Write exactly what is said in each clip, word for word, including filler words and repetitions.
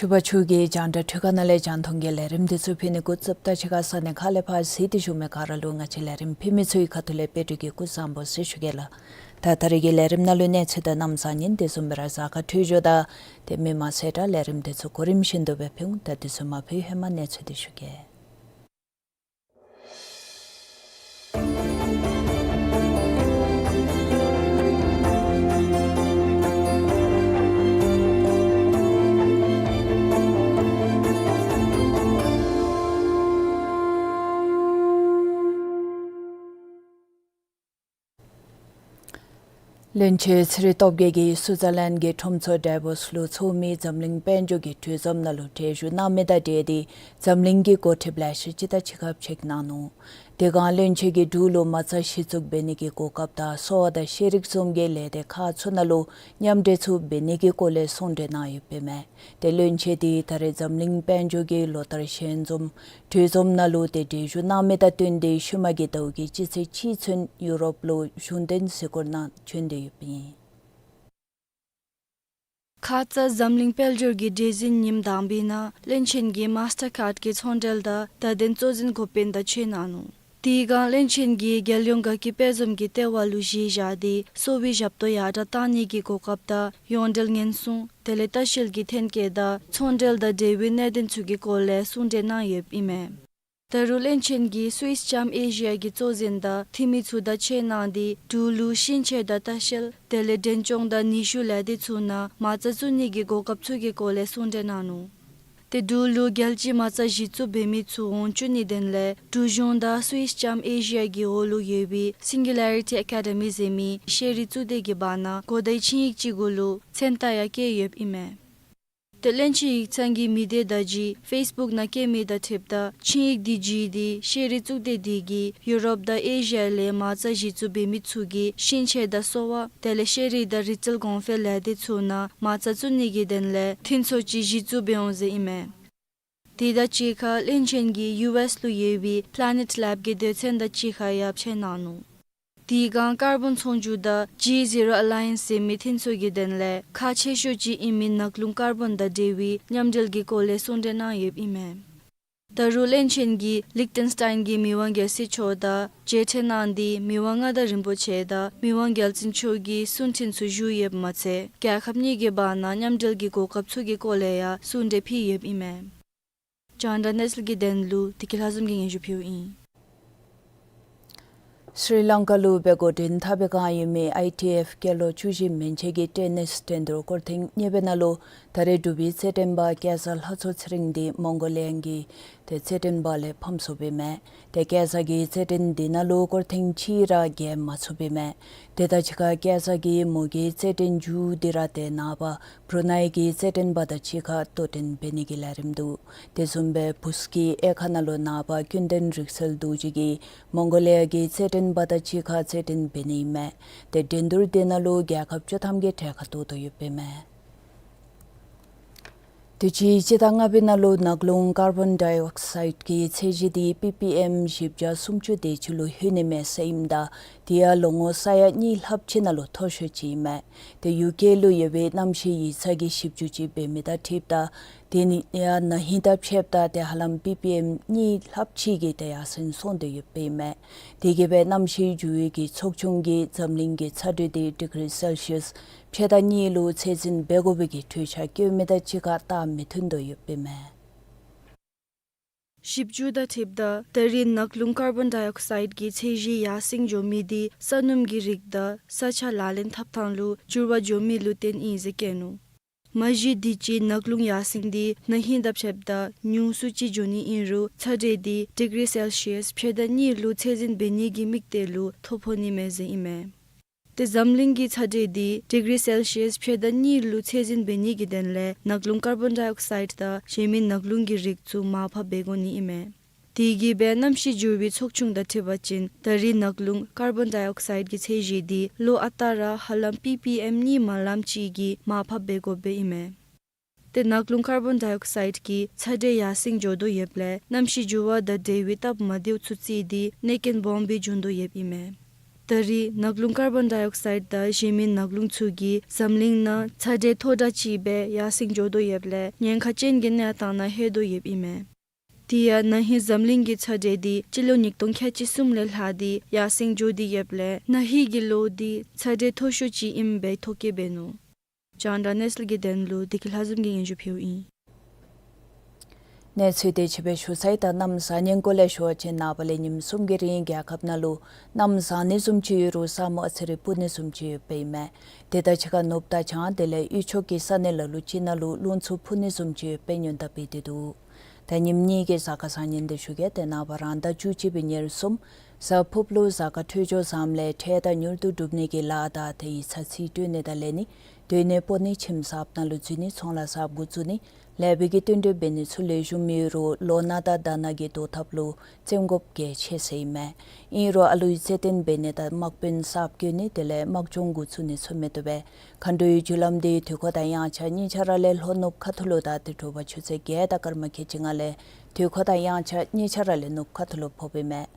ཕྱུ་པ་ཕྱུག་གི་རྒྱང་བསྒྲགས་འཕྲུལ་ཁང་ནང་ལས་རྒྱང་མཐོང་གི་ལས་རིམ་འདི་ཚུ་ཕུལ་ནི་འགོ་བཙུགསཔ་ད་ཕྱི་ཁ་ས་གནས་ཁག་ལས་ཕར་གཟིགས་ཏེ་བཞུགས་མི་ག་ར་ལུ་ང་བཅས་ལས་རིམ་ཕུལ་མི་ཚུ་གི་ཁ་ཐུག་ལས་དཔལ་སྤྲུལ་གྱིས་སྐུ་གཟུགས་བཟང་པོ་ཟེར་ཞུ་གེ་ལགས། ད་ད་རེས་ཀྱི་ལས་རིམ་ནང་ལུ་གནས་ཚུལ་དང་གནམ་གཤིས་ཉིན་དེ་བཟུམ་སྦེ་ར་གཟའ་སྐར་འཕྲོད་སྦྱོར་དང་དེ་མི་མང་གསལ་བསྒྲགས་ལས་རིམ་འདི་ཚུ་གོ་རིམ་བཞིན་དུ་སྦེ་ཕུལ་འོང་། ད་འདི་ཚུ་མ་ཕུལ་ཧེ་མ་གནས་ཚུལ་འདི་ཞུ་གེ། བློན་ཆེན་ཚེ་རིང་སྟོབས་རྒྱས་ཀྱིས་སུའི་ཙར་ལེནཌ་གི་ཁྲོམ་ཚོགས་ཌཱ་ཝོསི་ལུ་ཚོགས་མི་འཛམ་གླིང་དཔལ་འབྱོར་གྱི་གྲོས་འཛོམས་ནང་ལུ་གྲལ་བཞུགས་གནང་མི་དང་འབྲེལ་ཏེ་འཛམ་གླིང་གི་འགོ་ཁྲིདཔ་ལེ་ཤ་ཅིག་དང་ཆིབས་ཁ་ཕྱེ་གནང་ནུག། དེ་སྒང་བློན་ཆེན་གྱིས་འབྲུག་ལུ་མ་རྩ་གཞི་བཙུགས་འབད་ནི་གི་གོ་སྐབས་དང་གསོ་བ་དང་ཤེས་རིག་བཟུམ་གྱི་ལས་སྡེ་ཁག་ཚུ་ནང་ལུ་མཉམ་འབྲེལ་ཚུ་འབད་ནི་གི་སྐོར་ལས་གསུང་གྲོས་གནང་ཡོདཔ་ཨིན་མས། ཏེ་བློན་ཆེན་འདི་ད་རེས་འཛམ་གླིང་དཔལ་འབྱོར་གྱི་ལོ་བསྟར་ཞལ་འཛོམས་གྲོས་འཛོམས་ནང་ལུ་ཏེ་གྲལ་བཞུགས་གནང་མི་དང་བསྟུན་ཏེ་ཤུལ་མ་གི་ཟླཝ་གི་སྤྱི་ཚེས་གཅིག་ཚུན་ཡུ་རོབ་ལུ་གཞུང་དོན་གཟིགས་སྐོར་ནང་བྱོན་ཏེ་ཡོདཔ་ཨིན། ཁ་ཙ་འཛམ་གླིང་དཔལ་འབྱོར་གྱི་གྲོས་འཛིན་ཉིནམ་དང་པའི་ནང་བློན་ཆེན་གྱིས་མཱས་ཊར་ཁཱརཌ་གི་ཚོང་འབྲེལ་དང་བརྡ་དོན་གཙོ་འཛིན་འགོ་དཔོན་དང་ཕྱད་གནང་ནུག། དེ་སྒང་བློན་ཆེན་གྱིས་རྒྱལ་ཡོངས་དགའ་སྐྱིད་དཔལ་འཛོམས་ཀྱི་ལྟེ་བ་ལུ་གཞི་བཞག་སྟེ་གསོ་བའི་ཞབས་ཏོག་ཡར་དྲག་གཏང་ནི་གི་གོ་སྐབས་དང་ཡོངས་འབྲེལ་ཉེན་སྲུང་དེ་ལས་ལྟ་བཤལ་གྱི་ཐོན་སྐྱེད་དང་ཚོང་འབྲེལ་དང་འབྲེལ་བའི་གནད་དོན་ཚུ་གི་སྐོར་ལས་གསུང་གྲོས་གནང་ཡོདཔ་ཨིན་མས། ད་རུང་བློན་ཆེན་གྱིས་སུའིས་ལྕམ་ཨེ་ཤི་ཡ་གི་གཙོ་འཛིན་དང་འཐུས་མི་ཚུ་དང་ཕྱད་གནང་སྟེ་འབྲུག་ལུ་ཤིང་ཆས་དང་ལྟ་བཤལ་དེ་ལས་འབྲས་ལྗོངས་དང་ནུས་ཤུགས་ལས་སྡེ་ཚུ་ནང་མ་རྩ་བཙུགས་ནི་གི་གོ་སྐབས་ཚུ་གི་སྐོར་ལས་གསུང་གྲོས་གནང་ནུག། ཏེ་འབྲུག་ལུ་རྒྱལ་སྤྱིའི་མ་རྩ་གཞི་བཙུགས་འབད་མི་ཚུ་འོང་བཅུག་ནིའི་དོན་ལས་འབྲུག་གཞུང་དང་སུའིས་ལྕམ་ཨེ་ཤི་ཡ་གི་འོག་ལུ་ཡོད་པའི་སིང་གུ་ལེ་རི་ཊི་ཨེ་ཀ་ཌེ་མི་ཟེར་མི་ཤེས་རིག་གཙུག་སྡེ་གི་བར་ན་གོ་བརྡའི་ཆིངས་ཡིག་ཅིག་གུ་ལུ་མཚན་རྟགས་ཡང་བཀོད་ཡོདཔ་ཨིན་མས། ཏེ་བློན་ཆེན་ཡིག་ཚང་གིས་མི་སྡེ་བརྡ་བརྒྱུད་ཕེསི་བུཀ་ནང་བཀོད་མི་དང་འཁྲིལཝ་ད་ཆིངས་ཡིག་འདི་བརྒྱུད་དེ་ཤེས་རིག་གཙུག་སྡེ་འདི་གིས་ཡུ་རོབ་དང་ཨེ་ཤི་ཡ་ལས་མ་རྩ་གཞི་བཙུགས་འབད་མི་ཚུ་གི་ཤིང་ཆས་དང་གསོ་བ་དེ་ལས་ཤེས་རིག་དང་རིག་རྩལ་གོང་འཕེལ་ལས་སྡེ་ཚུ་ནང་མ་རྩ་བཙུགས་ནི་གི་དོན་ལས་མཐུན་ཚོགས་ཅིག་གཞི་བཙུགས་འབད་འོང་ཟེར་ཨིན་མས། དེ་དང་གཅིག་ཁར་བློན་ཆེན་གྱིས་ཡུ་ཨེསི་ལུ་ཡོད་པའི་Planet Lab གི་སྡོད་ཚན་དང་གཅིག་ཁར་ཡང་ཕྱད་གནང་ནུག། དེ་སྒང་ཀར་བཱོན་ཚོང་འགྱུར་དང་ཇི་ཟི་རོ་ཨ་ལ་ཡེནསི་ཟེར་མི་མཐུན་ཚོགས་ཀྱི་དོན་ལས་ཁག་ཆེ་ཤོས་ཅིག་ཨིན་མི་ནགས་ཀླུང་ཀར་བཱོན་དང་འབྲེལ་བའི་མཉམ་འབྲེལ་གྱི་སྐོར་ལས་གསུང་གྲོས་གནང་ཡོདཔ་ཨིན་མས། ད་རུང་བློན་ཆེན་གྱིས་ལིག་ཊེན་སི་ཊེན་གྱི་མི་དབང་རྒྱལ་སྲས་མཆོག་དང་མཇལ་འཕྲད་གནང་སྟེ་མི་དབང་མངའ་བདག་རིན་པོ་ཆེ་དང་མི་དབང་རྒྱལ་བཙུན་མཆོག་གི་གསུང་འཕྲིན་ཚུ་ཞུ་ཡོདཔ་མ་ཚད་རྒྱལ་ཁབ་གཉིས་ཀྱི་བར་ན་མཉམ་འབྲེལ་གྱི་གོ་སྐབས་ཚུ་གི་སྐོར་ལས་ཡང་གསུང་གྲོས་ཕུལ་ཡོདཔ་ཨིན་མས། རྒྱང་བསྒྲགས་གནས་ཚུལ་གྱི་དོན་ལུ་བདེ་སྐྱིད་ལྷ་འཛོམས་ཀྱིས་སྙན་ཞུ་ཕུལཝ་ཨིན། སི་རི་ལང་ཀ་ལུ་འབད་འགོ་འདྲེན་འཐབ་པའི་བསྒང་ཡོད་མི་ཨའི་ཊི་ཨེཕ་སྐྱེས་ལོ་བཅུ་བཞི་མན་ཆད་ཀྱི་ཊེ་ནིསི་འགྲན་བསྡུར་སྐོར་ཐེངས་གཉིས་པའི་ནང་ལུ་ད་རེས་འབྲུག་པའི་རྩེད་འགྲན་པ་སྐལ་བཟང་ལྷ་མཚོ་ཚེ་རིང་འདི་མོང་གོ་ལི་ཡ་གི་ ཏེ་རྩེད་འགྲན་པ་ལས་ཕམ་སོཔ་ཨིན་མས། ཏེ་སྐྱེས་ས་གི་རྩེད་འགྲན་འདི་ནང་ལུ་སྐོར་ཐེངས་གཅིག་ར་རྒྱལ་མ་ཚུགསཔ་ཨིན་མས། ཏེ་ད་ཅི་ཁར་སྐྱེས་ས་གི་མོ་གི་རྩེད་འགྲན་མཇུག་འདི་ར་ཏེ་ནངས་པ་བུ་རུ་ནའི་གི་རྩེད་འགྲན་པ་དང་གཅིག་ཁར་དོ་འགྲན་འབད་ནི་གི་ལས་རིམ་འདུག། དེ་བཟུམ་སྦེ་བུཚ་གི་དབྱེ་ཁག་ནང་ལུ་ནངས་པ་ཀུན་ལྡན་རིག་གསལ་རྡོ་རྗེ་གིས་མོང་གོ་ལི་ཡ་གི་རྩེད་འགྲན་པ་དང་གཅིག་ཁར་རྩེད་འགྲན་འབད་ནི་ཨིན་མས། ཏེ་འགྲན་བསྡུར་འདི་ནང་ལུ་རྒྱལ་ཁབ་བཅུ་ཐམ་གྱི་གྲལ་ཁར་གཏོགས་དོ་ཡོདཔ་ཨིན་མས། དུས་ཅི་སྤྱི་ཟླ་ལྔ་པའི་ནང་ལུ་ནག་རླུང་ཀར་བོན་ཌའི་ཨོག་སའིཌ་གི་ཚད་གཞི་འདི་པི་པི་ཨེམ་བཞི་བརྒྱ་སུམ་ཅུ་དེ་ཅིག་ལུ་ལྷོད་ནི་མས་ཟེར་ཨིནམ་ད་དེ་ཡང་ལོ་ངོ་ས་ཡ་གཉིས་ལྷགཔ་ཅིག་ནང་ལུ་མཐོ་ཤོས་ཅིག་ཨིན་མས། ཏེ་ཡུལ་སྐད་ལུ་ཡོད་པའི་གནམ་གཤིས་ཡིག་ཚང་གིས་ཞིབ་འཇུག་ཅིག་འབད་མི་དང་འཁྲིལཝ་ད་དེ་ནི་ཡང་ན་ཧིང་དང་ཕྱདཔ་ད་ཏེ་ཧ་ལམ་པི་པི་ཨེམ་གཉིས་ལྷགཔ་ཅིག་གིས་ཏེ་ཡར་སེང་སོང་སྟེ་ཡོདཔ་ཨིན་མས། དེ་གིས་སྦེ་གནམ་གཤིས་འགྱུར་བའི་གི་ཚོགས་ཆུང་གིས་འཛམ་གླིང་གི་ཚ་དྲོད་འདི་ཌིག་རི་སེལ་ཤི་ཡས་ཕྱེད་དང་གཉིས་ལུ་ཚད་འཛིན་འབད་དགོ་པའི་གི་གྲོས་འཆར་བཀོད་མི་དང་གཅིག་ཁར་རྟགས་མི་མཐུན་དོ་ཡོདཔ་ཨིན་མས། ཞིབ་འཇུག་དང་འཁྲིལཝ་ད་ད་རེས་ནག་རླུང་ཀར་བོན་ཌའི་ཨོག་སའིཌ་གི་ཚད་གཞི་ཡར་སེང་འགྱོ་མི་འདི་ས་སྣུམ་གྱི་རིགས་དང་ས་ཆ་ལག་ལེན་འཐབ་ཐངས་ལུ་འགྱུར་བ་འགྱོ་མི་ལུ་བརྟེན་ཨིན་ཟེར་བཀོད་ནུག། མ་གཞི་དུས་ཅི་ནག་རླུང་ཡར་སེང་འདི་ན་ཧིང་དང་ཕྱདཔ་ད་ཉུང་སུ་ཅིག་འགྱོ་ནི་ཨིན་རུང་ཚ་དྲོད་འདི་ཌིག་རི་སེལ་ཤི་ཡས་ཕྱེད་དང་གཉིས་ལུ་ཚད་འཛིན་འབད་ནི་གི་དམིགས་གཏད་ལུ་མཐོ་ཕོག་ནི་མས་ཟེར་ཨིན་མས། ཏེ་འཛམ་གླིང་གི་ཚ་དྲོད་འདི་ཌིག་རི་སེལ་ཤི་ཡས་ཕྱེད་དང་གཉིས་ལུ་ཚད་འཛིན་འབད་ནི་གི་དོན་ལས་ནག་རླུང་ཀར་བོན་ཌའི་ཨོག་སའིཌ་དང་གཞན་མི་ནག་རླུང་གི་རིགས་ཚུ་མར་ཕབ་འབད་དགོ་ནི་ཨིན་མས། དེ་གིས་སྦེ་གནམ་གཤིས་འགྱུར་བའི་ཚོགས་ཆུང་དང་འཁྲིལ་བ་ཅིན་ད་རེས་ནག་རླུང་ཀར་བོན་ཌའི་ཨོག་སའིཌ་གི་ཚད་གཞི་འདི་ལོ་ཨ་རྟག་ར་ཧ་ལམ་པི་པི་ཨེམ་གཉིས་མ་ལངམ་ཅིག་གིས་མར་ཕབ་འབད་དགོཔ་སྦེ་ཨིན་མས། ཏེ་ནག་རླུང་ཀར་བོན་ཌའི་ཨོག་སའིཌ་གི་ཚ་དྲོད་ཡར་སེང་འགྱོ་དོ་ཡོདཔ་ལས་གནམ་གཤིས་འགྱུར་བ་དང་འབྲེལ་བའི་སྟབས་མ་བདེཝ་ཚུ་བརྩིས་ཏེ་གནོད་རྐྱེན་སྦོམ་སྦེ་འབྱུང་དོ་ཡོདཔ་ཨིན་མས། ད་རེས་ནག་རླུང་ཀར་བོན་ཌའི་ཨོག་སའིཌ་དང་གཞན་མི་ནག་རླུང་ཚུ་གིས་འཛམ་གླིང་ནང་ཚ་དྲོད་མཐོ་དྲགས་ཅིག་སྦེ་ཡར་སེང་འགྱོ་དོ་ཡོདཔ་ལས་ཉེན་ཁ་ཅན་གྱི་གནས་སྟངས་ནང་ལྷོད་དོ་ཡོདཔ་ཨིན་མས། དེ་ཡང་ན་ཧིང་འཛམ་གླིང་གི་ཚ་དྲོད་འདི་སྤྱི་ལོ་ཉིས་སྟོང་ཁལ་གཅིག་གསུམ་ལས་ལྷག་སྟེ་ཡར་སེང་འགྱོ་སྟེ་ཡོདཔ་ལས་ན་ཧིང་གི་ལོ་འདི་ཚ་དྲོད་མཐོ་ཤོས་ཅིག་ཨིནམ་སྦེ་ཐོ་བཀོད་འབད་ནུག། རྒྱང་བསྒྲགས་གནས་ཚུལ་གྱི་དོན་ལུ་བདེ་སྐྱིད་ལྷ་འཛོམས་ཀྱིས་སྙན་ཞུ་ཕུལཝ་ཨིན། གནས་ཚུལ་དེ་ཅིག་སྦེ་ཞུ་ཚར་ཡི། ད་གནམ་བཟང་ངན་སྐོར་ལས་ཞུ་བ་ཅིན་ནངས་པ་ལས་ཉིནམ་གསུམ་གྱི་རིང་རྒྱལ་ཁབ་ནང་ལུ་གནམ་བཟང་ནི་བཟུམ་ཅིག་ཡོད་རུང་ས་སྨུག་ཨ་ཙི་རེ་སྤུབ་ནི་བཟུམ་ཅིག་ཡོདཔ་ཨིན་མས། དེ་དང་གཅིག་ཁར་ནུབ་དང་བྱང་དེ་ལས་དབུས་ཕྱོགས་ཀྱི་ས་གནས་ལ་ལུ་ཅིག་ནང་ལུ་རླུང་འཚུབ་འཕུ་ནི་བཟུམ་ཅིག་ཡོདཔ་སྦེ་ཉེན་བརྡ་སྤེལ་ཏེ་འདུག། ད་ཉིནམ་གཉིས་ཀྱི་གཟའ་སྐར་བཟང་ངན་དེ་ཞུ་གེ། ཏེ་ནངས་པ་རང་ཟླ་བཅུ་གཅིག་པའི་ཉེར་གསུམ་གཟའ་ཕུརཔ་ལུ་གཟའ་སྐར་འཕྲོད་སྦྱོར་བཟངམ་ལས་འཕྲལ་དང་མྱུར་དུ་འགྲུབ་ནི་གི་ལཱ་དང་ཏེ་ཡིག་ཚང་རྩིས་སྤྲོད་ནི་དང་ལེན་ནི་སྡོད་གནས་སྤོ་ནི་ཁྱིམ་གསརཔ་ནང་ལུ་འཛུལ་ནི་ཚོང་ལཱ་གསརཔ་འགོ་བཙུགས་ནི་ལེགས་པའི་གི་བསྟུན་གྲོས་འབད་ནི་ཚུ་ལེགས་ཤོམ་ཡོད་རུང་ལོ་ན་དང་ཟླ་ན་གི་བཟློག་ཐབས་ལུ་བཙན་དགོཔ་གལ་ཆེ་ཟེར་ཨིན་མས། ཨིན་རུང་ཨ་ལུའི་རྩེད་འགྲན་འབད་ནི་དང་དམག་དཔོན་གསརཔ་བསྐོ་ནི་དེ་ལས་དམག་སྦྱོང་འགོ་བཙུགས་ནི་ཚུ་མི་བཏུབ་པས། མཁའ་འགྲོའི་རྒྱུ་ལམ་འདི་དུས་འཁོར་དང་དབྱངས་འཆར་གཉིས་ཆ་ར་ལས་ལྷོ་ནུབ་ཁ་ཐུག་ལུ་དང་ཏེ་དྲོ་པ་ཆུ་ཚོད་བརྒྱད་དང་སྐར་མ་ཁལ་གཅིག་ལྔ་ལས་དུས་འཁོར་དང་དབྱངས་འཆར་གཉིས་ཆ་ར་ལས་ནུབ་ཁ་ཐུག་ལུ་ཕོགཔ་ཨིན་མས།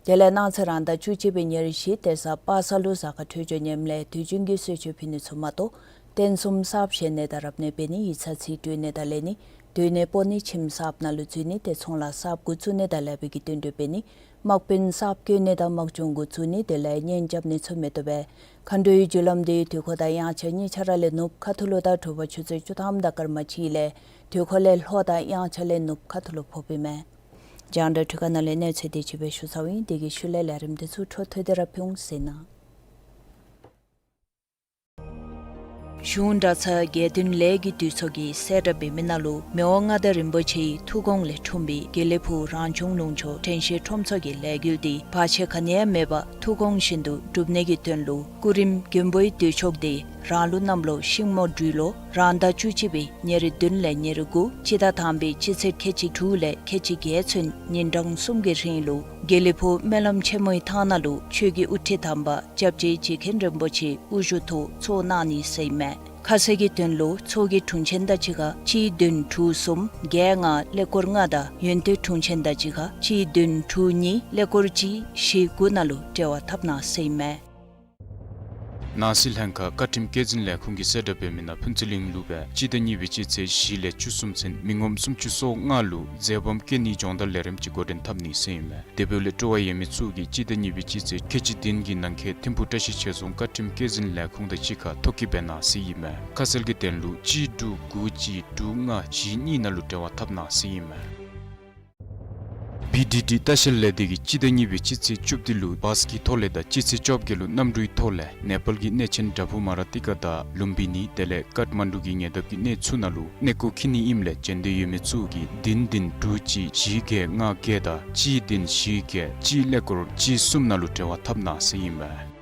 དེ་ལས་གནངས་ཚེ་རང་ཟླ་བཅུ་གཅིག་པའི་ཉེར་བཞི་དེ་གཟའ་པ་སངས་ལུ་གཟའ་སྐར་འཕྲོད་སྦྱོར་ངནམ་ལས་དུས་རྒྱུན་གྱི་གསོལ་མཆོད་ཕུལ་ནི་ཚུ་མ་གཏོགས་རྟེན་གསུམ་གསརཔ་བཞེངས་ནི་དང་རབ་གནས་འབད་ནི་ཡིག་ཚང་རྩིས་སྤྲོད་ནི་དང་ལེན་ནི་སྡོད་གནས་སྤོ་ནི་ཁྱིམ་གསརཔ་ནང་ལུ་འཛུལ་ནི་ཏེ་ཚོང་ལཱ་གསརཔ་འགོ་བཙུགས་ནི་དང་ལེགས་པའི་གི་བསྟུན་གྲོས་འབད་ནི་དམག་དཔོན་གསརཔ་བསྐོ་ནི་དང་དམག་སྦྱོང་འགོ་བཙུགས་ནི་དེ་ལས་གཉེན་རྐྱབ་ནི་ཚུ་མི་བཏུབ་པས། མཁའ་འགྲོའི་རྒྱུ་ལམ་འདི་དུས་འཁོར་དང་དབྱངས་འཆར་གཉིས་ཆ་ར་ལས་ནུབ་ཁ་ཐུག་ལུ་དང་དྲོ་པ་ཆུ་ཚོད་བཅུ་ཐམ་དང་སྐར་མ་གཅིག་ལས་དུས་འཁོར་ལས་ལྷོ་དང་དབྱངས་འཆར་ལས་ནུབ་ཁ་ཐུག་ལུ་ཕོགཔ་ཨིན་མས། རྒྱང་བསྒྲགས་འཕྲུལ་ཁང་ནང་ལས་གནས་ཚུལ་དེ་ཅིག་སྦེ་ཞུ་ཚརཝ་ཨིན། དེ་གི་ཤུལ་ལས་ལས་རིམ་དེ་ཚུ་འཕྲོ་མཐུད་དེ་ར་ཕུལ་འོང་ཟེར་ན། གཞུང་གྲྭ་ཚང་དགེ་འདུན་ལས་ཀྱི་འདུས་ཚོགས་ཀྱིས་གསལ་བསྒྲགས་འབད་མི་ནང་ལུ་མི་དབང་མངའ་བདག་རིན་པོ་ཆེའི་ཐུགས་དགོངས་ལས་འཁྲུངས་པའི་དགེ་ལེགས་ཕུག་རང་བྱུང་ལུང་ཕྱོགས་དྲན་ཤེས་ཁྲོམ་ཚོགས་ཀྱི་ལས་འགུལ་འདི་བར་ཆད་ག་ནི་ཡང་མེད་པར་ཐུགས་དགོངས་བཞིན་དུ་སྒྲུབ་ནི་གི་དོན་ལུ་སྐུ་རིམ་མགོན་པོའི་འདུས་ཆོག་འདི་རང་ལུགས་གནམ་ལོ་ཤིང་མོ་སྦྲུལ་ལོ་རང་ཟླ་བཅུ་གཅིག་པའི་ཉེར་བདུན་ལས་ཉེར་དགུ་སྤྱི་ཟླ་དང་པའི་སྤྱི་ཚེས་ཁལ་གཅིག་དྲུག་ལས་ཁལ་གཅིག་བརྒྱད་ཚུན་ཉིན་གྲངས་གསུམ་གྱི་རིང་ལུ་དགེ་ལེགས་ཕུག་སྨོན་ལམ་ཆེན་མོའི་ཐང་ནང་ལུ་ཆོས་ཀྱི་དབུ་ཁྲིད་དམ་པ་སྐྱབས་རྗེ་རྗེ་མཁན་རིན་པོ་ཆེ་དབུ་བཞུགས་ཐོག་ཚོགས་གནང་ནི་ཟེར་ཨིན་མས། ཁ་གསལ་གྱི་དོན་ལུ་ཚོགས་ཀྱི་དྲུང་ཆེན་དང་གཅིག་ཁར་གཅིག་བདུན་དྲུག་གསུམ་བརྒྱད་ལྔ་ཀླད་ཀོར་ལྔ་དང་ཡོན་ཏན་དྲུང་ཆེན་དང་གཅིག་ཁར་གཅིག་བདུན་དྲུག་གཉིས་ཀླད་ཀོར་གཅིག་བཞི་དགུ་ནང་ལུ་འབྲེལ་བ་འཐབ་གནང་ཟེར་ཨིན་མས། ནང་སྲིད་ལྷན་ཁག་བཀའ་ཁྲིམས་བཀོད་འཛིན་ལས་ཁུངས་ཀྱིས་གསལ་བསྒྲགས་འབད་མི་ནང་ཕུན་ཚོགས་གླིང་ལུ་སྦེ་སྤྱི་ཟླ་གཉིས་པའི་སྤྱི་ཚེས་བཞི་ལས་བཅུ་གསུམ་ཚུན་མི་ངོམ་སུམ་ཅུ་སོ་ལྔ་ལུ་འཛོལ་སྦོམ་བཀལ་ནིའི་སྦྱོང་བརྡར་ལས་རིམ་ཅིག་འགོ་འདྲེན་འཐབ་ནི་ཟེར་ཨིན་མས། དེ་འབདཝ་ལས་སྤྲོ་བ་ཡོད་མི་ཚུ་གིས་སྤྱི་ཟླ་གཉིས་པའི་སྤྱི་ཚེས་ཁལ་གཅིག་བདུན་གྱི་ནང་འཁོད་ཐིམ་ཕུག་བཀྲ་ཤིས་ཆོས་རྫོང་བཀའ་ཁྲིམས་བཀོད་འཛིན་ལས་ཁུངས་དང་གཅིག་ཁར་ཐོ་བཀོད་འབད་གནང་ཟེར་ཨིན་མས། ཁ་གསལ་གྱི་དོན་ལུ་གཅིག་དྲུག་དགུ་གཅིག་དྲུག་ལྔ་བཞི་གཉིས་ནང་ལུ་འབྲེལ་བ་འཐབ་གནང་ཟེར་ཨིན་མས། བི་ཌི་ཌི་ལྟ་བཤལ་ལས་སྡེ་གིས་སྤྱི་ཟླ་གཉིས་པའི་སྤྱི་ཚེས་བཅུ་བདུན་ལུ་བཱས་ཀྱི་ཐོག་ལས་དང་སྤྱི་ཚེས་བཅོ་བརྒྱད་ལུ་གནམ་གྲུའི་ཐོག་ལས་ནེ་པཱལ་གྱི་གནས་ཆེན་དྭ་ཕུ་མ་ར་ཏི་ཀ་དང་ལུམ་བི་ནི་དེ་ལས་ཀཏ་མན་ཌུ་གི་ཉེ་འདབས་ཀྱི་གནས་ཚུ་ནང་ལུ་གནས་སྐོར་འཁྱིད་ནི་ཨིནམ་ལས་འབྱོན་འདོད་ཡོད་མི་ཚུ་གིས་བདུན་བདུན་དྲུག་གཅིག་བཞི་བརྒྱད་ལྔ་བརྒྱད་དང་གཅིག་བདུན་བཞི་བརྒྱད་གཅིག་ཀླད་ཀོར་གཅིག་གསུམ་ནང་ལུ་འབྲེལ་བ་འཐབ་གནང་ཟེར་ཨིན་མས།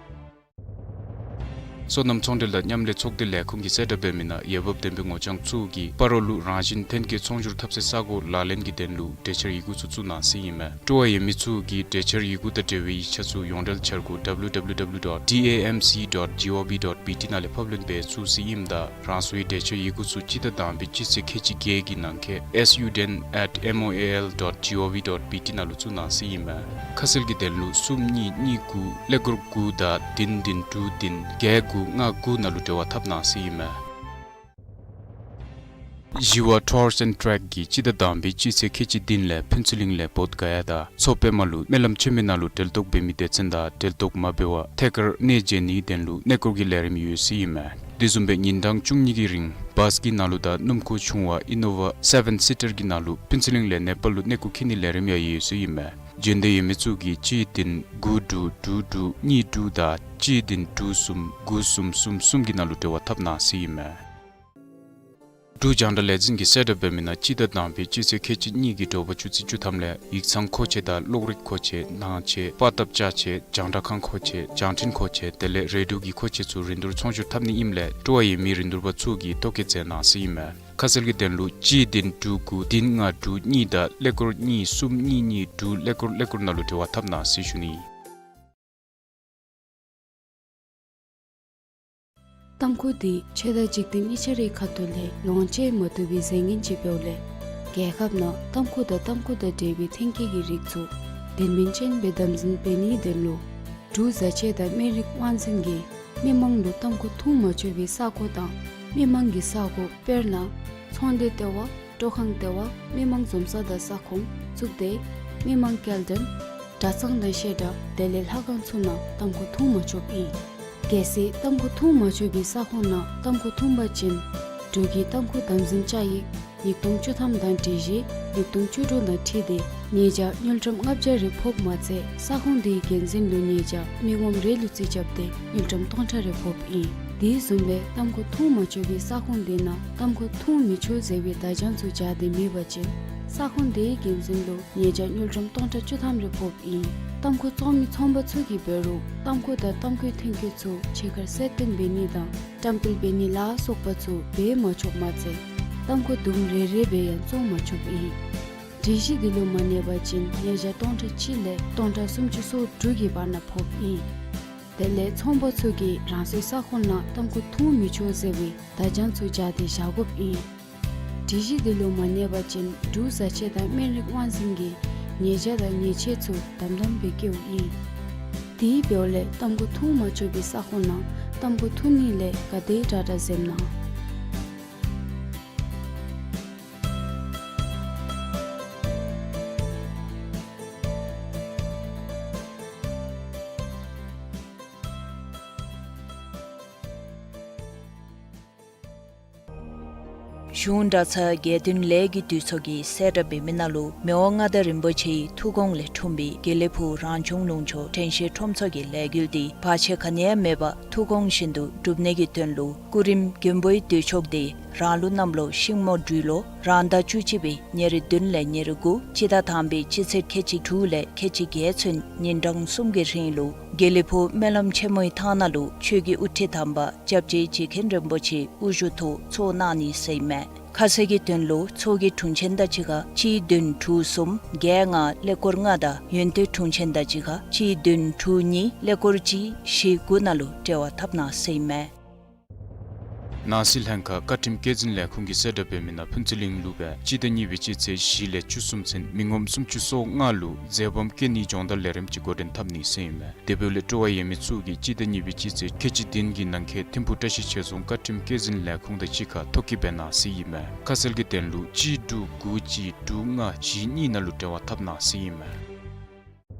སོ་ནམ་ཚོང་འབྲེལ་དང་མཉམ་ལས་ཚོགས་སྡེ་ལས་ཁུངས་ཀྱིས་གསལ་བསྒྲགས་འབད་མི་ནང་འོས་འབབ་ལྡན་པའི་ངོ་རྐྱང་ཚུ་གིས་སྤ་རོ་ལུ་རང་བཞིན་ཐོན་སྐྱེད་ཚོང་སྒྱུར་འཐབ་སའི་ས་གོ་ལག་ལེན་གྱི་དོན་ལུ་གྲོས་འཆར་ཡི་གུ་ཚུ་བཙུགས་གནང་ཟེར་ཨིན་མས། སྤྲོ་བ་ཡོད་མི་ཚུ་གིས་གྲོས་འཆར་ཡི་གུ་དང་འབྲེལ་བའི་ཡིག་ཆ་ཚུ་ཡོངས་འབྲེལ་འཆར་སྒོ་W W W dot D A M C dot gov dot B T ནང་ལས་ཕབ་ལེན་འབད་ཚུགས་ཟེར་ཨིནམ་ད་རང་སོའི་གྲོས་འཆར་ཡི་གུ་ཚུ་སྤྱི་ཟླ་དང་པའི་སྤྱི་ཚེས་ཁལ་གཅིག་བརྒྱད་ཀྱི་ནང་འཁོད་S U ten at M O A L dot gov dot B T ནང་ལུ་བཙུགས་གནང་ཟེར་ཨིན་མས། ཁ་གསལ་གྱི་དོན་ལུ་གསུམ་གཉིས་གཉིས་དགུ་ཀླད་ཀོར་དགུ་དང་བདུན་བདུན་དྲུག་བདུན་བརྒྱད་དགུ་ལྔ་དགུ་ནང་ལུ་འབྲེལ་བ་འཐབ་གནང་ཟེར་ཨིན་མས། ཞི་བ་Tours and Trek གིས་སྤྱི་ཟླ་དང་པའི་སྤྱི་ཚེས་ཁལ་གཅིག་བདུན་ལས་ཕུན་ཚོགས་གླིང་ལས་བོདྷ་ག་ཡ་དང་མཚོ་པདྨ་ལུ་སྨོན་ལམ་ཆེན་མོའི་ནང་ལུ་གྲལ་གཏོགས་འབད་མི་སྡེ་ཚན་དང་གྲལ་གཏོགས་མ་འབད་བར་ཐད་ཀར་གནས་མཇལ་ནིའི་དོན་ལུ་གནས་སྐོར་གྱི་ལས་རིམ་ཡོད་ཟེར་ཨིན་མས། དེ་བཟུམ་སྦེ་ཉིན་གྲངས་བཅུ་གཉིས་ཀྱི་རིང་བཱས་ཀྱི་ནང་ལུ་དང་སྣུམ་འཁོར་ཆུང་བ་ཨི་ནོ་ཝ་སེ་བེན་སི་ཊར་གྱི་ནང་ལུ་ཕུན་ཚོགས་གླིང་ལས་ནེ་པཱལ་ལུ་གནས་སྐོར་འཁྱིད་ནིའི་ལས་རིམ་ཡང་ཡོད་ཟེར་ཨིན་མས། འབྱོན་འདོད་ཡོད་མི་ཚུ་གིས་གཅིག་བདུན་དགུ་དྲུག་དྲུག་དྲུག་གཉིས་དྲུག་དང་གཅིག་བདུན་དྲུག་གསུམ་དགུ་གསུམ་གསུམ་གསུམ་གྱི་ནང་ལུ་འབྲེལ་བ་འཐབ་གནང་ཟེར་ཨིན་མས། འབྲུག་རྒྱང་བསྒྲགས་ལས་འཛིན་གྱིས་གསལ་བསྒྲགས་འབད་མི་ནང་སྤྱི་ཟླ་དང་པའི་སྤྱི་ཚེས་ཁལ་གཅིག་གཉིས་ཀྱི་དྲོ་པ་ཆུ་ཚོད་བཅུ་ཐམ་ལས་ཡིག་ཚང་མཁོ་ཆས་དང་གློག་རིག་མཁོ་ཆས་ནང་ཆས་པར་བཏབ་ཅ་ཆས་རྒྱང་བསྒྲགས་ཁང་མཁོ་ཆས་རྒྱང་འཕྲིན་མཁོ་ཆས་དེ་ལས་རེ་ཌིའོ་གི་མཁོ་ཆས་ཚུ་རིན་བསྡུར་ཚོང་སྒྱུར་འཐབ་ནི་ཨིནམ་ལས་སྤྲོ་བ་ཡོད་མི་རིན་བསྡུར་པ་ཚུ་གིས་ཐོ་བཀོད་མཛད་གནང་ཟེར་ཨིན་མས། ཁ་གསལ་གྱི་དོན་ལུ་གཅིག་བདུན་དྲུག་དགུ་བདུན་ལྔ་དྲུག་གཉིས་དང་ཀླད་ཀོར་གཉིས་གསུམ་གཉིས་གཉིས་དྲུག་ཀླད་ཀོར་ཀླད་ཀོར་ནང་ལུ་འབྲེལ་བ་འཐབ་གནང་ཟེར་ཞུ་ནི། ཏམ་ཁུ་འདི་ཆོས་དང་འཇིག་རྟེན་གཉིས་ཆ་རའི་ཁ་ཐུག་ལས་ལོངས་སྤྱོད་མ་བཏུབ་པའི་རྫས་ངན་ཅིག་འབདཝ་ལས་རྒྱལ་ཁབ་ནང་ཏམ་ཁུ་དང་ཏམ་ཁུ་དང་འབྲེལ་བའི་ཐོན་སྐྱེད་ཀྱི་རིགས་ཚུ་དོན་སྨིན་ཅན་སྦེ་དམ་འཛིན་འབད་ནིའི་དོན་ལུ་འབྲུག་བཟའ་ཆས་དང་སྨན་རིགས་དབང་འཛིན་གྱིས་མི་མང་ལུ་ཏམ་ཁུ་འཐུང་མ་ཆོག་པའི་ས་གོ་དང་མི་མང་གི་ས་གོ་དཔེར་ན་ཚོང་སྡེ་ལྟེ་བ་སྤྲོ་ཁང་ལྟེ་བ་མི་མང་འཛོམས་ས་དང་ས་ཁོངས་གཙུག་སྡེ་མི་མང་སྐྱེལ་འདྲེན་གྲྭ་ཚང་དང་བཤད་གྲྭ་དེ་ལས་ལྷ་ཁང་ཚུ་ནང་ཏམ་ཁུ་འཐུང་མ་ཆོགཔ་ཨིན། གལ་སྲིད་ཏམ་ཁུ་འཐུང་མ་ཆོག་པའི་ས་ཁོངས་ནང་ཏམ་ཁུ་འཐུང་པ་ཅིན་འབྲུག་གི་ཏམ་ཁུ་དམ་འཛིན་བཅའ་ཡིག་ཉིས་སྟོང་བཅུ་ཐམ་དང་སྒྲིག་གཞི་ཉིས་སྟོང་བཅུ་དྲུག་དང་འཁྲིལ་ཏེ་ཉེས་བྱ་དངུལ་ཀྲམ་ལྔ་བརྒྱ་རེ་ཕོགཔ་མ་ཚད་ས་ཁོངས་དེའི་འགན་འཛིན་ལུ་ཉེས་བྱ་མི་ངོམ་རེ་ལུ་རྩིས་རྐྱབ་སྟེ་དངུལ་ཀྲམ་སྟོང་ཕྲག་རེ་ཕོགཔ་ཨིན། དེ་བཟུམ་སྦེ་ཏམ་ཁུ་འཐུང་མ་ཆོག་པའི་ས་ཁོངས་དེ་ནང་ཏམ་ཁུ་འཐུང་མི་ཆོག་ཟེར་བའི་བརྡ་བྱང་ཚུ་སྦྱར་ཏེ་མེད་པ་ཅིན་ས་ཁོངས་དེའི་འགན་འཛིན་ལུ་ཉེས་བྱ་དངུལ་ཀྲམ་སྟོང་ཕྲག་བཅུ་ཐམ་རེ་ཕོགཔ་ཨིན། ཏམ་ཁུ་བཙོང་མི་ཚོང་པ་ཚུ་གིས་འབད་རུང་ཏམ་ཁུ་དང་ཏམ་ཁུའི་ཐོན་སྐྱེད་ཚུ་ཕྱི་ཁར་གསལ་སྟོན་འབད་ནི་དང་བཀྲམ་སྤེལ་འབད་ནི་ལ་སོགས་པ་ཚུ་འབད་མ་ཆོགཔ་མ་ཚད་ཏམ་ཁུ་དུམ་རེ་རེ་སྦེ་ཡང་བཙོང་མ་ཆོགཔ་ཨིན། སྒྲིག་གཞི་འདི་ལུ་མ་གནས་པ་ཅིན་ཉེས་བྱ་སྟོང་ཕྲག་གཅིག་ལས་སྟོང་ཕྲག་སུམ་ཅུ་སོ་དྲུག་གི་བར་ན་ཕོགཔ་ཨིན། དེ་ལས་ཚོང་པ་ཚུ་གིས་རང་སོའི་ས་ཁོངས་ནང་ཏམ་ཁུ་འཐུང་མི་ཆོག་ཟེར་བའི་བརྡ་བྱང་ཚུ་སྦྱར་ཏེ་བཞག་དགོཔ་ཨིན། སྒྲིག་གཞི་འདི་ལུ་མ་གནས་པ་ཅིན་འབྲུག་བཟའ་ཆས་དང་སྨན་རིགས་དབང་འཛིན་གྱིས་ཉེས་བྱ་དང་ཉེས་ཆད་ཚུ་དམ་དམ་སྦེ་བཀལཝ་ཨིན། དེ་འབདཝ་ལས་ཏམ་ཁུ་འཐུང་མ་ཆོག་པའི་ས་ཁོངས་ནང་ཏམ་ཁུ་འཐུང་ནི་ལས་ག་དེ་དྲག་དྲག་འཛེམ་གནང་། གཞུང་གྲྭ་ཚང་དགེ་འདུན་ལས་ཀྱི་འདུས་ཚོགས་ཀྱིས་གསལ་བསྒྲགས་འབད་མི་ནང་ལུ་མི་དབང་མངའ་བདག་རིན་པོ་ཆེའི་ཐུགས་དགོངས་ལས་འཁྲུངས་པའི་དགེ་ལེགས་ཕུག་རང་བྱུང་ལུང་ཕྱོགས་དྲན་ཤེས་ཁྲོམ་ཚོགས་ཀྱི་ལས་འགུལ་འདི་བར་ཆད་ག་ནི་ཡང་མེད་པར་ཐུགས་དགོངས་བཞིན་དུ་སྒྲུབ་ནི་གི་དོན་ལུ་སྐུ་རིམ་མགོན་པོའི་འདུས་ཚོགས་འདི་རང་ལུགས་གནམ་ལོ་ཤིང་མོ་སྦྲུལ་ལོ་རང་ཟླ་བཅུ་གཅིག་པའི་ཉེར་བདུན་ལས་ཉེར་དགུ་སྤྱི་ཟླ་དང་པའི་སྤྱི་ཚེས་ཁལ་གཅིག་དྲུག་ལས་ཁལ་གཅིག་བརྒྱད་ཚུན་ཉིན་གྲངས་གསུམ་གྱི་རིང་ལུ་དགེ་ལེགས་ཕུག་སྨོན་ལམ་ཆེན་མོའི་ཐང་ནང་ལུ་ཆོས་ཀྱི་དབུ་ཁྲིད་དམ་པ་སྐྱབས་རྗེ་རྗེ་མཁན་རིན་པོ་ཆེའི་དབུ་བཞུགས་ཐོག་ཚོགས་གནང་ནི་ཟེར་ཨིན་མས། ཁ་གསལ་གྱི་དོན་ལུ་ཚོགས་ཀྱི་དྲུང་ཆེན་དང་གཅིག་ཁར་གཅིག་བདུན་དྲུག་གསུམ་བརྒྱད་ལྔ་ཀླད་ཀོར་ལྔ་དང་ཡོན་ཏན་དྲུང་ཆེན་དང་གཅིག་ཁར་གཅིག་བདུན་དྲུག་གཉིས་ཀླད་ཀོར་གཅིག་བཞི་དགུ་ནང་ལུ་འབྲེལ་བ་འཐབ་གནང་ཟེར་ཨིན་མས། ནང་སྲིད་ལྷན་ཁག་བཀའ་ཁྲིམས་བཀོད་འཛིན་ལས་ཁུངས་ཀྱིས་གསལ་བསྒྲགས་འབད་མི་ནང་ཕུན་ཚོགས་གླིང་ལུ་སྦེ་སྤྱི་ཟླ་གཉིས་པའི་སྤྱི་ཚེས་བཞི་ལས་བཅུ་གསུམ་ཚུན་མི་ངོམ་སུམ་ཅུ་སོ་ལྔ་ལུ་མཛེས་སྦོམ་བཀོད་ནིའི་སྦྱོང་བརྡར་ལས་རིམ་ཅིག་འགོ་འདྲེན་འཐབ་ནི་ཟེར་ཨིན་མས། དེ་འབདཝ་ལས་སྤྲོ་བ་ཡོད་མི་ཚུ་གིས་སྤྱི་ཟླ་གཉིས་པའི་སྤྱི་ཚེས་ཁལ་གཅིག་བདུན་གྱི་ནང་འཁོད་ཐིམ་ཕུག་བཀྲ་ཤིས་ཆོས་རྫོང་བཀའ་ཁྲིམས་བཀོད་འཛིན་ལས་ཁུངས་དང་གཅིག་ཁར་ཐོ་བཀོད་འབད་གནང་ཟེར་ཨིན་མས། ཁ་གསལ་གྱི་དོན་ལུ་གཅིག་དྲུག་དགུ་གཅིག་དྲུག་ལྔ་བཞི་གཉིས་ནང་ལུ་འབྲེལ་བ་འཐབ་གནང་ཟེར་ཨིན་མས།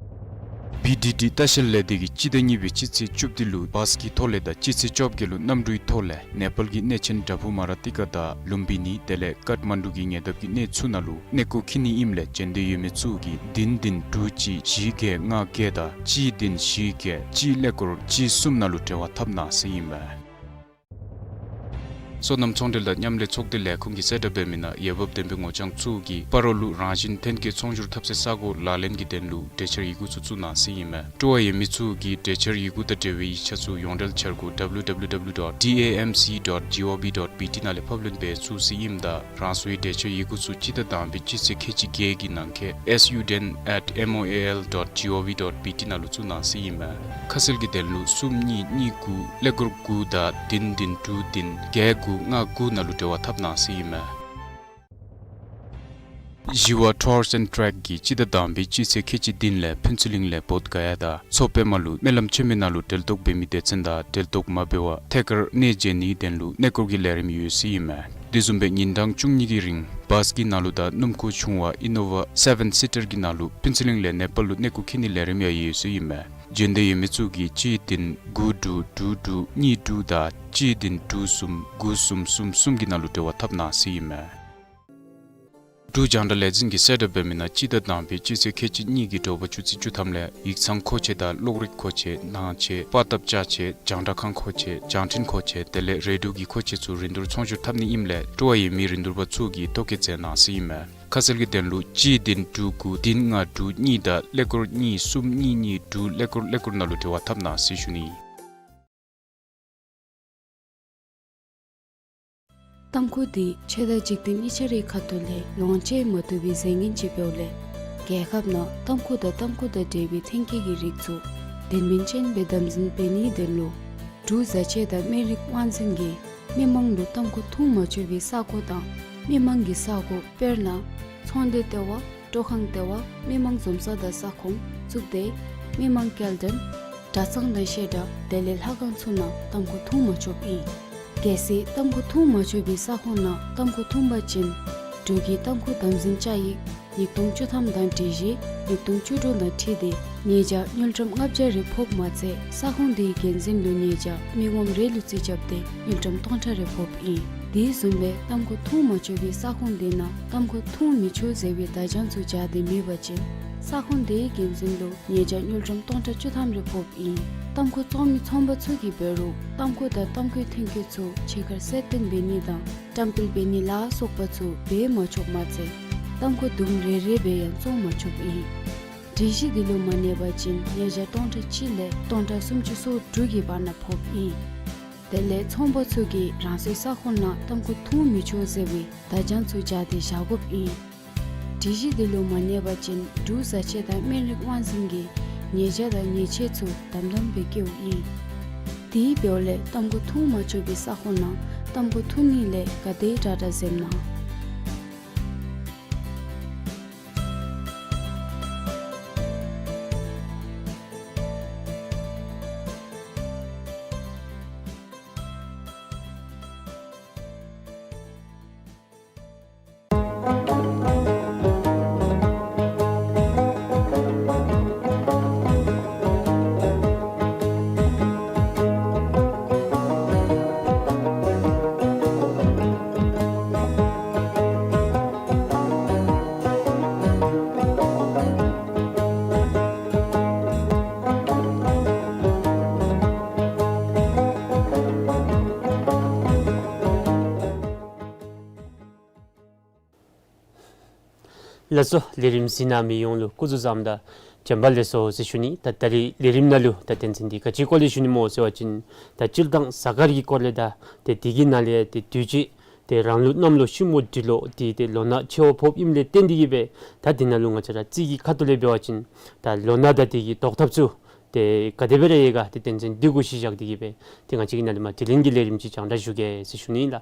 བི་ཌི་ཌི་ལྟ་བཤལ་ལས་སྡེ་གིས་སྤྱི་ཟླ་གཉིས་པའི་སྤྱི་ཚེས་བཅུ་བདུན་ལུ་བཱས་ཀྱི་ཐོག་ལས་དང་སྤྱི་ཚེས་བཅོ་བརྒྱད་ལུ་གནམ་གྲུའི་ཐོག་ལས་ནེ་པཱལ་གྱི་གནས་ཆེན་དྲ་བུ་མ་ར་ཏི་ཀ་དང་ལུམ་བི་ནི་དེ་ལས་ཀཏ་མན་ཌུ་གི་ཉེ་འདབས་ཀྱི་གནས་ཚུ་ནང་ལུ་གནས་སྐོར་འཁྱིད་ནི་ཨིནམ་ལས་འབྱོན་འདོད་ཡོད་མི་ཚུ་གིས་བདུན་བདུན་དྲུག་གཅིག་བཞི་བརྒྱད་ལྔ་བརྒྱད་དང་གཅིག་བདུན་བཞི་བརྒྱད་གཅིག་ཀླད་ཀོར་གཅིག་གསུམ་ནང་ལུ་འབྲེལ་བ་འཐབ་གནང་ཟེར་ཨིན་མས། སོ་ནམ་ཚོང་འབྲེལ་དང་མཉམ་ལས་ཚོགས་སྡེ་ལས་ཁུངས་ཀྱིས་གསལ་བསྒྲགས་འབད་མི་ནང་འོས་འབབ་ལྡན་པའི་ངོ་རྐྱང་ཚུ་གིས་སྤ་རོ་ལུ་རང་བཞིན་ཐོན་སྐྱེད་ཚོང་སྒྱུར་འཐབ་སའི་ས་གོ་ལག་ལེན་གྱི་དོན་ལུ་གྲོས་འཆར་ཡི་གུ་ཚུ་བཙུགས་གནང་ཟེར་ཨིན་མས། སྤྲོ་བ་ཡོད་མི་ཚུ་གིས་གྲོས་འཆར་ཡི་གུ་དང་འབྲེལ་བའི་ཡིག་ཆ་ཚུ་ཡོངས་འབྲེལ་འཆར་སྒོ་W W W dot D A M C dot gov dot B T ནང་ལས་ཕབ་ལེན་འབད་ཚུགས་ཟེར་ཨིནམ་ད་རང་སོའི་གྲོས་འཆར་ཡི་གུ་ཚུ་སྤྱི་ཟླ་དང་པའི་སྤྱི་ཚེས་ཁལ་གཅིག་བརྒྱད་ཀྱི་ནང་འཁོད་S U ten at M O A L dot gov dot B T ནང་ལུ་བཙུགས་གནང་ཟེར་ཨིན་མས། ཁ་གསལ་གྱི་དོན་ལུ་གསུམ་གཉིས་གཉིས་དགུ་ཀླད་ཀོར་དགུ་དང་བདུན་བདུན་དྲུག་བདུན་བརྒྱད་དགུ་ལྔ་དགུ་ནང་ལུ་འབྲེལ་བ་འཐབ་གནང་ཟེར་ཨིན་མས། ཞི་བ་Tours and Trek གིས་སྤྱི་ཟླ་དང་པའི་སྤྱི་ཚེས་ཁལ་གཅིག་བདུན་ལས་ཕུན་ཚོགས་གླིང་ལས་བོདྷ་ག་ཡ་དང་མཚོ་པདྨ་ལུ་སྨོན་ལམ་ཆེན་མོའི་ནང་ལུ་གྲལ་གཏོགས་འབད་མི་སྡེ་ཚན་དང་གྲལ་གཏོགས་མ་འབད་བར་ཐད་ཀར་གནས་མཇལ་ནིའི་དོན་ལུ་གནས་སྐོར་གྱི་ལས་རིམ་ཡོད་ཟེར་ཨིན་མས། དེ་བཟུམ་སྦེ་ཉིན་གྲངས་བཅུ་གཉིས་ཀྱི་རིང་བཱས་ཀྱི་ནང་ལུ་དང་སྣུམ་འཁོར་ཆུང་བ་ཨི་ནོ་ཝ་སེ་བེན་སི་ཊར་གྱི་ནང་ལུ་ཕུན་ཚོགས་གླིང་ལས་ནེ་པཱལ་ལུ་གནས་སྐོར་འཁྱིད་ནིའི་ལས་རིམ་ཡང་ཡོད་ཟེར་ཨིན་མས། འབྱོན་འདོད་ཡོད་མི་ཚུ་གིས་གཅིག་བདུན་དགུ་དྲུག་དྲུག་དྲུག་གཉིས་དྲུག་དང་གཅིག་བདུན་དྲུག་གསུམ་དགུ་གསུམ་གསུམ་གསུམ་གྱི་ནང་ལུ་འབྲེལ་བ་འཐབ་གནང་ཟེར་ཨིན་མས། འབྲུག་རྒྱང་བསྒྲགས་ལས་འཛིན་གྱིས་གསལ་བསྒྲགས་འབད་མི་ནང་སྤྱི་ཟླ་དང་པའི་སྤྱི་ཚེས་ཁལ་གཅིག་གཉིས་ཀྱི་དྲོ་པ་ཆུ་ཚོད་བཅུ་ཐམ་ལས་ཡིག་ཚང་མཁོ་ཆས་དང་གློག་རིག་མཁོ་ཆས་ནང་ཆས་པར་བཏབ་ཅ་ཆས་རྒྱང་བསྒྲགས་ཁང་མཁོ་ཆས་རྒྱང་འཕྲིན་མཁོ་ཆས་དེ་ལས་རེ་ཌིའོ་གི་མཁོ་ཆས་ཚུ་རིན་བསྡུར་ཚོང་སྒྱུར་འཐབ་ནི་ཨིནམ་ལས་སྤྲོ་བ་ཡོད་མི་རིན་བསྡུར་པ་ཚུ་གིས་ཐོ་བཀོད་མཛད་གནང་ཟེར་ཨིན་མས། ཁ་གསལ་གྱི་དོན་ལུ་གཅིག་བདུན་དྲུག་དགུ་བདུན་ལྔ་དྲུག་གཉིས་དང་ཀླད་ཀོར་གཉིས་གསུམ་གཉིས་གཉིས་དྲུག་ཀླད་ཀོར་ཀླད་ཀོར་ནང་ལུ་འབྲེལ་བ་འཐབ་གནང་ཟེར་ཞུ་ནི། ཏམ་ཁུ་འདི་ཆོས་དང་འཇིག་རྟེན་གཉིས་ཆ་རའི་ཁ་ཐུག་ལས་ལོངས་སྤྱོད་མ་བཏུབ་པའི་རྫས་ངན་ཅིག་འབདཝ་ལས་རྒྱལ་ཁབ་ནང་ཏམ་ཁུ་དང་ཏམ་ཁུ་དང་འབྲེལ་བའི་ཐོན་སྐྱེད་ཀྱི་རིགས་ཚུ་དོན་སྨིན་ཅན་སྦེ་དམ་འཛིན་འབད་ནིའི་དོན་ལུ་འབྲུག་བཟའ་ཆས་དང་སྨན་རིགས་དབང་འཛིན་གྱིས་མི་མང་ལུ་ཏམ་ཁུ་འཐུང་མ་ཆོག་པའི་ས་གོ་དང་མི་མང་གི་ས་གོ་དཔེར་ན་ཚོང་སྡེ་ལྟེ་བ་སྤྲོ་ཁང་ལྟེ་བ་མི་མང་འཛོམས་ས་དང་ས་ཁོངས་གཙུག་སྡེ་མི་མང་སྐྱེལ་འདྲེན་གྲྭ་ཚང་དང་བཤད་གྲྭ་དེ་ལས་ལྷ་ཁང་ཚུ་ནང་ཏམ་ཁུ་འཐུང་མ་ཆོགཔ་ཨིན། གལ་སྲིད་ཏམ་ཁུ་འཐུང་མ་ཆོག་པའི་ས་ཁོངས་ནང་ཏམ་ཁུ་འཐུང་པ་ཅིན་འབྲུག་གི་ཏམ་ཁུ་དམ་འཛིན་བཅའ་ཡིག་ཉིས་སྟོང་བཅུ་ཐམ་དང་སྒྲིག་གཞི་ཉིས་སྟོང་བཅུ་དྲུག་དང་འཁྲིལ་ཏེ་ཉེས་བྱ་དངུལ་ཀྲམ་ལྔ་བརྒྱ་རེ་ཕོགཔ་མ་ཚད་ས་ཁོངས་དེའི་འགན་འཛིན་ལུ་ཉེས་བྱ་མི་ངོམ་རེ་ལུ་རྩིས་རྐྱབ་སྟེ་དངུལ་ཀྲམ་སྟོང་ཕྲག་རེ་ཕོགཔ་ཨིན། དེ་བཟུམ་སྦེ་ཏམ་ཁུ་འཐུང་མ་ཆོག་པའི་ས་ཁོངས་དེ་ནང་ཏམ་ཁུ་འཐུང་མི་ཆོག་ཟེར་བའི་བརྡ་བྱང་ཚུ་སྦྱར་ཏེ་མེད་པ་ཅིན་ས་ཁོངས་དེའི་འགན་འཛིན་ལུ་ཉེས་བྱ་དངུལ་ཀྲམ་སྟོང་ཕྲག་བཅུ་ཐམ་རེ་ཕོགཔ་ཨིན། ཏམ་ཁུ་བཙོང་མི་ཚོང་པ་ཚུ་གིས་འབད་རུང་ཏམ་ཁུ་དང་ཏམ་ཁུའི་ཐོན་སྐྱེད་ཚུ་ཕྱི་ཁར་གསལ་སྟོན་འབད་ནི་དང་བཀྲམ་སྤེལ་འབད་ནི་ལ་སོགས་པ་ཚུ་འབད་མ་ཆོགཔ་མ་ཚད་ཏམ་ཁུ་དུམ་རེ་རེ་སྦེ་ཡང་བཙོང་མ་ཆོགཔ་ཨིན། སྒྲིག་གཞི་འདི་ལུ་མ་གནས་པ་ཅིན་ཉེས་བྱ་སྟོང་ཕྲག་གཅིག་ལས་སྟོང་ཕྲག་སུམ་ཅུ་སོ་དྲུག་གི་བར་ན་ཕོགཔ་ཨིན། དེ་ལས་ཚོང་པ་ཚུ་གིས་རང་སོའི་ས་ཁོངས་ནང་ཏམ་ཁུ་འཐུང་མི་ཆོག་ཟེར་བའི་བརྡ་བྱང་ཚུ་སྦྱར་ཏེ་བཞག་དགོཔ་ཨིན། སྒྲིག་གཞི་འདི་ལུ་མ་གནས་པ་ཅིན་འབྲུག་བཟའ་ཆས་དང་སྨན་རིགས་དབང་འཛིན་གྱིས་ཉེས་བྱ་དང་ཉེས་ཆད་ཚུ་དམ་དམ་སྦེ་བཀལཝ་ཨིན། དེ་འབདཝ་ལས་ཏམ་ཁུ་འཐུང་མ་ཆོག་པའི་ས་ཁོངས་ནང་ཏམ་ཁུ་འཐུང་ནི་ལས་ག་དེ་དྲག་དྲག་འཛེམ་གནང་། ལགས་སོ། ལས་རིམ་གཟིགས་གནང་མི་ཡོངས་ལུ་སྐུ་གཟུགས་བཟང་དང་བྱོན་པ་ལེགས་སོ་ཟེར་ཞུ་ནི། ད་ད་རིས་ལས་རིམ་ནང་ལུ་ད་དོན་ཚན་འདི་ག་ཅིའི་སྐོར་ལས་ཞུ་ནི་སྨོ་ཟེར་བ་ཅིན་ད་སྤྱིར་བཏང་གཟའ་སྐར་གྱི་སྐོར་ལས་དང་ཏེ་དེ་གི་ནང་ལས་ཏེ་དུས་ཅི་ཏེ་རང་ལུག་གནམ་ལོ་ཤིང་མོ་འབྲི་ལོ་འདི་ཏེ་ལོ་ན་ཆེ་བ་ཕོགཔ་ཨིནམ་ལས་བརྟེན་ཏེ་གིས་སྦེ་ད་འདི་ནང་ལུ་ང་བཅས་ར་རྩིས་ཀྱི་ཁ་ཐུག་ལས་འབད་བ་ཅིན་ད་ལོ་ན་དང་དེ་གི་བཟློག་ཐབས་ཚུ་ཏེ་ག་དེ་སྦེ་ར་ཡོད་ག་ཏེ་དོན་ཚན་འདི་གུ་གཞི་བཞག་སྟེ་གིས་སྦེ་ཏེ་ང་བཅས་ཀྱིས་ནཱ་ལས་མར་དྲི་ལན་གྱི་ལས་རིམ་ཅིག་རྒྱང་བསྒྲགས་ཞུ་གེ་ཟེར་ཞུ་ནི་ལགས།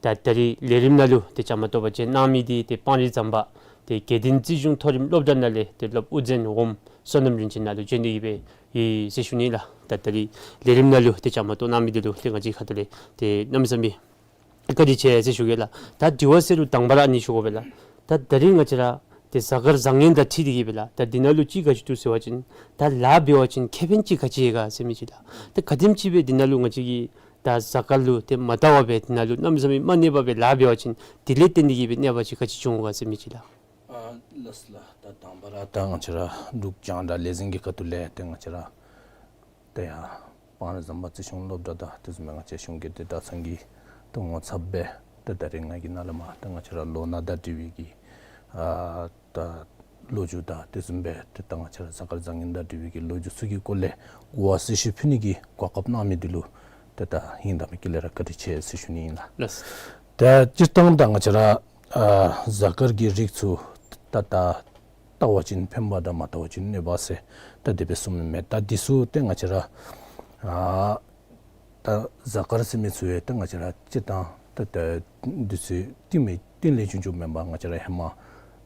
ད་ད་རིས་ལས་རིམ་ནང་ལུ་ཏེ་བཅའ་མར་གཏོགས་པ་བྱོན་གནང་མི་འདི་ཏེ་སྤང་རི་ཟམ་པ་ཏེ་དགེ་ལྡན་རྩིས་གཞུང་མཐོ་རིམ་སློབ་གྲྭ་ནང་ལས་ཏེ་སློབ་དབུ་འཛིན་འོགམ་བསོད་ནམས་རིན་ཆེན་ནཱ་ལུ་བྱོན་ཏེ་གིས་སྦེ་ཡོད་ཟེར་ཞུ་ནི་ལགས། ད་ད་རིས་ལས་རིམ་ནང་ལུ་ཏེ་བཅའ་མར་གཏོགས་གནང་མི་འདི་ལུ་ཏེ་ང་བཅས་ཁ་ཐུག་ལས་ཏེ་གནམ་མེད་ས་མེད་བཀའ་དྲིན་ཆེ་ཟེར་ཞུ་གེ་ལགས། ད་དྲི་བ་ཟེར་རུང་དང་པ་ར་ཨ་ནི་ཞུ་དགོ་པས་ལགས། ད་ད་རིས་ང་བཅས་ར་ ཏེ་གཟའ་སྐར་བཟང་ངན་དང་འཁྲིལ་ཏེ་གི་སྦེ་ལགས། ད་འདི་ནང་ལུ་ཅིག་ག་ཅི་འདུག་ཟེར་བ་ཅིན་ད་ལཱ་འབད་བ་ཅིན་ཁེ་ཕན་ཅིག་ག་ཅི་ཡོད་ག་ཟེར་མི་ཅིག་ལགས། ད་ག་དེམ་ཅིག་སྦེ་འདི་ནང་ལུ་ང་བཅས་ཀྱིས་ད་གཟའ་སྐར་ལུ་ཏེ་མ་བལྟ་བར་སྦེ་འདི་ནང་ལུ་གནམ་མེད་ས་མེད་མ་གནས་པར་སྦེ་ལཱ་འབད་བ་ཅིན་དེ་ལས་བརྟེན་ཏེ་གི་སྦེ་གནོད་པ་ཅིག་ག་ཅི་འབྱུང་ག་ཟེར་མི་ཅིག་ལགས། ཨ་ལགས་སོ་ལགས། ད་དང་པ་ར་ད་ང་བཅས་ར་འབྲུག་རྒྱང་བསྒྲགས་ལས་འཛིན་གྱི་ཁ་ཐུག་ལས་ཏེ་ང་བཅས་ར་ད་ཡང་སྤང་རི་ཟམ་པ་རྩིས་གཞུང་སློབ་གྲྭ་དང་དེ་བཟུམ་སྦེ་ང་བཅས་གཞུང་སྒེར་དོན་གྲྭ་ཚང་གི་ཏེ་ངོ་ཚབ་སྦེ་ཏེ་ད་རེས་ང་གིས་ནཱ་ལས་མར་ཏེ་ང་བཅས་ར་ལོ་ན་དང་འབྲེལ་བའི་གི་ཨ་ད་ལོ་རྒྱུས་དང་དེ་བཟུམ་སྦེ་ཏེ་ད་ང་བཅས་ར་གཟའ་སྐར་བཟང་ངན་དང་འབྲེལ་བའི་གི་ལོ་རྒྱུས་ཚུ་གི་སྐོར་ལས་གོ་བ་གསལ་ཞུ་ཕུལ་ནི་གི་གོ་སྐབས་གནང་མི་འདི་ལུ་ཏེ་ད་ཧིང་དང་མི་དཀྱིལ་ལས་ར་བཀའ་དྲིན་ཆེ་ཟེར་ཞུ་ནི་ཨིན་ལགས། ལགས། ད་སྤྱིར་བཏང་ད་ང་བཅས་ར་ཨ་གཟའ་སྐར་གྱི་རིགས་ཚུ་ད་ད་བལྟ་བ་ཅིན་ཕན་པ་དང་མ་བལྟ་བ་ཅིན་གནོད་པ་ཟེར་ད་དེ་སྦེ་གསུངས་མི་མས། ད་འདི་ཚུ་ཏེ་ང་བཅས་ར་ཨ་ད་གཟའ་སྐར་ཟེར་མི་ཚུ་ཡང་ད་ང་བཅས་ར་སྤྱིར་བཏང་ད་ད་འདི་ཚུ་གཏིང་མི་གཏིང་ལས་བྱུང་བྱུངམ་མེན་པར་ང་བཅས་ར་ཧེ་མ་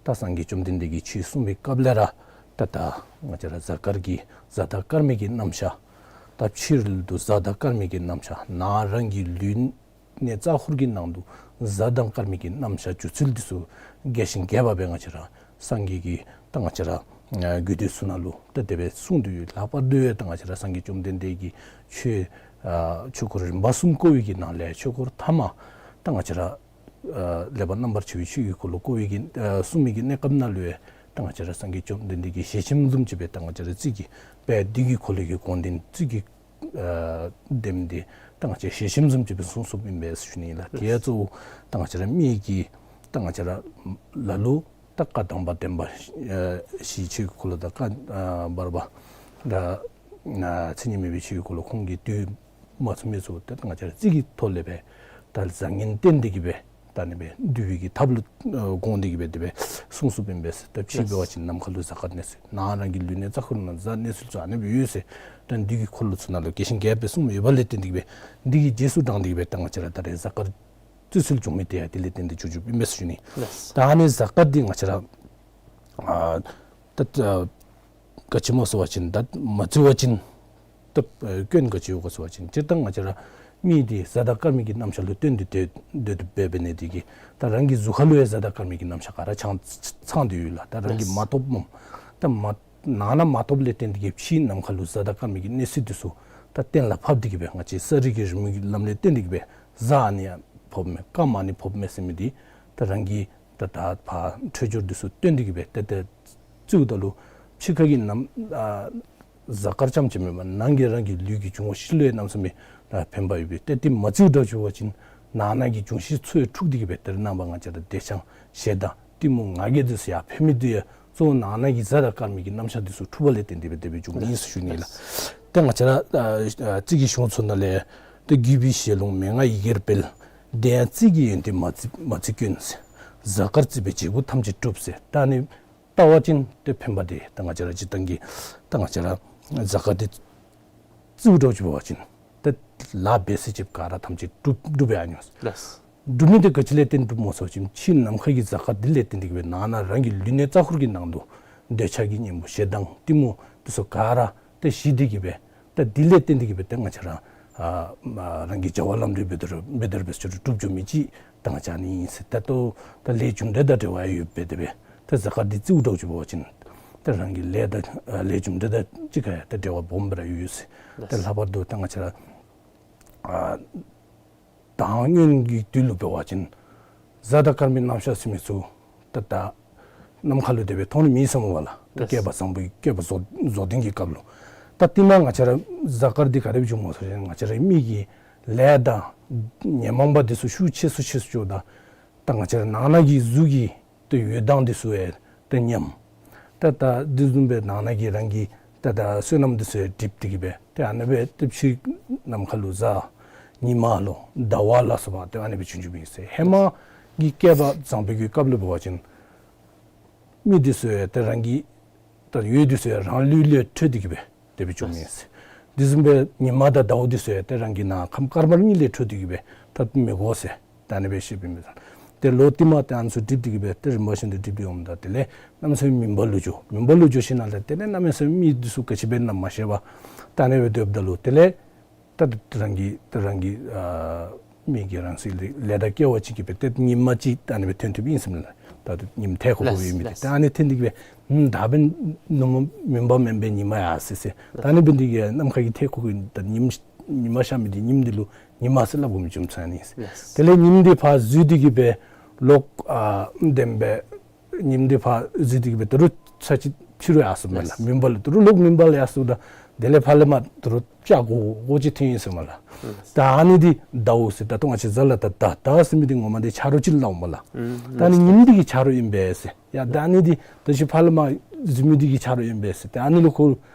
ད་སངས་རྒྱས་བཅོམ་ལྡན་འདས་ཀྱིས་ཆོས་གསུངས་པའི་སྐབས་ལས་ར་ད་ད་ང་བཅས་ར་གཟའ་སྐར་གྱི་གཟའ་དང་སྐར་མའི་གི་རྣམ་གཞག། ད་ཕྱི་རོལ་དུ་གཟའ་དང་སྐར་མའི་གི་རྣམ་གཞག། ནང་རང་གི་ལུས་གནད་རྩ་ཧུར་གྱི་ནང་དུ་གཟའ་དང་སྐར་མའི་གི་རྣམ་གཞག་འཇུག་ཚུལ་འདི་ཚུ་རྒྱས་ཤིང་རྒྱས་པ་སྦེ་ང་བཅས་ར་སངས་རྒྱས་ཀྱིས་ད་ང་བཅས་ར་ཨ་རྒྱུད་སྡེ་ཚུ་ནང་ལུ་ད་དེ་སྦེ་གསུངས་ཏེ་ཡོད། ལྷག་པར་དུ་ཡང་ད་ང་བཅས་ར་སངས་རྒྱས་བཅོམ་ལྡན་འདས་ཀྱིས་ཆོས་ཨ་ཆོས་འཁོར་རིམ་པ་གསུམ་བསྐོར་བའི་གི་ནང་ལས་ཆོས་འཁོར་ཐ་མ་ད་ང་བཅས་ར་ཨ་ལེགས་པར་རྣམ་པར་ཕྱེ་བའི་ཆོས་ཀྱི་འཁོར་ལོ་བསྐོར་བའི་གི་ཨ་གསུངས་མི་གི་གནས་སྐབས་ནང་ལུ་ཡང་ད་ང་བཅས་ར་སངས་རྒྱས་བཅོམ་ལྡན་འདས་ཀྱི་ཞལ་ཆེམས་བཟུམ་ཅིག་སྦེ་ད་ང་བཅས་ར་རྩིས་ཀྱི་དཔལ་འདི་གི་འཁོར་ལོ་གི་དགོངས་དོན་རྩིས་ཀྱི་ཨ་དེམ་འདི་ད་ང་བཅས་ཞལ་ཆེམས་བཟུམ་ཅིག་སྦེ་གསུངས་གསུངསམ་ཨིན་པས་ཟེར་ཞུ་ནི་ཨིན་ལགས། དེ་ཡང་གཙོ་བོ་ད་ང་བཅས་ར་མི་གི་ད་ང་བཅས་ར་ལ་ལུ་ད་བཀའ་དམ་པ་བདེན་པ་ཨ་བཞི་ཆོས་ཀྱི་འཁོར་ལོ་དང་བཀའ་ཨ་བར་པ་ད་ཨ་མཚན་ཉིད་མེད་པའི་ཆོས་ཀྱི་འཁོར་ལོ་ཁོང་གིས་བསྡུ་མ་ཚུགས་མི་ཚུ་ད་ང་བཅས་ར་རྩིས་ཀྱི་ཐོག་ལས་སྦེ་ད་བཟང་ངན་བསྟན་ཏེ་གི་སྦེ་ད་ཨ་ནི་སྦེ་བསྡུ་བའི་གི་ཐབས་ལུ་ཨ་དགོངས་ཏེ་གི་སྦེ་དེ་སྦེ་གསུངས་གསུངསམ་ཨིན་པས་ཟེར། ད་ཕྱི་འབད་བ་ཅིན་ནམ་མཁའ་ལུ་གཟའ་སྐར་གནས་ཚུལ། ནང་རང་གི་ལུས་གནད་རྩ་ཧུར་ནང་གཟའ་གནས་ཚུལ་ཚུ་ཨ་ནི་སྦེ་ཡོད་ཟེར། ད་འདི་གི་འཁོར་ལོ་ཚུ་ནང་ལུ་རྒྱས་ཤིང་རྒྱས་པ་སྦེ་གསུངས་ཡོདཔ་ལས་བརྟེན་ཏེ་གི་སྦེ་འདི་གི་རྗེས་སུ་འབྲངས་ཏེ་གི་སྦེ་ད་ང་བཅས་ར་ད་རེས་གཟའ་སྐར་བརྩི་སྲོལ་བྱུང་མི་དེ་ཡང་དེ་ལས་བརྟེན་ཏེ་བྱུང་བྱུངམ་ཨིན་པས་ཟེར་ཞུ་ནི། ལགས། ད་ཨ་ནི་གཟའ་སྐར་འདི་ང་བཅས་ར་ཨ་ད་ཨ་ག་ཅི་སྨོ་ཟེར་བ་ཅིན་ད་མ་བརྩི་བ་ཅིན་ད་ཨ་སྐྱོན་ག་ཅི་ཡོད་ག་ཟེར་བ་ཅིན་སྤྱིར་བཏང་ང་བཅས་ར་མི་འདི་གཟའ་དང་སྐར་མའི་གི་རྣམ་གཞག་ལུ་བརྟེན་ཏེ་སྡོད་སྡོད་སྡོདཔ་འབད་ནི་དེ་གིས་ད་རང་གི་གཟུགས་ཁ་ལུ་ཡང་གཟའ་དང་སྐར་མའི་གི་རྣམ་གཞག་ག་ར་ཚང་ཚང་སྟེ་ཡོད་ལགས། ད་རང་གིས་མ་རྟོགསཔ་སྨོ། ད་མ་ནང་ན་མ་རྟོགསཔ་ལས་བརྟེན་ཏེ་གི་ཕྱི་ནམ་མཁའ་ལུ་གཟའ་དང་སྐར་མའི་གི་གནས་ཚུལ་འདི་ཚུ་ད་གཏན་ལ་ཕབ་སྟེ་གི་སྦེ་ང་བཅས་གསར་རིག་གི་རི་མོའི་གི་ལམ་ལས་བརྟེན་ཏེ་གི་སྦེ་གཟའ་ཨ་ནི་ཡང་ཕོགཔ་མས་སྐར་མ་ཨ་ནི་ཕོགཔ་མས་ཟེར་མི་འདི་ད་རང་གི་ད་ད་ཕར་འཕྲོད་སྦྱོར་འདི་ཚུ་བཏོན་ཏེ་གི་སྦེ་ཏེ་ཏེ་བརྩིཝ་ད་ལུ་ཕྱི་ཁ་གི་ནམ་ཨ་གཟའ་སྐར་ཙམ་ཅིག་མེན་པར་ནང་གི་རང་གི་ལུས་ཀྱི་འབྱུང་བ་བཞི་ལུ་ཡང་གནམ་མེད་ས་མེད་ཨ་ཕན་པ་ཡོད་པས། ཏེ་དེ་མ་བརྩིཝ་འདྲཝ་ཅིག་འབད་བ་ཅིན་ནང་ན་གི་འབྱུང་བཞི་ཚུ་ཡང་འཁྲུགས་ཏེ་གི་སྦེ་ཏེ་རྣམ་པ་ང་བཅས་ར་བདེ་ཆགས་ཞེ་སྡང་གཏི་མུག་ང་རྒྱལ་འདི་ཚུ་ཡར་འཕེལ་མི་འདི་ཡང་གཙོ་བོ་ནང་ན་གི་གཟའ་དང་སྐར་མའི་གི་རྣམ་གཞག་འདི་ཚུ་འཁྲུགས་པ་ལས་བརྟེན་ཏེ་སྦེ་དེ་སྦེ་བྱུང་ནི་ཨིན་ཟེར་ཞུ་ནི་ལགས། ཏེ་ང་བཅས་ར་ཨ་ཨ་རྩིས་ཀྱི་གཞུང་ཚུ་ནང་ལས་ཏེ་བརྒྱུད་པའི་ཞལ་ལུང་མན་ངག་ཡི་གེར་སྤེལ། དེ་ཡང་རྩིས་ཀྱི་ཡོན་ཏན་མ་བརྩི་མ་བརྩི་སྐྱོན་ཟེར། གཟའ་སྐར་བརྩིས་པས་བྱེད་པོ་ཐམས་ཅད་འགྲུབ་ཟེར། ད་ཨ་ནི་བལྟ་བ་ཅིན་ཏེ་ཕན་པ་འདི་ད་ང་བཅས་ར་སྤྱིར་བཏང་གི་ད་ང་བཅས་ར་གཟའ་སྐར་འདི་བརྩིཝ་འདྲཝ་ཅིག་འབད་བ་ཅིན་ཏེ་ལཱ་འབད་ས་ཅིག་ག་ར་ཐམས་ཅད་འགྲུབ་འགྲུབ་པའི་ཨ་ནི་ལགས། འགྲུབ་མི་འདི་ག་ཅི་ལས་བརྟེན་འགྲུབ་སྨོ་ཟེར་བ་ཅིན་ཕྱི་ནམ་མཁའ་གི་གཟའ་སྐར་འདི་ལས་བརྟེན་ཏེ་གི་སྦེ་ནང་ན་རང་གི་ལུས་གནད་རྩ་ཧུར་གྱི་ནང་དུ་འདོད་ཆགས་ཀྱི་གཉེན་པོ་ཞེ་སྡང་གཏི་མུག་འདི་ཚུ་ག་ར་ཏེ་ཞི་སྟེ་གི་སྦེ་ཏེ་འདི་ལས་བརྟེན་ཏེ་གི་སྦེ་ཏེ་ང་བཅས་ར་ཨ་མ་རང་གི་བྱ་བ་ལམ་འགྲོ་འབད་དོ་རུང་འབད་དོ་རུང་འབད་ཚུགས་རུང་འགྲུབ་འགྱོ་མི་ཅིག་ད་ང་བཅས་ཨ་ནི་ཨིན་ཟེར། ད་ལྟོ་ད་ལས་རྒྱུ་འབྲས་དང་འབྲེལ་བ་ཡོདཔ་སྦེ་དེ་སྦེ་ད་གཟའ་སྐར་འདི་བརྩིཝ་འདྲཝ་ཅིག་འབད་བ་ཅིན་ད་རང་གི་ལས་དང་ཨ་ལས་རྒྱུ་འབྲས་དང་གཅིག་ཁར་ཡང་ད་འབྲེལ་བ་སྦོམ་སྦེ་ར་ཡོད་ཟེར། ད་ལྷག་པར་དུ་ད་ང་བཅས་ར་ཨ་ད་སྔོན་གྱི་དུས་ལུ་འབད་བ་ཅིན་གཟའ་དང་སྐར་མའི་རྣམ་གཞག་ཟེར་མི་ཚུ་ད་ད་ནམ་མཁའ་ལུ་དེ་སྦེ་མཐོང་ནི་མེད་ཟེར་སྨོ་བ་ལགས། ད་བསྐལ་པ་བཟང་པོའི་བསྐལ་པ་རྫོགས་རྫོགས་ལྡན་གྱི་སྐབས་ལུ། ད་དེ་ནང་ང་བཅས་ར་གཟའ་སྐར་འདི་ག་དེ་སྦེ་བྱུངམ་སྨོ་ཟེར་བ་ཅིན་ང་བཅས་ར་མི་གི་ལས་དང་ཉོན་མོངས་པ་འདི་ཚུ་ཤུགས་ཆེ་སུ་ཆེ་སུ་འགྱོཝ་ད་ད་ང་བཅས་ར་ནང་ན་གི་གཟུགས་ཀྱི་ཏེ་འོད་མདངས་འདི་ཚུ་ཡང་ཏེ་ཉམས། ད་ད་དེ་བཟུམ་སྦེ་ནང་ན་གི་རང་གི་ད་ད་བསོད་ནམས་འདི་ཚུ་ཡང་འགྲིབ་སྟེ་གི་སྦེ་ཏེ་ཨ་ནི་སྦེ་ཏེ་ཕྱི་ནམ་མཁའ་ལུ་གཟའ་ཉི་མ་ལོ་ཟླ་བ་ལ་སོགས་པ་ཏེ་ཨ་ནི་སྦེ་བྱུང་བྱུངམ་ཨིན་ཟེར། ཧེ་མ་གི་བསྐལ་པ་བཟང་པོའི་གི་སྐབས་ལུ་འབད་བ་ཅིན་མི་འདི་ཚུ་ཡང་ཏེ་རང་གི་ད་འོད་འདི་ཚུ་ཡང་རང་ལུས་ལས་འཕྲོས་ཏེ་གི་སྦེ་དེ་སྦེ་བྱུངམ་ཨིན་ཟེར། དེ་བཟུམ་སྦེ་ཉི་མ་དང་ཟླཝ་འདི་ཚུ་ཡང་ཏེ་རང་གི་ནང་ཁམས་དཀར་དམར་གཉིས་ལས་འཕྲོས་ཏེ་གི་སྦེ་ད་མི་དགོ་ཟེར། ད་ཨ་ནི་སྦེ་བཤདཔ་ཨིན་པས། ཏེ་ལོ་དེ་མ་ཏེ་ཨ་ནི་ཚུ་འགྲིབ་སྟེ་གི་སྦེ་ཏེ་རིམ་པ་བཞིན་དུ་འགྲིབ་སྟེ་འོངམ་ད་དེ་ལས་གནམ་མེད་ས་མེད་མུན་པ་ལུ་འགྱོ། མུན་པ་ལུ་འགྱོ་ཞིནམ་ལས་དེ་ལས་གནམ་མེད་ས་མེད་མི་འདི་ཚུ་ག་ཅི་འབད་ན་མ་ཤེས་པར་ད་ཨ་ནི་སྦེ་སྡོདཔ་ད་ལུ་དེ་ལས་ད་རང་གི་ད་རང་གི་ཨ་མི་གི་རང་སྲིད་ལས་ལས་དང་སྐལ་བ་ཅིག་གིས་སྦེ་ཏེ་ཉི་མ་ཅིག་ད་ཨ་ནི་སྦེ་ཐོན་ཐོནམ་ཨིན་ཟེར་མས་ལགས། ད་ཉིམ་ཐེ་ཁོ་ཁོ་ཡོད་མི་དེ། ད་ཨ་ནི་ཐེན་ཏེ་གི་སྦེ་ད་འབདན་ནུབ་མོ་མུན་པ་མེན་པའི་ཉི་མ་ཡར་སོ་ཡི་ཟེར། ད་ཨ་ནི་འབདན་དེ་གིས་ནམ་མཁའ་གི་ཐེ་ཁོ་ཁོ་ད་ཉིམ་ཉི་མ་ཤར་མི་དེ་ཉིམ་དེ་ལུ་ཉི་མ་ཟེར་སླབ་དགོ་མི་བྱུང་ཚར་ནི་ཨིན་ཟེར། དེ་ལས་ཉིམ་དེ་ཕར་འཛུལ་ཏེ་གི་སྦེ་ལོག་ཨ་བདེན་པའི་ཉིམ་དེ་ཕར་འཛུལ་ཏེ་གི་སྦེ་ད་རུང་ཚར་གཅིག་ཕྱི་རུ་ཡར་སོངམ་མས་ལགས། མུན་པ་ལུ་ད་རུང་ལོག་མུན་པ་ལུ་ཡར་སོངམ་ད་དེ་ལས་ཕར་ལས་མར་ད་རུང་ལྕགས་སྒོར་སྒོར་ཅིག་ཐོན་ཡི་ཟེརཝ་མས་ལགས། ད་ཨ་ནི་དེ་ཟླཝ་ཟེར། ད་ལྟོ་ང་བཅས་གཟའ་ལ་ད་ཟླ་ཟླ་ཟེར་མི་དེ་ངོ་མ་དེ་ཆ་རོགས་ཅིག་སླབ་འོང་མས་ལགས། ད་ཨ་ནི་ཉིམ་དེ་གི་ཆ་རོགས་ཨིན་པས་ཟེར། ཡ་ད་ཨ་ནི་དེ་ད་ཅི་ཕར་ལས་མར་འཛུལ་མི་དེ་གི་ཆ་རོགས་ཨིན་པས་ཟེར། ད་ཨ་ནི་ལུ་ཁོ་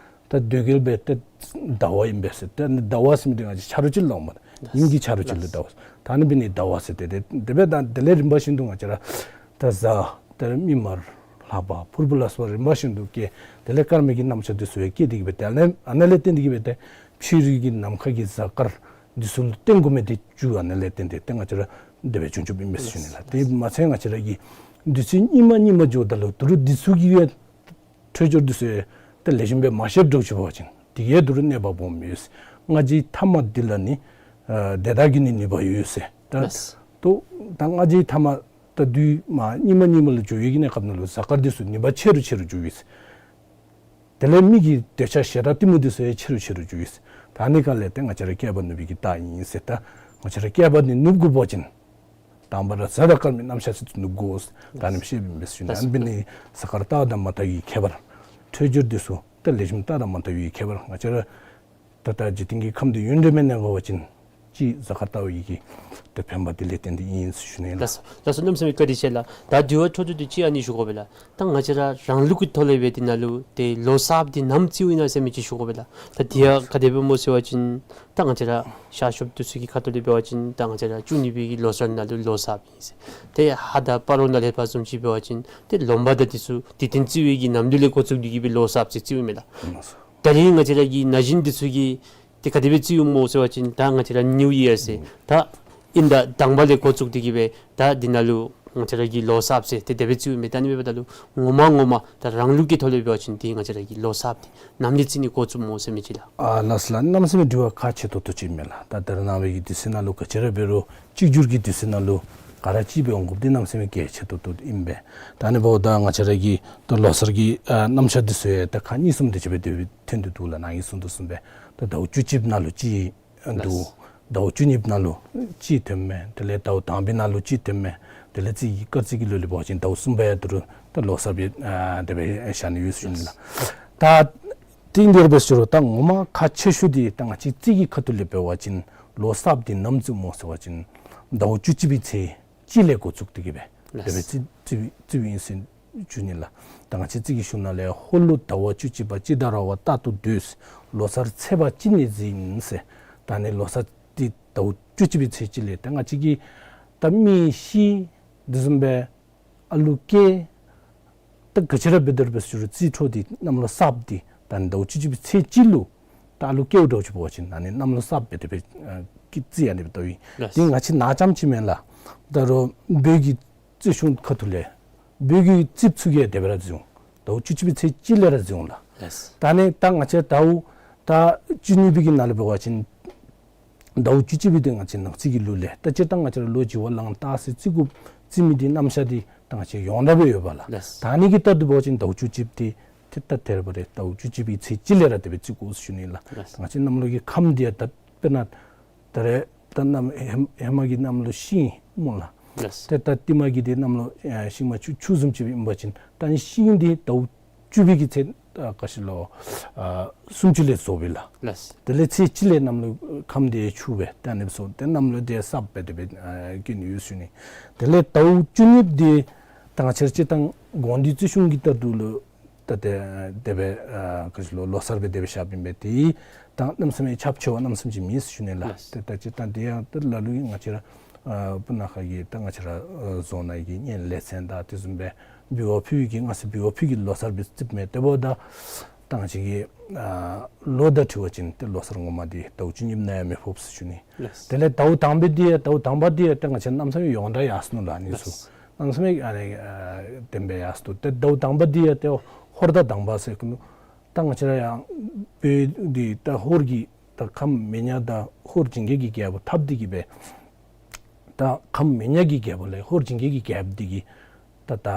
ད་དོ་གལ་སྦེ་ད་ཟླཝ་ཨིན་པས་ཟེར། ད་ཨ་ནི་ཟླཝ་ཟེར་མི་དེ་ང་བཅས་ཆ་རོགས་ཅིག་སླབ་འོང་མས། ཉིམ་གྱི་ཆ་རོགས་ཅིག་ལུ་ཟླཝ། ད་ཨ་ནི་འབད་ནི་ཟླཝ་ཟེར་ཏེ་དེ་དེ་སྦེ་ད་དེ་ལས་རིམ་པ་བཞིན་དུ་ང་བཅས་ར་ད་གཟའ་ད་མིག་དམར་ལྷག་པ་ཕུར་བུ་ལ་སོགས་རིམ་པ་བཞིན་དུ་སྐྱེ། དེ་ལས་སྐར་མའི་གི་རྣམ་གཞག་དེ་ཚུ་ཡང་སྐྱེ་སྟེ་གི་སྦེ་དེ་ལས་ཨ་ནི་ལས་བརྟེན་ཏེ་གི་སྦེ་ཏེ་ཕྱི་རོལ་གྱི་ནམ་མཁའ་གི་གཟའ་སྐར་དེ་ཚུ་ལུ་བརྟེན་དགོ་མི་དེ་རྒྱུ་ཨ་ནི་ལས་བརྟེན་ཏེ་ཏེ་ང་བཅས་ར་དེ་སྦེ་བྱུང་བྱུངམ་ཨིན་པས་ཟེར་ཞུ་ནི་ལགས། དེ་མ་ཚད་ང་བཅས་ར་གི་དུས་ཚོད་སྙིགས་མ་སྙིགས་མ་འགྱོཝ་ད་ལུ་ད་རུང་དེ་ཚུ་གི་ཡང་འཕྲོད་སྦྱོར་དེ་ཚུ་ཡང་ཏེ་ལེགས་ཤོམ་སྦེ་མ་ཤེསཔ་འདྲཝ་ཅིག་འབད་བ་ཅིན་དེ་གིས་ད་རུང་གནོད་པ་སྦོམ་ཡོད། སྔ་རྗེས་ཐ་མ་འདི་ལ་ནི་ཨ་དེ་དག་གི་ནི་ནུས་པ་ཡོད་ཟེར། ད་ལགས། ད་ད་སྔ་རྗེས་ཐ་མ་ད་དུས་མ་སྙིགས་མ་སྙིགས་མ་ལུ་འགྱོ་བའི་གི་གནས་སྐབས་ནང་ལུ་གཟའ་སྐར་དེ་ཚུ་ནུས་པ་ཆེ་རུ་ཆེ་རུ་འགྱོ་ཡི་ཟེར། དེ་ལས་མི་གི་འདོད་ཆགས་ཞེ་སྡང་གཏི་མུག་དེ་ཚུ་ཡང་ཆེ་རུ་ཆེ་རུ་འགྱོ་ཡི་ཟེར། ད་ཨ་ནི་ག་ལས་ཏེ་ང་བཅས་ར་བསྐལ་པ་ནུབ་པའི་གི་རྟགས་ཨིན་ཟེར། ད་ང་བཅས་ར་བསྐལ་པ་འདི་ནུབ་དགོ་པ་ཅིན་དང་པ་ར་གཟའ་དང་སྐར་མའི་རྣམ་གཞག་ཚུ་ནུབ་དགོ་ཟེར། ད་ཨ་ནི་སྦེ་བཤདཔ་ཨིན་པས་ཟེར་ཞུ་ནི། ཨ་ནི་འབད་ནི་གཟའ་སྐར་རྟགས་དང་མ་རྟགས་ཀྱི་ཁྱད་པར་འཕྲོད་སྦྱོར་དེ་ཚུ་ད་ལེགས་ཤོམ་རྟགས་དང་མ་རྟགས་ཀྱི་ཁྱད་པར་ང་བཅས་ར་ད་ད་འཇིག་རྟེན་གྱི་ཁམས་འདི་ཡུན་རིངམོ་གནས་དགོ་པ་ཅིན་གཅིག་གཟའ་སྐར་རྟགས་ཀྱི་ད་ཕན་པ་དེ་ལས་བརྟེན་ཏེ་ཨིན་ཟེར་ཞུ་ནི་ལགས། ལགས་སོ། ལགས་སོ། གནམ་མེད་ས་མེད་བཀའ་དྲིན་ཆེ་ལགས། ད་དེ་བ་འཕྲོ་མཐུད་དེ་གཅིག་ཨ་ནི་ཞུ་དགོ་པས་ལགས། ད་ང་བཅས་ར་རང་ལུགས་ཀྱི་ཐོག་ལས་འབད་དེ་ནང་ལུ་ཏེ་ལོ་གསརཔ་འདི་ནམ་བརྩིཝ་ཨིན་ན་ཟེར་མི་ཅིག་ཞུ་དགོ་པས་ལགས། ད་དེ་ཡང་ག་དེ་སྦེ་སྨོ་ཟེར་བ་ཅིན་ད་ང་བཅས་ར་ཤར་ཕྱོགསཔ་དེ་ཚུ་གི་ཁ་ཐུག་ལས་འབད་བ་ཅིན་ད་ང་བཅས་ར་བཅུ་གཉིས་པའི་གི་ལོ་གསར་ནང་ལུ་ལོ་གསརཔ་ཨིན་ཟེར། ཏེ་ཧ་ད་སྤ་རོ་ནང་ལས་ཕར་བཟུམ་ཅིག་འབད་བ་ཅིན་ཏེ་ལོ་འབའ་དང་དེ་ཚུ་དེ་སྟེང་བརྩི་བའི་གི་ནམ་དུས་ལས་འགོ་བཙུགས་ཏེ་གི་སྦེ་ལོ་གསརཔ་ཟེར་བརྩིཝ་མས་ལགས། ད་རིས་ང་བཅས་ར་གི་ན་གཞོན་དེ་ཚུ་གིས་ཏེ་ག་དེ་སྦེ་བརྩིཝ་སྨོ་ཟེར་བ་ཅིན་ད་ང་བཅས་ར་ནིའུ་ཡིར་ཟེར་ད་དབྱིན་ཟླ་དང་པ་ལས་འགོ་བཙུགས་ཏེ་གི་སྦེ་ད་འདི་ནང་ལུ་ང་བཅས་ར་གི་ལོ་གསརཔ་ཟེར་ཏེ་དེ་སྦེ་བརྩིཝ་མས། ད་ཨ་ནི་འབདཝ་ད་ལུ་ངོ་མ་ངོ་མ་ད་རང་ལུགས་ཀྱི་ཐོག་ལས་འབད་བ་ཅིན་ཏེ་ང་བཅས་ར་གི་ལོ་གསརཔ་འདི་ནམ་ལས་བརྩི་ནི་འགོ་བཙུགསཔ་སྨོ་ཟེར་མི་ཅིག་ལགས། ཨ་ལགས་སོ་ལགས། གནམ་མེད་ས་མེད་དྲི་བ་ཁག་ཆེ་ཏོག་ཏོ་ཅིག་མས་ལགས། ད་ད་རེས་ནངས་པའི་གི་དུས་ཚོད་ནང་ལུ་ག་ཅི་ར་འབད་རུང་གཅིག་གྱུར་གྱི་དུས་ཚོད་ནང་ལུ་ག་ར་གཅིག་སྦེ་འོང་དགོཔ་འདི་གནམ་མེད་ས་མེད་གལ་ཆེ་ཏོག་ཏོ་ཨིན་པས། ད་ཨ་ནི་འབདཝ་ད་ང་བཅས་ར་གི་ད་ལོ་གསར་གྱི་ཨ་རྣམ་གཞག་འདི་ཚུ་ཡང་ད་ཁག་གཉིས་གསུམ་དེ་ཅིག་སྦེ་དེ་སྦེ་ཐོན་ཏེ་འདུག་ལགས། ནཱ་གིས་གསུངས་དོ་བཟུམ་སྦེ་ད་ཟླཝ་བཅུ་གཅིག་པ་ནང་ལུ་གཅིག་འདུག། ལགས། ཟླཝ་བཅུ་གཉིས་པ་ནང་ལུ་གཅིག་ཐོནམ་མས། དེ་ལས་ཟླཝ་དང་པའི་ནང་ལུ་གཅིག་ཐོནམ་མས། དེ་ལས་རྩིས་ཀྱི་སྐར་རྩིས་ཀྱི་ལུགས་ལས་འབད་བ་ཅིན་ཟླཝ་གསུམ་པ་ཡང་ད་རུང་ད་ལོ་གསར་སྦེ་ཨ་དེ་སྦེ་བཞག་ནི་ཡོད་ཟེར་ཞུ་ནི་ལགས། ད་དེ་འདི་ར་འབད་ཟེར་རུང་ད་ངོ་མ་ཁག་ཆེ་ཤོས་འདི་ད་ང་བཅས་རྩིས་ཀྱི་ཁ་ཐུག་ལས་འབད་བ་ཅིན་ལོ་གསརཔ་འདི་ནམ་བརྩིཝ་སྨོ་ཟེར་བ་ཅིན་ཟླཝ་བཅུ་གཅིག་པའི་ཚེས་གཅིག་ལས་འགོ་བཙུགས་ཏེ་གི་སྦེ་དེ་སྦེ་ལགས། རྩིས་རྩིས་རྩིསཝ་ཨིན་ཟེར་ཞུ་ནི་ལགས། ད་ང་བཅས་རྩིས་ཀྱི་གཞུང་ནང་ལས་ཧོར་ལུ་ཟླཝ་བཅུ་གཅིག་པ་ཅི་ད་ར་བ་རྟག་ཏུ་སྡོད། ལོ་གསར་ཚེས་པ་གཅིག་ནས་འཛིན་ཟེར། ད་ཨ་ནི་ལོ་གསར་འདི་ཟླཝ་བཅུ་གཅིག་པའི་ཚེས་གཅིག་ལས་ད་ང་བཅས་ཀྱི་ད་མི་ཤི་དེ་བཟུམ་སྦེ་ཨ་ལུ་སྐྱེ་ད་ག་ཅི་ར་འབད་དེ་ར་འབད་ཟེར་རུང་རྩིས་འཕྲོ་འདི་གནམ་ལོ་གསརཔ་འདི་ད་ཨ་ནི་ཟླཝ་བཅུ་གཅིག་པའི་ཚེས་གཅིག་ལུ་ད་ཨ་ལུ་སྐྱེཝ་འདྲཝ་ཅིག་འབད་བ་ཅིན་ཨ་ནི་གནམ་ལོ་གསརཔ་སྦེ་དེ་སྦེ་ཨ་ཀི་རྩིས་ཨ་ནི་སྦེ་བལྟཝ་ཨིན། ལགས། འདི་ང་བཅས་ནཱ་རྐྱངམ་ཅིག་མེན་ལགས། ད་རུང་བོད་ཀྱི་རྩིས་གཞུང་ཁ་ཐུག་ལས་བོད་ཀྱི་རྩིསཔ་ཚུ་གིས་དེ་སྦེ་ར་རྩིས་འོང་། ཟླཝ་བཅུ་གཅིག་པའི་ཚེས་གཅིག་ལས་ར་རྩིས་འོང་ལགས། ལགས། ད་ཨ་ནི་ད་ང་བཅས་ཟླཝ་ད་བཅུ་གཉིས་པའི་གི་ནང་ལས་འབད་བ་ཅིན་ཟླཝ་བཅུ་གཅིག་པའི་འདི་ང་བཅས་ནག་རྩིས་ཀྱི་ལུགས་ལས་ད་སྤྱིར་བཏང་ང་བཅས་ར་ལོ་བཞི་བ་ལང་སྟག་ཟེར་རྩི་དགོཔ་རྩི་མི་འདི་རྣམ་གཞག་འདི་ད་ང་བཅས་ཡོངས་གྲགས་སྦེ་ཡོད་པས་ལགས། ལགས། ད་ཨ་ནི་གི་ལྟར་དུ་འབད་བ་ཅིན་ཟླཝ་བཅུ་གཅིག་པ་འདི་ཏེ་ད་དེ་ར་བ་རེ་ཟླཝ་བཅུ་གཅིག་པའི་ཚེས་གཅིག་ལས་ར་དེ་སྦེ་རྩི་དགོ་ཟེར་ཞུ་ནི་ལགས། ལགས། ད་ང་བཅས་གནམ་ལོ་གི་ཁམས་འདི་ཡང་ད་དཔེར་ན་ད་རེས་ད་གནམ་ཧེ་ཧེ་མ་གི་གནམ་ལོ་ཤིང་སྨོ་ལགས། ལགས། ཏེ་ད་ལྟདམོ་གི་འདི་གནམ་ལོ་ཨ་ཤིང་མ་ཆུ་ཆུ་བཟུམ་ཅིག་ཨིན་པ་ཅིན་ད་ཨ་ནི་ཤིང་འདི་ཟླཝ་བཅུ་པའི་གི་ཚེས་ཨ་ག་ཅི་ལོ་ཨ་སུམ་ཅུ་ལས་རྫོགསཔ་ཨིན་ལགས། ལགས། དེ་ལས་ཚེས་གཅིག་ལས་གནམ་ལོ་ཁམས་འདི་ཆུ་སྦེ་ད་ཨ་ནི་སྦེ་སོང་ཏེ་གནམ་ལོ་འདི་གསརཔ་སྦེ་དེ་སྦེ་ཨ་སྐྱེ་ནི་ཡོད་ཟེར་ཞུ་ནི། དེ་ལས་ཟླཝ་བཅུ་གཉིས་པ་འདི་ད་ང་བཅས་ར་སྤྱིར་བཏང་དགོན་སྡེའི་རྩིས་གཞུང་གི་ལྟར་དུ་ལུ་ད་དེ་དེ་སྦེ་ཨ་ག་ཅི་ལོ་ལོ་གསར་སྦེ་དེ་སྦེ་བཞགཔ་ཨིན་པས། དེ་ད་གནམ་མེད་ས་མེད་ཁྱབ་ཆེ་བ་གནམ་མེད་ས་མེད་ཅིག་མེད་ཟེར་ཞུ་ནི་ལགས། ལགས། ཏེ་ད་སྤྱིར་བཏང་དེ་ཡང་ད་ལ་ལུ་གིས་ང་བཅས་ར་ཨ་སྤུ་ན་ཁ་གི་ད་ང་བཅས་ར་ཨ་རྫོང་ནང་གི་གཉེན་ལས་ཚན་དང་དེ་བཟུམ་སྦེ་འབུལ་བ་ཕུལ་བའི་གི་སྔ་ས་འབུལ་བ་ཕུལ་གྱི་ལོ་གསར་སྦེ་རྩིསཔ་མས། དེ་འབདཝ་ད་ད་ང་བཅས་ཀྱི་ཨ་ལོ་དང་འཁྲིལ་བ་ཅིན་ཏེ་ལོ་གསར་ངོ་མ་འདི་ཟླཝ་བཅུ་གཉིས་པ་ནང་ཡང་མི་ཕོགཔ་ཟེར་ཞུ་ནི། ལགས། དེ་ལས་ཟླཝ་དང་པ་འདི་ཡང་ཟླཝ་དང་པ་འདི་ཡང་ཏེ་ང་བཅས་གནམ་མེད་ས་མེད་ཡོངས་གྲགས་ཡར་སོ་ནུག་ལགས། ཨ་ནི་ཚུ། ལགས། གནམ་མེད་ས་མེད་ཨ་ནི་ཨ་བདེན་པའི་ཡར་སོ་ནུག། ཏེ་ཟླཝ་དང་པ་འདི་ཡང་ཏེ་ཧོར་ཟླ་དང་པ་ཟེར་གི་ནུག། ད་ང་བཅས་ར་ཡང་བོད་འདི་ད་ཧོར་གྱི་ད་ཁམས་མེ་ཉ་དང་ཧོར་ཇིང་གེ་གི་རྒྱལ་པོ་འཐབ་སྟེ་གི་སྦེ་ད་ཁམས་མེ་ཉ་གི་རྒྱལ་པོ་ལས་ཧོར་ཇིང་གེ་གི་རྒྱལཔོ་འདི་གིས་ ད་ད་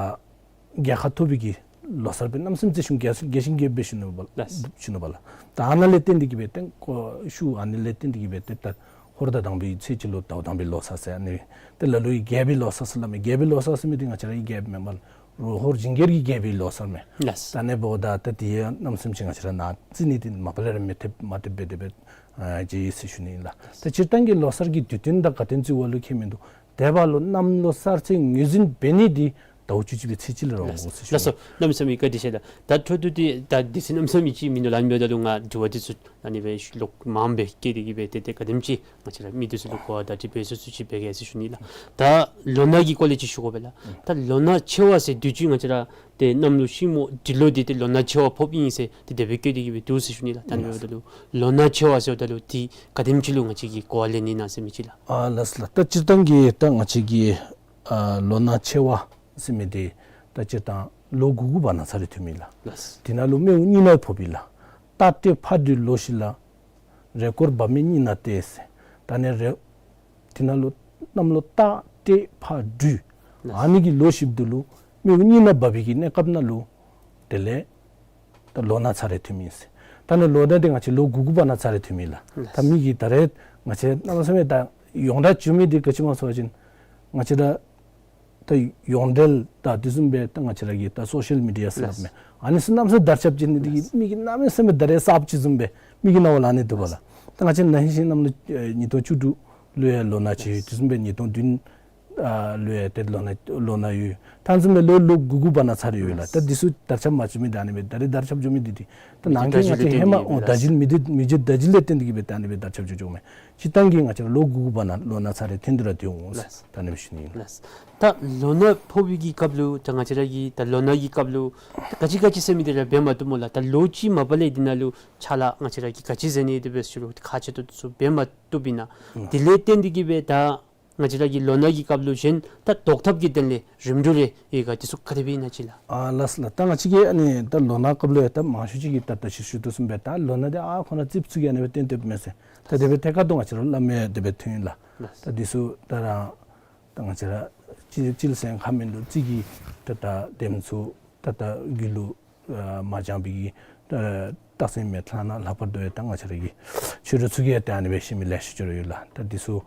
རྒྱལ་ཁ་ཐོབ་པའི་གི་ལོ་གསར་སྦེ་གནམ་མེད་ས་མེད་ཅིག་ཤུལ་རྒྱས་རྒྱས་ཤིང་རྒྱས་པ་སྦེ་ཞུ་ནི་པ་ལགས། ཞུ་ནི་པ་ལགས། ད་ཨ་ནཱ་ལས་བརྟེན་ཏེ་གི་སྦེ་ཏེ་ཁོ་ཤུལ་ཨ་ནཱ་ལས་བརྟེན་ཏེ་གི་སྦེ་ཏེ་ད་ཧོར་དང་དང་པའི་ཚེས་གཅིག་ལུ་ཟླཝ་དང་པའི་ལོ་གསར་ཟེར་ཨ་ནི་ཏེ་ལ་ལུ་ཡི་རྒྱལ་པོའི་ལོ་གསར་ཟེར་སླབ་མས། རྒྱལ་པོའི་ལོ་གསར་ཟེར་མི་འདི་ང་བཅས་ར་གི་རྒྱལཔོ་མེན་པ་ལགས། ཧོར་ཇིང་གེ་གི་རྒྱལ་པོའི་ལོ་གསར་མས། ལགས། ད་ཨ་ནི་འབདཝ་ད་ད་དེ་ཡང་གནམ་མེད་ས་མེད་ཅིག་ང་བཅས་ར་ནང་རྩི་ནི་འདི་མ་པ་ལས་ར་མི་ཐེབས་མ་ཐེབས་སྦེ་དེ་སྦེ་ཨ་མཇལ་ཡི་ཟེར་ཞུ་ནི་ཨིན་ལགས། ད་སྤྱིར་བཏང་གི་ལོ་གསར་གྱི་དུས་སྟོན་དང་ག་དེམ་ཅིག་འབད་རུང་ཁྱད་མིན་འདུག། དེ་འབདཝ་ལུ་གནམ་ལོ་གསར་ཚེས་ངོས་འཛིན་འབད་ནི་འདི་ཟླཝ་བཅུ་གཅིག་པའི་ཚེས་གཅིག་ལུ་ར་འོང་དགོ་ཟེར་ཞུ་ནི། ལགས་སོ། གནམ་མེད་ས་མེད་བཀའ་དྲིན་ཆེ་ལགས། ད་འཕྲོ་མཐུད་དེ་ད་དུས་ཚོད་གནམ་མེད་ས་མེད་ཅིག་མིན་འདུག་ལགས། ཨ་ནི་འབདཝ་ད་ལུ་ང་དྲི་བ་འདི་ཚུ་ཨ་ནི་སྦེ་ལོག་མངམ་སྦེ་བཀོད་དེ་གི་སྦེ་ཏེ་ཏེ་ག་དེམ་ཅིག་ང་བཅས་ར་མི་འདི་ཚུ་ལུ་གོ་བ་བརྡ་སྤྲོད་འབད་ཚུགས་ཚུགས་ཅིག་འབད་གེ་ཟེར་ཞུ་ནི་ལགས། ད་ལོ་ན་གི་སྐོར་ལས་ཅིག་ཞུ་དགོ་པས་ལགས། ད་ལོ་ན་ཆེ་བ་ཟེར་དུས་ཅི་ང་བཅས་ར་ཏེ་གནམ་ལོ་ཤིང་མོ་འབྲི་ལོ་འདི་ཏེ་ལོ་ན་ཆེ་བ་ཕོགཔ་ཨིན་ཟེར་ཏེ་དེ་སྦེ་བཀོད་དེ་གི་སྦེ་འདུག་ཟེར་ཞུ་ནི་ལགས། ད་ཨ་ནི་འབདཝ་ད་ལུ་ལོ་ན་ཆེ་བ་ཟེརཝ་ད་ལུ་འདི་ག་དེམ་ཅིག་ལུ་ང་བཅས་ཀྱིས་གོ་བ་ལེན་ནི་ཨིན་ན་ཟེར་མི་ཅིག་ལགས། ཨ་ལགས་སོ་ལགས། ད་སྤྱིར་བཏང་གི་ད་ང་བཅས་ཀྱི་ཨ་ལོ་ན་ཆེ་བ་ཟེར་མི་འདི་ད་སྤྱིར་བཏང་ལོ་དགུ་དགུ་བར་ན་ཚར་རེ་ཐོནམ་ཨིན་ལགས། ལགས། དེ་ནང་ལུ་སྨེ་བོ་གཉིས་ནང་ཕོགཔ་ཨིན་ལགས། རྟ་སྟེ་ཕག་སྦྲུལ་ལོ་བཞི་ལ། རེས་སྐོར་བབས་མེད་གཉིས་ནང་སྟེ་ཟེར། ད་ཨ་ནི་རེས་དེ་ནང་ལུ་གནམ་ལོ་རྟ་སྟེ་ཕག་སྦྲུལ་ཨ་ནི་གི་ལོ་བཞི་པོ་འདི་ལུ་སྨེ་བོ་གཉིས་ནང་བབས་པའི་གི་གནས་སྐབས་ནང་ལུ་དེ་ལས་ད་ལོ་ན་ཚར་རེ་ཐོནམ་ཨིན་ཟེར། ད་ཨ་ནི་ལོ་ན་འདི་ང་བཅས་ལོ་དགུ་དགུ་བར་ན་ཚར་རེ་ཐོནམ་ཨིན་ལགས། ད་མི་གིས་ད་རེས་ང་བཅས་གནམ་མེད་ས་མེད་ད་ཡོངས་གྲགས་བྱུང་མི་འདི་ག་ཅི་སྨོ་ཟེར་བ་ཅིན་ང་བཅས་ར་ད་ཡོངས་འབྲེལ་ད་དེ་བཟུམ་སྦེ་ད་ང་བཅས་ར་གི་ད་སོ་ཤལ་མི་ཌི་ཡ་ཟེར་སླབ་མས། ཨ་ནི་ཚུ་གནམ་མེད་ས་མེད་དར་ཁྱབ་ཅིག་ནི་འདི་གིས་མི་གིས་གནམ་མེད་ས་མེད་ད་རེས་གསརཔ་ཅིག་བཟུམ་སྦེ་མི་གི་རྣ་བ་ལུ་ཨ་ནི་འདུག་པ་ལགས། ད་ང་བཅས་ནང་བཞིན་གནམ་ལོ་ཨེ་ཉིས་སྟོང་བཅུ་དྲུག་ལུ་ཡང་ལོ་ན་ཅིག་ཡོད། དེ་བཟུམ་སྦེ་ཉིས་སྟོང་བདུན་ཨ་ལུ་ཡང་ཏེ་ལོ་ན་ལོ་ན་ཡོད། ད་ཨ་ནི་བཟུམ་སྦེ་ལོ་ལོ་དགུ་དགུ་བར་ན་ཚར་རེ་ཡོད་ལགས། ད་འདི་ཚུ་དར་ཁྱབ་མ་བྱུང་མི་འདི་ཨ་ནི་སྦེ་ད་རེས་དར་ཁྱབ་བྱུང་མི་འདི་འདི་ད་ནང་གི་ང་བཅས་ཧེ་མ་ཨོ་ད་བརྒྱུད་མི་འདི་མི་རྒྱུད་ད་བརྒྱུད་ལས་བརྟེན་ཏེ་གི་སྦེ་ད་ཨ་ནི་སྦེ་དར་ཁྱབ་བྱུང་བྱུངམ་མས། སྤྱིར་བཏང་གི་ང་བཅས་ར་ལོ་དགུ་དགུ་བར་ན་ལོ་ན་ཚར་རེ་ཐོན་ཏེ་ར་སྡོད་འོང་ཟེར་ད་ཨ་ནི་སྦེ་ཞུ་ནི་ཨིན། ལགས། ད་ལོ་ན་ཕོག་པའི་གི་སྐབས་ལུ་ད་ང་བཅས་ར་གི་ད་ལོ་ན་གི་སྐབས་ལུ་ད་ག་ཅི་ག་ཅི་ཟེར་མི་འདི་ར་འབད་མ་བཏུབ་སྨོ་ལགས། ད་ལོ་གཅིག་མ་པ་ལས་འདི་ནང་ལུ་ཕྱག་ལཱ་ང་བཅས་ར་གིས་ག་ཅི་མཛད་ནི་དེ་སྦེ་ཞུ་རུང་ཁག་ཆེ་ཏོག་ཏོ་ཚུ་འབད་མ་བཏུབ་ཨིན་ན། དེ་ལས་བརྟེན་ཏེ་གི་སྦེ་ད་ང་བཅས་ར་གི་ལོ་ན་གི་སྐབས་ལུ་གཞན་ད་བཟློག་ཐབས་ཀྱི་དོན་ལས་རིམ་གྲོ་རེ་ཡོད་ག། དེ་ཚུ་ག་དེ་སྦེ་ཨིན་ན་ཅིག་ལགས། ཨ་ལགས་སོ་ལགས། ད་ང་བཅས་ཀྱིས་ཨ་ནི་ད་ལོ་ན་སྐབས་ལུ་ཡང་ད་མང་ཤོས་ཅིག་གིས་ད་ད་ཅི་ཞུ་དོ་བཟུམ་སྦེ་ད་ལོ་ན་འདི་ཨ་ཁོ་ན་རྩིགཔ་ཚུ་གིས་ཨ་ནི་སྦེ་བཏོན་བཏོནམ་མས་ཟེར། ད་དེ་སྦེ་ཐད་ཀར་དུ་ང་བཅས་ར་སླབ་མི་དེ་སྦེ་ཐོན་ཡི་ལགས། ལགས། ད་འདི་ཚུ་ད་རང་ད་ང་བཅས་ར་ཅི་ཅི་ལ་ཟེར་ཁ་མིན་འདུག། རྩིག་གི་ད་ད་དེམ་ཚུ་ད་ད་རྒྱུད་ལུ་ཨ་མ་སྦྱངས་པའི་གི་ད་རྟགས་མཚན་མེད་ལྷག་ན་ལྷག་པར་དུ་ཡང་ད་ང་བཅས་ར་གི་ཆོས་གྲོགས་ཚུ་གིས་ཡང་ད་ཨ་ནི་སྦེ་ཤེས་མི་ལེ་ཤ་ཅིག་ར་ཡོད་ལགས། ད་འདི་ཚུ་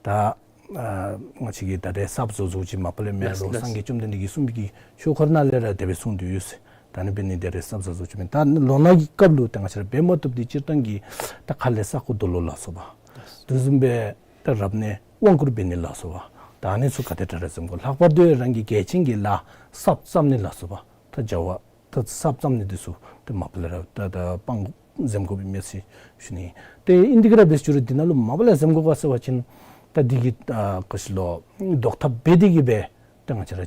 ད་ཨ་ང་བཅས་ཀྱིས་ད་རེས་གསརཔ་བཟོ་བཟོཝ་ཅིག་མ་པ་ལས་མེན། ལགས་ལགས། སངས་རྒྱས་བཅོམ་ལྡན་འདས་ཀྱིས་གསུངས་པའི་གི་ཆོས་འཁོར་ནང་ལས་ར་དེ་སྦེ་གསུངས་ཏེ་ཡོད་ཟེར། ད་ཨ་ནི་འབད་ནི་འདི་རེས་གསརཔ་བཟོ་བཟོཝ་ཅིག་མེན། ད་ལོ་ན་གི་སྐབས་ལུ་ད་ང་བཅས་ར་འབད་མ་བཏུབ་འདི་སྤྱིར་བཏང་གི་ད་ཁ་ལས་ས་རྐོ་རྡོ་སློག་ལ་སོགས་པ། དེ་བཟུམ་སྦེ་ད་རབ་གནས་དབང་བསྐུར་འབད་ནི་ལ་སོགས་པ། ད་ཨ་ནི་ཚུ་ག་དེ་དྲག་ར་འཛེམ་དགོ། ལྷག་པར་དུ་རང་གི་གལ་ཆེན་གྱི་ལཱ་གསརཔ་བརྩམ་ནི་ལ་སོགས་པ། ད་བྱ་བ་ད་གསརཔ་བརྩམ་ནི་འདི་ཚུ་ད་མ་པ་ལས་ར་ད་ད་སྤང་འཛེམ་དགོཔ་ཨིན་མས་ཟེར་ཞུ་ནི། ཏེ་ཨིན་དེ་གི་ར་འབད་ཞུ་རུང་འདི་ནང་ལུ་མ་པ་ལས་འཛེམ་དགོ་ག་ཟེར་བ་ཅིན་ད་འདི་གི་ཨ་ག་ཅི་ལོ་བཟློག་ཐབས་འབད་དེ་གི་སྦེ་ད་ང་བཅས་ར་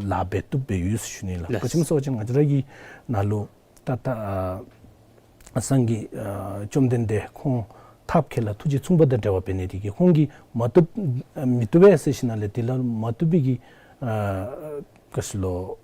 ལཱ་འབད་བཏུབ་སྦེ་ཡོད་ཟེར་ཞུ་ནི་ལགས། ལགས། ག་ཅི་སྨོ་ཟེར་བ་ཅིན་ང་བཅས་ར་གི་ནང་ལུ་ད་ད་ཨ་སངས་རྒྱས་ཨ་བཅོམ་ལྡན་འདས་ཁོང་ཐབས་མཁས་ལ་ཐུགས་རྗེ་མཚུངས་པ་དང་འབྲེལ་བ་འབད་ནི་དེ་གིས་ཁོང་གིས་མ་བཏུབ་ཨ་མི་བཏུབ་པས་ཟེར་ཞིནམ་ལས་དེ་ལུ་མ་བཏུབ་པའི་གི་ཨ་ག་ཅི་ལོ་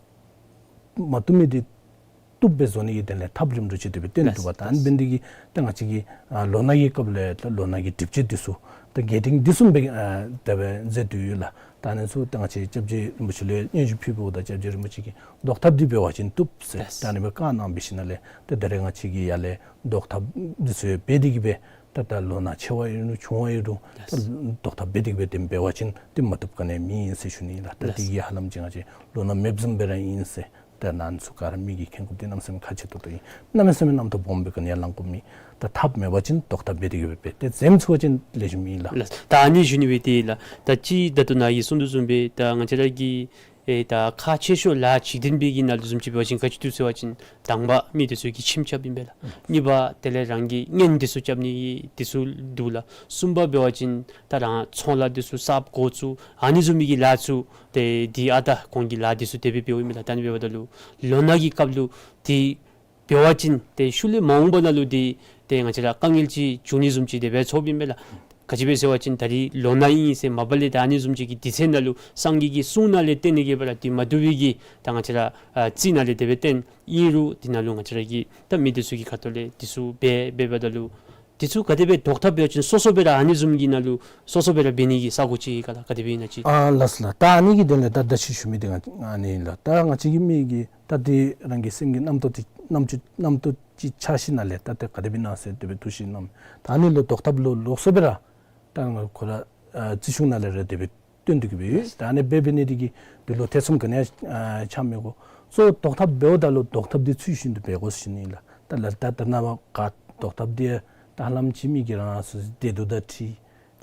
མ་བཏུབ་མི་དེ་བཏུབ་སྦེ་བཟོ་ནི་གི་དོན་ལས་ཐབས་རིམ་གྲོ་ཅིག་དེ་སྦེ་སྟོན་ཏེ་འདུག་པ། ལགས། ད་ཨ་ནི་འབད་ནི་དེ་གིས་ད་ང་བཅས་ཀྱི་ཨ་ལོ་ན་གི་སྐབས་ལས་ད་ལོ་ན་གི་སྒྲིབ་བྱེད་འདི་ཚུ་ད་རྒྱས་འབྲིང་འདི་བཟུམ་སྦེ་ཨ་དེ་སྦེ་མཛད་དེ་ཡོད་ལགས། ད་ཨ་ནི་ཚུ་ད་ང་བཅས་སྐྱབས་རྗེ་རིན་པོ་ཆེ་ལུ་སྙན་ཞུ་ཕུལཝ་ད་སྐྱབས་རྗེ་རིན་པོ་ཆེ་གིས་བཟློག་ཐབས་འདི་འབད་བ་ཅིན་བཏུབ་ཟེར། ལགས། ད་ཨ་ནི་སྦེ་བཀའ་གནང་འབད་ཞིནམ་ལས་ད་ད་རེས་ང་བཅས་ཀྱིས་ཡར་ལས་བཟློག་ཐབས་འདི་ཚུ་འབད་དེ་གི་སྦེ་ད་ད་ལོ་ན་ཆེ་བ་ཨིན་རུང་ཆུང་བ་ཨིན་རུང་ད་ལགས། བཟློག་ཐབས་འབད་དེ་གི་སྦེ་དེ་འབད་བ་ཅིན་ཏེ་མ་བཏུབ་ག་ནི་ཡང་མེད་ཟེར་ཞུ་ནི་ལགས། ད་དེ་གིས་ཧ་ལམ་ཅིག་ང་བཅས་ལོ་ན་མེདཔ་བཟུམ་སྦེ་ར་ཨིན་ཟེར། ད་ཨ་ནི་ཚུ་ག་ར་མི་གིས་མཁྱེན་དགོཔ་འདི་གནམ་མེད་ས་མེད་ཁག་ཆེ་ཏོག་ཏོ་ཨིན། གནམ་མེད་ས་མེད་རྣམ་རྟོག་སྦོམ་སྦེ་ག་ནི་ཡང་ལང་དགོཔ་མེད། ད་ཐབས་མེད་པ་ཅིན་བཟློག་ཐབས་འབད་དེ་གི་སྦེ་འབད་དེ་འཛེམ་ཚུགས་པ་ཅིན་ལེགས་ཤོམ་ཨིན་ལགས། ལགས། ད་ཨ་ནི་ཞུ་ནི་སྦེ་ཏེ་ལགས། ད་ཅི་ད་ལྟོ་ནཱ་གིས་གསུངས་དོ་བཟུམ་སྦེ་ད་ང་བཅས་ར་གི་ཨེ་ད་ཁག་ཆེ་ཤོས་ལཱ་འཇིག་རྟེན་པའི་གི་ནང་ལུ་བཟུམ་ཅིག་འབད་བ་ཅིན་ག་ཅི་འདུག་ཟེར་བ་ཅིན་དང་པ་མི་འདི་ཚུ་གིས་ཁྱིམ་རྐྱབ་ཨིན་པས་ལགས། ཨུམ། གཉིས་པ་དེ་ལས་རང་གི་གཉེན་འདི་ཚུ་རྐྱབ་ནི་འདི་ཚུ་འདུག་ལགས། གསུམ་པ་འབད་བ་ཅིན་ད་རང་ཚོང་ལཱ་འདི་ཚུ་གསརཔ་འགོ་བཙུགས་ཨ་ནི་བཟུམ་མའི་གི་ལཱ་ཚུ་ཏེ་འདི་ཨ་ད་ཁོང་གིས་ལཱ་འདི་ཚུ་དེ་སྦེ་འབདཝ་ཨིན་པས་ལགས། ད་ཨ་ནི་འབདཝ་ད་ལུ་ལོ་ན་གི་སྐབས་ལུ་འདི་འབད་བ་ཅིན་ཏེ་ཤུལ་ལས་མ་འོངས་པ་ནང་ལུ་འདི་ཏེ་ང་བཅས་ར་དཀའ་ངལ་ཅིག་འབྱུང་ནི་བཟུམ་ཅིག་དེ་སྦེ་ཚོརཝ་ཨིན་པས་ལགས། ག་ཅི་སྦེ་ཟེར་བ་ཅིན་ད་རིས་ལོ་ན་ཨིན་ཟེར་མ་པ་ལས་ད་ཨ་ནི་བཟུམ་ཅིག་གི་དུས་ཚོད་ནང་ལུ་སངས་རྒྱས་ཀྱི་གསུང་ནང་ལས་བརྟེན་ནི་གི་སྦེ་ར་འདི་མ་བཏུབ་པའི་གི་ད་ང་བཅས་ར་ཨ་རྩིས་ནང་ལས་དེ་སྦེ་བརྟེན་ཨིན་རུང་འདི་ནང་ལུ་ང་བཅས་ར་གི་ད་མི་འདི་ཚུ་གི་ཁ་ཐུག་ལས་འདི་ཚུ་འབད་འབདཝ་ད་ལུ་ དེ་ཚུ་ག་དེ་སྦེ་བཟློག་ཐབས་འབད་བ་ཅིན་སོ་སོ་སྦེ་ར་ཨ་ནི་བཟུམ་གྱི་ནང་ལུ་སོ་སོ་སྦེ་ར་འབད་ནི་གི་ས་གོ་ཅིག་ག་ལགས། ག་དེ་སྦེ་ཨིན་ན་ཅིག། ཨ་ལགས་ལགས། ད་ཨ་ནི་གི་དོན་ལས་ད་ད་ཅི་ཞུ་མི་དེ་ང་ཨ་ནི་ལགས། ད་ང་བཅས་ཀྱི་མི་གིས་ད་དེ་རང་གི་སེམས་ཀྱི་རྣམ་རྟོག་དེ་རྣམ་ཅོ་རྣམ་རྟོག་ཅིག་ཆགས་ཞིནམ་ལས་ད་དེ་ག་དེ་སྦེ་ཨིན་ན་ཟེར་དེ་སྦེ་འདུག་ཞིནམ་ལས་ད་ཨ་ནི་ལུ་བཟློག་ཐབས་ལུ་ལོགས་སུ་སྦེ་ར་ད་ང་ཁོ་ར་ཨ་རྩིས་གཞུང་ནང་ལས་ར་དེ་སྦེ་བཏོན་ཏེ་གི་སྦེ་ཡོད། ད་ཨ་ནི་སྦེ་འབད་ནི་དེ་གིས་དེ་ལུ་ཐེ་ཚོམ་ག་ནི་ཡང་ཨ་ཆགས་མི་དགོ། གཙོ་བོ་བཟློག་ཐབས་འབདཝ་ད་ལུ་བཟློག་ཐབས་དེ་ཚུལ་བཞིན་དུ་འབད་དགོ་ཟེར་ཞུ་ནི་ལགས། ད་ལགས་ད་ད་ནཱ་བ་ག་བཟློག་ཐབས་དེ་ད་ཧ་ལམ་ཅིག་མི་གིས་རང་སོ་སོའི་བདེ་སྡུག་དང་འཁྲིལ།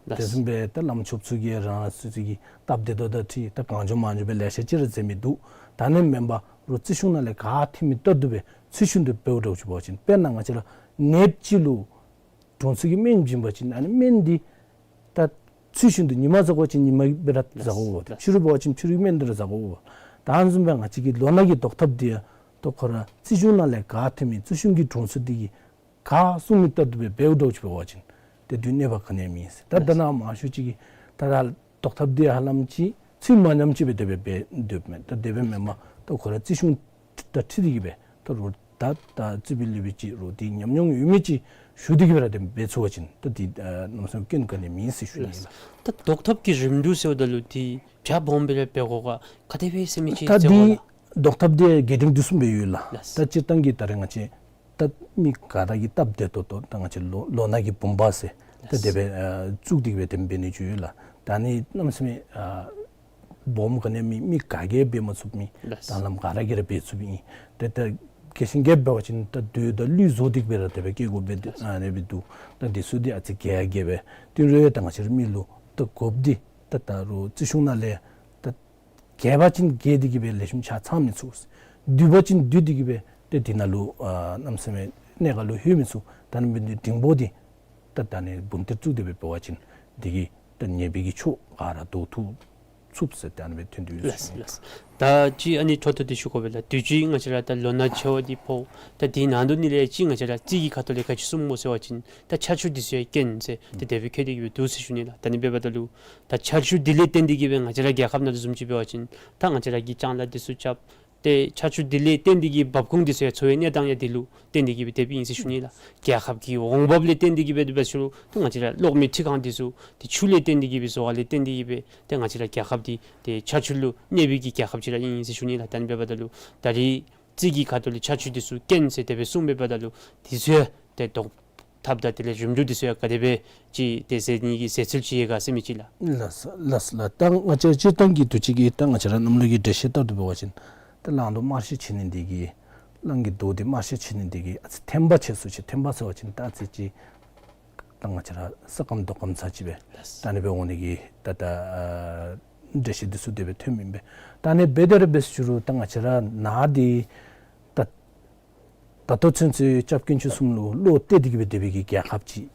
ལགས། དེ་བཟུམ་སྦེ་ད་བླམ་ཆོསཔ་ཚུ་གིས་རང་སོ་སོ་གི་སྟབས་བདེ་སྡུག་དང་འཁྲིལ་ད་གང་བྱུང་མང་བྱུང་སྦེ་ལེ་ཤ་ཅིག་ར་མཛད་མི་འདུག། ད་ཨ་ནི་མེན་པར་རོགས་རྩིས་གཞུང་ནང་ལས་ག་ཐོན་མི་ལྟར་དུ་སྦེ་ཚུལ་བཞིན་དུ་འབདཝ་འདྲཝ་ཅིག་འབད་བ་ཅིན་དཔེར་ན་ང་བཅས་ར་ནདཔ་ཅིག་ལུ་དྲུང་འཚོ་གིས་སྨན་བྱིན་པ་ཅིན་ཨ་ནི་སྨན་འདི་ད་ཚུལ་བཞིན་དུ་ཉིན་མ་བཟའ་དགོ་པ་ཅིན་ཉིན་མ་སྦེ་ར་བཟའ་དགོ། ཕྱི་རུ་འབད་བ་ཅིན་ཕྱི་རུའི་སྨན་འདི་ར་བཟའ་དགོ། ད་ཨ་ནི་བཟུམ་སྦེ་ང་བཅས་ཀྱི་ལོ་ན་གི་བཟློག་ཐབས་འདི་ཡང་ད་ཁོ་ར་རྩིས་གཞུང་ནང་ལས་ག་ཐོན་མི་རྩིས་གཞུང་གི་དྲུང་འཚོ་འདི་གིས་ག་གསུང་མི་ལྟར་དུ་སྦེ་འབདཝ་འདྲཝ་ཅིག་འབད་བ་ཅིན་དེ་དུས་གནོད་པ་ག་ནི་ཡང་མེད་ཟེར། ད་ད་ནཱ་མང་ཤོས་ཅིག་གིས་ད་ད་བཟློག་ཐབས་འདི་ཧ་ལམ་ཅིག་ཚུལ་མ་ཉམས་ཅིག་སྦེ་དེ་སྦེ་འབད་སྡོདཔ་མས། ད་དེ་སྦེ་མེན་པར་ད་ཁོ་ར་རྩིས་གཞུང་དང་འཁྲིལ་ཏེ་གི་སྦེ་ད་རོགས་ད་ད་རྩིས་པའི་ལུགས་སྦེ་ཅིག་རོགས་དེ་ཉམས་མྱོང་ཡོད་མི་ཅིག་ཞུ་སྟེ་གི་སྦེ་ར་དེ་འབད་ཚུགས་པ་ཅིན་ད་དེ་ཨ་གནམ་མེད་ས་མེད་སྐྱོན་ག་ནི་ཡང་མེད་ཟེར་ཞུ་ནི་ཨིན་ལགས། ད་བཟློག་ཐབས་ཀྱི་རིམ་གྲོ་ཟེརཝ་ད་ལུ་དེ་བྱ་སྦོམ་སྦེ་ར་འབད་དགོ་ག་ག་དེ་སྦེ་ཟེར་མི་ཅིག་ད་ཟེར་དགོ་དེ་ལགས། བཟློག་ཐབས་དེ་རྒྱས་འབྲིང་བསྡུས་གསུམ་སྦེ་ཡོད་ལགས། ལགས། ད་སྤྱིར་བཏང་གི་ད་རེས་ང་བཅས་ད་མི་ག་ར་གི་སྟབས་བདེ་ཏོག་ཏོ་ད་ང་བཅས་ལོ་ལོ་ན་གི་བུམ་པ་ཟེར་ད་ལགས། དེ་སྦེ་ཨ་བཙུགས་ཏེ་གི་སྦེ་དེ་འབད་ནི་ཅིག་ཡོད་ལགས། ད་ཨ་ནི་གནམ་མེད་ས་མེད་ཨ་སྦོམ་ག་ནི་ཡང་མེད། མི་ག་གིས་འབད་མ་ཚུགས་མི་ལགས། ད་ལམ་ག་ར་གིས་ར་འབད་ཚུགསཔ་ཨིན། ཏེ་ད་རྒྱས་ཤིང་རྒྱསཔ་འབད་བ་ཅིན་ད་རྡོ་དང་གླུད་བཟོ་སྟེ་གི་སྦེ་ར་དེ་སྦེ་བཀལ་དགོཔ་སྦེ་ཨ་ནི་སྦེ་འདུག། ད་དེ་ཚུ་འདི་ཨ་ཙི་རྒྱས་རྒྱསཔ་སྦེ་དེ་རུང་ཡང་ད་ང་བཅས་ར་མི་ལུ་ད་དགོཔ་འདི་ད་ད་རོགས་རྩིས་གཞུང་ནང་ལས་ད་རྒྱས་པ་ཅིན་རྒྱས་ཏེ་གི་སྦེ་ལེགས་ཤོམ་ཆ་ཚང་མི་ཚུགས། བསྡུས་པ་ཅིན་བསྡུས་ཏེ་གི་སྦེ་ཏེ་དེ་ནང་ལུ་ཨ་གནམ་མེད་ས་མེད་གནད་འགག་ལུ་ལྷོད་མི་ཚུགས། ད་ཨ་ནི་འབད་ནི་འདི་འབྲིང་པོ་འདི་ད་ད་ཨ་ནི་འབུམ་ཐེར་བཙུགས་ཏེ་སྦེ་འབད་བ་ཅིན་དེ་གིས་ད་ཉེས་པའི་གི་ཕྱོགས་ག་ར་བཟློག་ཐུབ་ཚུགས་ཟེར་ཏེ་ཨ་ནི་སྦེ་ཐོན་ཏེ་ཡོད་ཟེར་ཞུ་ནི། ལགས། ད་ཅི་ཨ་ནི་འཕྲོ་མཐུད་དེ་ཞུ་དགོ་པས་ལགས། དུས་ཅི་ང་བཅས་ར་ད་ལོ་ན་ཆེ་བ་འདི་ཕོག། ད་དེའི་ནང་དོག་ལས་ཅིག་ང་བཅས་ར་རྩིས་ཀྱི་ཁ་ཐུག་ལས་ག་ཅི་གསུངམ་སྨོ་ཟེར་བ་ཅིན་ད་ཆར་ཆུ་འདི་ཚུ་ཡང་རྐྱེན་ཟེར་ཏེ་དེ་སྦེ་བཀོད་དེ་གི་སྦེ་འདུག་ཟེར་ཞུ་ནི་ལགས། ད་ཨ་ནི་འབདཝ་ད་ལུ་ད་ཆར་ཆུ་འདི་ལས་བརྟེན་ཏེ་གི་སྦེ་ང་བཅས་ར་རྒྱལ་ཁབ་ནང་ལུ་བཟུམ་ཅིག་འབད་བ་ཅིན་ད་ང་བཅས་ར་གིས་ལྕང་ལཱ་འདི་ཚུ་རྐྱབ། ཏེ་ཆར་ཆུ་འདི་ལས་བརྟེན་ཏེ་གི་འབབ་ཁུངས་འདི་ཚུ་ཡང་འཚོ་བའི་གནས་སྟངས་ཡང་འདི་ལུ་བརྟེན་ཏེ་གི་སྦེ་དེ་སྦེ་ཨིན་ཟེར་ཞུ་ནི་ལགས། རྒྱལ་ཁབ་ཀྱི་འོང་འབབ་ལས་བརྟེན་ཏེ་གི་སྦེ་དེ་སྦེ་ཞུ་རུང་ད་ང་བཅས་ར་གློག་མེ་འཕྲུལ་ཁང་འདི་ཚུ་ཏེ་ཆུ་ལས་བརྟེན་ཏེ་གི་སྦེ་བཟོ་བ་ལས་བརྟེན་ཏེ་གི་སྦེ་ཏེ་ང་བཅས་ར་རྒྱལ་ཁབ་འདི་ཏེ་ཆར་ཆུ་ལུ་གནས་པའི་གི་རྒྱལ་ཁབ་ཅིག་ར་ཨིན་ཟེར་ཞུ་ནི་ལགས། ད་ཨ་ནི་འབདཝ་ད་ལུ་ད་རེས་རྩིས་ཀྱི་ཁ་ཐུག་ལས་ཆར་ཆུ་འདི་ཚུ་རྐྱེན་ཟེར་དེ་སྦེ་གསུངམ་འབདཝ་ད་ལུ་འདི་ཚུ་ཡང་ཏེ་བཟློག་ཐབས་དང་དེ་ལས་རིམ་གྲོ་འདི་ཚུ་ཡང་ག་དེ་སྦེ་ཅིག་ཏེ་ཟེར་ནི་གི་ཟེར་ཚུལ་ཅིག་ཡོད་ག་ཟེར་མི་ཅིག་ལགས། ལགས་ལགས་ལགས། ད་ང་བཅས་སྤྱིར་བཏང་གི་དུས་ཅི་གི་ད་ང་བཅས་ར་གནམ་ལོ་གི་འགྲེལ་བཤད་ལྟར་དུ་འབད་བ་ཅིན་ད་གླང་རྡོག་དམར་ཤོས་ཆགས་ནི་འདི་གིས་གླང་གི་རྡོག་འདི་དམར་ཤོས་ཆགས་ནི་འདི་གིས་ཨ་ཙི་ཐན་པ་ཆགས་སུ་ཆེ། ཐན་པ་ཟེར་བ་ཅིན་ད་ཨ་ཙི་ཅིག་ད་ང་བཅས་ར་ས་སྐམ་རྡོ་སྐམ་ཚར་ཅིག་སྦེ་ལགས། ད་ཨ་ནི་སྦེ་འོང་ནི་གི་ད་ད་ཨ་འགྲེལ་བཤད་འདི་ཚུ་དེ་སྦེ་ཐོན་མི་ཨིན་པས། ད་ཨ་ནི་སྦེ་དེ་ར་འབད་ཞུ་རུང་ད་ང་བཅས་ར་ནཱ་འདི་ད་ད་ལྟོ་ཚུན་ཚོད་སྐྱབས་དཀོན་མཆོག་གསུམ་ལུ་བློ་གཏད་དེ་གི་སྦེ་སྡོད་པའི་གི་རྒྱལ་ཁབ་ཅིག།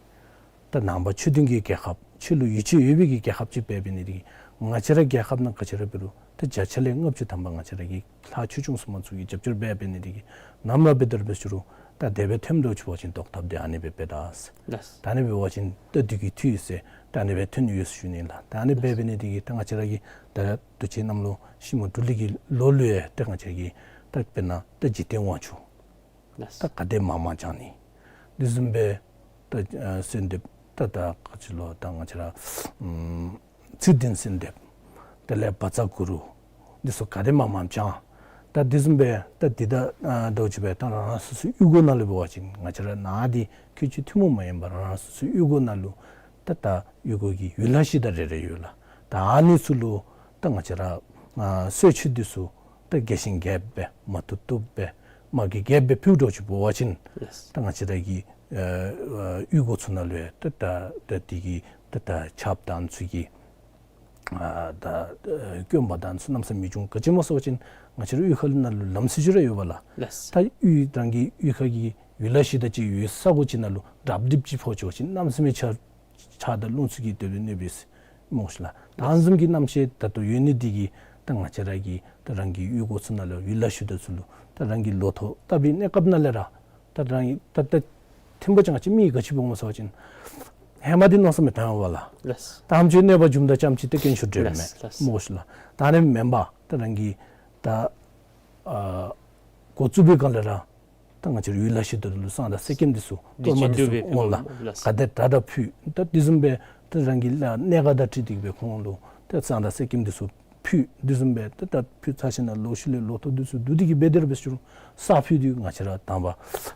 ད་ནང་པ་ཆོས་ལྡན་གྱི་རྒྱལ་ཁབ། ཆོས་ལུ་ཡིད་ཆེས་ཡོད་པའི་གི་རྒྱལ་ཁབ་ཅིག་འབད་འབད་ནི་འདི་གིས་ང་བཅས་ར་རྒྱལ་ཁབ་ནང་ག་ཅི་ར་འབད་རུང་ད་བརྒྱ་ཆ་ལས་ལྔ་བཅུ་ཐམ་པ་ང་བཅས་ར་གི་ལྷ་ཆོས་སྐྱོང་སྲུང་མ་ཚུ་གིས་རྒྱབ་སྐྱོར་འབད་འབད་ནི་འདི་གིས་ནམ་ར་འབད་དེ་ར་འབད་ཞུ་རུང་ད་དེ་སྦེ་ཐོནམ་འདྲཝ་ཅིག་འབད་བ་ཅིན་བཟློག་ཐབས་འདི་ཨ་ནི་སྦེ་འབད་ད་ཟེར། ལགས། ད་ཨ་ནི་འབད་བ་ཅིན་ད་དུས་ཀྱི་འཐུས་ཟེར་ད་ཨ་ནི་སྦེ་ཐོན་ཡོད་ཟེར་ཞུ་ནི་ལགས། ད་ཨ་ནི་སྦེ་འབད་ནི་འདི་གིས་ད་ང་བཅས་ར་གི་ད་དུས་ཅི་གནམ་ལོ་ཤིང་མོ་འབྲུ་ལི་གི་ལོ་ལུ་ཡང་ད་ང་བཅས་ར་གི་ད་དཔེར་ན་ད་འཇིག་རྟེན་དབང་ཕྱུག། ལགས། ད་ག་དེ་མང་མང་བྱང་ནི། དེ་བཟུམ་སྦེ་ད་ཨ་གསོལ་འདེབས་ད་ད་ག་ཅི་ལོ་ད་ང་བཅས་ར་ཨམ་ཚུལ་ལྡན་གསོལ་འདེབས། དེ་ལས་བཛྲ་གུ་རུ། འདི་ཚུ་ག་དེ་མང་མང་བྱང་། ད་དེ་བཟུམ་སྦེ་ད་འདི་ད་ཨ་ད་ཅི་སྦེ་ད་རང་རང་སོ་སོའི་གཡུས་སྒོ་ནང་ལུ་འབད་བ་ཅིན་ང་བཅས་ར་ནཱ་འདི་ཁྱོད་ཆོས་ཐུན་མོང་མ་ཡིན་པར་རང་རང་སོ་སོའི་གཡུས་སྒོ་ནང་ལུ་ད་ད་གཡུས་སྒོ་གི་ཡུལ་ལྷ་གཞི་བདག་རེ་རེ་ཡོད་ལགས། ད་ཨ་ནི་ཚུ་ལུ་ད་ང་བཅས་ར་ཨ་གསོལ་མཆོད་འདི་ཚུ་ད་རྒྱས་ཤིང་རྒྱསཔ་སྦེ་མ་བཏུབ་བཏུབ་སྦེ་མ་རྒྱས་རྒྱསཔ་སྦེ་ཕུལ་འགྱོ་ཅིག་འབད་བ་ཅིན་ལགས། ད་ང་བཅས་ར་གི་ཨ་ཨ་གཡུས་སྒོ་ཚུ་ནང་ལུ་ཡང་ད་ད་ད་འདི་གི་ད་ད་ཆརཔ་དང་ཚུ་གི་ཨ་ད་ཨ་སྐྱོན་པ་དང་ཚུ་གནམ་མེད་ས་མེད་མི་འབྱུང་། ག་ཅི་སྨོ་ཟེར་བ་ཅིན་ང་བཅས་ར་གཡུས་ཁ་ལུ་ནང་ལུ་ལམ་སྲོལ་ཅིག་ར་ཡོད་པས་ལགས། ལགས། ད་གཡུས་རང་གི་གཡུས་ཁ་གི་ཡུལ་ལྷ་གཞི་བདག་ཅིག་ཡོད་ས་གོ་ཅིག་ནང་ལུ་རབ་རིབ་ཅིག་ཕོག་འགྱོ་བ་ཅིན་གནམ་མེད་ས་མེད་ཆར་ཆར་དང་རླུང་ཚུ་གིས་དེ་སྦེ་གནོད་པས་ཟེར་སྨོ་ཤིག་ལགས། ད་ཨ་ནི་བཟུམ་གྱི་རྣམ་ཤེས་ད་ལྟོ་ཡོད་ནི་འདི་གིས་ད་ང་བཅས་ར་གིས་ད་རང་གི་གཡུས་སྒོ་ཚུ་ནང་ལུ་ཡུལ་ལྷ་གཞི་བདག་ཚུ་ལུ་ད་རང་གི་ལོ་ཐོག་བཏབ་པའི་གནས་སྐབས་ནང་ལས་ར་ད་རང་གི་ད་ད་ཐེངས་པ་ཅིག་ང་བཅས་མི་ག་ཅི་འབད་འོང་ཟེར་བ་ཅིན་ཧེ་མ་འདི་མནོ་བསམ་མི་བཏང་བས་ལགས། ལགས། ད་ཨ་ནེམ་ཅིག་གནོད་པ་འབྱུངམ་ད་ཙམ་ཅིག་ཏེ་དཀོན་མཆོག་འདྲེན་མས། ལགས་ལགས། སྨོ་ཤིག་ལགས། ད་ཨ་ནི་མེན་པར་ད་རང་གིས་ད་ཨ་འགོ་བཙུགས་པའི་སྒང་ལས་ར་ ད་ང་བཅས་ར་ཡུལ་ལྷ་གཞི་བདག་ལུ་བསང་དང་གསེར་སྐྱེམས་འདི་ཚུ་གཏོར་མ་འདི་ཚུ་འདི་བྱིན་འདུལ་བའི་འོང་ལགས། ཕུལ་ལགས། ག་དེ་དྲག་དྲག་ཕུལ། ད་དེ་བཟུམ་སྦེ་ད་རང་གི་གནས་སྐབས་དང་འཁྲིལ་ཏེ་གི་སྦེ་ཁོང་ལུ་ད་བསང་དང་གསེར་སྐྱེམས་འདི་ཚུ་ཕུལ། དེ་བཟུམ་སྦེ་ད་ད་ཕུལ་ཚར་ཞིནམ་ལས་ལོག་ཤུལ་ལས་ལོ་ཐོག་འདི་ཚུ་བསྡུ་སྟེ་གི་སྦེ་དེ་ར་འབད་ཞུ་རུང་བསང་ཕུལ་ཏེ་ང་བཅས་ར་དང་པ་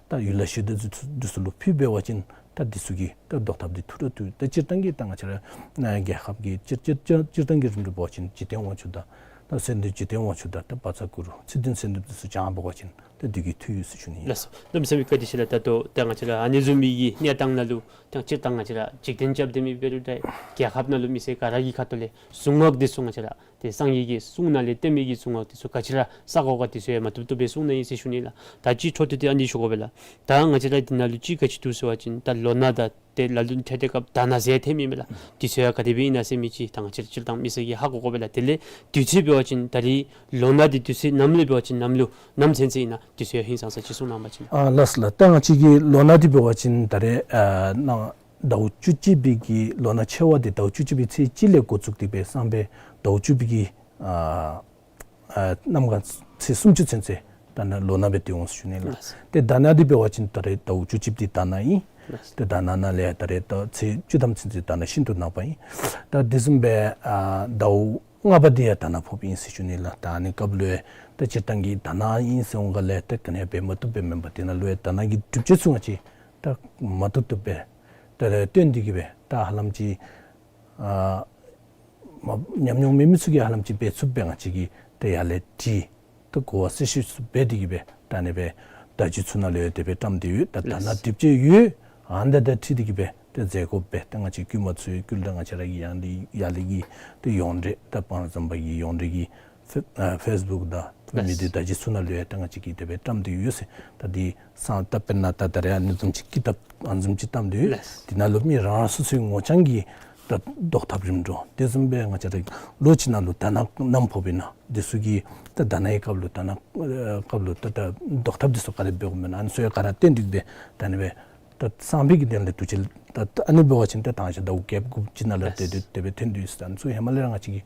ད་ཡུལ་ལྷ་གཞི་བདག་འདི་ཚུ་ལུ་ཕུལ་འབད་བ་ཅིན་ད་འདི་ཚུ་གི་ད་བཟློག་ཐབས་འདི་ཐུགས་ར་ཐུགས། ད་སྤྱིར་བཏང་གི་ད་ང་བཅས་ར་ཨ་རྒྱལ་ཁབ་ཀྱི་སྤྱིར་སྤྱིར་སྤྱིར་སྤྱིར་བཏང་གི་རིམ་གྲོ་འབད་བ་ཅིན་འཇིག་རྟེན་དབང་ཕྱུག་དང་ད་སེ་འདི་འཇིག་རྟེན་དབང་ཕྱུག་དང་ད་བཛྲ་གུ་རུ་ཚེ་བདུན་གསོལ་འདེབས་འདི་ཚུ་བགྱང་འབད་བ་ཅིན་ད་འདི་གིས་ཐུགས་ཡོད་ཟེར་ཞུ་ནི་ཨིན་ལགས། གནམ་མེད་ས་མེད་བཀའ་དྲིན་ཆེ་ལགས། ད་ལྟོ་ད་ང་བཅས་ར་ཨ་ནི་བཟུམ་མའི་གི་གནས་སྟངས་ནང་ལུ་ད་སྤྱིར་བཏང་ང་བཅས་ར་འཇིག་རྟེན་རྐྱབ་སྡོད་མི་འབད་རུང་ད་རྒྱལ་ཁབ་ནང་ལུ་མི་སེར་ག་ར་གི་ཁ་ཐུག་ལས་གཟུངས་སྔགས་འདི་ཚུ་ང་བཅས་ར་ཏེ་སངས་རྒྱས་ཀྱི་གསུང་ནང་ལས་བསྟན་མི་གི་གཟུངས་སྔགས་འདི་ཚུ་ག་ཅི་ར་བསག་དགོ་ག་འདི་ཚུ་ཡང་མ་བཏུབ་བཏུབ་སྦེ་གསུངས་ནི་ཨིན་ཟེར་ཞུ་ནི་ལགས། ད་ཅི་འཕྲོ་མཐུད་དེ་ཨ་ནི་ཞུ་དགོ་པས་ལགས། ད་ང་བཅས་ར་འདི་ནང་ལུ་ཅིག་ག་ཅི་འདུག་ཟེར་བ་ཅིན་ད་ལོ་ན་དང་ཏེ་ལ་ལུ་ནི་ཐད་ཏེ་སྐབས་དར་ནག་ཟེར་ཐོནམ་ཨིན་མས་ལགས། འདི་ཚུ་ཡང་ག་དེ་སྦེ་ཨིན་ན་ཟེར་མི་ཅིག་ད་ང་བཅས་ར་སྤྱིར་བཏང་མི་སེར་གྱིས་ཧ་གོ་དགོ་པས་ལགས། དེ་ལས་དུས་ཚོད་འབད་བ་ཅིན་ད་རིས་ལོ་ན་འདི་དུས་ཚོད་ནམ་ལས་འབད་བ་ཅིན་ནམ་ལུ་ནམ་ཚུན་ཚོད་ཨིན་ན་འདི་ཚུ་ཡང་ཧིང་སངས་ས་ཅིག་གསུང་གནང་བ་ཅིན། ཨ་ལགས་ལགས། ད་ང་བཅས་ཀྱི་ལོ་ན་འདི་འབད་བ་ཅིན་ད་རེས་ཨ་ནཱ་ཟླཝ་བཅུ་གཅིག་པའི་གི་ལོ་ན་ཆེ་བ་འདི་ཟླཝ་བཅུ་གཅིག་པའི་ཚེས་གཅིག་ལས་འགོ་བཙུགས་ཏེ་སྦེ་སང་ཕོད་ཟླཝ་བཅུ་པའི་གི་ཨ་ཨ་གནམ་གང་ཚེས་སུམ་ཅུ་ཚུན་ཚོད་ད་ནཱ་ལོ་ན་སྦེ་སྡོད་འོང་ཟེར་ཞུ་ནི་ལགས། ལགས། ཏེ་དར་ནག་འདི་འབད་བ་ཅིན་ད་རེས་ཟླཝ་བཅུ་གཅིག་འདི་དར་ནག་ཨིན། ལགས། ཏེ་དར་ནག་ནང་ལས་ད་རེས་ད་ཚེས་བཅུ་ཐམ་ཚུན་ཚོད་དར་ནག་ཤིན་ཏུ་ནག་པ་ཨིན། ད་དེ་བཟུམ་སྦེ་ཨ་ཟླཝ་ལྔ་པ་འདི་ཡང་དར་ནག་ཕོགཔ་ཨིན་ཟེར་ཞུ་ནི་ལགས། ད་ཨ་ནི་སྐབས་ལུ་ཡང་ད་སྤྱིར་བཏང་གི་དར་ནག་ཨིན་ཟེར་འོང་ག་ལས་ད་ག་ནི་ཡང་འབད་མ་བཏུབ་པས། མེན་པར་འདི་ནང་ལུ་ཡང་དར་ནག་གི་སྒྲུབ་བྱེད་ཚུ་ང་བཅས་ད་མ་བཏུབ་བཏུབ་སྦེ་ད་རེས་སྟོན་ཏེ་གི་སྦེ་ད་ཧ་ལམ་ཅིག་ཨ་མ་ཉམས་མྱོང་མེད་མི་ཚུ་གིས་ཧ་ལམ་ཅིག་འབད་ཚུགསཔ་སྦེ་ང་བཅས་ཀྱིས་ཏེ་ཡར་ལས་ཏེ་ད་གོ་བ་གསལ་ཤོས་ཚུ་འབད་དེ་གི་སྦེ་ད་ཨ་ནི་སྦེ་བརྡ་བརྒྱུད་ཚུ་ནང་ལུ་ཡང་དེ་སྦེ་བཀྲམ་སྟེ་ཡོད། ད་དར་ནག་ལགས། སྒྲུབ་བྱེད་ཡོད། ཨ་ནི་དང་འཁྲིལ་ཏེ་གི་སྦེ་ཏེ་མཛད་དགོ་པས། ད་ང་བཅས་བསྐུལ་མ་ཚུ་ཡང་བསྐུལ་ད་ང་བཅས་ར་གི་ཡང་ལས་ཡར་ལས་ཀྱི་ཏེ་ཡོངས་འབྲེལ་ད་སྤང་ར་ཟམ་པ་གི་ཡོངས་འབྲེལ་གྱི་ཕེ་ཨ་ཕེསི་བུཀ་དང་མི་ལགས། སྡེ་བརྡ་བརྒྱུད་ཚུ་ནང་ལུ་ཡང་ད་ང་བཅས་ཀྱིས་དེ་སྦེ་བཀྲམ་སྟེ་ཡོད་ཟེར། ད་འདི་སང་ད་དཔེར་ན་ད་ད་རེས་ཨ་ནི་བཟུམ་ཅིག་ཀི་ཏབ་ཨ་ནི་བཟུམ་ཅིག་བཀྲམ་སྟེ་ཡོད། ལགས། འདི་ནང་ལུ་མི་རང་རང་སོ་སོའི་ངོ་རྐྱང་གི་ད་བཟློག་ཐབས་རིམ་གྲོ་དེ་བཟུམ་སྦེ་ང་བཅས་ར་ལོ་གཅིག་ནང་ལུ་དར་ནག་ནམ་ཕོགཔ་ཨིན་ན་འདི་ཚུ་གི་ད་དར་ནག་གི་སྐབས་ལུ་དར་ནག་ཨ་སྐབས་ལུ་ད་ད་བཟློག་ཐབས་འདི་ཚུ་ག་དེ་འབད་དགོཔ་ཨིན་ན་ཨ་ནི་ཚུ་ཡང་ག་ར་བསྟན་ཏེ་གི་སྦེ་ད་ཨ་ནི་སྦེ་ད་སང་ཕོད་ཀྱི་དོན་ལས་དུས་ཅི་ད་ཨ་ནི་འབད་བ་ཅིན་ད་ད་ཅི་ཟླཝ་བརྒྱད་དགུ་ཅིག་ནང་ལུ་ཏེ་ལགས། ཏེ་དེ་སྦེ་ཐོན་ཏེ་ཡོད་ཟེར། ཨ་ནི་ཚུ་ཧེ་མ་ལས་ར་ང་བཅས་ཀྱིས་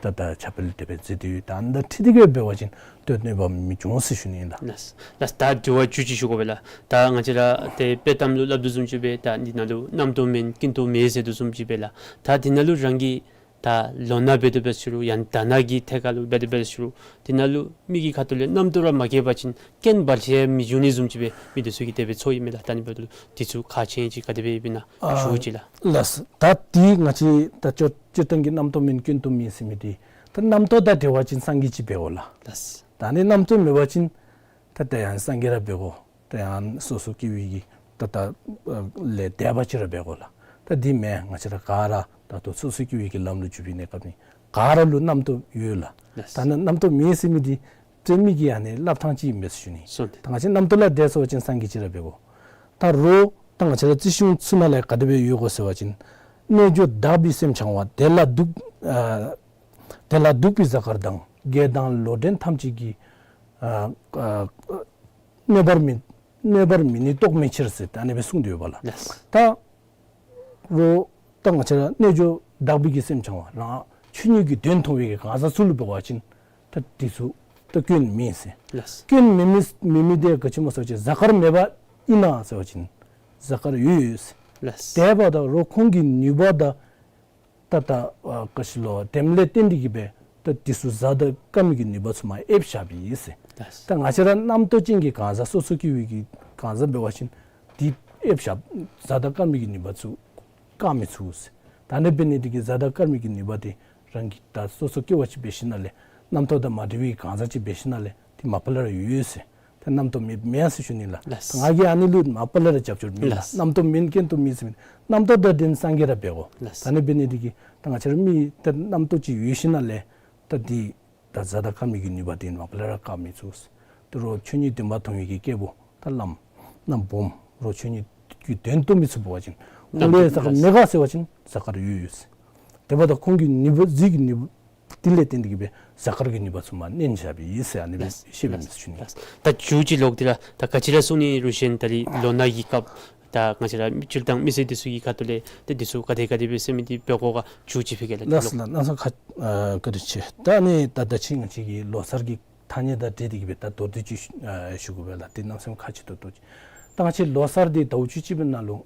ད་ད་ཁྱབ་སྤེལ་དེ་སྦེ་མཛད་དེ་ཡོད། ད་ཨ་ནི་དང་འཁྲིལ་ཏེ་གི་འབད་བ་ཅིན་ད་གནོད་པ་མི་འབྱུང་ཟེར་ཞུ་ནི་ཨིན་ལགས། ལགས། ལགས། ད་དྲི་བ་བཅུད་ཅིག་ཞུ་དགོ་པས་ལགས། ད་ང་བཅས་ར་ཏེ་དཔྱེ་གཏམ་ལུ་སླབ་དོ་བཟུམ་ཅིག་སྦེ་ད་འདི་ནང་ལུ་རྣམ་རྟོག་མེད་ཀུན་རྟོག་མེད་ཟེར་དོ་བཟུམ་ཅིག་སྦེ་ལགས། ད་འདི་ནང་ལུ་རང་གིས་ད་ལོ་ན་འབད་དོ་འབད་ཟེར་རུང་ཡང་དར་ནག་གི་ཐད་ཁར་ལུ་འབད་དོ་འབད་ཟེར་རུང་འདི་ནང་ལུ་མི་གི་ཁ་ཐུག་ལས་རྣམ་རྟོག་ར་མ་སྐྱེས་པ་ཅིན་རྐྱེན་བར་ཆད་མི་འབྱུང་ནི་བཟུམ་ཅིག་སྦེ་མི་འདི་ཚུ་གིས་དེ་སྦེ་ཚོར་ཡི་མས་ལགས། ད་ཨ་ནི་འབདཝ་ད་ལུ་འདི་ཚུ་ཁག་ཆེ་ཅིག་ག་དེ་སྦེ་ཡོདཔ་ཨིན་ན་ཞུ་ཅི་ལགས། ལགས། ད་འདི་ང་བཅས་ད་སྤྱིར་བཏང་གི་རྣམ་རྟོག་མེད་ཀུན་རྟོག་མེད་ཟེར་མི་འདི་ད་རྣམ་རྟོག་དང་འབྲེལ་བ་ཅིན་སངས་རྒྱས་ཅིག་འབད་དགོ་ལགས། ལགས། ད་ཨ་ནི་རྣམ་རྟོག་མེད་པ་ཅིན་ད་ད་ཡང་སངས་རྒྱས་ར་འབད་དགོ། ད་ཡང་སོ་སོ་སྐྱེ་བོའི་གི་ད་ད་ལས་འདས་པ་ཅིག་ར་འབད་དགོ་ལགས། ད་འདི་མེན། ང་བཅས་ར་ག་ར་ད་ལྟོ་སོ་སོ་སྐྱེ་བོའི་གི་ལམ་ལུ་འཇུག་པའི་གནས་སྐབས་ནི་ག་ར་ལུ་རྣམ་རྟོག་ཡོད་ལགས། ལགས། ད་ནི་རྣམ་རྟོག་མེད་ཟེར་མི་འདི་ཏེ་མི་གི་ཨ་ནི་སླབ་ཐངས་ཅིག་ཨིན་པས་ཟེར་ཞུ་ནི། སོ་ཏེ་ད་ང་བཅས་རྣམ་རྟོག་ལས་འདས་སོང་པ་ཅིན་སངས་རྒྱས་ཅིག་ར་འབད་དགོ། ད་རོགས་ད་ང་བཅས་ར་རྩིས་གཞུང་ཚུ་ནང་ལས་ག་དེ་སྦེ་ཡོད་གོ་ཟེར་བ་ཅིན་རྣལ་འབྱོར་དག་པའི་སེམས་འཆང་བ། དེ་ལ་གདུག་ཨ་དེ་ལ་གདུག་པའི་གཟའ་སྐར་དང་། བགེགས་དང་ལོག་འདྲེན་ཐམས་ཅད་ཀྱིས། ཨ་ཨ་གནོད་པར་མི་གནོད་པར་མི་ནུས་རྟོག་མེད་ཕྱིར་ཟེར་ད་ཨ་ནི་སྦེ་གསུངས་ཏེ་ཡོད་པ་ལགས། ལགས། ད་རོགས་ད་ང་བཅས་ར་རྣལ་འབྱོར་དག་པའི་གི་སེམས་འཆང་བ་རང་ཆོས་ཉིད་ཀྱི་དོན་མཐོང་བའི་གི་གང་ཟག་ཚུ་ལུ་འབད་བ་ཅིན་ད་འདི་ཚུ་ད་སྐྱོན་མེད་ཟེར། ལགས། སྐྱོན་མེད་མི་མེད་མི་དེ་ག་ཅི་སྨོ་ཟེར་བ་ཅིན་གཟའ་སྐར་མེད་པ་ཨིན་ན་ཟེར་བ་ཅིན་གཟའ་སྐར་ཡོད་ཡོད་ཟེར། ལགས། དེ་འབདཝ་ད་རོགས་ཁོང་གི་ནུས་པ་དང་ད་ད་ཨ་ག་ཅི་ལོ་དེམ་ལས་བརྟེན་ཏེ་གི་སྦེ་ད་འདི་ཚུ་གཟའ་དང་སྐར་མའི་གི་ནུས་པ་ཚུ་མར་ཨེབ་བཞགཔ་ཨིན་ཟེར། ལགས། ད་ང་བཅས་ར་རྣམ་རྟོག་ཅན་གྱི་གང་ཟག་སོ་སོ་སྐྱེ་བོའི་གི་གང་ཟག་འབད་བ་ཅིན་འདི་ཨེབ་བཞག་གཟའ་དང་སྐར་མའི་གི་ནུས་པ་ཚུ་བཀག་མི་ཚུགས་ཟེར། ད་ཨ་ནི་འབད་ནི་འདི་གིས་གཟའ་དང་སྐར་མའི་གི་ནུས་པ་འདི་རང་གིས་ད་སོ་སོ་སྐྱེ་བ་ཅིག་འབད་ཞིནམ་ལས་རྣམ་རྟོག་དང་མ་འདྲེས་པའི་གང་ཟག་ཅིག་འབད་ཞིནམ་ལས་འདི་མ་པ་ལས་ར་ཡོད་ཟེར། ད་རྣམ་རྟོག་མེད་མེན་ཟེར་ཞུ་ནི་ལགས། ལགས། ང་གིས་ཨ་ནི་ལུ་མ་པ་ལས་ར་རྒྱབ་སྐྱོར་མེད་ལགས། ལགས། རྣམ་རྟོག་མེད་ཀུན་རྟོག་མེད་ཟེར་མི་རྣམ་རྟོག་དང་ལྡན་སངས་རྒྱས་ར་འབད་དགོ། ལགས། ད་ཨ་ནི་འབད་ནི་འདི་གིས་ད་ང་བཅས་ར་མི་ད་རྣམ་རྟོག་ཅིག་ཡོད་ཞིནམ་ལས་ད་འདི་ད་གཟའ་དང་སྐར་མའི་གི་ནུས་པ་འདི་མ་པ་ལས་ར་བཀག་མི་ཚུགས། ད་རོགས་ཆོས་ཉིད་བདེན་པ་མཐོང་བའི་གི་སྐྱེས་བུ་ད་བླམ་ནམ་སྦོམ་རོགས་ཆོས་ཉིད་ཀྱི་དོན་རྟོགས་མི་ཚུ་འབད་བ་ཅིན་ཁོང་ལུ་གཟའ་སྐར་མེད་ག་ཟེར་བ་ཅིན་གཟའ་སྐར་ཡོད་ཡོད་ཟེར། དེ་འབདཝ་ད་ཁོང་གི་ནུས་པ་གཟིགས་ཀྱི་ནུས་པ་འདི་ལས་བརྟེན་ཏེ་གི་སྦེ་གཟའ་སྐར་གྱི་ནུས་པ་ཚུ་མར་གནོན་བཞགཔ་ཨིན་ཟེར་ཨ་ནི་སྦེ་ལགས། ཤེས་པའི་མི་ཚུ་ཞུ་ནི། ལགས། ད་མཇུག་ཅིག་ལོག་སྟེ་ར་ད་ག་ཅི་ར་གསུང་ནི་རུང་གཞན་ད་རིས་ལོ་ན་གི་སྐབས་ད་ང་བཅས་ར་སྤྱིར་བཏང་མི་སེར་འདི་ཚུ་གི་ཁ་ཐུག་ལས་ཏེ་འདི་ཚུ་ག་དེ་ག་དེ་སྦེ་ཟེར་མི་འདི་འབད་དགོ་ག་མཇུག་ཅིག་ཕུལ་གེ་ལགས། ལགས་ལགས། གནམ་ས་ཁ་ཨ་བཀའ་དྲིན་ཆེ། ད་ཨ་ནི་ད་ད་ཅི་ང་བཅས་ཀྱི་ལོ་གསར་གྱི་ ཐ་སྙད་དང་འབྲེལ་ཏེ་གི་སྦེ་ད་མདོར་བསྡུས་ཅིག་ཞུ་ཨ་ཞུ་དགོ་པས་ལགས། དེ་གནམ་མེད་ས་མེད་ཁག་ཆེ་ཏོག་ཏོ་ཅིག། ད་ང་བཅས་ལོ་གསར་འདི་ཟླཝ་བཅུ་གཅིག་པའི་ནང་ལུ་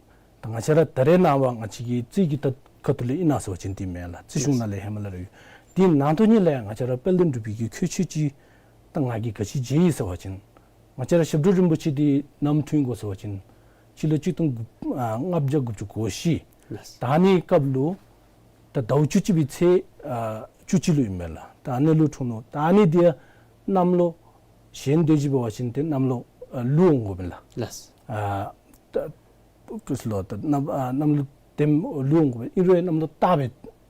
ད་ང་བཅས་ར་ད་རེས་ནངས་པ་ང་བཅས་ཀྱི་རྩིས་ཀྱི་ད་ཁ་ཐུག་ལས་ཨིན་ན་ཟེར་བ་ཅིན་འདི་མེན་ལགས། རྩིས་གཞུང་ནང་ལས་ཧེ་མ་ལས་ར་ཡོད། དེ་ནང་དོན་ཉིད་ལས་ང་བཅས་ར་དཔལ་ལྡན་འབྲུག་པའི་གི་ཁྱད་ཆོས་ཅིག་ད་ང་གིས་ག་ཅི་མཇལ་ཡི་ཟེར་བ་ཅིན་ང་བཅས་ར་ཞབས་དྲུང་རིན་པོ་ཆེ་འདི་ནམ་འཁྲུངས་ཡི་གོ་ཟེར་བ་ཅིན་སྤྱི་ལོ་གཅིག་སྟོང་དགུ་ཨ་ལྔ་བརྒྱ་དགུ་བཅུ་གོ་བཞི། ལགས། ད་ཨ་ནི་སྐབས་ལུ་ད་ཟླཝ་བཅུ་གཅིག་པའི་ཚེས་ཨ་བཅུ་གཅིག་ལུ་ཨིན་མས་ལགས། ད་ཨ་ནི་ལུ་འཁྲུངས་ནུག། ད་ཨ་ནི་འདི་ཡང་གནམ་ལོ་གཞན་དེ་ཅིག་འབད་བ་ཅིན་ཏེ་གནམ་ལོ་ཨ་ལུག་འོང་དགོ་པས་ལགས། ལགས། ཨ་ད་ཀུ་ལོ་ད་གནམ་ཨ་གནམ་ལོ་དེམ་ལུག་འོང་དགོ་པས། ཨིན་རུང་གནམ་ལོ་སྟག་སྦེ་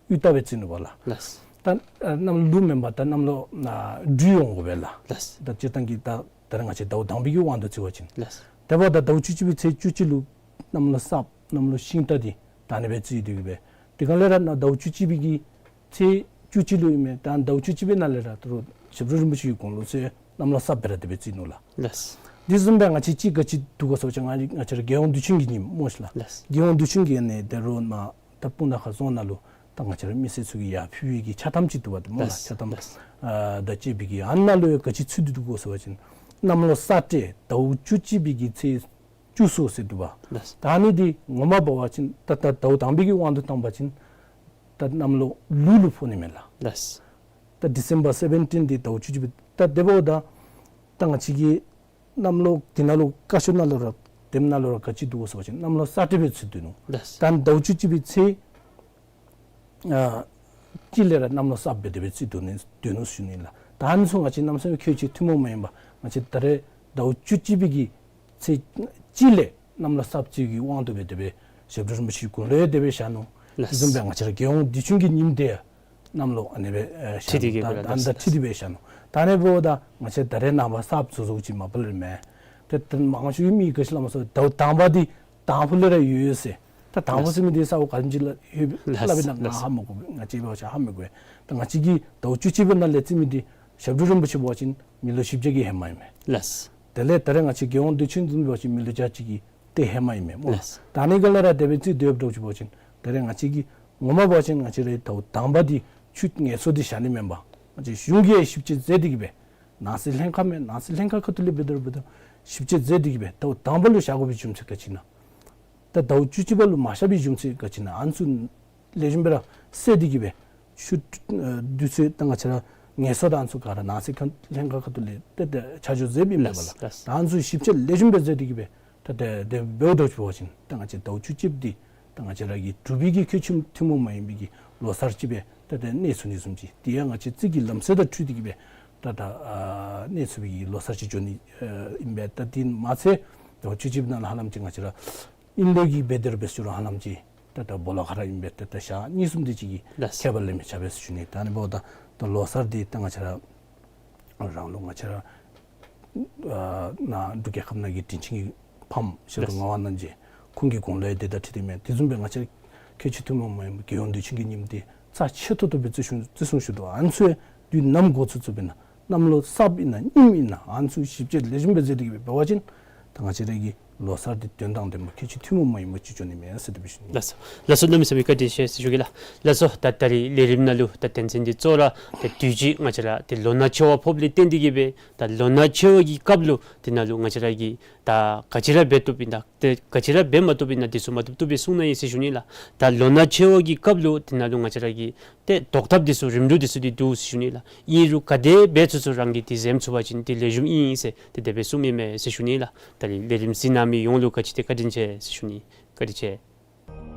དབུ་སྟག་སྦེ་བརྩི་ནུག་པ་ལགས། ལགས། ད་ཨ་གནམ་ལོ་ལུག་མེན་པར་ད་གནམ་ལོ་ཨ་སྦྲུལ་འོང་དགོ་པས་ལགས། ལགས། ད་སྤྱིར་བཏང་གི་ད་ད་རེས་ང་བཅས་ཟླཝ་དང་པའི་གི་དབང་དུ་བརྩི་བ་ཅིན། ལགས། དེ་འབདཝ་ད་ཟླཝ་བཅུ་གཅིག་པའི་ཚེས་བཅུ་གཅིག་ལུ་གནམ་ལོ་སརཔ་གནམ་ལོ་ཤིང་རྟ་འདི་ད་ཨ་ནི་སྦེ་བརྩི་དོ་གི་སྦེ། དེ་ག་ལས་ར་ནཱ་ཟླཝ་བཅུ་གཅིག་པའི་གི་ཚེས་བཅུ་གཅིག་ལུ་ཨིན་མས། ད་ཟླཝ་བཅུ་གཅིག་པའི་ནང་ལས་ར་ད་རུང་ཞབས་དྲུང་རིན་པོ་ཆེའི་དགུང་ལོ་ཚུ་གནམ་ལོ་སརཔ་སྦེ་ར་དེ་སྦེ་བརྩི་ནུག་ལགས། ལགས། དེ་བཟུམ་སྦེ་ང་བཅས་ཅིག་ག་ཅི་འདུག་གོ་ཟེར་བ་ཅིན་ང་ང་བཅས་ར་རྒྱལ་ཡོངས་དུས་ཆེན་གྱི་ཉིནམ་སྨོ་ཤིག་ལགས། ལགས། རྒྱལ་ཡོངས་དུས་ཆེན་གྱི་ཨ་ནི་ད་རུང་ནཱ་ད་སྤུངས་ཐང་ཁ་རྫོང་ནང་ལུ་ད་ང་བཅས་ར་མི་སེར་ཚུ་གིས་ཡར་ཕུལ་བའི་གི་ཕྱག་ཐམ་ཅིག་འདུག་པ་ཏེ་སྨོ་ལགས། ལགས། ཕྱག་ཐམ། ལགས། ཨ་དང་བཅས་པའི་གི་ཨ་ནཱ་ལུ་ཡང་ག་ཅི་ཚུད་དེ་འདུག་གོ་ཟེར་བ་ཅིན་གནམ་ལོ་ས་སྤྲེལ་ཟླཝ་བཅུ་གཅིག་པའི་གི་ཚེས་བཅུ་གསུམ་ཟེར་འདུག་པ། ལགས། ད་ཨ་ནི་འདི་ངོ་མ་འབད་བ་ཅིན་ད་ད་ཟླཝ་དང་པའི་གི་དབང་དུ་བཏང་བ་ཅིན་ད་གནམ་ལོ་ལུག་ལུ་ཕོག་ནི་མས་ལགས། ལགས། ད་ཌི་སེམ་བར་སེ་བེན་ཊིན་འདི་ཟླཝ་བཅུ་གཅིག་པའི་ད་དེ་འབདཝ་ད་ད་ང་བཅས་ཀྱི་གནམ་ལོ་འདི་ནང་ལུ་བཀའ་ཤོག་ནང་ལུ་ར་དེམ་ནང་ལུ་ར་ག་ཅི་འདུག་གོ་ཟེར་བ་ཅིན་གནམ་ལོ་ས་སྤྲེལ་སྦེ་ཚུད་དེ་ནུག། ལགས། ད་ཟླཝ་བཅུ་གཅིག་པའི་ཚེས་ཨ་གཅིག་ལས་ར་གནམ་ལོ་སརཔ་སྦེ་དེ་སྦེ་བརྩི་དོ་ནི་དོ་ནུག་ཞུ་ནི་ལགས། ད་ཨ་ནི་ཚུ་ང་བཅས་གནམ་མེད་ས་མེད་ཁྱད་ཆོས་ཐུན་མོང་མ་ཡིན་པ་ང་བཅས་ད་རེས་ཟླཝ་བཅུ་གཅིག་པའི་གི་ཚེས་གཅིག་ལས་གནམ་ལོ་སརཔ་བརྩི་བའི་དབང་དུ་སྦེ་དེ་སྦེ་ཞབས་དྲུང་རིན་པོ་ཆེའི་དགུང་ལོ་ཡང་དེ་སྦེ་བཞག་ནུག། ལགས། དེ་བཟུམ་སྦེ་ང་བཅས་ར་རྒྱལ་ཡོངས་དུས་ཆེན་གྱི་ཉིནམ་དེ་ཡང་གནམ་ལོ་ཨ་ནི་སྦེ་ཨེ་བཞག་ཁྲིད་དེ་ནུག། གི་ད་ཨ་ནི་ད་ཁྲིད་དེ་སྦེ་བཞག་ནུག། ད་ཨ་ནི་འབདཝ་ད་ང་བཅས་ད་རེས་ནངས་པ་གསརཔ་བཟོ་བཟོཝ་ཅིག་མ་པ་ལས་མེན། ཏེ་ད་མང་ཤོས་ཀྱི་མི་ག་ཅི་སླབ་མས་ཟེར་བ་ཅིན་ཟླཝ་དང་པ་འདི་དང་ཕུ་ལས་ར་ཡོད་ཡོད་ཟེར། ད་དང་ཕུ་ཟེར་མི་འདི་ས་གོ་ག་ཅི་ལ་ཡོད་སླབ་ཨིན་ན་ང་ཧ་མི་གོ། ང་བཅས་འབད་བ་ཅིན་ཧ་མི་གོ། ད་ང་བཅས་ཀྱིས་ཟླཝ་བཅུ་གཅིག་པའི་ནང་ལས་བརྩི་མི་འདི་ཞབས་དྲུང་རིན་པོ་ཆེ་འབད་བ་ཅིན་མི་ལོ་བཞི་བརྒྱ་གི་ཧེ་མ་ཨིན་མས། ལགས། དེ་ལས་ད་རེས་ང་བཅས་རྒྱལ་ཡོངས་དུས་ཆེན་བཟུམ་འབད་བ་ཅིན་མི་ལོ་བརྒྱ་གཅིག་གི་ཏེ་ཧེ་མ་ཨིན་མས་སྨོ། ལགས། ད་ཨ་ནི་ག་ལས་ར་དེ་སྦེ་བརྩི་དོ་ཡོདཔ་འདྲཝ་ཅིག་འབད་བ་ཅིན་ད་རེས་ང་བཅས་ཀྱིས་ངོ་མ་འབད་བ་ཅིན་ང་བཅས་རའི་ཟླཝ་དང་པ་འདི་ཆུ་ངལ་གསོ་འདི་བཞག་ནི་མེན་པར་ང་བཅས་གཞུང་གིས་ཞིབ་དཔྱད་མཛད་དེ་གི་སྦེ་ནང་སྲིད་ལྷན་ཁག་མས། ནང་སྲིད་ལྷན་ཁག་ཁ་ཐུག་ལས་འབད་དེ་ར་འབད་དེ་ཞིབ་དཔྱད་མཛད་དེ་གི་སྦེ་ཟླཝ་དང་པ་ལུ་བཞག་དགོ་པའི་རྒྱུ་མཚན་ག་ཅི་ཨིན་ན། ད་ཟླཝ་བཅུ་གཅིག་པ་ལུ་མ་བཞག་པའི་རྒྱུ་མཚན་ག་ཅི་ཨིན་ན། ཨ་ནི་ཚུ་ལེགས་ཤོམ་སྦེ་ར་སེལ་ཏེ་གི་སྦེ་ཆུ་ཨ་དུས་ཚོད་ད་ང་བཅས་ར་ངལ་གསོ་དང་ཨ་ནི་ཚུ་ག་ར་ནང་སྲིད་ཁ་ལྷན་ཁག་ཁ་ཐུག་ལས་ཏེ་ཏེ་ཆ་འཇོག་མཛདཔ་ཨིན་པས་ལགས། ལགས། ད་ཨ་ནི་ཚུ་ཞིབ་དཔྱད་ལེགས་ཤོམ་སྦེ་མཛད་དེ་གི་སྦེ་ད་ཏེ་དེ་འབདཝ་འདྲཝ་ཅིག་འབད་བ་ཅིན་ད་ང་བཅས་ཟླཝ་བཅུ་གཅིག་པ་འདི་ད་ང་བཅས་ར་གི་འབྲུག་པའི་གི་ཁྱད་ཆོས་ཐུན་མོང་མ་ཡིན་པའི་གི་ལོ་གསར་ཅིག་སྦེ་ད་ཏེ་གནས་ཚུགས་ནི་བཟུམ་ཅིག། དེ་ཡང་ང་བཅས་རྩིས་ཀྱི་ལམ་སྲོལ་དང་འཁྲིལ་ཏེ་གི་སྦེ་ད་ད་ཨ་གནས་ཚུགས་པའི་གི་ལོ་གསར་ཅིག་འགྱོ་ནི་ཨ་ཨིན་པས། ད་དེ་མ་ཚད་ཟླཝ་བཅུ་གཅིག་པའི་ནང་ལུ་ཧ་ལམ་ཅིག་ང་བཅས་ར་ཨིན་ལུགས་ཀྱི་འབད་དེ་ར་འབད་ཞུ་རུང་ཧ་ལམ་ཅིག་ད་ད་སྦོ་ལོགས་ཁར་ཨིན་པས། ད་ད་ཞག་གཉིས་གསུམ་དེ་ཅིག་གི་ལགས། ཁྱད་པར་ལས་མི་ཆགས་པས་ཟེར་ཞུ་ནི། ད་ཨ་ནི་འབདཝ་ད་ད་ལོ་གསར་འདི་ད་ང་བཅས་ར་རང་ལུགས་ང་བཅས་ར་ཨ་ནཱ་འབྲུག་རྒྱལ་ཁབ་ནང་གི་དྲིན་ཅན་གྱི་ཕམ་ཞབས་དྲུང་ངག་དབང་རྣམ་རྒྱལ་ཁོང་གི་དགུང་ལོ་ཡང་དེ་དང་འཁྲིལ་ཏེ་མས། དེ་བཟུམ་སྦེ་ང་བཅས་ཁྱད་ཆོས་ཐུན་མོང་མ་ཡིན་པའི་རྒྱལ་ཡོངས་དུས་ཆེན་གྱི་ཉིནམ་འདི་རྩ་ཆེ་ཏོག་ཏོ་སྦེ་བརྩི་སྲུང་བརྩི་སྲུང་ཞུ་དོ། ཨ་ནི་ཚུ་ཡང་དུས་ནམ་འགོ་བཙུགས་བཙུགསཔ་ཨིན་ན་གནམ་ལོ་གསརཔ་ཨིན་ན་རྙིངམ་ཨིན་ན་ཨ་ནི་ཚུ་ཞིབ་དཔྱད་ལེགས་ཤོམ་སྦེ་མཛད་དེ་གི་སྦེ་འབད་བ་ཅིན་ད་ང་བཅས་ར་གི་ལོ་གསར་འདི་དོན་དང་ལྡན་པ་ཁྱད་ཆོས་ཐུན་མོང་མ་ཡིན་པ་ཅིག་འགྱོ་ནི་མས་ཟེར་དེ་སྦེ་ཞུ་ནི། ལགས་སོ། ལགས་སོ། གནམ་མེད་ས་མེད་བཀའ་དྲིན་ཆེ་ཟེར་ཞུ་གེ་ལགས། ལགས་སོ། ད་ད་རིས་ལས་རིམ་ནང་ལུ་ད་དོན་ཚན་འདི་གཙོ་བོ་ར་ད་དུས་ཅི་ང་བཅས་ར་ཏེ་ལོ་ན་ཆེ་བ་ཕོགཔ་ལས་བརྟེན་ཏེ་གི་སྦེ་ད་ལོ་ན་ཆེ་བ་གི་སྐབས་ལུ་དེ་ནང་ལུ་ང་བཅས་ར་གིས་ད་ག་ཅི་ར་འབད་བཏུབ་ཨིན་ན་ཏེ་ག་ཅི་ར་འབད་མ་བཏུབ་ཨིན་ན་དེ་ཚུ་མ་བཏུབ་བཏུབ་སྦེ་གསུང་གནང་ཡི་ཟེར་ཞུ་ནི་ལགས། ད་ལོ་ན་ཆེ་བ་གི་སྐབས་ལུ་དེ་ནང་ལུ་ང་བཅས་ར་གིས་ཏེ་བཟློག་ཐབས་འདི་ཚུ་རིམ་གྲོ་འདི་ཚུ་འདི་འདུག་ཟེར་ཞུ་ནི་ལགས། ཨིན་རུང་ག་དེ་འབད་ཚུགས་ཚུགས་རང་གིས་འདི་འཛེམ་ཚུགས་པ་ཅིན་འདི་ལེགས་ཤོམ་ཨིན་ཟེར་ཏེ་དེ་སྦེ་གསུངམ་ཨིན་མས་ཟེར་ཞུ་ནི་ལགས། ད་རིས་ལས་རིམ་གཟིགས་གནང་མི་ཡོངས་ལུ་ག་ཅི་ཏེ་བཀའ་དྲིན་ཆེ་ཟེར་ཞུ་ནི། བཀའ་དྲིན་ཆེ།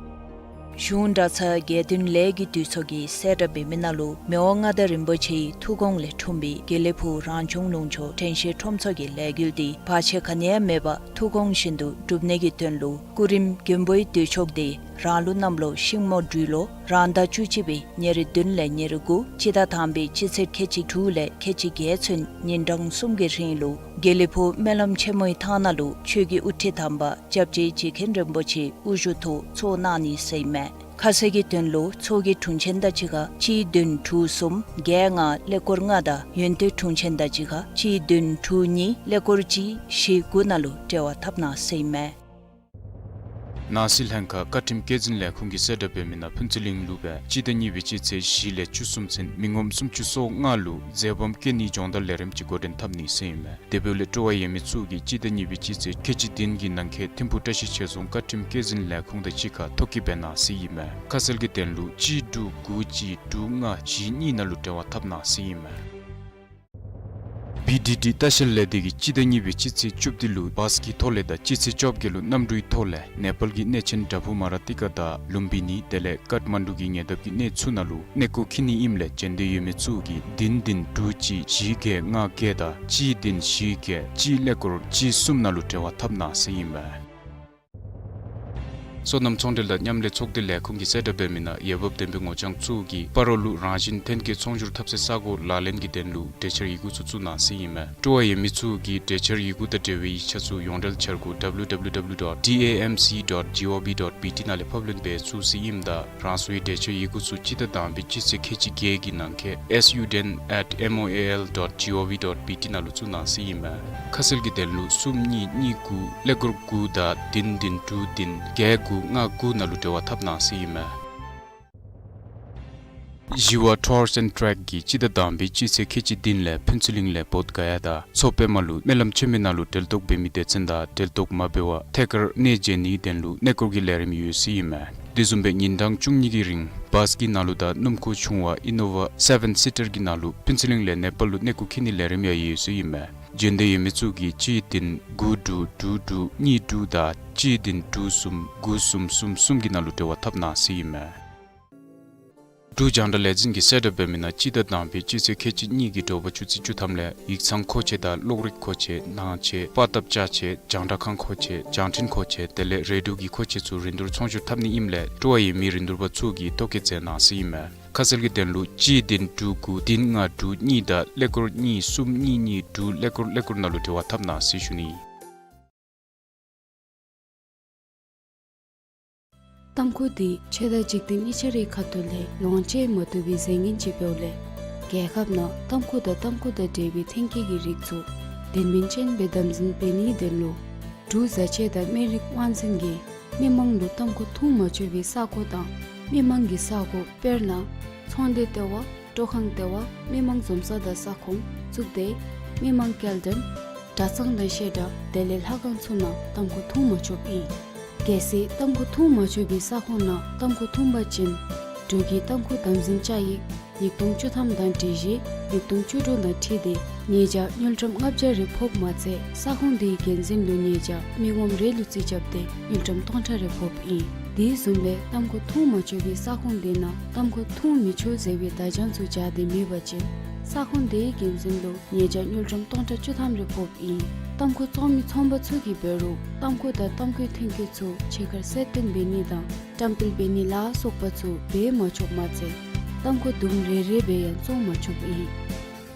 གཞུང་གྲྭ་ཚང་དགེ་འདུན་ལས་ཀྱི་འདུས་ཚོགས་ཀྱིས་གསལ་བསྒྲགས་འབད་མི་ནང་ལུ་མི་དབང་མངའ་བདག་རིན་པོ་ཆེའི་ཐུགས་དགོངས་ལས་འཁྲུངས་པའི་དགེ་ལེགས་ཕུག་རང་བྱུང་ལུང་ཕྱོགས་དྲན་ཤེས་ཁྲོམ་ཚོགས་ཀྱི་ལས་འགུལ་འདི་བར་ཆད་ག་ནི་ཡང་མེད་པར་ཐུགས་དགོངས་བཞིན་དུ་སྒྲུབ་ནི་གི་དོན་ལུ་སྐུ་རིམ་མགོན་པོའི་འདུས་ཚོགས་འདི་རང་ལུགས་གནམ་ལོ་ཤིང་མོ་སྦྲུལ་ལོ་རང་ཟླ་བཅུ་གཅིག་པའི་ཉེར་བདུན་ལས་ཉེར་དགུ་སྤྱི་ཟླ་དང་པའི་སྤྱི་ཚེས་ཁལ་གཅིག་དྲུག་ལས་ཁལ་གཅིག་བརྒྱད་ཚུན་ཉིན་གྲངས་གསུམ་གྱི་རིང་ལུ་དགེ་ལེགས་ཕུག་སྨོན་ལམ་ཆེན་མོའི་ཐང་ནང་ལུ་ཆོས་ཀྱི་དབུ་ཁྲིད་དམ་པ་སྐྱབས་རྗེ་རྗེ་མཁན་རིན་པོ་ཆེའི་དབུ་བཞུགས་ཐོག་ཚོགས་གནང་ནི་ཟེར་ཨིན་མས། ཁ་གསལ་གྱི་དོན་ལུ་ཚོགས་ཀྱི་དྲུང་ཆེན་དང་གཅིག་ཁར་གཅིག་བདུན་དྲུག་གསུམ་བརྒྱད་ལྔ་ཀླད་ཀོར་ལྔ་དང་ཡོན་ཏན་དྲུང་ཆེན་དང་གཅིག་ཁར་གཅིག་བདུན་དྲུག་གཉིས་ཀླད་ཀོར་གཅིག་བཞི་དགུ་ནང་ལུ་འབྲེལ་བ་འཐབ་གནང་ཟེར་ཨིན་མས། ནང་སྲིད་ལྷན་ཁག་བཀའ་ཁྲིམས་བཀོད་འཛིན་ལས་ཁུངས་ཀྱིས་གསལ་བསྒྲགས་འབད་མི་ནང་ཕུན་ཚོགས་གླིང་ལུ་སྦེ་སྤྱི་ཟླ་གཉིས་པའི་སྤྱི་ཚེས་བཞི་ལས་བཅུ་གསུམ་ཚུན་མི་ངོམ་སུམ་ཅུ་སོ་ལྔ་ལུ་འཛོལ་སྦོམ་བཀལ་ནིའི་སྦྱོང་བརྡར་ལས་རིམ་ཅིག་འགོ་འདྲེན་འཐབ་ནི་ཟེར་ཨིན་མས། དེ་འབདཝ་ལས་སྤྲོ་བ་ཡོད་མི་ཚུ་གིས་སྤྱི་ཟླ་གཉིས་པའི་སྤྱི་ཚེས་ཁལ་གཅིག་བདུན་གྱི་ནང་འཁོད་ཐིམ་ཕུག་བཀྲ་ཤིས་ཆོས་རྫོང་བཀའ་ཁྲིམས་བཀོད་འཛིན་ལས་ཁུངས་དང་གཅིག་ཁར་ཐོ་བཀོད་འབད་གནང་ཟེར་ཨིན་མས། ཁ་གསལ་གྱི་དོན་ལུ་གཅིག་དྲུག་དགུ་གཅིག་དྲུག་ལྔ་བཞི་གཉིས་ནང་ལུ་འབྲེལ་བ་འཐབ་གནང་ཟེར་ཨིན་མས། བི་ཌི་ཌི་ལྟ་བཤལ་ལས་སྡེ་གིས་སྤྱི་ཟླ་གཉིས་པའི་སྤྱི་ཚེས་བཅུ་བདུན་ལུ་བཱས་ཀྱི་ཐོག་ལས་དང་སྤྱི་ཚེས་བཅོ་བརྒྱད་ལུ་གནམ་གྲུའི་ཐོག་ལས་ནེ་པཱལ་གྱི་གནས་ཆེན་བྲག་ཕུག་མ་ར་ཏི་ཀ་དང་ལུམ་བི་ནི་དེ་ལས་ཀཏ་མན་ཌུ་གི་ཉེ་འདབས་ཀྱི་གནས་ཚུ་ནང་ལུ་གནས་སྐོར་འཁྱིད་ནི་ཨིནམ་ལས་བྱོན་འདོད་ཡོད་མི་ཚུ་གིས་བདུན་བདུན་དྲུག་གཅིག་བཞི་བརྒྱད་ལྔ་བརྒྱད་དང་གཅིག་བདུན་བཞི་བརྒྱད་གཅིག་ཀླད་ཀོར་གཅིག་གསུམ་ནང་ལུ་འབྲེལ་བ་འཐབ་གནང་ཟེར་ཨིན་མས། སོ་ནམ་ཚོང་འབྲེལ་དང་མཉམ་ལས་ཚོགས་སྡེ་ལས་ཁུངས་ཀྱིས་གསལ་བསྒྲགས་འབད་མི་ནང་འོས་འབབ་ལྡན་པའི་ངོ་རྐྱང་ཚུ་གིས་སྤ་རོ་ལུ་རང་བཞིན་ཐོན་སྐྱེད་ཚོང་སྒྱུར་འཐབ་སའི་ས་གོ་ལག་ལེན་གྱི་དོན་ལུ་གྲོས་འཆར་ཡི་གུ་ཚུ་བཙུགས་གནང་ཟེར་ཨིན་མས། སྤྲོ་བ་ཡོད་མི་ཚུ་གིས་གྲོས་འཆར་ཡི་གུ་དང་འབྲེལ་བའི་ཡིག་ཆ་ཚུ་ཡོངས་འབྲེལ་འཆར་སྒོ་W W W dot D A M C dot G O V dot B T ནང་ལས་ཕབ་ལེན་འབད་ཚུགས་ཟེར་ཨིནམ་ད་རང་སོའི་གྲོས་འཆར་ཡི་གུ་ཚུ་སྤྱི་ཟླ་དང་པའི་སྤྱི་ཚེས་ཁལ་གཅིག་བརྒྱད་ཀྱི་ནང་འཁོད་S U D N at M O A L dot G O V dot B T ནང་ལུ་བཙུགས་གནང་ཟེར་ཨིན་མས། ཁ་གསལ་གྱི་དོན་ལུ་གསུམ་གཉིས་གཉིས་དགུ་ཀླད་ཀོར་དགུ་དང་བདུན་བདུན་དྲུག་བདུན་བརྒྱད་དགུ་ལྔ་དགུ་ནང་ལུ་འབྲེལ་བ་འཐབ་གནང་ཟེར་ཨིན་མས། ཞི་བ་Tours and Trek གིས་སྤྱི་ཟླ་དང་པའི་སྤྱི་ཚེས་ཁལ་གཅིག་བདུན་ལས་ཕུན་ཚོགས་གླིང་ལས་བོདྷ་ག་ཡ་དང་མཚོ་པདྨ་ལུ་སྨོན་ལམ་ཆེན་མོའི་ནང་ལུ་གྲལ་གཏོགས་འབད་མི་སྡེ་ཚན་དང་གྲལ་གཏོགས་མ་འབད་བར་ཐད་ཀར་གནས་མཇལ་ནིའི་དོན་ལུ་གནས་སྐོར་གྱི་ལས་རིམ་ཡོད་ཟེར་ཨིན་མས། དེ་བཟུམ་སྦེ་ཉིན་གྲངས་བཅུ་གཉིས་ཀྱི་རིང་བཱས་ཀྱི་ནང་ལུ་དང་སྣུམ་འཁོར་ཆུང་བ་ཨི་ནོ་ཝ་སེ་བཱན་སི་ཊར་གྱི་ནང་ལུ་ཕུན་ཚོགས་གླིང་ལས་ནེ་པཱལ་ལུ་གནས་སྐོར་འཁྱིད་ནིའི་ལས་རིམ་ཡང་ཡོད་ཟེར་ཨིན་མས། བྱོན་འདོད་ཡོད་མི་ཚུ་གིས་གཅིག་བདུན་དགུ་དྲུག་དྲུག་དྲུག་གཉིས་དྲུག་དང་གཅིག་བདུན་དྲུག་གསུམ་དགུ་གསུམ་གསུམ་གསུམ་གྱི་ནང་ལུ་འབྲེལ་བ་འཐབ་གནང་ཟེར་ཨིན་མས། འབྲུག་རྒྱང་བསྒྲགས་ལས་འཛིན་གྱིས་གསལ་བསྒྲགས་འབད་མི་ནང་སྤྱི་ཟླ་དང་པའི་སྤྱི་ཚེས་ཁལ་གཅིག་གཉིས་ཀྱི་དྲོ་པ་ཆུ་ཚོད་བཅུ་ཐམ་ལས་ཡིག་ཚང་མཁོ་ཆས་དང་གློག་རིག་མཁོ་ཆས་ནང་ཆས་པར་བཏབ་ཅ་ཆས་རྒྱང་བསྒྲགས་ཁང་མཁོ་ཆས་རྒྱང་འཕྲིན་མཁོ་ཆས་དེ་ལས་རེ་ཌིའོ་གི་མཁོ་ཆས་ཚུ་རིན་བསྡུར་ཚོང་སྒྱུར་འཐབ་ནི་ཨིནམ་ལས་སྤྲོ་བ་ཡོད་མི་རིན་བསྡུར་པ་ཚུ་གིས་ཐོ་བཀོད་མཛད་གནང་ཟེར་ཨིན་མས། ཁ་གསལ་གྱི་དོན་ལུ་གཅིག་བདུན་དྲུག་དགུ་བདུན་ལྔ་དྲུག་གཉིས་དང་ཀླད་ཀོར་གཉིས་གསུམ་གཉིས་གཉིས་དྲུག་ཀླད་ཀོར་ཀླད་ཀོར་ནང་ལུ་འབྲེལ་བ་འཐབ་གནང་ཟེར་ཞུ་ནི། ཏམ་ཁུ་འདི་ཆོས་དང་འཇིག་རྟེན་གཉིས་ཆ་རའི་ཁ་ཐུག་ལས་ལོངས་སྤྱོད་མ་བཏུབ་པའི་རྫས་ངན་ཅིག་འབདཝ་ལས་རྒྱལ་ཁབ་ནང་ཏམ་ཁུ་དང་ཏམ་ཁུ་དང་འབྲེལ་བའི་ཐོན་སྐྱེད་ཀྱི་རིགས་ཚུ་དོན་སྨིན་ཅན་སྦེ་དམ་འཛིན་འབད་ནིའི་དོན་ལུ་འབྲུག་བཟའ་ཆས་དང་སྨན་རིགས་དབང་འཛིན་གྱིས་མི་མང་ལུ་ཏམ་ཁུ་འཐུང་མ་ཆོག་པའི་ས་གོ་དང་མི་མང་གི་ས་གོ་དཔེར་ན་ཚོང་སྡེ་ལྟེ་བ་སྤྲོ་ཁང་ལྟེ་བ་མི་མང་འཛོམས་ས་དང་ས་ཁོངས་གཙུག་སྡེ་མི་མང་སྐྱེལ་འདྲེན་གྲྭ་ཚང་དང་བཤད་གྲྭ་དེ་ལས་ལྷ་ཁང་ཚུ་ནང་ཏམ་ཁུ་འཐུང་མ་ཆོགཔ་ཨིན། གལ་སྲིད་ཏམ་ཁུ་འཐུང་མ་ཆོག་པའི་ས་ཁོངས་ནང་ཏམ་ཁུ་འཐུང་པ་ཅིན་འབྲུག་གི་ཏམ་ཁུ་དམ་འཛིན་བཅའ་ཡིག་ཉིས་སྟོང་བཅུ་ཐམ་དང་སྒྲིག་གཞི་ཉིས་སྟོང་བཅུ་དྲུག་དང་འཁྲིལ་ཏེ་ཉེས་བྱ་དངུལ་ཀྲམ་ལྔ་བརྒྱ་རེ་ཕོགཔ་མ་ཚད་ས་ཁོངས་དེའི་འགན་འཛིན་ལུ་ཉེས་བྱ་མི་ངོམ་རེ་ལུ་རྩིས་རྐྱབ་སྟེ་དངུལ་ཀྲམ་སྟོང་ཕྲག་རེ་ཕོགཔ་ཨིན། དེ་བཟུམ་སྦེ་ཏམ་ཁུ་འཐུང་མ་ཆོག་པའི་ས་ཁོངས་དེ་ནང་ཏམ་ཁུ་འཐུང་མི་ཆོག་ཟེར་བའི་བརྡ་བྱང་ཚུ་སྦྱར་ཏེ་མེད་པ་ཅིན་ས་ཁོངས་དེའི་འགན་འཛིན་ལུ་ཉེས་བྱ་དངུལ་ཀྲམ་སྟོང་ཕྲག་བཅུ་ཐམ་རེ་ཕོགཔ་ཨིན། ཏམ་ཁུ་བཙོང་མི་ཚོང་པ་ཚུ་གིས་འབད་རུང་ཏམ་ཁུ་དང་ཏམ་ཁུའི་ཐོན་སྐྱེད་ཚུ་ཕྱི་ཁར་གསལ་སྟོན་འབད་ནི་དང་བཀྲམ་སྤེལ་འབད་ནི་ལ་སོགས་པ་ཚུ་འབད་མ་ཆོགཔ་མ་ཚད་ཏམ་ཁུ་དུམ་རེ་རེ་སྦེ་ཡང་བཙོང་མ་ཆོགཔ་ཨིན།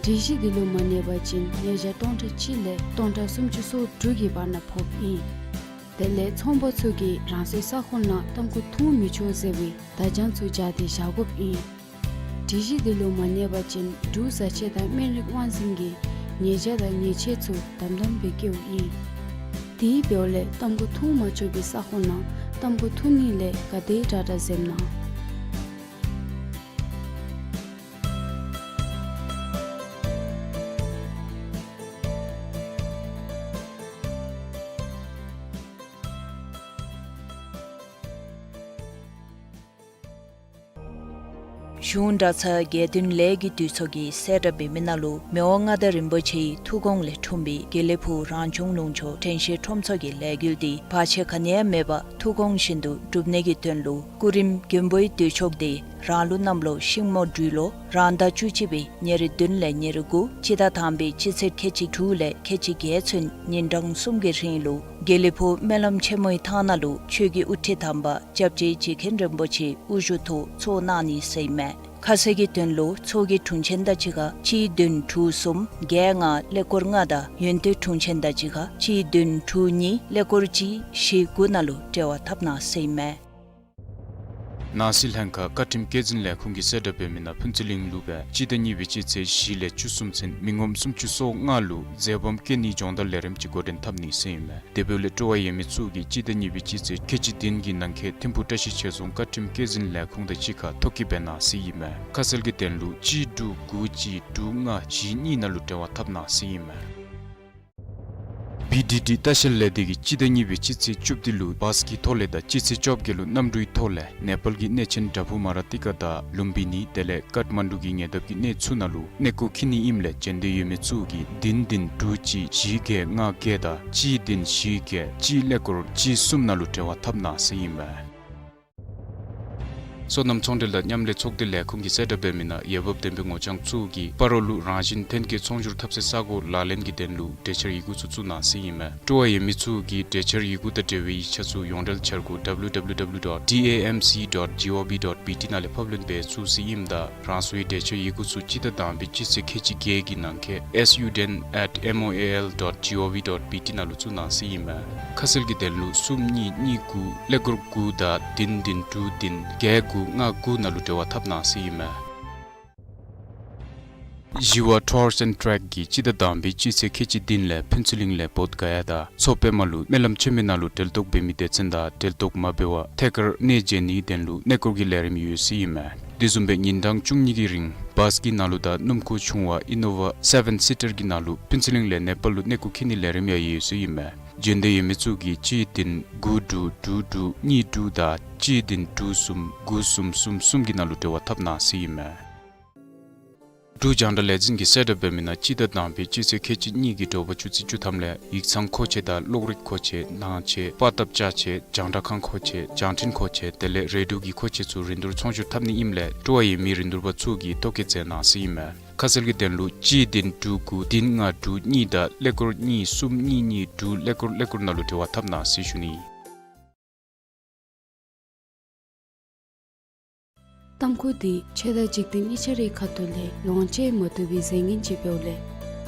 སྒྲིག་གཞི་འདི་ལུ་མ་གནས་པ་ཅིན་ཉེས་བྱ་སྟོང་ཕྲག་གཅིག་ལས་སྟོང་ཕྲག་སུམ་ཅུ་སོ་དྲུག་གི་བར་ན་ཕོགཔ་ཨིན། དེ་ལས་ཚོང་པ་ཚུ་གིས་རང་སོའི་ས་ཁོངས་ནང་ཏམ་ཁུ་འཐུང་མི་ཆོག་ཟེར་བའི་བརྡ་བྱང་ཚུ་སྦྱར་ཏེ་བཞག་དགོཔ་ཨིན། སྒྲིག་གཞི་འདི་ལུ་མ་གནས་པ་ཅིན་འབྲུག་བཟའ་ཆས་དང་སྨན་རིགས་དབང་འཛིན་གྱིས་ཉེས་བྱ་དང་ཉེས་ཆད་ཚུ་དམ་དམ་སྦེ་བཀལཝ་ཨིན། དེ་འབདཝ་ལས་ཏམ་ཁུ་འཐུང་མ་ཆོག་པའི་ས་ཁོངས་ནང་ཏམ་ཁུ་འཐུང་ནི་ལས་ག་དེ་དྲག་དྲག་འཛེམ་གནང་། གཞུང་གྲྭ་ཚང་དགེ་འདུན་ལས་ཀྱི་འདུས་ཚོགས་ཀྱིས་གསལ་བསྒྲགས་འབད་མི་ནང་ལུ་མི་དབང་མངའ་བདག་རིན་པོ་ཆེའི་ཐུགས་དགོངས་ལས་འཁྲུངས་པའི་དགེ་ལེགས་ཕུག་རང་བྱུང་ལུང་ཕྱོགས་དྲན་ཤེས་ཁྲོམ་ཚོགས་ཀྱི་ལས་འགུལ་འདི་བར་ཆད་ག་ནི་ཡང་མེད་པར་ཐུགས་དགོངས་བཞིན་དུ་འགྲུབ་ནི་གི་དོན་ལུ་སྐུ་རིམ་མགོན་པོའི་འདུས་མཆོག་འདི་རང་ལུགས་གནམ་ལོ་ཤིང་མོ་སྦྲུལ་ལོ་རང་ཟླ་བཅུ་གཅིག་པའི་ཉེར་བདུན་ལས་ཉེར་དགུ་སྤྱི་ཟླ་དང་པའི་སྤྱི་ཚེས་ཁལ་གཅིག་དྲུག་ལས་ཁལ་གཅིག་བརྒྱད་ཚུན་ཉིན་གྲངས་གསུམ་གྱི་རིང་ལུ་དགེ་ལེགས་ཕུག་སྨོན་ལམ་ཆེན་མོའི་ཐང་ནང་ལུ་ཆོས་ཀྱི་དབུ་ཁྲིད་དམ་པ་སྐྱབས་རྗེ་རྗེ་མཁན་རིན་པོ་ཆེ་དབུ་བཞུགས་ཐོག་ཚོགས་གནང་ནི་ཟེར་ཨིན་མས། ཁ་གསལ་གྱི་དོན་ལུ་ཚོགས་ཀྱི་དྲུང་ཆེན་དང་གཅིག་ཁར་གཅིག་བདུན་དྲུག་གསུམ་བརྒྱད་ལྔ་ཀླད་ཀོར་ལྔ་དང་ཡོན་ཏན་དྲུང་ཆེན་དང་གཅིག་ཁར་གཅིག་བདུན་དྲུག་གཉིས་ཀླད་ཀོར་གཅིག་བཞི་དགུ་ནང་ལུ་འབྲེལ་བ་འཐབ་གནང་ཟེར་ཨིན་མས། ནང་སྲིད་ལྷན་ཁག་བཀའ་ཁྲིམས་བཀོད་འཛིན་ལས་ཁུངས་ཀྱིས་གསལ་བསྒྲགས་འབད་མི་ནང་ཕུན་ཚོགས་གླིང་ལུ་སྦེ་སྤྱི་ཟླ་གཉིས་པའི་སྤྱི་ཚེས་བཞི་ལས་བཅུ་གསུམ་ཚུན་མི་ངོམ་སུམ་ཅུ་སོ་ལྔ་ལུ་འཛོལ་སྦོམ་བཀལ་ནིའི་སྦྱོང་བརྡར་ལས་རིམ་ཅིག་འགོ་འདྲེན་འཐབ་ནི་ཟེར་ཨིན་མས། དེ་འབདཝ་ལས་སྤྲོ་བ་ཡོད་མི་ཚུ་གིས་སྤྱི་ཟླ་གཉིས་པའི་སྤྱི་ཚེས་ཁལ་གཅིག་བདུན་གྱི་ནང་འཁོད་ཐིམ་ཕུག་བཀྲ་ཤིས་ཆོས་རྫོང་བཀའ་ཁྲིམས་བཀོད་འཛིན་ལས་ཁུངས་དང་གཅིག་ཁར་ཐོ་བཀོད་འབད་གནང་ཟེར་ཨིན་མས། ཁ་གསལ་གྱི་དོན་ལུ་གཅིག་དྲུག་དགུ་གཅིག་དྲུག་ལྔ་བཞི་གཉིས་ནང་ལུ་འབྲེལ་བ་འཐབ་གནང་ཟེར་ཨིན་མས། བི་ཌི་ཌི་ལྟ་བཤལ་ལས་སྡེ་གིས་སྤྱི་ཟླ་གཉིས་པའི་སྤྱི་ཚེས་བཅུ་བདུན་ལུ་བཱས་ཀྱི་ཐོག་ལས་དང་སྤྱི་ཚེས་བཅོ་བརྒྱད་ལུ་གནམ་གྲུའི་ཐོག་ལས་ནེ་པཱལ་གྱི་གནས་ཆེན་བྲག་ཕུག་མ་ར་ཏི་ཀ་དང་ལུམ་བི་ནི་དེ་ལས་ཀཏ་མན་ཌུ་གི་ཉེ་འདབས་ཀྱི་གནས་ཚུ་ནང་ལུ་གནས་སྐོར་འཁྱིད་ནི་ཨིནམ་ལས་བྱོན་འདོད་ཡོད་མི་ཚུ་གིས་བདུན་བདུན་དྲུག་གཅིག་བཞི་བརྒྱད་ལྔ་བརྒྱད་དང་གཅིག་བདུན་བཞི་བརྒྱད་གཅིག་ཀླད་ཀོར་གཅིག་གསུམ་ནང་ལུ་འབྲེལ་བ་འཐབ་གནང་ཟེར་ཨིན་མས། སོ་ནམ་ཚོང་འབྲེལ་དང་མཉམ་ལས་ཚོགས་སྡེ་ལས་ཁུངས་ཀྱིས་གསལ་བསྒྲགས་འབད་མི་ནང་འོས་འབབ་ལྡན་པའི་ངོ་རྐྱང་ཚུ་གིས་སྤ་རོ་ལུ་རང་བཞིན་ཐོན་སྐྱེད་ཚོང་སྒྱུར་འཐབ་སའི་ས་གོ་ལག་ལེན་གྱི་དོན་ལུ་གྲོས་འཆར་ཡི་གུ་ཚུ་བཙུགས་གནང་ཟེར་ཨིན་མས། སྤྲོ་བ་ཡོད་མི་ཚུ་གིས་གྲོས་འཆར་ཡི་གུ་དང་འབྲེལ་བའི་ཡིག་ཆ་ཚུ་ཡོངས་འབྲེལ་འཆར་སྒོ་W W W dot D A M C dot G O V dot B T ནང་ལས་ཕབ་ལེན་འབད་ཚུགས་ཟེར་ཨིནམ་ད་རང་སོའི་གྲོས་འཆར་ཡི་གུ་ཚུ་སྤྱི་ཟླ་དང་པའི་སྤྱི་ཚེས་ཁལ་གཅིག་བརྒྱད་ཀྱི་ནང་འཁོད་S U D N at M O A L dot G O V dot B T ནང་ལུ་བཙུགས་གནང་ཟེར་ཨིན་མས། ཁ་གསལ་གྱི་དོན་ལུ་གསུམ་གཉིས་གཉིས་དགུ་ཀླད་ཀོར་དགུ་དང་བདུན་བདུན་དྲུག་བདུན་བརྒྱད་དགུ་ལྔ་དགུ་ནང་ལུ་འབྲེལ་བ་འཐབ་གནང་ཟེར་ཨིན་མས། ཞི་བ་Tours and Trek གིས་སྤྱི་ཟླ་དང་པའི་སྤྱི་ཚེས་ཁལ་གཅིག་བདུན་ལས་ཕུན་ཚོགས་གླིང་ལས་བོདྷ་ག་ཡ་དང་མཚོ་པདྨ་ལུ་སྨོན་ལམ་ཆེན་མོའི་ནང་ལུ་གྲལ་གཏོགས་འབད་མི་སྡེ་ཚན་དང་གྲལ་གཏོགས་མ་འབད་བར་ཐད་ཀར་གནས་མཇལ་ནིའི་དོན་ལུ་གནས་སྐོར་གྱི་ལས་རིམ་ཡོད་ཟེར་ཨིན་མས། དེ་བཟུམ་སྦེ་ཉིན་གྲངས་བཅུ་གཉིས་ཀྱི་རིང་བཱས་ཀྱི་ནང་ལུ་དང་སྣུམ་འཁོར་ཆུང་བ་ཨི་ནོ་ཝ་སེ་བཱན་སི་ཊར་གྱི་ནང་ལུ་ཕུན་ཚོགས་གླིང་ལས་ནེ་པཱལ་ལུ་གནས་སྐོར་འཁྱིད་ནིའི་ལས་རིམ་ཡང་ཡོད་ཟེར་ཨིན་མས། བྱོན་འདོད་ཡོད་མི་ཚུ་གིས་གཅིག་བདུན་དགུ་དྲུག་དྲུག་དྲུག་གཉིས་དྲུག་དང་གཅིག་བདུན་དྲུག་གསུམ་དགུ་གསུམ་གསུམ་གསུམ་གྱི་ནང་ལུ་འབྲེལ་བ་འཐབ་གནང་ཟེར་ཨིན་མས། འབྲུག་རྒྱང་བསྒྲགས་ལས་འཛིན་གྱིས་གསལ་བསྒྲགས་འབད་མི་ནང་སྤྱི་ཟླ་དང་པའི་སྤྱི་ཚེས་ཁལ་གཅིག་གཉིས་ཀྱི་དྲོ་པ་ཆུ་ཚོད་བཅུ་ཐམ་ལས་ཡིག་ཚང་མཁོ་ཆས་དང་གློག་རིག་མཁོ་ཆས་ནང་ཆས་པར་བཏབ་ཅ་ཆས་རྒྱང་བསྒྲགས་ཁང་མཁོ་ཆས་རྒྱང་འཕྲིན་མཁོ་ཆས་དེ་ལས་རེ་ཌིའོ་གི་མཁོ་ཆས་ཚུ་རིན་བསྡུར་ཚོང་སྒྱུར་འཐབ་ནི་ཨིནམ་ལས་སྤྲོ་བ་ཡོད་མི་རིན་བསྡུར་པ་ཚུ་གིས་ཐོ་བཀོད་མཛད་གནང་ཟེར་ཨིན་མས། ཁ་གསལ་གྱི་དོན་ལུ་གཅིག་བདུན་དྲུག་དགུ་བདུན་ལྔ་དྲུག་གཉིས་དང་ཀླད་ཀོར་གཉིས་གསུམ་གཉིས་གཉིས་དྲུག་ཀླད་ཀོར་ཀླད་ཀོར་ནང་ལུ་འབྲེལ་བ་འཐབ་གནང་ཟེར་ཞུ་ནི། ཏམ་ཁུ་འདི་ཆོས་དང་འཇིག་རྟེན་གཉིས་ཆ་རའི་ཁ་ཐུག་ལས་ལོངས་སྤྱོད་མ་བཏུབ་པའི་རྫས་ངན་ཅིག་འབདཝ་ལས་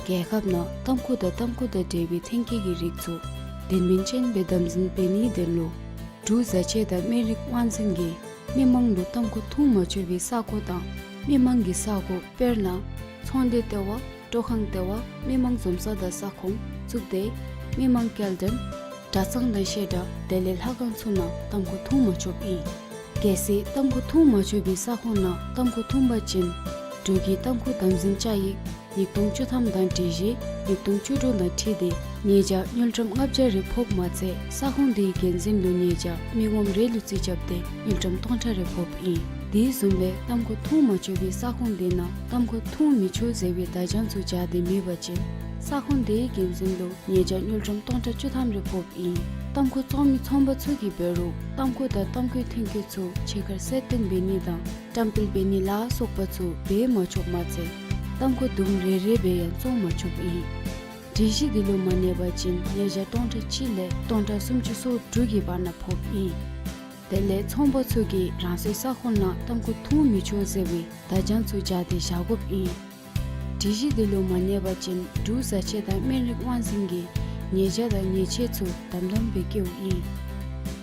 རྒྱལ་ཁབ་ནང་ཏམ་ཁུ་དང་ཏམ་ཁུ་དང་འབྲེལ་བའི་ཐོན་སྐྱེད་ཀྱི་རིགས་ཚུ་དོན་སྨིན་ཅན་སྦེ་དམ་འཛིན་འབད་ནིའི་དོན་ལུ་འབྲུག་བཟའ་ཆས་དང་སྨན་རིགས་དབང་འཛིན་གྱིས་མི་མང་ལུ་ཏམ་ཁུ་འཐུང་མ་ཆོག་པའི་ས་གོ་དང་མི་མང་གི་ས་གོ་དཔེར་ན་ཚོང་སྡེ་ལྟེ་བ་སྤྲོ་ཁང་ལྟེ་བ་མི་མང་འཛོམས་ས་དང་ས་ཁོངས་གཙུག་སྡེ་མི་མང་སྐྱེལ་འདྲེན་གྲྭ་ཚང་དང་བཤད་གྲྭ་དེ་ལས་ལྷ་ཁང་ཚུ་ནང་ཏམ་ཁུ་འཐུང་མ་ཆོགཔ་ཨིན། གལ་སྲིད་ཏམ་ཁུ་འཐུང་མ་ཆོག་པའི་ས་ཁོངས་ནང་ཏམ་ཁུ་འཐུང་པ་ཅིན་འབྲུག་གི་ཏམ་ཁུ་དམ་འཛིན་བཅའ་ཡིག་ཉིས་སྟོང་བཅུ་ཐམ་དང་སྒྲིག་གཞི་ཉིས་སྟོང་བཅུ་དྲུག་དང་འཁྲིལ་ཏེ་ཉེས་བྱ་དངུལ་ཀྲམ་ལྔ་བརྒྱ་རེ་ཕོགཔ་མ་ཚད་ས་ཁོངས་དེའི་འགན་འཛིན་ལུ་ཉེས་བྱ་མི་ངོམ་རེ་ལུ་རྩིས་རྐྱབ་སྟེ་དངུལ་ཀྲམ་སྟོང་ཕྲག་རེ་ཕོགཔ་ཨིན། དེ་བཟུམ་སྦེ་ཏམ་ཁུ་འཐུང་མ་ཆོག་པའི་ས་ཁོངས་དེ་ནང་ཏམ་ཁུ་འཐུང་མི་ཆོག་ཟེར་བའི་བརྡ་བྱང་ཚུ་སྦྱར་ཏེ་མེད་པ་ཅིན་ས་ཁོངས་དེའི་འགན་འཛིན་ལུ་ཉེས་བྱ་དངུལ་ཀྲམ་སྟོང་ཕྲག་བཅུ་ཐམ་རེ་ཕོགཔ་ཨིན། ཏམ་ཁུ་བཙོང་མི་ཚོང་པ་ཚུ་གིས་འབད་རུང་ཏམ་ཁུ་དང་ཏམ་ཁུའི་ཐོན་སྐྱེད་ཚུ་ཕྱི་ཁར་གསལ་སྟོན་འབད་ནི་དང་བཀྲམ་སྤེལ་འབད་ནི་ལ་སོགས་པ་ཚུ་འབད་མ་ཆོགཔ་མ་ཚད་ཏམ་ཁུ་དུམ་རེ་རེ་སྦེ་ཡང་བཙོང་མ་ཆོགཔ་ཨིན། སྒྲིག་གཞི་འདི་ལུ་མ་གནས་པ་ཅིན་ཉེས་བྱ་སྟོང་ཕྲག་གཅིག་ལས་སྟོང་ཕྲག་སུམ་ཅུ་སོ་དྲུག་གི་བར་ན་ཕོགཔ་ཨིན། དེ་ལས་ཚོང་པ་ཚུ་གིས་རང་སོའི་ས་ཁོངས་ནང་ཏམ་ཁུ་འཐུང་མི་ཆོག་ཟེར་བའི་བརྡ་བྱང་ཚུ་སྦྱར་ཏེ་བཞག་དགོཔ་ཨིན། སྒྲིག་གཞི་འདི་ལུ་མ་གནས་པ་ཅིན་འབྲུག་བཟའ་ཆས་དང་སྨན་རིགས་དབང་འཛིན་གྱིས་ཉེས་བྱ་དང་ཉེས་ཆད་ཚུ་དམ་དམ་སྦེ་བཀལཝ་ཨིན།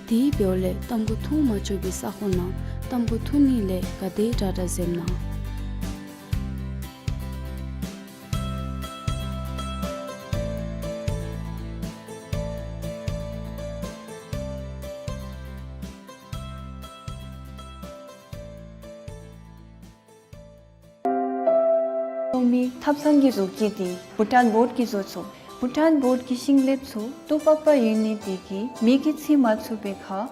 དེ་འབདཝ་ལས་ཏམ་ཁུ་འཐུང་མ་ཆོག་པའི་ས་ཁོངས་ནང་ཏམ་ཁུ་འཐུང་ནི་ལས་ག་དེ་དྲག་དྲག་འཛེམ་གནང་། ནོར་མི་ཐབ་ཚང་གི་བཟོ་བཀོད་འདི་བྷུ་ཊཱན་བོཌ་ཀྱིས་བཟོ་ཚུགས། བྷུ་ཊཱན་བོཌ་ཀྱི་ཤིང་ལེབ་ཚུ་སྟོབས་པག་པ་ཡོད་ནི་དེ་གིས་མེ་གིས་འཚིག་མ་ཚུགས་པའི་ཁར་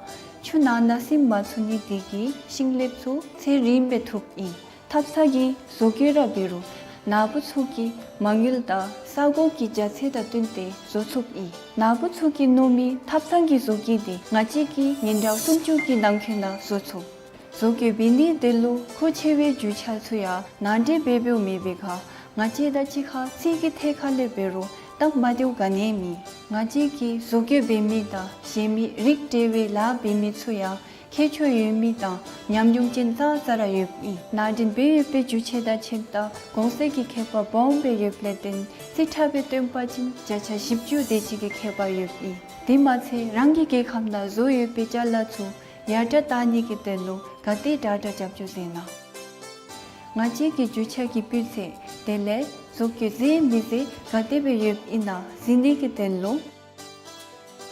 ཆུ་ནང་ན་ཟིམ་མ་ཚུགས་ནི་དེ་གིས་ཤིང་ལེབ་ཚུ་ཚེ་རིངམོ་སྦེ་ཐུགཔ་ཨིན། ཐབ་ཚང་གི་བཟོ་བཀོད་ར་འབད་རུང་ནཱ་བུ་ཚུ་གི་མ་དངུལ་དང་ས་གོ་གི་རྒྱ་ཚད་དང་བསྟུན་ཏེ་བཟོ་ཚུགསཔ་ཨིན། ནཱ་བུ་ཚུ་གིས་མནོ་མི་ཐབ་ཚང་གི་བཟོ་བཀོད་འདི་ང་བཅས་ཀྱིས་ཉིན་གྲངས་སུམ་ཅུ་གི་ནང་འཁོད་ནང་བཟོ་ཚུགས། བཟོ་བཀོད་འབད་ནིའི་དོན་ལུ་མཁོ་ཆེ་བའི་རྒྱུ་ཆ་ཚུ་ཡང་ནང་འདྲེན་འབད་འབདཝ་མེད་པའི་ཁར་ང་བཅས་དང་གཅིག་ཁར་རྩིས་ཀྱི་ཐད་ཁར་ལས་འབད་རུང་སྟབས་མ་བདེཝ་ག་ནི་ཡང་མེད། ང་བཅས་ཀྱིས་བཟོ་བཀོད་འབད་མི་དང་གཞན་མི་རིགས་འབྲེལ་བའི་ལཱ་འབད་མི་ཚུ་ཡང་མཁས་མཆོག་ཡོད་མི་དང་ཉམས་མྱོང་ཅན་ཙང་ཙ་ར་ཡོདཔ་ཨིན། ནང་འདྲེན་འབད་ཡོད་པའི་རྒྱུ་ཆ་དང་ཆས་དང་གོང་ཚད་ཀྱི་ཁྱད་པར་སྦོམ་སྦེ་ཡོདཔ་ལས་བརྟེན་རྩིས་ཁྲ་སྦེ་སྟོན་པ་ཅིན་བརྒྱ་ཆ་བཞི་བཅུ་དེ་ཅིག་གི་ཁྱད་པར་ཡོདཔ་ཨིན། དེ་མ་ཚད་རང་གི་རྒྱལ་ཁབ་ནང་བཟོ་ཡོད་པའི་ཅ་ལ་ཚུ་ ཡར་དྲག་བཏང་ནི་གི་དོན་ལུ་ག་དེ་དྲག་དྲག་རྒྱབ་སྐྱོར་མཛད་ན། ང་བཅས་ཀྱི་རྒྱུ་ཆ་གི་སྤུས་ཚད་དེ་ལས་བཟོ་བཀོད་མཛད་མི་མཛད་ག་དེ་སྦེ་ཡོདཔ་ཨིན་ན་གཟིགས་ནི་གི་དོན་ལུ།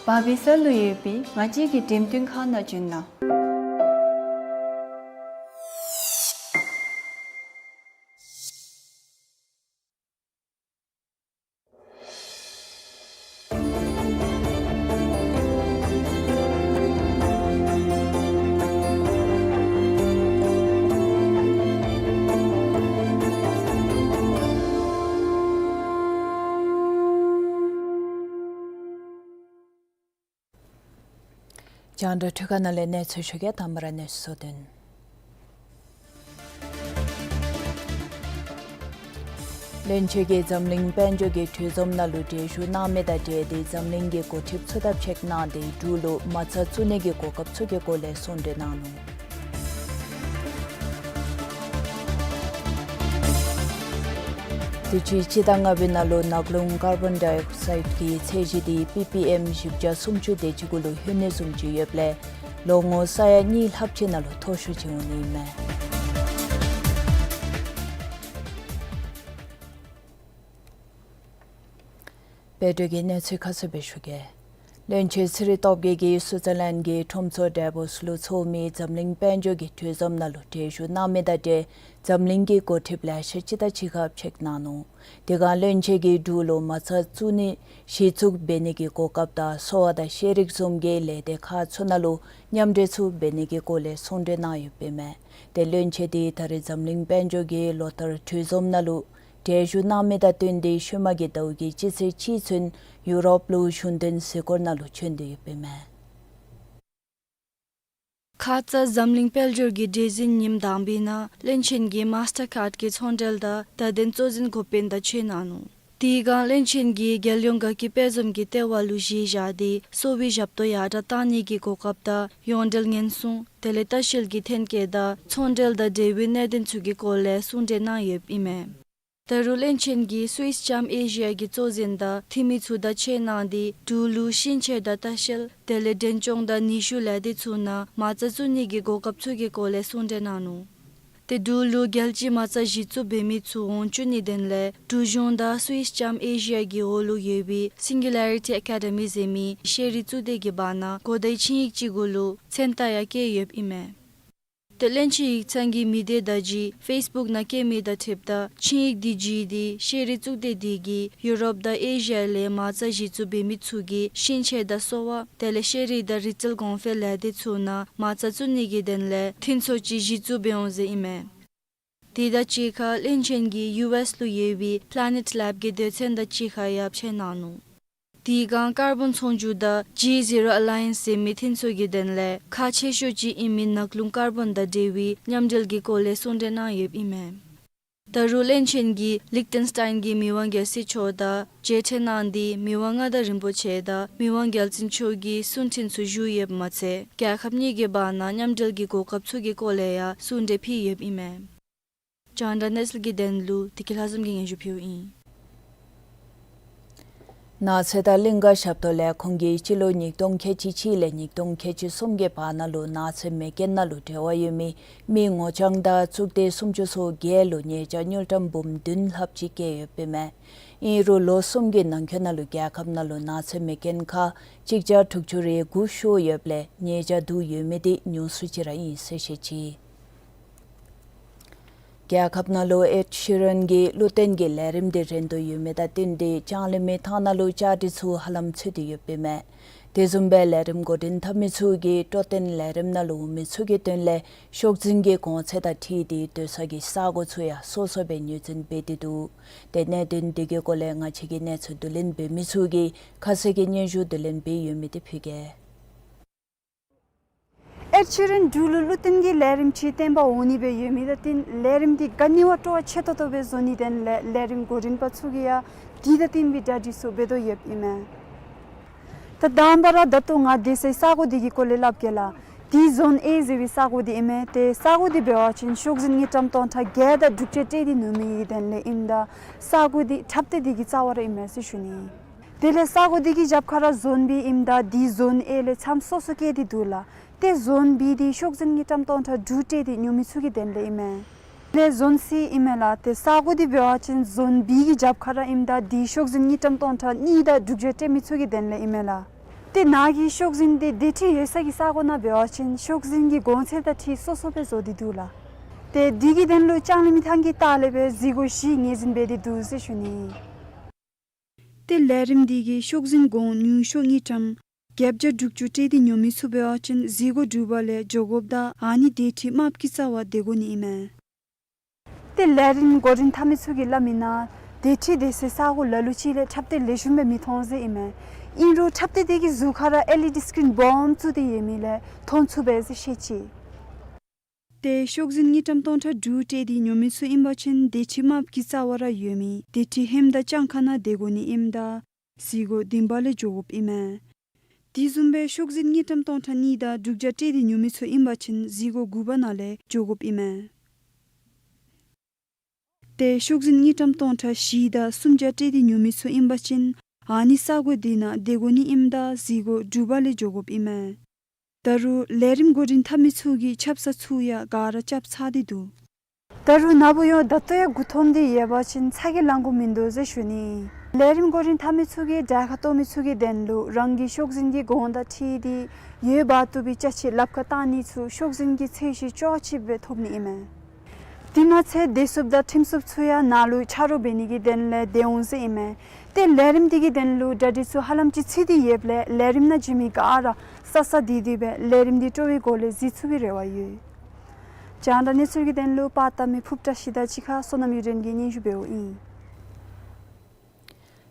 བར་སྦིས་ས་ལུ་ཡོད་པའི་ང་བཅས་ཀྱི་འགྲེམས་སྟོན་ཁང་ནང་བྱོན་གནང་། རྒྱང་བསྒྲགས་འཕྲུལ་ཁང་ནང་ལས་གནས་ཚུལ་ཞུ་གེ། དང་པ་ར་གནས་ཚུལ་གཙོ་དོན། བློན་ཆེན་གྱིས་འཛམ་གླིང་དཔལ་འབྱོར་གྱི་གྲོས་འཛོམས་ནང་ལུ་གྲལ་བཞུགས་གནང་མི་དང་འབྲེལ་ཏེ་འཛམ་གླིང་གི་འགོ་ཁྲིདཔ་ཚུ་དང་ཕྱད་གནང་སྟེ་འབྲུག་ལུ་མ་རྩ་བཙུགས་ནི་གི་གོ་སྐབས་ཚུ་གི་སྐོར་ལས་གསུང་གྲོས་གནང་ནུག། དུས་ཅི་སྤྱི་ཟླ་ལྔ་པའི་ནང་ལུ་ནགས་ཀླུང་ཀར་བོན་ཌའི་ཨོག་སའིཌ་གི་ཚད་གཞི་དེ་པི་པི་ཨེམ་བཞི་བརྒྱ་སུམ་ཅུ་དེ་ཅིག་གུ་ལུ་ལྷོད་ནི་བཟུམ་ཅིག་ཡོདཔ་ལས་ལོ་ངོ་ས་ཡ་གཉིས་ལྷགཔ་ཅིག་ནང་ལུ་མཐོ་ཤོས་ཅིག་འོང་ནི་ཨིན་མས། བོད་དོན་གྱི་གནས་ཚུལ་ཁ་གསལ་སྦེ་ཞུ་གེ། བློན་ཆེན་ཚེ་རིང་སྟོབས་རྒྱས་ཀྱིས་སུའི་ཙར་ལེནཌ་གྱི་ཁྲོམ་ཚོགས་ཌཱ་བོསི་ལུ་ཚོགས་མི་འཛམ་གླིང་དཔལ་འབྱོར་གྱི་གྲོས་འཛོམས་ནང་ལུ་གྲལ་བཞུགས་གནང་མི་དང་འབྲེལ་འཛམ་གླིང་གི་འགོ་ཁྲིདཔ་ལེ་ཤ་ཅིག་དང་གཅིག་ཁར་ཕྱད་གནང་ནུག། དེ་སྒང་བློན་ཆེན་གྱིས་འབྲུག་ལུ་མ་རྩ་བཙུགས་ནི་གཞི་བཙུགས་འབད་ནི་གི་གོ་སྐབས་དང་གསོ་བ་དང་ཤེས་རིག་བཟུམ་གྱི་ལས་སྡེ་ཁག་ཚུ་ནང་ལུ་མཉམ་འབྲེལ་ཚུ་འབད་ནི་གི་སྐོར་ལས་གསུང་གྲོས་གནང་ཡོདཔ་ཨིན་མས། ཏེ་བློན་ཆེན་དེ་ད་རེས་འཛམ་གླིང་དཔལ་འབྱོར་གྱི་ལོ་བསྟར་གྲོས་འཛོམས་ནང་ལུ་གྲལ་བཞུགས་གནང་མི་དང་བསྟུན་ཏེ་ཤུལ་མ་གི་ཟླཝ་གི་སྤྱི་ཚེས་གཅིག་ཚུན་ཡུ་རོབ་ལུ་གཞུང་དོན་གཟིགས་སྐོར་ནང་ལུ་བྱོན་དོ་ཡོདཔ་ཨིན་མས། ཁ་ཙ་འཛམ་གླིང་དཔལ་འབྱོར་གྱི་གྲོས་འཛིན་ཉིནམ་དང་པའི་ནང་བློན་ཆེན་གྱིས་མཱས་ཊར་ཁཱརཌ་གི་ཚོང་འབྲེལ་དང་བརྡ་དོན་གཙོ་འཛིན་འགོ་དཔོན་དང་ཕྱད་གནང་ནུག། དེ་སྒང་བློན་ཆེན་གྱིས་རྒྱལ་ཡོངས་དགའ་སྐྱིད་དཔལ་འཛོམས་ཀྱི་ལྟེ་བ་ལུ་གཞི་བཞག་སྟེ་གསོ་བའི་ཞབས་ཏོག་ཡར་དྲག་གཏང་ནི་གི་གོ་སྐབས་དང་ཡོངས་འབྲེལ་ཉེན་སྲུང་དེ་ལས་ལྟ་བཤལ་གྱི་ཐོན་སྐྱེད་དང་ཚོང་འབྲེལ་དང་འབྲེལ་བའི་གནད་དོན་ཚུ་གི་སྐོར་ལས་གསུང་གྲོས་གནང་ཡོདཔ་ཨིན་མས། ད་རུང་བློན་ཆེན་གྱིས་སུའིས་ལྕམ་ཨེ་ཤི་ཡ་གི་གཙོ་འཛིན་དང་འཐུས་མི་ཚུ་དང་ཕྱད་གནང་སྟེ་འབྲུག་ལུ་ཤིང་ཆས་དང་ལྟ་བཤལ་དེ་ལས་འབྲས་ལྗོངས་དང་ནུས་ཤུགས་ལས་སྡེ་ཚུ་ནང་མ་རྩ་བཙུགས་ནི་གི་གོ་སྐབས་ཚུ་གི་སྐོར་ལས་གསུང་གྲོས་གནང་ནུག། ཏེ་འབྲུག་ལུ་རྒྱལ་སྤྱིའི་མ་རྩ་གཞི་བཙུགས་འབད་མི་ཚུ་འོང་བཅུག་ནིའི་དོན་ལས་འབྲུག་གཞུང་དང་སུའིས་ལྕམ་ཨེ་ཤི་ཡ་གི་འོག་ལུ་ཡོད་པའི་སིང་གུ་ལ་རི་ཊི་ཨེ་ཀ་ཌི་མི་ཟེར་མི་ཤེས་རིག་གཙུག་སྡེ་གི་བར་ན་གོ་བརྡའི་ཆིངས་ཡིག་ཅིག་གུ་ལུ་མཚན་རྟགས་ཡང་བཀལ་ཡོདཔ་ཨིན་མས། ཏེ་བློན་ཆེན་ཡིག་ཚང་གི་མི་སྡེ་བརྡ་བརྒྱུད་ཕེསི་བུཀ་ནང་བཀོད་མི་དང་འཁྲིལཝ་ད་ཆིངས་ཡིག་དེ་བརྒྱུད་དེ་ཤེས་རིག་གཙུག་སྡེ་དེ་གིས་ཡུ་རོབ་དང་ཨེ་ཤི་ཡ་ལས་མ་རྩ་གཞི་བཙུགས་འབད་མི་ཚུ་གི་ཤིང་ཆས་དང་གསོ་བ་དེ་ལས་ཤེས་རིག་དང་རིག་རྩལ་གོང་འཕེལ་ལས་སྡེ་ཚུ་ནང་མ་རྩ་བཙུགས་ནི་གི་དོན་ལས་མཐུན་ཚོགས་ཅིག་གཞི་བཙུགས་འབད་འོང་ཟེར་ཨིན་མས། དེ་དང་གཅིག་ཁར་བློན་ཆེན་གྱིས་ཡུ་ཨེསི་ལུ་ཡོད་པའི་Planet Lab གི་སྡེ་ཚན་དང་གཅིག་ཁར་ཡང་ཕྱད་གནང་ནུག། དེ་སྒང་ཀར་བོན་ཚོང་འགྱུར་དང་ཇི་ཟི་རོ་ཨ་ལ་ཡེནསི་ཟེར་མི་མཐུན་ཚོགས་ཀྱི་དོན་ལས་ཁག་ཆེ་ཤོས་ཅིག་ཨིན་མི་ནགས་ཀླུང་ཀར་བོན་དང་འབྲེལ་བའི་མཉམ་འབྲེལ་གྱི་སྐོར་ལས་གསུང་གྲོས་གནང་ཡོདཔ་ཨིན་མས། ད་རུང་བློན་ཆེན་གྱིས་ལིག་ཊེན་སི་ཊའིན་གྱི་མི་དབང་རྒྱལ་སྲས་མཆོག་དང་མཇལ་འཕྲད་གནང་སྟེ་མི་དབང་མངའ་བདག་རིན་པོ་ཆེ་དང་མི་དབང་རྒྱལ་བཙུན་མཆོག་གི་གསུང་འཕྲིན་ཚུ་ཞུ་ཡོདཔ་མ་ཚད་རྒྱལ་ཁབ་གཉིས་ཀྱི་བར་ན་མཉམ་འབྲེལ་གྱི་གོ་སྐབས་ཚུ་གི་སྐོར་ལས་ཡང་གསུང་གྲོས་ཕུལ་ཡོདཔ་ཨིན་མས། རྒྱང་བསྒྲགས་གནས་ཚུལ་གྱི་དོན་ལུ་བདེ་སྐྱིད་ལྷ་འཛོམས་ཀྱིས་སྙན་ཞུ་ཕུལཝ་ཨིན། ནགས་ཚལ་དང་གླིང་ཀ་ཞབས་ཏོག་ལས་ཁུངས་ཀྱིས་སྤྱི་ལོ་ཉིས་སྟོང་ཁལ་གཅིག་གཅིག་ལས་ཉིས་སྟོང་ཁལ་གཅིག་གསུམ་གྱི་བར་ན་ལུ་ནགས་ཚལ་མེ་རྐྱེན་ནང་ལུ་འབྲེལ་བ་ཡོད་མི་མི་ངོ་རྐྱང་དང་གཙུག་སྡེ་སུམ་ཅུ་སོ་བརྒྱད་ལུ་ཉེས་བྱ་དངུལ་ཀྲམ་འབུམ་བདུན་ལྷགཔ་ཅིག་བཀལ་ཡོདཔ་ཨིན་མས། ཨིན་རུང་ལོ་གསུམ་གྱི་ནང་འཁོད་ནང་ལུ་རྒྱལ་ཁབ་ནང་ལུ་ནགས་ཚལ་མེ་རྐྱེན་ཁག་གཅིག་བརྒྱ་དྲུག་ཅུ་རེ་དགུ་ཤོར་ཡོདཔ་ལས་ཉེས་བྱ་བསྡུ་ཡོད་མི་དེ་ཉུང་སུ་ཅིག་ར་ཨིན་ཟེར་བཤད་ཅི། རྒྱལ་ཁབ་ནང་ལུ་ཨེཌ་ཤི་རན་གྱི་ལུ་བསྟན་གྱི་ལས་རིམ་དེ་རན་དོ་ཡོད་མི་དང་བསྟུན་ཏེ་ལྕང་གླིང་མི་ཐང་ནང་ལུ་བཅའ་སྒྲིག་ཚུ་ཧ་ལམ་ཚུད་དེ་ཡོདཔ་ཨིན་མས། དེ་བཟུམ་སྦེ་ལས་རིམ་འགོ་འདྲེན་འཐབ་མི་ཚུ་གིས་སྤྲོ་སྟོན་ལས་རིམ་ནང་ལུ་འོང་མི་ཚུ་གི་དོན་ལས་ཤོག་འཛིན་གྱི་གོང་ཚད་དང་འཁྲིལ་ཏེ་སྡོད་ས་གི་ས་གོ་ཚུ་ཡང་སོ་སོ་སྦེ་ངོས་འཛིན་འབད་དེ་འདུག། ཏེ་གནད་དོན་དེ་གི་སྐོར་ལས་ང་བཅས་ཀྱི་གནས་ཚུལ་བསྡུ་ལེན་འབད་མི་ཚུ་གིས་ཁ་གསལ་གྱི་སྙན་ཞུ་བསྡུ་ལེན་འབད་ཡོད་མི་དེ་ཕུལ་གེ། ཨེཌ་ཤི་རན་འབྲུག་ལུ་ལུ་བསྟན་གྱི་ལས་རིམ་ཅིག་བསྟན་པར་འོང་ནི་སྦེ་ཡོད་མི་དང་བསྟུན་ལས་རིམ་འདི་ག་ནི་བ་སྤྲོ་བ་ཆེ་ཏོག་ཏོ་སྦེ་བཟོ་ནིའི་དོན་ལས་ལས་རིམ་འགོ་འདྲེན་པ་ཚུ་གིས་ཡང་དེ་དང་བསྟུན་པའི་གྲ་སྒྲིག་ཚུ་འབད་དོ་ཡོདཔ་ཨིན་མས། ད་དང་པ་ར་ད་ལྟོ་ང་སྡོད་སའི་ས་གོ་འདི་གི་སྐོར་ལས་སླབ་གེ་ལགས། འདི་ཟོན་ཨེ་ཟེར་བའི་ས་གོ་འདི་ཨིན་མས། ཏེ་ས་གོ་འདི་འབད་བ་ཅིན་ཤོག་འཛིན་དངུལ་ཀྲམ་སྟོང་ཕྲག་བརྒྱད་དང་དྲུག་ཅུ་རེ་འདི་ནུབ་མི་གི་དོན་ལས་ཨིནམ་ད་ས་གོ་འདི་འཁྲབ་སྟེ་འདི་གི་རྩ་བ་ར་ཨིན་མས་ཟེར་ཞུ་ནི། དེ་ལས་ས་གོ་འདི་གི་རྒྱབ་ཁར་ར་ཟོན་བི་ཨིནམ་ད་འདི་ཟོན་ཨེ་ལས་མཚམས་སོ་སོ་བཀལ་ཏེ་འདུག་ལགས། ཏེ་ཟོན་བི་འདི་ཤོག་འཛིན་དངུལ་ཀྲམ་སྟོང་ཕྲག་དྲུག་སྤྲོད་དེ་ཉོ་མི་ཚུ་གི་དོན་ལས་ཨིན་མས། ལས་ཟོན་སི་ཨིན་མས་ལགས། ཏེ་ས་གོ་འདི་འབད་བ་ཅིན་ཟོན་བི་གི་རྒྱབ་ཁར་ར་ཨིནམ་ད་འདི་ཤོག་འཛིན་དངུལ་ཀྲམ་སྟོང་ཕྲག་གཉིས་དང་དྲུག་བརྒྱ་སྤྲོད་མི་ཚུ་གི་དོན་ལས་ཨིན་མས་ལགས། ཏེ་ནཱ་གི་ཤོག་འཛིན་འདི་སྡོད་ཁྲི་ཡོད་ས་གི་ས་གོ་ནང་འབད་བ་ཅིན་ཤོག་འཛིན་གྱི་གོང་ཚད་དང་འཁྲིལ་སོ་སོ་སྦེ་བཟོ་སྟེ་འདུག་ལགས། ཏེ་འདི་གི་དོན་ལུ་ལྕང་གླིང་མི་ཐང་གི་ལྟག་ལས་སྦེ་གཟིགས་སྒོ་བཞི་ངོས་འཛིན་འབད་དེ་འདུག་ཟེར་ཞུ་ནི། ཏེ་ལས་རིམ་འདི་གིས་ཤོག་འཛིན་གོང་ཉུང་ཤོས་དངུལ་ཀྲམ་བརྒྱད་བརྒྱ་དྲུག་ཅུ་སྤྲོད་དེ་ཉོ་མི་ཚུ་འབད་བ་ཅིན་གཟིགས་སྒོ་དྲུག་པ་ལས་འགྱོ་དགོཔ་དང་ཨ་ནི་སྡོད་ཁྲི་དམརཔོ་གི་རྩ་བར་སྡོད་དགོ་ནི་ཨིན་མས། ཏེ་ལས་རིམ་འགོ་འདྲེན་འཐབ་མི་ཚུ་གིས་སླབ་མི་ནང་སྡོད་ཁྲི་སྡོད་སའི་ས་གོ་ལ་ལུ་ཅིག་ལས་འཁྲབ་སྟོན་ལེགས་ཤོམ་སྦེ་མི་མཐོང་ཟེར་ཨིན་མས། ཨིན་རུང་འཁྲབ་སྟོན་དེ་གི་གཟུགས་ཁར་ར་ཨེལ་ཨི་ཌི་སི་ཀྲིན་སྦོམ་བཙུགས་ཏེ་ཡོད་མི་ལས་མཐོང་ཚུགས་པས་ཟེར་བཤད་ཅི། ཏེ་ཤོག་འཛིན་དངུལ་ཀྲམ་སྟོང་ཕྲག་དྲུག་སྤྲོད་དེ་ཉོ་མི་ཚུ་ཨིན་པ་ཅིན་སྡོད་ཁྲི་དམརཔོ་གི་རྩ་བར་ར་ཡོད་མི་སྡོད་ཁྲི་ཧེམ་དང་གྱངས་ཁ་ནང་སྡོད་དགོ་ནི་ཨིནམ་ད་གཟིགས་སྒོ་བདུན་པ་ལས་འགྱོ་དགོཔ་ཨིན་མས། དེ་བཟུམ་སྦེ་ཤོག་འཛིན་དངུལ་ཀྲམ་སྟོང་ཕྲག་གཉིས་དང་དྲུག་བརྒྱ་སྤྲོད་དེ་ཉོ་མི་ཚུ་ཨིན་པ་ཅིན་གཟིགས་སྒོ་དགུ་པ་ནང་ལས་འགྱོ་དགོཔ་ཨིན་མས། ཏེ་ཤོག་འཛིན་དངུལ་ཀྲམ་སྟོང་ཕྲག་བཞི་དང་སུམ་བརྒྱ་སྤྲོད་དེ་ཉོ་མི་ཚུ་ཨིན་པ་ཅིན་ཨ་ནི་ས་གོ་དེ་ནང་སྡོད་དགོ་ནི་ཨིནམ་ད་གཟིགས་སྒོ་དྲུག་པ་ལས་འགྱོ་དགོཔ་ཨིན་མས། ད་རུང་ལས་རིམ་འགོ་འདྲེན་འཐབ་མི་ཚུ་གིས་རྐྱབ་ས་ཚུ་ཡང་ག་ར་རྐྱབ་ཚར་ཏེ་འདུག། ད་རུང་ནཱ་བུ་ཡང་ད་ལྟོ་ཡང་མགུ་འཐོམས་ཏེ་ཡོད་པ་ཅིན་ཚ་གྱང་ལང་དགོཔ་མིན་འདུག་ཟེར་ཞུ་ནི། ལས་རིམ་འགོ་འདྲེན་འཐབ་མི་ཚུ་གིས་གྲལ་ཁར་གཏོགས་མི་ཚུ་གི་དོན་ལུ་རང་གི་ཤོག་འཛིན་གྱི་གོང་དང་འཁྲིལ་ཏེ་ཡོདཔ་བཏུབ་པའི་ཅ་ཆས་ལགཔ་ཁར་བཏང་ནི་ཚུ་ཤོག་འཛིན་གྱི་ཚད་གཞི་ཅོག་གཅིག་སྦེ་ཐོབ་ནི་ཨིན་མས། དེ་མ་ཚད་སྡོད་སྲུབ་དང་ཁྲིམས་སྲུབ་ཚུ་ཡང་ནཱ་ལུ་ཆ་རོགས་འབད་ནི་གི་དོན་ལས་སྡོད་འོང་ཟེར་ཨིན་མས། ཏེ་ལས་རིམ་འདི་གི་དོན་ལུ་གྲ་སྒྲིག་ཚུ་ཧ་ལམ་ཅིག་ཚུད་དེ་ཡོདཔ་ལས་ལས་རིམ་ནང་འཛུལ་མི་ག་ར་ས་ས་དེ་དེ་སྦེ་ལས་རིམ་འདི་སྤྲོ་བའི་སྒོ་ལས་གཟིགས་ཚུགས་པའི་རེ་བ་ཡོད། རྒྱང་བསྒྲགས་གནས་ཚུལ་གྱི་དོན་ལུ་པར་བཏབ་མི་ཕུབ་བཀྲ་ཤིས་དང་གཅིག་ཁར་བསོད་ནམས་གཡུ་སྒྲོན་གྱིས་སྙན་ཞུ་འབདཝ་ཨིན།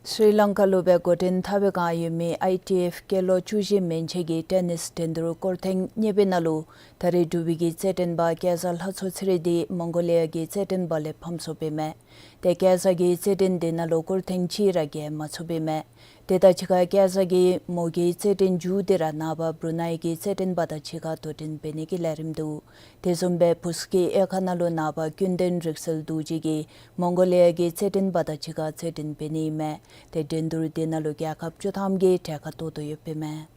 སྲི་ལང་ཀ་ལུ་སྦེ་འགོ་འདྲེན་འཐབ་པའི་བསྒང་ཡོད་མི་ཨའི་ཊི་ཨེཕ་སྐྱེས་ལོ་བཅུ་བཞི་མན་ཆད་ཀྱི་ཊེ་ནིས་འགྲན་བསྡུར་སྐོར་ཐེངས་གཉིས་པའི་ནང་ལུ་ད་རེས་འབྲུག་པའི་གི་རྩེད་འགྲན་པ་སྐལ་བཟང་ལྷ་མཚོ་ཚེ་རིང་འདི་མོང་གོ་ལི་ཡ་གི་རྩེད་འགྲན་པ་ལས་ཕམ་སོཔ་ཨིན་མས། ཏེ་སྐལ་བཟང་གིས་རྩེད་འགྲན་འདི་ནང་ལུ་སྐོར་ཐེངས་གཅིག་ར་རྒྱལ་མ་ཚུགསཔ་ཨིན་མས། དེ་དང་གཅིག་ཁར་སྐལ་བཟང་གིས་མོ་གི་རྩེད་འགྲན་མཇུག་འདི་ར་ནངས་པ་བུ་རུ་ནའི་གི་རྩེད་འགྲན་པ་དང་གཅིག་ཁར་དོ་འགྲན་འབད་ནི་གི་ལས་རིམ་འདུག། དེ་བཟུམ་སྦེ་བུ་གསོ་གི་དབྱེ་ཁག་ནང་ལུ་ནངས་པ་ཀུན་ལྡན་རིག་གསལ་རྡོ་རྗེ་གིས་མོང་གོ་ལི་ཡ་གི་རྩེད་འགྲན་པ་དང་གཅིག་ཁར་རྩེད་འགྲན་འབད་ནི་ཨིན་མས། ཏེ་འགྲན་བསྡུར་འདི་ནང་ལུ་རྒྱལ་ཁབ་བཅུ་ཐམ་གྱིས་གྲལ་ཁར་གཏོགས་དོ་ཡོདཔ་ཨིན་མས།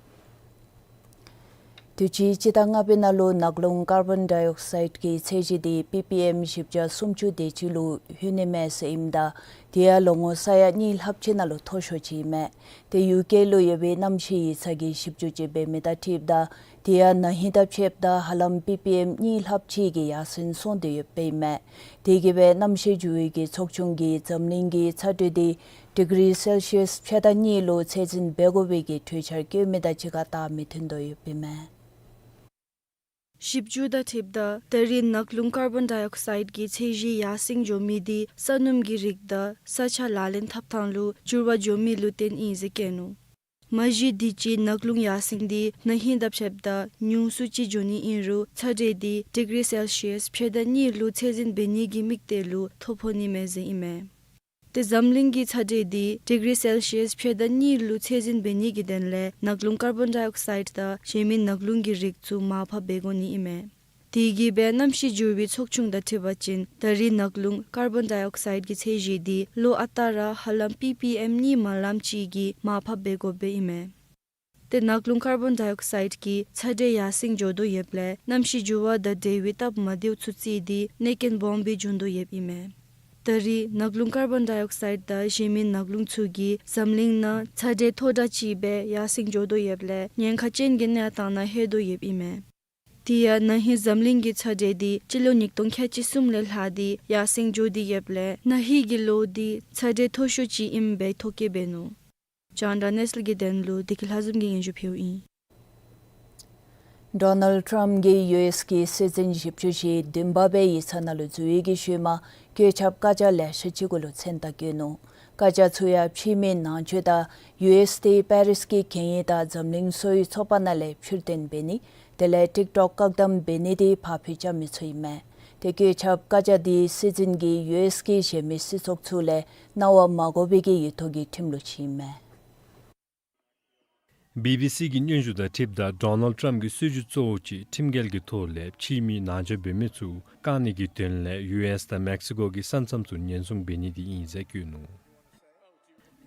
དུས་ཅི་སྤྱི་ཟླ་ལྔ་པའི་ནང་ལུ་ནག་རླུང་ཀར་བཱོན་ཌའི་ཨོག་སའིཌ་གི་ཚད་གཞི་འདི་པི་པི་ཨེམ་བཞི་བརྒྱ་སུམ་ཅུ་དེ་ཅིག་ལུ་ལྷོད་ནི་མས་ཟེར་ཨིནམ་ད་དེ་ཡང་ལོ་ངོ་ས་ཡ་གཉིས་ལྷགཔ་ཅིག་ནང་ལུ་མཐོ་ཤོས་ཅིག་ཨིན་མས། ཏེ་ཡུ་ཀེ་ལུ་ཡོད་པའི་གནམ་གཤིས་ཡིག་ཚང་གིས་ཞིབ་འཇུག་ཅིག་འབད་མི་དང་འཁྲིལཝ་ད་དེ་ཡང་ན་ཧིང་དང་ཕྱདཔ་ད་ཧ་ལམ་པི་པི་ཨེམ་གཉིས་ལྷགཔ་ཅིག་གི་ཡར་སེང་སོང་སྟེ་ཡོདཔ་ཨིན་མས། དེ་གིས་སྦེ་གནམ་གཤིས་འགྱུར་བའི་གི་ཚོགས་ཆུང་གིས་འཛམ་གླིང་གི་ཚ་དྲོད་འདི་ཌིག་རི་སེལ་ཤི་ཡཱས་ཕྱེད་དང་གཉིས་ལུ་ཚད་འཛིན་འབད་དགོ་པའི་གི་གྲོས་འཆར་བཀོད་མི་དང་གཅིག་ཁར་སྟབས་མི་མཐུན་དོ་ཡོདཔ་ཨིན་མས། ཞིབ་འཇུག་དང་འཁྲིལཝ་ད་ད་རེས་ནག་རླུང་ཀར་བཱོན་ཌའི་ཨོག་སའིཌ་གི་ཚད་གཞི་ཡར་སེང་འགྱོ་མི་འདི་ས་སྣུམ་གྱི་རིགས་དང་ས་ཆ་ལག་ལེན་འཐབ་ཐངས་ལུ་འགྱུར་བ་འགྱོ་མི་ལུ་བརྟེན་ཨིན་ཟེར་བཀོད་ནུག། མ་གཞི་དུས་ཅི་ནག་རླུང་ཡར་སེང་འདི་ན་ཧིང་དང་ཕྱདཔ་ད་ཉུང་སུ་ཅིག་འགྱོ་ནི་ཨིན་རུང་ཚ་དྲོད་འདི་ཌིག་རི་སེལ་ཤི་ཡཱས་ཕྱེད་དང་གཉིས་ལུ་ཚད་འཛིན་འབད་ནི་གི་དམིགས་གཏད་ལུ་ཐོ་ཕོག་ནི་མས་ཟེར་ཨིན་མས། ཏེ་འཛམ་གླིང་གི་ཚ་དྲོད་འདི་ཌིག་རི་སེལ་ཤི་ཡཱས་ཕྱེད་དང་གཉིས་ལུ་ཚད་འཛིན་འབད་ནི་གི་དོན་ལས་ནག་རླུང་ཀར་བཱོན་ཌའི་ཨོག་སའིཌ་དང་གཞན་མི་ནག་རླུང་གི་རིགས་ཚུ་མར་ཕབ་འབད་དགོ་ནི་ཨིན་མས། དེ་གིས་སྦེ་གནམ་གཤིས་འགྱུར་བའི་ཚོགས་ཆུང་དང་འཁྲིལ་བ་ཅིན་ད་རེས་ནག་རླུང་ཀར་བཱོན་ཌའི་ཨོག་སའིཌ་གི་ཚད་གཞི་འདི་ལོ་ཨ་རྟག་ར་ཧ་ལམ་པི་པི་ཨེམ་གཉིས་མ་ལམ་ཅིག་གིས་མར་ཕབ་འབད་དགོཔ་ཨིན་མས། ཏེ་ནག་རླུང་ཀར་བཱོན་ཌའི་ཨོག་སའིཌ་གི་ཚ་དྲོད་ཡར་སེང་འགྱོ་དོ་ཡོདཔ་ལས་གནམ་གཤིས་འགྱུར་བ་དང་འབྲེལ་བའི་སྟབས་མ་བདེཝ་ཚུ་བརྩིས་ཏེ་གནོད་རྐྱེན་སྦོམ་སྦེ་འབྱུང་དོ་ཡོདཔ་ཨིན་མས། ད་རེས་ནག་རླུང་ཀར་བཱོན་ཌའི་ཨོག་སའིཌ་དང་གཞན་མི་ནག་རླུང་ཚུ་གིས་འཛམ་གླིང་ནང་ཚ་དྲོད་མཐོ་དྲགས་ཅིག་སྦེ་ཡར་སེང་འགྱོ་དོ་ཡོདཔ་ལས་ཉེན་ཁ་ཅན་གྱི་གནས་སྟངས་ནང་ལྷོད་དོ་ཡོདཔ་ཨིན་མས། དེ་ཡང་ན་ཧིང་འཛམ་གླིང་གི་ཚ་དྲོད་འདི་སྤྱི་ལོ་ཉིས་སྟོང་ཁལ་གཅིག་གསུམ་ལས་ལྷག་སྟེ་ཡར་སེང་འགྱོ་སྟེ་ཡོདཔ་ལས་ན་ཧིང་གི་ལོ་འདི་ཚ་དྲོད་མཐོ་ཤོས་ཅིག་ཨིནམ་སྦེ་ཐོ་བཀོད་འབད་ནུག། རྒྱང་བསྒྲགས་གནས་ཚུལ་གྱི་དོན་ལུ་བདེ་སྐྱིད་ལྷ་འཛོམས་ཀྱིས་སྙན་ཞུ་ཕུལཝ་ཨིན། ཌོ་ནལཌ་ཊམཔ་གིས་ཡུ་ཨེསི་གི་སྲིད་འཛིན་བཞི་བཅུ་ཞེ་བདུན་པ་སྦེ་ཡིག་ཚང་ནང་ལུ་འཛུལ་བའི་གི་ཤུལ་མ་བཀོད་ཁྱབ་བཀའ་རྒྱ་ལེ་ཤ་ཅིག་གུ་ལུ་མཚན་རྟགས་བཀོད་ནུག། བཀའ་རྒྱ་ཚུ་ཡང་ཕྱི་མི་ནང་ཆོས་དང་ཡུ་ཨེསི་དེ་པེ་རིསི་གི་གན་ཡིག་དང་འཛམ་གླིང་སོ་ཡི་ཚོགས་པ་ནང་ལས་ཕྱིར་འཐེན་འབད་ནི་དེ་ལས་ཊིཀ་ཊོཀ་བཀག་དམ་འབད་ནི་དེ་ཕར་འགྱངས་རྐྱབ་མི་ཚུ་ཨིན་མས། ཏེ་བཀོད་ཁྱབ་བཀའ་རྒྱ་དེ་སྲིད་འཛིན་གྱིས་ཡུ་ཨེསི་གི་གཞན་མི་སྲིད་ཚོགས་ཚུ་ལས་གནང་བ་མ་དགོ་པའི་གི་ཡིག་ཐོག་གི་ཁྲིམས་ལུགས་ཅིག་ཨིན་མས། བི་བི་སི་གི་སྙན་ཞུ་དང་འཁྲིལཝ་ད་ཌོ་ནལཌ་ཊམཔ་གི་སྲིད་བྱུས་གཙོ་བོ་ཅིག་ཁྲིམས་འགལ་གྱི་ཐོག་ལས་ཕྱི་མི་ནང་འཛུལ་འབད་མི་ཚུ་བཀག་ནི་གི་དོན་ལས་ཡུ་ཨེསི་དང་མེག་སི་ཀོ་གི་ས་མཚམས་ཚུ་ཉེན་སྲུང་འབད་ནི་དེ་ཨིན་ཟེར་བཀོད་ནུག།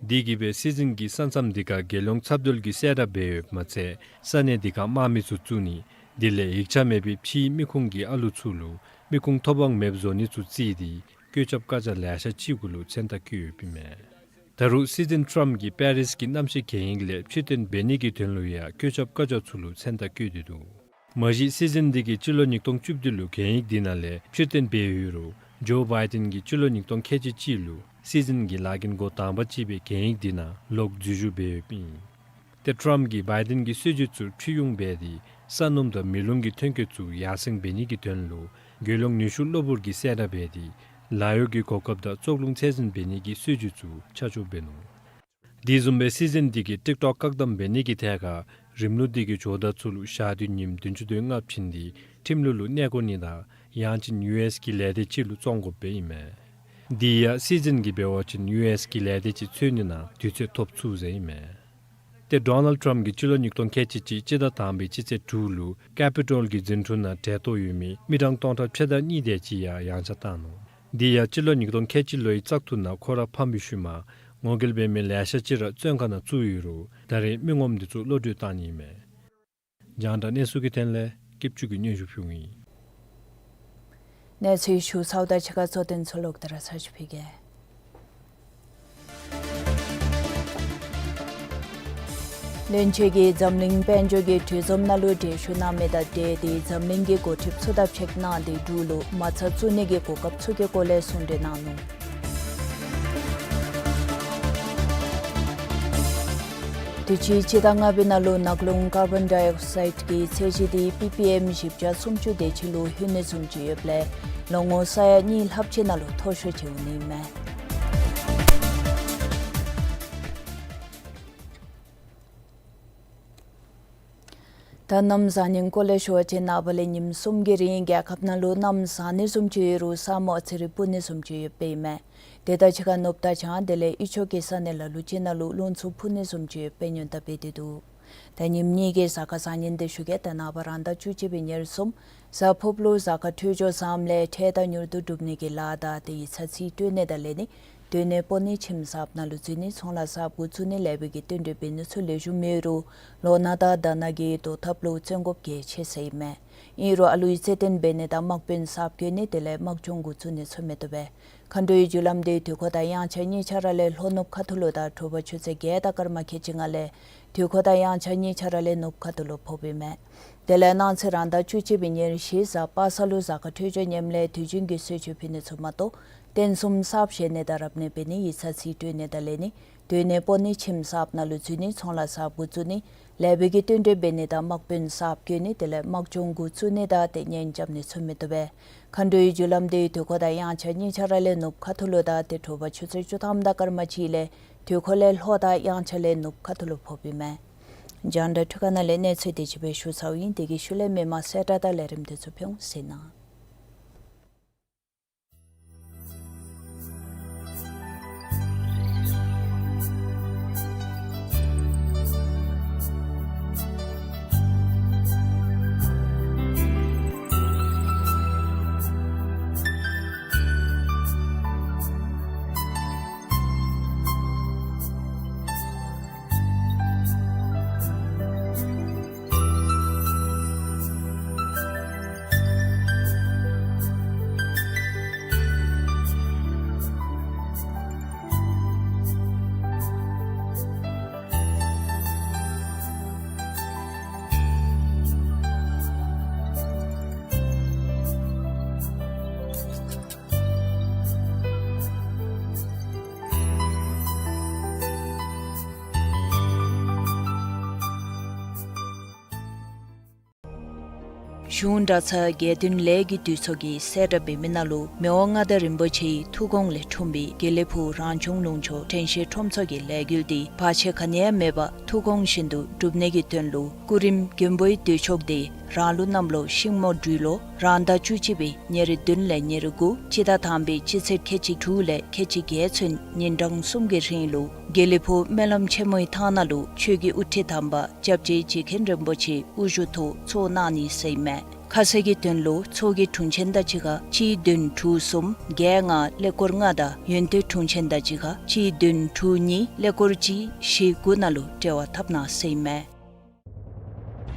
དེ་གིས་སྦེ་སྲིད་འཛིན་གྱིས་ས་མཚམས་དེ་ཁར་རྒྱལ་ཡོངས་འཚབ་འདྲེན་གྱི་གསལ་བསྒྲགས་འབད་ཡོདཔ་མ་ཚད་ས་གནས་དེ་ཁར་དམག་མི་ཚུ་བཙུགས་ནི་ དེ་ལས་ཡིག་ཆ་མེད་པའི་ཕྱིའི་མི་ཁུངས་ཀྱི་ཨ་ལུ་ཚུ་ལུ་མི་ཁུངས་ཐོབ་དབང་མེདཔ་བཟོ་ནི་ཚུ་བརྩིས་ཏེ་བཀོད་ཁྱབ་བཀའ་རྒྱ་ལེ་ཤ་ཅིག་གུ་ལུ་མཚན་རྟགས་བཀོད་ཡོདཔ་ཨིན་མས། ད་རུང་སྲིད་འཛིན་ཊམཔ་གིས་པེ་རིས་ཀྱི་གནམ་གཤིས་གན་ཡིག་ལས་ཕྱིར་འཐེན་འབད་ནི་གི་དོན་ལུ་ཡང་བཀོད་ཁྱབ་བཀའ་རྒྱ་ཚུ་ལུ་མཚན་རྟགས་བཀོད་དེ་འདུག། མ་གཞི་སྲིད་འཛིན་འདི་གིས་སྤྱི་ལོ་ཉིས་སྟོང་བཅུ་བདུན་ལུ་གན་ཡིག་འདི་ནང་ལས་ཕྱིར་འཐེན་འབད་ཡོད་རུང་ཇོ་བའི་ཌེན་གྱིས་སྤྱི་ལོ་ཉིས་སྟོང་ཁལ་གཅིག་གཅིག་ལུ་སྲིད་འཛིན་གྱི་ལཱ་འགན་འགོ་དང་པ་ཅིག་སྦེ་གན་ཡིག་འདི་ནང་ལོག་འཛུལ་ཞུགས་འབད་ཡོདཔ་ཨིན། ཏེ་ཊམཔ་གིས་བའི་ཌེན་གྱི་སྲིད་བྱུས་ཚུ་ཁྲིད་ཡོང་འབད་དེ་ས་སྣུམ་དང་མེ་རླུང་གི་ཐོན་སྐྱེད་ཚུ་ཡར་སེང་འབད་ནི་གི་དོན་ལུ་རྒོལ་ཡོང་ནུས་ཤུགས་གློ་བུར་གྱིས་གསལ་བསྒྲགས་འབད་དེ་ལཱ་གཡོག་གི་གོ་སྐབས་དང་བཙོག་རླུང་ཚད་འཛིན་འབད་ནི་གི་སྲིད་བྱུས་ཚུ་ཆ་འཇོག་འབད་ནུག། དེ་བཟུམ་སྦེ་སྲིད་འཛིན་འདི་གིས་ཊིཀ་ཊོཀ་བཀག་དམ་འབད་ནི་གི་ཐད་ཁར་རིམ་ལུགས་འདི་གི་ཇོ་བདག་ཚུ་ལུ་ཞག་དུས་ཉིནམ་བདུན་ཅུ་དོན་ལྔ་བྱིན་ཏེ་ཁྲིམས་ལུགས་ལུ་གནས་དགོ་ནི་དང་ཡང་ཅིན་ཡུ་ཨེསི་གི་ལས་སྡེ་ཅིག་ལུ་བཙོང་དགོཔ་སྦེ་ཨིན་མས། དེ་ཡང་སྲིད་འཛིན་གྱིས་འབད་བ་ཅིན་ཡུ་ཨེསི་གི་ལས་སྡེ་ཅིག་འཚོལ་ནི་ནང་དུས་ཚོད་ཐོབ་ཚུགས་ཟེར་ཨིན་མས། ཏེ་ཌོ་ནལ་ཊམཔ་གིས་སྤྱི་ལོ་ཉིས་སྟོང་ཁལ་གཅིག་གཅིག་སྤྱི་ཟླ་དང་པའི་སྤྱི་ཚེས་དྲུག་ལུ་ཀེ་པི་ཊོལ་གྱི་འཛིན་གྲྭ་ནང་གྲལ་གཏོགས་ཡོད་མི་མི་གྲངས་སྟོང་ཕྲག་ཕྱེད་དང་གཉིས་དེ་ཅིག་ཡང་ཡངས་ཆག་བཏང་ནུག། དེ་ཡང་སྤྱི་ལོ་ཉིས་སྟོང་ཁལ་གཅིག་ལོའི་བཙག་འཐུ་ནང་ཁོ་ར་ཕམ་པའི་ཤུལ་མ་ངོ་རྒོལ་འབད་མི་ལེ་ཤ་ཅིག་ར་བཙོན་ཁང་ནང་བཙུགས་ཡོད་རུང་ད་རེས་མི་ངོམ་འདི་ཚུ་བློ་གྲོས་བཏང་ནི་ཨིན་མས། རྒྱང་བསྒྲགས་གནས་ཚུལ་གྱི་དོན་ལས་སྐྱིད་ཆུ་གིས་སྙན་ཞུ་ཕུལཝ་ཨིན། གནས་ཚུལ་ཞུ་ཚརཝ་དང་གཅིག་ཁར་གཙོ་དོན་ཚུ་ལོག་སྟེ་ར་ཚར་ཅིག་ཕུལ་གེ། བློན་ཆེན་གྱིས་འཛམ་གླིང་དཔལ་འབྱོར་གྱི་གྲོས་འཛོམས་ནང་ལུ་གྲལ་ཞུགས་གནང་མི་དང་འབྲེལ་ཏེ་འཛམ་གླིང་གི་འགོ་ཁྲིདཔ་ཚུ་དང་ཕྱད་གནང་སྟེ་འབྲུག་ལུ་མ་རྩ་བཙུགས་ནི་གི་གོ་སྐབས་ཚུ་གི་སྐོར་ལས་གསུང་གྲོས་གནང་ནུག། དུས་ཅི་སྤྱི་ཟླ་ལྔ་པའི་ནང་ལུ་ནག་རླུང་ཀར་བཱོན་ཌའི་ཨོག་སའིཌ་ཀྱི་ཚད་གཞི་དེ་པི་པི་ཨེམ་བཞི་བརྒྱ་སུམ་ཅུ་དེ་ཅིག་ལུ་ལྷོད་ནི་བཟུམ་ཅིག་ཡོདཔ་ལས་ལོ་ངོ་ས་ཡ་གཉིས་ལྷགཔ་ཅིག་ནང་ལུ་མཐོ་ཤོས་ཅིག་འོང་ནི་ཨིན་མས། ད་གནམ་བཟང་ནིང་སྐོར་ལས་ཞུ་བ་ཅིན་ནངས་པ་ལས་ཉིནམ་གསུམ་གྱི་རིང་རྒྱལ་ཁབ་ནང་ལུ་གནམ་བཟང་ནི་བཟུམ་ཅིག་ཡོད་རུང་ས་སྨུག་ཨ་ཙི་རེ་སྤུབ་ནི་བཟུམ་ཅིག་ཡོདཔ་ཨིན་མས། དེ་དང་གཅིག་ཁར་ནུབ་དང་བྱང་དེ་ལས་དབུས་ཕྱོགས་ཀྱི་ས་གནས་ལ་ལུ་ཅིག་ནང་ལུ་རླུང་འཚུབ་འཕུ་ནི་བཟུམ་ཅིག་ཡོདཔ་སྦེ་སྔོན་བརྡ་འབད་དེ་འདུག། ད་ཉིནམ་གཉིས་ཀྱི་གཟའ་སྐར་བཟང་ངན་དེ་ཞུ་གེ། ད་ནངས་པ་རང་ཟླ་བཅུ་གཅིག་པའི་ཉེར་གསུམ་གཟའ་ཕུརཔ་ལུ་གཟའ་སྐར་འཕྲོད་སྦྱོར་བཟངམ་ལས་འཕྲལ་དང་མྱུར་དུ་འགྲུབ་ནི་གི་ལཱ་དང་དེ་ཡིག་ཚང་རྩིས་སྤྲོད་ནི་དང་ལེན་ནི། སྡོད་གནས་སྤོ་ནི་ཁྱིམ་གསརཔ་ནང་ལུ་འཛུལ་ནི་ཚོང་ལཱ་གསརཔ་འགོ་བཙུགས་ནི་ལེགས་པའི་གི་བསྟུན་གྲོས་འབད་ནི་ཚུ་ལེགས་ཤོམ་ཡོད་རུང་ལོ་ན་དང་ཟླ་ན་གི་དོ་ཐབས་ལུ་བཙོན་དགོཔ་གལ་ཆེ་ཟེར་ཨིན་མས། ཨིན་རུང་ཨ་ལུའི་རྩེད་འགྲན་འབད་ནི་དང་དམག་དཔོན་གསརཔ་བསྐོ་ནི་དེ་ལས་དམག་སྦྱོང་འགོ་བཙུགས་ནི་ཚུ་མི་བཏུབ་པས། མཁའ་འགྲོའི་རྒྱུ་ལམ་དེ་དུས་འཁོར་དང་དབྱངས་འཆར་གཉིས་ཆ་ར་ལས་ལྷོ་ནུབ་ཁ་ཐུག་ལུ་དང་དྲོ་པ་ཆུ་ཚོད་བརྒྱད་དང་སྐར་མ་ཁལ་གཅིག་ལྔ་ལས་དུས་འཁོར་དང་དབྱངས་འཆར་གཉིས་ཆ་ར་ལས་ནུབ་ཁ་ཐུག་ལུ་ཕོགཔ་ཨིན་མས། དེ་ལས་གནངས་ཚེ་རང་ཟླ་བཅུ་གཅིག་པའི་ཉེར་བཞི་གཟའ་པ་སངས་ལུ་གཟའ་སྐར་འཕྲོད་སྦྱོར་ངནམ་ལས་དུས་རྒྱུན་གྱི་གསོལ་མཆོད་ཕུལ་ནི་ཚུ་མ་གཏོགས་རྟེན་གསུམ་གསརཔ་བཞེངས་ནི་དང་རབ་གནས་འབད་ནི་ཡིག་ཚང་རྩིས་སྤྲོད་ནི་དང་ལེན་ནི། སྡོད་གནས་སྤོ་ནི་ཁྱིམ་གསརཔ་ནང་ལུ་འཛུལ་ནི་ཚོང་ལཱ་གསརཔ་འགོ་བཙུགས་ནི། ལེགས་པའི་གི་བསྟུན་གྲོས་འབད་ནི་དང་དམག་དཔོན་གསརཔ་བསྐོ་ནི་དེ་ལས་དམག་སྦྱོང་འགོ་བཙུགས་ནི་དང་དེ་གཉེན་རྐྱབ་ནི་ཚུ་མི་བཏུབ་པས། མཁའ་འགྲོའི་རྒྱུ་ལམ་དེ་དུས་འཁོར་དང་དབྱངས་འཆར་གཉིས་ཆ་ར་ལས་ནུབ་ཁ་ཐུག་ལུ་དང་དེ་དྲོ་པ་ཆུ་ཚོད་བཅུ་ཐམ་དང་སྐར་མ་གཅིག་ལས་དུས་འཁོར་ལས་ལྷོ་དང་དབྱངས་འཆར་ལས་ནུབ་ཁ་ཐུག་ལུ་ཕོགཔ་ཨིན་མས། རྒྱང་བསྒྲགས་འཕྲུལ་ཁང་ནང་ལས་གནས་ཚུལ་དེ་ཅིག་སྦེ་ཞུ་ཚརཝ་ཨིན། དེ་གི་ཤུལ་ལས་མི་མང་གསལ་བསྒྲགས་དང་ལས་རིམ་དེ་ཚུ་ཕུལ་འོང་ཟེར་ན། གཞུང་གྲྭ་ཚང་དགེ་འདུན་ལས་ཀྱི་འདུས་ཚོགས་ཀྱིས་གསལ་བསྒྲགས་འབད་མི་ནང་ལུ་མི་དབང་མངའ་བདག་རིན་པོ་ཆེའི་ཐུགས་དགོངས་ལས་འཁྲུངས་པའི་དགེ་ལེགས་ཕུག་རང་སྐྱོང་ལུང་ཕྱོགས་དྲན་ཤེས་ཁྲོམ་ཚོགས་ཀྱི་ལས་འགུལ་འདི་བར་ཆད་ག་ནི་ཡང་མེད་པར་ཐུགས་དགོངས་བཞིན་དུ་འགྲུབ་ནི་གི་དོན་ལུ་སྐུ་རིམ་མགོན་པོའི་འདུས་ཕྱོགས་འདི་རང་ལུགས་གནམ་ལོ་ཤིང་མོ་སྦྲུལ་ལོ་རང་ཟླ་བཅུ་གཅིག་པའི་ཉེར་བདུན་ལས་ཉེར་དགུ་སྤྱི་ཟླ་དང་པའི་སྤྱི་ཚེས་ཁལ་གཅིག་དྲུག་ལས་ཁལ་གཅིག་བརྒྱད་ཚུན་ཉིན་གྲངས་གསུམ་གྱི་རིང་ལུ་དགེ་ལེགས་ཕུག་སྨོན་ལམ་ཆེན་མོའི་ཐང་ནང་ལུ་ཆོས་ཀྱི་དབུ་ཁྲིད་དམ་པ་སྐྱབས་རྗེ་རྗེ་མཁན་རིན་པོ་ཆེ་དབུ་བཞུགས་ཐོག་ཚོགས་གནང་ནི་ཟེར་ཨིན་མས། ཁ་གསལ་གྱི་དོན་ལུ་ཚོགས་ཀྱི་དྲུང་ཆེན་དང་གཅིག་ཁར་གཅིག་བདུན་དྲུག་གསུམ་བརྒྱད་ལྔ་ཀླད་ཀོར་ལྔ་དང་ཡོན་དོན་དྲུང་ཆེན་དང་གཅིག་ཁར་གཅིག་བདུན་དྲུག་གཉིས་ཀླད་ཀོར་གཅིག་བཞི་དགུ་ནང་ལུ་འབྲེལ་བ་འཐབ་གནང་ཟེར་ཨིན་མས།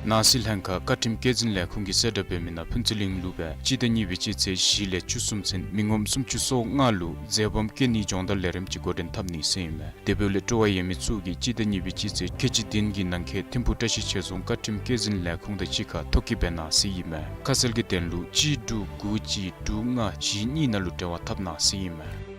ནང་སྲིད་ལྷན་ཁག་བཀའ་ཁྲིམས་བཀོད་འཛིན་ལས་ཁུངས་ཀྱིས་གསལ་བསྒྲགས་འབད་མི་ནང་ཕུན་ཚོགས་གླིང་ལུ་སྦེ་སྤྱི་ཟླ་གཉིས་པའི་སྤྱི་ཚེས་བཞི་ལས་བཅུ་གསུམ་ཚུན་མི་ངོམ་སུམ་ཅུ་སོ་ལྔ་ལུ་འཛོལ་སྦོམ་བཀལ་ནིའི་སྦྱོང་བརྡར་ལས་རིམ་ཅིག་འགོ་འདྲེན་འཐབ་ནི་ཟེར་ཨིན་མས། དེ་འབདཝ་ལས་སྤྲོ་བ་ཡོད་མི་ཚུ་གིས་སྤྱི་ཟླ་གཉིས་པའི་སྤྱི་ཚེས་ཁལ་གཅིག་བདུན་གྱི་ནང་འཁོད་ཐིམ་ཕུག་བཀྲ་ཤིས་ཆོས་རྫོང་བཀའ་ཁྲིམས་བཀོད་འཛིན་ལས་ཁུངས་དང་གཅིག་ཁར་ཐོ་བཀོད་འབད་གནང་ཟེར་ཨིན་མས། ཁ་གསལ་གྱི་དོན་ལུ་གཅིག་དྲུག་དགུ་གཅིག་དྲུག་ལྔ་བཞི་གཉིས་ནང་ལུ་འབྲེལ་བ་འཐབ་གནང་ཟེར་ཨིན་མས།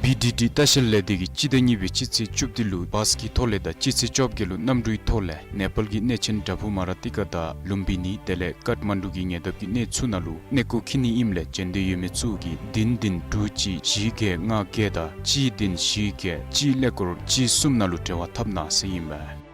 བི་ཌི་ཌི་ལྟ་བཤལ་ལས་སྡེ་གིས་སྤྱི་ཟླ་གཉིས་པའི་སྤྱི་ཚེས་བཅུ་བདུན་ལུ་བཱས་ཀྱི་ཐོག་ལས་དང་སྤྱི་ཚེས་བཅོ་བརྒྱད་ལུ་གནམ་གྲུའི་ཐོག་ལས་ནེ་པཱལ་གྱི་གནས་ཆེན་བྲག་ཕུག་མ་ར་ཏི་ཀ་དང་ལུམ་བི་ནི་དེ་ལས་ཀཏ་མན་ཌུ་གི་ཉེ་འདབས་ཀྱི་གནས་ཚུ་ནང་ལུ་གནས་སྐོར་འཁྱིད་ནི་ཨིནམ་ལས་བྱོན་འདོད་ཡོད་མི་ཚུ་གིས་བདུན་བདུན་དྲུག་གཅིག་བཞི་བརྒྱད་ལྔ་བརྒྱད་དང་གཅིག་བདུན་བཞི་བརྒྱད་གཅིག་ཀླད་ཀོར་གཅིག་གསུམ་ནང་ལུ་འབྲེལ་བ་འཐབ་གནང་ཟེར་ཨིན་མས།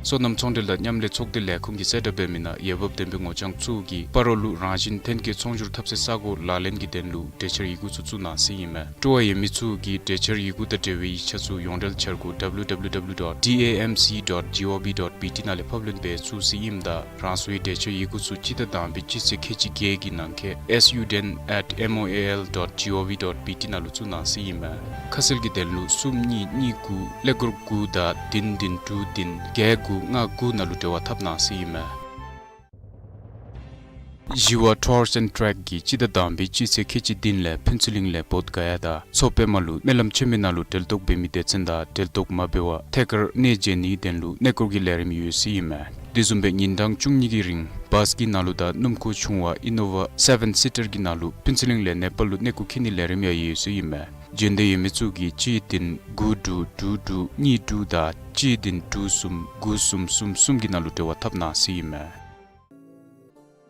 སོ་ནམ་ཚོང་འབྲེལ་དང་མཉམ་ལས་ཚོགས་སྡེ་ལས་ཁུངས་ཀྱིས་གསལ་བསྒྲགས་འབད་མི་ནང་འོས་འབབ་ལྡན་པའི་ངོ་རྐྱང་ཚུ་གིས་སྤ་རོ་ལུ་རང་བཞིན་ཐོན་སྐྱེད་ཚོང་སྒྱུར་འཐབ་སའི་ས་གོ་ལག་ལེན་གྱི་དོན་ལུ་གྲོས་འཆར་ཡི་གུ་ཚུ་བཙུགས་གནང་ཟེར་ཨིན་མས། སྤྲོ་བ་ཡོད་མི་ཚུ་གིས་གྲོས་འཆར་ཡི་གུ་དང་འབྲེལ་བའི་ཡིག་ཆ་ཚུ་ཡོངས་འབྲེལ་འཆར་སྒོ་W W W dot D A M C dot G O V dot B T ནང་ལས་ཕབ་ལེན་འབད་ཚུགས་ཟེར་ཨིནམ་ད་རང་སོའི་གྲོས་འཆར་ཡི་གུ་ཚུ་སྤྱི་ཟླ་དང་པའི་སྤྱི་ཚེས་ཁལ་གཅིག་བརྒྱད་ཀྱི་ནང་འཁོད་S U D N at M O A L dot G O V dot B T ནང་ལུ་བཙུགས་གནང་ཟེར་ཨིན་མས། ཁ་གསལ་གྱི་དོན་ལུ་གསུམ་གཉིས་གཉིས་དགུ་ཀླད་ཀོར་དགུ་དང་བདུན་བདུན་དྲུག་བདུན་བརྒྱད་དགུ་ལྔ་དགུ་ནང་ལུ་འབྲེལ་བ་འཐབ་གནང་ཟེར་ཨིན་མས། ཞི་བ་Tours and Trek གིས་སྤྱི་ཟླ་དང་པའི་སྤྱི་ཚེས་ཁལ་གཅིག་བདུན་ལས་ཕུན་ཚོགས་གླིང་ལས་བོདྷ་ག་ཡ་དང་མཚོ་པདྨ་ལུ་སྨོན་ལམ་ཆེན་མོའི་ནང་ལུ་གྲལ་གཏོགས་འབད་མི་སྡེ་ཚན་དང་གྲལ་གཏོགས་མ་འབད་བར་ཐད་ཀར་གནས་མཇལ་ནིའི་དོན་ལུ་གནས་སྐོར་གྱི་ལས་རིམ་ཡོད་ཟེར་ཨིན་མས། དེ་བཟུམ་སྦེ་ཉིན་གྲངས་བཅུ་གཉིས་ཀྱི་རིང་བཱས་ཀྱི་ནང་ལུ་དང་སྣུམ་འཁོར་ཆུང་བ་ཨི་ནོ་ཝ་སེ་བེན་སི་ཊར་གྱི་ནང་ལུ་ཕུན་ཚོགས་གླིང་ལས་ནེ་པཱལ་ལུ་གནས་སྐོར་འཁྱིད་ནིའི་ལས་རིམ་ཡང་ཡོད་ཟེར་ཨིན་མས། བྱོན་འདོད་ཡོད་མི་ཚུ་གིས་གཅིག་བདུན་དགུ་དྲུག་དྲུག་དྲུག་གཉིས་དྲུག་དང་གཅིག་བདུན་དྲུག་གསུམ་དགུ་གསུམ་གསུམ་གསུམ་གྱི་ནང་ལུ་འབྲེལ་བ་འཐབ་གནང་ཟེར་ཨིན་མས།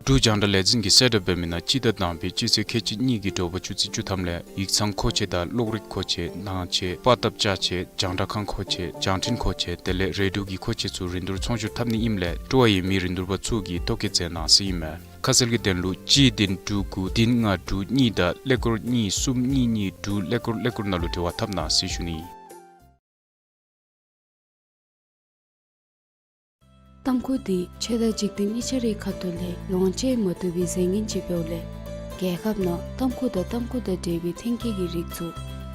འབྲུག་རྒྱང་བསྒྲགས་ལས་འཛིན་གྱིས་གསལ་བསྒྲགས་འབད་མི་ནང་སྤྱི་ཟླ་དང་པའི་སྤྱི་ཚེས་ཁལ་གཅིག་གཉིས་ཀྱི་དྲོ་པ་ཆུ་ཚོད་བཅུ་ཐམ་ལས་ཡིག་ཚང་མཁོ་ཆས་དང་གློག་རིག་མཁོ་ཆས་ནང་ཆས་པར་བཏབ་ཅ་ཆས་རྒྱང་བསྒྲགས་ཁང་མཁོ་ཆས་རྒྱང་འཕྲིན་མཁོ་ཆས་དེ་ལས་རེ་ཌིའོ་གི་མཁོ་ཆས་ཚུ་རིན་བསྡུར་ཚོང་སྒྱུར་འཐབ་ནི་ཨིནམ་ལས་སྤྲོ་བ་ཡོད་མི་རིན་བསྡུར་པ་ཚུ་གིས་ཐོ་བཀོད་མཛད་གནང་ཟེར་ཨིན་མས། ཁ་གསལ་གྱི་དོན་ལུ་གཅིག་བདུན་དྲུག་དགུ་བདུན་ལྔ་དྲུག་གཉིས་དང་ཀླད་ཀོར་གཉིས་གསུམ་གཉིས་གཉིས་དྲུག་ཀླད་ཀོར་ཀླད་ཀོར་ནང་ལུ་འབྲེལ་བ་འཐབ་གནང་ཟེར་ཞུ་ནི། ཏམ་ཁུ་འདི་ཆོས་དང་འཇིག་རྟེན་གཉིས་ཆ་རའི་ཁ་ཐུག་ལས་ལོངས་སྤྱོད་མ་བཏུབ་པའི་རྫས་ངན་ཅིག་འབདཝ་ལས་རྒྱལ་ཁབ་ནང་ཏམ་ཁུ་དང་ཏམ་ཁུ་དང་འབྲེལ་བའི་ཐོན་སྐྱེད་ཀྱི་རིགས་ཚུ་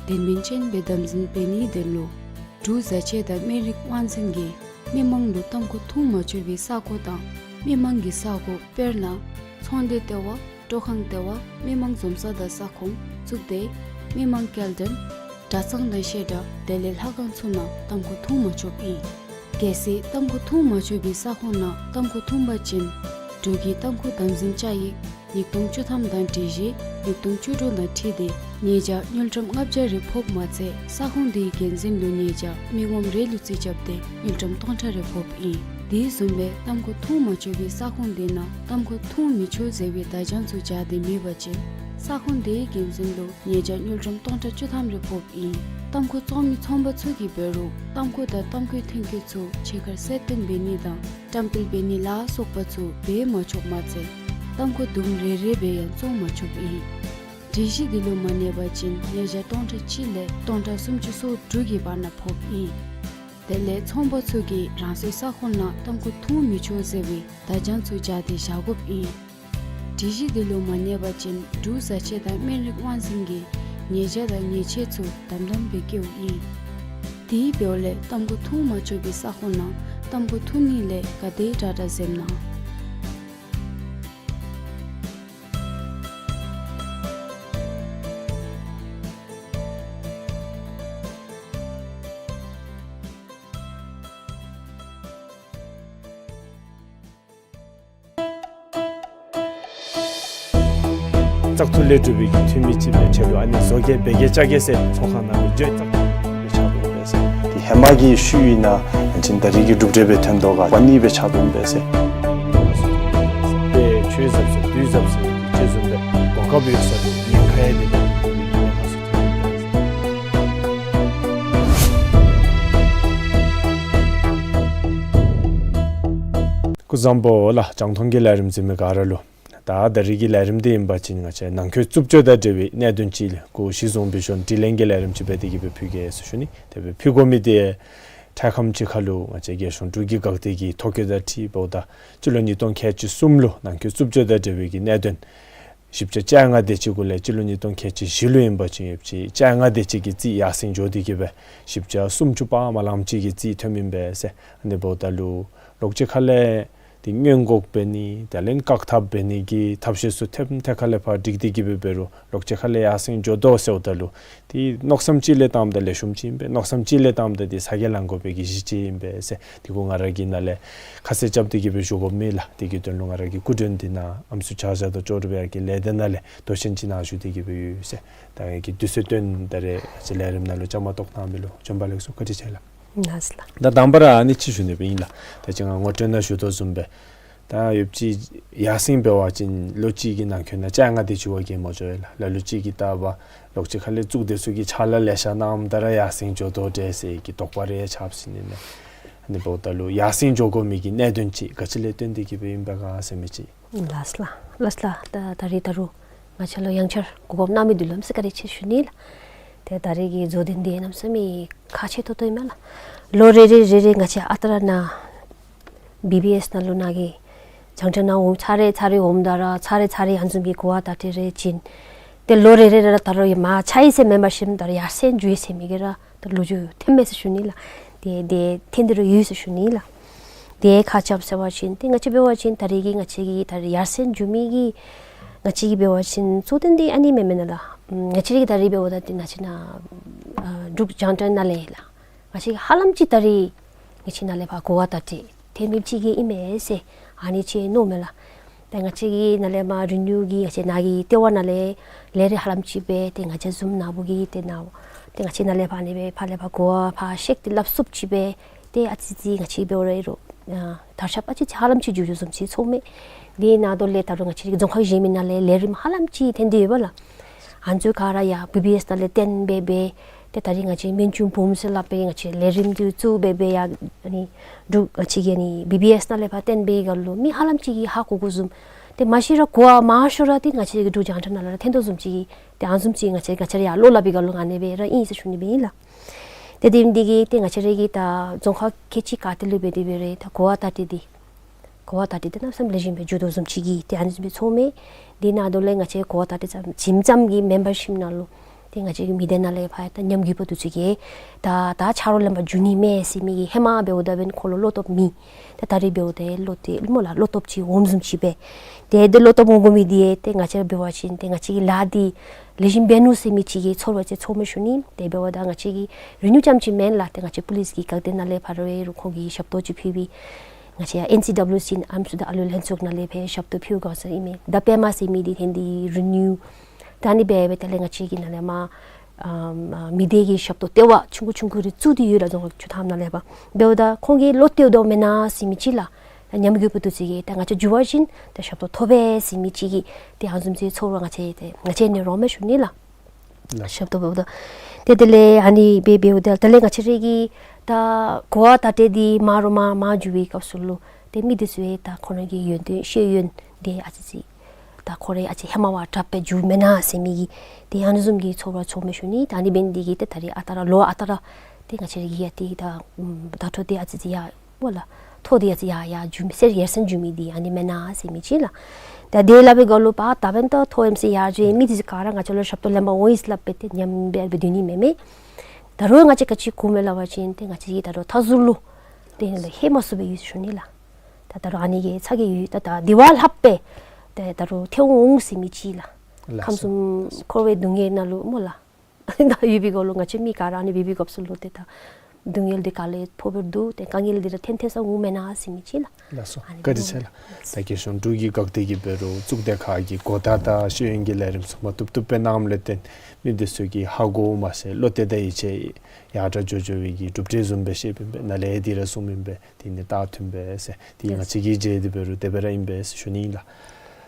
དོན་སྨིན་ཅན་སྦེ་དམ་འཛིན་འབད་ནིའི་དོན་ལུ་འབྲུག་བཟའ་ཆས་དང་སྨན་རིགས་དབང་འཛིན་གྱིས་མི་མང་ལུ་ཏམ་ཁུ་འཐུང་མ་ཆོག་པའི་ས་གོ་དང་མི་མང་གི་ས་གོ་དཔེར་ན་ཚོང་སྡེ་ལྟེ་བ་སྤྲོ་ཁང་ལྟེ་བ་མི་མང་འཛོམས་ས་དང་ས་ཁོངས་གཙུག་སྡེ་མི་མང་སྐྱེལ་འདྲེན་གྲྭ་ཚང་དང་བཤད་གྲྭ་དེ་ལས་ལྷ་ཁང་ཚུ་ནང་ཏམ་ཁུ་འཐུང་མ་ཆོགཔ་ཨིན། གལ་སྲིད་ཏམ་ཁུ་འཐུང་མ་ཆོག་པའི་ས་ཁོངས་ནང་ཏམ་ཁུ་འཐུང་པ་ཅིན་འབྲུག་གི་ཏམ་ཁུ་དམ་འཛིན་བཅའ་ཡིག་ཉིས་སྟོང་བཅུ་ཐམ་དང་སྒྲིག་གཞི་ཉིས་སྟོང་བཅུ་དྲུག་དང་འཁྲིལ་ཏེ་ཉེས་བྱ་དངུལ་ཀྲམ་ལྔ་བརྒྱ་རེ་ཕོགཔ་མ་ཚད་ས་ཁོངས་དེའི་འགན་འཛིན་ལུ་ཉེས་བྱ་མི་ངོམ་རེ་ལུ་རྩིས་རྐྱབ་སྟེ་དངུལ་ཀྲམ་སྟོང་ཕྲག་རེ་ཕོགཔ་ཨིན། དེ་བཟུམ་སྦེ་ཏམ་ཁུ་འཐུང་མ་ཆོག་པའི་ས་ཁོངས་དེ་ནང་ཏམ་ཁུ་འཐུང་མི་ཆོག་ཟེར་བའི་བརྡ་བྱང་ཚུ་སྦྱར་ཏེ་མེད་པ་ཅིན་ས་ཁོངས་དེའི་འགན་འཛིན་ལུ་ཉེས་བྱ་དངུལ་ཀྲམ་སྟོང་ཕྲག་བཅུ་ཐམ་རེ་ཕོགཔ་ཨིན། ཏམ་ཁུ་བཙོང་མི་ཚོང་པ་ཚུ་གིས་འབད་རུང་ཏམ་ཁུ་དང་ཏམ་ཁུའི་ཐོན་སྐྱེད་ཚུ་ཕྱི་ཁར་གསལ་སྟོན་འབད་ནི་དང་བཀྲམ་སྤེལ་འབད་ནི་ལ་སོགས་པ་ཚུ་འབད་མ་ཆོགཔ་མ་ཚད་ཏམ་ཁུ་དུམ་རེ་རེ་སྦེ་ཡང་བཙོང་མ་ཆོགཔ་ཨིན། སྒྲིག་གཞི་འདི་ལུ་མ་གནས་པ་ཅིན་ཉེས་བྱ་སྟོང་ཕྲག་གཅིག་ལས་སྟོང་ཕྲག་སུམ་ཅུ་སོ་དྲུག་གི་བར་ན་ཕོགཔ་ཨིན། དེ་ལས་ཚོང་པ་ཚུ་གིས་རང་སོའི་ས་ཁོངས་ནང་ཏམ་ཁུ་འཐུང་མི་ཆོག་ཟེར་བའི་བརྡ་བྱང་ཚུ་སྦྱར་ཏེ་བཞག་དགོཔ་ཨིན། སྒྲིག་གཞི་འདི་ལུ་མ་གནས་པ་ཅིན་འབྲུག་བཟའ་ཆས་དང་སྨན་རིགས་དབང་འཛིན་གྱིས་ཉེས་བྱ་དང་ཉེས་ཆད་ཚུ་དམ་དམ་སྦེ་བཀལཝ་ཨིན། དེ་འབདཝ་ལས་ཏམ་ཁུ་འཐུང་མ་ཆོག་པའི་ས་ཁོངས་ནང་ཏམ་ཁུ་འཐུང་ནི་ལས་ག་དེ་དྲག་དྲག་འཛེམ་གནང་། བཙག་འཐུ་ལས་གྲུབ་པའི་འཐུས་མི་ཅིག་སྦེ་ཁྲལ་ལུ་ཨ་ནི་བཟོ་གེ་སྦེ་གེ་ཅ་གེ་ཟེར་ཚོགས་ཁང་ནང་ལུ་འགྱོ་བཙག་འཐུ་སྦེ་ཆགས་འདུག་པས་ཟེར། དེ་ཧེ་མ་གི་ཤུལ་ཨིན་ན་ཨ་ནི་ད་རིས་ཀྱི་གྲུབ་འབྲས་སྦེ་ཐོན་དོ་ག་པ་ནི་སྦེ་ཆགས་འདུག་པས་ཟེར། དེ་ཆོས་ཟབ་ཟེར་བདུད་ཟབ་ཟེར་ཅིག་བཟུམ་སྦེ་གོ་སྐབས་ཡོད་ས་ལུ་ཉེན་ཁ་ཡང་དེ་སྦེ་ཐོན་འདུག་པས་ཟེར། སྐུ་གཟུགས་བཟང་པོ་ལགས། རྒྱང་མཐོང་གི་ལས་རིམ་གཟིགས་མི་ག་ར་ལུ། ད་ད་རིས་ཀྱི་ལས་རིམ་འདི་ཨིན་པ་ཅིན་ང་བཅས་ནང་འཁོད་རྩུབ་སྤྱོད་དང་འབྲེལ་བའི་གནད་དོན་ཅིག་ལས་གོ་གཞི་བཟུང་སྦེ་ཞུ་ནི་དྲི་ལན་གྱི་ལས་རིམ་ཅིག་སྦེ་དེ་གི་སྦེ་ཕུལ་གེ་ཟེར་ཞུ་ནི། དེ་སྦེ་ཕུལ་དགོ་མི་དེ་འཕྲལ་ཁམས་ཅིག་ཁར་ལུ་ང་བཅས་རྒྱལ་གཞུང་འབྲུག་གི་འགག་སྡེ་གི་ཐོ་བཀོད་དང་འཁྲིལཝ་ད་སྤྱི་ལོ་ཉིས་སྟོང་ཁལ་གཅིག་གསུམ་ལུ་ནང་འཁོད་རྩུབ་སྤྱོད་དང་འབྲེལ་བའི་གི་གནད་དོན་ ཞིབ་ཆ་བཅོ་ལྔ་དེ་ཅིག་གུ་ལས་སྤྱི་ལོ་ཉིས་སྟོང་ཁལ་གཅིག་བཞི་ལུ་ཨིན་པ་ཅིན་ཡོདཔ་ཅིག་བཅོ་ལྔ་དེ་ཅིག་གི་རྩིས་ཡར་སེང་འགྱོ་སྟེ་གི་སྦེ་ཞིབ་ཆ་སུམ་ཅུ་པ་མ་ལངམ་ཅིག་གི་རྩིས་ཐོནམ་ཨིན་པས་ཟེར། ཨ་ནི་འབདཝ་ད་ལུ་ལོག་ཅི་ཁ་ལས་ཏེ་སྔོན་འགོག་འབད་ནི་དེ་ལས་བཀག་ཐབས་འབད་ནི་གི་ཐབས་ཤེས་ཚུ་ཐེབས་ཐེབས་ཁ་ལས་ཕར་སྒྲིག་སྟེ་གི་སྦེ་འབད་རུང་ལོག་ཅི་ཁ་ལས་ཡར་སེང་འགྱོ་དོ་ཟེརཝ་ད་ལུ་ཏེ་མནོ་བསམ་ཅིག་ལས་བཏངམ་ད་ལེགས་ཤོམ་ཅིག་ཨིན་པས། མནོ་བསམ་ཅིག་ལས་བཏངམ་ད་ཏེ་ཚ་གྱང་ལང་དགོ་པའི་གི་གཞི་ཅིག་ཨིན་པས་ཟེར། དེ་གུ་ང་ར་གིས་ནཱ་ལས་ཁ་གསལ་རྐྱབ་སྟེ་གི་སྦེ་ཞུ་དགོཔ་མེད་ལགས། དེ་གི་དོན་ལུ་ང་ར་གི་སྐུ་མགྲོན་འདི་ནཱ་ཨམ་སྲུ་ཕྱག་ཞྭ་དང་ལྕོགས་གྲུབ་ཡར་གྱི་ལས་སྡེ་ནང་ལས་དོ་ཤན་ཅིག་ནཱ་ཞུ་སྟེ་གི་སྦེ་ཡོད་ཟེར། ད་ངེ་གི་དུས་ཚོད་བཏོན་ད་རེས་ཅིག་ལས་རིམ་ནང་ལུ་བཅའ་མར་གཏོགས་གནང་མི་ལུ་བྱོན་པ་ལེགས་སོ། བཀའ་དྲིན་ཆེ་ལགས། ལགས་སོ་ལགས། ད་དང་པ་ར་ཨ་ནི་ཅིག་ཞུ་ནི་སྦེ་ཨིན་ལགས། ད་ཅི་ང་ངོ་སྤྲོད་ནང་ཞུ་དོ་བཟུམ་སྦེ་ད་ཡོདཔ་ཅིག་ཡར་སེང་འབད་བ་ཅིན་ལོ་གཅིག་གི་ནང་འཁོད་ནང་བཅོ་ལྔ་དེ་ཅིག་བ་གིས་མ་འགྱོ་ཡི་ལགས། ལ་ལུ་ཅིག་གིས་ད་བ་ལོག་ཅི་ཁ་ལས་བཙུགས་དེ་ཚུ་གིས་ཕྱག་ལཱ་ལེ་ཤ་གནངམ་ད་ར་ཡར་སེང་འགྱོ་དོ་འདྲས་ཟེར་གྱི་དོགས་པ་རེ་ཆགསཔ་ཟེར་ནི་མས། ཨ་ནི་འབདཝ་ད་ལུ་ཡར་སེང་འགྱོ་དགོ་མི་གི་གནད་དོན་ཅིག་ག་ཅི་ལས་བརྟེན་ཏེ་གི་སྦེ་ཨིན་པས་ག་ཟེར་མི་ཅིག། ལགས་སོ་ལགས། ལགས་སོ་ལགས། ད་ད་རིས་ད་རུང་ང་བཅས་ལུ་ཡང་བསྐྱར་གོ་སྐབས་གནང་མི་འདི་ལུ་གནམ་མེད་ས་མེད་བཀའ་དྲིན་ཆེ་ཞུ་ནི་ལགས། ཏེ་ད་རིས་ཀྱི་མཛོད་འདི་འདི་གནམ་མེད་ས་མེད་ཁག་ཆེ་ཏོག་ཏོ་ཨིན་མས་ལགས། ལོ་རེ་རེ་རེ་རེ་ང་བཅས་ཨ་རྟག་ར་ནཱ་བི་བི་ཨེསི་ནང་ལུ་ནཱ་གི་རྒྱང་བསྒྲགས་ནང་འོང་ཚར་རེ་ཚར་རེ་འོངམ་ད་ར་ཚར་རེ་ཚར་རེ་ཨ་ནི་བཟུམ་གྱི་གོ་བ་བརྡ་སྤྲོད་རེ་བྱིན། ཏེ་ལོ་རེ་རེ་ར་ད་རུང་ཡར་མར་ཆ་ཡི་ཟེར་མེམ་བར་ཤིམ་ད་རུང་ཡར་སེང་འགྱོ་ཡི་ཟེར་མི་གི་ར་ད་ལོ་རྒྱུས་ཐོནམ་མས་ཟེར་ཞུ་ནི་ལགས། ཏེ་ཏེ་ཐོན་ཏེ་ར་ཡོད་ཟེར་ཞུ་ནི་ལགས། ཏེ་ག་ཅི་སྦེ་ཟེར་བ་ཅིན་ཏེ་ང་བཅས་འབད་བ་ཅིན་ད་རིས་ཀྱི་ང་བཅས་ཀྱི་ད་རིས་ཡར་སེང་འགྱོ་མི་གི་ང་བཅས་ཀྱི་འབད་བ་ཅིན་གཙོ་དོན་འདི་ཨ་ནི་མེན་མེན་ན་ལགས། ང་བཅས་ཀྱི་ད་རིས་འབདཝ་ད་ཏེ་ང་བཅས་ནཱ་ཨ་འབྲུག་རྒྱང་བསྒྲགས་ནང་ལས་ལགས། ང་བཅས་ཀྱིས་ཧ་ལམ་ཅིག་ད་རིས་ང་བཅས་ནཱ་ལས་ཕར་གོ་བ་བརྡ་སྤྲོད་ཐོན་མི་ཅིག་གི་ཨིན་མས་ཟེར་ཨ་ནི་ཅིག་མནོཝ་མས་ལགས། ཏེ་ང་བཅས་ཀྱིས་ནཱ་ལས་མར་རི་ནིའུ་གི་ང་བཅས་ནཱ་གི་ལྟེ་བ་ནང་ལས་ལས་རིམ་ཧ་ལམ་ཅིག་འབད་དེ་ང་བཅས་ཛུམ་ནང་འབོ་གི་ཏེ་ནཱ་ཏེ་ང་བཅས་ནཱ་ལས་ཕར་ཨ་ནི་སྦེ་ཕར་ལས་ཕར་གོ་བ་ཕར་བཤད་དེ་སླབ་ཚུགསཔ་ཅིག་འབད་དེ་ཨ་ཙི་ཅིག་ང་བཅས་འབད་རུང་ཨ་དར་ཁྱབ་ཨ་ཙི་ཅིག་ཧ་ལམ་ཅིག་འགྱོ་འགྱོཝ་བཟུམ་ཅིག་ཚོརཝ་མས། དེ་ནང་དོ་ལས་ད་རུང་ང་བཅས་ཀྱི་རྫོང་ཁག་གཞན་མི་ནང་ལས་ལས་རིམ་ཧ་ལམ་ཅིག་ཐོན་ཏེ་ཡོད་པས་ལགས། ཨ་ནི་ཚུ་ག་ར་ཡར་བི་བི་ཨེསི་ནང་ལས་བཏོན་སྦེ་འབད་དེ་ད་རིས་ང་བཅས་སྨན་ཆུང་བུམོ་ཟེར་སླབ་པའི་ང་བཅས་ལས་རིམ་འདི་བཙུགས་སྦེ་འབད་ཡར་ཨ་ནི་འབྲུག་ང་བཅས་ཀྱི་ཨ་ནི་བི་བི་ཨེསི་ནང་ལས་ཕར་བཏོན་པའི་སྒང་ལུ་མི་ཧ་ལམ་ཅིག་གིས་ཧ་གོ་དགོཔ་བཟུམ་ཏེ་མ་གཞི་ར་གོ་བ་མང་ཤོས་ར་ཏེ་ང་བཅས་ཀྱི་འབྲུག་རྒྱང་བསྒྲགས་ནང་ལུ་ར་ཐོན་དོ་བཟུམ་ཅིག་གི་ཏེ་ཨ་ནི་བཟུམ་ཅིག་ང་བཅས་ང་བཅས་ར་ཡར་བློ་སླབ་པའི་སྒང་ལུ་ཨ་ནི་སྦེ་ར་ཨིན་ཟེར་ཞུ་ནི་སྦེ་ཨིན་ལགས། ཏེ་དེ་འདི་གིས་ཏེ་ང་བཅས་ར་གི་ད་རྫོང་ཁག་ཁལ་གཅིག་ག་ཏེ་ལུ་འབད་དེ་འབད་རུང་ད་གོ་བ་བརྡ་སྤྲོད་འདི་གོ་བ་བརྡ་སྤྲོད་འདི་གནམ་མེད་ས་མེད་ལེགས་ཤོམ་སྦེ་འགྱོ་དོ་བཟུམ་ཅིག་གི་ཏེ་ཨ་ནི་བཟུམ་སྦེ་ཚོརཝ་མས། དེ་ནང་དོ་ལས་ང་བཅས་གོ་བ་བརྡ་སྤྲོད་ཙམ་བྱིནམ་ཙམ་གྱིས་མེན་པར་ཤིམ་ནཱ་ལུ་ཏེ་ང་བཅས་ཀྱི་མི་སྡེ་ནང་ལས་ཕར་ད་ཉམས་རྒུད་པ་འདི་ཚུ་གིས་ད་ད་ཆ་རོགས་ལེན་པར་འགྱོ་ནི་མས་ཟེར་མི་གི་ཧེ་མ་འབདཝ་ད་འབདན་ཁོང་ལུ་བློ་སྟོབས་མེད། ད་ད་རིས་འབདཝ་ད་བློ་ཏེ་སྨོ་ལགས་བློ་སྟོབས་ཅིག་འོངམ་བཟུམ་ཅིག་འབད། ཏེ་དེ་བློ་སྟོབས་འོང་དགོ་མི་འདི་ཏེ་ང་བཅས་འབད་བ་ཅིན་ཏེ་ང་བཅས་ཀྱི་ལཱ་འདི་ལེགས་ཤོམ་འབད་ནུག་ཟེར་མི་ཅིག་གི་ཚོར་བ་ཅིག་ཚོརཝ་མས་ཞུ་ནི། ཏེ་འབདཝ་ད་ང་བཅས་ཀྱི་རི་ནིའུ་རྐྱངམ་ཅིག་མེན་ལགས། ཏེ་ང་བཅས་པུ་ལིསི་གི་འགག་སྡེ་ནང་ལས་ཕར་རུང་ཁོང་གིས་ཞབས་ཏོག་ཅིག་ཕུལ་བའི་ང་བཅས་ཨེན་སི་ཌབ་ལུ་སི་ཨམ་སྲུ་དང་ཨ་ལུ་ལྷན་ཚོགས་ནང་ལས་ཕར་ཞབས་ཏོག་ཕུལཝ་ག་ཟེར་ཨིན་མས། ད་པདྨ་ཟེར་མི་འདི་ཏེ་འདི་རི་ནིའུ་ད་ཨ་ནི་སྦེ་འབད་དེ་ལས་ང་བཅས་ཀྱི་ནཱ་ལས་མར་ཨམ་ཨ་མི་སྡེ་གི་ཞབས་ཏོག་ལྟེ་བ་ཆུང་ཀུ་ཆུང་ཀུ་རེ་བཙུགས་ཏེ་ཡོད་ལགས། རྫོང་ཁག་བཅུ་ཐམ་ནང་ལས་ཕར་འབདཝ་ད་ཁོང་གིས་བློ་གཏད་དོ་མེན་ན་ཟེར་མི་ཅིག་ལགས། ད་ཉམས་རྒུད་པ་འདི་ཚུ་གིས་ད་ང་བཅས་འགྱོ་བ་ཅིན་ད་ཞབས་ཏོག་ཐོབ་པས་ཟེར་མི་ཅིག་གི་ཏེ་ཨ་ནི་བཟུམ་ཅིག་ཚོར་བ་ང་བཅས་ཏེ་ང་བཅས་ནི་རོགས་མས་ཞུ་ནི་ལགས། ལགས། ཞབས་ཏོག་འབདཝ་ད་ཏེ་དེ་ལས་ཨ་ནི་སྦེ་འབདཝ་ད་དེ་ལས་ང་བཅས་ར་གི་ད་གོ་བ་བརྡ་སྤྲོད་འདི་མར་རོ་མར་མར་འགྱོ་བའི་སྐབས་སུ་ལུ་ཏེ་མི་འདི་ཚུ་ཡང་ད་ཁོང་ར་གི་ཡོན་ཏན་ཤེས་ཡོན་འདི་ཨ་ཙི་ཅིག་ད་ཁོང་ར་ཨ་ཙི་ཧེ་མ་བ་དྲགཔ་སྦེ་འགྱོཝ་མེན་ན་ཟེར་མི་གི་ཏེ་ཨ་ནི་བཟུམ་གྱི་ཚོར་བ་ཚོརཝ་མས་ཞུ་ནི། ད་ཨ་ནི་འབད་ནི་འདི་གིས་ཏེ་ད་རིས་ཨ་རྟག་ར་ལོ་ཨ་རྟག་ར་ཏེ་ང་བཅས་ར་གི་ཡ་ཏེ་ད་ཨམ་བརྡ་ཐོ་འདི་ཨ་ཙི་ཅིག་ཡར་སྨོ་ལགས། ཐོ་འདི་ཡར་ཡར་འགྱོ་མི་ཟེར་ཡར་སེང་འགྱོ་མི་འདི་ཨ་ནི་མེན་ན་ཟེར་མི་ཅིག་ལགས། ད་དེ་སླབ་པའི་སྐབས་ལུ་པ་ད་འབདན་ད་ཐོ་ཨེམ་སི་ཡར་འགྱོ་མི་འདི་ཚུ་ག་ར་ང་བཅས་ལུ་ཞབས་ཏོག་ལེན་པར་འོང་ཡི་ཟེར་སླབ་སྦེ་ཏེ་ཉམས་སྦེ་སྡོད་ནི་མེན་མས། ད་རུང་ང་བཅས་ག་ཅི་གོཝ་མས་སླབ་པ་ཅིན་ཏེ་ང་བཅས་ཀྱིས་ད་རུང་མཐའ་ཟུར་ལུ་ཏེ་ལས་ཧེ་མ་སོང་སྦེ་ཡོད་ཟེར་ཞུ་ནི་ལགས། ད་ད་རུང་ཨ་ནི་གི་ཚ་གྱང་ཡོད། ད་ད་འདི་བ་ལྷགཔ་སྦེ་ཏེ་ད་རུང་ཐོན་འོང་ཟེར་མི་ཅིག་ལགས། ལགས་སོ། ཁམས་གསུམ་འཁོར་བའི་སྡུག་བསྔལ་ནང་ལུ་སྨོ་ལགས། ད་ཡོད་པའི་སྐབས་ལུ་ང་བཅས་མི་ག་ར་ཨ་ནི་འབད་བའི་སྐབས་སུ་ལུ་ཏེ་ད་སྡུག་བསྔལ་འདི་ག་ལས་ཕོག་པར་འདུག། ཏེ་དཀའ་ངལ་འདི་ར་ཐོན་ཐོན་ས་འོང་མེན་ན་ཟེར་མི་ཅིག་ལགས། ལགས་སོ། ཨ་ནི་བཀའ་དྲིན་ཆེ་ལགས། ད་ག་ཅི་ཞུ་འབྲུག་གི་འགག་སྡེ་གིས་འབད་རུང་གཙུག་སྡེ་ཁག་གི་གོ་བརྡ་དང་ཤེས་ཡོན་གྱི་ལས་རིམ་ཚུ་མ་བཏུབ་བཏུབ་སྦེ་གནངམ་ལས་བརྟེན་མི་འདི་ཚུ་གིས་ཧ་གོཝ་མ་ཚད་བློ་གཏད་དང་ཡིད་ཆེས་ཡར་དྲག་འགྱོ་འགྱོ་བའི་གི་གྲུབ་འབྲས་བཟུམ་སྦེ་བཤདཔ་ཨིན་པས། ནཱ་ལས་འདི་ར་གསུངམ་ཨིན་པས། དེ་ནི་རྟགས་མཐུན་པས་ཟེར། དེ་ང་བཅས་ཀྱིས་མཇལ་ཏེ་འབད་རུང་དེ་སྦེ་ར་ཨིན་པས་ཟེར་ཞུ་ནི་ཨིན་ལགས།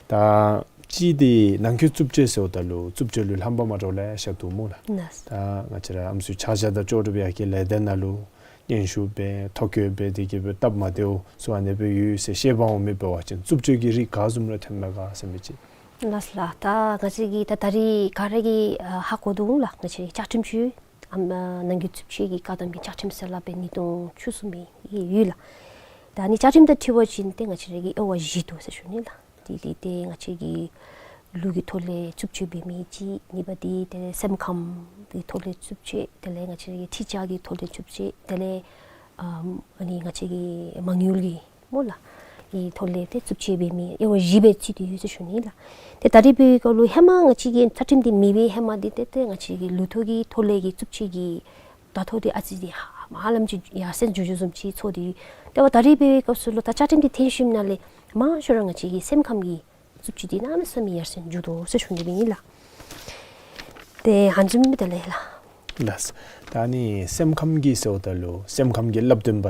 ད་ཅི་དེ་ནང་འཁོད་རྩུབ་སྤྱོད་ཟེརཝ་ད་ལུ་རྩུབ་སྤྱོད་ལུ་རྣམ་པ་མ་འདྲཝ་ལེ་ཤ་འདུག་སྨོ་ལགས། ལགས། ད་ང་བཅས་ར་ཨམ་སྲུ་ཕྱག་ཞྭ་དང་ལྕོགས་གྲུབ་ཡར་རྒྱས་ལས་སྡེ་ནང་ལུ་སྙན་ཞུ་འབད་ཐོ་བཀོད་འབད་དེ་གི་སྦེ་སྟབས་མ་བདེཝ་ཚུ་ཨ་ནེ་སྦེ་ཡོད་ཟེར་བཤད་པ་འོང་མི་འབད་བ་ཅིན་རྩུབ་སྤྱོད་ཀྱི་རིགས་ག་བཟུམ་ར་ཐོནམ་མས་ག་ཟེར་མི་ཅིག། ལགས་ལགས། ད་ང་བཅས་ཀྱིས་ད་ད་རིས་ག་ར་གིས་ཨ་ཧ་གོ་དོ་འོང་ལགས། ང་བཅས་བཅའ་ཁྲིམས་ཅིག་ཨམ་ཨ་ནང་འཁོད་རྩུབ་སྤྱོད་ཀྱི་བཀག་སྡོམ་གྱི་བཅའ་ཁྲིམས་ཟེར་སླབ་སྦེ་ཉིས་སྟོང་བཅུ་གསུམ་པའི་ཡོད་ལགས། ད་ཨ་ནི་བཅའ་ཁྲིམས་དང་འཁྲིལ་བ་ཅིན་ཏེ་ང་བཅས་ར་གི་དབྱེ་བ་བཞི་འདུག་ཟེར་ཞུ་ནི་ལགས། དེ་དེ་ཏེ་ང་བཅས་ཀྱི་ ལུགས་ཀྱི་ཐོག་ལས་རྩུབ་སྤྱོད་འབད་མི་ཅིག། གཉིས་པ་འདི་དེ་ལས་སེམས་ཁམས་ཀྱི་ཐོག་ལས་རྩུབ་སྤྱོད། དེ་ལས་ང་བཅས་ཀྱི་ཁྲིམས་འགལ་གྱི་ཐོག་ལས་རྩུབ་སྤྱོད། དེ་ལས་ཨམ་ཨ་ནི་ང་བཅས་ཀྱི་མ་དངུལ་གྱི་སྨོ་ལགས། ཨེ་ཐོག་ལས་ཏེ་རྩུབ་སྤྱོད་འབད་མི་ཡང་བཞི་སྦེ་ཚུད་དེ་ཡོད་ཟེར་ཞུ་ནི་ལགས། ཏེ་ད་རིས་འབད་བའི་སྐབས་ལུ་ཧེ་མ་ང་བཅས་ཀྱི་རྩ་ཁྲིམས་འདི་མེད་པའི་ཧེ་མ་འདི་ཏེ་ཏེ་ང་བཅས་ཀྱི་ལུགས་ཐོག་གི་ཐོག་ལས་ཀྱི་རྩུབ་སྤྱོད་ཀྱི་ད་ལྟོ་འདི་ཨ་ཙི་འདི་ཧ་མ་ཧ་ལམ་ཅིག་ཡར་སེང་འགྱོ་འགྱོཝ་བཟུམ་ཅིག་ཚོར་ཏེ་ཡོད། ཏེ་འབདཝ་ད་ད་རིས་འབད་བའི་སྐབས་སུ་ལུ་ད་རྩ་ཁྲིམས་འདི་འཐེན་ཞིནམ་ལས་མང་ཤོས་ར་ང་བཅས་ཀྱི་སེམས་ཁམས་ཀྱི་རྩུབ་སྤྱོད་འདི་གནམ་མེད་ས་མེད་ཡར་སེང་འགྱོ་དོ་ཟེར་ཞུ་ནི་སྦེ་ཨིན་ལགས། ཏེ་ཧ་ལམ་འདི་ལས་ལགས། ལགས། ད་ནི་སེམས་ཁམས་ཀྱི་ཟེརཝ་ད་ལུ་སེམས་ཁམས་ཀྱི་བསླབ་སྟོན་པ་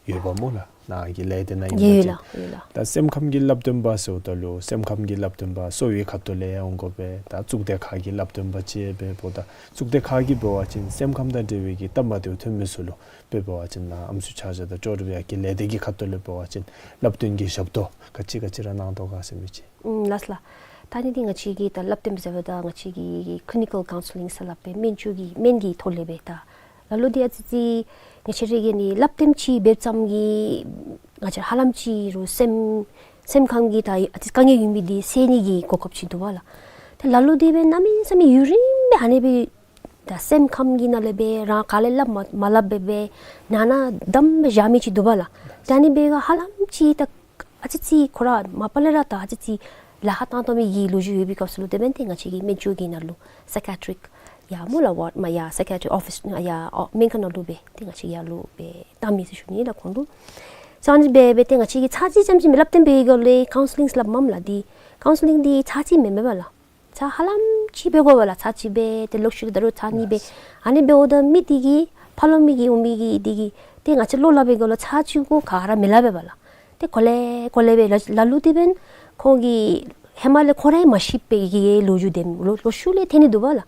ཡོདཔ་སྨོ་ལགས། ནཱ་གི་ལས་སྡེ་ནང་ཨིན་པ་ཅིན། ཡོད་ལགས། ཡོད་ལགས། ད་སེམས་ཁམས་ཀྱི་བསླབ་སྟོན་པ་ཟེརཝ་ད་ལུ་སེམས་ཁམས་ཀྱི་བསླབ་སྟོན་པ་གསོ་བའི་ཁ་ཐུག་ལས་འོང་དགོ་པས། ད་གཙུག་སྡེ་ཁག་གི་བསླབ་སྟོན་པ་ཅིག་འབདཝ་ད་གཙུག་སྡེ་ཁག་གིས་འབད་བ་ཅིན་སེམས་ཁམས་དང་འབྲེལ་བའི་གི་སྟབས་མ་བདེཝ་ཐོན་མི་ཚུ་ལུ་འབད་བ་ཅིན་ནཱ་ཨམ་སྲུ་ཆ་བཞག་དང་ཅོག་ར་འབད་ཡ་གི་ལས་སྡེ་གི་ཁ་ཐུག་ལས་འབད་བ་ཅིན་བསླབ་སྟོན་གྱི་ཞབས་ཏོག་ག་ཅི་ག་ཅི་ར་གནང་དོ་ག་ཟེར་མི་ཅིག། ཨུམ་ལགས་ལགས། ད་ནི་འདི་ང་བཅས་ཀྱི་ད་བསླབ་སྟོན་ཟེརཝ་ད་ང་བཅས་ཀྱི་clinical counselling ཟེར་སླབ་པའི་སྨན་བཅོས་ཀྱི་སྨན་གྱི་ཐོག་ལས་འབད། ད་ལ་ལུ་འདི་ཨ་ཙི་ཅིག་ང་བཅས་ར་གི་ནི་བསླབ་སྟོན་ཅིག་འབདཝ་ཙམ་གྱིས་ང་བཅས་ཧ་ལམ་ཅིག་རུང་སེམས་སེམས་ཁམས་ཀྱི་ད་ཨ་ཙི་དཀའ་ངལ་ཡོད་མི་འདི་སེལ་ནི་གི་གོ་སྐབས་ཅིག་འདུག་པ་ལགས། ད་ལ་ལུ་འདི་འབད་གནམ་མེད་ས་མེད་ཡུན་རིངམོ་སྦེ་ཨ་ནི་སྦེ་ད་སེམས་ཁམས་ཀྱི་ནང་ལས་འབད་རང་ག་ལས་སླབ་མ་མ་སླབ་སྦེ་འབད་ནང་ན་བསྡམས་སྦེ་བཞག་མི་ཅིག་འདུག་པ་ལགས། ད་ཨ་ནི་འབད་ག་ཧ་ལམ་ཅིག་ད་ཨ་ཙི་ཅིག་ཁོ་ར་མ་པ་ལས་ར་ད་ཨ་ཙི་ཅིག་ལཱ་ཁག་བཏང་བཏང་མི་གི་ལོ་རྒྱུས་ཡོད་པའི་སྐབས་སུ་ལུ་དེ་འབདན་ཏེ་ང་བཅས་ཀྱི་སྨན་བཅོས་ཀྱི་ནང་ལུ་psychiatric་ཡར་སྨོ་ལགས་ward མ་ཡར་psychiatric office ཡར་ཨོ་སྨན་ཁང་ནང་ལུ་འབད་ཏེ་ང་བཅས་ཡར་ལུ་འབད་བཏང་མི་ཟེར་ཞུ་ནི་ལགས་ཁོང་ལུ། ད་ཨ་ནི་འབད་འབད་ཏེ་ང་བཅས་ཀྱིས་ཚར་གཅིག་རྐྱངམ་ཅིག་མེན་བསླབ་སྟོན་འབད་བའི་སྐབས་ལས་counselling སླབ་མས་ལགས། འདི་counselling འདི་ཚར་གཅིག་མེན་མས་པ་ལགས། ཚར་ཧ་ལམ་ཅིག་འབད་དགོ་པ་ལགས། ཚར་གཅིག་འབད་ཏེ་ལོག་ཤུལ་ད་རུང་ཚར་གཉིས་འབད། ཨ་ནི་འབདཝ་ད་མི་འདི་གིས་ཕར་ལོགས་མི་གིས་འོང་མི་གིས་འདི་གིས་ཏེ་ང་བཅས་ལོག་སླབ་པའི་སྐབས་ལུ་ཚར་གཅིག་གུ་ག་ར་མི་སླབ་པས་པ་ལགས། ཏེ་གོ་ལེ་གོ་ལེ་སྦེ་ལ་ལ་ལུ་དེ་འབདན་ཁོང་གིས་ཧེ་མ་ལས་ཁོང་ར་མ་ཤེས་པའི་གི་ལོ་རྒྱུས་དེམ་ལོག་ལོག་ཤུལ་ལས་ཐོན་ནི་འདུག་པ་ལགས།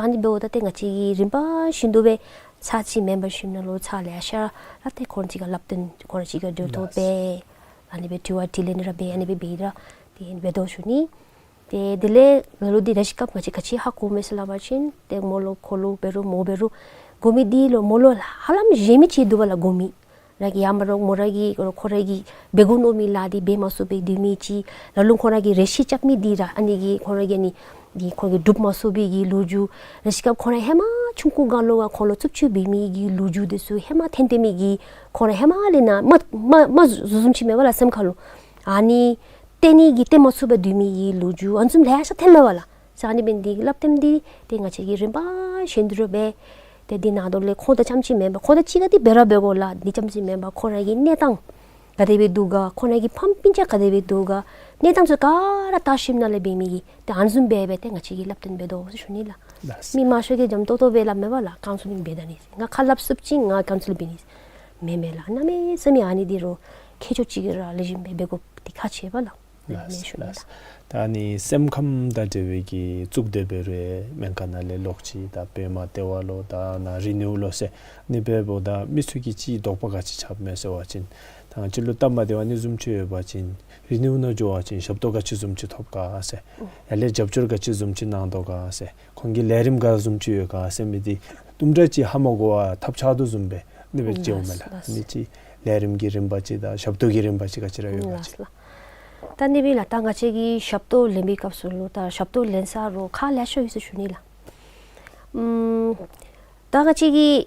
ཨ་ནི་འབདཝ་ད་ཏེ་ང་བཅས་ཀྱིས་རིམ་པ་བཞིན་དུ་སྦེ་ཚར་གཅིག་མེན་པར་ཞིནམ་ལས་ཚར་ལེ་ཤ་ར་ཏེ་ཁོང་གཅིག་ཁར་བསླབ་སྟོན་ཁོང་ར་གཅིག་ཁར་འབྲེལ་ཐོག་འབད་ཨ་ནི་སྦེ་དྲི་བ་དྲིས་ལན་ར་འབད་ཨ་ནི་སྦེ་འབད་ར་ཏེ་འབད་དོ་ཟེར་ཞུ་ནི། ཏེ་དེ་ལས་ལ་ལུ་འདི་རེ་ཞིག་སྐབས་ང་བཅས་ག་ཅི་ཧ་གོཝ་མས་ཟེར་སླབ་པ་ཅིན་ཏེ་མོ་ལུ་ཁོ་ལུ་འབད་རུང་མོ་འབད་རུང་གོ་མི་འདི་ལུ་མོ་ལུ་ཧ་ལམ་གཞན་མི་ཅིག་འདུག་པ་ལགས་གོ་མི། ར་གི་ཡར་མ་རོགས་མོ་ར་གིས་ཁོ་ར་གིས་འབད་དགོ་མནོ་མི་ལཱ་འདི་འབད་མ་ཚུགས་པའི་སྡོད་མི་ཅིག། ལ་ལུ་ཁོ་ར་གིས་རེ་ཞིག་རྐྱབ་མི་འདི་ར་ཨ་ནི་གིས་ཁོ་ར་གིས་ཨ་ནི་འདི་ཁོ་གིས་སྒྲུབ་མ་ཚུགས་པའི་གི་ལོ་རྒྱུས། རེ་ཞིག་སྐབས་ཁོ་ར་ཧེ་མ་ཆུང་ཀུ་སྒང་ལུ་ཁོང་ལུ་རྩུབ་སྤྱོད་འབད་མི་གི་ལོ་རྒྱུས་འདི་ཚུ་ཧེ་མ་ཐོན་ཏེ་མི་གི་ཁོ་ར་ཧེ་མ་ལས་ནཱ་མ་མ་མ་བཟོ་བཟུམ་ཅིག་མས་པ་ལགས་སེམས་ཁར་ལུ། ཨ་ནི་སྟོན་ནི་གི་སྟོན་མ་ཚུགས་པར་སྡོད་མི་གི་ལོ་རྒྱུས་ཨ་ནི་བཟུམ་ལེ་ཤ་ཐོནམ་མས་པ་ལགས། ཨ་ནི་འབདན་འདི་གི་བསླབ་སྟོན་འདི་ཏེ་ང་བཅས་ཀྱིས་རིམ་པ་བཞིན་དུ་ར་འབད་ཏེ་འདི་ནང་དོག་ལས་ཁོང་དང་རྐྱངམ་ཅིག་མེན་པར་ཁོང་དང་གཅིག་ཁར་འདི་འབད་ར་འབད་དགོ་ལགས། འདི་རྐྱངམ་ཅིག་མེན་པར་ཁོང་ར་གི་གནས་སྟངས་ག་དེ་སྦེ་འདུག་ག་ཁོང་ར་གི་ཕམ་སྤུན་ཆ་ག་དེ་སྦེ་འདུག་ག་གནས་སྟངས་ཚུ་ག་ར་བལྟ་ཞིནམ་ལས་འབད་མི་གི་ཏེ་ཨ་ནི་བཟུམ་འབད་འབད་ཏེ་ང་བཅས་ཀྱིས་བསླབ་སྟོན་འབད་དོ་ཟེར་ཞུ་ནི་ལགས། ལགས། མི་མང་ཤོས་ཀྱིས་འཇམ་ཏོང་ཏོ་སྦེ་སླབ་མས་པ་ལགས། ཀའུན་སི་ལིང་འབད་ད་ནི་ང་ཁ་སླབ་ཚུགསཔ་ཅིག་ང་ཀའུན་སི་ལིང་འབད་ནི་མེན་མས་ལགས། གནམ་མེད་ས་མེད་ཨ་ནི་འདི་རུང་མཁས་མཆོག་ཅིག་གིས་ར་ལེགས་ཤོམ་སྦེ་འབད་དགོཔ་འདི་ཁག་ཆེ་བས་ལགས། ལགས་ལགས། ད་ཨ་ནི་སེམས་ཁམས་དང་འབྲེལ་བའི་གི་གཙུག་སྡེ་འབད་རུང་སྨན་ཁང་ནང་ལས་ལོག་ཅི་ད་པདྨ་ལྟེ་བ་ལུ་ད་ནཱ་རི་ནིའུ་ལུ་ཟེར་ཨ་ནི་འབདཝ་ད་མི་ཚུ་གིས་ཅིག་དོགས་པ་ག་ཅི་རྐྱབ་མས་ཟེར་བ་ཅིན་ད་ང་བཅས་ལུ་སྟབས་མ་བདེཝ་ཨ་ནི་བཟུམ་ཅིག་ཡོད་པ་ཅིན་རི་ནིའུ་ནང་འགྱོ་བ་ཅིན་ཞབས་ཏོག་ག་ཅི་བཟུམ་ཅིག་ཐོབ་ག་ཟེར། ཡར་ལས་རྒྱབ་སྐྱོར་ག་ཅི་བཟུམ་ཅིག་གནང་དོ་ག་ཟེར། ཁོང་གི་ལས་རིམ་ག་བཟུམ་ཅིག་ཡོད་ག་ཟེར་མི་འདི་དུམ་གྲ་ཅིག་ཧ་མ་གོ་བར་ཐབས་ཆག་དོ་བཟུམ་སྦེ་ཨ་ནི་སྦེ་མཇལཝ་མས་ལགས། ལགས། ཨ་ནི་ཅིག་ལས་རིམ་གྱི་རིམ་པ་ཅིག་དང་ཞབས་ཏོག་གི་རིམ་པ་ཅིག་ག་ཅི་ར་ཡོད་ག་ཟེར། ལགས་ལགས། ད་ཨ་ནི་སྦེ་ལགས། ད་ང་བཅས་ཀྱིས་ཞབས་ཏོག་ལེན་པའི་སྐབས་སུ་ལུ་ད་ཞབས་ཏོག་ལེན་ས་རུང་ཁག་ལེ་ཤ་ཡོད་ཟེར་ཞུ་ནི་ལགས། ཨམ་ད་ང་བཅས་ཀྱིས་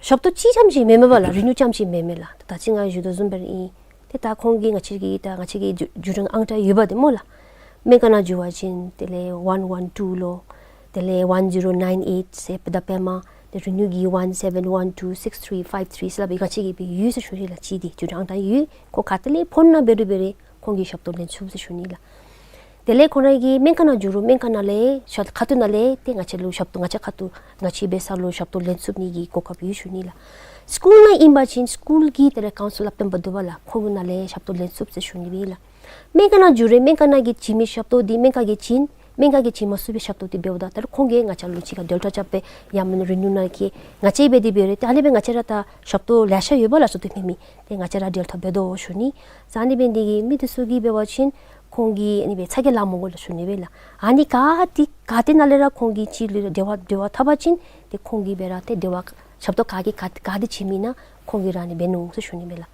ཞབས་ཏོག་གཅིག་རྐྱངམ་ཅིག་མེན་མས་པ་ལགས། རི་ནིའུ་རྐྱངམ་ཅིག་མེན་མས་ལགས། ད་ཅི་ང་ཞུ་དོ་བཟུམ་སྦེ་ར་ཨིན། ཏེ་ད་ཁོང་གིས་ང་བཅས་ཀྱི་ད་ང་བཅས་ཀྱི་བརྒྱུད་བརྒྱུད་རིམ་ཨང་གྲངས་ཡོདཔ་འདི་སྨོ་ལགས། སྨན་ཁང་ནང་འགྱོ་བ་ཅིན་དེ་ལས་ཝན་ཝན་ཊུ་ལོ། དེ་ལས་ཝན་ཛི་རོ་ནའིན་ཨེཊ་ཟེར་ད་པདྨ། ཏེ་རི་ནིའུ་གི་ཝན་སེ་བེན་ཝན་ཊུ་སིགས་ཐི་རི་ཕའིབ་ཐི་རི་ཟེར་སླབ་པའི་ང་བཅས་ཀྱི་སྦེ་ཡོད་ཟེར་ཞུ་ནི་ལགས། གཅིག་འདི་བརྒྱུད་རིམ་ཨང་གྲངས་ཡོད། ཁོང་ག་ཏེ་ལས་ཕོན་ནང་འབད་རུང་འབད་རུང་ཁོང་གིས་ཞབས་ཏོག་ལེན་ཚུགས་ཟེར་ཞུ་ནི་ལགས། དེ་ལས་ཁོང་ར་གིས་སྨན་ཁང་ནང་འགྱོ་རུང་སྨན་ཁང་ནང་ལས་ཞབས་ཁ་ཐུག་ནང་ལས་ཏེ་ང་བཅས་ལུ་ཞབས་ཏོག་ང་བཅས་ཁ་ཐུག་ང་བཅས་འབད་ས་ལུ་ཞབས་ཏོག་ལེན་ཚུགས་ནི་གི་གོ་སྐབས་ཡོད་ཞུ་ནི་ལགས། སི་ཀུལ་ནང་ཨིན་པ་ཅིན་སི་ཀུལ་གྱི་དེ་ལས་ཀའུན་སི་ལར་བསྟེན་པ་འདུག་པ་ལགས། ཁོང་གི་ནང་ལས་ཞབས་ཏོག་ལེན་ཚུགས་ཟེར་ཞུ་ནི་སྦེ་ཨིན་ལགས། སྨན་ཁང་ནང་འགྱོ་རུང་སྨན་ཁང་ནང་གིས་བྱིན་མི་ཞབས་ཏོག་འདི་སྨན་ཁང་གིས་བྱིན། སྨན་ཁང་གིས་བྱིན་མ་ཚུགས་པའི་ཞབས་ཏོག་འདི་འབདཝ་ད་ད་རུང་ཁོང་གིས་ང་བཅས་ལུ་གཅིག་ཁར་འབྲེལ་ཐག་རྐྱབ་སྦེ་ཡང་མེན་ན་རི་ནིའུ་ནང་གི་ང་བཅས་འབད་དེ་འབད་རུང་ཏེ་ཨ་ནི་སྦེ་ང་བཅས་ར་ད་ཞབས་ཏོག་ལེ་ཤ་ཡོད་པ་ལགས། ཞབས་ཏོག་ཐོན་མི་ཏེ་ང་བཅས་ར་འབྲེལ་ཐག་འབད་དོ་ཞུ་ནི། ཨ་ནི་སྦེ་འདི་གིས་མི་འདི་ཚུ་གིས་འབད་བ་ཅིན་ཁོང་གིས་ཨ་ནི་སྦེ་ཚ་གྱང་ལང་མི་དགོ་ལགས་ཞུ་ནི་སྦེ་ལགས། ཨ་ནི་ག་ཏེ་ག་ཏེ་ནང་ལས་ར་ཁོང་གིས་ཅིག་ལུ་འབྲེལ་བ་འབྲེལ་བ་འཐབ་པ་ཅིན་ཏེ་ཁོང་གིས་འབད་ར་ཏེ་འབྲེལ་བ་ཞབས་ཏོག་ག་གིས་ག་ག་ཏེ་བྱིན་མི་ན་ཁོང་གིས་ར་ཨ་ནི་འབད་ནུག་ཟེར་ཞུ་ནི་སྦེ་ལགས།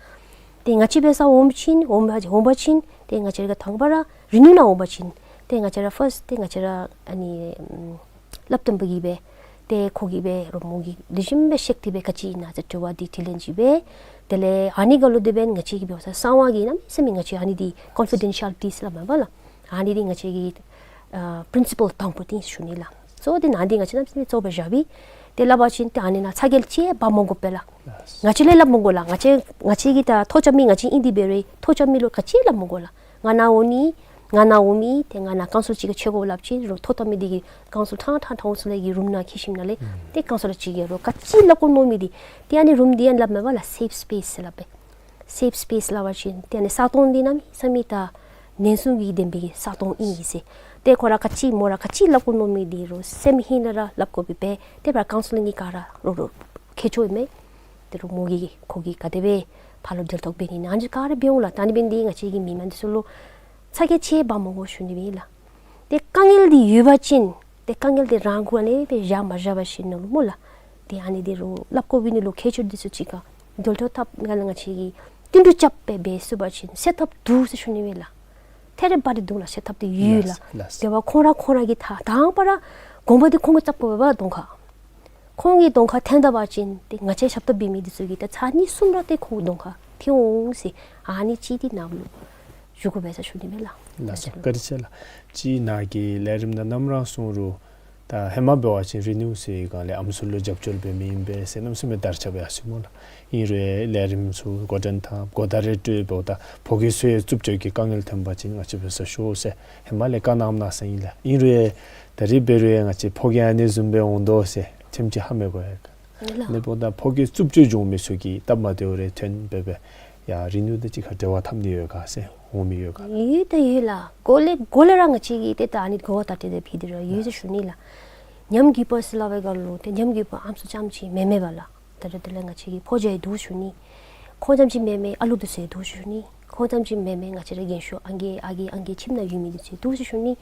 ཏེ་ང་བཅས་འབད་སར་འོང་པ་ཅིན་འོང་པ་འོང་པ་ཅིན་ཏེ་ང་བཅས་ར་ག་དང་པ་ར་རི་ནིའུ་ནང་འོང་པ་ཅིན་ ཏེ་ང་བཅས་ར་ཕརསཊ་ཏེ་ང་བཅས་ར་ཨ་ནི་ཨམ་སླབ་སྟོན་པ་གིས་སྦེ་ཏེ་ཁོ་གིས་སྦེ་རོགས་མོ་གིས་ལེགས་ཤོམ་སྦེ་བཤད་དེ་སྦེ་ག་ཅི་ཨིན་ན་ཟེར་དྲི་བ་འདི་དྲིས་ལན་ཅིག་སྦེ། དེ་ལས་ཨ་ནི་གུ་ལུ་དེ་འབདན་ང་བཅས་ཀྱིས་འབད་བ་ཅིན་གསང་བ་གི་གནམ་མེད་ས་མེད་ང་བཅས་ཨ་ནི་འདི་ཀོན་ཕི་ཌེན་ཤལ་ཊི་ཟེར་སླབ་མས་པ་ལགས། ཨ་ནི་འདི་ང་བཅས་ཀྱི་ཨ་པི་རིན་སི་པཱལ་དང་པོ་འདི་ཨིན་ཟེར་ཞུ་ནི་ལགས། སོ་དེ་ནང་འདི་ང་བཅས་གནམ་མེད་ས་མེད་གཙོ་བོ་བཞག་སྦེ་ཏེ་སླབ་པ་ཅིན་ཏེ་ཨ་ནི་ནང་ཚ་གྱང་ཅིག་འབག་མ་དགོ་པས་ལགས། ང་བཅས་ལས་སླབ་མ་དགོ་ལགས། ང་བཅས་ང་བཅས་ཀྱིས་ད་ཐོ་རྐྱབ་མི་ང་བཅས་ཨིན་དེ་འབད་རུང་ཐོ་རྐྱབ་མི་ལུ་ག་ཅི་སླབ་མ་དགོ་ལགས། ང་ནཱ་འོང་ནི་ང་ནཱ་འོང་མི་ཏེ་ང་ནཱ་ཀའུན་སིལ་ཅིག་ཁར་ཕྱད་དགོ་སླབ་ཅིན་རོགས་ཐོ་བཏབ་མི་འདི་གིས་ཀའུན་སིལ་ཐང་ཐང་ཐང་སུ་ལས་ཀྱི་རུམ་ནང་འཁྱིད་ཞིནམ་ལས་ཏེ་ཀའུན་སིལ་ཅིག་གིས་རོགས་ག་ཅི་སླབ་དགོ་མནོ་མི་འདི་ཏེ་ཨ་ནི་རུམ་འདི་ཡང་སླབ་མས་པ་ལགས། སེབ་སི་པེསི་ཟེར་སླབ་པས། སེབ་སི་པེསི་སླབ་པ་ཅིན་ཏེ་ཨ་ནི་ས་སྟོང་འདི་གནམ་མེད་ས་མེད་ད་ཉེན་སྲུང་གི་ལྡན་པའི་ས་སྟོང་ཨིན་ཟེར། ཏེ་ཁོ་ར་ག་ཅི་མོ་ར་ག་ཅི་སླབ་དགོ་མནོ་མི་འདི་རོགས་སེམས་ཧིང་ལས་ར་སླབ་དགོ་པས། ཏེ་ཕར་ཀའུན་སི་ལིང་གི་ག་ར་རོགས་རོགས་ཁྱད་ཆོས་མས། ཏེ་རོགས་མོ་གིས་ཁོ་གིས་ག་དེ་སྦེ་ཕར་ལུ་འབྲེལ་གཏོགས་འབད་ནི་ཨིན་ན་ཨ་ནི་ག་ར་འབད་འོང་ལགས། ད་ཨ་ནི་འབད་ནི་འདི་ང་བཅས་ཀྱི་མི་མང་འདི་ཚུ་ལུ་ཚ་གྱང་ཅིག་འབག་མ་དགོ་ཞུ་ནི་ཨིན་ལགས། ཏེ་དཀའ་ངལ་འདི་ཡོད་པ་ཅིན་ཏེ་དཀའ་ངལ་འདི་རང་གུ་ཨ་ནི་སྦེ་བཞག་མ་བཞག་པ་ཞིནམ་ལས་སྨོ་ལགས། ཏེ་ཨ་ནི་འདི་རོགས་སླབ་དགོ་པའི་ནི་ལུ་ཁྱད་ཆོས་འདི་ཚུ་ཅིག་ཁར་འབྲེལ་གཏོགས་འཐབ་ང་ལགས། ང་བཅས་ཀྱིས་བསྟུན་གྲོས་རྐྱབ་སྦེ་འབད་ཚུགས་པ་ཅིན་སེལ་ཐབས་འདུག་ཟེར་ཞུ་ནི་ཨིན་ལགས། ཐད་རི་བ་རི་འདུག་ལགས། སེལ་ཐབས་འདི་ཡོད་ལགས། ལགས་ལགས། དེ་འབདཝ་ཁོང་ར་ཁོང་ར་གིས་ད་དང་པ་ར་གོང་པ་འདི་ཁོང་གིས་རྐྱབ་དགོ་པས་གདོང་ཁར། ཁོང་གི་གདོང་ཁར་ཐོན་ད་པ་ཅིན་ཏེ་ང་བཅས་ཞབས་ཏོག་འབད་མི་འདི་ཚུ་གིས་ད་ཚར་གཉིས་གསུམ་ར་ཏེ་ཁོང་གདོང་ཁར་ཐོན་འོང་ཟེར་ཨ་ནི་ཅིག་འདི་ནང་ལུ་ཞུ་དགོ་པས་ཟེར་ཞུ་ནི་ཨིན་ལགས། ལགས་སོ། བཀའ་དྲིན་ཆེ་ལགས། ཅིག་ནཱ་གི་ལས་རིམ་ནང་ནམ་ར་གསུང་རུང་ད་ཧེ་མ་འབད་བ་ཅིན་རི་ནིའུ་ཟེར་བའི་སྒང་ལས་ཨམ་སྲུ་ལུ་རྒྱབ་སྐྱོར་འབད་མི་ཨིན་པས་ཟེར་གནམ་མེད་ས་མེད་དར་ཁྱབ་ཡར་སོ་ཡི་སྨོ་ལགས། ཨིན་རུང་ལས་རིམ་ཚུ་འགོ་འདྲེན་དང་གོ་བརྡ་རེ་སྤྲོད་འབདཝ་ད་ཕོ་སྐྱེས་ཚུ་ཡང་རྩུབ་སྤྱོད་ཀྱི་དཀའ་ངལ་ཐོན་པ་ཅིན་ང་བཅས་འབད་སར་ཤོག་ཟེར་ཧེ་མ་ལས་བཀའ་གནངམ་གནང་ས་ཨིན་ལགས། ཨིན་རུང་ད་རིས་འབད་རུང་ང་བཅས་ཕོ་སྐྱེས་ཨ་ནི་བཟུམ་སྦེ་འོང་དོ་ཟེར་ཐེངས་ཅིག་ཧ་མི་གོ་ཡ་ག་ལགས། ཨ་ནི་འབདཝ་ད་ཕོ་སྐྱེས་རྩུབ་སྤྱོད་འབྱུང་མི་ཚུ་གིས་སྟབས་མ་བདེཝ་རེ་ཐོན་འབད་བས། ཡ་རི་ནིའུ་དང་གཅིག་ཁར་འབྲེལ་བ་འཐབ་ནི་ཡོད་ག་ཟེར་འོང་མི་ཡོད་ག་ལགས། ཡོད་ད་ཡོད་ལགས། འགོ་ལས་འགོ་ལས་ར་ང་བཅས་ཀྱིས་ཏེ་ད་ཨ་ནི་གོ་བ་བརྡ་སྤྲོད་འདི་ཕུལ་ཏེ་ར་ཡོད་ཟེར་ཞུ་ནི་ལགས། ཉམས་རྒུད་པ་ཟེར་སླབ་པའི་སྐབས་ལུ་ཏེ་ཉམས་རྒུད་པ་ཨམ་སྲུ་རྐྱངམ་ཅིག་མེན་མས་པ་ལགས། ད་རེས་དེ་ལས་ང་བཅས་ཀྱི་ཕོ་རྒྱས་འདུག་ཞུ་ནི། ཁོང་རྐྱངམ་ཅིག་མེན་མས་ཨ་ལུ་འདི་ཚུ་འདུག་ཞུ་ནི། ཁོང་རྐྱངམ་ཅིག་མེན་མས་ང་བཅས་ར་རྒན་ཤོས་ཨང་རྒས་ཨ་རྒས་ཨང་རྒས་ཁྱིམ་ནང་ཡོད་མི་འདི་ཚུ་འདུག་ཞུ་ནི།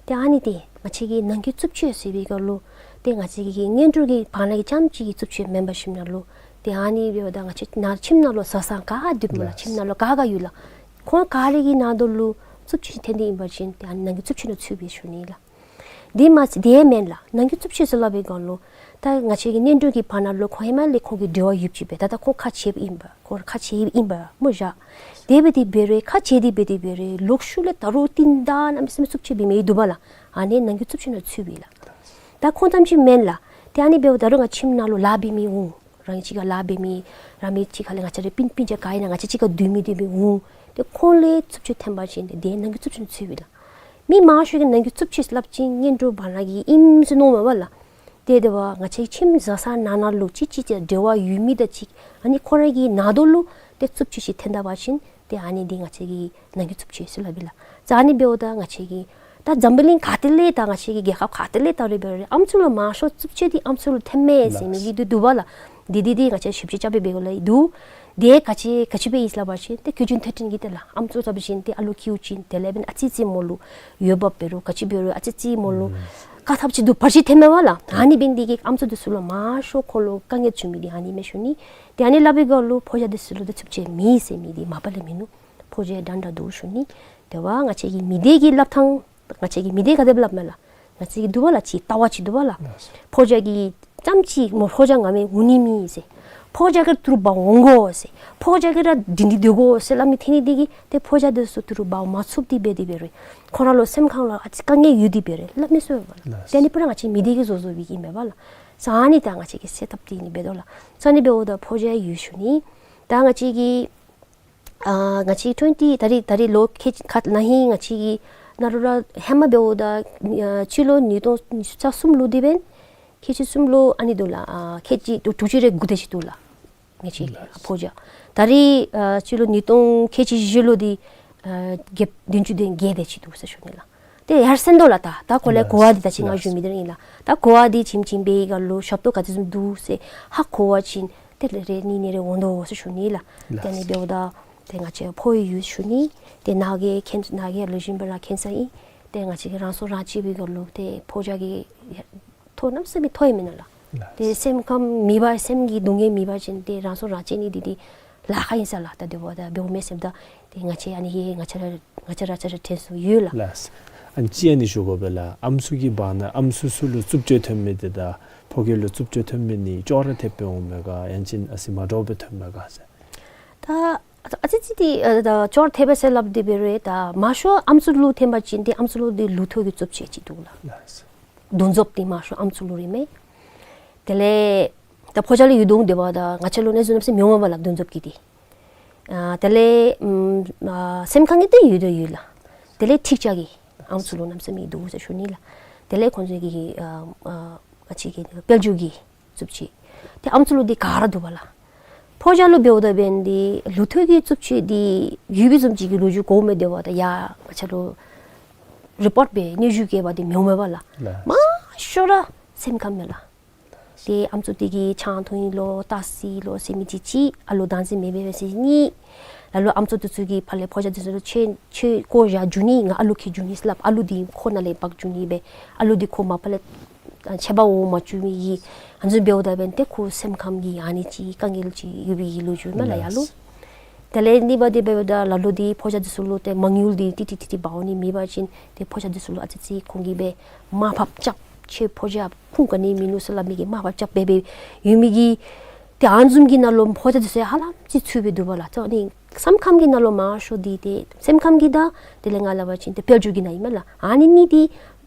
ཏེ་ཨ་ནི་འདི་ང་བཅས་ཀྱི་ནང་འཁོད་རྩུབ་སྤྱོད་ཟེར་བའི་སྐབས་ལུ་ཏེ་ང་བཅས་ཀྱི་གཉེན་དྲུང་གི་བར་ན་གི་རྐྱངམ་ཅིག་གི་རྩུབ་སྤྱོད་མེན་པར་ཞིནམ་ལས་ཏེ་ཨ་ནི་འབདཝ་ད་ང་བཅས་ནཱ་ཁྱིམ་ནང་ལུ་བཟའ་ཚང་ག་སྡོད་སྨོ་ལགས། ཁྱིམ་ནང་ལུ་ག་ག་ཡོད་ལགས། ཁོང་ག་ར་གི་ནང་དོག་ལུ་རྩུབ་སྤྱོད་ཅིག་ཐོན་ཏེ་ཨིན་པ་ཅིན་ཏེ་ཨ་ནི་ནང་འཁོད་རྩུབ་སྤྱོད་ནང་ཚུད་པས་ཞུ་ནི་ལགས། དེ་མ་ཚད་དེ་མེན་ལགས། ནང་འཁོད་རྩུབ་སྤྱོད་ཟེར་སླབ་པའི་སྐབས་ལུ་ད་ང་བཅས་ཀྱི་གཉེན་དྲུང་གི་བར་ན་ལུ་ཁོང་ཧེ་མ་ལས་ཁོང་གི་འབྲེལ་བ་ཡོདཔ་ཅིག་སྦེ་ད་ལྟོ་ཁོང་ཁ་བྱེལཝ་ཨིན་པས། ཁོང་ཁ་བྱེལཝ་ཨིན་པས་སྨོ་བཞག། དེ་འབད་དེ་འབད་རུང་ཁ་བྱེལ་ཏེ་འབད་དེ་འབད་རུང་ལོག་ཤུལ་ལས་ད་རུང་རྟིང་བདའ་གནམ་མེད་ས་མེད་རྩུབ་སྤྱོད་འབད་མི་འདུག་པ་ལགས། ཨ་ནི་ནང་འཁོད་རྩུབ་སྤྱོད་ནང་ཚུད་པས་ལགས། ད་ཁོང་རྐྱངམ་ཅིག་མེན་ལགས། ཏེ་ཨ་ནི་འབདཝ་ད་རུང་ང་ཁྱིམ་ནང་ལུ་ལཱ་འབད་མི་འོང་། རང་གཅིག་ཁར་ལཱ་འབད་མི་ར་མི་གཅིག་ཁར་ལས་ང་བཅས་ར་སྤུན་སྤུན་ཆ་ག་ཨིན་ན་ང་བཅས་གཅིག་ཁར་སྡོད་མི་འདི་འབད་འོང་། ཏེ་ཁོང་ལས་རྩུབ་སྤྱོད་ཐོན་པ་ཅིན་ཏེ་དེ་ནང་འཁོད་རྩུབ་སྤྱོད་ནང་ཚུད་པས་ལགས། མི་མང་ཤོས་ཀྱིས་ནང་འཁོད་རྩུབ་སྤྱོད་སླབ་ཅིན་གཉེན་དྲུང་བར་ན་གི་ཨིནམ་ཟེར་མནོཝ་མས་པ་ལགས། ཏེ་དེ་འབདཝ་ང་བཅས་ཁྱིམ་བཟའ་ཚང་ནང་ན་ལུ་གཅིག་གཅིག་བཅས་འབྲེལ་བ་ཡོད་མི་དང་གཅིག་ཨ་ནི་ཁོང་ར་གི་ནང་དོག་ལུ་ཏེ་རྩུབ་སྤྱོད་ཅིག་ཐོན་ད་པ་ཅིན་ཏེ་ཨ་ནི་འདི་ང་བཅས་ཀྱི་ནང་འཁོད་རྩུབ་སྤྱོད་ཟེར་སླབ་ཨིན་ལགས། ད་ཨ་ནི་འབདཝ་ད་ང་བཅས་ཀྱི་ད་འཛམ་བུ་གླིང་ག་ཏེ་ལས་ད་ང་བཅས་ཀྱི་རྒྱལ་ཁབ་ག་ཏེ་ལས་ད་རེས་འབད་རུང་ཨམ་སྲུ་ལུ་མང་ཤོས་རྩུབ་སྤྱོད་འདི་ཨམ་སྲུ་ལུ་ཐོནམ་མས་ཟེར་མི་གི་འདི་འདུག་པ་ལགས། འདི་འདི་འདི་ང་བཅས་ཞིབ་དཔྱད་རྐྱབ་སྦེ་འབད་དགོ་ལགས་འདུག། དེ་ག་ཅི་ག་ཅི་སྦེ་ཨིན་ཟེར་སླབ་པ་ཅིན་ཏེ་གུ་ཅུང་ཐེ་ཏྲན་གྱིས་ཏེ་ལགས་ཨམ་སྲུ་རྐྱབ་པ་ཅིན་ཏེ་ཨ་ལུ་སྐྱེཝ་ཅིག་དེ་ལས་འབདན་ཨ་ཙི་ཙི་མོ་ལུ་འོས་འབབ་འབད་རུང་ག་ཅི་འབད་རུང་ཨ་ཙི་ཙི་མོ་ལུ་དཀའ་ཐུབ་ཅིག་འདུག་བར་ཆད་ཐོནམ་མས་པ་ལགས། ཨ་ནི་འབད་ནི་འདི་གིས་ཨམ་སྲུ་འདི་ཚུ་ལུ་མང་ཤོས་ཁོང་ལུ་དཀའ་ངལ་བྱུང་མི་འདི་ཨ་ནི་མས་ཞུ་ནི། ཏེ་ཨ་ནི་སླབ་པའི་སྐབས་ལུ་ཕོ་རྒྱས་འདི་ཚུ་ལུ་ཏེ་རྩུབ་སྤྱོད་མེད་ཟེར་མི་འདི་མ་པ་ལས་མིན་ནུག། ཕོ་རྒྱས་འདྲན་འདྲ་འདུག་ཞུ་ནི། དེ་འབདཝ་ང་བཅས་ཀྱི་མི་སྡེ་གི་སླབ་ཐངས་ང་བཅས་ཀྱི་མི་སྡེ་ག་དེ་སྦེ་སླབ་མས་ལགས། ང་བཅས་ཀྱི་འདུག་པ་ལགས་ཅིག་ལྟ་བ་ཅིག་འདུག་པ་ལགས། ཕོ་རྒྱས་ཀྱིས་རྐྱངམ་ཅིག་མོ་ཕོ་རྒྱས་ང་མེན་འོང་ནི་མེད་ཟེར། ཕོ་རྒྱས་ཀྱིས་ཏི་རུ་འབག་འོང་དགོ་ཟེར། ཕོ་རྒྱས་ཀྱིས་ར་འདི་འདི་སྡོད་དགོ་ཟེར་སླབ་མི་ཐོན་ནི་འདི་གིས་ཏེ་ཕོ་རྒྱས་འདི་ཚུ་ཏི་རུ་འབག་མ་ཚུགསཔ་འདི་འབད་དེ་འབད་རུང་ཁོང་ར་ལུ་སེམས་ཁར་ལུ་ཨ་ཙི་དཀའ་ངལ་ཡོད་དེ་འབད་རུང་སླབ་མི་ཚུགས་པས་ལགས། ཏེ་ཨ་ནི་ཕར་ང་བཅས་མི་སྡེ་གིས་བཟོ་བཟོ་བའི་གི་མས་པ་ལགས། ས་ཨ་ནི་ད་ང་བཅས་ཀྱིས་སེལ་ཐབས་འདི་ཨ་ནི་འབད་དོ་ལགས། ས་ཨ་ནི་འབདཝ་ད་ཕོ་རྒྱས་ཡོད་ཞུ་ནི། ད་ང་བཅས་ཀྱི་ཨ་ང་བཅས་ཀྱི་ཊུ་ཝེན་ཊི་ད་རིས་ད་རིས་ལོ་ཁལ་གཅིག་ཁ་ན་ཧིང་ང་བཅས་ཀྱི་ནཱ་རོ་ར་ཧེ་མ་འབདཝ་ད་ཨ་སྤྱི་ལོ་ཉིས་སྟོང་ཉི་ཤུ་རྩ་གསུམ་ལུ་འདི་འབདན་ཁལ་གཅིག་གསུམ་ལུ་ཨ་ནི་འདུག་ལགས། ཨ་ཁལ་གཅིག་དྲུག་ཅུ་རེ་དགུ་དེ་ཅིག་འདུག་ལགས། ང་བཅས་ཕོ་རྒྱས། ད་རིས་ཨ་སྤྱི་ལོ་ཉིས་སྟོང་ཁལ་གཅིག་བཞི་ལུ་འདི་ཨ་བརྒྱད་བདུན་ཅུ་དོན་བརྒྱད་དེ་ཅིག་འདུག་ཟེར་ཞུ་ནི་ལགས། ཏེ་ཡར་སེང་དོ་ལགས། ད་ད་ཁོ་ལས་གོ་བ་འདི་ད་ཅི་ང་ཞུ་མི་འདི་ར་ཨིན་ལགས། ད་གོ་བ་འདི་བྱིན་བྱིན་པའི་སྐབས་ལུ་ཞབས་ཏོག་ག་དེ་བཟུམ་འདུག་ཟེར་ཧ་གོ་བ་ཅིན་ཏེ་ལས་རེ་གཉིས་གཉིས་རེ་འོང་དོ་ཟེར་ཞུ་ནི་ལགས། ཏེ་ཨ་ནི་འབདཝ་ད་ཏེ་ང་བཅས་ཕོ་ཡི་ཡུལ་ཞུ་ནི། ཏེ་ནཱ་གི་མཁྱེན་ནཱ་གི་ལེགས་ཤོམ་སྦེ་ར་མཁྱེན་ས་ཨིན། ཏེ་ང་བཅས་ཀྱིས་རང་སྲོག་རང་བཅད་པའི་སྐབས་ལུ་ཏེ་ཕོ་རྒྱས་ཀྱི་ཐོ་གནམ་མེད་ས་མེད་ཐོ་ཡི་མེན་ན་ལགས། ཏེ་སེམས་ཁམས་མེད་པ་སེམས་ཀྱི་སྡུག་བསྔལ་མེད་པ་ཅིན་ཏེ་རང་སྲོག་རང་བཅད་ནི་འདི་འདི་ལཱ་ཁག་ཨིན་ས་ལགས། ད་དེ་འབདཝ་ད་འབདཝ་མས་ཟེརཝ་ད་ཏེ་ང་བཅས་ཨ་ནི་ཧེ་ང་བཅས་ར་ང་བཅས་ར་ཆ་ར་དྲན་གསོ་ཡོད་ལགས། ལགས། ཨ་ནི་ཅིག་ཨ་ནི་ཞུ་དགོ་པས་ལགས། ཨམ་སྲུ་གི་བར་ན་ཨམ་སྲུ་ཚུ་ལུ་རྩུབ་སྤྱོད་ཐོན་མི་འདི་དང་ཕོ་སྐྱེས་ལུ་རྩུབ་སྤྱོད་ཐོན་མི་གཉིས་ཅོག་ར་འཐདཔ་སྦེ་འོང་མས་ག་ཡང་ཅིན་ཨ་ཙི་མ་འདྲཝ་སྦེ་ཐོན་མས་ག་ཟེར། ད་ཨ་ཙི་ཅིག་འདི་ཨ་ད་ཅོག་ར་འཐདཔ་སྦེ་ཟེར་སླབ་སྟེ་འབད་རུང་ད་མང་ཤོས་ཨམ་སྲུ་ལུ་ཐོན་པ་ཅིན་ཏེ་ཨམ་སྲུ་ལུ་འདི་ལུགས་ཐོག་གི་རྩུབ་སྤྱོད་ཅིག་འདུག་ལགས། ལགས་སོ། གདུང་འཛོམས་འདི་མང་ཤོས་ཨམ་སྲུ་ལུ་ར་ཨིན་མས། དེ་ལས་ད་ཕོ་རྒྱས་ལུ་ཡོད་དོ་འོང་དེ་འབདཝ་ད་ང་བཅས་ལུ་ཨ་ནི་བཟུམ་གནམ་མེད་ས་མེད་མྱོང་མས་པ་ལགས། གདུང་འཛོམས་ཀྱི་འདི། ཨ་དེ་ལས་ཨམ་ཨ་སེམས་ཁམས་ཀྱི་འདི་ཡོད་དོ་ཡོད་ལགས། དེ་ལས་འཁྲིག་ཆ་གི་ཨམ་སྲུ་ལུ་གནམ་མེད་ས་མེད་འདུག་ཟེར་ཞུ་ནི་ལགས། དེ་ལས་ཁོང་ཚུ་གི་ཨ་ཨ་ང་བཅས་ཀྱི་དཔལ་འབྱོར་གྱི་རྩུབ་སྤྱོད། ཏེ་ཨམ་སྲུ་ལུ་འདི་ག་ར་འདུག་པ་ལགས། ཕོ་རྒྱས་ལུ་འབདཝ་ད་འབདན་འདི་ལུགས་ཐོག་གི་རྩུབ་སྤྱོད་འདི་ཡོད་པའི་བཟུམ་ཅིག་གི་ལོ་རྒྱུས་གོཝ་མས། དེ་འབདཝ་ད་ཡ་ང་བཅས་ལུ་རི་པོརཊ་འབད་སྙན་ཞུ་བཀོད་པ་འདི་མྱོང་མས་པ་ལགས། ལགས། མང་ཤོས་ར་སེམས་ཁམས་མས་ལགས། ཏེ་ཨམ་སྲུ་འདི་གིས་ཆང་འཐུང་ཡི་ལོ་ཏ་སི་ལོ་ཟེར་མི་འདི་ཅིག་ཨ་ལུ་བདག་འཛིན་མེད་པས་ཟེར་ནི། ལ་ལུ་ཨམ་སྲུ་འདི་ཚུ་གིས་ཕར་ལས་ཕོ་རྒྱས་འདི་ཚུ་ལུ་ཁྱོད་ཁྱོད་བཀོ་བཞག་འགྱོ་ནི། ང་ཨ་ལུ་འཁྱིད་འགྱོ་ནི་ཟེར་སླབ། ཨ་ལུ་འདི་ཁོ་ནང་ལས་འབག་འགྱོ་ནི་སྦེ། ཨ་ལུ་འདི་ཁོ་མ་པ་ལས་ཨ་ཆད་པ་འོང་མ་བཅུག་མི་གི་ཨ་ནི་བཟུམ་འབདཝ་ད་འབདན་ཏེ་ཁོ་སེམས་ཁམས་ཀྱི་ཨ་ནི་ཅིག་དཀའ་ངལ་ཅིག་ཡོད་པའི་གི་ལོ་རྒྱུས་མས་ལགས་ཡ་ལུ། ལགས། དེ་ལས་གཉིས་པ་འདི་འབདཝ་ད་ལ་ལུ་འདི་ཕོ་རྒྱས་འདི་ཚུ་ལུ་ཏེ་མ་དངུལ་འདི་ཏིག་ཏིག་ཏིག་ཏིག་འབག་འོང་ནི་མེད་པ་ཅིན་ཏེ་ཕོ་རྒྱས་འདི་ཚུ་ལུ་ཨ་ཙི་ཅིག་ཁོང་གིས་སྦེ་མར་ཕབ་རྐྱབ། ཁྱོད་ཕོ་རྒྱས་ཕུང་ག་ནི་མིན་ནུག་ཟེར་སླབ་མི་གིས་མར་ཕབ་རྐྱབ་འབད་འབད་ཡོད་མི་གི་ཏེ་ཨ་ནི་བཟུམ་གྱི་ནང་ལུ་ཕོ་རྒྱས་འདི་ཚུ་ཧ་ལམ་ཅིག་ཚུད་སྦེ་འདུག་པ་ལགས། ཏེ་ཨ་ནི་སེམས་ཁམས་ཀྱི་ནང་ལུ་མང་ཤོས་འདི་ཏེ་སེམས་ཁམས་ཀྱི་དང་དེ་ལས་ང་སླབ་པ་ཅིན་ཏེ་དཔལ་འབྱོར་གྱི་ནང་ཨིན་མས་ལགས། ཨ་ནི་གཉིས་འདི་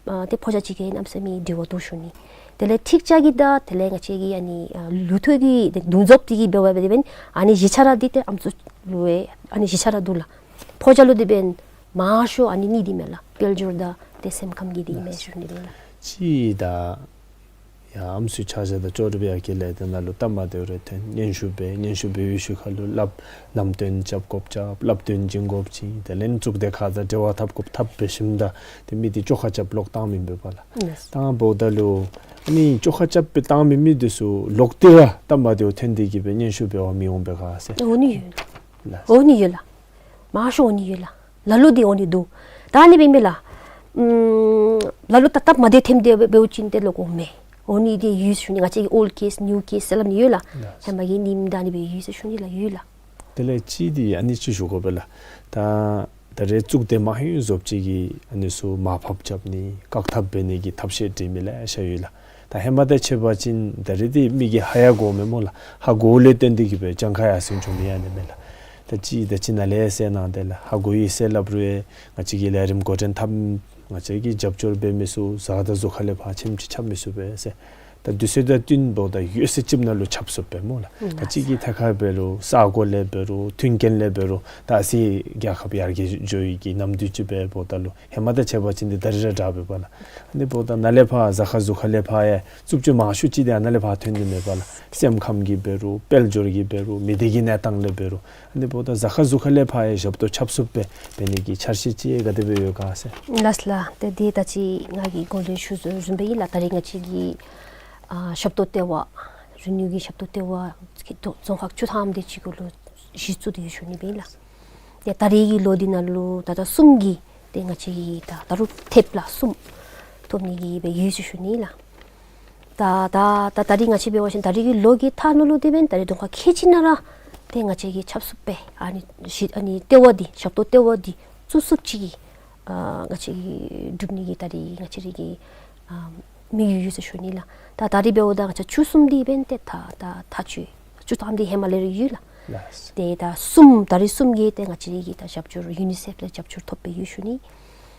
ཨ་ཏེ་ཕོ་རྒྱས་གཅིག་གིས་གནམ་མེད་ས་མེད་འབྲེལ་བ་འདུག་ཞུ་ནི། དེ་ལས་འཁྲིག་ཆ་གི་དང་དེ་ལས་ང་བཅས་ཀྱི་ཨ་ནི་ཨ་ལུགས་ཐོག་གི་ཏེ་གདུང་འཛོམས་འདི་གིས་འབདཝ་འབདཝ་ད་འབདན་ཨ་ནི་བཞི་ཆ་ར་འདི་ཏེ་ཨམ་སྲུ་ལུ་ཨེ་ཨ་ནི་བཞི་ཆ་ར་འདུག་ལགས། ཕོ་རྒྱས་ལུ་འདི་འབདན་མང་ཤོས་ཨ་ནི་གཉིས་འདི་མས་ལགས། དཔལ་འབྱོར་དང་ཏེ་སེམས་ཁམས་ཀྱི་འདི་མས་ཞུ་ནི་འབད་ལགས། གཅིག་ད་ཡ་ཨམ་སྲུ་ཆ་བཞག་ད་ཅོག་ར་འབད་ཡར་ཁྱེར་ལས་ཏེ་ནཱ་ལུ་སྟབས་མ་བདེཝ་རེ་ཐོན། སྙན་ཞུ་འབད། སྙན་ཞུ་འབད་བའི་ཤུལ་ཁ་ལུ་སླབ། ལམ་སྟོན་རྐྱབ་དགོཔ་རྐྱབ། བསླབ་སྟོན་བྱིན་དགོཔ་བྱིན། དེ་ལས་གཙུག་སྡེ་ཁག་དང་འབྲེལ་བ་འཐབ་དགོཔ་འཐབ་འབད་ཞིནམ་ད་ཏེ་མི་འདི་བཅོ་ཁ་རྐྱབ་ལོག་བཏང་མི་འབདཝ་ལགས། ལགས། བཏང་འབདཝ་ད་ལུ་ཨ་ནི་བཅོ་ཁ་རྐྱབ་སྦེ་བཏང་མི་མི་འདི་ཚུ་ལོག་སྟེ་ར་སྟབས་མ་བདེཝ་ཐོན་ཏེ་གིས་སྦེ་སྙན་ཞུ་འབད་བར་མི་འོང་པས་ག་ཟེར། འོང་ནི་ཡོད། ལགས། འོང་ནི་ཡོད་ལགས། མང་ཤོས་འོང་ནི་ཡོད་ལགས། ལ་ལུ་འདི་འོང་ནི་འདུག། ད་ཨ་ནི་འབད་མི་ལགས། ཨམ་ལ་ལུ་ད་སྟབས་མ་བདེ་ཐོནམ་འདི་འབདཝ་ཅིན་ཏེ་ལོག་འོང་མས། འོང་ནི་འདི་ཡོད་ཟེར་ཞུ་ནི། ང་བཅས་ཀྱི་ཨོལཌ་ཀེསི་ནིའུ་ཀེསི་ཟེར་སླབ་ནི་ཡོད་ལགས། ལགས། ཧེ་མ་གི་ནི་མི་ད་ཨ་ནི་སྦེ་ཡོད་ཟེར་ཞུ་ནི་ལགས། ཡོད་ལགས། དེ་ལས་གཅིག་འདི་ཨ་ནི་ཅིག་ཞུ་དགོ་པས་ལགས། ད་ད་རེས་གཙུག་སྡེ་མང་ཡོད་བཟོ་བཅོས་ཀྱིས་ཨ་ནི་ཚུ་མར་ཕབ་རྐྱབ་ནི་བཀག་ཐབས་འབད་ནི་གི་ཐབས་ཤེས་སྒྲིག་མི་ལེ་ཤ་ཡོད་ལགས། ད་ཧེ་མ་དང་ཕྱད་པ་ཅིན་ད་རེས་འདི་མི་གིས་ཧ་ཡང་གོ་མས་སྨོ་ལགས། ཧ་གོཝ་ལས་བརྟེན་ཏེ་གིས་སྦེ་གྱངས་ཁ་ཡར་སེང་འགྱོ་མི་ཨ་ནི་མས་ལགས། ད་ཅི་ད་ཅི་ནཱ་ལས་ཟེར་གནང་སྟེ་ལགས། ཧ་གོ་ཡི་ཟེར་སླབ་རུང་ང་བཅས་ཀྱི་ལས་རིམ་འགོ་འདྲེན་འཐབ་ང་བཅས་ཀྱིས་རྒྱབ་སྐྱོར་འབད་མི་ཚུ་གཟའ་དང་གཟུགས་ཁ་ལས་ཕར་ཆེམ་ཅིག་ཁྱབ་མི་ཚུགས་པས་ཟེར། ད་དུས་ཚོད་དང་བསྟུན་འབདཝ་ད་ཡོད་ཚད་ཅིག་ནང་ལུ་ཁྱབ་ཚུགས་པས་སྨོ་ལགས། ད་ཅི་གི་ཐད་ཁར་འབད་རུང་ས་གོ་ལས་འབད་རུང་མཐུན་རྐྱེན་ལས་འབད་རུང་ད་ཨ་ཙི་རྒྱལ་ཁབ་ཡར་རྒྱས་འགྱོ་ཡི་གི་ནམ་དུས་ཅིག་འབདཝ་ད་ལུ་ཧེ་མ་དང་ཕྱད་པ་ཅིན་འདི་ད་རེས་ར་དྲག་པས་པ་ལགས། ཨ་ནི་འབདཝ་ད་ནཱ་ལས་ཕར་གཟའ་ཁར་གཟུགས་ཁ་ལས་ཕར་ཡང་རྩུབ་སྤྱོད་མང་ཤོས་ཅིག་འདི་ཨ་ནཱ་ལས་ཕར་ཐོན་ནི་མས་པ་ལགས། སེམས་ཁམས་ཀྱི་འབད་རུང་དཔལ་འབྱོར་གྱི་འབད་རུང་མི་སྡེ་གི་གནས་སྟངས་ལས་འབད་རུང་ཨ་ནི་འབདཝ་ད་གཟའ་ཁར་གཟུགས་ཁ་ལས་ཕར་ཡང་ཞབས་ཏོག་ཁྱབ་ཚུགསཔ་སྦེ་འབད་ནི་གི་འཆར་གཞི་ཅིག་ག་དེ་སྦེ་ཡོད་ག་ཟེར། ལགས་ལགས། ཏེ་འདི་ད་ཅི་ང་གིས་གོང་ལུ་ཞུ་བཟུམ་སྦེ་ཨིན་ལགས། ད་རེས་ང་བཅས་ཀྱི་ཨ་ཞབས་ཏོག་ལྟེ་བ་རི་ནིའུ་གི་ཞབས་ཏོག་ལྟེ་བ་རྫོང་ཁག་བཅུ་ཐམ་དེ་ཅིག་གུ་ལུ་གཞི་བཙུགས་ཏེ་ཡོད་ཞུ་ནི་སྦེ་ཨིན་ལགས། ཏེ་ད་རེས་ཀྱི་ལོ་འདི་ནང་ལུ་ད་ལྟོ་གསུམ་གྱི་ཏེ་ང་བཅས་ཀྱི་ད་ད་རུང་ཐེབས་ལགས་གསུམ་ཐོབ་ནི་གི་སྦེ་ཡོད་ཟེར་ཞུ་ནི་ལགས། ད་ད་ད་ད་རེས་ང་བཅས་འབད་བ་ཅིན་ད་རེས་ཀྱི་ལོ་གི་མཐའ་ནང་ལུ་དེ་འབདན་ད་རེས་རྫོང་ཁག་ཁལ་གཅིག་ནང་ར་ཏེ་ང་བཅས་ཀྱིས་ཆབ་སྲིབ་སྦེ་ཨ་ནི་ཞི་ཨ་ནི་ལྟེ་བ་འདི་ཞབས་ཏོག་ལྟེ་བ་འདི་བཙུགས་ཚུགསཔ་ཅིག་གི་ཨ་ང་བཅས་ཀྱིས་སྒྲུབ་ནི་གི་ད་རེས་ང་བཅས་ར་གི་ཨ་དམིགས་ཡུལ་ཡོད་ཟེར་ཞུ་ནི་ལགས། ད་ད་རེས་འབདཝ་ད་ང་བཅས་བཅུ་གསུམ་འདི་འབདན་ཏེ་ད་ད་ཐག་ཆོད། བཅུ་ཐམ་འདི་ཧེ་མ་ལས་ར་ཡོད་ལགས། ལགས། ཏེ་ད་གསུམ་ད་རེས་གསུམ་གྱིས་ཏེ་ང་བཅས་ར་གི་ད་རྒྱབ་སྐྱོར་ཡུ་ནི་སེཕ་ལས་རྒྱབ་སྐྱོར་ཐོབ་སྦེ་ཡོད་ཞུ་ནི།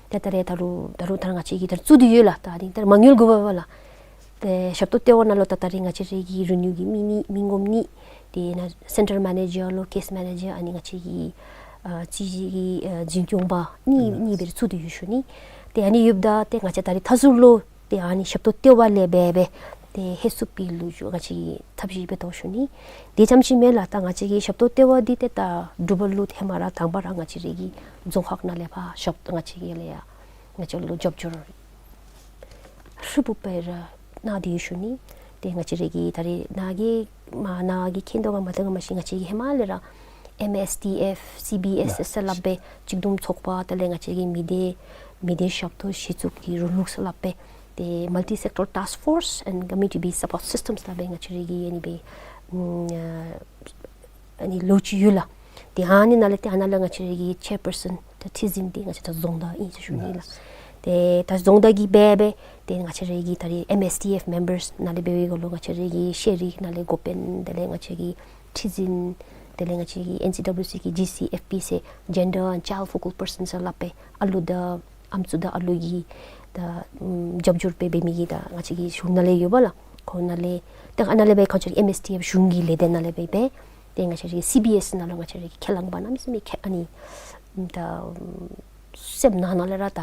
ཏེ་ད་རེས་ད་རུང་ད་རུང་ད་ང་བཅས་ཀྱིས་ད་བཙུགས་ཏེ་ཡོད་ལགས། ད་ཨ་ནི་ད་མ་དངུལ་དགོ་པས་པ་ལགས། ཏེ་ཞབས་ཏོག་ལྟེ་བ་ནང་ལུ་ད་ད་རེས་ང་བཅས་ར་གི་རི་ནིའུ་གི་མི་གཉིས་མི་ངོམ་གཉིས་ཏེ་ནཱ་སེན་ཊར་མེ་ནེ་ཇར་ལོ་ཀེསི་མེ་ནེ་ཇར་ཨ་ནི་ང་བཅས་ཀྱི་ཨ་རྩིས་ཞིབ་ཀྱི་ཨ་འཛིན་སྐྱོང་པ་གཉིས་གཉིས་སྦེ་བཙུགས་ཏེ་ཡོད་ཞུ་ནི། ཏེ་ཨ་ནི་ཡོདཔ་ད་ཏེ་ང་བཅས་ད་རེས་མཐའ་ཟུར་ལུ་ཏེ་ཨ་ནི་ཞབས་ཏོག་ལྟེ་བ་ལས་འབད་སྦེ་ཏེ་ཧེ་སུབ་པའི་ལོ་རྒྱུས་ང་བཅས་ཀྱིས་ཐབས་ཤེས་འབད་དོ་ཞུ་ནི། དེ་ཙམ་ཅིག་མེན་ལགས། ད་ང་བཅས་ཀྱི་ཞབས་ཏོག་ལྟེ་བ་འདི་ཏེ་ད་འབྲུག་པ་ལུ་ཧེ་མ་ར་དང་པ་ར་ང་བཅས་ར་གི་རྫོང་ཁག་ནང་ལས་ཕར་ཞབས་ང་བཅས་ཀྱིས་ལས་ཡ་ང་བཅས་ལུ་རྒྱབ་སྐྱོར་ཧྲིལ་བུམ་སྦེ་ར་གནང་སྟེ་ཡོད་ཞུ་ནི། ཏེ་ང་བཅས་ར་གི་ད་རེས་ནཱ་གིས་མ་ནཱ་གིས་མཁྱེན་དོ་ག་མ་མཁྱེན་ག་མ་ཤེས། ང་བཅས་ཀྱིས་ཧེ་མ་ལས་ར་ཨེམ་ཨེས་ཌི་ཨེཕ་སི་བི་ཨེསི་ཟེར་སླབ་སྦེ་གཅིག་བསྡོམས་ཚོགས་པ་དེ་ལས་ང་བཅས་ཀྱི་མི་སྡེ་མི་སྡེ་ཞབས་ཏོག་གཞི་བཙུགས་ཀྱི་རིང་ལུགས་ཟེར་སླབ་སྦེ་ཏེ་Multi Sector Task Force and Community Based Support Systems ཟེར་སླབ་སྦེ་ང་བཅས་ར་གི་ཨ་ནི་སྦེ་ཨ་ནི་ལོ་ཅིག་ཡོད་ལགས། ཏེ་ཨ་ནི་ནང་ལས་ཏེ་ཨ་ནཱ་ལས་ང་བཅས་ར་གི་ཆེར་པར་སཱན་ཏེ་ཁྲི་འཛིན་འདི་ང་བཅས་ད་རྫོང་བདག་ཨིན་ཟེར་ཞུ་ནི་ལགས། ཏེ་ད་རྫོང་བདག་གིས་འབད་འབད་ཏེ་ང་བཅས་ར་གི་ད་རེས་ཨེམ་ཨེསི་ཊི་ཨེཕ་མེམ་བརསི་ནང་ལས་འབད་བའི་སྒང་ལུ་ང་བཅས་ར་གི་ཤེས་རིག་ནང་ལས་འགོ་དཔོན་དེ་ལས་ང་བཅས་ཀྱི་ཁྲི་འཛིན་དེ་ལས་ང་བཅས་ཀྱི་ཨེན་སི་ཌབ་ལུ་སི་གི་ཇི་སི་ཨེཕ་པི་ཟེར་Gender and Child Focal Person ཟེར་སླབ་སྦེ་ཨ་ལུ་དང་ཨམ་སྲུ་དང་ཨ་ལུ་གི་ད་ཨམ་རྒྱབ་སྐྱོར་འབད་འབད་མི་གི་ད་ང་བཅས་ཀྱི་གཞུང་ནང་ལས་ཡོད་པ་ལགས། ཁོང་ནང་ལས་ཏེ་ཨ་ནཱ་ལས་འབད་ང་བཅས་ཀྱི་ཨེམ་ཨེསི་ཊི་ཨེཕ་གཞུང་གི་ལས་སྡེ་ནང་ལས་འབད་འབད་ཏེ་ང་བཅས་ཀྱི་སི་བི་ཨེསི་ནང་ལུ་ང་བཅས་ཀྱི་ཁས་བླངས་པ་གནམ་མེད་ས་མེད་ཁེ་ཨ་ནི་ད་སེམས་ནང་ན་ལས་ར་ད་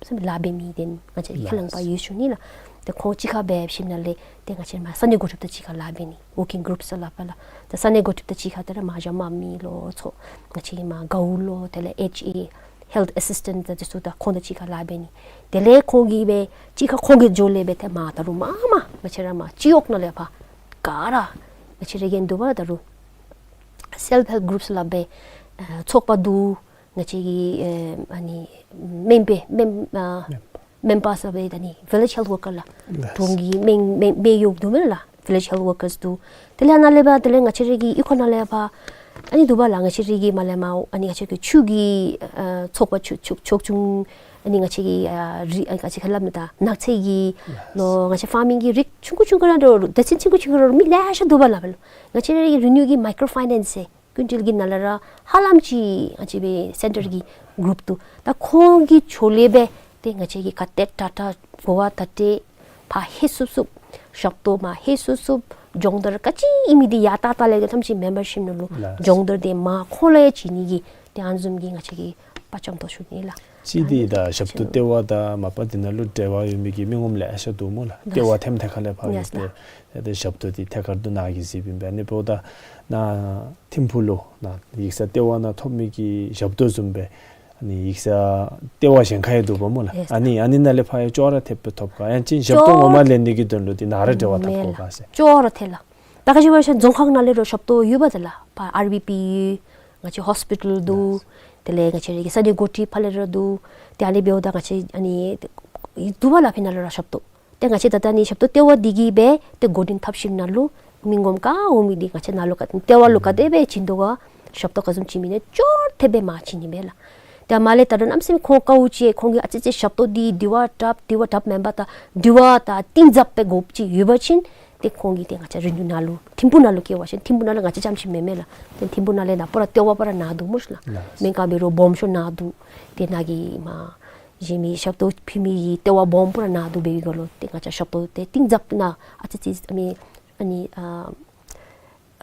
སེམས་ལཱ་འབད་མི་དེ་ང་བཅས་ཀྱི་ཁས་བླངས་པ་ཡོད་ཞུ་ནི་ལགས། ཏེ་ཁོང་གཅིག་ཁར་འབད་ཞིནམ་ལས་ཏེ་ང་བཅས་མར་ས་གནས་འགོ་ཁྲིདཔ་དང་གཅིག་ཁར་ལཱ་འབད་ནི་ཝོར་ཀིང་གུ་རུཔ་ཟེར་སླབ་པ་ལགས། ཏེ་ས་གནས་འགོ་ཁྲིདཔ་དང་གཅིག་ཁར་ཏེ་ར་མ་ཞ་མ་མི་ལོ་ཚོ་ང་བཅས་ཀྱི་མར་དགའ་བོ་ལོ་དེ་ལས་ཨེཆ་ཨེ་ཧེལཐ་ཨེ་སིསི་ཊེནཊ་དང་དེ་ཚུ་དང་ཁོང་དང་གཅིག་ཁར་ལཱ་འབད་ནི། དེ་ལས་ཁོང་གིས་འབད་གཅིག་ཁར་ཁོང་གི་འགྱོ་ལས་འབད་ཏེ་མར་ད་རུང་མར་མར་ང་བཅས་ར་མར་སྤྱི་འོག་ནང་ལས་ཕར་ག་ར་ང་བཅས་ར་གི་འདུག་པ་ད་རུང་སེལཕ་ཧེལཔ་གུ་རུཔ་ཟེར་སླབ་སྦེ་ཨ་ཚོགས་པ་འདུག། ང་བཅས་ཀྱི་ཨེ་ཨ་ནི་མེམ་པར་མེམ་ཨ་མེམ་པར་ཟེར་སྦེ་ད་ནི་ཝི་ལེཇ་ཧེལཐ་ཝོར་ཀར་ལགས། ལགས། གྲོང་གི་མེམ་མེམ་མེ་ཡོདཔ་འདུག་མེན་ན་ལགས། ཝི་ལེཇ་ཧེལཐ་ཝོར་ཀརསི་འདུག། དེ་ལས་ནཱ་ལས་འབད་དེ་ལས་ང་བཅས་ར་གི་གཡུས་ཁ་ནང་ལས་འབད་ཨ་ནི་འདུག་པ་ལགས། ང་བཅས་ར་གི་མར་ལས་མར་ཨ་ནི་ང་བཅས་ཀྱི་ཆུ་གི་ཨ་ཚོགས་པ་ཆུ་ཆུ་ཆོག་ཆུང་ཨ་ནི་ང་བཅས་ཀྱི་ཨ་རི་ཨ་ང་བཅས་ཁ་སླབ་ནི་ད་ནགས་ཚལ་གྱི་ལོ་ང་བཅས་ཕར་མིང་གི་རིགས་ཆུང་ཀུ་ཆུང་ཀུ་ར་འདྲ་བོ་ད་ཅི་ཆུང་ཀུ་ཆུང་ཀུ་ར་མི་ལེ་ཤ་འདུག་པ་ལགས། འབད་ལོ་ང་བཅས་ར་གི་རི་ནིའུ་གི་མའི་ཀྲོ་ཕའི་ནེནསི་ཟེར་ཀུན་འདྲིལ་གྱི་ནང་ལས་ར་ཧ་ལམ་ཅིག་ང་བཅས་འབད་སེན་ཊར་གྱི་གུ་རུཔ་འདུག། ད་ཁོང་གི་ཕྱོགས་ལས་འབད་ཏེ་ང་བཅས་ཀྱི་ག་ཏེ་དྲག་དྲག་གོ་བ་ད་ཏེ་ཕར་ལྷོད་སུབ་སུབ་ཞབས་ཏོག་མར་ལྷོད་སུབ་སུབ་སྦྱོང་བརྡར་ག་ཅི་ཨིན་མི་འདི་ཡར་ཏག་ཏག་ལས་ཏེ་ཐམས་ཅད་མེམ་བར་ཤིཔ་ནང་ལུ་ལགས། སྦྱོང་བརྡར་འདི་མར་ཁོང་ལུ་ཡང་བྱིན་ནི་གི་ཏེ་ཨ་ནི་བཟུམ་གྱི་ང་བཅས་ཀྱིས་དཔའ་བཅམ་དོ་ཞུ་ནི་ལགས། གཅིག་འདི་ད་ལྟེ་བ་དང་མ་པ་འདི་ནང་ལུ་འབྲེལ་བ་ཡོད་མི་གི་མི་ངོམ་ལེ་ཤ་འདུག་སྨོ་ལགས། ལགས། ལྟེ་བ་ཐེམ་ཐེ་ཁ་ལས་ཕར་ཡོད་ལགས། ཏེ་ཏེ་ཞབས་ཏོག་འདི་ཐད་ཀར་དུ་ནཱ་གིས་གཟིགས་ཨིན་པས། ཨ་ནི་འབདཝ་ད་ནཱ་ཐིམ་ཕུག་ལུ་ནཱ་ཡིག་ཚང་ལྟེ་བ་ནང་ཐོབ་མི་གི་ཞབས་ཏོག་བཟུམ་སྦེ་ཨ་ནི་ཡིག་ཚང་ལྟེ་བ་གཞན་ཁར་ཡང་འདུག་པ་སྨོ་ལགས། ལགས། ཨ་ནི་ཨ་ནི་ནང་ལས་ཕར་ཡང་ཅོག་ར་འཐདཔ་སྦེ་ཐོབ་ག་ཡང་ཅིན་ཞབས་ཏོག་ངོ་མ་ལེན་ནི་གི་དོན་ལུ་འདི་ནཱ་ར་འབྲེལ་བ་འཐབ་དགོ་ག་ཟེར། ཅོག་ར་འཐད་ལགས། ད་ག་ཅི་འབད་ཞིན་རྫོང་ཁག་ནང་ལས་ར་ཞབས་ཏོག་ཡོད་པ་ད་ལགས། ཕར་ཨར་བི་པི་ཡོད། ང་བཅས་ཧོསི་པི་ཊལ་འདུག། དེ་ལས་ང་བཅས་ར་གི་ས་གནས་འགོ་ཁྲིདཔ་ཕར་ལས་ར་འདུག། ཏེ་ཨ་ནི་འབདཝ་ད་ང་བཅས་ཨ་ནི་འདུག་པ་ལགས་ཕར་ནང་ལས་ར་ཞབས་ཏོག། ཏེ་ང་བཅས་ད་ལྟོ་ཨ་ནི་ཞབས་ཏོག་ལྟེ་བ་འདི་གིས་འབད་ཏེ་འགོ་འདྲེན་འཐབ་ཞིནམ་ལས་མི་ངོམ་ག་འོང་མི་འདི་ང་བཅས་ནཱ་ལུ་ག་ལྟེ་བ་ལུ་ག་དེ་སྦེ་བྱིན་དོ་ག་ཞབས་ཏོག་ག་བཟུམ་བྱིན་མི་ནང་ཅོག་འཐདཔ་སྦེ་མར་བྱིན་ནི་མས་ལགས། ཏེ་མར་ལས་ད་རུང་གནམ་མེད་ས་མེད་ཁོང་དཀའཝ་སྤྱད་ཁོང་གིས་ཨ་ཙི་ཅིག་ཞབས་ཏོག་འདི་དེ་བ་དྲགཔ་དེ་བ་དྲགཔ་མེན་པར་ད་དེ་བ་ད་གཏིང་ཟབ་སྦེ་དགོཔ་ཅིག་ཡོད་པ་ཅིན་ཏེ་ཁོང་གིས་ཏེ་ང་བཅས་རི་ནིའུ་ནང་ལུ་ཐིམ་ཕུག་ནང་ལུ་བསྐྱལ་བ་ཅིན་ཐིམ་ཕུག་ནང་ལུ་ང་བཅས་རྐྱངམ་ཅིག་མེན་མས་ལགས། ཏེ་ཐིམ་ཕུག་ནང་ལས་ནཱ་པུ་ར་ལྟེ་བ་པུ་ར་ནཱ་འདུག་སྨོ་ཤིག་ལགས། ལགས། སྨན་ཁང་འབད་རུང་སྦོམ་ཤོས་ནཱ་འདུག། ཏེ་ནཱ་གི་མར་གཞན་མི་ཞབས་ཏོག་ཕུལ་མི་གི་ལྟེ་བ་སྦོམ་པུ་ར་ནཱ་འདུག་འབད་བའི་སྒང་ལུ་ཏེ་ང་བཅས་ཞབས་ཏོག་འདི་གཏིང་ཟབ་ནཱ་ཨ་ཙི་ཅིག་ཨ་ནི་ཨ་ནི་ཨ་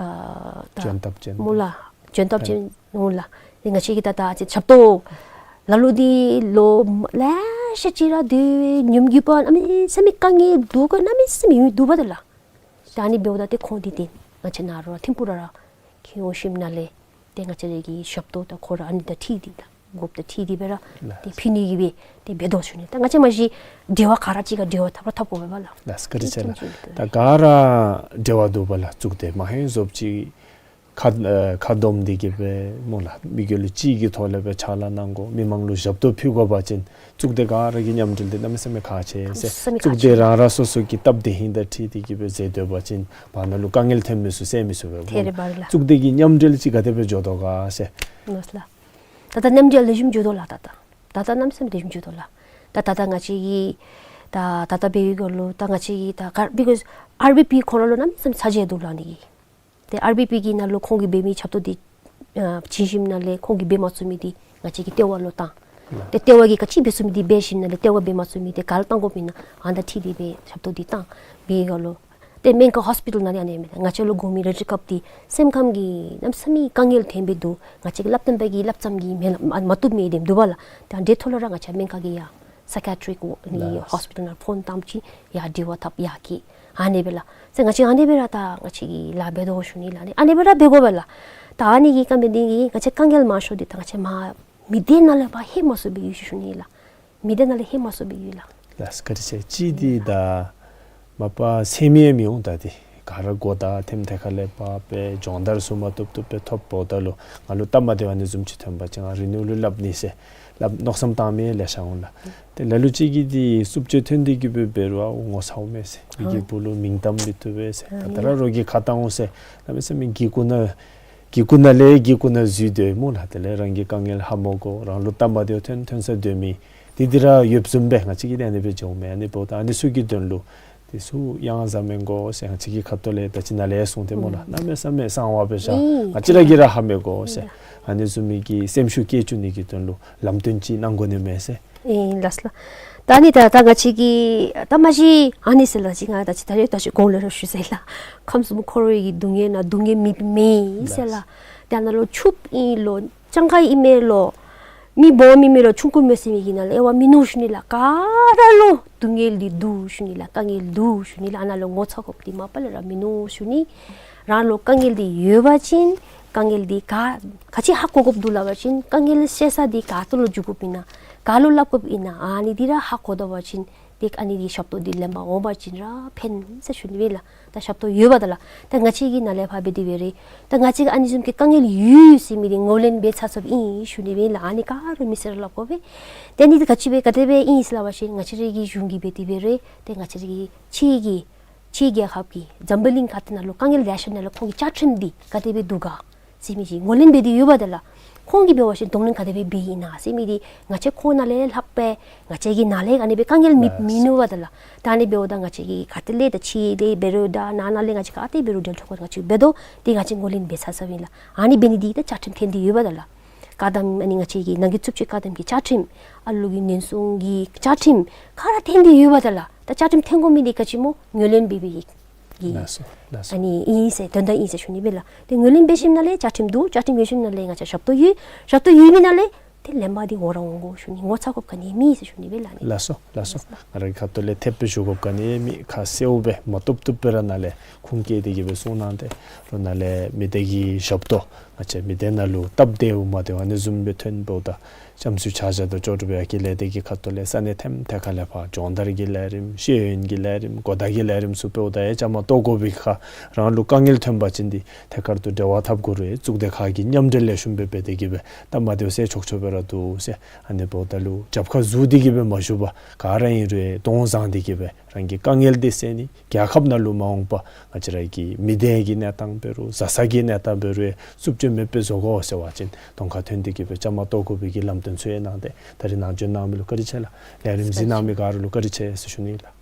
ཨ་ད་འཇོན་ཐབས་ཅན་སྨོ་ལགས། འཇོན་ཐབས་ཅན་སྨོ་ལགས། ཏེ་ང་བཅས་ཀྱིས་ད་ད་ཨ་ཙི་ཞབས་ཏོག་ལ་ལུ་འདི་ལོ་ལེ་ཤ་ཅིག་ར་སྡོད་ཉམས་རྒུད་པ་གནམ་མེད་ས་མེད་དཀའ་ངལ་འདུག་ག་གནམ་མེད་ས་མེད་ཡོད་འདུག་པ་ད་ལགས། ད་ཨ་ནི་འབདཝ་ད་ཏེ་ཁོང་འདི་ཏེ་ང་བཅས་ནཱ་ར་ཐིམ་ཕུག་ར་ར་འཁྱིད་འོང་ཞིནམ་ལས་ཏེ་ང་བཅས་ར་གི་ཞབས་ཏོག་དང་ཁོ་ར་ཨ་ནི་དང་འཁྲིལ་ཏེ་ད་དགོཔ་དང་འཁྲིལ་ཏེ་སྦེ་ར་ལགས། ཏེ་ཕུལ་ནི་གི་སྦེ་ཏེ་འབད་དོ་ཞུ་ནི། ད་ང་བཅས་མ་གཞི་འབྲེལ་བ་ག་ར་གཅིག་ཁར་འབྲེལ་བ་འཐབ་ར་འཐབ་དགོ་པས་ལགས། ལགས་བཀའ་དྲིན་ཆེ་ལགས། ད་ག་ར་འབྲེལ་བ་འདུག་པ་ལགས། གཙུག་སྡེ་མ་ཧེ་ཟོབ་ཅིག་ཁ་ཨ་ཁ་བསྡོམས་ཏེ་གི་སྦེ་སྨོ་ལགས། མི་དགེ་ལུ་གཅིག་གི་ཐོག་ལས་སྦེ་ཕྱག་ལཱ་གནང་དགོ། མི་མང་ལུ་ཞབས་ཏོག་ཕུལ་དགོ་པ་ཅིན་གཙུག་སྡེ་ག་ར་གི་མཉམ་འབྲེལ་འདི་གནམ་མེད་ས་མེད་ཁག་ཆེ་ཟེར། གནམ་མེད་ས་མེད་ཁག་ཆེ། གཙུག་སྡེ་རང་རང་སོ་སོ་གི་སྟབས་བདེ་ཧིང་དང་འཁྲིལ་ཏེ་གི་སྦེ་མཛད་སྡོད་པ་ཅིན་བར་ན་ལུ་དཀའ་ངལ་ཐོན་མི་ཚུགས་ཟེར་མི་ཚུགས་པས་སྨོ་ལགས། ཐད་རི་བ་རི་ལགས། གཙུག་སྡེ་གི་མཉམ་འབྲེལ་ཅིག་ག་དེ་སྦེ་འགྱོ་དོ་ག་ཟེར། ལགས་ལགས། ད་ད་མཉམ་འབྲེལ་ལེགས་ཤོམ་འགྱོ་དོ་ལགས། ད་ད་ད་ད་གནམ་མེད་ས་མེད་ལེགས་ཤོམ་འགྱོ་དོ་ལགས། ད་ད་ད་ང་བཅས་ཀྱིས་ད་ད་ད་འབད་བའི་སྒང་ལུ་ད་ང་བཅས་ཀྱིས་ད་ག་ར་because་ཨར་བི་པི་ཁོང་ར་ལུ་གནམ་མེད་ས་མེད་ཚ་གྱང་འདུག་ལགས་ཨ་ནི་གི། ཏེ་ཨར་བི་པི་གི་ནང་ལུ་ཁོང་གིས་འབད་མི་ཞབས་ཏོག་འདི་ཨ་བྱིན་ཞིནམ་ལས་ཁོང་གིས་འབད་མ་ཚུགས་མི་འདི་ང་བཅས་ཀྱི་ལྟེ་བ་ལུ་བཏང་། ལགས། ཏེ་ལྟེ་བ་གིས་ག་ཅི་འབད་ཚུགས་མི་འདི་འབད་ཞིནམ་ལས་ལྟེ་བ་འབད་མ་ཚུགས་མི་འདི་ག་ལུ་བཏང་དགོཔ་ཨིན་ན་ཨ་ནི་དང་འཁྲིལ་ཏེ་སྦེ་ཞབས་ཏོག་འདི་བཏང་། འབད་བའི་སྒང་ལུ་ཏེ་སྨན་ཁང་ཧོསི་པི་ཊལ་ནང་ལས་ཨ་ནི་མས། ང་བཅས་ལུ་དགོ་མི་རེ་འདྲི་སྐབས་འདི་སེམས་ཁམས་ཀྱི་གནམ་མེད་ས་མེད་དཀའ་ངལ་ཐོན་སྦེ་འདུག། ང་བཅས་ཀྱིས་སླབ་སྟོན་པ་གིས་སླབ་ཙམ་གྱིས་མེན་མ་མ་བཏུབ་མི་འདི་འདུག་པ་ལགས། ད་འདི་ཐོག་ལུ་ར་ང་བཅས་སྨན་ཁང་གི་ཡ་སའི་ཀི་ཡ་ཊི་རིཀ་ཨ་ནི་ལགས། ཧོསི་པི་ཊལ་ནང་ཕོན་བཏངམ་ཅིག་ཡར་འབྲེལ་བ་འཐབ་ཡར་འཁྱིད་ཨ་ནི་སྦེ་ལགས། ཟེར་ང་བཅས་ཨ་ནི་སྦེ་ར་ད་ང་བཅས་ཀྱིས་ལཱ་འབད་དོ་ཞུ་ནི་ལགས། ཨ་ནི་ཨ་ནི་སྦེ་ར་འབད་དགོ་པས་ལགས། ད་ཨ་ནི་གི་བཀའ་མོལ་འདི་གིས་ང་བཅས་དཀའ་ངལ་མང་ཤོས་འདི་ད་ང་བཅས་མར་མི་སྡེ་ནང་ལས་ཕར་ལྷོད་མ་ཚུགས་པའི་ཡུལ་ཅིག་ཞུ་ནི་ལགས། མི་སྡེ་ནང་ལས་ལྷོད་མ་ཚུགས་པའི་ཡུལ་ལགས། ལགས་བཀའ་དྲིན་ཆེ། གཅིག་འདི་ད་མ་པ་སེམས་ཡང་མི་འོང་ད་འདི་ག་ར་དགོ། ད་ཐེམ་ཐེ་ཁ་ལས་ཕར་སྦེ་སྦྱོང་བརྡར་ཚུ་མ་བཏུབ་བཏུབ་སྦེ་ཐོབ་འོངམ་ད་ལུ་ང་ལུ་སྟབས་མ་བདེཝ་ཨ་ནི་བཟུམ་ཅིག་ཐོན་པ་ཅིན་ང་རི་ནིའུ་ལུ་སླབ་ནི་ཟེར་སླབ་མནོ་བསམ་བཏང་མི་ལེ་ཤ་འོང་ལགས། ཏེ་ལ་ལུ་ཅིག་གིས་འདི་རྩུབ་སྤྱོད་ཐོན་ཏེ་གི་སྦེ་འབད་རུང་ཨ་ངོ་ཚ་འོང་མས་ཟེར། མི་གི་སྦུག་ལུ་མིང་གཏམ་འདི་བཏུབ་པས་ཟེར། ད་ད་ར་རོགས་ཀྱིས་ཁ་བཏང་འོང་ཟེར་གནམ་མེད་ས་མེད་གི་ཁུག་ནང་ གི་གུ་ནང་ལས་གི་གུ་ནང་འཛུལ་སྡོད་སྨོ་ལགས། དེ་ལས་རང་གི་དཀའ་ངལ་ཧ་མ་གོ་རང་ལུ་སྟབས་མ་བདེཝ་ཐོན་ཐོན་ས་སྡོད་མི་དེ་འདི་ར་ཡོདཔ་བཟུམ་སྦེ་ང་བཅས་ཀྱིས་ཨ་ནི་སྦེ་འགྱོཝ་མས། ཨ་ནི་འབདཝ་ད་ཨ་ནི་ཚུ་གི་དོན་ལུ་དེ་ཚུ་ཡང་བཟའ་མི་དགོ་ཟེར་ང་བཅས་ཀྱི་ཁ་ཐུག་ལས་ད་ཅི་ནཱ་ལས་གསུངས་ཏེ་སྨོ་ལགས། ཨུམ། གནམ་མེད་ས་མེད་གསང་བ་སྦེ་བཞག། ཨུམ། ང་བཅས་ར་གིས་ར་ཧ་མི་གོ་ཟེར། ཨུམ། ཨ་ནི་བཟུམ་མའི་གི་སེམས་ཤུགས་བསྐྱེད་བཅུག་ནི་གི་དོན་ལུ་ལམ་སྟོན་ཅིག་གནང་དགོ་ནི་མས་ཟེར། ཨིན་ལགས་ལགས། ད་ནི་ད་ད་ང་བཅས་ཀྱིས་ད་མ་གཞི་ཨ་ནི་ཟེར་ལགས། ཅིག་ང་ད་ཅི་ད་རེས་ད་ཅི་གོང་ལས་ར་ཞུ་ཟེར་ལགས། ཁམས་གསུམ་འཁོར་བའི་གི་སྡུག་བསྔལ་ནང་སྡུག་བསྔལ་མེདཔ་མེད་ཟེར་ལགས། ད་ནཱ་ལུ་ཕྱུགཔོ་ཨིན་ལོ་སྤྱང་ཀ་ཨིན་མས་ལོ་མི་སྦོམ་ཨིན་མས་ལོ་ཆུང་ཀུ་མས་ཟེར་མི་གི་ནང་ལུ་དབྱེ་བ་མིན་ནུག་ཞུ་ནི་ལགས། ག་ར་ལུ་སྡུག་བསྔལ་འདི་འདུག་ཞུ་ནི་ལགས། དཀའ་ངལ་འདུག་ཞུ་ནི་ལགས། ཨ་ནཱ་ལུ་ངོ་ཚ་དགོཔ་འདི་མ་པ་ལས་ར་མིན་ནུག་ཞུ་ནི། རང་ལུ་དཀའ་ངལ་འདི་ཡོད་པ་ཅིན་དཀའ་ངལ་འདི་ག་ག་ཅི་ཧ་གོ་དགོཔ་འདུག་སླབ་པ་ཅིན་དཀའ་ངལ་སེལ་ས་འདི་ག་ཏེ་ལུ་འགྱོ་དགོཔ་ཨིན་ན་ག་ལུ་སླབ་དགོཔ་ཨིན་ན་ཨ་ནི་འདི་ར་ཧ་གོ་ད་པ་ཅིན་ཏེ་ཨ་ནི་གི་ཞབས་ཏོག་འདི་ལེན་པར་འོང་པ་ཅིན་ར་ཕན་ཟེར་ཞུ་ནི་སྦེ་ལགས། ད་ཞབས་ཏོག་ཡོད་པ་ད་ལགས། ད་ང་བཅས་ཀྱི་ནང་ལས་ཕར་འབད་དེ་འབད་རུང་ད་ང་བཅས་ཀྱིས་ཨ་ནི་བཟུམ་གྱི་དཀའ་ངལ་ཡོད་ཟེར་མི་འདི་ངོས་ལེན་འབད་ཚར་ཚརཝ་ཨིན་ཞུ་ནི་སྦེ་ལགས། ཨ་ནི་ག་ར་མི་སེར་ལུ་སླབ་དགོ་པས། ཏེ་ཨ་ནི་འདི་ག་ཅི་སྦེ་ག་དེ་སྦེ་ཨིན་ཟེར་སླབ་པ་ཅིན་ང་བཅས་རའི་གི་གཞུང་གིས་འབད་དེ་འབད་རུང་ཏེ་ང་བཅས་རའི་གི་ཕྱི་གི་ཕྱི་རྒྱལ་ཁབ་ཀྱི་འཛམ་བུ་གླིང་ག་ཏེ་ནང་ལུ་དཀའ་ངལ་ལེ་ཤ་ནང་ལུ་ཁོང་གི་བཅའ་ཁྲིམས་འདི་ག་དེ་སྦེ་འདུག་ག་ཟེར་མི་ཅིག་ངོས་ལེན་འབད་དེ་ཡོད་པ་ད་ལགས། ཁོང་གིས་འབད་བ་ཅིན་གདོང་ལེན་ག་དེ་སྦེ་འབད་ཨིན་ན་ཟེར་མི་འདི་ང་བཅས་ཁོང་ནང་ལས་ལྷག་པའི་ང་བཅས་ཀྱི་ནང་ལས་ཨ་ནི་སྦེ་དཀའ་ངལ་མེད་མི་ནུག་པ་ད་ལགས། ད་ཨ་ནི་འབདཝ་ད་ང་བཅས་ཀྱིས་ག་ཏེ་ལས་ད་ཕྱི་ལས་འབད་རུང་ད་ནང་ན་ལས་ང་བཅས་ག་ཏེ་འབད་རུང་འབྲེལ་ཐོགས་ཁར་ང་བཅས་འབད་དོ། ཏེ་ང་བཅས་ངོས་ལེན་འབད་ཚར་ཚརཝ་ཨིན་ལགས། ཨ་ནི་འབད་ནི་འདི་ད་བཅའ་ཁྲིམས་འཐེན་ཏེ་ཡོད་པ་ད་ལགས། བཀག་དམ་ཨ་ནི་ང་བཅས་ཀྱི་ནང་འགལ་རྩུབ་སྤྱོད་བཀག་དམ་གྱི་བཅའ་ཁྲིམས་ཨ་ལུ་གི་ཉེན་སྲུང་གི་བཅའ་ཁྲིམས་ག་ར་འཐེན་ཏེ་ཡོད་པ་ད་ལགས། ད་བཅའ་ཁྲིམས་འཐེན་དགོ་མི་འདི་ག་ཅི་སྨོ་ངོས་ལེན་འབད་བའི་གི་ལགས་སོ་ལགས་སོ། ཨ་ནི་ཨིན་ཟེར་དོན་དག་ཨིན་ཟེར་ཞུ་ནི་སྦེ་ལགས། ཏེ་ངོས་ལེན་འབད་ཞིནམ་ལས་བཅའ་ཁྲིམས་འདུག། བཅའ་ཁྲིམས་ཡོད་ཞིནམ་ལས་ང་བཅས་ཞབས་ཏོག་ཡོད། ཞབས་ཏོག་ཡོད་མི་ནང་ལས་ཏེ་ལེན་པར་འདི་འོང་ར་འོང་དགོ་ཞུ་ནི། ངོ་ཚ་དགོཔ་ག་ནི་མེད་ཟེར་ཞུ་ནི་སྦེ་ལགས། ལགས་སོ་ལགས་སོ། ང་རའི་ཁ་ཐུག་ལས་ཐེབས་སྦེ་ཞུ་དགོཔ་ག་ནི་མེད། ཁ་གསལཝ་སྦེ་མ་བཏུབ་བཏུབ་སྦེ་ར་ནཱ་ལས་ཁུངས་བཀལ་ཏེ་གི་སྦེ་གསུངས་གནང་སྟེ་རོགས་ནཱ་ལས་མི་སྡེ་གི་ཞབས་ཏོག་ང་བཅས་མི་སྡེ་ནང་ལུ་སྟབས་བདེཝ་མ་བདེཝ་ཨ་ནི་བཟུམ་སྦེ་ཐོན་འབདཝ་ད་ལྕམ་སྲས་ཕྱག་རྒྱ་དང་ཅོག་འཐདཔ་སྦེ་ཡར་སྐྱེད་ལས་སྡེ་གི་ཁ་ཐུག་ལས་ས་གནས་ཐེམ་ཐེ་ཁ་ལས་ཕར་སྦྱོང་བརྡར་གྱི་ལས་རིམ་ཤེས་ཡོན་གྱི་ལས་རིམ་གོ་བརྡ་གི་ལས་རིམ་ཚུ་འབདཝ་ད་ཡང་བཅའ་མར་གཏོགས་དགོ་པའི་ཁར་རང་ལུ་དཀའ་ངལ་ཐོན་པ་ཅིན་འདི་ཐད་ཀར་དུ་འབྲེལ་བ་འཐབ་དགོ་རུང་གཙུག་སྡེ་ཁག་གི་མཉམ་འབྲེལ་ལེགས་ཤོམ་སྦེ་འབད་དེ་གི་སྦེ་སྟབས་མ་བདེཝ་སེལ་ཆོག་ཆོག་སྦེ་ར་འདུག་ཟེར། ཨ་ནི་འབདཝ་ད་ལུ་རྒྱབ་ཁར་བཟུང་སྟེ་གི་སྦེ་མ་བཞུགས་པར་ག་ར་ཨིན་རུང་གདོང་བཟང་སྟེ་གི་སྦེ་རང་གི་དཀའ་ངལ་འདི་སེལ་ནི། རྒྱལ་ཁབ་ནང་ལུ་མ་འོངས་པར་ང་བཅས་ར་གི་མི་སྡེ་གི་གནས་སྟངས་འབད་རུང་བཟའ་ཚང་གི་གནས་སྟངས་འབད་རུང་རྩུབ་སྤྱོད་མེདཔ་སྦེ་བཟོ་དགོ་ཟེར་བ་ཅིན་གདོང་ཁར་ཐོན་ཏེ་གི་སྦེ་བཅའ་མར་གཏོགས་དགོ་པའི་གི་ལམ་སྟོན་ཚུ་ཡང་གནང་སྟེ་ད་རིས་ནང་འཛུལ་གནང་མི་ལུ་བཀའ་དྲིན་ཆེ་ལགས། ལས་རིམ་གཟིགས་གནང་མི་ག་ར་ལུ་བཀའ་དྲིན་ཆེ་ཟེར་ཞུ་ནི་ལགས།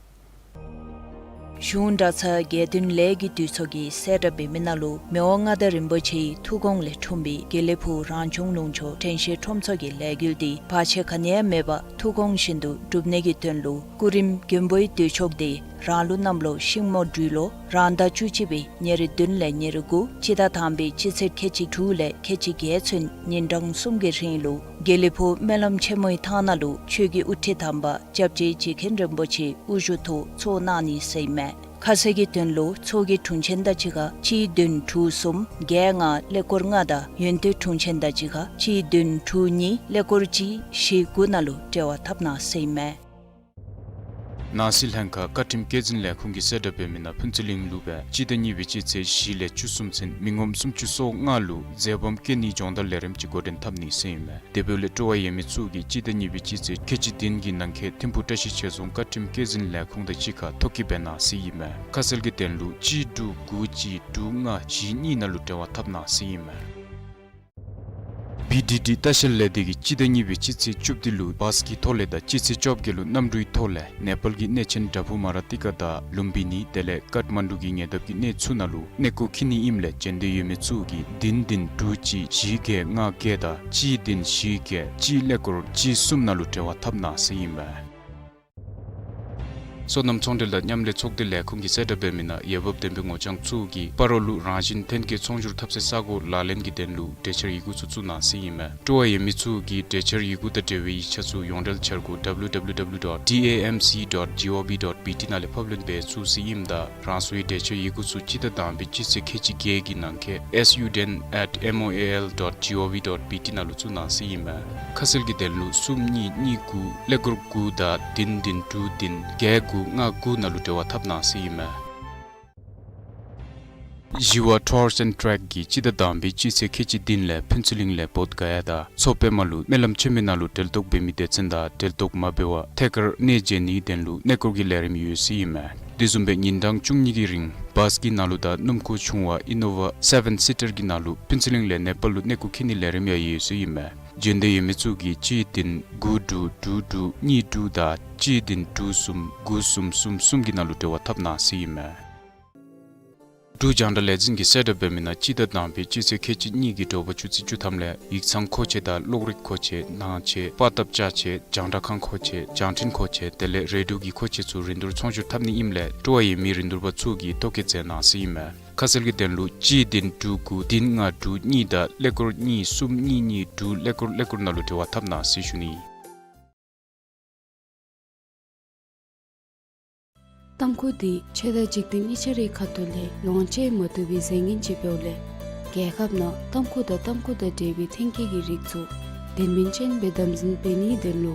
གཞུང་གྲྭ་ཚང་དགེ་འདུན་ལས་ཀྱི་འདུས་ཚོགས་ཀྱིས་གསལ་བསྒྲགས་འབད་མི་ནང་ལུ་མི་དབང་མངའ་བདག་རིན་པོ་ཆེའི་ཐུགས་དགོངས་ལས་འཁྲུངས་པའི་དགེ་ལེགས་ཕུག་རང་བྱུང་ལུང་ཕྱོགས་དྲན་ཤེས་ཁྲོམ་ཚོགས་ཀྱི་ལས་འགུལ་འདི་བར་ཆད་ག་ནི་ཡང་མེད་པར་ཐུགས་དགོངས་བཞིན་དུ་སྒྲུབ་ནི་གི་དོན་ལུ་སྐུ་རིམ་མགོན་པོའི་འདུས་ཚོགས་འདི་རང་ལུགས་གནམ་ལོ་ཤིང་མོ་སྦྲུལ་ལོ་རང་ཟླ་བཅུ་གཅིག་པའི་ཉེར་བདུན་ལས་ཉེར་དགུ་སྤྱི་ཟླ་དང་པའི་སྤྱི་ཚེས་ཁལ་གཅིག་དྲུག་ལས་ཁལ་གཅིག་བརྒྱད་ཚུན་ཉིན་གྲངས་གསུམ་གྱི་རིང་ལུ་དགེ་ལེགས་ཕུག་སྨོན་ལམ་ཆེན་མོའི་ཐང་ནང་ལུ་ཆོས་ཀྱི་དབུ་ཁྲིད་དམ་པ་སྐྱབས་རྗེ་རྗེ་མཁན་རིན་པོ་ཆེ་དབུ་བཞུགས་ཐོག་ཚོགས་གནང་ནི་ཟེར་ཨིན་མས། ཁ་གསལ་གྱི་དོན་ལུ་ཚོགས་ཀྱི་དྲུང་ཆེན་དང་གཅིག་ཁར་གཅིག་བདུན་དྲུག་གསུམ་བརྒྱད་ལྔ་ཀླད་ཀོར་ལྔ་དང་ཡོན་ཏན་དྲུང་ཆེན་དང་གཅིག་ཁར་གཅིག་བདུན་དྲུག་གཉིས་ཀླད་ཀོར་གཅིག་བཞི་དགུ་ནང་ལུ་འབྲེལ་བ་འཐབ་གནང་ཟེར་ཨིན་མས། ནང་སྲིད་ལྷན་ཁག་བཀའ་ཁྲིམས་བཀོད་འཛིན་ལས་ཁུངས་ཀྱིས་གསལ་བསྒྲགས་འབད་མི་ནང་ཕུན་ཚོགས་གླིང་ལུ་སྦེ་སྤྱི་ཟླ་གཉིས་པའི་སྤྱི་ཚེས་བཞི་ལས་བཅུ་གསུམ་ཚུན་མི་ངོམ་སུམ་ཅུ་སོ་ལྔ་ལུ་མཛད་སྒོམ་བཀོད་ནིའི་སྦྱོང་བརྡར་ལས་རིམ་ཅིག་འགོ་འདྲེན་འཐབ་ནི་ཟེར་ཨིན་མས། དེ་འབདཝ་ལས་སྤྲོ་བ་ཡོད་མི་ཚུ་གིས་སྤྱི་ཟླ་གཉིས་པའི་སྤྱི་ཚེས་ཁལ་གཅིག་བདུན་གྱི་ནང་འཁོད་ཐིམ་ཕུག་བཀྲ་ཤིས་ཆོས་རྫོང་བཀའ་ཁྲིམས་བཀོད་འཛིན་ལས་ཁུངས་དང་གཅིག་ཁར་ཐོ་བཀོད་འབད་གནང་ཟེར་ཨིན་མས། ཁ་གསལ་གྱི་དོན་ལུ་གཅིག་དྲུག་དགུ་གཅིག་དྲུག་ལྔ་བཞི་གཉིས་ནང་ལུ་འབྲེལ་བ་འཐབ་གནང་ཟེར་ཨིན་མས། བི་ཌི་ཌི་ལྟ་བཤལ་ལས་སྡེ་གིས་སྤྱི་ཟླ་གཉིས་པའི་སྤྱི་ཚེས་བཅུ་བདུན་ལུ་བཱས་ཀྱི་ཐོག་ལས་དང་སྤྱི་ཚེས་བཅོ་བརྒྱད་ལུ་གནམ་གྲུའི་ཐོག་ལས་ནེ་པཱལ་གྱི་གནས་ཆེན་བྲག་ཕུག་མ་ར་ཏི་ཀ་དང་ལུམ་བི་ནི་དེ་ལས་ཀཏ་མན་ཌུ་གི་ཉེ་འདབས་ཀྱི་གནས་ཚུ་ནང་ལུ་གནས་སྐོར་འཁྱིད་ནི་ཨིནམ་ལས་བྱོན་འདོད་ཡོད་མི་ཚུ་གིས་བདུན་བདུན་དྲུག་གཅིག་བཞི་བརྒྱད་ལྔ་བརྒྱད་དང་གཅིག་བདུན་བཞི་བརྒྱད་གཅིག་ཀླད་ཀོར་གཅིག་གསུམ་ནང་ལུ་འབྲེལ་བ་འཐབ་གནང་ཟེར་ཨིན་མས། སོ་ནམ་ཚོང་འབྲེལ་དང་མཉམ་ལས་ཚོགས་སྡེ་ལས་ཁུངས་ཀྱིས་གསལ་བསྒྲགས་འབད་མི་ནང་འོས་འབབ་ལྡན་པའི་ངོ་རྐྱང་ཚུ་གིས་སྤ་རོ་ལུ་རང་བཞིན་ཐོན་སྐྱེད་ཚོང་སྒྱུར་འཐབ་སའི་ས་གོ་ལག་ལེན་གྱི་དོན་ལུ་གྲོས་འཆར་ཡི་གུ་ཚུ་བཙུགས་གནང་ཟེར་ཨིན་མས། སྤྲོ་བ་ཡོད་མི་ཚུ་གིས་གྲོས་འཆར་ཡི་གུ་དང་འབྲེལ་བའི་ཡིག་ཆ་ཚུ་ཡོངས་འབྲེལ་འཆར་སྒོ་W W W dot D A M C dot gov dot B T ནང་ལས་ཕབ་ལེན་འབད་ཚུགས་ཟེར་ཨིནམ་ད་རང་སོའི་གྲོས་འཆར་ཡི་གུ་ཚུ་སྤྱི་ཟླ་དང་པའི་སྤྱི་ཚེས་ཁལ་གཅིག་བརྒྱད་ཀྱི་ནང་འཁོད་S U ten at M O A L dot gov dot B T ནང་ལུ་བཙུགས་གནང་ཟེར་ཨིན་མས། ཁ་གསལ་གྱི་དོན་ལུ་གསུམ་གཉིས་གཉིས་དགུ་ཀླད་ཀོར་དགུ་དང་བདུན་བདུན་དྲུག་བདུན་བརྒྱད་དགུ་ལྔ་དགུ་ནང་ལུ་འབྲེལ་བ་འཐབ་གནང་ཟེར་ཨིན་མས། ཞི་བ་Tours and Trek གིས་སྤྱི་ཟླ་དང་པའི་སྤྱི་ཚེས་ཁལ་གཅིག་བདུན་ལས་ཕུན་ཚོགས་གླིང་ལས་བོདྷ་ག་ཡ་དང་མཚོ་པདྨ་ལུ་སྨོན་ལམ་ཆེན་མོའི་ནང་ལུ་གྲལ་གཏོགས་འབད་མི་སྡེ་ཚན་དང་གྲལ་གཏོགས་མ་འབད་བར་ཐད་ཀར་གནས་མཇལ་ནིའི་དོན་ལུ་གནས་སྐོར་གྱི་ལས་རིམ་ཡོད་ཟེར་ཨིན་མས། དེ་བཟུམ་སྦེ་ཉིན་གྲངས་བཅུ་གཉིས་ཀྱི་རིང་བཱས་ཀྱི་ནང་ལུ་དང་སྣུམ་འཁོར་ཆུང་བ་ཨི་ནོ་ཝ་སེ་བེན་སི་ཊར་གྱི་ནང་ལུ་ཕུན་ཚོགས་གླིང་ལས་ནེ་པཱལ་ལུ་གནས་སྐོར་འཁྱིད་ནིའི་ལས་རིམ་ཡང་ཡོད་ཟེར་ཨིན་མས། འབྱོན་འདོད་ཡོད་མི་ཚུ་གིས་གཅིག་བདུན་དགུ་དྲུག་དྲུག་དྲུག་གཉིས་དྲུག་དང་གཅིག་བདུན་དྲུག་གསུམ་དགུ་གསུམ་གསུམ་གསུམ་གྱི་ནང་ལུ་འབྲེལ་བ་འཐབ་གནང་ཟེར་ཨིན་མས། འབྲུག་རྒྱང་བསྒྲགས་ལས་འཛིན་གྱིས་གསལ་བསྒྲགས་འབད་མི་ནང་སྤྱི་ཟླ་དང་པའི་སྤྱི་ཚེས་ཁལ་གཅིག་གཉིས་ཀྱི་དྲོ་པ་ཆུ་ཚོད་བཅུ་ཐམ་ལས་ཡིག་ཚང་མཁོ་ཆས་དང་གློག་རིག་མཁོ་ཆས་ནང་ཆས་པར་བཏབ་ཅ་ཆས་རྒྱང་བསྒྲགས་ཁང་མཁོ་ཆས་རྒྱང་འཕྲིན་མཁོ་ཆས་དེ་ལས་རལ་གྲི་གི་མཁོ་ཆས་ཚུ་རིན་བསྡུར་ཚོང་སྒྱུར་འཐབ་ནི་ཨིནམ་ལས་སྤྲོ་བ་ཡོད་མི་རིན་བསྡུར་པ་ཚུ་གིས་ཐོ་བཀོད་མཛད་གནང་ཟེར་ཨིན་མས། ཁ་གསལ་གྱི་དོན་ལུ་གཅིག་བདུན་དྲུག་དགུ་བདུན་ལྔ་དྲུག་གཉིས་དང་ཀླད་ཀོར་གཉིས་གསུམ་གཉིས་གཉིས་དྲུག་ཀླད་ཀོར་ཀླད་ཀོར་ནང་ལུ་འབྲེལ་བ་འཐབ་གནང་ཟེར་ཞུ་ནི། ཏམ་ཁུ་འདི་ཆོས་དང་འཇིག་རྟེན་གཉིས་ཆ་རའི་ཁ་ཐུག་ལས་ཡོངས་བཅད་མ་བཏུབ་པའི་རྫས་ངན་ཅིག་འབདཝ་ལས་རྒྱལ་ཁབ་ནང་ཏམ་ཁུ་དང་ཏམ་ཁུ་དང་འབྲེལ་བའི་ཐོན་སྐྱེད་ཀྱི་རིགས་ཚུ་དོན་སྨིན་ཅན་སྦེ་དམ་འཛིན་འབད་ནིའི་དོན་ལུ་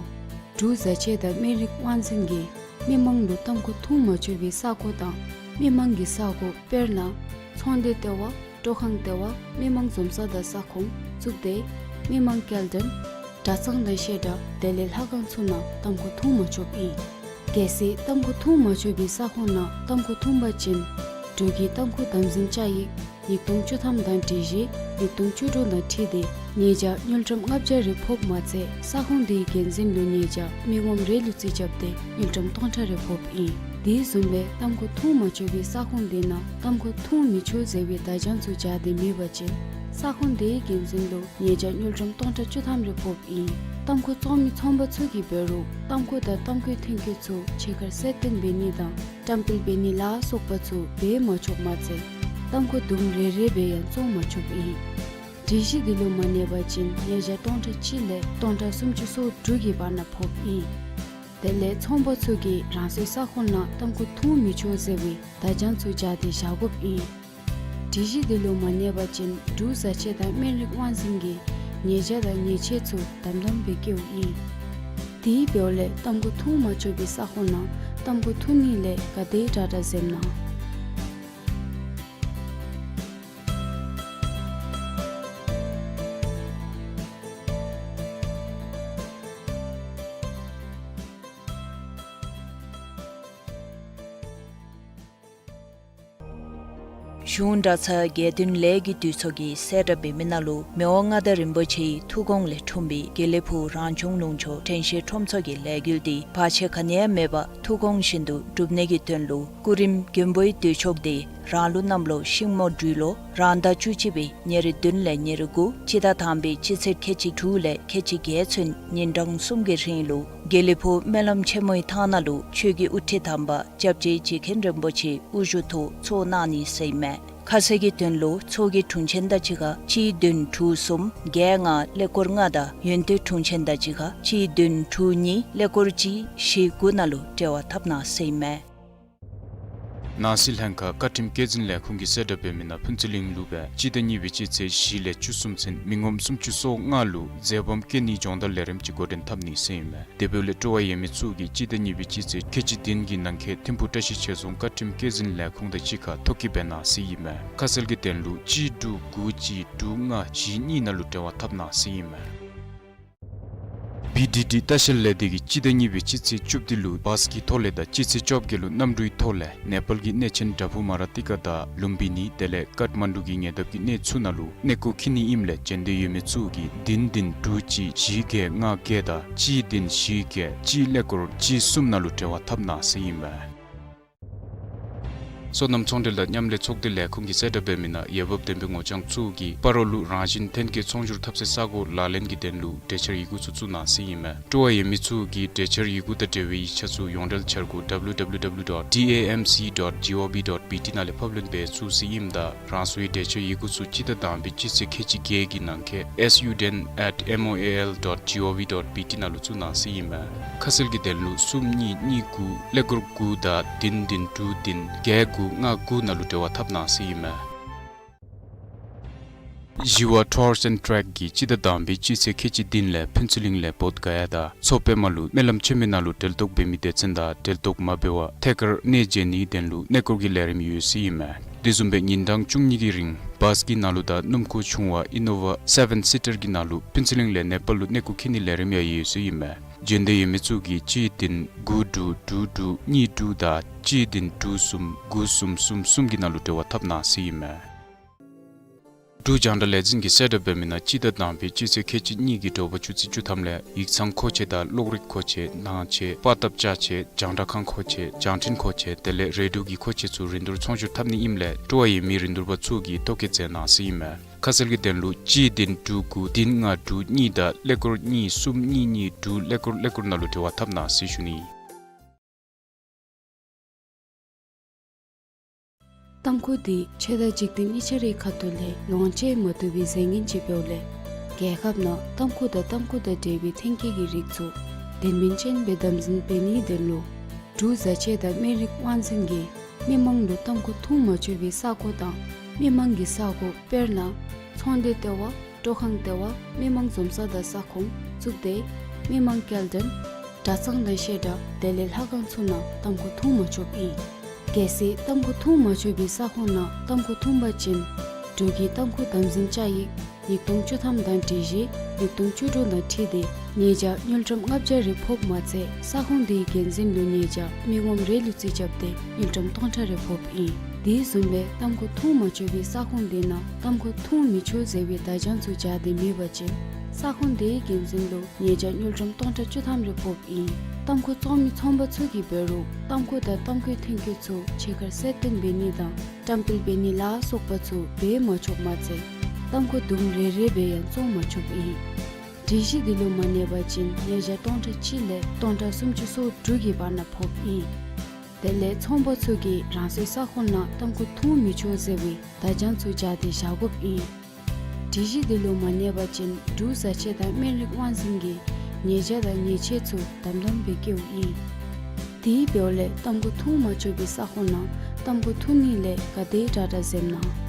འབྲུག་བཟའ་ཆས་དང་སྨན་རིགས་དབང་འཛིན་གྱིས་མི་མང་ལུ་ཏམ་ཁུ་འཐུང་མ་ཆོག་པའི་ས་གོ་དང་མི་མང་གི་ས་གོ་དཔེར་ན་ཚོང་སྡེ་ལྟེ་བ་སྤྲོ་ཁང་ལྟེ་བ་མི་མང་འཛོམས་ས་དང་ས་ཁོངས་བཙུགས་ཏེ་མི་མང་སྐྱེལ་འདྲེན་གྲྭ་ཚང་དང་བཤད་གྲྭ་དེ་ལས་ལྷ་ཁང་ཚུ་ནང་ཏམ་ཁུ་འཐུང་མ་ཆོགཔ་ཨིན། གལ་སྲིད་ཏམ་ཁུ་འཐུང་མ་ཆོག་པའི་ས་ཁོངས་ནང་ཏམ་ཁུ་འཐུང་པ་ཅིན་འབྲུག་གི་ཏམ་ཁུ་དམ་འཛིན་བཅའ་ཡིག་ཉིས་སྟོང་བཅུ་ཐམ་དང་སྒྲིག་གཞི་ཉིས་སྟོང་བཅུ་དྲུག་དང་འཁྲིལ་ཏེ་ཉེས་བྱ་དངུལ་ཀྲམ་ལྔ་བརྒྱ་རེ་ཕོགཔ་མ་ཚད་ས་ཁོངས་དེའི་འགན་འཛིན་ལུ་ཉེས་བྱ་མི་ངོམ་རེ་ལུ་རྩིས་རྐྱབ་སྟེ་དངུལ་ཀྲམ་སྟོང་ཕྲག་རེ་ཕོགཔ་ཨིན། དེ་བཟུམ་སྦེ་ཏམ་ཁུ་འཐུང་མ་ཆོག་པའི་ས་ཁོངས་དེ་ནང་ཏམ་ཁུ་འཐུང་མི་ཆོག་ཟེར་བའི་བརྡ་བྱང་ཚུ་སྦྱར་ཏེ་མེད་པ་ཅིན་ས་ཁོངས་དེའི་འགན་འཛིན་ལུ་ཉེས་བྱ་དངུལ་ཀྲམ་སྟོང་ཕྲག་བཅུ་ཐམ་རེ་ཕོགཔ་ཨིན། ཏམ་ཁུ་བཙོང་མི་ཚོང་པ་ཚུ་གིས་འབད་རུང་ཏམ་ཁུ་དང་ཏམ་ཁུའི་ཐོན་སྐྱེད་ཚུ་ཕྱི་ཁར་གསལ་སྟོན་འབད་ནི་དང་བཀྲམ་སྤེལ་འབད་ནི་ལ་སོགས་པ་ཚུ་འབད་མ་ཆོགཔ་མ་ཚད་ཏམ་ཁུ་དུམ་རེ་རེ་སྦེ་ཡང་བཙོང་མ་ཆོགཔ་ཨིན། སྒྲིག་གཞི་འདི་ལུ་མ་གནས་པ་ཅིན་ཉེས་བྱ་སྟོང་ཕྲག་གཅིག་ལས་སྟོང་ཕྲག་སུམ་ཅུ་སོ་དྲུག་གི་བར་ན་ཕོགཔ་ཨིན། དེ་ལས་ཚོང་པ་ཚུ་གིས་རང་སོའི་ས་ཁོངས་ནང་ཏམ་ཁུ་འཐུང་མི་ཆོག་ཟེར་བའི་བརྡ་བྱང་ཚུ་སྦྱར་ཏེ་བཞག་དགོཔ་ཨིན། སྒྲིག་གཞི་འདི་ལུ་མ་གནས་པ་ཅིན་འབྲུག་བཟའ་ཆས་དང་སྨན་རིགས་དབང་འཛིན་གྱིས་ཉེས་བྱ་དང་ཉེས་ཆད་ཚུ་དམ་དམ་སྦེ་བཀལཝ་ཨིན། དེ་འབདཝ་ལས་ཏམ་ཁུ་འཐུང་མ་ཆོག་པའི་ས་ཁོངས་ནང་ཏམ་ཁུ་འཐུང་ནི་ལས་ག་དེ་དྲག་དྲག་འཛེམ་གནང་། གཞུང་གྲྭ་ཚང་དགེ་འདུན་ལས་ཀྱི་འདུས་ཚོགས་ཀྱིས་གསལ་བསྒྲགས་འབད་མི་ནང་ལུ་མི་དབང་མངའ་བདག་རིན་པོ་ཆེའི་ཐུགས་དགོངས་ལས་འཁྲུངས་པའི་དགེ་ལེགས་ཕུག་རང་བྱུང་ལུང་ཕྱོགས་དྲན་ཤེས་ཁྲོམ་ཚོགས་ཀྱི་ལས་འགུལ་འདི་བར་ཆད་ག་ནི་ཡང་མེད་པར་ཐུགས་དགོངས་བཞིན་དུ་འགྲུབ་ནི་གི་དོན་ལུ་སྐུ་རིམ་མགོན་པོའི་མདུན་ཕྱོགས་འདི་རང་ལུགས་གནམ་ལོ་ཤིང་མོ་སྦྲུལ་ལོ་རང་ཟླ་བཅུ་གཅིག་པའི་ཉེར་བདུན་ལས་ཉེར་དགུ་སྤྱི་ཟླ་དང་པའི་སྤྱི་ཚེས་ཁལ་གཅིག་དྲུག་ལས་ཁལ་གཅིག་བརྒྱད་ཚུན་ཉིན་གྲངས་གསུམ་གྱི་རིང་ལུ་དགེ་ལེགས་ཕུག་སྨོན་ལམ་ཆེན་མོའི་ཐང་ནང་ལུ་ཆོས་ཀྱི་དབུ་ཁྲིད་དམ་པ་སྐྱབས་རྗེ་རྗེ་མཁན་རིན་པོ་ཆེ་དབུ་བཞུགས་ཐོག་ཚོགས་གནང་ནི་ཟེར་ཨིན་མས། ཁ་གསལ་གྱི་དོན་ལུ་ཚོགས་ཀྱི་དྲུང་ཆེན་དང་གཅིག་ཁར་གཅིག་བདུན་དྲུག་གསུམ་བརྒྱད་ལྔ་ཀླད་ཀོར་ལྔ་དང་ཡོན་ཏན་དྲུང་ཆེན་དང་གཅིག་ཁར་གཅིག་བདུན་དྲུག་གཉིས་ཀླད་ཀོར་གཅིག་བཞི་དགུ་ནང་ལུ་འབྲེལ་བ་འཐབ་གནང་ཟེར་ཨིན་མས། ནང་སྲིད་ལྷན་ཁག་བཀའ་ཁྲིམས་བཀོད་འཛིན་ལས་ཁུངས་ཀྱིས་གསལ་བསྒྲགས་འབད་མི་ནང་ཕུན་ཚོགས་གླིང་ལུ་སྦེ་སྤྱི་ཟླ་གཉིས་པའི་སྤྱི་ཚེས་བཞི་ལས་བཅུ་གསུམ་ཚུན་མི་ངོམ་སུམ་ཅུ་སོ་ལྔ་ལུ་མཛེས་བམ་བཀོད་ནིའི་སྦྱོང་བརྡར་ལས་རིམ་ཅིག་འགོ་འདྲེན་འཐབ་ནི་ཟེར་ཨིན་མས། དེ་འབདཝ་ལས་སྤྲོ་བ་ཡོད་མི་ཚུ་གིས་སྤྱི་ཟླ་གཉིས་པའི་སྤྱི་ཚེས་ཁལ་གཅིག་བདུན་གྱི་ནང་འཁོད་ཐིམ་ཕུག་བཀྲ་ཤིས་ཆོས་རྫོང་བཀའ་ཁྲིམས་བཀོད་འཛིན་ལས་ཁུངས་དང་གཅིག་ཁར་ཐོ་བཀོད་འབད་གནང་ཟེར་ཨིན་མས། ཁ་གསལ་གྱི་དོན་ལུ་གཅིག་དྲུག་དགུ་གཅིག་དྲུག་ལྔ་བཞི་གཉིས་ནང་ལུ་འབྲེལ་བ་འཐབ་གནང་ཟེར་ཨིན་མས། བི་ཌི་ཌི་ལྟ་བཤལ་ལས་སྡེ་གིས་སྤྱི་ཟླ་གཉིས་པའི་སྤྱི་ཚེས་བཅུ་བདུན་ལུ་བཱས་ཀྱི་ཐོག་ལས་དང་སྤྱི་ཚེས་བཅོ་བརྒྱད་ལུ་གནམ་གྲུའི་ཐོག་ལས་ནེ་པཱལ་གྱི་གནས་ཆེན་བྲག་ཕུག་མ་ར་ཏི་ཀ་དང་ལུམ་བི་ནི་དེ་ལས་ཀཏ་མན་ཌུ་གི་ཉེ་འདབས་ཀྱི་གནས་ཚུ་ནང་ལུ་གནས་སྐོར་འཁྱིད་ནི་ཨིནམ་ལས་འབྱོན་འདོད་ཡོད་མི་ཚུ་གིས་བདུན་བདུན་དྲུག་གཅིག་བཞི་བརྒྱད་ལྔ་བརྒྱད་དང་གཅིག་བདུན་བཞི་བརྒྱད་གཅིག་ཀླད་ཀོར་གཅིག་གསུམ་ནང་ལུ་འབྲེལ་བ་འཐབ་གནང་ཟེར་ཨིན་མས། སོ་ནམ་ཚོང་འབྲེལ་དང་མཉམ་ལས་ཚོགས་སྡེ་ལས་ཁུངས་ཀྱིས་གསལ་བསྒྲགས་འབད་མི་ནང་འོས་འབབ་ལྡན་པའི་ངོ་རྐྱང་ཚུ་གིས་སྤ་རོ་ལུ་རང་བཞིན་ཐོན་སྐྱེད་ཚོང་སྒྱུར་འཐབ་སའི་ས་གོ་ལག་ལེན་གྱི་དོན་ལུ་གྲོས་འཆར་ཡི་གུ་ཚུ་བཙུགས་གནང་ཟེར་ཨིན་མས། སྤྲོ་བ་ཡོད་མི་ཚུ་གིས་གྲོས་འཆར་ཡི་གུ་དང་འབྲེལ་བའི་ཡིག་ཆ་ཚུ་ཡོངས་འབྲེལ་འཆར་སྒོ་W W W dot D A M C dot G O V dot B T ནང་ལས་ཕབ་ལེན་འབད་ཚུགས་ཟེར་ཨིནམ་ད་རང་སོའི་གྲོས་འཆར་ཡི་གུ་ཚུ་སྤྱི་ཟླ་དང་པའི་སྤྱི་ཚེས་ཁལ་གཅིག་བརྒྱད་ཀྱི་ནང་འཁོད་S U ten at M O A L dot G O V dot B T ནང་ལུ་བཙུགས་གནང་ཟེར་ཨིན་མས། ཁ་གསལ་གྱི་དོན་ལུ་གསུམ་གཉིས་གཉིས་དགུ་ཀླད་ཀོར་དགུ་དང་བདུན་བདུན་དྲུག་བདུན་བརྒྱད་དགུ་ལྔ་དགུ་ནང་ལུ་འབྲེལ་བ་འཐབ་གནང་ཟེར་ཨིན་མས། ཞི་བ་Tours and Trek གིས་སྤྱི་ཟླ་དང་པའི་སྤྱི་ཚེས་ཁལ་གཅིག་བདུན་ལས་ཕུན་ཚོགས་གླིང་ལས་བོདྷ་ག་ཡ་དང་མཚོ་པདྨ་ལུ་སྨོན་ལམ་ཆེན་མོའི་ནང་ལུ་གྲལ་གཏོགས་འབད་མི་སྡེ་ཚན་དང་གྲལ་གཏོགས་མ་འབད་བར་ཐད་ཀར་གནས་མཇལ་ནིའི་དོན་ལུ་གནས་སྐོར་གྱི་ལས་རིམ་ཡོད་ཟེར་ཨིན་མས། དེ་བཟུམ་སྦེ་ཉིན་གྲངས་བཅུ་གཉིས་ཀྱི་རིང་བཱས་ཀྱི་ནང་ལུ་དང་སྣུམ་འཁོར་ཆུང་བ་ཨི་ནོ་ཝ་སེ་བེན་སི་ཊར་གྱི་ནང་ལུ་ཕུན་ཚོགས་གླིང་ལས་ནེ་པཱལ་ལུ་གནས་སྐོར་འཁྱིད་ནི་ལས་རིམ་ཡང་ཡོད་ཟེར་ཨིན་མས། འབྱོན་འདོད་ཡོད་མི་ཚུ་གིས་གཅིག་བདུན་དགུ་དྲུག་དྲུག་དྲུག་གཉིས་དྲུག་དང་གཅིག་བདུན་དྲུག་གསུམ་དགུ་གསུམ་གསུམ་གསུམ་གྱི་ནང་ལུ་འབྲེལ་བ་འཐབ་གནང་ཟེར་ཨིན་མས། འབྲུག་རྒྱང་བསྒྲགས་ལས་འཛིན་གྱིས་གསལ་བསྒྲགས་འབད་མི་ནང་སྤྱི་ཟླ་དང་པའི་སྤྱི་ཚེས་ཁལ་གཅིག་གཉིས་ཀྱི་དྲོ་པ་ཆུ་ཚོད་བཅུ་ཐམ་ལས་ཡིག་ཚང་མཁོ་ཆས་དང་གློག་རིག་མཁོ་ཆས་ནང་ཆས་པར་བཏབ་ཅ་ཆས་རྒྱང་བསྒྲགས་ཁང་མཁོ་ཆས་རྒྱང་འཕྲིན་མཁོ་ཆས་དེ་ལས་རེ་ཌིའོ་གི་མཁོ་ཆས་ཚུ་རིན་བསྡུར་ཚོང་སྒྱུར་འཐབ་ནི་ཨིནམ་ལས་སྤྲོ་བ་ཡོད་མི་རིན་བསྡུར་པ་ཚུ་གིས་ཐོ་བཀོད་མཛད་གནང་ཟེར་ཨིན་མས། ཁ་གསལ་གྱི་དོན་ལུ་གཅིག་བདུན་དྲུག་དགུ་བདུན་ལྔ་དྲུག་གཉིས་དང་ཀླད་ཀོར་གཉིས་གསུམ་གཉིས་གཉིས་དྲུག་ཀླད་ཀོར་ཀླད་ཀོར་ནང་ལུ་འབྲེལ་བ་འཐབ་གནང་ཟེར་ཞུ་ནི། ཏམ་ཁུ་འདི་ཆོས་དང་འཇིག་རྟེན་གཉིས་ཆ་རའི་ཁ་ཐུག་ལས་ལོངས་སྤྱོད་མ་བཏུབ་པའི་རྫས་ངན་ཅིག་འབདཝ་ལས་རྒྱལ་ཁབ་ནང་ཏམ་ཁུ་དང་ཏམ་ཁུ་དང་འབྲེལ་བའི་ཐོན་སྐྱེད་ཀྱི་རིགས་ཚུ་དོན་སྨིན་ཅན་སྦེ་དམ་འཛིན་འབད་ནིའི་དོན་ལུ་འབྲུག་བཟའ་ཆས་དང་སྨན་རིགས་དབང་འཛིན་གྱིས་མི་མང་ལུ་ཏམ་ཁུ་འཐུང་མ་ཆོག་པའི་ས་གོ་དང་མི་མང་གི་ས་གོ་དཔེར་ན་ཚོང་སྡེ་ལྟེ་བ་སྤྲོ་ཁང་ལྟེ་བ་མི་མང་འཛོམས་ས་དང་ས་ཁོངས་བཙུགས་ཏེ་མི་མང་སྐྱེལ་འདྲེན་གྲྭ་ཚང་དང་བཤད་གྲྭ་དེ་ལས་ལྷ་ཁང་ཚུ་ནང་ཏམ་ཁུ་འཐུང་མ་ཆོགཔ་ཨིན། གལ་སྲིད་ཏམ་ཁུ་འཐུང་མ་ཆོག་པའི་ས་ཁོངས་ནང་ཏམ་ཁུ་འཐུང་པ་ཅིན་འབྲུག་གི་ཏམ་ཁུ་དམ་འཛིན་བཅའ་ཡིག་ཉིས་སྟོང་བཅུ་ཐམ་དང་སྒྲིག་གཞི་ཉིས་སྟོང་བཅུ་དྲུག་དང་འཁྲིལ་ཏེ་ཉེས་བྱ་དངུལ་ཀྲམ་ལྔ་བརྒྱ་རེ་ཕོགཔ་མ་ཚད་ས་ཁོངས་དེའི་འགན་འཛིན་ལུ་ཉེས་བྱ་མི་ངོམ་རེ་ལུ་རྩིས་རྐྱབ་སྟེ་དངུལ་ཀྲམ་སྟོང་ཕྲག་རེ་ཕོགཔ་ཨིན། དེ་བཟུམ་སྦེ་ཏམ་ཁུ་འཐུང་མ་ཆོག་པའི་ས་ཁོངས་དེ་ནང་ཏམ་ཁུ་འཐུང་མི་ཆོག་ཟེར་བའི་བརྡ་བྱང་ཚུ་སྦྱར་ཏེ་མེད་པ་ཅིན་ས་ཁོངས་དེའི་འགན་འཛིན་ལུ་ཉེས་བྱ་དངུལ་ཀྲམ་སྟོང་ཕྲག་བཅུ་ཐམ་རེ་ཕོགཔ་ཨིན། ཏམ་ཁུ་བཙོང་མི་ཚོང་པ་ཚུ་གིས་འབད་རུང་ཏམ་ཁུ་དང་ཏམ་ཁུའི་ཐོན་སྐྱེད་ཚུ་ཕྱི་ཁར་གསལ་སྟོན་འབད་ནི་དང་བཀྲམ་སྤེལ་འབད་ནི་ལ་སོགས་པ་ཚུ་འབད་མ་ཆོགཔ་མ་ཚད་ཏམ་ཁུ་དུམ་རེ་རེ་སྦེ་ཡང་བཙོང་མ་ཆོགཔ་ཨིན། སྒྲིག་གཞི་འདི་ལུ་མ་གནས་པ་ཅིན་ཉེས་བྱ་སྟོང་ཕྲག་གཅིག་ལས་སྟོང་ཕྲག་སུམ་ཅུ་སོ་དྲུག་གི་བར་ན་ཕོགཔ་ཨིན། དེ་ལས་ཚོང་པ་ཚུ་གིས་རང་སོའི་ས་ཁོངས་ནང་ཏམ་ཁུ་འཐུང་མི་ཆོག་ཟེར་བའི་བརྡ་བྱང་ཚུ་སྦྱར་ཏེ་བཞག་དགོཔ་ཨིན། སྒྲིག་གཞི་འདི་ལུ་མ་གནས་པ་ཅིན་འབྲུག་བཟའ་ཆས་དང་སྨན་རིགས་དབང་འཛིན་གྱིས་ཉེས་བྱ་དང་ཉེས་ཆད་ཚུ་དམ་དམ་སྦེ་བཀལཝ་ཨིན། དེ་འབདཝ་ལས་ཏམ་ཁུ་འཐུང་མ་ཆོག་པའི་ས་ཁོངས་ནང་ཏམ་ཁུ་འཐུང་ནི་ལས་ག་དེ་དྲག་དྲག་འཛེམ་གནང་།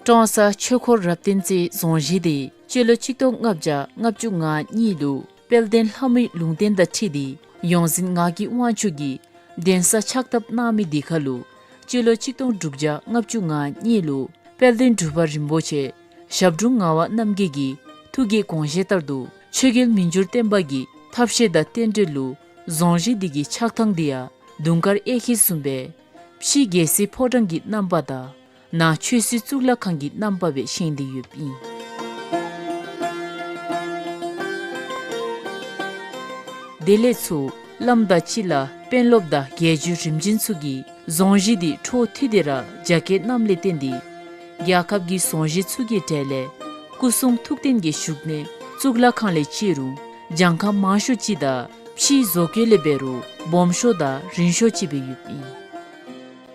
ཀྲོང་གསར་ཆོས་འཁོར་རབ་བརྟན་རྩེའི་རྫོང་གཞིས་འདི་སྤྱི་ལོ་ཆིག་སྟོང་ལྔ་བརྒྱ་ལྔ་བཅུ་ང་གཉིས་ལུ་དཔལ་ལྡན་ལྷ་མོའི་ལུང་བསྟན་དང་འཁྲིལ་ཏེ་ཡོངས་འཛིན་ངག་གི་དབང་ཕྱུག་གིས་གདན་ས་ཕྱག་བཏབ་གནང་མི་འདི་ཁར་ལུ་སྤྱི་ལོ་ཆིག་སྟོང་དྲུག་བརྒྱ་ལྔ་བཅུ་ང་གཉིས་ལུ་དཔལ་ལྡན་འབྲུག་པ་རིན་པོ་ཆེ་ཞབས་དྲུང་ངག་དབང་རྣམ་རྒྱལ་གྱི་ཐུགས་ཀྱི་དགོངས་བཞེད་ལྟར་དུ་ཆོས་རྒྱལ་མི་འགྱུར་བརྟན་པ་གི་ཐབས་ཤེས་དང་རྟེན་འབྲེལ་ལུ་རྫོང་གཞིས་འདི་གི་ཕྱག་ཐང་འདི་ཡང་དུང་དཀར་གཡས་འཁྱིལ་བཟུམ་སྦེ་ཕྱི་རྒྱལ་སྲིད་ཕོ་བྲང་གི་རྣམ་པ་དང་ནང་ཆོས་སྲིད་གཙུག་ལག་ཁང་གི་རྣམ་པ་སྦེ་བཞེངས་ཏེ་ཡོདཔ་ཨིན། དེ་ལས་ཚུར་བླམ་དང་སྤྱི་བླ་དཔོན་སློབ་དང་རྒྱལ་བརྒྱུད་རིམ་བྱོན་ཚུ་གིས་རྫོང་གཞིས་འདི་འཕྲོ་མཐུད་དེ་ར་རྒྱ་བསྐྱེད་གནངམ་ལས་བརྟེན་ཏེ་རྒྱལ་ཁབ་ཀྱི་རྫོང་གཞིས་ཚུ་གི་གྲས་ལས་སྐུ་གསུང་ཐུགས་རྟེན་གྱི་བཞུགས་གནས་གཙུག་ལག་ཁང་ལས་བརྩི་རུང་གྱངས་ཁ་མང་ཤོས་ཅིག་དང་ཕྱིའི་བཟོ་བཀོད་ལས་འབད་རུང་སྦོམ་ཤོས་དང་རིང་ཤོས་ཅིག་སྦེ་ཡོདཔ་ཨིན།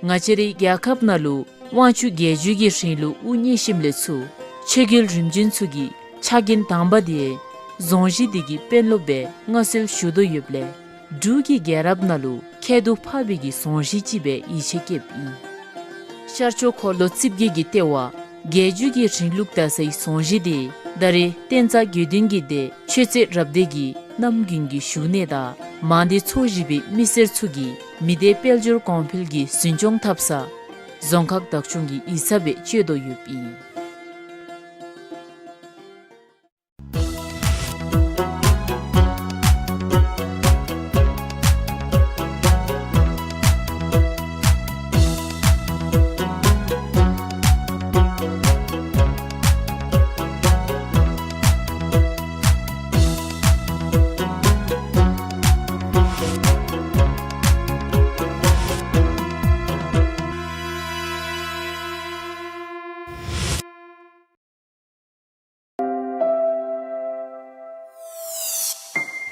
ང་བཅས་རའི་རྒྱལ་ཁབ་ནང་ལུ་དབང་ཕྱུག་རྒྱལ་བརྒྱུད་ཀྱི་རིང་ལུགས་དབུ་བརྙེས་ཞིནམ་ལས་ཚུར་ཆོས་རྒྱལ་རིམ་བྱོན་ཚུ་གི་ཕྱག་འགན་དང་པ་འདི་རྫོང་གཞིས་འདི་གི་དཔོན་སློབ་སྦེ་མངའ་གསོལ་ཞུ་དོ་ཡོདཔ་ལས་འབྲུག་གི་རྒྱལ་རབས་ནང་ལུ་ཁྱད་དུ་འཕགས་པའི་གི་རྫོང་གཞིས་ཅིག་སྦེ་ཡིད་ཆེས་བསྐྱེདཔ་ཨིན། ཤར་ཕྱོགས་འཁོར་ལོ་རྩིབས་བརྒྱད་ཀྱི་ལྟེ་བ་རྒྱལ་བརྒྱུད་ཀྱི་རིང་ལུགས་དར་སའི་རྫོང་གཞིས་འདི་ད་རེས་བསྟན་རྩ་དགེ་འདུན་གྱི་སྡེ་ཆོས་རྩེ་རབ་སྡེ་གི་རྣམ་རྒྱུན་གྱི་བཞུགས་གནས་དང་མང་སྡེ་ཚོ་བཞི་པའི་མི་སེར་ཚུ་གིས་མི་སྡེ་དཔལ་འབྱོར་གོང་འཕེལ་གྱི་འཛིན་སྐྱོང་འཐབ་ས་རྫོང་ཁག་བདག་སྐྱོང་གི་ཡིག་ཚང་སྦེ་སྤྱོད་དོ་ཡོདཔ་ཨིན།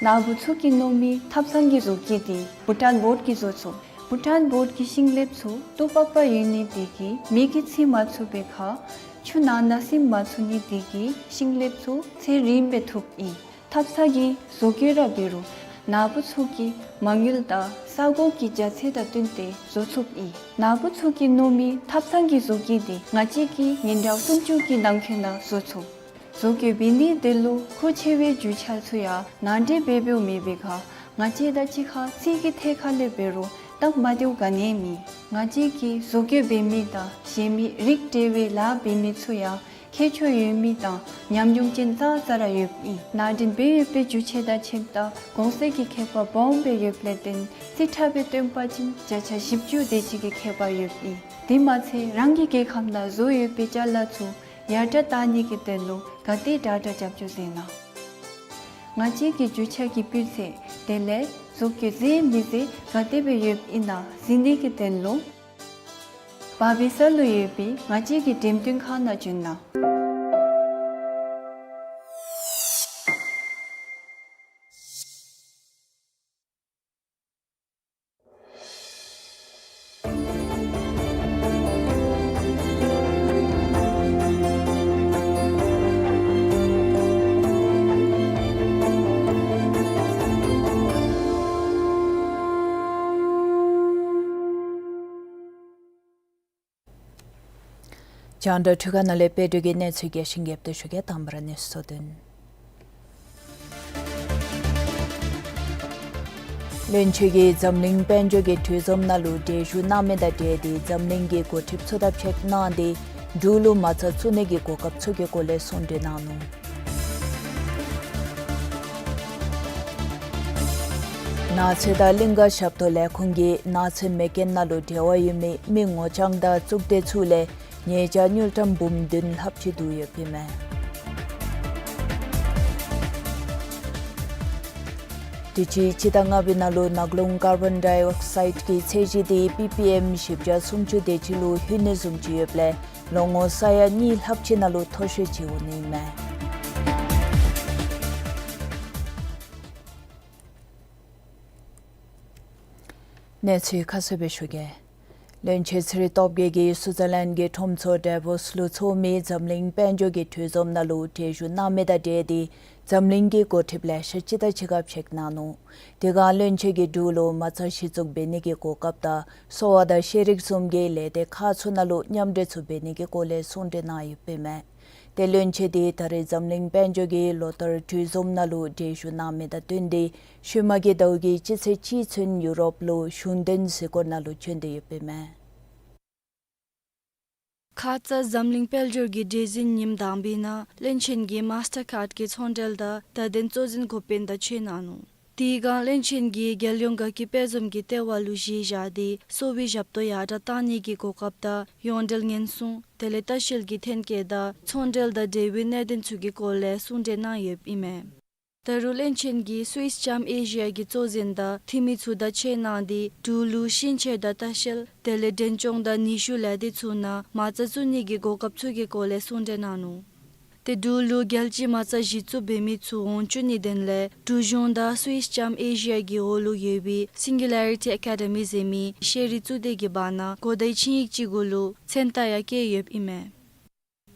ནཱ་བུ་ཚུ་གིས་མནོ་མི་ཐབ་ཚང་གི་བཟོ་བཀོད་འདི་བྷུ་ཊཱན་བོཌ་ཀྱིས་བཟོ་ཚུགས། བྷུ་ཊཱན་བོཌ་ཀྱི་ཤིང་ལེབ་ཚུ་ཏོག་པག་པ་ཡོད་ནི་དེ་གིས་མེ་གིས་འཚིག་མ་ཚུགས་པའི་ཁར་ ཆུ་ནང་ན་ཟིམ་མ་ཚུགས་ནི་དེ་གིས་ཤིང་ལེབ་ཚུ་ཚད་རིངམོ་སྦེ་ཐུབ་ཨིན། ཐབ་ཚང་གི་བཟོ་བཀོད་ར་འབད་རུང་ནཱ་བུ་ཚུ་གིས་མ་དངུལ་དང་ས་གོ་གི་རྒྱ་ཚད་དང་བསྟུན་ཏེ་བཟོ་ཚུགས་ཨིན། ནཱ་བུ་ཚུ་གིས་མནོ་མི་ཐབ་ཚང་གི་བཟོ་བཀོད་དེ་ང་བཅས་ཀྱིས་ཉིན་གྲངས་སུམ་ཅུ་གི་ནང་འཁོད་ནང་བཟོ་ཚུགས། བཟོ་བཀོད་འབད་ནི་དེ་ལུ་མཁོ་ཆེ་བའི་རྒྱུ་ཆ་ཚུ་ཡང་ནང་འདྲེན་འབད་འབདཝ་མེད་པའི་ཁར་ང་བཅས་དང་གཅིག་ཁར་རྩིས་ཀྱི་ཐད་ཁར་ལས་འབད་རུང་སྟབས་མ་བདེཝ་ག་ནི་ཡང་མེད། ང་བཅས་ཀྱིས་བཟོ་བཀོད་འབད་མི་དང་གཞན་མི་རིགས་འདྲ་བའི་ལཱ་འབད་མི་ཚུ་ཡང་ཁྱད་ཆོས་ཡོད་མི་དང་ཉམས་མྱོང་ཅན་ཙང་ཙ་ར་ཡོདཔ་ཨིན། ནང་འདྲེན་འབད་ཡོད་པའི་རྒྱུ་ཆ་དང་ཁྱིམ་དང་གོང་ཚད་ཀྱི་ཁྱད་པར་སྦོམ་སྦེ་ཡོདཔ་ལས་བརྟེན་རྩིས་ཁྲ་སྦེ་སྟོན་པ་ཅིན་བརྒྱ་ཆ་བཞི་བཅུ་དེ་ཅིག་གི་ཁྱད་པར་ཡོདཔ་ཨིན། དེ་མ་ཚད་རང་གི་རྒྱལ་ཁབ་ནང་བཟོ་ཡོད་པའི་ཅ་ལ་ཚུ་ཡར་དྲགས་བཏང་ནི་གི་དོན་ལུ་ག་དེ་དྲག་དྲག་རྒྱབ་སྐྱོར་མཛད་གནང་། ང་བཅས་ཀྱི་རྒྱུ་ཆ་གི་སྤུས་ཚད་དེ་ལས་བཟོ་བཀོད་མཛེས་མི་མཛེས་ག་དེ་སྦེ་ཡོདཔ་ཨིན་ན་གཟིགས་ནི་གི་དོན་ལུ་བར་བི་ས་ལུ་ཡོད་པའི་ང་བཅས་ཀྱི་འགྲེམས་སྟོན་ཁང་ནང་བྱོན་གནང་། རྒྱང་བསྒྲགས་འཕྲུལ་ཁང་ནང་ལས་དཔལ་སྒྲོན་གྱིས་གནས་ཚུལ་རྒྱས་ཤིང་རྒྱས་པ་ཞུ་གེ། དང་པ་ར་གནས་ཚུལ་གཙོ་དོན། བློན་ཆེན་གྱིས་འཛམ་གླིང་དཔལ་འབྱོར་གྱི་གྲོས་འཛོམས་ནང་ལུ་གྲལ་བཞུགས་གནང་མི་དང་འབྲེལ་ཏེ་འཛམ་གླིང་གི་འགོ་ཁྲིདཔ་ཚུ་དང་ཕྱད་གནང་སྟེ་འབྲུག་ལུ་མ་རྩ་བཙུགས་ནི་གི་གོ་སྐབས་ཚུ་གི་སྐོར་ལས་གསུང་གྲོས་གནང་ནུག། ནགས་ཚལ་དང་གླིང་ཀ་ཞབས་ཏོག་ལས་ཁུངས་ཀྱིས་ནགས་ཚལ་མེ་རྐྱེན་ནང་ལུ་འབྲེལ་བ་ཡོད་མི་མི་ངོ་རྐྱང་དང་གཙུག་སྡེ་ཚུ་ལས་ཉེས་བྱ་དངུལ་ཀྲམ་འབུམ་བདུན་ལྷགཔ་ཅིག་བསྡུ་ཡོདཔ་ཨིན་མས། དུས་ཅི་སྤྱི་ཟླ་ལྔ་པའི་ནང་ལུ་ནགས་ཀླུང་ཀར་བོན་ཌའི་ཨོག་སའིཌ་ཀྱི་ཚད་གཞི་དེ་པི་པི་ཨེམ་བཞི་བརྒྱ་སུམ་ཅུ་དེ་ཅིག་ལུ་ལྷོད་ནི་བཟུམ་ཅིག་ཡོདཔ་ལས་ལོ་ངོ་ས་ཡ་གཉིས་ལྷགཔ་ཅིག་ནང་ལུ་མཐོ་ཤོས་ཅིག་འོང་ནི་ཨིན་མས། གནས་ཚུལ་ཁ་གསལ་སྦེ་ཞུ་གེ། བློན་ཆེན་ཚེ་རིང་སྟོབས་རྒྱས་ཀྱིས་སུའུ་ཙར་ལེནཌ་གྱི་ཁྲོམ་ཚོགས་ཌེ་ཝོསི་ལུ་ཚོགས་མི་འཛམ་གླིང་དཔལ་འབྱོར་གྱི་གྲོས་འཛོམས་ནང་ལུ་གྲལ་བཞུགས་གནང་མི་དང་འབྲེལ་ཏེ་འཛམ་གླིང་གི་འགོ་ཁྲིདཔ་ལེ་ཤ་ཅིག་དང་གཅིག་ཁར་ཕྱད་གནང་ནུག། དེ་སྒང་བློན་ཆེན་གྱིས་འབྲུག་ལུ་མ་རྩ་གཞི་བཙུགས་འབད་ནི་གི་གོ་སྐབས་དང་གསོ་བ་དང་ཤེས་རིག་བཟུམ་གྱི་ལས་སྡེ་ཁག་ཚུ་ནང་ལུ་མཉམ་འབྲེལ་ཚུ་འབད་ནི་གི་སྐོར་ལས་གསུང་གྲོས་གནང་ཡོདཔ་ཨིན་མས། ཏེ་བློན་ཆེན་དེ་ད་རེས་འཛམ་གླིང་དཔལ་འབྱོར་གྱི་ལོ་བསྟར་གྲོས་འཛོམས་ནང་ལུ་གྲལ་བཞུགས་གནང་མི་དང་བསྟུན་ཏེ་ཤུལ་མ་གི་ཟླཝ་གི་སྤྱི་ཚེས་གཅིག་ཚུན་ཡུ་རོབ་ལུ་གཞུང་དོན་གཟིགས་སྐོར་ནང་ལུ་བྱོན་ཏེ་ཡོདཔ་ཨིན་མས། ཁ་ཙ་འཛམ་གླིང་དཔལ་འབྱོར་གྱི་གྲོས་འཛིན་ཉིནམ་དང་པའི་ནང་བློན་ཆེན་གྱིས་མཱས་ཊར་ཁཱརཌ་ཀྱི་ཚོང་འབྲེལ་དང་བརྡ་དོན་གཙོ་འཛིན་འགོ་དཔོན་དང་ཕྱད་གནང་ནུག། དེ་སྒང་བློན་ཆེན་གྱིས་རྒྱལ་ཡོངས་དགའ་སྐྱིད་དཔལ་འཛོམས་ཀྱི་ལྟེ་བ་ལུ་གཞི་བཞག་སྟེ་གསོ་བའི་ཞབས་ཏོག་ཡར་དྲགས་གཏང་ནི་གི་གོ་སྐབས་དང་ཡོངས་འབྲེལ་ཉེན་སྲུང་དེ་ལས་ལྟ་བཤལ་གྱི་ཐོན་སྐྱེད་དང་ཚོང་འབྲེལ་དང་འབྲེལ་བའི་གནད་དོན་ཚུ་གི་སྐོར་ལས་གསུང་གྲོས་གནང་ཡོདཔ་ཨིན་མས། ད་རུང་བློན་ཆེན་གྱིས་སུའིས་ལྕམ་ཨེ་ཤི་ཡ་གི་གཙོ་འཛིན་དང་འཐུས་མི་ཚུ་དང་ཕྱད་གནང་སྟེ་འབྲུག་ལུ་ཤིང་ཆས་དང་ལྟ་བཤལ་དེ་ལས་འབྲེན་སྐྱོང་དང་ནུས་ཤུགས་ལས་སྡེ་ཚུ་ནང་མ་རྩ་བཙུགས་ནི་གི་གོ་སྐབས་ཚུ་གི་སྐོར་ལས་གསུང་གྲོས་གནང་ནུག། ཏེ་འབྲུག་ལུ་རྒྱལ་སྤྱིའི་མ་རྩ་གཞི་བཙུགས་འབད་མི་ཚུ་འོང་བཅུག་ནིའི་དོན་ལས་འབྲུག་གཞུང་དང་སུའིས་ལྕམ་ཨེ་ཤི་ཡ་གི་འོག་ལུ་ཡོད་པའི་སིང་གུ་ལ་རི་ཊི་ཨེ་ཀ་ཌི་མི་ཟེར་མི་ཤེས་རིག་གཙུག་སྡེ་གི་བར་ན་གོ་བརྡའི་ཆིངས་ཡིག་ཅིག་གུ་ལུ་མཚན་རྟགས་ཡང་བཀོད་ཡོདཔ་ཨིན་མས།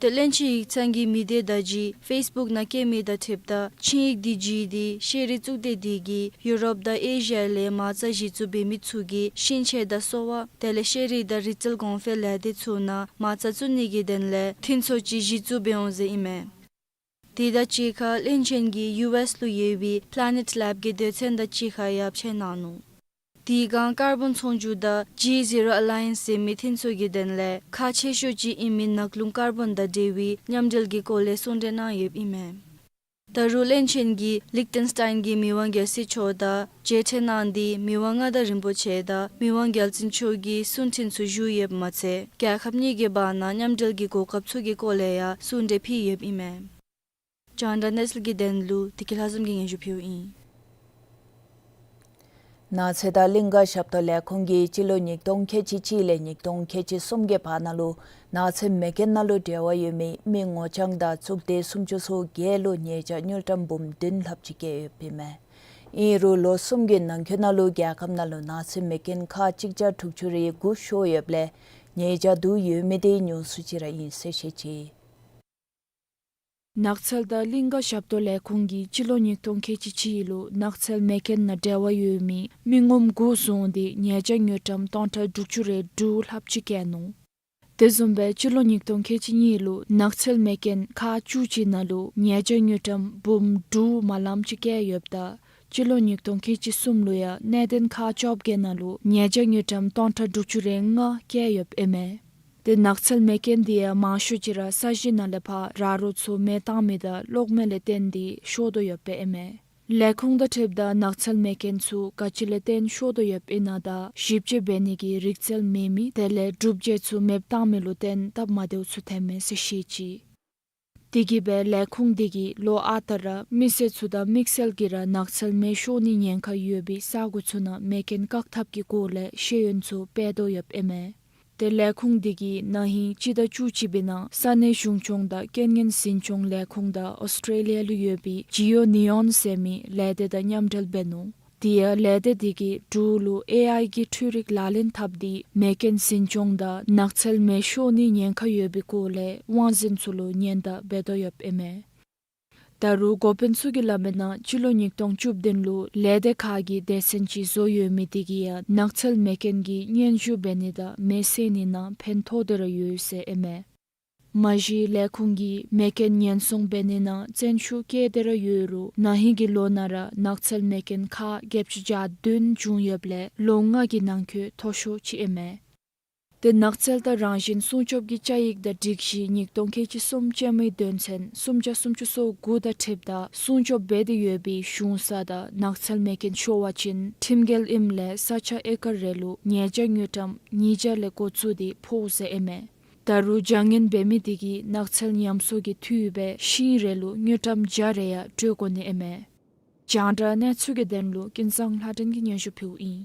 ཏེ་བློན་ཆེན་ཡིག་ཚང་གི་མི་སྡེ་དང་གཅིག་ཁར་ཕེསི་བུཀ་ནང་བཀོད་མི་དང་འཁྲིལཝ་ད་ཆིངས་ཡིག་དེ་བརྒྱུད་དེ་ཤེས་རིག་གཙུག་སྡེ་དེ་གིས་ཡུ་རོབ་དང་ཨེ་ཤི་ཡ་ལས་མ་རྩ་གཞི་བཙུགས་འབད་མི་ཚུ་གིས་ཤིང་ཆས་དང་གསོ་བ་དེ་ལས་ཤེས་རིག་དང་རིག་རྩལ་གོང་འཕེལ་ལས་སྡེ་ཚུ་ནང་མ་རྩ་བཙུགས་ནི་གི་དོན་ལས་མཐུན་ཚོགས་ཅིག་གཞི་བཙུགས་འབད་འོང་ཟེར་ཨིན་མས། དེ་དང་གཅིག་ཁར་བློན་ཆེན་གྱིས་ཡུ་ཨེསི་ལུ་ཡོད་པའི་Planet Lab གི་སྡེ་ཚན་དང་གཅིག་ཁར་ཡང་ཕྱད་གནང་ནུག། དེ་སྒང་ཀར་བོན་ཚོང་རྒྱུག་དང་ཇི་ཟི་རོ་ཨ་ལ་ཡེནསི་ཟེར་མི་མཐུན་ཚོགས་ཀྱི་དོན་ལས་ཁག་ཆེ་ཤོས་ཅིག་ཨིན་མི་ནགས་ཀླུང་ཀར་བོན་དང་འབྲེལ་བའི་མཉམ་འབྲེལ་གྱི་སྐོར་ལས་གསུང་གྲོས་གནང་ཡོདཔ་ཨིན་མས། ད་རུང་བློན་ཆེན་གྱིས་ལིག་ཊེན་སི་ཊེན་གྱི་མི་དབང་རྒྱལ་སྲས་མཆོག་དང་མཇལ་འཕྲད་གནང་སྟེ་མི་དབང་མངའ་བདག་རིན་པོ་ཆེ་དང་མི་དབང་རྒྱལ་བཙུན་མཆོག་གི་གསུང་འཕྲིན་ཚུ་ཞུ་ཡོདཔ་མ་ཚད་རྒྱལ་ཁབ་གཉིས་ཀྱི་བར་ན་མཉམ་འབྲེལ་གྱི་གོ་སྐབས་ཚུ་གི་སྐོར་ལས་ཡང་གསུང་གྲོས་ཕུལ་ཡོདཔ་ཨིན་མས། རྒྱང་བསྒྲགས་གནས་ཚུལ་གྱི་དོན་ལུ་བདེ་སྐྱིད་ལྷ་འཛོམས་ཀྱིས་སྙན་ཞུ་ཕུལཝ་ཨིན། ནགས་ཚལ་དང་གླིང་ཀ་ཞབས་ཏོག་ལས་ཁུངས་ཀྱིས་སྤྱི་ལོ་ཉིས་སྟོང་ཁལ་གཅིག་གཅིག་ལས་ཉིས་སྟོང་ཁལ་གཅིག་གསུམ་གྱི་བར་ན་ལུ་ནགས་ཚལ་མེ་རྐྱེན་ནང་ལུ་འབྲེལ་བ་ཡོད་མི་མི་ངོ་རྐྱང་དང་གཙུག་སྡེ་སུམ་ཅུ་སོ་བརྒྱད་ལུ་ཉེས་བྱ་དངུལ་ཀྲམ་འབུམ་བདུན་ལྷགཔ་ཅིག་བཀལ་ཡོདཔ་ཨིན་མས། ཨིན་རུང་ལོ་གསུམ་གྱི་ནང་འཁོད་ནང་ལུ་རྒྱལ་ཁབ་ནང་ལུ་ནགས་ཚལ་མེ་རྐྱེན་ཁག་གཅིག་བརྒྱ་དྲུག་ཅུ་རེ་དགུ་ཤོར་ཡོདཔ་ལས་ ཉེས་བྱ་བསྡུ་ཡོད་མི་དེ་ཉུང་སུ་ཅིག་ར་ཨིན་ཟེར་བཤད་ཅི། ནགས་ཚལ་དང་གླིང་ག་ཞབས་ཏོག་ལས་ཁུངས་ཀྱིས་སྤྱི་ལོ་ཉིས་སྟོང་ཁལ་གཅིག་གཅིག་ལུ་ནགས་ཚལ་མེ་རྐྱེན་ནང་འབྲེལ་བ་ཡོད་མི་མི་ངོམ་དགུ་བཟུང་སྟེ་ཉེས་བྱ་དངུལ་ཀྲམ་སྟོང་ཕྲག་དྲུག་ཅུ་རེ་དྲུག་ལྷགཔ་ཅིག་བཀལ་ནུག། དེ་བཟུམ་སྦེ་སྤྱི་ལོ་ཉིས་སྟོང་ཁལ་གཅིག་གཉིས་ལུ་ནགས་ཚལ་མེ་རྐྱེན་ཁག་བཅུ་གཅིག་ནང་ལུ་ཉེས་བྱ་དངུལ་ཀྲམ་འབུམ་དྲུག་མ་ལངམ་ཅིག་བཀལ་ཡོདཔ་ད་སྤྱི་ལོ་ཉིས་སྟོང་ཁལ་གཅིག་གསུམ་ལུ་ཡང་གནད་དོན་ཁག་བཅོ་བརྒྱད་ནང་ལུ་ཉེས་བྱ་དངུལ་ཀྲམ་སྟོང་ཕྲག་དྲུག་ཅུ་རེ་ལྔ་བཀལ་ཡོདཔ་ཨིན་མས། ཏེ་ནགས་ཚལ་མེ་རྐྱེན་འདི་ཡང་མང་ཤོས་ཅིག་ར་ས་གཞི་ནང་ལས་ཕར་ར་རོ་ཚུ་མེ་བཏང་མི་དང་གློག་མེ་ལས་བརྟེན་ཏེ་ཤོར་དོ་ཡོདཔ་ཨིན་མས། ལས་ཁུངས་དང་འཁྲིལཝ་ད་ནགས་ཚལ་མེ་རྐྱེན་ཚུ་ག་ཅི་ལས་བརྟེན་ཤོར་དོ་ཡོདཔ་ཨིན་ན་དང་ཞིབ་དཔྱད་འབད་ནི་གི་རིག་རྩལ་མེད་མི་དེ་ལས་སྒྲུབ་བྱེད་ཚུ་མེ་བཏང་མི་ལུ་བརྟེན་སྟབས་མ་བདེཝ་ཚུ་ཐོན་མས་ཟེར་བཤད་ཅི། དེ་གིས་སྦེ་ལས་ཁུངས་འདི་གིས་ལོ་ཨ་རྟག་ར་མི་སེར་ཚུ་དང་དམིགས་བསལ་གྱིས་ར་ནགས་ཚལ་མེ་ཤོར་ནི་ཉེན་ཁ་ཡོད་པའི་ས་གོ་ཚུ་ནང་མེ་རྐྱེན་བཀག་ཐབས་ཀྱི་སྐོར་ལས་ཤེས་ཡོན་ཚུ་སྤེལ་དོ་ཡོདཔ་ཨིན་མས། ཏེ་ལས་ཁུངས་འདི་གིས་ན་ཧིང་སྤྱི་ཟླ་བཅུ་གཅིག་པའི་ནང་ས་གནས་གཞུང་སྐྱོང་དང་རྐྱེན་ངན་ཟིན་སྐྱོང་ལས་ཁུངས་དང་ཨོསི་ཊྲེ་ལི་ཡ་ལུ་ཡོད་པའི་ཇི་ཨོ་ནི་ཡོན་ཟེར་མི་ལས་སྡེ་དང་མཉམ་འབྲེལ་འབད་ནུག། དེ་ཡང་ལས་སྡེ་འདི་གིས་འབྲུག་ལུ་ཨེ་ཨའི་གི་འཕྲུལ་རིག་ལག་ལེན་འཐབ་སྟེ་མེ་རྐྱེན་ཟིན་སྐྱོང་དང་ནགས་ཚལ་མེ་ཤོར་ནི་ཉེན་ཁ་ཡོད་པའི་སྐོར་ལས་དབང་འཛིན་ཚུ་ལུ་ཉེན་བརྡ་འབད་དོ་ཡོདཔ་ཨིན་མས། ད་རུང་འགོ་དཔོན་ཚུ་གིས་སླབ་མིའི་ནང་སྤྱི་ལོ་ཉིས་སྟོང་བཅུ་བདུན་ལུ་ལས་སྡེ་ཁག་གིས་སྡེ་ཚན་ཅིག་བཟོ་ཡོད་མི་དེ་གིས་ཡང་ནགས་ཚལ་མེ་རྐྱེན་གྱི་སྙན་ཞུ་འབད་ནི་དང་མེ་བསད་ནི་ནང་ཕན་ཐོགས་ཏེ་ར་ཡོད་ཟེར་ཨིན་མས། མ་གཞི་ལས་ཁུངས་ཀྱིས་མེ་རྐྱེན་ཉེན་སྲུང་འབད་ནི་ནང་བརྩོན་ཤུགས་བསྐྱེད་དེ་ར་ཡོད་རུང་ན་ཧིང་གི་ལོ་ནང་ར་ནགས་ཚལ་མེ་རྐྱེན་ཁག་བརྒྱད་ཅུ་གྱ་བདུན་བྱུང་ཡོདཔ་ལས་ལོ་ལྔ་གི་ནང་འཁོད་མཐོ་ཤོས་ཅིག་ཨིན་མས། ཏེ་ནགས་ཚལ་དང་རང་བཞིན་སྲུང་སྐྱོབ་ཀྱི་བཅའ་ཡིག་དང་སྒྲིག་གཞི་ཉིས་སྟོང་ཁལ་གཅིག་གསུམ་ཅན་མའི་དོན་ཚན་སུམ་བརྒྱ་སུམ་ཅུ་སོ་དགུ་དང་འཁྲིལཝ་ད་སྲུང་སྐྱོབ་འབད་དེ་ཡོད་པའི་གཞུང་ས་དང་ནགས་ཚལ་མེ་རྐྱེན་ཤོར་བ་ཅིན་ཁྲིམས་འགལ་ཨིནམ་ལས་ས་ཆ་ཨེ་ཀར་རེ་ལུ་ཉེས་བྱ་དངུལ་ཀྲམ་ཉིས་བརྒྱ་ལས་འགོ་བཙུགས་ཏེ་ཕོག་ཟེར་ཨིན་མས། ད་རུང་བྱ་ངན་འབད་མི་དེ་གིས་ནགས་ཚལ་ཉམས་གསོ་གི་འཐུས་སྦེ་ཤིང་རེ་ལུ་དངུལ་ཀྲམ་བརྒྱ་རེ་ཡང་སྤྲོད་དགོ་ནི་ཨིན་མས། རྒྱང་བསྒྲགས་གནས་ཚུལ་གྱི་དོན་ལུ་ཀུན་བཟང་ལྷ་སྒྲོན་གྱིས་སྙན་ཞུ་ཕུལཝ་ཨིན།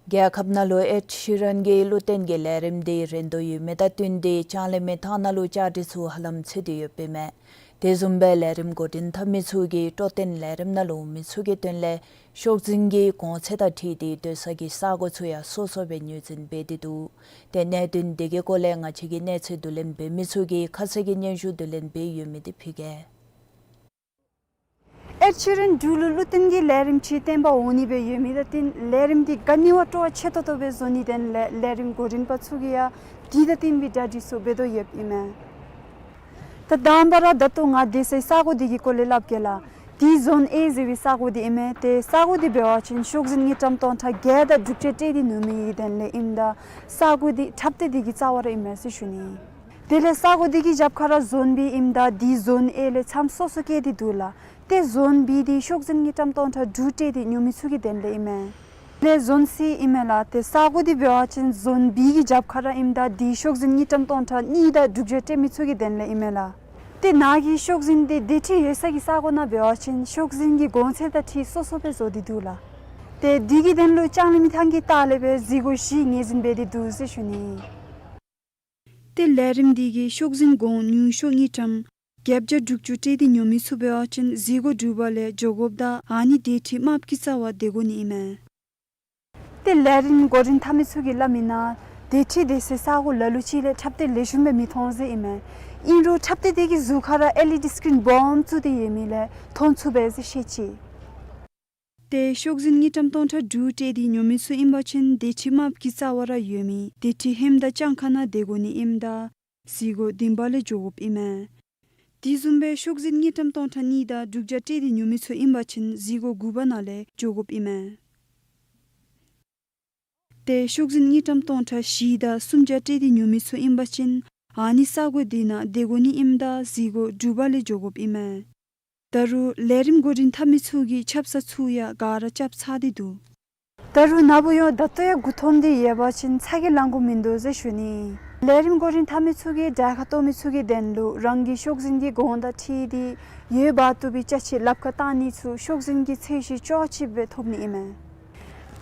རྒྱལ་ཁབ་ནང་ལུ་ཨེཌ་ཤི་རན་གྱི་གླུ་བརྟེན་གྱི་ལས་རིམ་དེ་རན་དོ་ཡོད་མི་དང་བསྟུན་ཏེ་ལྕང་གླིང་མི་ཐང་ནང་ལུ་བཅའ་སྒྲིག་ཚུ་ཧ་ལམ་ཚུད་དེ་ཡོདཔ་ཨིན་མས། དེ་བཟུམ་སྦེ་ལས་རིམ་འགོ་འདྲེན་འཐབ་མི་ཚུ་གིས་སྤྲོ་སྟོན་ལས་རིམ་ནང་ལུ་མི་ཚུ་གི་དོན་ལས་ཤོག་འཛིན་གྱི་གོང་ཚད་དང་འཁྲིལ་ཏེ་སྡོད་ས་གི་ས་གོ་ཚུ་ཡང་སོ་སོ་སྦེ་ངོས་འཛིན་འབད་དེ་འདུག། ཏེ་གནད་དོན་དེ་གི་སྐོར་ལས་ང་བཅས་ཀྱི་གནས་ཚུལ་བསྡུ་ལེན་འབད་མི་ཚུ་གིས་ཁ་གསལ་གྱི་སྙན་ཞུ་བསྡུ་ལེན་འབད་ཡོད་མི་དེ་ཕུལ་གེ། ཨེཌ་ཤི་རན་འབྲུག་ལུ་གླུ་བརྟེན་གྱི་ལས་རིམ་ཅིག་བསྟན་པ་འོང་ནི་སྦེ་ཡོད་མི་དང་བསྟུན་ལས་རིམ་འདི་ག་ནི་བ་སྤྲོ་བ་ཆེ་ཏོག་ཏོ་སྦེ་བཟོ་ནིའི་དོན་ལས་ལས་རིམ་འགོ་འདྲེན་པ་ཚུ་གིས་ཡང་དེ་དང་བསྟུན་པའི་གྲ་སྒྲིག་ཚུ་འབད་དོ་ཡོདཔ་ཨིན་མས། ད་དང་པ་ར་ད་ལྟོ་ང་སྡོད་སའི་ས་གོ་འདི་གི་སྐོར་ལས་སླབ་གེ་ལགས། འདི་ཟོན་ཨེ་ཟེར་བའི་ས་གོ་འདི་ཨིན་མས། ཏེ་ས་གོ་འདི་འབད་བ་ཅིན་ཤོག་འཛིན་དངུལ་ཀྲམ་སྟོང་ཕྲག་བརྒྱད་དང་དྲུག་ཅུ་སྤྲོད་དེ་ཉོ་མི་གི་དོན་ལས་ཨིནམ་ད་ས་གོ་འདི་འཁྲབ་སྟེ་འདི་གི་རྩ་བ་ར་ཨིན་མས་ཟེར་ཞུ་ནི། དེ་ལས་ས་གོ་འདི་གི་རྒྱབ་ཁར་ར་ཟོན་བི་ཨིནམ་ད་འདི་ཟོན་ཨེ་ལས་མཚམས་སོ་སོ་བཀལ་ཏེ་འདུག་ལགས། ཏེ་ཟོན་བི་འདི་ཤོག་འཛིན་དངུལ་ཀྲམ་སྟོང་ཕྲག་དྲུག་སྤྲོད་དེ་ཉོ་མི་ཚུ་གི་དོན་ལས་ཨིན་མས། ལས་ཟོན་སི་ཨིན་མས་ལགས། ཏེ་ས་གོ་འདི་འབད་བ་ཅིན་ཟོན་བི་གི་རྒྱབ་ཁར་ར་ཨིནམ་ད་འདི་ཤོག་འཛིན་དངུལ་ཀྲམ་སྟོང་ཕྲག་གཉིས་དང་དྲུག་ཅུ་སྤྲོད་མི་ཚུ་གི་དོན་ལས་ཨིན་མས་ལགས། ཏེ་ནཱ་གི་ཤོག་འཛིན་འདི་སྡོད་ཁྲི་ཡོད་ས་གི་ས་གོ་ནང་འབད་བ་ཅིན་ཤོག་འཛིན་གྱི་གོང་ཚད་དང་འཁྲིལ་སོ་སོ་སྦེ་བཟོ་སྟེ་འདུག་ལགས། ཏེ་འདི་གི་དོན་ལུ་ལྕང་གླིང་མི་ཐང་གི་ལྟག་ལས་སྦེ་གཟིགས་སྒོ་བཞི་ངོས་འཛིན་འབད་དེ་འདུག་ཟེར་ཞུ་ནི། ཏེ་ལས་རིམ་འདི་གིས་ཤོག་འཛིན་གོང་ཉུང་ཤོས་དངུལ་ཀྲམ་བརྒྱད་བརྒྱ་དྲུག་ཅུ་སྤྲོད་དེ་ཉོ་མི་ཚུ་འབད་བ་ཅིན་གཟིགས་སྒོ་དྲུག་པ་ལས་འགྱོ་དགོཔ་དང་ཨ་ནི་སྡོད་ཁྲི་དམརཔོ་གི་རྩ་བར་སྡོད་དགོ་ནི་ཨིན་མས། ཏེ་ལས་རིམ་འགོ་འདྲེན་འཐབ་མི་ཚུ་གིས་སླབ་མིའི་ནང་སྡོད་ཁྲི་སྡོད་སའི་ས་གོ་ལ་ལུ་ཅིག་ལས་འཁྲབ་སྟེགས་ལེགས་ཤོམ་སྦེ་མི་མཐོང་ཟེར་ཨིན་མས། ཨིན་རུང་འཁྲབ་སྟེགས་དེ་གི་ཟུར་ཁར་ར་ཨེལ་ཨི་ཌི་སི་ཀི་རིན་སྦོམ་བཙུགས་ཏེ་ཡོད་མི་ལས་མཐོང་ཚུགས་པས་ཟེར་བཤད་ཅི། ཏེ་ཤོག་འཛིན་དངུལ་ཀྲམ་སྟོང་ཕྲག་དྲུག་སྤྲོད་དེ་ཉོ་མི་ཚུ་ཨིན་པ་ཅིན་སྡོད་ཁྲི་དམརཔོ་གི་རྩ་བར་ར་ཡོད་མི་སྡོད་ཁྲི་ཧེམ་དང་གྱངས་ཁ་ནང་སྡོད་དགོ་ནི་ཨིནམ་ད་གཟིགས་སྒོ་བདུན་པ་ལས་འགྱོ་དགོཔ་ཨིན་མས། དེ་བཟུམ་སྦེ་ཤོག་འཛིན་དངུལ་ཀྲམ་སྟོང་ཕྲག་གཉིས་དང་དྲུག་བརྒྱ་སྤྲོད་དེ་ཉོ་མི་ཚུ་ཨིན་པ་ཅིན་གཟིགས་སྒོ་དགུ་པ་ནང་ལས་འགྱོ་དགོཔ་ཨིན་མས། ཏེ་ཤོག་འཛིན་དངུལ་ཀྲམ་སྟོང་ཕྲག་བཞི་དང་སུམ་བརྒྱ་སྤྲོད་དེ་ཉོ་མི་ཚུ་ཨིན་པ་ཅིན་ཨ་ནི་ས་གོ་དེ་ནང་སྡོད་དགོ་ནི་ཨིནམ་ད་གཟིགས་སྒོ་དྲུག་པ་ལས་འགྱོ་དགོཔ་ཨིན་མས། ད་རུང་ལས་རིམ་འགོ་འདྲེན་འཐབ་མི་ཚུ་གིས་ཆབ་གསང་ཚུ་ཡང་ག་ར་རྐྱབ་ཚར་ཏེ་འདུག། ད་རུང་ན་བུ་ཡང་ད་ལྟོ་ཡང་མགུ་འཐོམས་ཏེ་ཡོད་པ་ཅིན་ཚ་གྱང་ལང་དགོཔ་མིན་འདུག་ཟེར་ཞུ་ནི། ལས་རིམ་འགོ་འདྲེན་འཐབ་མི་ཚུ་གིས་དྲག་ཁ་གཏོགས་མི་ཚུ་གི་དོན་ལུ་རང་གི་ཤོག་འཛིན་གྱི་གོང་དང་འཁྲིལ་ཏེ་ཡོད་པ་བཏུབ་པའི་ཅ་ཆས་ལགཔ་ཁར་བཏང་ནི་ཚུ་ཤོག་འཛིན་གྱི་ཚད་གཞི་ཅོག་གཅིག་སྦེ་ཐོབ་ནི་ཨིན་མས།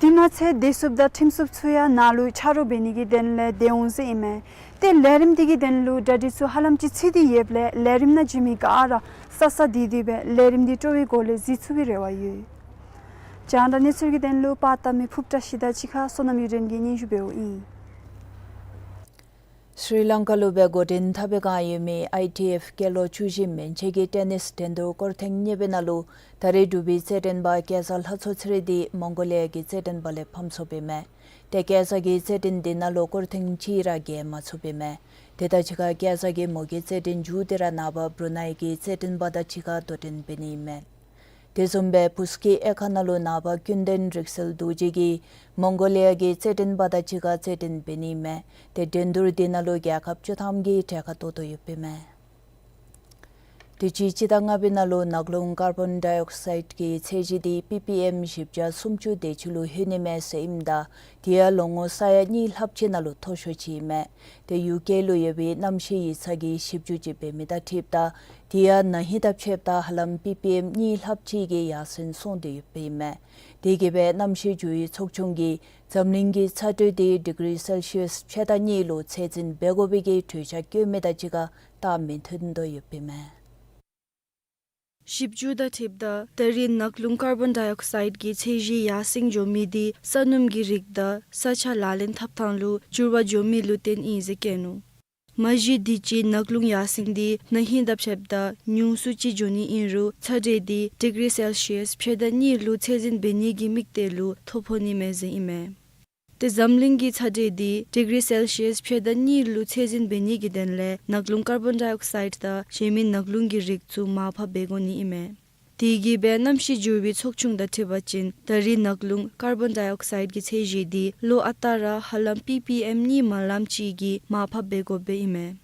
དེ་མ་ཚད་སྡོད་སྲུབས་དང་ཁྲིམས་སྲུབས་ཚུ་ཡང་ནཱ་ལུ་ཆ་རོགས་འབད་ནི་གི་དོན་ལས་སྡོད་འོང་ཟེར་ཨིན་མས། ཏེ་ལས་རིམ་དེ་གི་དོན་ལུ་གྲ་སྒྲིག་ཚུ་ཧ་ལམ་ཅིག་ཚུད་དེ་ཡོདཔ་ལས་ལས་རིམ་ནང་འཛུལ་མི་ག་ར་ས་ས་བདེ་བདེ་སྦེ་ལས་རིམ་དེ་སྤྲོ་བའི་སྒོ་ལས་གཟིགས་ཚུགས་པའི་རེ་བ་ཡོད། རྒྱང་བསྒྲགས་གནས་ཚུལ་གྱི་དོན་ལུ་པར་བཏབ་མི་ཕུབ་བཀྲ་ཤིས་དང་གཅིག་ཁར་བསོད་ནམས་གཡུ་སྒྲོན་གྱིས་སྙན་ཞུ་འབདཝ་ཨིན། ཤྲི་ལང་ཀ་ལུ་སྦེ་འགོ་འདྲེན་འཐབ་པའི་སྒང་ཡོད་མི་ཨའི་ཊི་ཨེཕ་སྐྱེས་ལོ་བཅུ་བཞི་མན་ཆད་ཀྱི་ཊེ་ནིས་འགྲན་བསྡུར་སྐོར་ཐེངས་གཉིས་པའི་ནང་ལུ་ད་རེས་འབྲུག་པའི་རྩེད་འགྲན་པ་སྐྱ་བཟའ་ལྷ་མཚོ་ཚེ་རིང་འདི་མོང་གོ་ལི་ཡ་གི་རྩེད་འགྲན་པ་ལས་ཕམ་སོཔ་ཨིན་མས། ཏེ་སྐྱ་བཟའ་གིས་རྩེད་འགྲན་འདི་ནང་ལུ་སྐོར་ཐེངས་གཅིག་ར་རྒྱལ་མ་ཚུགསཔ་ཨིན་མས། དེ་དང་གཅིག་ཁར་སྐྱ་བཟའ་གིས་མོ་གི་རྩེད་འགྲན་མཇུག་སྟེ་ར་ནངས་པ་བུ་རུ་ནའི་གི་རྩེད་འགྲན་པ་དང་གཅིག་ཁར་དོ་འགྲན་འབད་ནི་ཨིན་མས། དེ་བཟུམ་སྦེ་སྤུ་སྐྱེས་དབྱེ་ཁག་ནང་ལུ་ནངས་པ་ཀུན་ལྡན་རིག་གསལ་རྡོ་རྗེ་གིས་མོང་གོ་ལི་ཡ་གི་རྩེད་འགྲན་པ་དང་གཅིག་ཁར་རྩེད་འགྲན་འབད་ནི་ཨིན་མས། ཏེ་འགྲན་བསྡུར་འདི་ནང་ལུ་རྒྱལ་ཁབ་བཅུ་ཐམ་གྱིས་གྲལ་ཁར་གཏོགས་དོ་ཡོདཔ་ཨིན་མས། དུས་ཅི་སྤྱི་ཟླ་ལྔ་པའི་ནང་ལུ་ནག་རླུང་ཀར་བོན་ཌའི་ཨོག་སའིཌ་གི་ཚད་གཞི་འདི་པི་པི་ཨེམ་བཞི་བརྒྱ་སུམ་ཅུ་དེ་ཅིག་ལུ་ལྷོད་ནི་མས་ཟེར་ཨིནམ་ད་དེ་ཡང་ལོ་ངོ་ས་ཡ་གཉིས་ལྷགཔ་ཅིག་ནང་ལུ་མཐོ་ཤོས་ཅིག་ཨིན་མས། ཏེ་ཡུ་ཀེ་ལུ་ཡོད་པའི་གནམ་གཤིས་ཡིག་ཚང་གིས་ཞིབ་འཇུག་ཅིག་འབད་མི་དང་འཁྲིལཝ་ད་དེ་ཡང་ན་ཧིང་དང་ཕྱདཔ་ད་ཧ་ལམ་པི་པི་ཨེམ་གཉིས་ལྷགཔ་ཅིག་གི་ཡར་སེང་སོང་སྟེ་ཡོདཔ་ཨིན་མས། དེ་གིས་སྦེ་གནམ་གཤིས་འགྱུར་བའི་ཚོགས་ཆུང་གིས་འཛམ་གླིང་གི་ཚ་དྲོད་འདི་ཌིག་རི་སེལ་ཤི་ཡཱས་ཕྱེད་དང་གཉིས་ལུ་ཚད་འཛིན་འབད་དགོ་པའི་གི་གྲོས་འཆར་བཀོད་མི་དང་གཅིག་ཁར་རྟགས་མི་མཐུན་དོ་ཡོདཔ་ཨིན་མས། ཞིབ་འཇུག་དང་འཁྲིལཝ་ད་ད་རེས་ནག་རླུང་ཀར་བོན་ཌའི་ཨོག་སའིཌ་གི་ཚད་གཞི་ཡར་སེང་འགྱོ་མི་འདི་ས་སྣུམ་གྱི་རིགས་དང་ས་ཆ་ལག་ལེན་འཐབ་ཐངས་ལུ་འགྱུར་བ་འགྱོ་མི་ལུ་བརྟེན་ཨིན་ཟེར་བཀོད་ནུག། མ་གཞི་དུས་ཅི་ནག་རླུང་ཡར་སེང་འདི་ན་ཧིང་དང་ཕྱདཔ་ད་ཉུང་སུ་ཅིག་འགྱོ་ནི་ཨིན་རུང་ཚ་དྲོད་འདི་ཌིག་རི་སེལ་ཤི་ཡཱས་ཕྱེད་དང་གཉིས་ལུ་ཚད་འཛིན་འབད་ནི་གི་དམིགས་གཏད་ལུ་ཐོ་ཕོག་ནི་མས་ཟེར་ཨིན་མས། ཏེ་འཛམ་གླིང་གི་ཚ་དྲོད་འདི་ཌིག་རི་སེལ་ཤི་ཡཱས་ཕྱེད་དང་གཉིས་ལུ་ཚད་འཛིན་འབད་ནི་གི་དོན་ལས་ནག་རླུང་ཀར་བོན་ཌའི་ཨོག་སའིཌ་དང་གཞན་མི་ནག་རླུང་གི་རིགས་ཚུ་མར་ཕབ་འབད་དགོ་ནི་ཨིན་མས། དེ་གིས་སྦེ་གནམ་གཤིས་འགྱུར་བའི་ཚོགས་ཆུང་དང་འཁྲིལ་བ་ཅིན་ད་རེས་ནག་རླུང་ཀར་བོན་ཌའི་ཨོག་སའིཌ་གི་ཚད་གཞི་འདི་ལོ་ཨ་རྟག་ར་ཧ་ལམ་པི་པི་ཨེམ་གཉིས་མ་ལངམ་ཅིག་གིས་མར་ཕབ་འབད་དགོཔ་ཨིན་མས།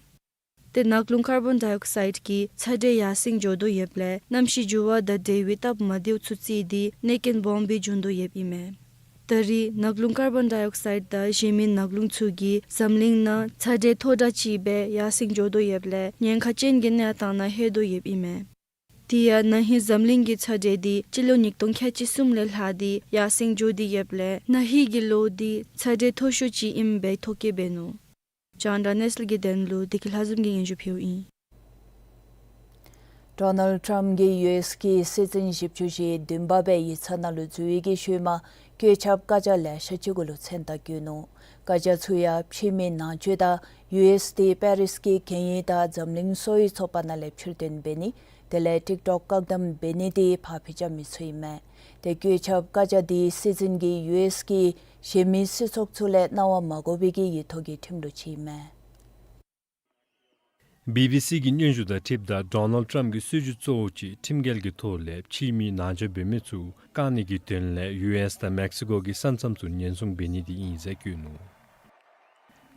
ཏེ་ནག་རླུང་ཀར་བོན་ཌའི་ཨོག་སའིཌ་གིས་ཚ་དྲོད་ཡར་སེང་འགྱོ་དོ་ཡོདཔ་ལས་གནམ་གཤིས་འགྱུར་བ་དང་འབྲེལ་བའི་སྟབས་མ་བདེཝ་ཚུ་བརྩིས་ཏེ་གནོད་རྐྱེན་སྦོམ་སྦེ་འབྱུང་དོ་ཡོདཔ་ཨིན་མས། ད་རེས་ནག་རླུང་ཀར་བོན་ཌའི་ཨོག་སའིཌ་དང་གཞན་མི་ནག་རླུང་ཚུ་གིས་འཛམ་གླིང་ནང་ཚ་དྲོད་མཐོ་དྲགས་ཅིག་སྦེ་ཡར་སེང་འགྱོ་དོ་ཡོདཔ་ལས་ཉེན་ཁ་ཅན་གྱི་གནས་སྟངས་ནང་ལྷོད་དོ་ཡོདཔ་ཨིན་མས། དེ་ཡང་ན་ཧིང་འཛམ་གླིང་གི་ཚ་དྲོད་འདི་སྤྱི་ལོ་ཉིས་སྟོང་ཁལ་གཅིག་གསུམ་ལས་ལྷག་སྟེ་ཡར་སེང་འགྱོ་སྟེ་ཡོདཔ་ལས་ན་ཧིང་གི་ལོ་འདི་ཚ་དྲོད་མཐོ་ཤོས་ཅིག་ཨིནམ་སྦེ་ཐོ་བཀོད་འབད་ནུག། རྒྱང་བསྒྲགས་གནས་ཚུལ་གྱི་དོན་ལུ་བདེ་སྐྱིད་ལྷ་འཛོམས་ཀྱིས་སྙན་ཞུ་ཕུལཝ་ཨིན། ཌོ་ནལཌ་ཊམཔ་གིས་ཡུ་ཨེསི་གི་སྲིད་འཛིན་བཞི་བཅུ་ཞེ་བདུན་པ་སྦེ་ཡིག་ཚང་ནང་ལུ་འཛུལ་བའི་གི་ཤུལ་མ་བཀོད་ཁྱབ་བཀའ་རྒྱ་ལེ་ཤ་ཅིག་གུ་ལུ་མཚན་རྟགས་བཀོད་ནུག། བཀའ་རྒྱ་ཚུ་ཡང་ཕྱི་མི་ནང་ཆོས་དང་ཡུ་ཨེསི་དེ་པེ་རིསི་གི་གན་ཡིག་དང་འཛམ་གླིང་གསོ་བའི་ཚོགས་པ་ནང་ལས་ཕྱིར་འདོན་འབད་ནི་དེ་ལས་ཊིཀ་ཊོཀ་བཀག་དམ་འབད་ནི་དེ་ཕར་འཕུལ་རྐྱབ་མི་ཚུ་ཨིན་མས། ཏེ་བཀོད་ཁྱབ་བཀའ་རྒྱ་དེ་སྲིད་འཛིན་གྱིས་ཡུ་ཨེསི་གི་གཞན་མི་སྲིད་ཚོགས་ཚུ་ལས་གནང་བ་མ་དགོ་པའི་གི་ཡིག་ཐོག་གི་ཁྲིམས་ལུགས་ཅིག་ཨིན་མས། བི་བི་སི་གི་སྙན་ཞུ་དང་འཁྲིལཝ་ད་ཌོ་ནལཌ་ཊམཔ་གི་སྲིད་བྱུས་གཙོ་བོ་ཅིག་ཁྲིམས་འགལ་གྱི་ཐོག་ལས་ཕྱི་མི་ནང་འཇོག་འབད་མི་ཚུ་བཀག་ནི་གི་དོན་ལས་ཡུ་ཨེསི་དང་མེག་སི་ཀོ་གི་ས་མཚམས་ཚུ་ཉེན་སྲུང་འབད་ནི་དེ་ཨིན་ཟེར་བཀོད་ནུག།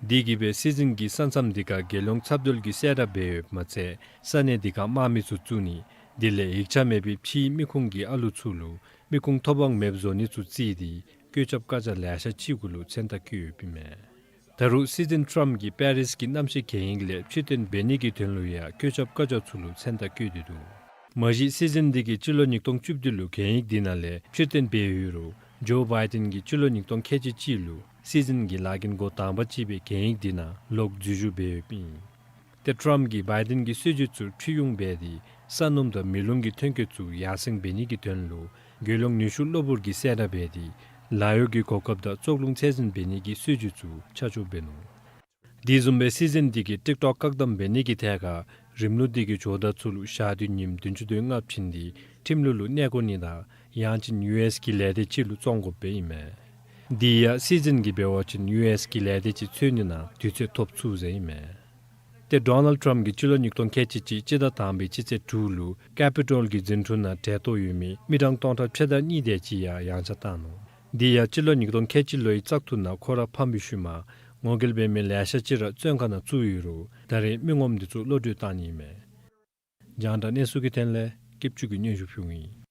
དེ་གིས་སྦེ་སྲིད་འཛིན་གྱིས་ས་མཚམས་དེ་ཁར་རྒྱལ་ཡོངས་འཚབ་འདྲེན་གྱི་གསལ་བསྒྲགས་འབད་ཡོདཔ་མ་ཚད་ས་གནས་དེ་ཁར་དམག་མི་ཚུ་བཙུགས་ནི་དེ་ལས་ཡིག་ཆ་མེད་པའི་ཕྱིའི་མི་ཁུངས་ཀྱི་ཨ་ལུ་ཚུ་ལུ་མི་ཁུངས་ཐོབ་དབང་མེདཔ་བཟོ་ནི་ཚུ་བརྩིས་ཏེ་བཀོད་ཁྱབ་བཀའ་རྒྱ་ལེ་ཤ་ཅིག་གུ་ལུ་མཚན་རྟགས་བཀོད་ཡོདཔ་ཨིན་མས། ད་རུང་སྲིད་འཛིན་ཊམཔ་གིས་པེ་རིསི་གི་གནམ་གཤིས་གན་ཡིག་ལས་ཕྱིར་འཐེན་འབད་ནི་གི་དོན་ལུ་ཡང་བཀོད་ཁྱབ་བཀའ་རྒྱ་ཚུ་ལུ་མཚན་རྟགས་བཀོད་དེ་འདུག། མ་གཞི་སྲིད་འཛིན་དེ་གིས་སྤྱི་ལོ་ཉིས་སྟོང་བཅུ་བདུན་ལུ་གན་ཡིག་དེ་ནང་ལས་ཕྱིར་འཐེན་འབད་ཡོད་རུང་ཇོ་བའི་ཌེན་གྱིས་སྤྱི་ལོ་ཉིས་སྟོང་ཁལ་གཅིག་གཅིག་ལུ་སྲིད་འཛིན་གྱི་ལཱ་འགན་འགོ་དང་པ་ཅིག་སྦེ་གན་ཡིག་དེ་ནང་ལོག་འཛུལ་ཞུགས་འབད་ཡོདཔ་ཨིན། ཏེ་ཊམཔ་གིས་བའི་ཌེན་གྱི་སྲིད་བྱུས་ཚུ་ཁྲིད་ཡོང་འབད་དེ་ས་སྣུམ་དང་མེ་རླུང་གི་ཐོན་སྐྱེད་ཚུ་ཡར་སེང་འབད་ནི་གི་དོན་ལུ་རྒྱལ་ཡོངས་ནུས་ཤུགས་གློ་བུར་གྱི་གསལ་བསྒྲགས་འབད་དེ་ལཱ་གཡོག་གི་གོ་སྐབས་དང་བཙོག་རླུང་ཚད་འཛིན་འབད་ནི་གི་སྲིད་བྱུས་ཚུ་ཆ་འཇོག་འབད་ནུག། དེ་བཟུམ་སྦེ་སྲིད་འཛིན་དེ་གིས་ཊིཀ་ཊོཀ་བཀག་དམ་འབད་ནི་གི་ཐད་ཁར་རིམ་ལུགས་དེ་གི་ཇོ་བདག་ཚུ་ལུ་ཞག་དུས་ཉིནམ་བདུན་ཅུ་དོན་ལྔ་བྱིན་ཏེ་ཁྲིམས་ལུགས་ལུ་གནས་དགོ་ནི་དང་ཡང་ཅིན་ཡུ་ཨེསི་གི་ལས་སྡེ་ཅིག་ལུ་བཙོང་དགོཔ་སྦེ་ཨིན་མས། དེ་ཡང་སྲིད་འཛིན་གྱིས་འབད་བ་ཅིན་ཡུ་ཨེསི་གི་ལས་སྡེ་ཅིག་འཚོལ་ནི་ནང་དུས་ཚོད་ཐོབ་ཚུགས་ཟེར་ཨིན་མས། ཏེ་ཌོ་ནལཌ་ཊམཔ་གིས་སྤྱི་ལོ་ཉིས་སྟོང་ཁལ་གཅིག་གཅིག་སྤྱི་ཟླ་དང་པའི་སྤྱི་ཚེས་དྲུག་ལུ་ཀེ་པི་ཊོལ་གྱི་འཛིན་གྲྭ་ནང་གྲལ་གཏོགས་ཡོད་མི་མི་གྲངས་སྟོང་ཕྲག་ཕྱེད་དང་གཉིས་དེ་ཅིག་ཡང་ཡངས་ཆག་བཏང་ནུག། དེ་ཡང་སྤྱི་ལོ་ཉིས་སྟོང་ཁལ་གཅིག་ལོའི་བཙག་འཐུ་ནང་ཁོ་ར་ཕམ་པའི་ཤུལ་མ་ངོ་རྒོལ་འབད་མི་ལེ་ཤ་ཅིག་ར་བཙོན་ཁང་ནང་བཙུགས་ཡོད་རུང་ད་རེས་མི་ངོམ་དེ་ཚུ་གློད་གྲོལ་བཏང་ནི་ཨིན་མས། རྒྱང་བསྒྲགས་གནས་ཚུལ་གྱི་དོན་ལས་སྐྱིད་ཆུ་གིས་སྙན་ཞུ་ཕུལཝ་ཨིན།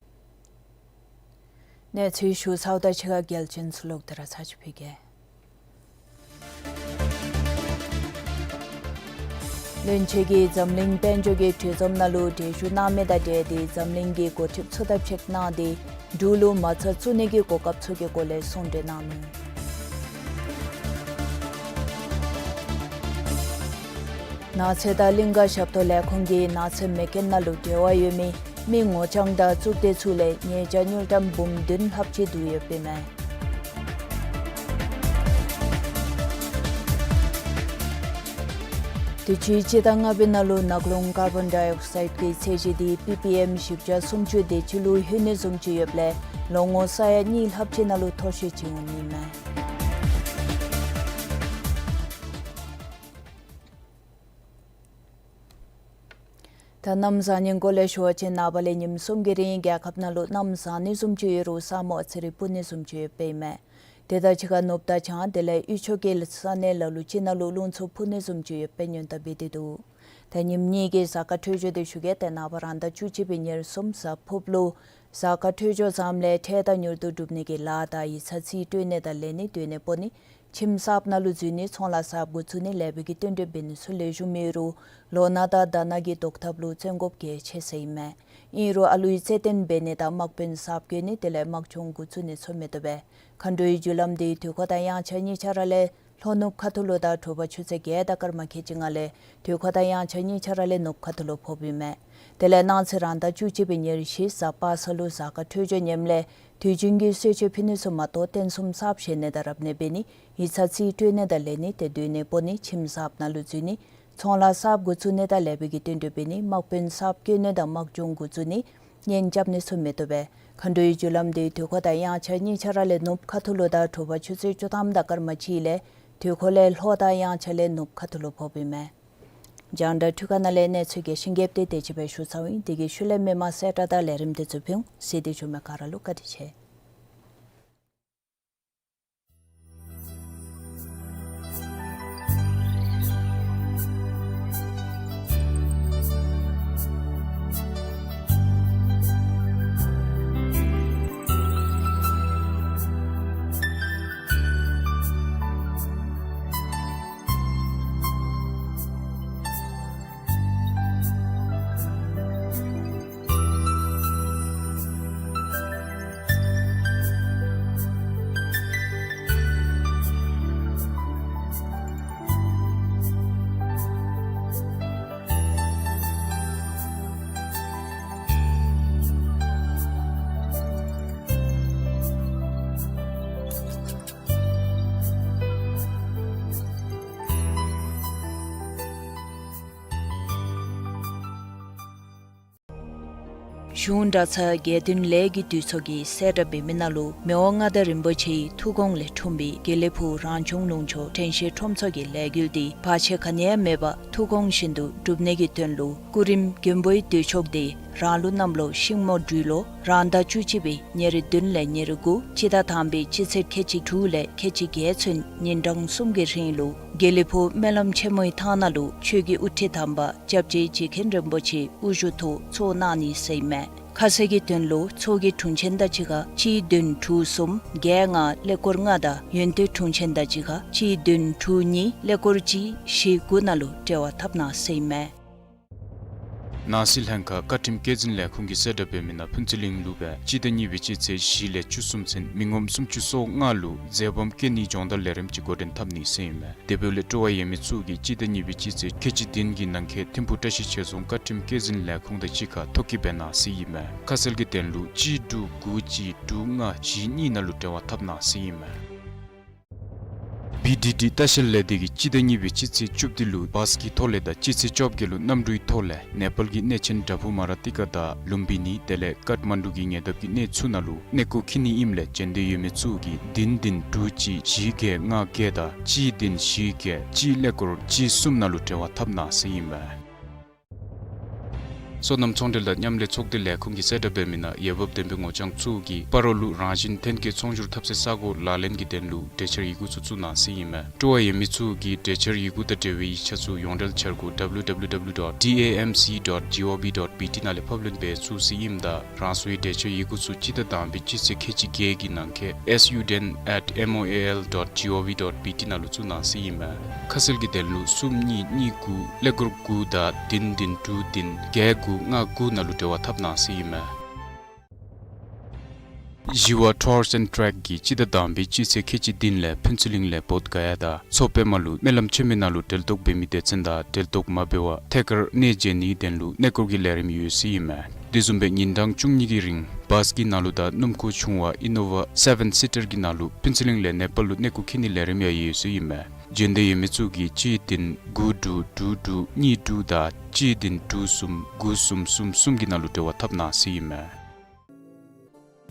གནས་ཚུལ་ཞུ་ཚརཝ་དང་གཅིག་ཁར་གལ་ཆེན་ཚུ་ལོག་སྟེ་ར་ཚར་ཅིག་ཕུལ་གེ། བློན་ཆེན་གྱིས་འཛམ་གླིང་དཔལ་འབྱོར་གྱི་གྲོས་འཛོམས་ནང་ལུ་གྲལ་བཞུགས་གནང་མི་དང་འབྲེལ་ཏེ་འཛམ་གླིང་གི་འགོ་ཁྲིདཔ་ཚུ་དང་ཕྱད་གནང་སྟེ་འབྲུག་ལུ་མ་རྩ་བཙུགས་ནི་གི་གོ་སྐབས་ཚུ་གི་སྐོར་ལས་གསུང་གྲོས་གནང་ནུག། ནགས་ཚལ་དང་གླིང་ཀ་ཞབས་ཏོག་ལས་ཁུངས་ཀྱིས་ནགས་ཚལ་མེ་རྐྱེན་ནང་ལུ་འབྲེལ་བ་ཡོད་མི་མི་ངོ་རྐྱང་དང་གཙུག་སྡེ་ཚུ་ལས་ཉེས་བྱ་དངུལ་ཀྲམ་འབུམ་བདུན་ལྷགཔ་ཅིག་བསྡུ་ཡོདཔ་ཨིན་མས། དུས་ཅི་སྤྱི་ཟླ་ལྔ་པའི་ནང་ལུ་ནག་ལུང་ཀར་བཱོན་ཌའི་ཨོག་སའིཌ་གི་ཚད་གཞི་དེ་པི་པི་ཨེམ་བཞི་བརྒྱ་སུམ་ཅུ་དེ་ཅིག་ལུ་ལྷོད་ནི་བཟུམ་ཅིག་ཡོདཔ་ལས་ལོ་ངོ་ས་ཡ་གཉིས་ལྷགཔ་ཅིག་ནང་ལུ་མཐོ་ཤོས་ཅིག་འོང་ནི་མས། ད་གནམ་བཟང་ངན་སྐོར་ལས་ཞུ་བ་ཅིན་ནངས་པ་ལས་ཉིནམ་གསུམ་གྱི་རིང་རྒྱལ་ཁབ་ནང་ལུ་གནམ་བཟང་ནི་བཟུམ་ཅིག་ཡོད་རུང་ས་སྨུག་ཨ་ཙི་རེ་སྤུབ་ནི་བཟུམ་ཅིག་ཡོདཔ་ཨིན་མས། དེ་དང་གཅིག་ཁར་ནུབ་དང་བྱང་དེ་ལས་དབུས་ཕྱོགས་ཀྱི་ས་གནས་ལ་ལུ་ཅིག་ནང་ལུ་རླུང་འཚུབ་འཕུ་ནི་བཟུམ་ཅིག་ཡོདཔ་སྙན་གྲགས་འབད་དེ་འདུག། ད་ཉིནམ་གཉིས་ཀྱི་གཟའ་སྐར་འཕྲོད་སྦྱོར་དེ་ཞུ་གེ། ཏེ་ནངས་པ་རང་ཟླ་བཅུ་གཅིག་པའི་ཉེར་གསུམ་གཟའ་ཕུརཔ་ལུ་གཟའ་སྐར་འཕྲོད་སྦྱོར་བཟངམ་ལས་འཕྲལ་དང་མྱུར་དུ་འགྲུབ་ནི་གི་ལཱ་དང་ཡིག་ཚང་རྩིས་སྤྲོད་ནི་དང་ལེན་ནི་སྡོད་གནས་སྤོ་ནི་ཁྱིམ་གསརཔ་ནང་ལུ་འཛུལ་ནི་ཚོང་ལཱ་གསརཔ་འགོ་བཙུགས་ནི་ལེགས་པའི་གི་བསྟུན་གྲོས་འབད་ནི་ཚུ་ལེགས་ཤོམ་ཨིན་རུང་ལོ་ན་དང་ཟླ་ན་གི་བཟློག་ཐབས་ལུ་བརྩོན་དགོཔ་གལ་ཆེ་ཟེར་ཨིན་མས། ཨིན་རུང་ཨ་ལུའི་རྩེད་འགྲན་འབད་ནི་དང་དམག་དཔོན་གསརཔ་བསྐོ་ནི་དེ་ལས་དམག་སྦྱོང་འགོ་བཙུགས་ནི་ཚུ་མི་བཏུབ་པས། མཁའ་འགྲོའི་རྒྱུ་ལམ་དེ་དུས་འཁོར་དང་དབྱངས་འཆར་གཉིས་ཆ་ར་ལས་ལྷོ་ནུབ་ཁ་ཐུག་ལུ་དང་དྲོ་པ་ཆུ་ཚོད་བརྒྱད་དང་སྐར་མ་ཁལ་གཅིག་ལྔ་ལས་དུས་འཁོར་དང་དབྱངས་འཆར་གཉིས་ཆ་ར་ལས་ནུབ་ཁ་ཐུག་ལུ་ཕོགཔ་ཨིན་མས། དེ་ལས་གནངས་ཚེ་རང་ཟླ་བཅུ་གཅིག་པའི་ཉེར་བཞི་གཟའ་པ་སངས་ལུ་གཟའ་སྐར་འཕྲོད་སྦྱོར་ངནམ་ལས་དུས་རྒྱུན་གྱི་གསོལ་མཆོད་ཕུལ་ནི་ཚུ་མ་གཏོགས་རྟེན་གསུམ་གསརཔ་བཞེངས་ནི་དང་རབ་གནས་འབད་ནི་ཡིག་ཚང་རྩིས་སྤྲོད་ནི་དང་ལེན་ནི་ཏེ་སྡོད་གནས་སྤོ་ནི་ཁྱིམ་གསརཔ་ནང་ལུ་འཛུལ་ནི་ཚོང་ལཱ་གསརཔ་འགོ་བཙུགས་ནི་དང་ལེགས་པའི་གི་བསྟུན་གྲོས་འབད་ནི་དམག་དཔོན་གསརཔ་བསྐོ་ནི་དང་དམག་སྦྱོང་འགོ་བཙུགས་ནི་གཉེན་རྐྱབ་ནི་ཚུ་མི་བཏུབ་པས། མཁའ་འགྲོའི་རྒྱུ་ལམ་དེ་དུས་འཁོར་དང་དབྱངས་འཆར་གཉིས་ཆ་ར་ལས་ནུབ་ཁ་ཐུག་ལུ་དང་དྲོ་པ་ཆུ་ཚོད་བཅུ་ཐམ་དང་སྐར་མ་གཅིག་ལས་དུས་འཁོར་ལས་ལྷོ་དང་དབྱངས་འཆར་ལས་ནུབ་ཁ་ཐུག་ལུ་ཕོགཔ་ཨིན་མས། རྒྱང་བསྒྲགས་འཕྲུལ་ཁང་ནང་ལས་གནས་ཚུལ་རྒྱས་ཤིང་རྒྱསཔ་དེ་དེ་ཅིག་སྦེ་ཞུ་ཚརཝ་ཨིན། དེ་གི་ཤུལ་ལས་མི་མང་གསལ་བསྒྲགས་དང་ལས་རིམ་དེ་ཚུ་ཕུལ་འོང་། གཟིགས་ཏེ་བཞུགས་མི་ག་ར་ལུ་བཀའ་དྲིན་ཆེ། གཞུང་གྲྭ་ཚང་དགེ་འདུན་ལས་ཀྱི་འདུས་ཚོགས་ཀྱིས་གསལ་བསྒྲགས་འབད་མི་ནང་ལུ་མི་དབང་མངའ་བདག་རིན་པོ་ཆེའི་ཐུགས་དགོངས་ལས་འཁྲུངས་པའི་དགེ་ལེགས་ཕུག་རང་བྱུང་ལུང་ཕྱོགས་དྲན་ཤེས་ཁྲོམ་ཚོགས་ཀྱི་ལས་འགུལ་འདི་བར་ཆད་ག་ནི་ཡང་མེད་པར་ཐུགས་དགོངས་བཞིན་དུ་འགྲུབ་ནི་གི་དོན་ལུ་སྐུ་རིམ་མགོན་པོའི་འདུས་མཆོག་འདི་རང་ལུགས་གནམ་ལོ་ཤིང་མོ་སྦྲུལ་ལོ་རང་ཟླ་བཅུ་གཅིག་པའི་ཉེར་བདུན་ལས་ཉེར་དགུ་སྤྱི་ཟླ་དང་པའི་སྤྱི་ཚེས་ཁལ་གཅིག་དྲུག་ལས་ཁལ་གཅིག་བརྒྱད་ཚུན་ཉིན་གྲངས་གསུམ་གྱི་རིང་ལུ་དགེ་ལེགས་ཕུག་སྨོན་ལམ་ཆེན་མོའི་ཐང་ནང་ལུ་ཆོས་ཀྱི་དབུ་ཁྲིད་དམ་པ་སྐྱབས་རྗེ་རྗེ་མཁན་རིན་པོ་ཆེ་དབུ་བཞུགས་ཐོག་ཚོགས་གནང་ནི་ཟེར་ཨིན་མས། ཁ་གསལ་གྱི་དོན་ལུ་ཚོགས་ཀྱི་དྲུང་ཆེན་དང་གཅིག་ཁར་གཅིག་བདུན་དྲུག་གསུམ་བརྒྱད་ལྔ་ཀླད་ཀོར་ལྔ་དང་ཡོན་ཏན་དྲུང་ཆེན་དང་གཅིག་ཁར་གཅིག་བདུན་དྲུག་གཉིས་ཀླད་ཀོར་གཅིག་བཞི་དགུ་ནང་ལུ་འབྲེལ་བ་འཐབ་གནང་ཟེར་ཨིན་མས། ནང་སྲིད་ལྷན་ཁག་བཀའ་ཁྲིམས་བཀོད་འཛིན་ལས་ཁུངས་ཀྱིས་གསལ་བསྒྲགས་འབད་མི་ནང་ཕུན་ཚོགས་གླིང་ལུ་སྦེ་སྤྱི་ཟླ་གཉིས་པའི་སྤྱི་ཚེས་བཞི་ལས་བཅུ་གསུམ་ཚུན་མི་ངོམ་སུམ་ཅུ་སོ་ལྔ་ལུ་མཛེས་སྦོམ་སྐྱེ་གནས་སྦྱོང་བརྡར་ལས་རིམ་ཅིག་འགོ་འདྲེན་འཐབ་ནི་ཟེར་ཨིན་མས། དེ་འབདཝ་ལས་སྤྲོ་བ་ཡོད་མི་ཚུ་གིས་སྤྱི་ཟླ་གཉིས་པའི་སྤྱི་ཚེས་ཁལ་གཅིག་བདུན་གྱི་ནང་འཁོད་ཐིམ་ཕུག་བཀྲ་ཤིས་ཆོས་རྫོང་བཀའ་ཁྲིམས་བཀོད་འཛིན་ལས་ཁུངས་དང་གཅིག་ཁར་ཐོ་བཀོད་འབད་གནང་ཟེར་ཨིན་མས། ཁ་གསལ་གྱི་དོན་ལུ་གཅིག་དྲུག་དགུ་གཅིག་དྲུག་ལྔ་བཞི་གཉིས་ནང་ལུ་འབྲེལ་བ་འཐབ་གནང་ཟེར་ཨིན་མས། བི་ཌི་ཌི་ལྟ་བཤལ་ལས་སྡེ་གིས་སྤྱི་ཟླ་གཉིས་པའི་སྤྱི་ཚེས་བཅུ་བདུན་ལུ་བཱས་ཀྱི་ཐོག་ལས་དང་སྤྱི་ཚེས་བཅོ་བརྒྱད་ལུ་གནམ་གྲུའི་ཐོག་ལས་ནེ་པཱལ་གྱི་གནས་ཆེན་དྭ་ཕུ་མ་ར་ཏི་ཀ་དང་ལུམ་བི་ནི་དེ་ལས་ཀཏ་མན་ཌུ་གི་ཉེ་འདབས་ཀྱི་གནས་ཚུ་ནང་ལུ་གནས་སྐོར་འཁྱིད་ནི་ཨིནམ་ལས་བྱོན་འདོད་ཡོད་མི་ཚུ་གིས་བདུན་བདུན་དྲུག་གཅིག་བཞི་བརྒྱད་ལྔ་བརྒྱད་དང་གཅིག་བདུན་བཞི་བརྒྱད་གཅིག་ཀླད་ཀོར་གཅིག་གསུམ་ནང་ལུ་འབྲེལ་བ་འཐབ་གནང་ཟེར་ཨིན་མས། སོ་ནམ་ཚོང་འབྲེལ་དང་མཉམ་ལས་ཚོགས་སྡེ་ལས་ཁུངས་ཀྱིས་གསལ་བསྒྲགས་འབད་མི་ནང་འོས་འབབ་ལྡན་པའི་ངོ་རྐྱང་ཚུ་གིས་སྤ་རོ་ལུ་རང་བཞིན་ཐོན་སྐྱེད་ཚོང་སྒྱུར་ཐབས་ཟད་ས་སྒོ་ལག་ལེན་གྱི་དོན་ལུ་གྲོས་འཆར་ཡི་གུ་ཚུ་བཙུགས་གནང་ཟེར་ཨིན་མས། སྤྲོ་བ་ཡོད་མི་ཚུ་གིས་གྲོས་འཆར་ཡི་གུ་དང་འབྲེལ་བའི་ཡིག་ཆ་ཚུ་ཡོངས་འབྲེལ་འཆར་སྒོ་W W W dot D A M C dot G O V dot B T ནང་ལས་ཕབ་ལེན་འབད་ཚུགས་ཟེར་ཨིནམ་ད་རང་སོའི་གྲོས་འཆར་ཡི་གུ་ཚུ་སྤྱི་ཟླ་དང་པའི་སྤྱི་ཚེས་ཁལ་གཅིག་བརྒྱད་ཀྱི་ནང་འཁོད་S U D N at M O A L dot G O V dot B T ནང་ལུ་བཙུགས་གནང་ཟེར་ཨིན་མས། ཁ་གསལ་གྱི་དོན་ལུ་གསུམ་གཉིས་གཉིས་དགུ་ཀླད་ཀོར་དགུ་དང་བདུན་བདུན་དྲུག་བདུན་བརྒྱད་དགུ་ལྔ་དགུ་ནང་ལུ་འབྲེལ་བ་འཐབ་གནང་ཟེར་ཨིན་མས། ཞི་བ་Tours and Trek གིས་སྤྱི་ཟླ་དང་པའི་སྤྱི་ཚེས་ཁལ་གཅིག་བདུན་ལས་ཕུན་ཚོགས་གླིང་ལས་བོདྷ་ག་ཡ་དང་མཚོ་པདྨ་ལུ་སྨོན་ལམ་ཆེན་མོའི་ནང་ལུ་གྲལ་གཏོགས་འབད་མི་སྡེ་ཚན་དང་གྲལ་གཏོགས་མ་འབད་བར་ཐད་ཀར་གནས་མཇལ་ནིའི་དོན་ལུ་གནས་སྐོར་གྱི་ལས་རིམ་ཡོད་ཟེར་ཨིན་མས། དེ་བཟུམ་སྦེ་ཉིན་གྲངས་བཅུ་གཉིས་ཀྱི་རིང་བཱས་ཀྱི་ནང་ལུ་དང་སྣུམ་འཁོར་ཆུང་བ་ཨི་ནོ་ཝ་སེ་བེན་སི་ཊར་གྱི་ནང་ལུ་ཕུན་ཚོགས་གླིང་ལས་ནེ་པཱལ་ལུ་གནས་སྐོར་འཁྱིད་ནིའི་ལས་རིམ་ཡང་ཡོད་ཟེར་ཨིན་མས། འབྱོན་འདོད་ཡོད་མི་ཚུ་གིས་གཅིག་བདུན་དགུ་དྲུག་དྲུག་དྲུག་གཉིས་དྲུག་དང་གཅིག་བདུན་དྲུག་གསུམ་དགུ་གསུམ་གསུམ་གསུམ་གྱི་ནང་ལུ་འབྲེལ་བ་འཐབ་གནང་ཟེར་ཨིན་མས།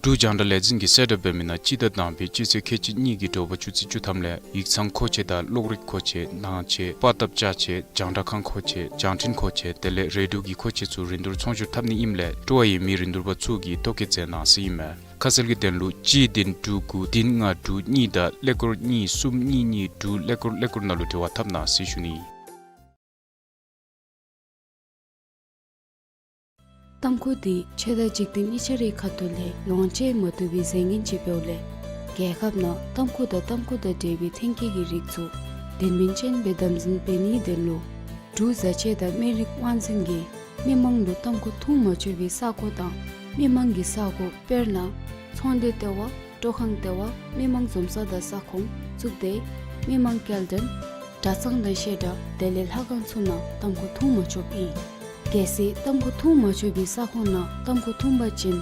འབྲུག་རྒྱང་བསྒྲགས་ལས་འཛིན་གྱི་གསལ་བསྒྲགས་འབད་མི་ནང་སྤྱི་ཟླ་དང་པའི་སྤྱི་ཚེས་ཁལ་གཅིག་གཉིས་ཀྱི་དྲོ་པ་ཆུ་ཚོད་བཅུ་ཐམ་ལས་ཡིག་ཚང་མཁོ་ཆས་དང་གློག་རིག་མཁོ་ཆས་ནང་ཆས་པར་བཏབ་ཅ་ཆས་རྒྱང་བསྒྲགས་ཁང་མཁོ་ཆས་རྒྱང་འཕྲིན་མཁོ་ཆས་དེ་ལས་རེ་དྲུག་གི་མཁོ་ཆས་ཚུ་རིན་བསྡུར་ཚོང་སྒྱུར་འཐབ་ནི་ཨིནམ་ལས་སྤྲོ་བ་ཡོད་མི་རིན་བསྡུར་པ་ཚུ་གིས་ཐོ་བཀོད་མཛད་གནང་ཟེར་ཨིན་མས། ཁ་གསལ་གྱི་དོན་ལུ་གཅིག་བདུན་དྲུག་དགུ་བདུན་ལྔ་དྲུག་གཉིས་དང་ཀླད་ཀོར་གཉིས་གསུམ་གཉིས་གཉིས་དྲུག་ཀླད་ཀོར་ཀླད་ཀོར་ནང་ལུ་འབྲེལ་བ་འཐབ་གནང་ཟེར་ཞུ་ནི། ཏམ་ཁུ་འདི་ཆོས་དང་འཇིག་རྟེན་གཉིས་ཆ་རའི་ཁ་ཐུག་ལས་ལོངས་སྤྱོད་མ་བཏུབ་པའི་རྫས་ངན་ཅིག་འབདཝ་ལས་རྒྱལ་ཁབ་ནང་ཏམ་ཁུ་དང་ཏམ་ཁུ་དང་འབྲེལ་བའི་ཐོན་སྐྱེད་ཀྱི་རིགས་ཚུ་དོན་སྨིན་ཅན་སྦེ་དམ་འཛིན་འབད་ནིའི་དོན་ལུ་འབྲུག་བཟའ་ཆས་དང་སྨན་རིགས་དབང་འཛིན་གྱིས་མི་མང་ལུ་ཏམ་ཁུ་འཐུང་མ་ཆོག་པའི་ས་གོ་དང་མི་མང་གི་ས་གོ་དཔེར་ན་ཚོང་སྡེ་ལྟེ་བ་སྤྲོ་ཁང་ལྟེ་བ་མི་མང་འཛོམས་ས་དང་ས་ཁོངས་གཙུག་སྡེ་མི་མང་སྐྱེལ་འདྲེན་གྲྭ་ཚང་དང་བཤད་གྲྭ་དེ་ལས་ལྷ་ཁང་ཚུ་ནང་ཏམ་ཁུ་འཐུང་མ་ཆོགཔ་ཨིན། གལ་སྲིད་ཏམ་ཁུ་འཐུང་མ་ཆོག་པའི་ས་ཁོངས་ནང་ཏམ་ཁུ་འཐུང་པ་ཅིན་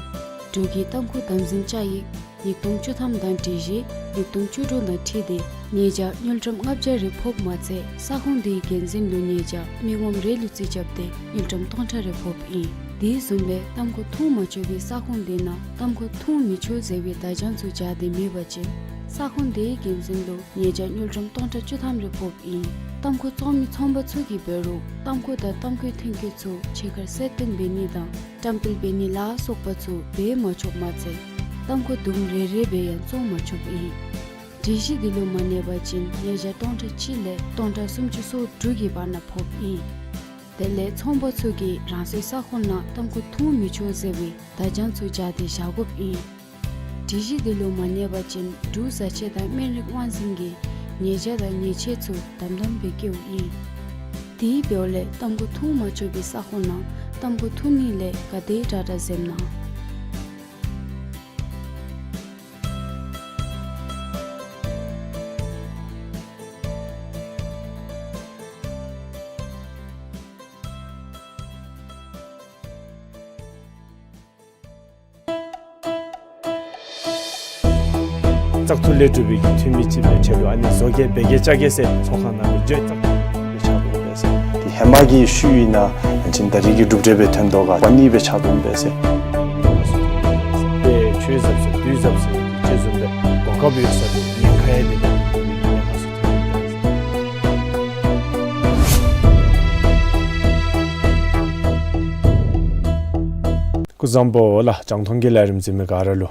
འབྲུག་གི་ཏམ་ཁུ་དམ་འཛིན་བཅའ་ཡིག་ཉིས་སྟོང་བཅུ་ཐམ་དང་སྒྲིག་གཞི་ཉིས་སྟོང་བཅུ་དྲུག་དང་འཁྲིལ་ཏེ་ཉེས་བྱ་དངུལ་ཀྲམ་ལྔ་བརྒྱ་རེ་ཕོགཔ་མ་ཚད་ས་ཁོངས་དེའི་འགན་འཛིན་ལུ་ཉེས་བྱ་མི་ངོམ་རེ་ལུ་རྩིས་རྐྱབ་སྟེ་དངུལ་ཀྲམ་སྟོང་ཕྲག་རེ་ཕོགཔ་ཨིན། དེ་བཟུམ་སྦེ་ཏམ་ཁུ་འཐུང་མ་ཆོག་པའི་ས་ཁོངས་དེ་ནང་ཏམ་ཁུ་འཐུང་མི་ཆོག་ཟེར་བའི་བརྡ་བྱང་ཚུ་སྦྱར་ཏེ་མེད་པ་ཅིན་ས་ཁོངས་དེའི་འགན་འཛིན་ལུ་ཉེས་བྱ་དངུལ་ཀྲམ་སྟོང་ཕྲག་བཅུ་ཐམ་རེ་ཕོགཔ་ཨིན། ཏམ་ཁུ་བཙོང་མི་ཚོང་པ་ཚུ་གིས་འབད་རུང་ཏམ་ཁུ་དང་ཏམ་ཁུའི་ཐོན་སྐྱེད་ཚུ་ཕྱི་ཁར་གསལ་སྟོན་འབད་ནི་དང་བཀྲམ་སྤེལ་འབད་ནི་ལ་སོགས་པ་ཚུ་འབད་མ་ཆོགཔ་མ་ཚད་ཏམ་ཁུ་དུམ་རེ་རེ་སྦེ་ཡང་བཙོང་མ་ཆོགཔ་ཨིན། སྒྲིག་གཞི་འདི་ལུ་མ་གནས་པ་ཅིན་ཉེས་བྱ་སྟོང་ཕྲག་གཅིག་ལས་སྟོང་ཕྲག་སུམ་ཅུ་སོ་དྲུག་གི་བར་ན་ཕོགཔ་ཨིན། དེ་ལས་ཚོང་པ་ཚུ་གིས་རང་སོའི་ས་ཁོངས་ནང་ཏམ་ཁུ་འཐུང་མི་ཆོག་ཟེར་བའི་བརྡ་བྱང་ཚུ་སྦྱར་ཏེ་བཞག་དགོཔ་ཨིན། སྒྲིག་གཞི་འདི་ལུ་མ་གནས་པ་ཅིན་འབྲུག་བཟའ་ཆས་དང་སྨན་རིགས་དབང་འཛིན་གྱིས་ཉེས་བྱ་དང་ཉེས་ཆད་ཚུ་དམ་དམ་སྦེ་བཀལཝ་ཨིན། དེ་འབདཝ་ལས་ཏམ་ཁུ་འཐུང་མ་ཆོག་པའི་ས་ཁོངས་ནང་ཏམ་ཁུ་འཐུང་ནི་ལས་ག་དེ་དྲག་དྲག་འཛེམ་གནང་། བཙག་འཐུ་ལས་གྲུབ་པའི་འཐུས་མི་ཅིག་སྦེ་ཆེ་ལུ་ཨ་ནི་བཟོ་གེ་སྦེ་གེ་ཅ་གེ་ཟེར་ཚོགས་ཁང་ནང་ལུ་བརྗོད་བཙག་འཐུ་སྦེ་ཆགས་འདུག་པས་ཟེར། དེ་ཧེ་མ་གི་ཤུལ་ཨིན་ན་ཨ་ནི་ད་རེས་ཀྱི་གྲུབ་འབྲས་སྦེ་ཐོན་དོ་ག་པ་ནི་སྦེ་ཆགས་འདུག་པས་ཟེར། དེ་ཆོས་ཟབ་ཟེར་དུས་ཟབ་ཟེར་ཅིག་བཟུམ་སྦེ་གོ་སྐབས་ཡོད་ས་ལུ་ཉེན་ཁ་ཡང་དེ་ལས་ཉེན་ཁ་ཚུ་ཐོན་འདུག་པས་ཟེར། སྐུ་གཟུགས་བཟང་པོ་ལགས། རྒྱང་མཐོང་གི་ལས་རིམ་གཟིགས་མི་ག་ར་ལུ།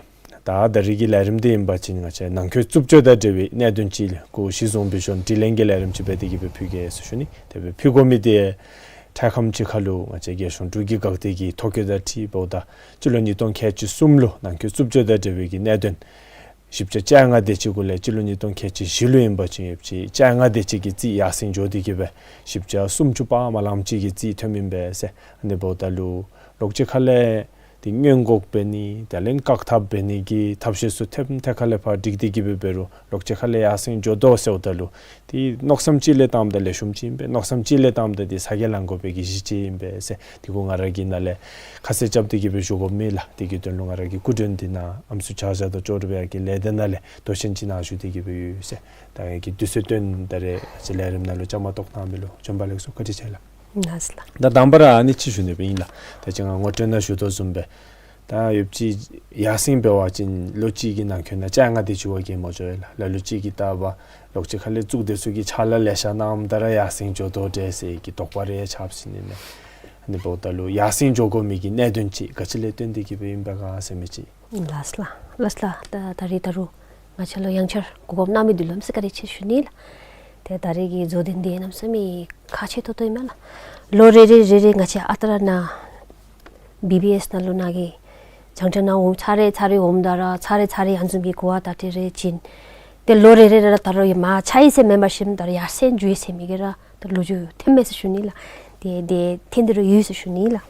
ད་ད་རེས་ཀྱི་ལས་རིམ་འདི་ཨིན་པ་ཅིན་ང་བཅས་ནང་འཁོད་རྩུབ་སྤྱོད་དང་འབྲེལ་བའི་གནད་དོན་ཅིག་ལས་སྐུ་གཞི་བཟུང་སྦེ་ཞུ་དྲི་ལན་གྱི་ལས་རིམ་ཅིག་འབད་དེ་གི་སྦེ་ཕུལ་གེ་ཟེར་ཞུ་ནི། དེ་སྦེ་ཕུལ་དགོ་མི་དེ་འཕྲལ་ཁམས་ཅིག་ཁར་ལུ་ང་བཅས་རྒྱལ་གཞུང་འབྲུག་གི་འགག་སྡེ་གི་ཐོ་བཀོད་དང་འཁྲིལཝ་ད་སྤྱི་ལོ་ཉིས་སྟོང་ཁལ་གཅིག་གསུམ་ལུ་ནང་འཁོད་རྩུབ་སྤྱོད་དང་འབྲེལ་བའི་གི་གནད་དོན་ཞིབ་ཆ་བཅོ་ལྔ་དེ་ཅིག་གུ་ལས་སྤྱི་ལོ་ཉིས་སྟོང་ཁལ་གཅིག་བཞི་ལུ་ཨིན་པ་ཅིན་ཡོདཔ་ཅིག་བཅོ་ལྔ་དེ་ཅིག་གི་རྩིས་ཡར་སེང་འགྱོ་སྟེ་གི་སྦེ་ཞིབ་ཆ་སུམ་ཅུ་པ་མ་ལངམ་ཅིག་གི་རྩིས་ཐོནམ་ཨིན་པས་ཟེར། ཨ་ནི་འབདཝ་ད་ལུ་ལོགས་ཅིག་ཁ་ལས་དེ་སྔོན་འགོག་འབད་ནི་དེ་ལས་བཀག་ཐབས་འབད་ནི་གི་ཐབས་ཤེས་ཚུ་ཐེབས་ཐེབས་ཁ་ལས་ཕར་སྒྲིག་སྟེ་གི་སྦེ་འབད་རུང་ལོགས་ཅིག་ཁ་ལས་ཡར་སེང་འགྱོ་དོ་ཟེརཝ་ད་ལུ་དེ་མནོ་བསམ་ཅིག་ལས་བཏངམ་ད་ལེགས་ཤོམ་ཅིག་ཨིན་པས། མནོ་བསམ་ཅིག་ལས་བཏངམ་ད་དེ་ཚ་གྱང་ལང་དགོ་པའི་གི་གཞི་ཅིག་ཨིན་པས་ཟེར། དེ་གུ་ང་ར་གིས་ནཱ་ལས་ཁ་གསལ་རྐྱབ་སྟེ་གི་སྦེ་ཞུ་དགོ་མི་ལགས། དེ་གི་དོན་ལུ་ང་ར་གི་སྐུ་མགྲོན་འདི་ནཱ་ཨམ་སྲུ་ཆ་བཞག་དང་ཅོག་འཐདཔ་ཡར་གྱི་ལས་སྡེ་ནང་ལས་མདོ་ཆེན་ཅིག་ནཱ་བཞུགས་ཏེ་གི་སྦེ་ཡོད་ཟེར། ད་ཡར་གྱི་དུས་ཚོད་བཏོན་ད་རེས་ཅིག་ལས་རིམ་ནང་ལུ་བཅའ་མར་གཏོགས་གནང་མི་ལུ་བྱོན་པ་ལེགས་སོ། བཀའ་དྲིན་ཆེ་ལགས། ལགས་སོ་ལགས། ད་དང་པ་ར་ཨ་ནི་ཅིག་ཞུ་ནི་སྦེ་ཨིན་ལགས། ད་ཅི་ང་ངོ་སྤྲོད་ནང་ཞུ་དོ་བཟུམ་སྦེ་ད་ཡོདཔ་ཅིག་ཡར་སེང་འབད་བ་ཅིན་ལོ་གཅིག་གི་ནང་འཁོད་ནང་བཅོ་ལྔ་དེ་ཅིག་བ་གི་མ་འགྱོ་ཡོད་ལགས། ལ་ལུ་ཅིག་གིས་བལྟ་བ་ལོགས་ཅིག་ཁ་ལས་གཙུག་སྡེ་ཚུ་གིས་ཕྱག་ལཱ་ལེ་ཤ་གནངམ་ད་ར་ཡར་སེང་འགྱོ་དོ་འདྲས་ཟེར་གྱི་དོགས་པ་རེ་ཆགས་སོ་ནི་མས། ཨ་ནི་འབདཝ་ད་ལུ་ཡར་སེང་འགྱོ་དགོ་མི་གི་གནད་དོན་ཅིག་ག་ཅི་ལས་བརྟེན་ཏེ་གི་སྦེ་ཨིན་པས་ག་ཟེར་མི་ཅིག། ལགས་སོ་ལགས། ལགས་སོ་ལགས། ད་ད་རིས་ད་རུང་ང་བཅས་ལུ་ཡང་བསྐྱར་གོ་སྐབས་གནང་མི་འདི་ལུ་ཨམ་སྲུ་བཀའ་དྲིན་ཆེ་ཞུ་ནི་ལགས། ཏེ་ད་རིས་ཀྱི་བཟོ་ལས་འདི་གནམ་མེད་ས་མེད་ཁག་ཆེ་ཏོག་ཏོ་ཨིན་མས་ལགས། ལོ་རེ་རེ་རེ་རེ་ང་བཅས་ཨ་རྟག་ར་ནཱ་བི་བི་ཨེསི་ནང་ལུ་ནཱ་གི་རྒྱང་བསྒྲགས་ནང་འོང་ཚར་རེ་ཚར་རེ་འོངམ་ད་ར་ཚར་རེ་ཚར་རེ་ཨ་ནི་བཟུམ་གྱི་གོ་བ་བརྡ་སྤྲོད་རེ་བྱིན། ཏེ་ལོ་རེ་རེ་ར་ད་རུང་མར་ཆ་ཡི་ཟེར་མེན་པར་ཞིནམ་ད་རུང་ཡར་སེང་འགྱོ་ཡི་ཟེར་མི་གི་ར་ད་ལོ་རྒྱུས་ཐོནམ་མས་ཟེར་ཞུ་ནི་ལགས། ཏེ་ཏེ་ཐོན་ཏེ་ར་ཡོད་ཟེར་ཞུ་ནི་ལགས།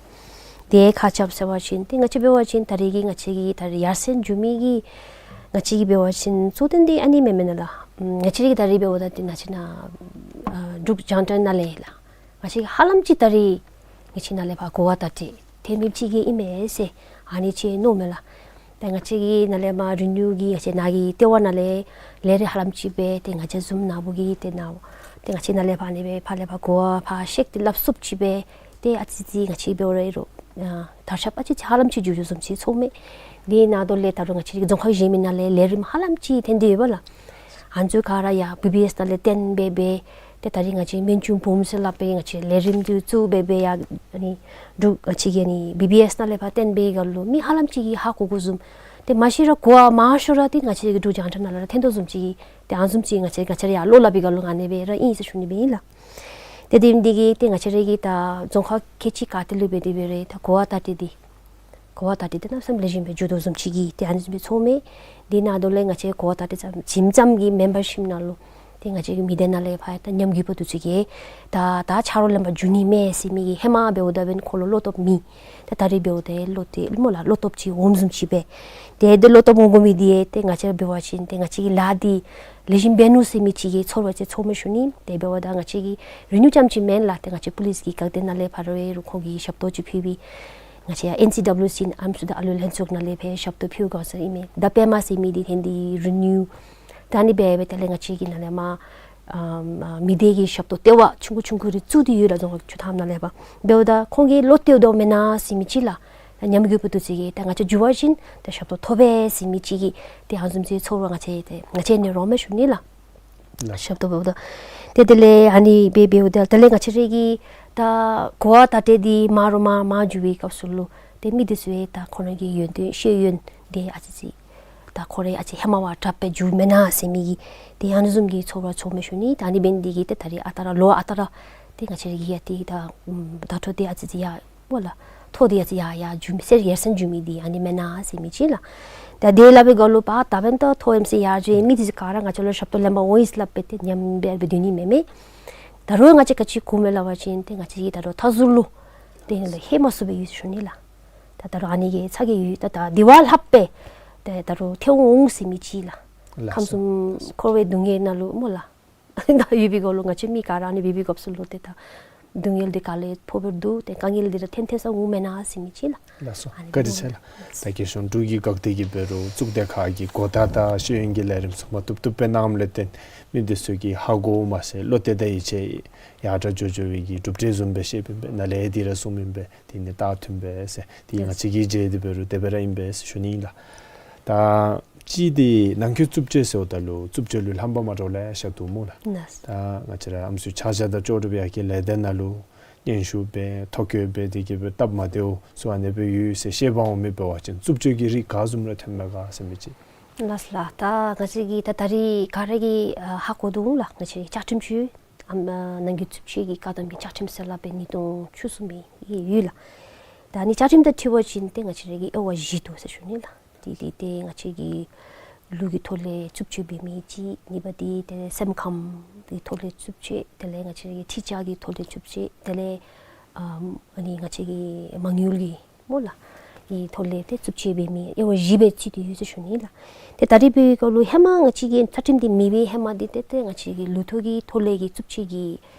ཏེ་ཁ་རྐྱབ་ཟེར་བ་ཅིན་ཏེ་ང་བཅས་འབད་བ་ཅིན་ད་རིས་ཀྱི་ང་བཅས་ཀྱི་ད་རིས་ཡར་སེང་འགྱོ་མི་གི་ང་བཅས་ཀྱི་འབད་བ་ཅིན་གཙོ་དོན་འདི་ཨ་ནི་མེན་མེན་ན་ལགས། ང་བཅས་ཀྱི་ད་རིས་འབདཝ་ད་ཏེ་ང་བཅས་ནཱ་ཨ་འབྲུག་རྒྱང་བསྒྲགས་ནང་ལས་ལགས། ང་བཅས་ཀྱིས་ཧ་ལམ་ཅིག་ད་རིས་ང་བཅས་ནཱ་ལས་ཕར་གོ་བ་བརྡ་སྤྲོད་ཐོན་མི་ཅིག་གི་ཨིན་མས་ཟེར་ཨ་ནི་ཅིག་མནོཝ་མས་ལགས། ཏེ་ང་བཅས་ཀྱི་ནཱ་ལས་མར་རི་ནིའུ་གི་ང་བཅས་ནཱ་གི་ལྟེ་བ་ནང་ལས་ལས་རིམ་ཧ་ལམ་ཅིག་འབད། ཏེ་ང་བཅས་ཛུམ་ནཱ་བུ་གིས་ཏེ་ནཱ་ཏེ་ང་བཅས་ནཱ་ལས་ཕར་ཨ་ནི་སྦེ་ཕར་ལས་ཕར་གོ་བ་ཕར་བཤལ་ཏེ་སླབ་ཚུགསཔ་ཅིག་འབད། ཏེ་ཨ་ཙི་ཙི་ང་བཅས་འབད་རུང་ཨ་དར་ཁྱབ་ཨ་ཙི་ཙི་ཧ་ལམ་ཅིག་འགྱོ་འགྱོཝ་བཟུམ་ཅིག་ཚོརཝ་མས། དེ་ནང་དོ་ལས་ད་རུང་ང་བཅས་ཀྱི་རྫོང་ཁག་གཞན་མི་ནང་ལས་ལས་རིམ་ཧ་ལམ་ཅིག་ཐོན་ཏེ་ཡོད་པས་ལགས། ཨ་ནི་ཚུ་ག་ར་ཡར་བི་བི་ཨེསི་ནང་ལས་བཏོན་སྦེ་འབད། ཏེ་ད་རིས་ང་བཅས་སྨན་ཆུང་བུམོ་ཟེར་སླབ་པའི་ང་བཅས་ལས་རིམ་འདི་བཙུགས་སྦེ་འབད་ཡར་ཨ་ནི་འབྲུག་ང་བཅས་ཀྱི་ཨ་ནི་བི་བི་ཨེསི་ནང་ལས་ཕར་བཏོན་པའི་སྐབས་ལུ་མི་ཧ་ལམ་ཅིག་གིས་ཧ་གོ་དགོཔ་བཟུམ། ཏེ་མ་གཞི་ར་གོ་བ་མང་ཤོས་ར་ཏེ་ང་བཅས་ཀྱི་འབྲུག་རྒྱང་བསྒྲགས་ནང་ལུ་ར་ཐོན་དོ་བཟུམ་ཅིག་གི་ཏེ་ཨ་ནི་བཟུམ་ཅིག་ང་བཅས་ང་བཅས་ར་ཡར་བློ་སླབ་པའི་སྐབས་ལུ་ཨ་ནི་སྦེ་ར་ཨིན་ཟེར་ཞུ་ནི་སྦེ་ཨིན་ལགས། ཏེ་དེ་འདི་གིས་ཏེ་ང་བཅས་ར་གི་ད་རྫོང་ཁག་ཁལ་གཅིག་ག་ཏེ་ལུ་འབད་དེ་འབད་རུང་ད་གོ་བ་བརྡ་སྤྲོད་འདི་གོ་བ་བརྡ་སྤྲོད་འདི་གནམ་མེད་ས་མེད་ལེགས་ཤོམ་སྦེ་འགྱོ་དོ་བཟུམ་ཅིག་གི་ཏེ་ཨ་ནི་བཟུམ་སྦེ་ཚོརཝ་མས། དེ་ནང་དོ་ལས་ང་བཅས་གོ་བ་བརྡ་སྤྲོད་ཙམ་ཞིབ་ཙམ་གྱི་མེམ་བར་ཤིབ་ནང་ལུ་ཏེ་ང་བཅས་ཀྱི་མི་སྡེ་ནང་ལས་ཕར་ད་ཉམས་རྒུད་པ་འདི་ཚུ་གིས་ད་ད་ཆ་རོགས་ལེན་པར་འགྱོ་ནི་མས་ཟེར་མི་གི་ཧེ་མ་འབདཝ་ད་འབདན་ཁོ་ལུ་བློ་སྟོབས་མེད། ད་ད་རིས་འབདཝ་ད་བློ་ཏེ་སྨོ་ལགས་བློ་སྟོབས་ཅིག་འོངམ་བཟུམ་ཅིག་འབད། ཏེ་དེ་བློ་སྟོབས་འོང་དགོ་མི་འདི་ཡང་ཏེ་ང་བཅས་འབད་བ་ཅིན་ཏེ་ང་བཅས་ཀྱི་ལཱ་འདི་ལེགས་ཤོམ་འབད་ནུག་ཟེར་མི་ཅིག་གི་ཚོར་བ་ཅིག་ཚོརཝ་མས་ཞུ་ནི། ཏེ་འབདཝ་ད་ང་བཅས་ཀྱི་རི་ནིའུ་རྐྱངམ་ཅིག་མེན་ལགས། ཏེ་ང་བཅས་པུ་ལིསི་གི་བཀག་སྡོམ་ནང་ལས་ཕར་རུང་ཁོང་གིས་ཞབས་ཏོག་ཅིག་ཕུལ་བས། ང་བཅས་ཡར་ཨེན་སི་ཌབ་ལུ་སི་ཨམ་སྲུ་དང་ཨ་ལུ་ལྷན་ཚོགས་ནང་ལས་ཕར་ཞབས་ཏོག་ཕུལ་དགོ་ཟེར་ཨིན་མས། ད་པདྨ་ཟེར་མི་འདི་ཧེ་འདི་རི་ནིའུ་ད་ཨ་ནི་སྦེ་འབད་དེ་ལས་ང་བཅས་ཀྱི་ནཱ་ལས་མར་ཨམ་ཨ་མི་སྡེ་གི་ཞབས་ཏོག་ལྟེ་བ་ཆུང་ཀུ་ཆུང་ཀུ་རེ་བཙུགས་ཏེ་ཡོད་ལགས། རྫོང་ཁག་བཅུ་ཐམ་ནང་ལས་ཕར་འབདཝ་ད་ཁོང་གིས་བློ་གཏད་དོ་མེན་ན་ཟེར་མི་ཅིག་ལགས། ཉམས་རྒུད་པ་འདི་ཚུ་གིས་ད་ང་བཅས་འགྱོ་བ་ཅིན་ད་ཞབས་ཏོག་ཐོབ་པས་ཟེར་མི་ཅིག་གི་ཏེ་ཨ་ནི་བཟུམ་ཅིག་ཚོར་བ་ང་བཅས་ཏེ་ང་བཅས་ནི་རོགས་མས་ཞུ་ནི་ལགས། ལགས། ཞབས་ཏོག་འབདཝ་ད་ཏེ་དེ་ལས་ཨ་ནི་སྦེ་འབདཝ་ད་དེ་ལས་ང་བཅས་ར་གི་ད་གོ་བ་བརྡ་སྤྲོད་འདི་མང་རུང་མང་མང་འགྱོ་བའི་སྐབས་སུ་ལུ་ཏེ་མི་འདི་ཚུ་ཡང་ད་ཁོང་ར་གི་ཡོན་ཏན་ཤེས་ཡོན་འདི་ཨ་ཙི་ཙི་ད་ཁོང་ར་ཨ་ཙི་ཧེ་མ་བ་དྲག་སྦེ་འགྱོཝ་མེན་ན་ཟེར་མི་གི་ཏེ་ཨ་ནི་བཟུམ་གྱི་ཚོར་བ་ཚོརཝ་མས་ཞུ་ནི། ད་ཨ་ནི་འབད་ནི་འདི་གིས་ཏེ་ད་རིས་ཨ་རྟག་ར་ལོ་ཨ་རྟག་ར་ཏེ་ང་བཅས་ར་གི་ཡ་ཏེ་ད་ཨམ་ད་ཐོ་འདི་ཨ་ཙི་ཙི་ཡར་སྨོ་ལགས། ཐོ་འདི་ཨ་ཙི་ཡར་ཡར་འགྱོ་མི་སེར་ཡར་སེང་འགྱོ་མི་འདི་ཨ་ནི་མེན་ན་ཟེར་མི་ཅིག་ལགས། ད་དེ་སླབ་པའི་སྐབས་ལུ་པ་ད་འབདན་ད་ཐོ་ཨེམ་སི་ཡར་འགྱོ་མི་འདི་ཚུ་ག་ར་ང་བཅས་ལུ་ཞབས་ཏོག་ལེན་པར་འོང་ཡི་ཟེར་སླབ་སྦེ་ཏེ་ཉམས་སྦེ་སྦེ་སྡོད་ནི་མེན་མས། ད་རུང་ང་བཅས་ག་ཅི་དགོཔ་མས་སླབ་པ་ཅིན་ཏེ་ང་བཅས་ཀྱི་ད་རུང་མཐའ་ཟུར་ལུ་ཏེ་ལྷོད་མ་ཚུགས་པར་ཡོད་ཞུ་ནི་ལགས། ད་ད་རུང་ཨ་ནི་གི་ཚ་གྱང་ཡོད། ད་ད་དེ་བ་ལྷག་སྦེ་ཏེ་ད་རུང་ཐོན་འོང་ཟེར་མི་ཅིག་ལགས། ལགས་སོ། ཁམས་གསུམ་འཁོར་བའི་སྡུག་བསྔལ་ནང་ལུ་སྨོ་ལགས། ད་ཡོད་པའི་སྐབས་ལུ་ང་བཅས་མི་ག་ར་ཨ་ནི་འབད་བའི་སྐབས་སུ་ལུ་ཏེ་ད་སྡུག་བསྔལ་འདི་ག་ལས་ཕོག་པར་འདུག། ཏེ་དཀའ་ངལ་འདི་ར་ཐོན་ཐོན་ས་འོང་མེན་ན་ཟེར་མི་ཅིག་ལགས། ལགས་སོ། ཨ་ནི་བཀའ་དྲིན་ཆེ་ལགས། ད་གི་གཞུང་འབྲུག་གི་འགག་སྡེ་གིས་འབད་རུང་གཙུག་སྡེ་ཁག་གི་གོ་བརྡ་དང་ཤེས་ཡོན་གྱི་ལས་རིམ་ཚུ་མ་བཏུབ་བཏུབ་སྦེ་གནངམ་ལས་བརྟེན་མི་འདི་ཚུ་གིས་ཧ་གོ་མ་ཚད་བློ་གཏད་དང་ཡིད་ཆེས་ཡར་དྲག་འགྱོ་འགྱོ་བའི་གི་གྲུབ་འབྲས་བཟུམ་སྦེ་བཤདཔ་ཨིན་པས། ནཱ་ལས་འདི་ར་གསུངམ་ཨིན་པས། དེ་ནི་རྟགས་མཐུན་པས་ཟེར། དེ་ང་བཅས་ཀྱིས་མཇལ་ཏེ་འབད་རུང་དེ་སྦེ་ར་ཨིན་པས་ཟེར་ཞུ་ནི་ཨིན་ལགས། ད་ཅི་དེ་ནང་འཁོད་རྩུབ་སྤྱོད་ཟེརཝ་ད་ལུ་རྩུབ་སྤྱོད་ལུ་ལྷམ་པ་མ་འདྲཝ་ལེ་ཤ་འདུག་སྨོ་ལགས། ལགས། ད་ང་བཅས་ར་ཨམ་སྲུ་ཆ་བཞག་དང་ལྕོགས་གྲུབ་ཡར་རྒྱས་ལས་སྡེ་ནང་ལུ་སྙན་ཞུ་འབད་ཐོ་བཀོད་འབད་དེ་གིས་འབད་སྟབས་མ་བདེཝ་ཚུ་ཨ་ནི་སྦེ་ཡོད་ཟེར་བཤད་པར་འོང་མི་འབད་བ་ཅིན་རྩུབ་སྤྱོད་ཀྱི་རིགས་ག་བཟུམ་ར་ཐོནམ་མས་ག་ཟེར་མི་ཅིག། ལགས་ལགས། ད་ང་བཅས་ཀྱིས་ད་ད་རིས་ག་ར་གིས་ཨ་ཧ་གོ་དོ་འོང་ལགས། ང་བཅས་ཀྱི་བཅའ་ཁྲིམས་ཅིག་ཨམ་ཨ་ནང་འཁོད་རྩུབ་སྤྱོད་ཀྱི་བཀག་སྡོམ་གྱི་བཅའ་ཁྲིམས་ཟེར་སླབ་སྦེ་ཉིས་སྟོང་བཅུ་གསུམ་པའི་ཡོད་ལགས། ད་ཨ་ནི་བཅའ་ཁྲིམས་དང་འཁྲིལ་བ་ཅིན་ཏེ་ང་བཅས་ར་གི་དབྱེ་བ་བཞི་འདུག་ཟེར་ཞུ་ནི་ལགས། དེ་དེ་ཏེ་ང་བཅས་ཀྱི་ལུས་ཀྱི་ཐོག་ལས་རྩུབ་སྤྱོད་འབད་མི་གཅིག། གཉིས་པ་དེ་ཏེ་སེམས་ཁམས་ཀྱི་ཐོག་ལས་རྩུབ་སྤྱོད། དེ་ལས་ང་བཅས་ཀྱི་ཁྲིམས་འགལ་གྱི་ཐོག་ལས་རྩུབ་སྤྱོད། དེ་ལས་ཨ་ཨ་ནི་ང་བཅས་ཀྱི་མ་དངུལ་གྱི་སྨོ་ལགས། ཨེ་ཐོག་ལས་ཏེ་རྩུབ་སྤྱོད་འབད་མི་དབྱེ་བ་བཞི་སྦེ་ཕྱེ་སྟེ་ཡོད་ཟེར་ཞུ་ནི་ལགས། ཏེ་ད་རིས་འབད་བའི་སྐབས་ལུ་ཧེ་མ་ང་བཅས་ཀྱི་བཅའ་ཁྲིམས་འདི་མེད་པའི་ཧེ་མ་འདི་ཏེ་ཏེ་ང་བཅས་ཀྱི་ལུས་ཐོག་གི་ཐོག་ལས་ཀྱི་རྩུབ་སྤྱོད་ཀྱི་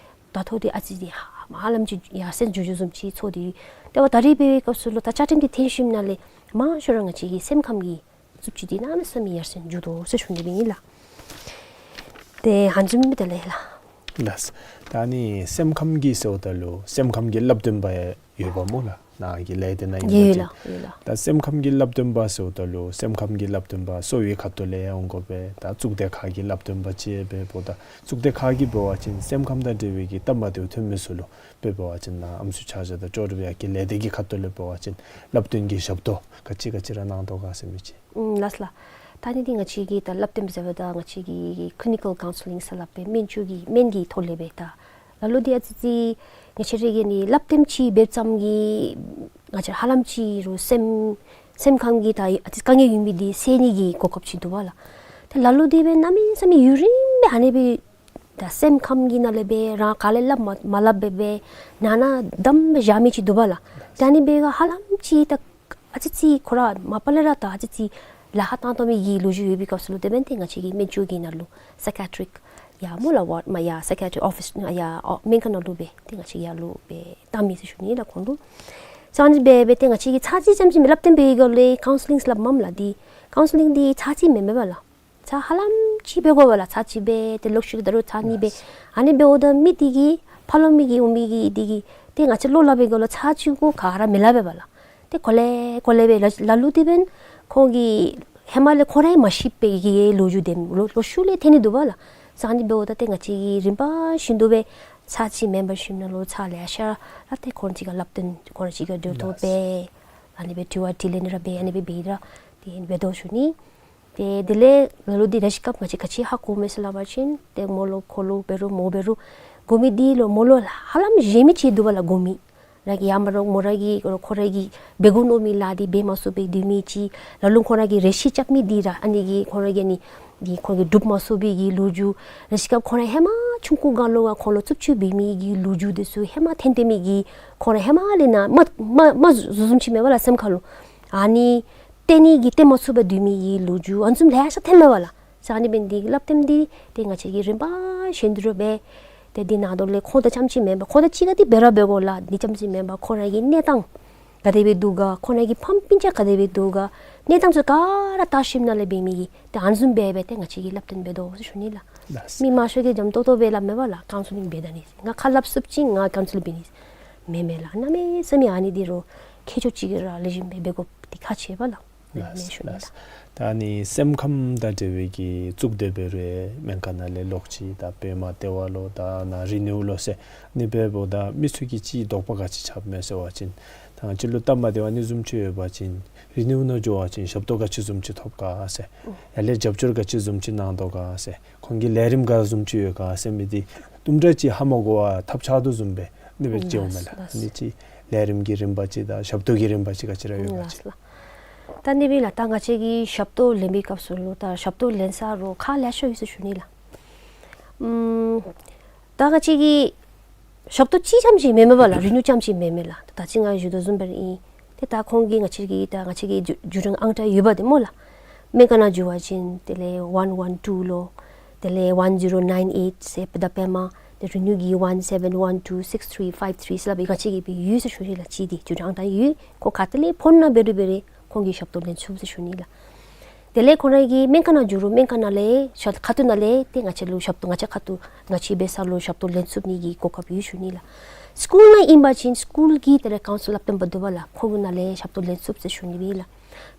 བརྡ་ཐོ་འདི་ཨ་ཙི་ཅིག་ཧ་ཧ་ལམ་ཅིག་ཡར་སེང་འགྱོ་འགྱོ་བཟུམ་ཅིག་ཚོར་ཏེ་ཡོད། ཏེ་འབདཝ་ད་རིས་འབད་བའི་སྐབས་སུ་ལུ་ད་བཅའ་ཁྲིམས་འདི་ཐོན་ཞིནམ་ལས་མང་ཤོས་ར་ང་བཅས་ཀྱི་སེམས་ཁམས་ཀྱི་རྩུབ་སྤྱོད་འདི་གནམ་མེད་ས་མེད་ཡར་སེང་འགྱོ་དོ་ཟེར་ཞུ་ནི་སྦེ་ཨིན་ལགས། ཏེ་ཧ་ལམ་ཅིག་དེ་ལས་ལགས། ལགས། ད་ཨ་ནི་སེམས་ཁམས་ཀྱི་ཟེརཝ་ད་ལུ་སེམས་ཁམས་ཀྱི་བསླབ་སྟོན་པ་ཡོདཔ་སྨོ་ལགས། ནཱ་གི་ལས་སྡེ་ནང་ཨིན་པ་ཅིན། ཡོད་ལགས། ཡོད་ལགས། ད་སེམས་ཁམས་ཀྱི་བསླབ་སྟོན་པ་ཟེརཝ་ད་ལུ་སེམས་ཁམས་ཀྱི་བསླབ་སྟོན་པ་གསོ་བའི་ཁ་ཐུག་ལས་འོང་དགོ་པས། ད་གཙུག་སྡེ་ཁག་གི་བསླབ་སྟོན་པ་ཅིག་འབདཝ་ད་གཙུག་སྡེ་ཁག་གིས་འབད་བ་ཅིན་སེམས་ཁམས་དང་འབྲེལ་བའི་གི་སྟབས་མ་བདེཝ་ཐོན་མི་ཚུ་ལུ་འབད་བ་ཅིན་ནཱ་ཨམ་སྲུ་ཆ་བཞག་དང་ལྕོགས་གྲུབ་ཡར་རྒྱས་ལས་སྡེ་གི་ཁ་ཐུག་ལས་འབད་བ་ཅིན་བསླབ་སྟོན་གྱི་ཞབས་ཏོག་ག་ཅི་ག་ཅི་ར་གནང་དོ་ག་ཟེར་མི་ཅིག། ཨུམ་ལགས་ལགས། ད་ཨ་ནི་འདི་ང་བཅས་ཀྱི་ད་བསླབ་སྟོན་ཟེརཝ་ད་ང་བཅས་ཀྱི་ཀི་ལི་ནི་ཀལ་ཀའུན་སི་ལིང་ཟེར་སླབ་སྦེ་སྨན་བཅོས་ཀྱི་སྨན་གྱི་ཐོག་ལས་སྦེ་ད་ལ་ལུ་འདི་ཨ་ཙི་ཙི་ང་བཅས་ར་གིས་ནི་བསླབ་སྟོན་ཅིག་འབད་ཙམ་གྱིས་ང་བཅས་ཧ་ལམ་ཅིག་རུང་སེམས་སེམས་ཁམས་ཀྱི་ད་ཨ་ཙི་དཀའ་ངལ་ཡོད་མི་འདི་སེལ་ནི་གི་གོ་སྐབས་ཅིག་འདུག་པ་ལགས། ཏེ་ལ་ལུ་འདི་སྦེ་གནམ་མེད་ས་མེད་ཡུན་རིངམོ་སྦེ་ཨ་ནི་སྦེ་ད་སེམས་ཁམས་ཀྱི་ནང་ལས་སྦེ་རང་ག་ལས་སླབ་མ་མ་སླབ་སྦེ་སྦེ་ནང་ན་བསྡམས་སྦེ་བཞག་མི་ཅིག་འདུག་པ་ལགས། ཏེ་ཨ་ནི་སྦེ་ག་ཧ་ལམ་ཅིག་ད་ཨ་ཙི་ཙི་ཁོ་ར་མ་པ་ལས་ར་ད་ཨ་ཙི་ཙི་ལཱ་ཁག་བཏང་བཏང་མི་གི་ལོ་རྒྱུས་ཡོད་པའི་སྐབས་སུ་ལུ་དེ་འབདན་ཏེ་ང་བཅས་ཀྱི་སྨན་བཅོས་ཀྱི་ནང་ལུ་སའི་ཀ་ཡ་ཊི་རིཀ་ཡར་སྨོ་ལགས་ཝཱཌ་མ་ཡར་སའི་ཀ་ཡ་ཊི་རིཀ་ཨོ་ཕིས་ཡར་ཨོ་སྨན་ཁང་ནང་ལུ་སྦེ་ཏེ་ང་བཅས་ཡར་ལུ་སྦེ་བཏང་མི་ཟེར་ཞུ་ནི་ལགས་ཁོང་ལུ། ཙང་ནི་སྦེ་སྦེ་ཏེ་ང་བཅས་ཀྱིས་ཚར་གཅིག་ཙམ་ཅིག་སླབ་སྟོན་འབད་བའི་སྒང་ལས་ཀའུན་སི་ལིང་སླབ་མས་ལགས། འདི་ཀའུན་སི་ལིང་འདི་ཚར་གཅིག་མེན་མས་པ་ལགས། ཚར་ཧ་ལམ་ཅིག་འབད་དགོ་པ་ལགས། ཚར་གཅིག་འབད་ཏེ་ལོག་ཤུལ་ད་རུང་ཚར་གཉིས་འབད། ཨ་ནི་འབདཝ་ད་མི་འདི་གིས་ཕར་ལོགས་མི་གིས་འོང་མི་གིས་འདི་གིས་ཏེ་ང་བཅས་ལོག་སླབ་པའི་སྒང་ལས་ཚར་གཅིག་གུ་ག་ར་མི་སླབ་པས་པ་ལགས། ཏེ་གོ་ལེ་གོ་ལེ་སྦེ་ལ་ལ་ལུ་དེ་འབདན་ཁོང་གིས་ཧེ་མ་ལས་ཁོང་ར་ཡང་མ་ཤེས་པའི་གི་ལོ་རྒྱུས་དེ་ལོག་ལོག་ཤུལ་ལས་ཐོན་ནི་འདུག་པ་ལགས། ཙང་ནི་འབདཝ་ད་ཏེ་ང་བཅས་ཀྱིས་རིམ་པ་བཞིན་དུ་སྦེ་ཚར་གཅིག་མེམ་བར་ཤིབ་ནང་ལུ་ཚར་ལེ་ཤ་ར་ཏེ་ཁོང་གཅིག་ཁར་སླབ་སྟོན་ཁོང་གཅིག་ཁར་འབྲེལ་ཐོག་འབད། ཨ་ནི་སྦེ་དྲི་བ་དྲིས་ལན་ར་འབད། ཨ་ནི་སྦེ་འབད་ར་ཏེ་འབད་དོ་ཞུ་ནི། ཏེ་དེ་ལས་ལ་ལུ་འདི་རེ་ཞིག་སྐབས་ང་བཅས་ག་ཅི་ཧ་གོཝ་མས་ཟེར་སླབ་པ་ཅིན་ཏེ་མོ་ལུ་ཁོ་ལུ་འབད་རུང་མོ་འབད་རུང་དགོ་མི་འདི་ལུ་མོ་ལུ་ཧ་ལམ་གཞན་མི་ཅིག་འདུག་པ་ལགས། དགོ་མི་ར་གི་ཡང་མ་རུང་མོ་ར་གིས་ཁོ་ར་གིས་འབད་དགོ་མནོ་མི་ལཱ་འདི་འབད་མ་ཚུགས་པའི་སྡོད་མི་ཅིག། ལ་ལུ་ཁོང་ར་གིས་རེ་ཞིག་རྐྱབ་མི་འདི་ར་ཨ་ནི་གིས་ཁོང་ར་གིས་ཨ་ནི་གིས་ཁོང་གིས་སྒྲུབ་མ་ཚུགས་པའི་གི་ལོ་རྒྱུས། རེ་ཞིག་སྐབས་ཁོང་ར་ཧེ་མ་ཆུང་ཀུ་སྒང་ལུ་ཁོང་ལུ་རྩུབ་སྤྱོད་འབད་མི་གི་ལོ་རྒྱུས་འདི་ཚུ་ཧེ་མ་ཐོན་ཏེ་མི་གིས་ཁོང་ར་ཧེ་མ་ལས་ནཱ་མ་མ་མ་བཟོ་བཟུམ་ཅིག་མས་པ་ལགས། སེམས་ཁ་ལུ་ཨ་ནི་སྟོན་ནི་གི་སྟོན་མ་ཚུགས་པར་སྡོད་མི་གི་ལོ་རྒྱུས་ཨ་ནི་བཟུམ་ལེ་ཤ་ཐོན་མས་པ་ལགས། ཙང་ནི་འབདན་འདི་སླབ་སྟོན་འདི་ཏེ་ང་བཅས་ཀྱིས་རིམ་པ་བཞིན་དུ་ར་འབད། ཏེ་འདི་ནང་དོག་ལས་ཁོང་དང་རྐྱངམ་ཅིག་མེན་པར་ཁོང་དང་གཅིག་ཁར་འདི་འབད་ར་འབད་དགོ་ལགས། འདི་རྐྱངམ་ཅིག་མེན་པར་ཁོང་ར་གི་གནས་སྟངས་ག་དེ་སྦེ་འདུག་ག། ཁོང་ར་གི་ཕམ་སྤུན་ཆ་ག་དེ་སྦེ་འདུག་ག། གནས་སྟངས་ཚུ་ག་ར་བརྟག་ཞིབ་ནང་ལས་འབད་མི་གི་ཏེ་ཨ་ནི་བཟུམ་འབད་འབད་ཏེ་ང་བཅས་ཀྱིས་སླབ་སྟོན་འབད་དོ་ཟེར་ཞུ་ནི་ལགས། ལགས། མི་མང་ཤོས་ཀྱིས་འཇམ་ཏོང་ཏོ་སྦེ་སླབ་མས་པ་ལགས། ཀའུན་སི་ལིང་འབད་ད་ནི་ང་ཁ་སླབ་ཚུགས་ཅི། ང་ཀའུན་སི་ལིང་འབད་ནི་མེན་མས་ལགས། གནམ་མེད་ས་མེད་ཨ་ནི་འདི་རུ་མཁས་མཆོག་ཅིག་གིས་ར་ལེགས་ཤོམ་སྦེ་འབད་དགོཔ་འདི་ཁག་ཆེ་བས་ལགས། ལགས་ལགས། ད་ཨ་ནི་སེམས་ཁམས་དང་འབྲེལ་བའི་གི་གཙུག་སྡེ་འབད་རུང་སྨན་ཁང་ནང་ལས་ལོག་ཅི། ད་པདྨ་ལྟེ་བ་ལོ་ད་ནཱ་རི་ནིའུ་ལོ་ཟེར་ཨ་ནི་འབདཝ་ད་མི་ཚུ་གིས་ཅིག་དོགས་པ་ག་ཅི་རྐྱབ་མས་ཟེར་བ་ཅིན་ད་ང་བཅས་ལུ་སྟབས་མ་བདེཝ་ཨ་ནི་བཟུམ་ཅིག་ཡོད་པ་ཅིན་རི་ནིའུ་ནང་འགྱོ་བ་ཅིན་ཞབས་ཏོག་ག་ཅི་བཟུམ་ཅིག་ཐོབ་ག་ཟེར། ཡར་ལས་རྒྱབ་སྐྱོར་ག་ཅི་བཟུམ་ཅིག་གནང་དོ་ག་ཟེར། ཁོང་གི་ལས་རིམ་ག་བཟུམ་ཅིག་ཡོད་ག་ཟེར་མི་འདི་དུམ་གྲ་ཅིག་ཧ་མ་གོ་བར་ཐབས་ཆག་དོ་བཟུམ་སྦེ་ཨ་ནི་སྦེ་མཇལཝ་མས་ལགས། ལགས་ལགས། ཨ་ནི་ཅིག་ལས་རིམ་གྱི་རིམ་པ་ཅིག་དང་ཞབས་ཏོག་གི་རིམ་པ་ཅིག་ག་ཅི་ར་ཡོད་ག་ལགས་ཅིག། ལགས། ད་ཨ་ནི་སྦེ་ལགས། ད་ང་བཅས་ཀྱིས་ཞབས་ཏོག་ལེན་པའི་སྐབས་སུ་ལུ་ད་ཞབས་ཏོག་ལེན་ས་རུ་ཁག་ལེ་ཤ་ཡོད་ཟེར་ཞུ་ནི་ལགས། ཨམ་ད་ང་བཅས་ཀྱིས་ཞབས་ཏོག་གཅིག་རྐྱངམ་ཅིག་མེན་མས་པ་ལགས། རི་ནིའུ་རྐྱངམ་ཅིག་མེན་མས་ལགས། ད་ཅི་ང་ཞུ་དོ་བཟུམ་སྦེ་ར་ཨིན། ཏེ་ད་ཁོང་གིས་ང་བཅས་ཀྱི་ད་ང་བཅས་ཀྱི་བརྒྱུད་བརྒྱུད་རིམ་ཨང་གྲངས་ཡོད་པ་འདི་སྨོ་ལགས། སྨན་ཁང་ནང་འགྱོ་བ་ཅིན་དེ་ལས་ཝན་ཝན་ཊུ་ལོ། དེ་ལས་ཝན་ཛི་རོ་ནའིན་ཨེཊ་ཟེར་ད་པདྨ། ཏེ་རི་ནིའུ་གི་ཝན་སེ་བེན་ཝན་ཊུ་སིགས་ཐི་རི་ཕའིབ་ཐི་རི་ཟེར་སླབ་སྦེ་ང་བཅས་ཀྱིས་སྦེ་ཡོད་ཟེར་ཞུ་ནི་ལགས། གཅིག་འདི་བརྒྱུད་རིམ་ཨང་གྲངས་ཡོད། ཁོ་ག་ཏེ་ལས་ཕོན་ནང་འབད་རུང་འབད་རུང་ཁོང་གིས་ཞབས་ཏོག་ལེན་ཚུགས་ཟེར་ཞུ་ནི་ལགས། དེ་ལས་ཁོང་ར་གིས་སྨན་ཁང་ནང་འགྱོ་རུང་སྨན་ཁང་ནང་ལས་ཤ་ཁ་ཐུག་ནང་ལས་ཏེ་ང་བཅས་ལུ་ཞབས་ཏོག་ང་བཅས་ཁ་ཐུག་ང་བཅས་འབད་ས་ལུ་ཞབས་ཏོག་ལེན་ཚུགས་ནི་གི་གོ་སྐབས་ཡོད་ཞུ་ནི་ལགས། སི་ཀུལ་ནང་ཨིན་པ་ཅིན་སི་ཀུལ་གྱི་དེ་ལས་ཀའུན་སི་ལར་སླབ་སྟོན་པ་འདུག་པ་ལགས། ཁོང་གི་ནང་ལས་ཞབས་ཏོག་ལེན་ཚུགས་ཟེར་ཞུ་ནི་སྦེ་ལགས།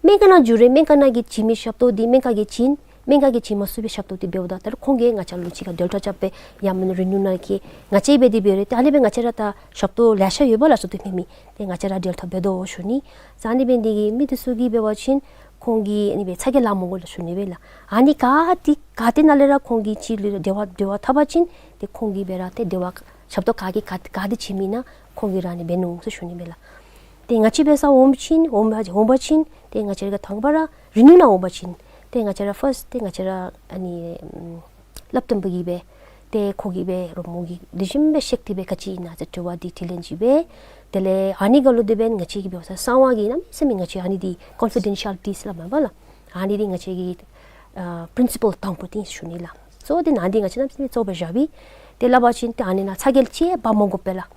སྨན་ཁང་ནང་འགྱོ་རུང་སྨན་ཁང་ནང་གིས་བྱིན་མི་ཞབས་ཏོག་འདི་སྨན་ཁང་གིས་བྱིན། སྨན་ཁང་གིས་བྱིན་མ་ཚུགས་པའི་ཞབས་ཏོག་འདི་འབདཝ་ད་ད་རུང་ཁོང་གིས་ང་བཅས་ལུ་གཅིག་ཁར་འབྲེལ་ཐོག་རྐྱབ་སྦེ་ཡང་མེན་ན་རི་ནིའུ་ནང་གི་ང་བཅས་འབད་དེ་འབད་རུང་ཏེ་ཨ་ནི་སྦེ་ང་བཅས་ར་ད་ཞབས་ཏོག་ལེ་ཤ་ཡོད་པ་ལགས། ཞབས་ཏོག་ཐོན་མི་མི་ཏེ་ང་བཅས་ར་འབྲེལ་ཐོག་འབད་དོ་ཞུ་ནི། ཙང་ཨ་ནི་འབད་ནི་འདི་གིས་མི་འདི་ཚུ་གིས་འབད་བ་ཅིན་ཁོང་གིས་ཨ་ནི་སྦེ་ཚ་གྱང་ལང་མི་དགོ་ལགས་ཞུ་ནི་སྦེ་ལགས། ཨ་ནི་ག་ཏེ་ག་ཏེ་ནང་ལས་ར་ཁོང་གིས་ཅིག་ལུ་འབྲེལ་བ་འབྲེལ་བ་འཐབ་པ་ཅིན་ཏེ་ཁོང་གིས་འབད་ར་ཏེ་འབྲེལ་བ་ཞབས་ཏོག་ག་གིས་ག་ག་ཏེ་བྱིན་མི་ཨིན་ན་ཁོང་གིས་ར་ཨ་ནི་འབད་ནུག་ཟེར་ཞུ་ནི་སྦེ་ལགས། ཏེ་ང་བཅས་འབད་སར་འོང་པ་ཅིན་འོང་པ་འོང་པ་ཅིན་ཏེ་ང་བཅས་ར་ག་དང་པ་ར་རི་ནིའུ་ནང་འོང་པ་ཅིན་ཏེ་ང་བཅས་ར་ཕརསཊ་ཏེ་ང་བཅས་ར་ཨ་ནི་ཨམ་སླབ་སྟོན་པ་གིས་སྦེ་ཏེ་ཁོ་གིས་འབད་རོགས་མོ་གིས་ལེགས་ཤོམ་སྦེ་ཤེས་ཏེ་སྦེ་ག་ཅི་ཨིན་ན་ཟེར་དྲི་བ་འདི་དྲིས་ལན་ཅིག་འབད། དེ་ལས་ཨ་ནི་ག་ལུ་དེ་འབདན་ང་བཅས་ཀྱིས་འབད་བ་ས་གསང་བ་གི་གནམ་མེད་ས་མེད་ང་བཅས་ཨ་ནི་འདི་ཀོན་ཕི་ཌེན་ཤལ་ཊི་ཟེར་སླབ་མས་པ་ལགས། ཨ་ནི་འདི་ང་བཅས་ཀྱི་ཨ་པི་རིན་སི་པཱལ་དང་པོ་འདི་ཨིན་ཞུ་ནི་ལགས། གཙོ་བོ་འདི་ནཱ་འདི་ང་བཅས་གནམ་མེད་ས་མེད་གཙོ་བོ་སྦེ་བཞག་པས། ཏེ་སླབ་པ་ཅིན་ཏེ་ཨ་ནི་ནང་ཚ་གྱང་ཅིག་འབག་མི་དགོ་པས་ལགས།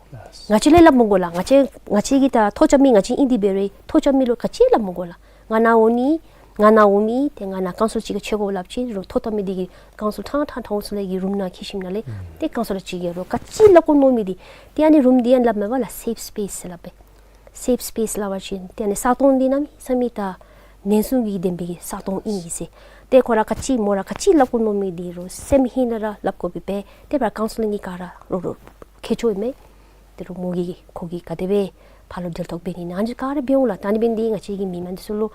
ང་བཅས་ལས་སླབ་མི་དགོ་ལགས། ང་བཅས་ང་བཅས་ཀྱིས་ད་ཐོ་རྐྱབ་མི་ང་བཅས་ཨིན་དེ་འབད་རུང་ཐོ་རྐྱབ་མི་ལུ་ག་ཅི་སླབ་མི་དགོ་ལགས། ང་ནཱ་འོང་ནི་ང་ནཱ་འོང་མི་ཏེ་ང་ནཱ་ཀའུན་སི་ལར་ཅིག་གིས་འཕྱད་དགོ་སླབ་ཅི་རུང་ཐོ་བཏབ་མི་འདི་གིས་ཀའུན་སི་ལར་ཐང་ཐང་ཀའུན་སི་ལར་གྱི་རུམ་ནང་འཁྱིད་ཞིནམ་ལས་ཏེ་ཀའུན་སི་ལར་ཅིག་གིས་རོགས་ག་ཅི་སླབ་དགོ་མནོ་མི་འདི་ཏེ་ཨ་ནི་རུམ་འདི་ཡང་སླབ་མས་པ་ལགས། སེབ་སི་པེསི་ཟེར་སླབ་པས། སེབ་སི་པེསི་སླབ་པ་ཅིན་ཏེ་ཨ་ནི་ས་སྟོང་འདི་གནམ་མེད་ས་མེད་ད་ཉེན་སྲུང་གི་ལྡན་པའི་ས་སྟོང་ཨིན་ཟེར། ཏེ་ཁོ་ར་ག་ཅི་མོ་ར་ག་ཅི་སླབ་དགོ་མནོ་མི་འདི་རོགས་སེམས་ཧིང་ལས་ར་སླབ་དགོ་པས་པས། ཏེ་ཕར་ཀའུན་སི་ལིང་གི་ག་ར་རོགས་རོགས་མཁས་མཆོག་ཨིན་མས། ཏེ་རོགས་མོ་གིས་ཁོ་གིས་ག་དེ་སྦེ་ཕར་ལུ་འབྲེལ་ཐོག་འབད་ནི་ཨིན་ན་ཨ་ནི་ག་ར་འབད་འོང་ལགས། ད་ཨ་ནི་འབད་ནི་འདི་ང་བཅས་ཀྱིས་མི་མང་འདི་ཚུ་ལུ་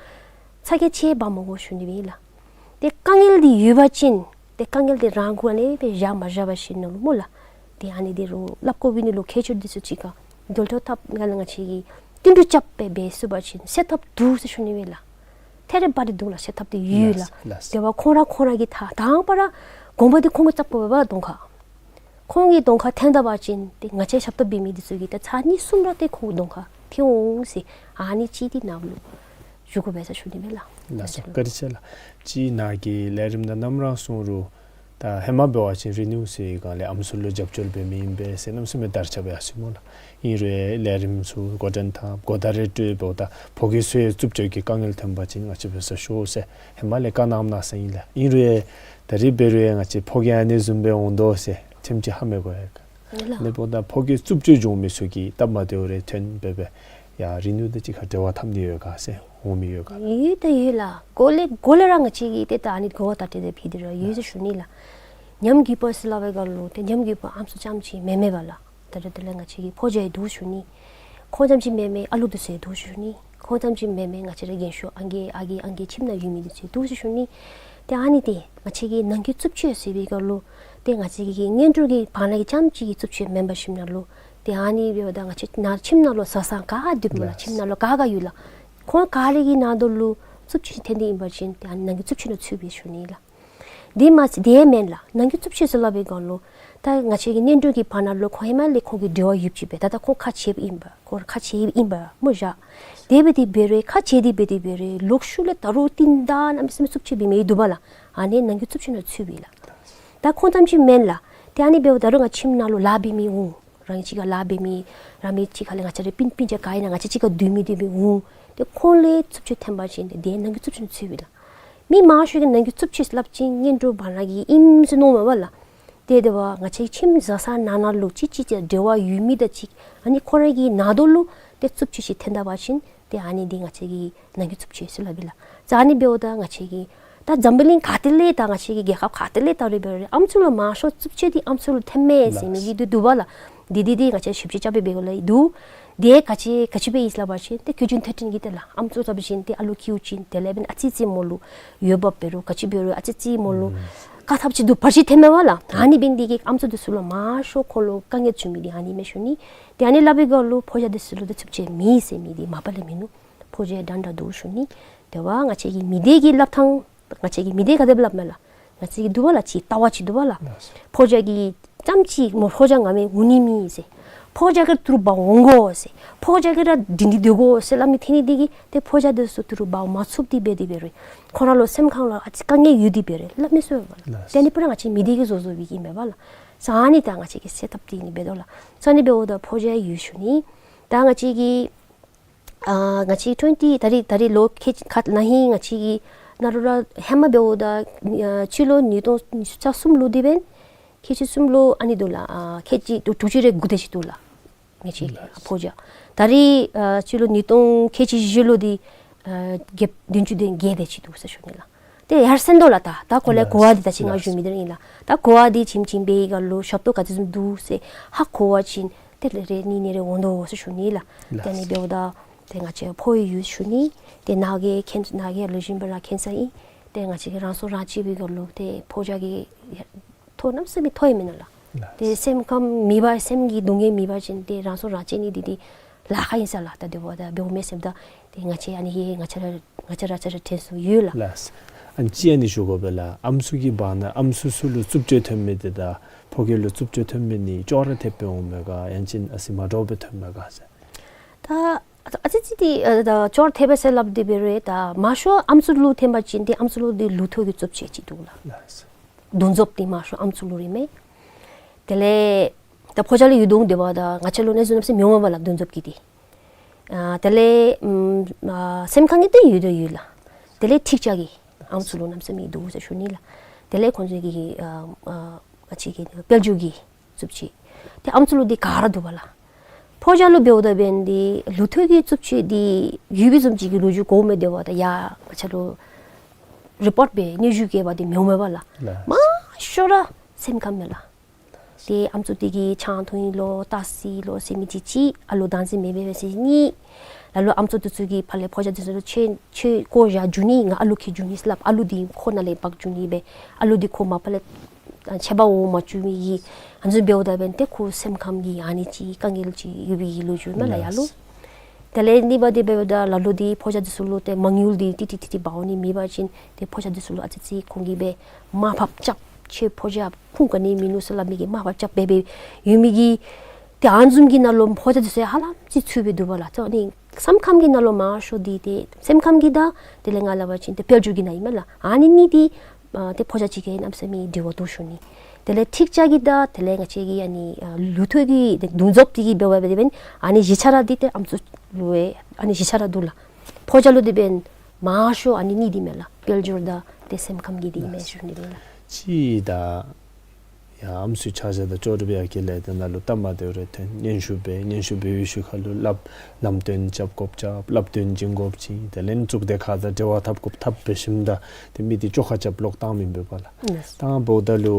ཚ་གྱང་ཅིག་འབག་མི་དགོ་ཞུ་ནི་སྦེ་ལགས། ཏེ་དཀའ་ངལ་འདི་ཡོད་པ་ཅིན་ཏེ་དཀའ་ངལ་འདི་རང་གུ་ཨ་ནི་སྦེ་བཞག་མ་བཞག་པ་ཅིན་ནོར་མོ་ལགས། ཏེ་ཨ་ནི་འདི་རོགས་སླབ་དགོ་པའི་ནི་ལུ་མཁས་མཆོག་འདི་ཚུ་གཅིག་ཁར་འབྲེལ་ཐོག་འཐབ་ང་ལགས། ང་བཅས་ཀྱིས་བསྟུན་གྲོས་རྐྱབ་སྦེ་འབད་ཚུགས་པ་ཅིན་སེལ་ཐབས་འདུག་ཟེར་ཞུ་ནི་སྦེ་ལགས། ཐད་རི་བ་རི་འདུག་ལགས། སེལ་ཐབས་འདི་ཡོད་ལགས། ལགས་ལགས། དེ་བ་ཁོང་ར་ཁོང་ར་གིས་ད་དང་པ་ར་གོང་པ་འདི་ཁོང་གིས་རྐྱབ་དགོ་པས་པ་གདོང་ཁར། ཁོང་གི་གདོང་ཁར་ཐོན་ད་པ་ཅིན་ཏེ་ང་བཅས་ཞབས་ཏོག་འབད་མི་འདི་ཚུ་གིས་ད་ཚར་གཉིས་གསུམ་ར་ཏེ་ཁོང་གདོང་ཁར་ཐོན་འོང་ཟེར་ཨ་ནི་ཅིག་འདི་ནཱ་ལུ་ཞུ་དགོ་པས་ཟེར་ཞུ་ནི་སྦེ་ལགས། ལགས་སོ། བཀའ་དྲིན་ཆེ་ལགས། ཅིག་ནཱ་གི་ལས་རིམ་ནང་ནམ་ར་གསུང་རུང་ ད་ཧེ་མ་འབད་བ་ཅིན་རི་ནིའུ་ཟེར་བའི་སྒང་ལས་ཨམ་སྲུ་ལུ་རྒྱབ་སྐྱོར་འབད་མི་ཨིན་པས་ཟེར་གནམ་མེད་ས་མེད་དར་ཁྱབ་ཡར་སོ་ཡི་སྨོ་ལགས། ཨིན་རུང་ལས་རིམ་ཚུ་འགོ་འདྲེན་དང་གོ་བརྡ་རེ་སྤྲོད་འབདཝ་ད་ཕོ་སྐྱེས་ཚུ་ཡང་རྩུབ་སྤྱོད་ཀྱི་དཀའ་ངལ་ཐོན་པ་ཅིན་ང་བཅས་འབད་ས་ཤོག་ཟེར་ཧེ་མ་ལས་བཀའ་གནངམ་གནང་ས་ཨིན་ལགས། ཨིན་རུང་ད་རིས་འབད་རུང་ང་བཅས་ཕོ་སྐྱེས་ཨ་ནི་བཟུམ་སྦེ་འོང་དོ་ཟེར་ཁྲིམས་ཀྱིས་ཧ་མི་གོ་ཡ་ག། ཨིན་ལགས། དེ་འབདཝ་ད་ཕོ་སྐྱེས་རྩུབ་སྤྱོད་འབྱུང་མི་ཚུ་གིས་སྟབས་མ་བདེཝ་རེ་ཐོན་འབད་སྦེ་ཡར་རི་ནིའུ་དང་གཅིག་ཁར་འབྲེལ་བ་འཐབ་ནི་ཡོད་ག་ཟེར་འོང་མི་ཡོད་ག་ལགས། ཡོད་ད་ཡོད་ལགས། འགོ་ལས་འགོ་ལས་ར་ང་བཅས་ཀྱིས་ཏེ་ད་ཨ་ནི་གོ་བརྡ་སྤྲོད་དེ་འབད་དེ་ར་ཡོད་ཟེར་ཞུ་ནི་ལགས། ཉམས་རྒུད་པ་ཟེར་སླབ་པའི་སྒང་ལུ་ཏེ་ཉམས་རྒུད་པ་ཨམ་སྲུ་རྐྱངམ་ཅིག་མེན་མེན་པས་ལགས། ད་རེས་དེ་ལས་ང་བཅས་ཀྱི་ཕོ་རྒྱས་འདུག་ཞུ་ནི། ཁོང་རྐྱངམ་ཅིག་མེན་མེན་ཨ་ལུ་འདུག་ཟེར་འདུག་ཞུ་ནི། ཁོང་རྐྱངམ་ཅིག་མེན་མེན་ང་བཅས་ར་རྒན་ཤོས་ཨང་རྒས་ཨ་རྒས་ཨང་རྒས་ཁྱིམ་ནང་ཡོད་མི་འདུག་ཟེར་འདུག་ཟེར་ཞུ་ནི། ཏེ་ཨ་ནི་ཏེ་ང་བཅས་ཀྱི་ནང་འཁོད་རྩུབ་སྤྱོད་ཟེར་བའི་སྐབས་ལུ་ཏེ་ང་བཅས་ཀྱི་གཉེན་གྲོགས་ཀྱི་བར་ན་གི་རྐྱངམ་ཅིག་གི་རྩུབ་སྤྱོད་མེན་པར་ཞིནམ་ལས་ཏེ་ཨ་ནི་འབདཝ་ད་ང་བཅས་ནཱ་ཁྱིམ་ནང་ལུ་བཟའ་ཚང་ག་སྡོད་མི་ལགས། ཁྱིམ་ནང་ལུ་ག་ག་ཡོད་ལགས། ཁོང་ག་ར་གི་ནང་དོག་ལུ་རྩུབ་སྤྱོད་ཐོན་ཏེ་ཨིན་པ་ཅིན་ཏེ་ཨ་ནི་ནང་འཁོད་རྩུབ་སྤྱོད་ནང་ཚུད་པས་ཞུ་ནི་ལགས། དེ་མ་ཚད་དེ་མེན་ལགས། ནང་འཁོད་རྩུབ་སྤྱོད་ཟེར་སླབ་པའི་སྒང་ལུ་ད་ང་བཅས་ཀྱི་གཉེན་གྲོགས་ཀྱི་བར་ན་ལུ་ཁོང་ཧེ་མ་ལས་ཁོང་གི་འབྲེལ་བ་ཡོདཔ་ཅིག་སྦེ་ད་ལྟོ་ཁོང་ཁ་བྱེཝ་ཨིན་པས། ཁོང་ཁ་བྱེཝ་ཨིན་པས་སྨོ་ཤ། དེ་འབད་དེ་འབད་རུང་ཁ་བྱེ་སྟེ་འབད་དེ་འབད་རུང་ལོག་ཤུལ་ལས་ད་རུང་རྟིང་བདའ་གནམ་མེད་ས་མེད་རྩུབ་སྤྱོད་འབད་མི་འདུག་པ་ལགས། ཨ་ནི་ནང་འཁོད་རྩུབ་སྤྱོད་ནང་ཚུད་པས་ལགས། ད་ཁོང་རྐྱངམ་ཅིག་མེན་ལགས། ཏེ་ཨ་ནི་འབདཝ་ད་རུང་ང་ཁྱིམ་ནང་ལུ་ལཱ་འབད་མི་འོང་། རང་གཅིག་ཁར་ལཱ་འབད་མི་ར་མི་གཅིག་ཁར་ལས་ང་བཅས་ར་སྤུན་སྤུན་ཆ་ག་ཨིན་ན་ང་བཅས་གཅིག་ཁར་སྡོད་མི་དེ་འབད་འོང་། ཏེ་ཁོང་ལས་རྩུབ་སྤྱོད་ཐོན་པ་ཅིན་ཏེ་དེ་ནང་འཁོད་རྩུབ་སྤྱོད་ནང་ཚུད་པས་ལགས། མི་མང་ཤོས་ཀྱིས་ནང་འཁོད་རྩུབ་སྤྱོད་ཟེར་སླབ་ཅིན་གཉེན་གྲོགས་བར་ན་གི་ཨིནམ་ཟེར་མནོཝ་མས་པ་ལགས། ཏེ་དེ་འབདཝ་ང་བཅས་ཁྱིམ་བཟའ་ཚང་ནང་ན་ལུ་གཅིག་གཅིག་བཅས་འབྲེལ་བ་ཡོད་མི་དང་གཅིག་ཨ་ནི་ཁོང་ར་གི་ནང་དོག་ལུ་ཏེ་རྩུབ་སྤྱོད་ཅིག་ཐོན་ད་པ་ཅིན་ཏེ་ཨ་ནི་འདི་ང་བཅས་ཀྱི་ནང་འཁོད་རྩུབ་སྤྱོད་ཟེར་སླབ་ཨིན་ལགས། ད་ཨ་ནི་འབདཝ་ད་ང་བཅས་ཀྱི་ད་འཛམ་བུ་གླིང་ག་ཏེ་ལས་ད་ང་བཅས་ཀྱི་རྒྱལ་ཁབ་ག་ཏེ་ལས་ད་རེས་འབད་རུང་ཨམ་སྲུ་ལུ་མང་ཤོས་རྩུབ་སྤྱོད་འདི་ཨམ་སྲུ་ལུ་ཐོནམ་མས་ཟེར་མི་གི་འདི་འདུག་པ་ལགས། འདི་འདི་འདི་ང་བཅས་ཞིབ་དཔྱད་རྐྱབ་སྦེ་འབདཝ་ལས་འདུག། དེ་ག་ཅི་ག་ཅི་སྦེ་ཨིན་ཟེར་སླབ་པ་ཅིན་ཏེ་ཀུན་རྒྱུན་ཐོན་ཁྲིམས་ཀྱིས་ཏེ་ལགས་ཨམ་སྲུ་ཚུ་འབད་བ་ཅིན་ཏེ་ཨ་ལུ་སྐྱེཝ་ཅིག་དེ་ལས་འབདན་ཨ་ཙི་ཙི་མོ་ལུ་འོས་འབབ་འབད་རུང་ག་ཅི་འབད་རུང་ཨ་ཙི་ཙི་མོ་ལུ་ཨུམ་བཀག་ཐབས་ཅིག་འདུག་པ་ཅིན་ཐོནམ་མས་པ་ལགས། ཨ་ནི་འབད་ནི་འདི་གིས་ཨམ་སྲུ་འདི་ཚུ་ལུ་མང་ཤོས་ཁོང་ལུ་དཀའ་ངལ་བྱུང་མི་འདི་ཨ་ནི་མས་ཞུ་ནི། ཏེ་ཨ་ནི་སླབ་པའི་སྐབས་ལུ་ཕོ་རྒྱས་འདི་ཚུ་ལུ་ཏེ་རྩུབ་སྤྱོད་མེད་ཟེར་མི་འདི་མ་པ་ལས་མིན་ནུག། ཕོ་རྒྱས་འདྲན་འདྲ་འདུག་ཞུ་ནི། དེ་འབདཝ་ང་བཅས་ཀྱི་མི་སྡེ་གི་སླབ་ཐངས་ང་བཅས་ཀྱི་མི་སྡེ་ག་དེ་སྦེ་སླབ་མས་ལགས། ང་བཅས་ཀྱི་འདུག་པ་ལགས་ཅིག་ལྟ་བ་ཅིག་འདུག་པ་ལགས། ཕོ་རྒྱས་ཀྱིས་རྐྱངམ་ཅིག་མོ་ཕོ་རྒྱས་ང་མེན་འོང་ནི་མེད་ཟེར། ཕོ་རྒྱས་ཀྱིས་ཏི་རུ་འབག་འོང་དགོ་ཟེར། ཕོ་རྒྱས་ཀྱིས་ར་སྒྲིང་སྒྲི་སྡོད་དགོ་ཟེར་སླབ་མི་ཐོན་ནི་འདི་གིས་ཏེ་ཕོ་རྒྱས་འདི་ཚུ་ཏི་རུ་འབག་མ་ཚུགས་ཏེ་འབད་དེ་འབད་རུང་ཁོང་ར་ལུ་སེམས་ཁམས་ལུ་ཨ་ཙི་དཀའ་ངལ་ཡོད་དེ་འབད་རུང་སླབ་མི་ཚུགས་པས་ལགས། ལགས། དེ་ནི་པུ་ར་ང་བཅས་མི་སྡེ་གིས་བཟོ་བཟོཝ་ཨིན་མས་པ་ལགས། ས་ཨ་ནི་ད་ང་བཅས་ཀྱིས་སེལ་ཐབས་འདི་ནི་འབད་དོ་ལགས། ས་ཨ་ནི་འབདཝ་ད་ཕོ་རྒྱས་ཡོད་ཞུ་ནི། ད་ང་བཅས་ཀྱི་ཨ་ང་བཅས་ཀྱི་ཊུ་ཝེན་ཊི་ད་རེས་ད་རེས་ལོ་ཁལ་གཅིག་ཁ་ལས་ཧིང་ང་བཅས་ཀྱི་ནཱ་རོ་ར་ཧེ་མ་འབདཝ་ད་ཨ་སྤྱི་ལོ་ཉིས་སྟོང་ཉི་ཤུ་རྩ་གསུམ་ལུ་འདི་འབདན་ཁལ་གཅིག་གསུམ་ལུ་ཨ་ནི་འདུག་ལགས། ཨ་ཁལ་གཅིག་དྲུག་དྲུག་ཅུ་རེ་དགུ་དེ་ཅིག་འདུག་ལགས། ང་བཅས་ཕོ་རྒྱས། ད་རེས་ཨ་སྤྱི་ལོ་ཉིས་སྟོང་ཁལ་གཅིག་བཞི་ལུ་འདི་ཨ་བརྒྱད་བདུན་ཅུ་དོན་བརྒྱད་དེ་ཅིག་འདུག་ཟེར་ཞུ་ནི་ལགས། ཏེ་ཡར་སེང་དོ་ལགས། ད་ད་ཁོ་ལས་གོ་བ་འདི་ད་ཅི་ང་ཞུ་མི་འདི་ར་ཨིན་ལགས། ད་གོ་བ་འདི་བྱིན་བྱིན་པའི་སྐབས་ལུ་ཞབས་ཏོག་ག་ཅི་བཟུམ་འདུག་ཟེར་ཧ་གོ་བ་ཅིན་ཏེ་ལེ་རེ་ནི་ནི་རེ་འོང་དོ་ཟེར་ཞུ་ནི་ལགས། ཏེ་ཨ་ནི་འབདཝ་ད་ཏེ་ང་བཅས་ཕོ་ཡི་ཡུལ་ཞུ་ནི། ཏེ་ནཱ་གི་ཁེན་ནཱ་གི་ལུ་བཞིན་པ་ར་ཁེན་སར་ཨིན། ཏེ་ང་བཅས་ཀྱིས་རང་སྲོག་རང་བཅད་པའི་སྐབས་ལུ་ཏེ་ཕོ་རྒྱས་ཀྱི་ཐོ་གནམ་མེད་ས་མེད་ཐོ་ཡི་མེན་ན་ལགས། ཏེ་སེམས་ཁམས་མེད་པ་སེམས་ཀྱི་སྡུག་བསྔལ་མེད་པ་ཅིན་ཏེ་རང་སྲོག་རང་བཅད་ནི་འདི་ཏེ་ལཱ་ཁག་ཨིན་ས་ལགས། ད་དེ་འབདཝ་ད་འབདཝ་མས་ཟེརཝ་ད་ཏེ་ང་བཅས་ཨ་ནི་ཧེ་ང་བཅས་ར་ང་བཅས་ར་ཆ་ར་དྲན་གསོ་ཡོད་ལགས། ལགས། ཨ་ནི་ཅིག་ཨ་ནི་ཞུ་དགོ་པས་ལགས། ཨམ་སྲུ་གི་བར་ན་ཨམ་སྲུ་ཚུ་ལུ་རྩུབ་སྤྱོད་ཐོན་མི་འདི་དང་ཕོ་སྐྱེས་ལུ་རྩུབ་སྤྱོད་ཐོན་མི་འདི་ཅོག་ར་འཐདཔ་སྦེ་འོང་མས་ག་ཡང་ཅིན་ཨ་ཙི་མ་འདྲཝ་སྦེ་ཐོན་མས་ག་ཟེར། ད་ཨ་ཙི་ཙི་འདི་ཨ་ད་ཅོག་ར་འཐདཔ་སྦེ་ཟེར་སླབ་སྟེ་འབད་རུང་ད་མང་ཤོས་ཨམ་སྲུ་ལུ་ཐོན་པ་ཅིན་ཏེ་ཨམ་སྲུ་ལུ་འདི་ལུགས་མཐུན་གྱི་རྩུབ་སྤྱོད་ཅིག་འདུག་ལགས། ལགས། གདུང་འཛོམས་འདི་མང་ཤོས་ཨམ་སྲུ་ལུ་ར་ཨིན་མས། དེ་ལས་ད་ཕོ་རྒྱས་ལུ་ཡོད་དོ་འོང་། དེ་འབདཝ་ད་ང་བཅས་ལུ་ཨ་ནི་བཟུམ་གནམ་མེད་ས་མེད་མི་འོང་མས་པ་ལགས་གདུང་འཛོམས་ཀྱི་འདི། ཨ་དེ་ལས་ཨམ་ཨ་སེམས་ཁམས་ཀྱི་འདི་ཡོད་དོ་ཡོད་ལགས། དེ་ལས་འཁྲིག་ཆགས་ཀྱི་ཨམ་སྲུ་ལུ་གནམ་མེད་ས་མེད་འདུག་ཟེར་ཞུ་ནི་ལགས། དེ་ལས་ཁོང་ཚུ་གི་ཨ་ཨ་ང་བཅས་ཀྱི་དཔལ་འབྱོར་གྱི་རྩུབ་སྤྱོད་ཏེ་ཨམ་སྲུ་ལུ་འདི་ག་ར་འདུག་པ་ལགས། ཕོ་རྒྱས་ལུ་འབདཝ་ད་འབདན་འདི་ལུགས་མཐུན་གྱི་རྩུབ་སྤྱོད་འདི་ཡོད་པའི་བཟུམ་ཅིག་གི་ལོ་རྒྱུས་གོཝ་མས། དེ་འབདཝ་ད་ཡ་ང་བཅས་ལུ་རི་པོརཊ་འབད་སྙན་ཞུ་བཀོད་པ་འདི་མི་འོང་མས་པ་ལགས། ལགས། མང་ཤོས་ར་སེམས་ཁམས་མས་ལགས། ཏེ་ཨམ་སྲུ་འདི་གིས་ཆང་འཐུང་ཡི་ལོ་ལྟ་སི་ལོ་ཟེར་མི་འདི་གཅིག། ཨ་ལུ་བདག་འཛིན་མེད་པས་ཟེར་གཉིས། ལ་ལུ་ཨམ་སྲུ་འདི་ཚུ་གིས་ཕར་ལས་ཕོ་རྒྱས་འདི་ཚུ་ལུ་ཁྱོད་ཁྱོད་བཀོ་བཞག་འགྱོ་ནི་ང་ཨ་ལུ་འཁྱིད་འགྱོ་ནི་ཟེར་སླབ། ཨ་ལུ་འདི་ཁོ་ནང་ལས་འབག་འགྱོ་ནི་སྦེ་ཨ་ལུ་འདི་ཁོ་མ་པ་ལས་ཨ་ཆད་པ་འོང་མ་བཅུག་མི་གི་ཨ་ནི་བཟུམ་འབདཝ་ད་འབདན་ཏེ་ཁོ་སེམས་ཁམས་ཀྱི་ཨ་ནི་ཅིག་དཀའ་ངལ་ཅིག་ཡོད་པའི་གི་ལོ་རྒྱུས་མས་ལགས་ཡ་ལོ། དེ་ལས་གཉིས་པ་འདི་འབདཝ་ད་ལ་ལུ་འདི་ཕོ་རྒྱས་འདི་ཚུ་ལུ་ཏེ་མ་དངུལ་འདི་ཏིག་ཏིག་ཏིག་ཏིག་འབག་འོང་ནི་མེད་པ་ཅིན་ཏེ་ཕོ་རྒྱས་འདི་ཚུ་ལུ་ཨ་ཙི་ཙི་ཁོང་གིས་སྦེ་དམའ་ཕབ་རྐྱབ། ཁྱོད་ཕོ་རྒྱས་ཁུངས་ག་ནི་མིན་ནུག་ཟེར་སླབ་མི་གི་དམའ་ཕབ་རྐྱབ་འབད་འབད་ཡོད་མི་གི་ཏེ་ཨ་ནི་བཟུམ་གྱི་ནང་ལུ་ཕོ་རྒྱས་འདི་ཚུ་ཧ་ལམ་ཅིག་ཚུད་པའི་འདུག་པ་ལགས། ཏེ་ཨ་ནི་སེམས་ཁམས་ཀྱི་ནང་ལུ་མང་ཤོས་འདི་ཏེ་སེམས་ཁམས་ཀྱི་དང་དེ་ལས་ང་སླབ་པ་ཅིན་ཏེ་དཔལ་འབྱོར་གྱི་ནང་ཨིན་མས་ལགས། ཨ་ནི་གཉིས་འདི་ ཨ་ཏེ་ཕོ་རྒྱས་ཅིག་གིས་གནམ་མེད་ས་མེད་འབྲེལ་བ་འདུག་ཞུ་ནི། དེ་ལས་ཐིག་ཅ་གི་དང་དེ་ལས་ང་བཅས་ཀྱི་ཨ་ནི་ཨ་ལུ་ཐོག་གི་ཏེ་གདུང་འཛོམས་འདི་གིས་འབད་བ་འབད་བ་ཅིན་ཨ་ནི་བཞི་ཆ་ར་འདི་ཏེ་ཨམ་སྲུ་ལུ་ཨེ་ཨ་ནི་བཞི་ཆ་ར་འདུག་ལགས། ཕོ་རྒྱས་ལུ་འདི་འབདན་མང་ཤོས་ཨ་ནི་གཉིས་འདི་མས་ལགས། དཔལ་འབྱོར་དང་ཏེ་སེམས་ཁམས་ཀྱི་འདི་མས་ཞུ་ནི་ལགས། ཅིག་ད་ཡ་ཨམ་སྲུ་ཆ་བཞག་ད་ཅོག་འཐདཔ་ཡར་རྒྱས་ལས་ཏེ་ནཱ་ལུ་སྟབས་མ་བདེཝ་རེ་ཐོན། སྙན་ཞུ་འབད། སྙན་ཞུ་འབད་བའི་ཤུལ་ཁ་ལུ་སླབ་ལམ་སྟོན་རྐྱབ་དགོཔ་རྐྱབ། བསླབ་སྟོན་བྱིན་དགོཔ་བྱིན། དེ་ལས་གཙུག་སྡེ་ཁག་དང་འབྲེལ་བ་འཐབ་དགོཔ་འཐབ་འབད་ཞིནམ་ད་ཏེ་མི་འདི་བཅོ་ཁ་རྐྱབ་ལོག་བཏང་མི་འབད་བས་ལགས། ལགས། བཏངམ་ད་ལུ་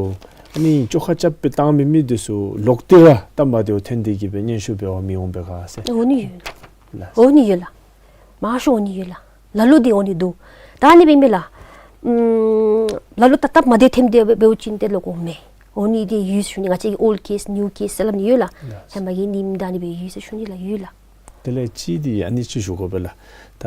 ཨ་ནི་བཅོ་ཁ་རྐྱབ་སྦེ་བཏང་མི་མི་འདི་ཚུ་ལོག་སྟེ་ར་སྟབས་མ་བདེཝ་ཐོན་ཏེ་གིས་སྦེ་སྙན་ཞུ་འབད་བར་མི་འོང་པས་ག་ཟེར། འོང་ནི་ཡོད། ལགས། འོང་ནི་ཡོད་ལགས། མང་ཤོས་འོང་ནི་ཡོད་ལགས། ལ་ལུ་འདི་འོང་ནི་འདུག། ད་ཨ་ནི་འབད་མི་ལགས། ཨམ་ལ་ལུ་ད་སྟབས་མ་བདེཝ་ཐོནམ་འདི་འབད་བ་ཅིན་ཏེ་ལོག་འོང་མས། འོང་ནི་འདི་ཡོད་ཞུ་ནི། ང་བཅས་ཀྱི་old case new case ཟེར་སླབ་ནི་ཡོད་ལགས། ལགས། ཧེ་མ་གི་ནི་ད་ཨ་ནི་སྦེ་ཡོད་ཟེར་ཞུ་ནི་ལགས། ཡོད་ལགས། དེ་ལས་ཅིག་འདི་ཨ་ནི་ཅིག་ཞུ་དགོ་པས་ལགས། ད་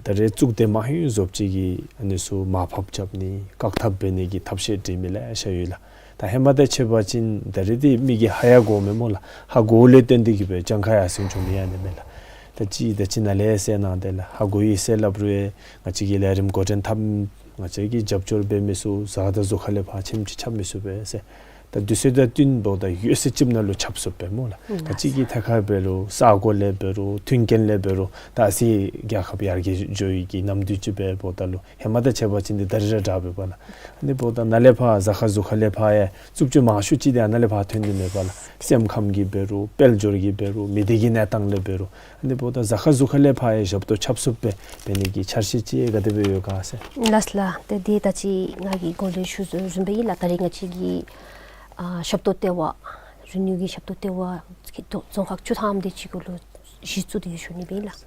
ད་རེས་གཙུག་སྡེ་མང་ཡོད་བཟོཔ་ཅིག་གིས་ཨ་ནི་ཚུ་མར་ཕབ་རྐྱབ་ནི་བཀག་ཐབས་འབད་ནི་གི་ཐབས་ཤེས་སྒྲིག་མི་ལེ་ཤ་ཡོད་ལགས། ད་ཧེ་མ་དང་ཕྱད་པ་ཅིན་ད་རེས་འདི་མི་གིས་ཧ་ཡང་གོ་མས་སྨོ་ལགས། ཧ་གོཝ་ལས་བརྟེན་ཏེ་གིས་སྦེ་གྱངས་ཁ་ཡར་སེང་འགྱོ་མི་ཨ་ནི་མས་ལགས། ད་ཅིག་ད་ཅིག་ནཱ་ལས་ཟེར་གནང་སྟེ་ལགས། ཧ་གོ་ཡི་ཟེར་སླབ་རུང་ཡང་ང་བཅས་ཀྱིས་ལས་རིམ་འགོ་འདྲེན་འཐབ། ང་བཅས་ཀྱིས་རྒྱབ་སྐྱོར་འབད་མི་ཚུགས། གཟའ་དང་གཟུགས་ཁ་ལས་ཕར་ཁྱིམ་ཅིག་ཁྱབ་མི་ཚུགས་པས་ཟེར། ད་དུས་ཚོད་དང་བསྟུན་འབདཝ་ད་ཡོད་ཚད་ཅིག་ནང་ལུ་ཁྱབ་ཚུགས་པས་སྨོ་ལགས། ད་ཅིག་གི་ཐད་ཁར་འབད་རུང་ས་གོ་ལས་འབད་རུང་མཐུན་རྐྱེན་ལས་འབད་རུང་ད་ཨ་ཙི་རྒྱལ་ཁབ་ཡར་རྒྱས་འགྱོ་ཡི་གི་ནམ་དུས་ཅིག་འབདཝ་ད་ལུ་ཧེ་མ་དང་ཕྱད་པ་ཅིན་འདི་ད་རེས་ར་དྲག་པས་ལགས། ཨ་ནི་འབདཝ་ད་ནཱ་ལས་ཕར་གཟའ་ཁར་གཟུགས་ཁར་ལས་ཕར་ཡང་རྩུབ་སྤྱོད་མང་ཤོས་ཅིག་འདི་ཨ་ནཱ་ལས་ཕར་ཐོན་ནི་མས་པ་ལགས། སེམས་ཁམས་ཀྱིས་འབད་རུང་དཔལ་འབྱོར་གྱིས་འབད་རུང་མི་སྡེ་གི་གནས་སྟངས་ལས་འབད་རུང་ཨ་ནི་འབདཝ་ད་གཟའ་ཁར་གཟུགས་ཁར་ལས་ཕར་ཡང་ཞབས་ཏོག་ཁྱབ་ཚུགསཔ་སྦེ་འབད་ནི་གི་འཆར་གཞི་ཅིག་ག་དེ་སྦེ་ཡོད་ག་ཟེར། ལགས་ལགས། ཏེ་འདི་ད་ཅི་ང་གིས་འགོ་འདྲེན་ཞུ་བཟུམ་སྦེ་ཨིན་ལགས། ད་རེས་ང་བཅས་ཀྱི་ཨ་ཞབས་ཏོག་ལྟེ་བ་རི་ནིའུ་གི་ཞབས་ཏོག་ལྟེ་བ་རྫོང་ཁག་བཅུ་ཐམ་དེ་ཅིག་གུ་ལུ་གཞི་བཙུགས་ཏེ་ཡོད་ཞུ་ནི་སྦེ་ཨིན་ལགས།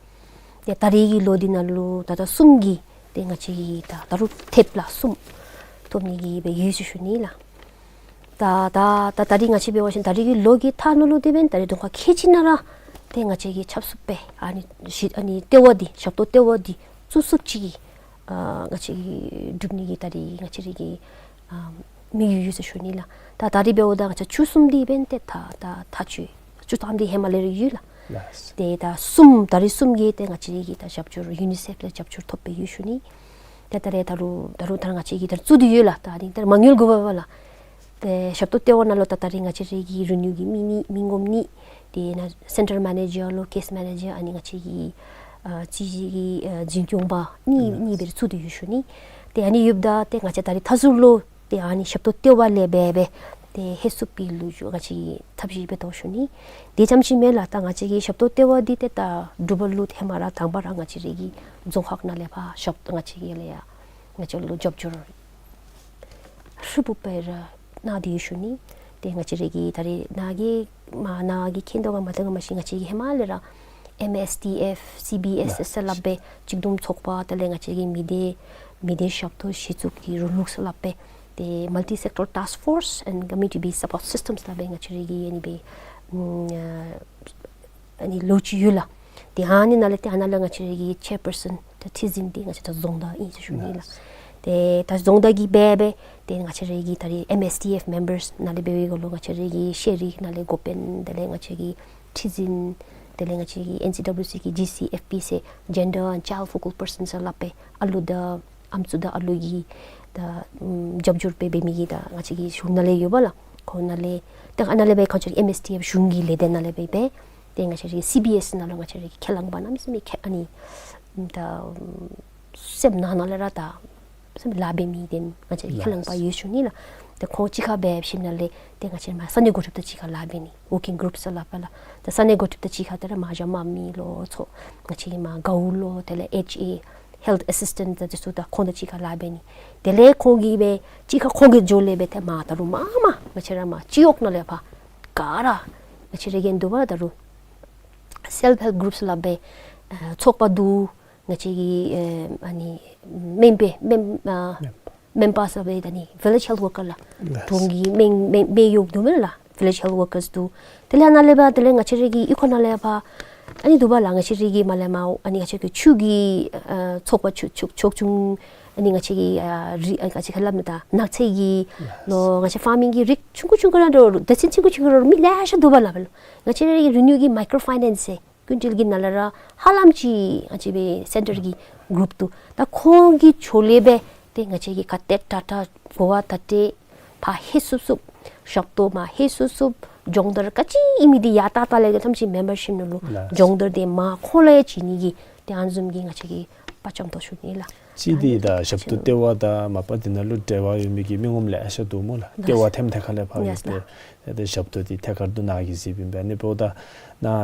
ཏེ་ད་རེས་ཀྱི་ལོ་འདི་ནང་ལུ་ད་ལྟོ་གསུམ་གྱིས་ཏེ་ང་བཅས་ཀྱིས་ད་ད་རུང་ཐེབས་ལ་གསུམ་ཐོབ་ནི་གི་སྦེ་ཡོད་ཞུ་ཞུ་ནི་ལགས། ད་ད་ད་ད་རེས་ང་བཅས་འབད་བ་ཅིན་ད་རེས་ཀྱི་ལོ་གི་མཐའ་ནང་ལུ་དེ་འབདན་ད་རེས་རྫོང་ཁག་ཁལ་གཅིག་ནང་ར་ཏེ་ང་བཅས་ཀྱིས་ཁྱབ་ཚུགསཔ་སྦེ་ཨ་ནི་ཞི་ཨ་ནི་ལྟེ་བ་འདི་ཞབས་ཏོག་ལྟེ་བ་འདི་བཙུགས་ཚུགསཔ་ཅིག་གི་ཨ་ང་བཅས་ཀྱིས་སྒྲུབ་ནི་གི་ད་རེས་ང་བཅས་ར་གི་ཨ་དམིགས་ཡུལ་ཡོད་ཟེར་ཞུ་ནི་ལགས། ད་ད་རེས་འབདཝ་ད་ང་བཅས་བཅུ་གསུམ་འདི་འབདན་ཏེ་ད་ད་ཐག་ཆོད། བཅུ་ཐམ་འདི་ཧེ་མ་ལས་ར་ཡོད་ལགས། ལགས། ཏེ་ད་གསུམ་ད་རེས་གསུམ་གྱིས་ཏེ་ང་བཅས་ར་གི་ད་རྒྱབ་སྐྱོར་ཡུ་ནི་སེཕ་ལས་རྒྱབ་སྐྱོར་ཐོབ་སྦེ་ཡོད་ཞུ་ནི། ཏེ་ད་རེས་ད་རུང་ད་རུང་ད་ང་བཅས་ཀྱིས་ད་བཙུགས་ཏེ་ཡོད་ལགས། ད་ཨ་ནི་ད་མ་དངུལ་དགོ་པས་ལགས། ཏེ་ཞབས་ཏོག་ལྟེ་བ་ནང་ལུ་ད་ད་རེས་ང་བཅས་ར་གི་རི་ནིའུ་གི་མི་གཉིས་མི་ངོམ་གཉིས་ཏེ་ནཱ་སེན་ཊར་མེ་ནེ་ཇར་ལོ་ཀེསི་མེ་ནེ་ཇར་ཨ་ནི་ང་བཅས་ཀྱི་ཨ་རྩིས་ཞིབ་ཀྱི་ཨ་འཛིན་སྐྱོང་པ་གཉིས་གཉིས་སྦེ་བཙུགས་ཏེ་ཡོད་ཞུ་ནི། ཏེ་ཨ་ནི་ཡོདཔ་ད་ཏེ་ང་བཅས་ད་རེས་མཐའ་ཟུར་ལུ་ཏེ་ཨ་ནི་ཞབས་ཏོག་ལྟེ་བ་ལས་འབད་སྦེ་ཏེ་ཧེ་སུ་པི་ལུ་ཞུ་ང་བཅས་ཐབས་ཤེས་འབད་དོ་ཞུ་ནི། དེ་ཙམ་ཅིག་མེན་ལགས། ད་ང་བཅས་ཀྱི་ཞབས་ཏོག་ལྟེ་བ་འདི་ཏེ་ད་འབྲུག་པ་ལུ་ཧེ་མ་ར་དང་པ་ར་ང་བཅས་ར་གི་རྫོང་ཁག་ནང་ལས་ཕར་ཞབས་ཏོག་ང་བཅས་ཀྱི་ལས་ཡ་ང་བཅས་ལུ་རྒྱབ་སྐྱོར་ཧྲིལ་བུམ་སྦེ་ར་གནང་སྟེ་ཡོད་ཞུ་ནི། ཏེ་ང་བཅས་ར་གི་ད་རེས་ནཱ་གིས་མ་ནཱ་གིས་མཁྱེན་དོ་ག་མ་མཁྱེན་ག་མ་ཤེས། ང་བཅས་ཀྱིས་ཧེ་མ་ལས་ར་ཨེམ་ཨེསི་ཌི་ཨེཕ་སི་བི་ཨེསི་ཟེར་སླབ་སྦེ་གཅིག་བསྡོམས་ཚོགས་པ་དེ་ལས་ང་བཅས་ཀྱི་མི་སྡེ་མི་སྡེ་ཞབས་ཏོག་གཞི་བཙུགས་ཀྱི་རིང་ལུགས་ཟེར་སླབ་སྦེ་ཏེ་Multi Sector Task Force and Community Based Support Systems ཟེར་སླབ་སྦེ་ང་བཅས་ར་གི་ཨ་ནི་སྦེ་ཨམ་ཨ་ཨ་ནི་ལོ་ཅིག་ཡོད་ལགས། ཏེ་ཨ་ནི་ནང་ལས་ཏེ་ཨ་ནཱ་ལས་ང་བཅས་ར་གི་ཅེར་པར་སོན་ད་ཁྲི་འཛིན་འདི་ང་བཅས་ད་རྫོང་བདག་ཨིན་ཟེར་ཞུ་ནི་ལགས། ཏེ་ད་རྫོང་བདག་གིས་འབད་སྦེ་ཏེ་ང་བཅས་ར་གི་ད་རེས་ཨེམ་ཨེསི་ཌི་ཨེཕ་མེམ་བརསི་ནང་ལས་འབད་བའི་གུ་ལུ་ང་བཅས་ར་གི་ཤེས་རིག་ནང་ལས་འགོ་དཔོན་དེ་ལས་ང་བཅས་ཀྱི་ཁྲི་འཛིན་དེ་ལས་ང་བཅས་ཀྱི་ཨེན་སི་ཌབ་ལུ་སི་གི་ཇི་སི་ཨེཕ་པི་ཟེར་Gender and Child Focal Person ཟེར་སླབ་སྦེ་ཨ་ལུ་དང་ཨམ་སྲུ་དང་ཨ་ལུ་གི་ད་ཨམ་རྒྱབ་སྐྱོར་འབད་འབད་མི་གི་ད་ང་བཅས་ཀྱི་གཞུང་ནང་ལས་ཡོད་པ་ལགས། ཁོང་ནང་ལས་ད་ཨ་ནཱ་ལས་སྦེ་ཁོང་ཚུ་ཨེམ་ཨེསི་ཌི་ཨེཕ་གཞུང་གི་ལས་སྡེ་ནང་ལས་སྦེ་འབད། ཏེ་ང་བཅས་ར་གི་སི་བི་ཨེསི་ནང་ལུ་ང་བཅས་ར་གི་ཁས་བླངས་པ་གནམ་མེད་ས་མེད་ཁྱད་ཨ་ནི་ད་སེམས་ནང་ན་ལས་ར་ད་སེམས་ལཱ་འབད་མི་དེ་ང་བཅས་ར་གི་ཁས་བླངས་པ་ཡོད་ཞུ་ནི་ལགས། ཏེ་ཁོང་གཅིག་ཁར་འབད་ཞིནམ་ལས་ཏེ་ང་བཅས་མར་ས་གནས་འགོ་ཁྲིདཔ་དང་གཅིག་ཁར་ལཱ་འབད་ནི་ཝར་ཀིང་གུ་རུཔ་ཟེར་སླབ་པ་ལགས། ཏེ་ས་གནས་འགོ་ཁྲིདཔ་དང་གཅིག་ཁར་ཏེ་ར་མ་ཞ་མ་མི་ལོ་ཚོ་ང་བཅས་ཀྱི་མར་གའུ་ལོ་དེ་ལས་ཨེཆ་ཨེ་ཧེལཐ་ཨེ་སིས་ཊེནཊ་དང་དེ་ཚུ་དང་ཁོང་དང་གཅིག་ཁར་ལཱ་འབད་ནི། དེ་ལས་ཁོང་གིས་སྦེ་གཅིག་ཁར་ཁོང་གི་འགྱོ་ལས་སྦེ་ཏེ་མར་ད་རུང་མར་མར་ང་བཅས་ར་མར་སྤྱི་འོག་ནང་ལས་ཕར་ག་ར་ང་བཅས་ར་གི་འདུག་པ་ད་རུང་སེལཕ་ཧེལཔ་གུ་རུཔ་ཟེར་སླབ་སྦེ་ཨ་ཚོགས་པ་འདུག། ང་བཅས་ཀྱི་ཨ་ཨ་ནི་མེམ་བར་མེམ་ཨ་མེམ་བར་ཟེར་སྦེ་ད་ནི་ཝི་ལེཇ་ཧེལཐ་ཝར་ཀར་ལགས། ལགས། གྲོང་གི་མེམ་མེམ་མེ་ཡོག་འདུག་མེན་ན་ལགས། ཝི་ལེཇ་ཧེལཐ་ཝར་ཀརས་འདུག། དེ་ལས་ཨ་ནཱ་ལས་ཕར་དེ་ལས་ང་བཅས་ར་གི་གཡུས་ཁ་ནང་ལས་ཕར་ཨ་ནི་འདུག་པ་ལགས། ང་བཅས་ར་གི་མར་ལས་མར་ཨ་ནི་ང་བཅས་ཀྱི་ཆུ་གི་ཨ་ཚོགས་པ་ཆུ་ཆུ་ཆོག་ཆུང་ཨ་ནི་ང་བཅས་ཀྱི་ཨ་རི་ཨ་ང་བཅས་ཁ་སླབ་ན་ད་ནགས་ཚལ་གྱི་ལོ་ང་བཅས་ཕར་མིང་གི་རིགས་ཆུང་ཀུ་ཆུང་ཀུ་ར་འདུག། སྡེ་ཚན་ཆུང་ཀུ་ཆུང་ཀུ་ར་མི་ལེ་ཤ་འདུག་པ་ལགས། ང་བཅས་ར་གི་རི་ནིའུ་གི་མའི་ཀྲོ་ཕའི་ནེནསི་ཟེར་ཀུན་ཊལ་གྱི་ནང་ལས་ར་ཧ་ལམ་ཅིག་ང་བཅས་སྦེ་སེན་ཊར་གྱི་གུ་རུཔ་འདུག། ད་ཁོང་གི་ཕྱོགས་ལས་སྦེ་ ཏེ་ང་བཅས་ཀྱིས་ག་ཏེ་དྲག་དྲག་གོ་བ་ད་ཏེ་ཕར་ལྷོད་ཚུགས་ཚུགས། ཞབས་ཏོག་མར་ལྷོད་ཚུགས་ཚུགས། སྦྱོང་བརྡར་ག་ཅི་ཨིན་མི་འདི་ཡར་ཏག་ཏག་ལས་ཀྱི་ཐམས་ཅད་མེམ་བར་ཤིབ་ནང་ལུ་ལགས། སྦྱོང་བརྡར་འདི་མར་ཁོང་ལུ་ཡང་བྱིན་ནི་གི་ཏེ་ཨ་ནི་བཟུམ་གྱི་ང་བཅས་ཀྱིས་དཔའ་བཅམ་དོ་ཞུ་ནི་ལགས། གཅིག་འདི་ད་ཞབས་ཏོག་ལྟེ་བ་དང་མ་པ་འདི་ནང་ལུ་འབྲེལ་བ་ཡོད་མི་གི་མི་ངོམ་ལེ་ཤ་འདུག་སྨོ་ལགས། ལགས། ལྟེ་བ་ཐེམ་ཐེ་ཁ་ལས་ཕར་ཡོད་ལགས། ཏེ་ཏེ་ཞབས་ཏོག་འདི་ཐད་ཀར་དུ་ནཱ་གིས་གཟིགས་ཨིན་པས། ཨ་ནི་འབདཝ་ད་ནཱ་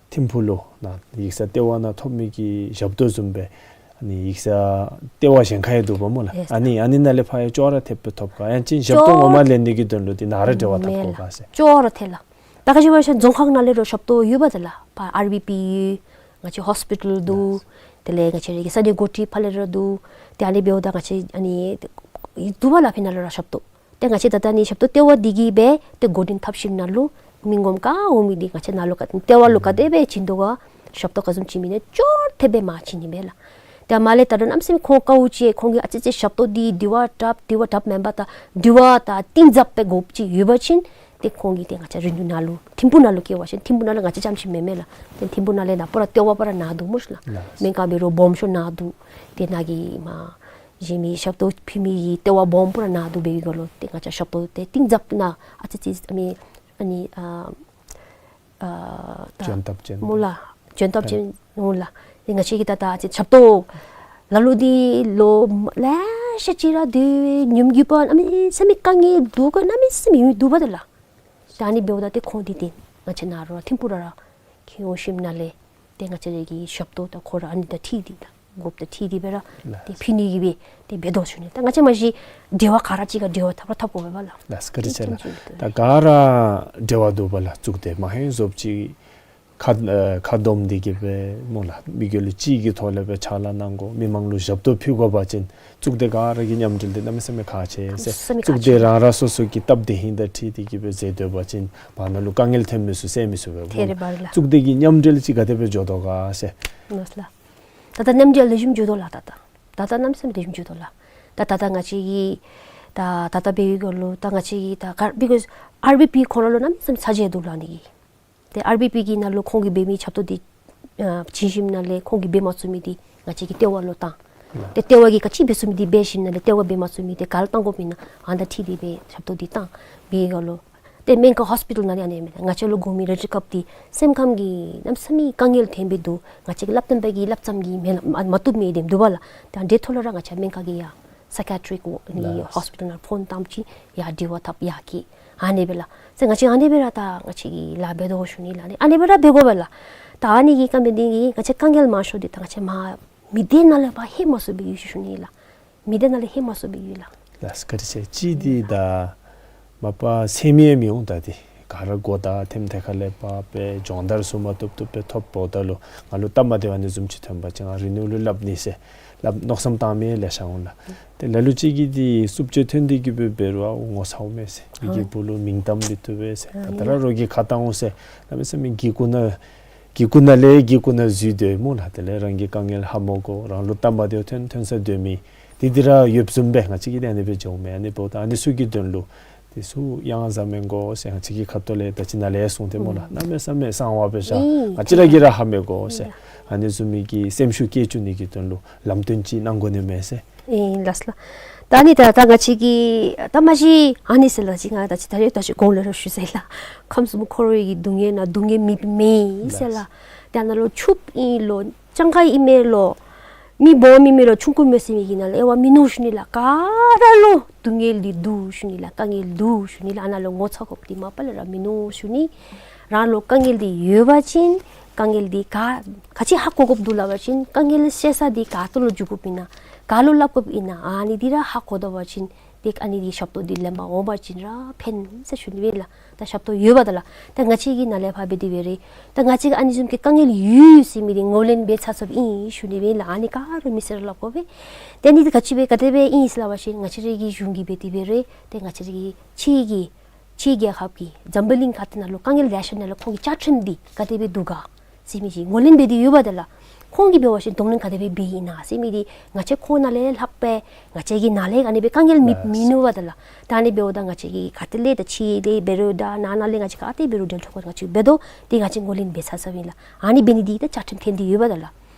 ཐིམ་ཕུག་ལུ་ནཱ་ཡིག་ཚང་ལྟེ་བ་ནང་ཐོབ་མི་གི་ཞབས་ཏོག་བཟུམ་སྦེ་ཨ་ནི་ཡིག་ཚང་ལྟེ་བ་གཞན་ཁར་ཡང་འདུག་པ་སྨོ་ལགས། ལགས། ཨ་ནི་ཨ་ནི་ནང་ལས་ཕར་ཡང་ཅོག་ར་འཐདཔ་སྦེ་ཐོབ་ག། ཡང་ཅིན་ཞབས་ཏོག་ངོ་མ་ལེན་ནི་གི་དོན་ལུ་འདི་ནཱ་ར་འབྲེལ་བ་འཐབ་དགོ་ག་ཟེར། ཅོག་ར་འཐད་ལགས། ད་ག་ཅི་འབད་ཞིན་རྫོང་ཁག་ནང་ལས་ར་ཞབས་ཏོག་ཡོད་པ་ད་ལགས། ཕར་ཨར་བི་པི་ཡོད། ང་བཅས་ཧོས་པི་ཊལ་འདུག། དེ་ལས་ང་བཅས་ར་གི་ས་གནས་འགོ་ཁྲིད་ཕར་ལས་ར་འདུག། ཏེ་ཨ་ནི་འབདཝ་ད་ང་བཅས་ཨ་ནི་འདུག་པ་ལགས། ཕར་ནང་ལུ་ར་ཞབས་ཏོག། ཏེ་ང་བཅས་ད་ལྟོ་ནི་ཞབས་ཏོག་ལྟེ་བ་འདི་གིས་སྦེ་ཏེ་འགོ་འདྲེན་འཐབ་ཞིནམ་ལས་མི་ངོམ་ག་འོང་མི་འདི་ང་བཅས་ནཱ་ལུ་ག་ལྟེ་བ་ལུ་ག་དེ་སྦེ་བྱིན་དོ་ག། ཞབས་ཏོག་ག་བཟུམ་བྱིན་མི་ནི་ཅོག་འཐདཔ་སྦེ་མར་བྱིན་ནི་མས་ལགས། ཏེ་མར་ལས་ད་རུང་གནམ་མེད་ས་མེད་ཁོང་དཀའཝ་སྤྱད། ཁོང་གིས་ཨ་ཙི་ཅིག་ཞབས་ཏོག་འདི་དེ་བ་དྲགཔ་དེ་བ་དྲགཔ་མེན་པར་ད་དེ་བ་ད་གཏིང་ཟབ་སྦེ་དགོཔ་ཅིག་ཡོད་པ་ཅིན་ཏེ་ཁོང་གིས་ཏེ་ང་བཅས་རིག་ནུས་ནང་ལུ་ཐིམ་ཕུག་ནང་ལུ་བསྐྱལ་བ་ཅིན་ཐིམ་ཕུག་ནང་ལུ་ང་བཅས་རྐྱངམ་ཅིག་མེན་མས་ལགས། ཏེ་ཐིམ་ཕུག་ནང་ལས་ནཱ་པུ་ར་ལྟེ་བ་པུ་ར་ནཱ་འདུག་སྨོ་ལགས། ལགས། སྨན་ཁང་འབད་རུང་སྦོམ་ཤོས་ནཱ་འདུག། ཏེ་ནཱ་གི་མར་གཞན་མི་ཞབས་ཏོག་ཕུལ་མི་གི་ལྟེ་བ་སྦོམ་པུ་ར་ནཱ་འདུག་འབད་བའི་སྒང་ལུ་ཏེ་ང་བཅས་ཞབས་ཏོག་ཏེ་གཏིང་ཟབ་ནང་ཨ་ཙི་ཅིག་ཨ་ནི་ཨ་ནི་ཨ་ཨ་ད་འཇོན་ཐབས་ཅན་སྨོ་ལགས། འཇོན་ཐབས་ཅན་སྨོ་ལགས། ཏེ་ང་བཅས་ཀྱིས་ད་ད་ཨ་ཙི་ཞབས་ཏོག་ལ་ལུ་འདི་ལོ་ལེ་ཤ་ཅིག་ར་སྡོད་ཉམས་རྒུད་པ་གནམ་མེད་ས་མེད་དཀའ་ངལ་འདུག་ག། གནམ་མེད་ས་མེད་ཡོད་འདུག་པ་ད་ལགས། ད་ཨ་ནི་འབདཝ་ད་ཏེ་ཁོང་འདི་ཏེ་ང་བཅས་ནཱ་ར་ཐིམ་ཕུག་ར་ར་ཁྱེར་འོང་ཞིནམ་ལས་ཏེ་ང་བཅས་ར་གི་ཞབས་ཏོག་ད་ཁོ་ར་ཨ་ནི་དང་འཁྲིལ་ཏེ་ད་དགོཔ་དང་འཁྲིལ་ཏེ་སྦེ་ར་ལགས། ཏེ་ཕུལ་ནི་གི་སྦེ་ཏེ་འབད་དོ་ཞུ་ནི། ད་ང་བཅས་མ་གཞི་འབྲེལ་བ་ག་ར་གཅིག་ཁར་འབྲེལ་བ་འཐབ་ར་འཐབ་དགོ་པས་ལགས། ལགས་བཀའ་དྲིན་ཆེ་ལགས། ད་ག་ར་འབྲེལ་བ་འདུག་པ་ལགས། གཙུག་སྡེ་མ་ཧེ་ཟོབ་ཅིག་ཁ་ཨ་ཁ་སྡོམ་འདི་གིས་སྦེ་སྨོ་ལགས། མི་དགེ་ལུ་གཅིག་གི་ཐོག་ལས་སྦེ་ཕྱག་ལཱ་གནང་དགོ། མི་མང་ལུ་ཞབས་ཏོག་ཕུལ་དགོ་པ་ཅིན་གཙུག་སྡེ་ག་ར་གི་མཉམ་འབྲེལ་འདི་གནམ་མེད་ས་མེད་ཁག་ཆེ་ཟེར། གནམ་མེད་ས་མེད་ཁག་ཆེ། གཙུག་སྡེ་རང་རང་སོ་སོ་གི་སྟབས་བདེ་ཧིང་དང་འཁྲིལ་ཏེ་གིས་སྦེ་མཛད་སྡོད་པ་ཅིན་བར་ན་ལུ་དཀའ་ངལ་ཐོན་མི་ཚུགས་ཟེར་མི་ཚུགས་པས་སྨོ། ཏེ་རེ་བ་རེ་ལགས། གཙུག་སྡེ་གི་མཉམ་འབྲེལ་ཅིག་ག་དེ་སྦེ་འགྱོ་དོ་ག་ཟེར། ལགས་ལགས། ད་ལྟོ་མཉམ་འབྲེལ་ལེགས་ཤོམ་འགྱོ་དོ་ལགས། ད་ལྟོ་ད་ལྟོ་གནམ་མེད་ས་མེད་ལེགས་ཤོམ་འགྱོ་དོ་ལགས། ད་ད་ལྟོ་ང་བཅས་ཀྱིས་ད་ད་ལྟོ་འབད་བའི་སྒང་ལུ་ད་ང་བཅས་ཀྱིས་ད་ག་ར་because་ཨར་བི་པི་ཁོང་ར་ལུ་གནམ་མེད་ས་མེད་ཚ་གྱང་འདུག་ལགས་ཨ་ནི་གི། ཏེ་ཨར་བི་པི་གི་ནང་ལུ་ཁོང་གིས་འབད་མི་ཞབས་ཏོག་འདི་ཨ་བྱིན་ཞིནམ་ལས་ཁོང་གིས་འབད་མ་ཚུགས་མི་འདི་ང་བཅས་ཀྱིས་ལྟེ་བ་ལུ་བཏང་། ལགས། ཏེ་ལྟེ་བ་གིས་ག་ཅི་འབད་ཚུགས་མི་འདི་འབད་ཞིནམ་ལས་ལྟེ་བ་འབད་མ་ཚུགས་མི་འདི་ག་ལུ་བཏང་དགོཔ་ཨིན་ན་ཨ་ནི་དང་འཁྲིལ་ཏེ་སྦེ་ཞབས་ཏོག་འདི་བཏང་། འབད་བའི་སྒང་ལུ་ཏེ་སྨན་ཁང་ཧོས་པི་ཊལ་ནང་ལས་ཨ་ནི་མས། ང་བཅས་ལུ་དགོ་མི་རེ་ཅིག་སྐབས་འདི་སེམས་ཁམས་ཀྱི་གནམ་མེད་ས་མེད་དཀའ་ངལ་ཐོན་སྦེ་འདུག། ང་བཅས་ཀྱིས་སླབ་སྟོན་འབད་གི་སླབ་ཙམ་གྱིས་མ་མ་བཏུབ་མི་འདི་འདུག་པ་ལགས། ཏེ་ཨ་ནི་ཐོག་ལུ་ར་ང་བཅས་སྨན་ཁང་གི་ཡ་སའི་ཀ་ཡ་ཊི་རིསཊ་ནི་ལགས། ཧོས་པི་ཊལ་ནང་ཕོན་བཏངམ་ཅིག་ཡར་འབྲེལ་བ་འཐབ་ཡར་བསྐྱལ་ཨ་ནི་སྦེ་ལགས། ཟེར་ང་བཅས་ཨ་ནི་སྦེ་ར་ད་ང་བཅས་ཀྱིས་ལཱ་འབད་དོ་ཞུ་ནི་ལགས། ཨ་ནི་ཨ་ནི་སྦེ་ར་འབད་དགོ་པས་ལགས། ད་ཨ་ནི་གི་བཀའ་མོལ་འདི་གིས་ང་བཅས་དཀའ་ངལ་མང་ཤོས་འདི་ད་ང་བཅས་མ་མི་སྡེ་ནང་ལས་ཕར་ལྷོད་མ་ཚུགས་པའི་ཡུལ་ཅིག་ཞུ་ནི་ལགས། མི་སྡེ་ནང་ལས་ལྷོད་མ་ཚུགས་པའི་ཡུལ་ལགས། ལགས་བཀའ་དྲིན་ཆེ། གཅིག་འདི་ད་མ་པ་སེམས་ཡང་མི་འོང་ད་འདི་ག་ར་གོ་ད་ཐེམ་ཐེ་ཁ་ལས་ཕར་སྦེ་སྦྱོང་བརྡར་ཚུ་མ་བཏུབ་བཏུབ་སྦེ་ཐོབ་འོངམ་ད་ལུ་ང་ལུ་སྟབས་མ་བདེཝ་ཨ་ནི་བཟུམ་ཅིག་ཐོན་པ་ཅིན་ང་རིག་ནུས་ལུ་སླབ་ནི་ཟེར་སླབ་མནོ་བསམ་བཏང་མི་ལེ་ཤ་འོང་ལགས། ཏེ་ལ་ལུ་ཅིག་གིས་འདི་རྩུབ་སྤྱོད་ཐོན་ཏེ་གིས་སྦེ་འབད་རུང་ཨ་ངོ་ཚ་འོང་མས་ཟེར། མི་གི་ཨ་སྦུག་ལུ་མིང་གཏམ་འདི་བཏུབ་པས་ཟེར། ཨ་ད་ནི་ད་ར་རོགས་ཀྱིས་ཁ་བཏང་འོང་ཟེར། གནམ་མེད་ས་མེད་གི་ཀུན་ན་གི་ཀུན་ན་ལས་གི་ཀུན་ན་འཛུལ་སྡོད་སྨོ་ལགས། དེ་ལས་རང་གི་དཀའ་ངལ་ཧ་མ་གོ་རང་ལུ་སྟབས་མ་བདེཝ་ཐོན་ཐོན་ས་སྡོད་མི་འདི་འདི་ར་ཡོདཔ་བཟུམ་སྦེ་ང་བཅས་ཀྱིས་ཏེ་ཨ་ནི་སྦེ་འགྱོཝ་མས། ཨ་ནི་འབདཝ་ད་ཨ་ནི་ཚུ་གི་དོན་ལུ་འདི་ཚུ་ཡང་བཟའ་མི་དགོ་ཟེར་ང་བཅས་ཀྱིས་ཁ་ཐུག་ལས་ད་ཅི་ནཱ་ལས་གསུངས་ཏེ་སྨོ་ལགས། ཨུམ། གནམ་མེད་ས་མེད་གསང་བ་སྦེ་བཞག། ཨུམ། ང་བཅས་ར་གིས་ར་ཧ་མི་གོ་ཟེར། ཨུམ། ཨ་ནི་བཟུམ་མའི་གི་སེམས་ཤུགས་བསྐྱེད་བཅུག་ནི་གི་དོན་ལུ་ལམ་སྟོན་ཅིག་གནང་དགོ་ནི་མས་ཟེར། ཨིན་ལགས་ལགས། ད་ཨ་ནི་ད་ད་ང་བཅས་ཀྱིས་ད་མ་གཞི་ཨ་ནི་ཟེར་ལགས་ཅིག་ང་ད་ཅི་ད་རེས་ད་ཅི་གོང་ལས་ར་ཞུ་ཟེར་ལགས། ཁམས་གསུམ་འཁོར་བའི་གི་སྡུག་བསྔལ་ནང་སྡུག་བསྔལ་མེདཔ་མེད་ཟེར་ལགས། ལགས། ད་ནཱ་ལུ་ཕྱུགཔོ་ཨིན་ལོ་སྤྱང་ཀ་ཨིན་མས་ལོ་མི་སྦོམ་ཨིན་མས་ལོ་ཆུང་ཀུ་མེད་ཟེར་མི་གི་ནང་ལུ་དབྱེ་བ་མིན་ནུག་ཞུ་ནི་ལགས། ག་ར་ལུ་སྡུག་བསྔལ་འདི་འདུག་ཞུ་ནི་ལགས། དཀའ་ངལ་འདུག་ཞུ་ནི་ལགས། ཨ་ནཱ་ལུ་ངོ་ཚ་དགོཔ་འདི་མ་པ་ལས་ར་མིན་ནུག་ཞུ་ནི། རང་ལུ་དཀའ་ངལ་འདི་ཡོད་པ་ཅིན་དཀའ་ངལ་འདི་ག་ག་ཅི་ཧ་གོ་དགོཔ་འདུག་སླབ་པ་ཅིན་དཀའ་ངལ་བཤད་ས་འདི་ག་ཏེ་ལུ་འཇུག་དགོཔ་ཨིན་ན་ག་ལུ་སླབ་དགོཔ་ཨིན་ན་ཨ་ནི་འདི་ར་ཧ་གོ་ད་པ་ཅིན་ཏེ་ཨ་ནི་འདི་ཞབས་ཏོག་འདི་ལེན་པར་འོང་པ་ཅིན་ར་ཕན་ཟེར་ཞུ་ནི་ཨིན་ལགས། ད་ཞབས་ཏོག་ཡོད་པ་ད་ལགས། ད་ང་བཅས་ཀྱིས་ནཱ་ལས་ཕར་འབད་དེ་འབད་རུང་ད་ང་བཅས་ཀྱིས་ཨ་ནི་བཟུམ་གྱི་དཀའ་ངལ་ཡོད་ཟེར་མི་འདི་ངོས་ལེན་འབད་ཚར་ཚརཝ་ཨིན་ཞུ་ནི་ཨིན་ལགས། ཨ་ནི་ག་ར་མི་སེར་ལུ་སླབ་དགོ་པས། ཏེ་ཨ་ནི་འདི་ག་ཅི་སྦེ་ག་དེ་སྦེ་ཨིན་ཟེར་སླབ་པ་ཅིན་ང་བཅས་རའི་གི་གཞུང་གིས་འབད་དེ་འབད་རུང་ཏེ་ང་བཅས་རའི་གི་ཕྱི་གི་ཕྱི་རྒྱལ་ཁབ་ཀྱི་འཛམ་བུ་གླིང་ཁ་ཐུག་ནང་ལུ་དཀའ་ངལ་ལེ་ཤ་ནང་ལུ་ཁོང་གི་བཅའ་ཁྲིམས་འདི་ག་དེ་སྦེ་འདུག་ག་ཟེར་མི་ཅིག་ངོས་ལེན་འབད་དེ་ཡོད་པ་ད་ལགས། ཁོང་གིས་འབད་བ་ཅིན་གདོང་ལེན་ག་དེ་སྦེ་འབད་ཨིན་ན་ཟེར་མི་འདི་ང་བཅས་ཁོང་ནང་ལས་ལྷག་སྦེ་ང་བཅས་ཀྱི་ནང་ལས་ཨ་ནི་སྦེ་དཀའ་ངལ་མེད་ལགས། མིན་ནུག་པ་ད་ལགས། ད་ཨ་ནི་འབདཝ་ད་ང་བཅས་ཀྱིས་ག་ཏེ་ལས་ད་ཕྱི་ལས་འབད་རུང་ད་ནང་ན་ལས་ང་བཅས་ག་ཏེ་འབད་རུང་འབྲེལ་ཐོག་ཁར་ང་བཅས་འབད་དོ། ཏེ་ང་བཅས་ངོས་ལེན་འབད་ཚར་ཚརཝ་ཨིན་ལགས། ཨ་ནི་འབད་ནི་འདི་ད་བཅའ་ཁྲིམས་འཐེན་ཏེ་ཡོད་པ་ད་ལགས།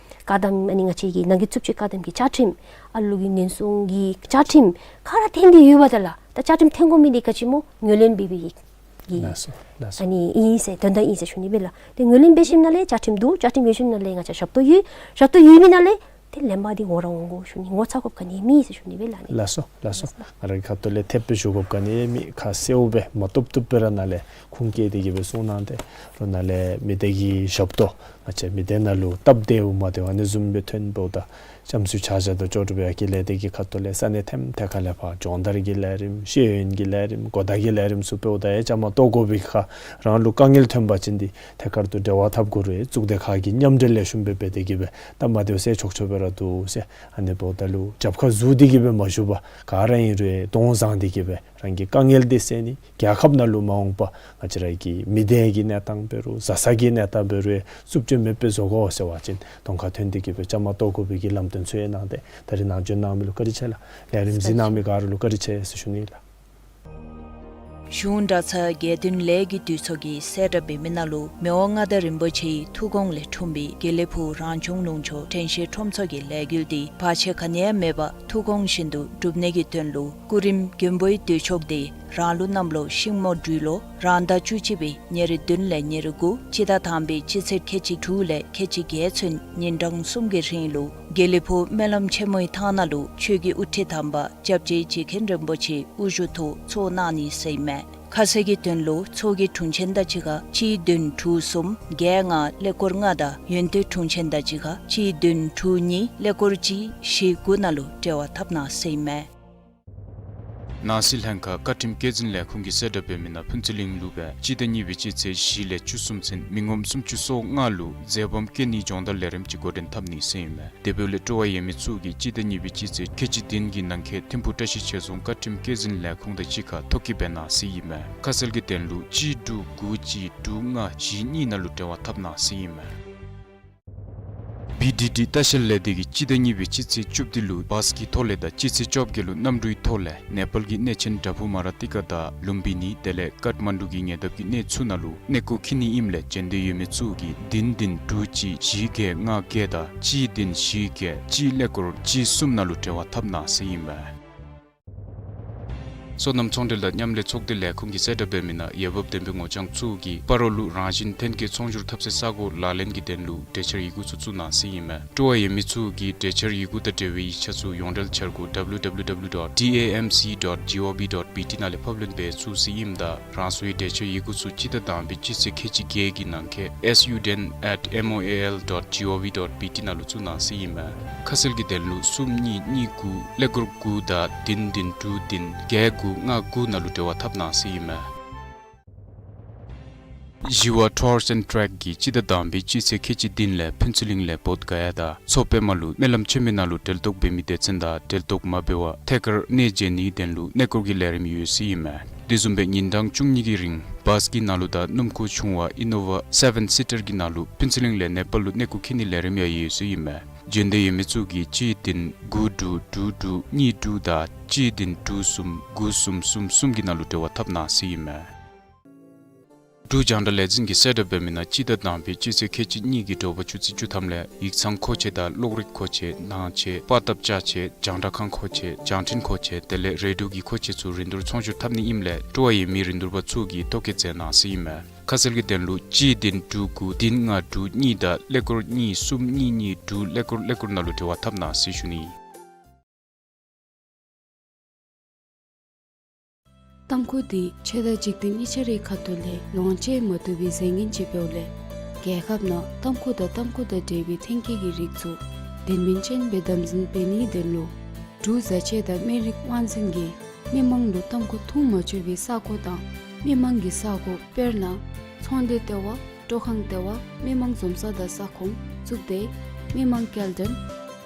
བཀག་དམ་ཨ་ནི་ང་བཅས་ཀྱི་ནང་འགལ་རྩུབ་སྤྱོད་བཀག་དམ་གྱི་བཅའ་ཁྲིམས་ཨ་ལུ་གི་ཉེན་སྲུང་གི་བཅའ་ཁྲིམས་ག་ར་འཐེན་ཏེ་ཡོདཔ་ད་ལགས། ད་བཅའ་ཁྲིམས་འཐེན་དགོ་མི་འདི་ག་ཅི་སྨོ་ངོས་ལེན་འབད་བའི་གི་ལགས་སོ་ལགས་སོ། ཨ་ནི་ཨིན་ཟེར་དོན་དག་ཨིན་ཟེར་ཞུ་ནི་སྦེ་ལགས། ཏེ་ངོས་ལེན་འབད་ཞིནམ་ལས་བཅའ་ཁྲིམས་འདུག། བཅའ་ཁྲིམས་ཡོད་ཞིནམ་ལས་ང་བཅས་ཞབས་ཏོག་ཡོད། ཞབས་ཏོག་ཡོད་མི་ནང་ལས་ཏེ་ལེན་པ་འདི་ངོ་ར་འོང་དགོ་ཞུ་ནི། ངོ་ཚ་དགོཔ་ག་ནི་མེད་ཟེར་ཞུ་ནི་སྦེ་ལགས། ལགས་སོ་ལགས་སོ། ང་རའི་ཁ་ཐུག་ལས་ཐེབས་སྦེ་ཞུ་དགོཔ་ག་ནི་མེད། ཁ་གསལཝ་སྦེ་མ་བཏུབ་བཏུབ་སྦེ་ར་ནཱ་ལས་ཁུངས་བཀལ་ཏེ་གི་སྦེ་གསུང་གནང་སྟེ་རོགས། ནཱ་ལས་མི་སྡེ་གི་ཞབས་ཏོག་ང་བཅས་མི་སྡེ་ནང་ལུ་སྟབས་བདེཝ་མ་བདེཝ་ཨ་ནི་བཟུམ་སྦེ་ཐོན་འབདཝ་ད་ལྕམ་སྲས་ཆ་བཞག་ད་ཅོག་འཐདཔ་ཡར་ཀི་ལས་དེ་གི་ཁ་ཐུག་ལས་ས་གནས་ཐེམ་ཐེ་ཁ་ལས་ཕར་སྦྱོང་བརྡར་གྱི་ལས་རིམ་ཤེས་ཡོན་གྱི་ལས་རིམ་གོ་བརྡ་གི་ལས་རིམ་ཚུ་འབདཝ་ད་ཡང་བཅའ་མར་གཏོགས་དགོ་པའི་ཁར་རང་ལུ་དཀའ་ངལ་ཐོན་པ་ཅིན་འདི་ཐད་ཀར་དུ་འབྲེལ་བ་འཐབ་དགོ་རུང་གཙུག་སྡེ་ཁག་གི་མཉམ་འབྲེལ་ལེགས་ཤོམ་སྦེ་འབད་དེ་གི་སྦེ་སྟབས་མ་བདེཝ་སེལ་ཆོག་ཆོག་སྦེ་ར་འདུག་ཟེར། ཨ་ནི་འབདཝ་ད་ལུ་རྒྱབ་ཁར་ཟུར་ཏེ་གི་སྦེ་མ་བཞུགས་པར་ག་ར་ཨིན་རུང་གདོང་བཟང་སྟེ་གི་སྦེ་རང་གི་དཀའ་ངལ་འདི་སེལ་ནི། རྒྱལ་ཁབ་ནང་ལུ་མ་འོངས་པ་ང་བཅས་ར་གི་མི་སྡེ་གི་གནས་སྟངས་འབད་རུང་བཟའ་ཚང་གི་གནས་སྟངས་འབད་རུང་རྩུབ་སྤྱོད་མེདཔ་སྦེ་བཟོ་དགོ་ཟེར་བ་ཅིན་གདོང་ཁར་ཐོན་ཏེ་གི་སྦེ་བཅའ་མར་གཏོགས་དགོ་པའི་གི་ལམ་སྟོན་ཚུ་ཡང་གནང་སྟེ་ད་རིས་ནང་འཛུལ་གནང་མི་ལུ་བཀའ་དྲིན་ཆེ་ལགས། ལས་རིམ་གཟིགས་གནང་མི་ག་ར་ལུ་བཀའ་དྲིན་ཆེ་ཟེར་ཞུ་ནི་ལགས། གཞུང་གྲྭ་ཚང་དགེ་འདུན་ལས་ཀྱི་འདུས་ཚོགས་ཀྱིས་གསལ་བསྒྲགས་འབད་མི་ནང་ལུ་མི་དབང་མངའ་བདག་རིན་པོ་ཆེའི་ཐུགས་དགོངས་ལས་འཁྲུངས་པའི་དགེ་ལེགས་ཕུག་རང་བྱུང་ལུང་ཕྱོགས་དྲན་ཤེས་ཁྲོམ་ཚོགས་ཀྱི་ལས་འགུལ་འདི་བར་ཆད་ག་ནི་ཡང་མེད་པར་ཐུགས་དགོངས་བཞིན་དུ་སྒྲུབ་ནི་གི་དོན་ལུ་སྐུ་རིམ་མགོན་པོའི་འདུས་ཚོགས་འདི་རང་ལུགས་གནམ་ལོ་ཤིང་མོ་སྦྲུལ་ལོ་རང་ཟླ་བཅུ་གཅིག་པའི་ཉེར་བདུན་ལས་ཉེར་དགུ་སྤྱི་ཟླ་དང་པའི་སྤྱི་ཚེས་ཁལ་གཅིག་དྲུག་ལས་ཁལ་གཅིག་བརྒྱད་ཚུན་ཉིན་གྲངས་གསུམ་གྱི་རིང་ལུ་དགེ་ལེགས་ཕུག་སྨོན་ལམ་ཆེན་མོའི་ཐང་ནང་ལུ་ཆོས་ཀྱི་དབུ་ཁྲིད་དམ་པ་སྐྱབས་རྗེ་རྗེ་མཁན་རིན་པོ་ཆེ་དབུ་བཞུགས་ཐོག་ཚོགས་གནང་ནི་ཟེར་ཨིན་མས། ཁ་གསལ་གྱི་དོན་ལུ་ཚོགས་ཀྱི་དྲུང་ཆེན་དང་གཅིག་ཁར་གཅིག་བདུན་དྲུག་གསུམ་བརྒྱད་ལྔ་ཀླད་ཀོར་ལྔ་དང་ཡོན་ཏན་དྲུང་ཆེན་དང་གཅིག་ཁར་གཅིག་བདུན་དྲུག་གཉིས་ཀླད་ཀོར་གཅིག་བཞི་དགུ་ནང་ལུ་འབྲེལ་བ་འཐབ་གནང་ཟེར་ཨིན་མས། ནང་སྲིད་ལྷན་ཁག་བཀའ་ཁྲིམས་བཀོད་འཛིན་ལས་ཁུངས་ཀྱིས་གསལ་བསྒྲགས་འབད་མི་ནང་ཕུན་ཚོགས་གླིང་ལུ་སྦེ་སྤྱི་ཟླ་གཉིས་པའི་སྤྱི་ཚེས་བཞི་ལས་བཅུ་གསུམ་ཚུན་མི་ངོམ་སུམ་ཅུ་སོ་ལྔ་ལུ་མཛེས་སྦོམ་སྐྱེ་ནིའི་སྦྱོང་བརྡར་ལས་རིམ་ཅིག་འགོ་འདྲེན་འཐབ་ནི་ཟེར་ཨིན་མས། དེ་འབདཝ་ལས་སྤྲོ་བ་ཡོད་མི་ཚུ་གིས་སྤྱི་ཟླ་གཉིས་པའི་སྤྱི་ཚེས་ཁལ་གཅིག་བདུན་གྱི་ནང་འཁོད་ཐིམ་ཕུག་བཀྲ་ཤིས་ཆོས་རྫོང་བཀའ་ཁྲིམས་བཀོད་འཛིན་ལས་ཁུངས་དང་གཅིག་ཁར་ཐོ་བཀོད་འབད་གནང་ཟེར་ཨིན་མས། ཁ་གསལ་གྱི་དོན་ལུ་གཅིག་དྲུག་དགུ་གཅིག་དྲུག་ལྔ་བཞི་གཉིས་ནང་ལུ་འབྲེལ་བ་འཐབ་གནང་ཟེར་ཨིན་མས། བི་ཌི་ཌི་ལྟ་བཤལ་ལས་སྡེ་གིས་སྤྱི་ཟླ་གཉིས་པའི་སྤྱི་ཚེས་བཅུ་བདུན་ལུ་བཱས་ཀྱི་ཐོག་ལས་དང་སྤྱི་ཚེས་བཅོ་བརྒྱད་ལུ་གནམ་གྲུའི་ཐོག་ལས་ནེ་པཱལ་གྱི་གནས་ཆེན་བྲག་ཕུག་མ་ར་ཏི་ཀ་དང་ལུམ་བི་ནི་དེ་ལས་ཀཏ་མན་ཌུ་གི་ཉེ་འདབས་ཀྱི་གནས་ཚུ་ནང་ལུ་གནས་སྐོར་འཁྱིད་ནི་ཨིནམ་ལས་བྱོན་འདོད་ཡོད་མི་ཚུ་གིས་བདུན་བདུན་དྲུག་གཅིག་བཞི་བརྒྱད་ལྔ་བརྒྱད་དང་གཅིག་བདུན་བཞི་བརྒྱད་གཅིག་ཀླད་ཀོར་གཅིག་གསུམ་ནང་ལུ་འབྲེལ་བ་འཐབ་གནང་ཟེར་ཨིན་མས། སོ་ནམ་ཚོང་འབྲེལ་དང་མཉམ་ལས་ཚོགས་སྡེ་ལས་ཁུངས་ཀྱིས་གསལ་བསྒྲགས་འབད་མི་ནང་འོས་འབབ་ལྡན་པའི་ངོ་རྐྱང་ཚུ་གིས་སྤ་རོ་ལུ་རང་བཞིན་ཐོན་སྐྱེད་ཚོང་སྒྱུར་འཐབ་སའི་ས་གོ་ལག་ལེན་གྱི་དོན་ལུ་གྲོས་འཆར་ཡི་གུ་ཚུ་བཙུགས་གནང་ཟེར་ཨིན་མས། སྤྲོ་བ་ཡོད་མི་ཚུ་གིས་གྲོས་འཆར་ཡི་གུ་དང་འབྲེལ་བའི་ཡིག་ཆ་ཚུ་ཡོངས་འབྲེལ་འཆར་སྒོ་W W W dot D A M C dot G O V dot B T ནང་ལས་ཕབ་ལེན་འབད་ཚུགས་ཟེར་ཨིནམ་ད་རང་སོའི་གྲོས་འཆར་ཡི་གུ་ཚུ་སྤྱི་ཟླ་དང་པའི་སྤྱི་ཚེས་ཁལ་གཅིག་བརྒྱད་ཀྱི་ནང་འཁོད་S U D N at M O A L dot G O V dot B T ནང་ལུ་བཙུགས་གནང་ཟེར་ཨིན་མས། ཁ་གསལ་གྱི་དོན་ལུ་གསུམ་གཉིས་གཉིས་དགུ་ཀླད་ཀོར་དགུ་དང་བདུན་བདུན་དྲུག་བདུན་བརྒྱད་དགུ་ལྔ་དགུ་ནང་ལུ་འབྲེལ་བ་འཐབ་གནང་ཟེར་ཨིན་མས། ཞི་བ་Tours and Trek གིས་སྤྱི་ཟླ་དང་པའི་སྤྱི་ཚེས་ཁལ་གཅིག་བདུན་ལས་ཕུན་ཚོགས་གླིང་ལས་བོདྷ་ག་ཡ་དང་མཚོ་པདྨ་ལུ་སྨོན་ལམ་ཆེན་མོའི་ནང་ལུ་གྲལ་གཏོགས་འབད་མི་སྡེ་ཚན་དང་གྲལ་གཏོགས་མ་འབད་བར་ཐད་ཀར་གནས་མཇལ་ནིའི་དོན་ལུ་གནས་སྐོར་གྱི་ལས་རིམ་ཡོད་ཟེར་ཨིན་མས། དེ་བཟུམ་སྦེ་ཉིན་གྲངས་བཅུ་གཉིས་ཀྱི་རིང་བཱས་ཀྱི་ནང་ལུ་དང་སྣུམ་འཁོར་ཆུང་བ་ཨི་ནོ་ཝ་སེ་བེན་སི་ཊར་གྱི་ནང་ལུ་ཕུན་ཚོགས་གླིང་ལས་ནེ་པཱལ་ལུ་གནས་སྐོར་འཁྱིད་ནིའི་ལས་རིམ་ཡང་ཡོད་ཟེར་ཨིན་མས། བྱོན་འདོད་ཡོད་མི་ཚུ་གིས་གཅིག་བདུན་དགུ་དྲུག་དྲུག་དྲུག་གཉིས་དྲུག་དང་གཅིག་བདུན་དྲུག་གསུམ་དགུ་གསུམ་གསུམ་གསུམ་གྱི་ནང་ལུ་འབྲེལ་བ་འཐབ་གནང་ཟེར་ཨིན་མས། འབྲུག་རྒྱང་བསྒྲགས་ལས་འཛིན་གྱིས་གསལ་བསྒྲགས་འབད་མི་ནང་སྤྱི་ཟླ་དང་པའི་སྤྱི་ཚེས་ཁལ་གཅིག་གཉིས་ཀྱི་དྲོ་པ་ཆུ་ཚོད་བཅུ་ཐམ་ལས་ཡིག་ཚང་མཁོ་ཆས་དང་གློག་རིག་མཁོ་ཆས་ནང་ཆས་པར་བཏབ་ཅ་ཆས་རྒྱང་བསྒྲགས་ཁང་མཁོ་ཆས་རྒྱང་འཕྲིན་མཁོ་ཆས་དེ་ལས་རེ་ཌིའོ་གི་མཁོ་ཆས་ཚུ་རིན་བསྡུར་ཚོང་སྒྱུར་འཐབ་ནི་ཨིནམ་ལས་སྤྲོ་བ་ཡོད་མི་རིན་བསྡུར་པ་ཚུ་གིས་ཐོ་བཀོད་མཛད་གནང་ཟེར་ཨིན་མས། ཁ་གསལ་གྱི་དོན་ལུ་གཅིག་བདུན་དྲུག་དགུ་བདུན་ལྔ་དྲུག་གཉིས་དང་ཀླད་ཀོར་གཉིས་གསུམ་གཉིས་གཉིས་དྲུག་ཀླད་ཀོར་ཀླད་ཀོར་ནང་ལུ་འབྲེལ་བ་འཐབ་གནང་ཟེར་ཞུ་ནི། ཏམ་ཁུ་འདི་ཆོས་དང་འཇིག་རྟེན་གཉིས་ཆ་རའི་ཁ་ཐུག་ལས་ལོངས་སྤྱོད་མ་བཏུབ་པའི་རྫས་ངན་ཅིག་འབདཝ་ལས་རྒྱལ་ཁབ་ནང་ཏམ་ཁུ་དང་ཏམ་ཁུ་དང་འབྲེལ་བའི་ཐོན་སྐྱེད་ཀྱི་རིགས་ཚུ་དོན་སྨིན་ཅན་སྦེ་དམ་འཛིན་འབད་ནིའི་དོན་ལུ་འབྲུག་བཟའ་ཆས་དང་སྨན་རིགས་དབང་འཛིན་གྱིས་མི་མང་ལུ་ཏམ་ཁུ་འཐུང་མ་ཆོག་པའི་ས་གོ་དང་མི་མང་གི་ས་གོ་དཔེར་ན་ཚོང་སྡེ་ལྟེ་བ་སྤྲོ་ཁང་ལྟེ་བ་མི་མང་འཛོམས་ས་དང་ས་ཁོངས་གཙུག་སྡེ་མི་མང་སྐྱེལ་འདྲེན་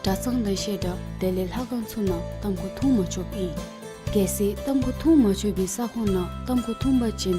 གྲྭ་ཚང་དང་བཤད་གྲྭ་དེ་ལས་ལྷ་ཁང་ཚུ་ནང་ཏམ་ཁུ་འཐུང་མ་ཆོགཔ་ཨིན། གལ་སྲིད་ཏམ་ཁུ་འཐུང་མ་ཆོག་པའི་ས་ཁོངས་ནང་ཏམ་ཁུ་འཐུང་པ་ཅིན་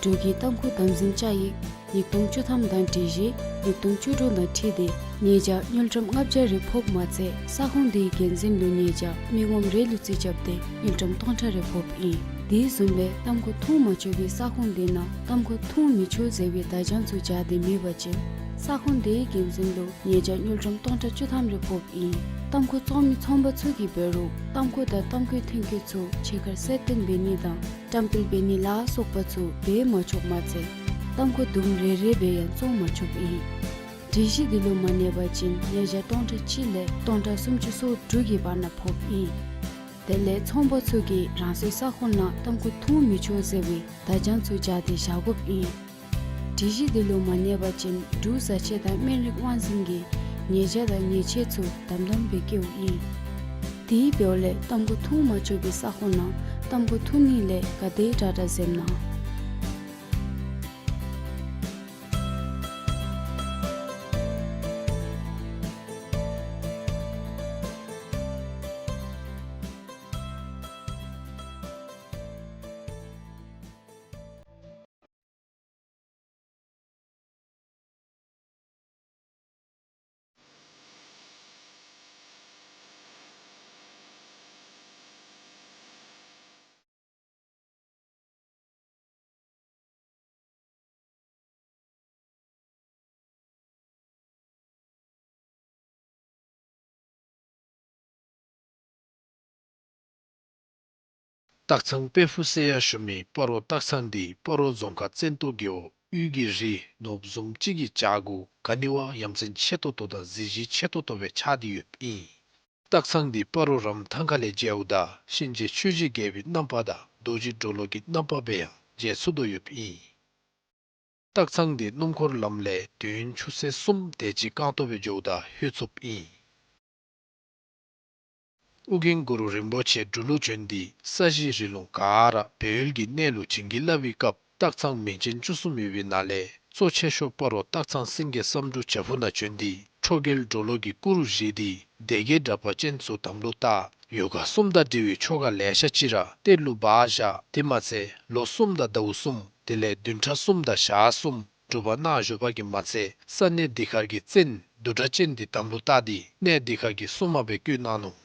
འབྲུག་གི་ཏམ་ཁུ་དམ་འཛིན་བཅའ་ཡིག་ཉིས་སྟོང་བཅུ་ཐམ་དང་སྒྲིག་གཞི་ཉིས་སྟོང་བཅུ་དྲུག་དང་འཁྲིལ་ཏེ་ཉེས་བྱ་དངུལ་ཀྲམ་ལྔ་བརྒྱ་རེ་ཕོགཔ་མ་ཚད་ས་ཁོངས་དེའི་འགན་འཛིན་ལུ་ཉེས་བྱ་མི་ངོམ་རེ་ལུ་རྩིས་རྐྱབ་སྟེ་དངུལ་ཀྲམ་སྟོང་ཕྲག་རེ་ཕོགཔ་ཨིན། དེ་བཟུམ་སྦེ་ཏམ་ཁུ་འཐུང་མ་ཆོག་པའི་ས་ཁོངས་དེ་ནང་ཏམ་ཁུ་འཐུང་མི་ཆོག་ཟེར་བའི་བརྡ་བྱང་ཚུ་སྦྱར་ཏེ་མེད་པ་ཅིན་ ས་ཁོངས་དེའི་འགན་འཛིན་ལུ་ཉེས་བྱ་དངུལ་ཀྲམ་སྟོང་ཕྲག་བཅུ་ཐམ་རེ་ཕོགཔ་ཨིན། ཏམ་ཁུ་བཙོང་མི་ཚོང་པ་ཚུ་གིས་འབད་རུང་ཏམ་ཁུ་དང་ཏམ་ཁུའི་ཐོན་སྐྱེད་ཚུ་ཕྱི་ཁར་གསལ་སྟོན་འབད་ནི་དང་བཀྲམ་སྤེལ་འབད་ནི་ལ་སོགས་པ་ཚུ་འབད་མ་ཆོགཔ་མ་ཚད་ཏམ་ཁུ་དུམ་རེ་རེ་སྦེ་ཡང་བཙོང་མ་ཆོགཔ་ཨིན། སྒྲིག་གཞི་འདི་ལུ་མ་གནས་པ་ཅིན་ཉེས་བྱ་སྟོང་ཕྲག་གཅིག་ལས་སྟོང་ཕྲག་སུམ་ཅུ་སོ་དྲུག་གི་བར་ན་ཕོགཔ་ཨིན། དེ་ལས་ཚོང་པ་ཚུ་གིས་རང་སོའི་ས་ཁོངས་ནང་ཏམ་ཁུ་འཐུང་མི་ཆོག་ཟེར་བའི་བརྡ་བྱང་ཚུ་སྦྱར་ཏེ་བཞག་དགོཔ་ཨིན། སྒྲིག་གཞི་འདི་ལུ་མ་གནས་པ་ཅིན་འབྲུག་བཟའ་ཆས་དང་སྨན་རིགས་དབང་འཛིན་གྱིས་ཉེས་བྱ་དང་ཉེས་ཆད་ཚུ་དམ་དམ་སྦེ་བཀལཝ་ཨིན། དེ་འབདཝ་ལས་ཏམ་ཁུ་འཐུང་མ་ཆོག་པའི་ས་ཁོངས་ནང་ཏམ་ཁུ་འཐུང་ནི་ལས་ག་དེ་དྲག་དྲག་འཛེམ་གནང་། སྟག་ཚང་དཔལ་ཕུག་ཟེར་ཡང་ཞུ་མི་སྤ་རོ་སྟག་ཚང་འདི་སྤ་རོ་རྫོང་ཁག་བཙན་ཏོ་རྒེད་འོག་དབུས་ཀྱི་རི་ནོར་བུ་བཟུམ་ཅིག་གི་བྱག་གུ་ག་ནི་བ་ཡ་མཚན་ཆེ་ཏོག་ཏོ་དང་གཟི་བརྗིད་ཆེ་ཏོག་ཏོ་སྦེ་ཆགས་ཏེ་ཡོདཔ་ཨིན། སྟག་ཚང་འདི་སྤ་རོ་རམ་ཐང་ཁ་ལས་མཇལཝ་ད་གཤིན་རྗེ་ཆོས་ཀྱི་རྒྱལ་པོའི་རྣམ་པ་དང་རྡོ་རྗེ་གྲོ་ལོད་ཀྱི་རྣམ་པ་སྦེ་ཡང་མཇལ་ཚུགས་དོ་ཡོདཔ་ཨིན། སྟག་ཚང་འདི་སྣུམ་འཁོར་ལམ་ལས་དུས་ཡུན་ཆུ་ཚོད་གསུམ་དེ་ཅིག་རྐང་ཐང་སྦེ་འགྱོཝ་ད་ལྷོད་ཚུགསཔ་ཨིན། ཨོ་རྒྱན་གུ་རུ་རིན་པོ་ཆེ་འབྲུག་ལུ་བྱོན་ཏེ་ས་གཞི་རི་ལུང་ག་ར་སྦས་ཡུལ་གྱི་གནས་ལུ་བྱིན་གྱིས་བརླབས་པའི་སྐབས་སྟག་ཚང་མིང་ཅན་བཅུ་གསུམ་ཡོད་པའི་ནང་ལས་གཙོ་ཆེ་ཤོས་སྤ་རོ་སྟག་ཚང་སེང་གེ་བསམ་འགྲུབ་བྱག་ཕུག་ནང་བྱོན་ཏེ་ཁྲོ་རྒྱལ་གྲོ་ལོད་ཀྱི་སྐུ་རུ་བཞེངས་ཏེ་སྡེ་བརྒྱད་དྲེགས་པ་ཅན་ཚུ་དམ་ལུ་བཏགས། ཡོ་ག་གསུམ་དང་འབྲེལ་བའི་ཆོ་ག་ལེ་ཤ་ཅིག་ར་གཏེར་ལུ་སྦ་བཞག། དེ་མ་ཚད་ལོ་གསུམ་དང་ཟླཝ་གསུམ་དེ་ལས་བདུན་ཕྲག་གསུམ་དང་ཞག་གསུམ་སྒྲུབ་པ་གནང་བཞུགས་པ་གིས་མ་ཚད་ས་གནས་འདི་ཁར་གྱི་བཙན་བདུད་དྲེགས་ཅན་འདི་དམ་ལུ་བཏགས་ཏེ་གནས་འདི་ཁར་གྱི་སྲུང་མ་སྦེ་བསྐོས་གནང་ནུག།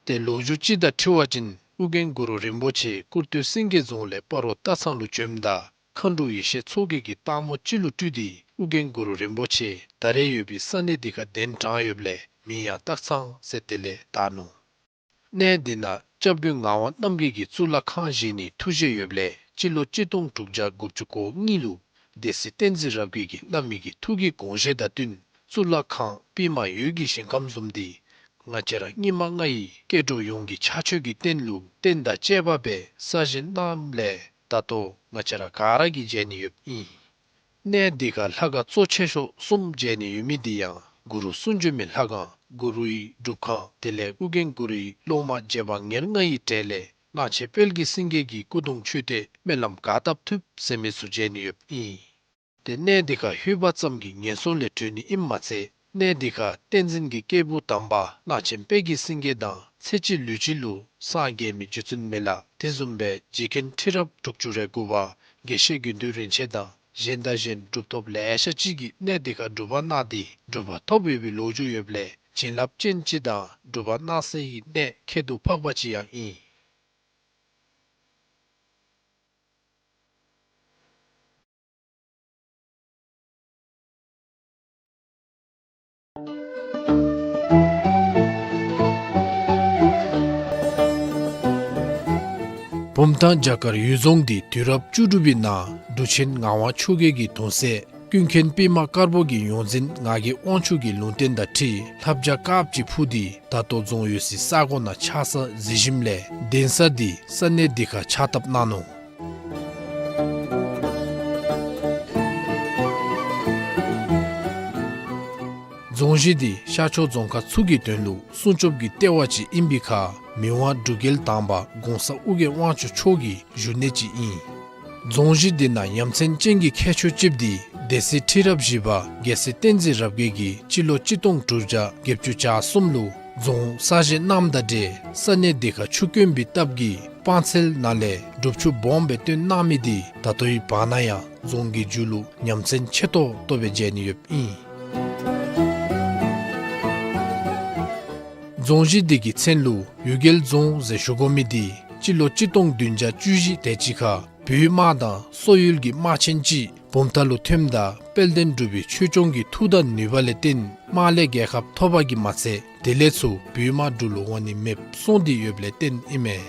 ཏེ་ལོ་རྒྱུས་ཅིག་དང་འཁྲིལ་བ་ཅིན་ཨོ་རྒྱན་གུ་རུ་རིན་པོ་ཆེ་ཀུར་སྟོད་སེང་གེ་རྫོང་ལས་སྤ་རོ་སྟག་ཚང་ལུ་བྱོནམ་ད་མཁའ་འགྲོ་ཡེ་ཤེས་མཚོ་རྒྱལ་གྱིས་སྟག་མོ་ཅིག་ལུ་སྤྲུལ་ཏེ་ཨོ་རྒྱན་གུ་རུ་རིན་པོ་ཆེ་ད་རེས་ཡོད་པའི་ས་གནས་འདི་ཁར་གདན་དྲངས་ཡོདཔ་ལས་མིང་ཡང་སྟག་ཚང་ཟེར་དེ་ལས་བཏགས་ནུག། གནས་འདི་ནང་སྐྱབས་མགོན་ངག་དབང་རྣམ་རྒྱལ་གྱིས་གཙུག་ལག་ཁང་བཞེངས་ནིའི་ཐུགས་བཞེད་ཡོདཔ་ལས་སྤྱི་ལོ་གཅིག་སྟོང་དྲུག་བརྒྱ་དགུ་བཅུ་གོ་གཉིས་ལུ་སྡེ་སྲིད་བསྟན་འཛིན་རབ་རྒྱས་ཀྱིས་གནང་མི་གི་ཐུགས་ཀྱི་དགོངས་བཞེད་དང་བསྟུན་གཙུག་ལག་ཁང་པདྨ་འོད་ཀྱི་ཞིང་ཁམས་བཟུམ་འདི་ང་བཅས་ར་སྙིགས་མ་ལྔ་ཡི་སྐྱེ་འགྲོ་ཡོངས་ཀྱི་ཕྱག་མཆོད་ཀྱི་རྟེན་ལུ་རྟེན་དང་བཅས་པ་སྦེ་གསར་བཞེངས་གནངམ་ལས་ད་ལྟོ་ང་བཅས་ར་ག་ར་གིས་མཇལ་ནི་ཡོདཔ་ཨིན། གནས་འདི་ཁར་ལྷ་ཁང་གཙོ་ཆེ་ཤོས་གསུམ་མཇལ་ནི་ཡོད་མི་འདི་ཡང་གུ་རུ་གསུང་བྱོན་མའི་ལྷ་ཁང་། གུ་རུའི་སྒྲུབ་ཁང་། དེ་ལས་ཨོ་རྒྱན་གུ་རུའི་སློབ་མ་རྗེ་འབངས་ཉེར་ལྔ་ཡི་གྲས་ལས་གླང་ཆེན་དཔལ་གྱི་སེང་གེ་གི་སྐུ་གདུང་མཆོད་རྟེན་སྨོན་ལམ་ག་བཏབ་ཐུབ་ཟེར་མི་ཚུ་མཇལ་ནི་ཡོདཔ་ཨིན། ཏེ་གནས་འདི་ཁར་ལྷོད་པ་ཙམ་གྱིས་ངན་སོང་ལས་གྲོལ་ནི་ཨིནམ་མ་ཚད་གནས་འདི་ཁར་བསྟན་འཛིན་གྱི་སྐྱེས་བུ་དམ་པ་གླང་ཆེན་དཔལ་གྱི་སེང་གེ་དང་ཚེ་གཅིག་ལུས་གཅིག་ལུ་སངས་རྒྱས་མི་རྗེ་བཙུན་མི་ལ་དེ་བཟུམ་སྦེ་རྗེ་མཁན་ཁྲི་རབས་དྲུག་ཅུ་རེ་དགུ་པ་དགེ་བཤེས་དགེ་འདུན་རིན་ཆེན་དང་གཞན་དང་གཞན་གྲུབ་ཐོབ་ལེ་ཤ་ཅིག་གིས་གནས་འདི་ཁར་སྒྲུབ་པ་གནང་སྟེ་གྲུབ་པ་ཐོབ་ཡོད་པའི་ལོ་རྒྱུས་ཡོདཔ་ལས་བྱིན་རླབས་ཅན་ཅིག་དང་སྒྲུབ་པ་གནང་སའི་གནས་ཁྱད་དུ་འཕགས་པ་ཅིག་ཡང་ཨིན། བུམ་ཐང་བྱ་དཀར་འོད་རྫོང་འདི་དུས་རབས་བཅུ་དྲུག་པའི་ནང་འབྲུག་ཆེན་ངག་དབང་ཆོས་རྒྱལ་གྱི་གདུང་སྲས་ཀུན་མཁྱེན་པདྨ་དཀར་པོ་གི་ཡོངས་འཛིན་ངག་གི་དབང་ཕྱུག་གི་ལུང་བསྟན་དང་འཁྲིལ་ལྷ་བྱ་དཀརཔོ་ཅིག་འཕུར་ཏེ་ད་ལྟོ་རྫོང་ཡོད་སའི་ས་གོ་ནང་ཆགས་ས་གཟིགས་ཞིནམ་ལས་གདན་ས་འདི་ས་གནས་འདི་ཁར་ཕྱག་བཏབ་གནང་ནུག། རྫོང་གཞི་འདི་ཤར་ཕྱོགས་རྫོང་ཁག་ཚུ་གི་དོན་ལུ་སྲུང་སྐྱོབ་ཀྱི་ལྟེ་བ་ཅིག་ཨིན་པའི་ཁར་མི་དབང་འབྲུག་རྒྱལ་དང་པ་གོང་ས་ཨོ་རྒྱན་དབང་ཕྱུག་མཆོག་གི་བཞུགས་གནས་ཅིག་ཨིན། རྫོང་གཞི་འདི་ནང་ཡ་མཚན་ཅན་གྱི་ཁྱད་ཆོས་ཅིག་འདི་སྡེ་སྲིད་ཁྲི་རབས་བཞི་པ་རྒྱལ་སྲས་བསྟན་འཛིན་རབ་རྒྱས་ཀྱིས་སྤྱི་ལོ་གཅིག་སྟོང་དྲུག་བརྒྱ་བརྒྱད་ཅུ་གྱ་གསུམ་ལུ་རྫོང་གསར་བཞེངས་གནངམ་དང་འབྲེལ་ས་གནས་འདི་ཁར་ཆུ་དཀོན་པའི་སྟབས་ཀྱིས་སྤང་ཚལ་ནང་ལས་སྒྲུབ་ཆུ་སྦོམ་སྦེ་བཏོན་གནང་མི་འདི་ད་ལྟོའི་བར་ན་ཡང་རྫོང་གི་མཇུག་ལུ་ཡ་མཚན་ཆེ་ཏོག་ཏོ་སྦེ་མཇལ་ནི་ཡོདཔ་ཨིན། རྫོང་གཞི་འདི་གི་མཚན་ལུ་འོད་རྒྱལ་རྫོང་ཟེར་ཞུ་དགོ་མི་འདི་སྤྱི་ལོ་གཅིག་སྟོང་བདུན་བརྒྱ་བཅུ་བཞི་དེ་ཅིག་ཁར་ བོད་དམག་དང་སོག་ཡུལ་གྱི་དམག་ཆེན་ཅིག་བུམ་ཐང་ལུ་ཐོནམ་ད་དཔལ་ལྡན་འབྲུག་པའི་ཆོས་སྐྱོང་གི་མཐུ་དང་ནུས་པ་ལས་བརྟེན་དམག་ལས་རྒྱལ་ཁ་ཐོབ་པ་གིས་མ་ཚད་དེ་ལས་ཚུར་བོད་དམག་འབྲུག་ལུ་འོང་ནི་མེདཔ་སོང་སྟེ་ཡོདཔ་ལས་བརྟེན་ཨིན་མས།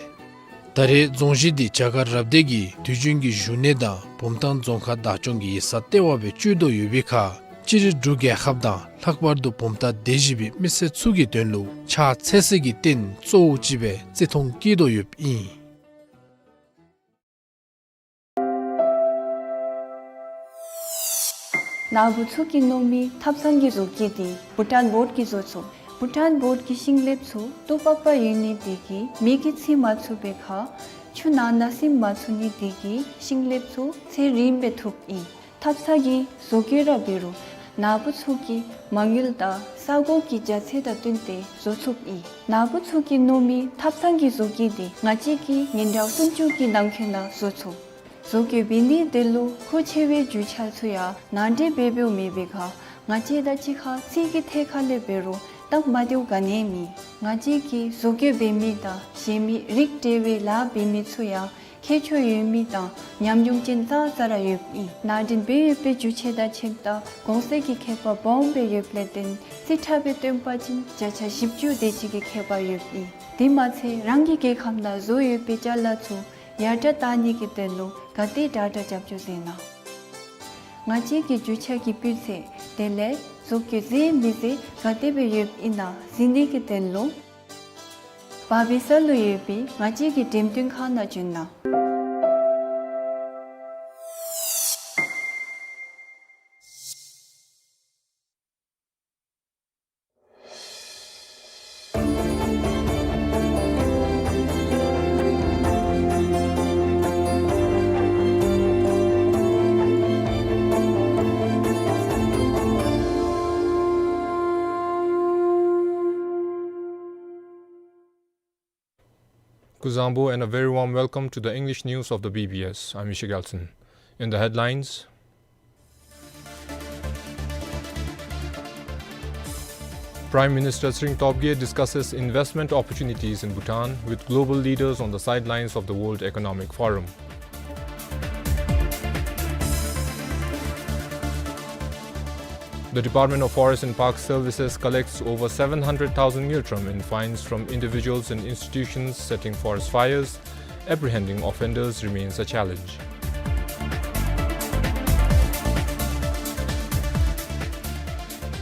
ད་རེས་རྫོང་གཞི་འདི་རྒྱ་གར་རབ་སྡེ་གི་དུས་རྒྱུན་གྱི་བཞུགས་གནས་དང་བུམ་ཐང་རྫོང་ཁག་བདག་སྐྱོང་གི་ཡིག་ཚང་ལྟེ་བ་སྦེ་སྤྱོད་དོ་ཡོད་པའི་ཁར་སྤྱིར་འབྲུག་རྒྱལ་ཁབ་དང་ལྷག་པར་དུ་བུམ་ཐང་སྡེ་བཞི་པའི་མི་སེར་ཚུ་གི་དོན་ལུ་ཕྱག་འཚལ་ས་གི་རྟེན་གཙོ་བོ་ཅིག་སྦེ་བརྩི་མཐོང་བསྐྱེད་དོ་ཡོདཔ་ཨིན། ནཱ་བུ་ཚུ་གིས་མནོ་མི་ཐབ་ཚང་གི་བཟོ་བཀོད་འདི་བྷུ་ཊཱན་བོཌ་ཀྱིས་བཟོ་ཚུགས། བྷུ་ཊཱན་བོཌ་ཀྱི་ཤིང་ལེབ་ཚུ་ཏོག་པག་པ་ཡོད་ནི་དེ་གིས་མེ་གིས་འཚིག་མ་ཚུགས་པའི་ཁར་ཆུ་ནང་ན་ཟིམ་མ་ཚུགས་ནི་དེ་གིས་ཤིང་ལེབ་ཚུ་ཚད་རིངམ་སྦེ་ཐུབ་ཨིན། ཐབ་ཚང་གི་བཟོ་བཀོད་ར་འབད་རུང་ནཱ་བུ་ཚུ་གིས་མ་དངུལ་དང་ས་གོ་གི་རྒྱ་ཚད་དང་བསྟུན་ཏེ་བཟོ་ཚུགསཔ་ཨིན། ནཱ་བུ་ཚུ་གིས་མནོ་མི་ཐབ་ཚང་གི་བཟོ་བཀོད་འདི་ང་བཅས་ཀྱིས་ཉིན་གྲངས་སུམ་ཅུ་གི་ནང་འཁོད་ནང་བཟོ་ཚུགས། བཟོ་བཀོད་འབད་ནི་དེ་ལུ་མཁོ་ཆེ་བའི་རྒྱུ་ཆ་ཚུ་ཡང་ནང་འདྲེན་འབད་འབདཝ་མེད་པའི་ཁར་ང་བཅས་དང་གཅིག་ཁར་ཚིག་གི་ཐད་ཁར་ལས་འབད་རུང་སྟབས་མ་བདེཝ་ག་ནི་ཡང་མེད། ང་བཅས་ཀྱིས་བཟོ་བཀོད་འབད་མི་དང་གཞན་མི་རིགས་བསྒྲེ་བའི་ལཱ་འབད་མི་ཚུ་ཡང་ཁྱད་ཆོས་ཡོད་མི་དང་ཉམས་མྱོང་ཅན་ཙང་ཙ་ར་ཡོདཔ་ཨིན། ནང་འདྲེན་འབད་ཡོད་པའི་རྒྱུ་ཆ་དང་ཕྱདཔ་ད་གོང་ཚད་ཀྱི་ཁྱད་པར་སྦོམ་སྦེ་ཡོདཔ་ལས་བརྟེན་རྩིས་ཁྲ་སྦེ་སྟོན་པ་ཅིན་བརྒྱ་ཆ་བཞི་བཅུ་དེ་ཅིག་གི་ཁྱད་པར་ཡོདཔ་ཨིན། དེ་མ་ཚད་རང་གི་རྒྱལ་ཁབ་ནང་བཟོ་ཡོད་པའི་ཅ་ལ་ཚུ་ཡར་དྲག་བཏང་ནི་གི་དོན་ལུ་ག་དེ་དྲག་དྲག་རྒྱབ་སྐྱོར་མཛད་གནང་། ང་བཅས་ཀྱི་རྒྱུ་ཆ་གི་སྤུས་ཚད་དེ་ལས་བཟོ་བཀོད་མཛེས་མི་མཛེས་ག་དེ་སྦེ་ཡོདཔ་ཨིན་ན་གཟིགས་ནི་གི་དོན་ལུ་བར་བི་ས་ལུ་ཡོད་པའི་ང་བཅས་ཀྱི་འགྲེམས་སྟོན་ཁང་ནང་བྱོན་གནང་། Kuzuzangpo and a very warm welcome to the English news of the B B S. I'm Ishik Elson. In the headlines, Prime Minister Tshering Tobgay discusses investment opportunities in Bhutan with global leaders on the sidelines of the World Economic Forum. The Department of Forest and Park Services collects over seven hundred thousand ngultrum in fines from individuals and institutions setting forest fires. Apprehending offenders remains a challenge.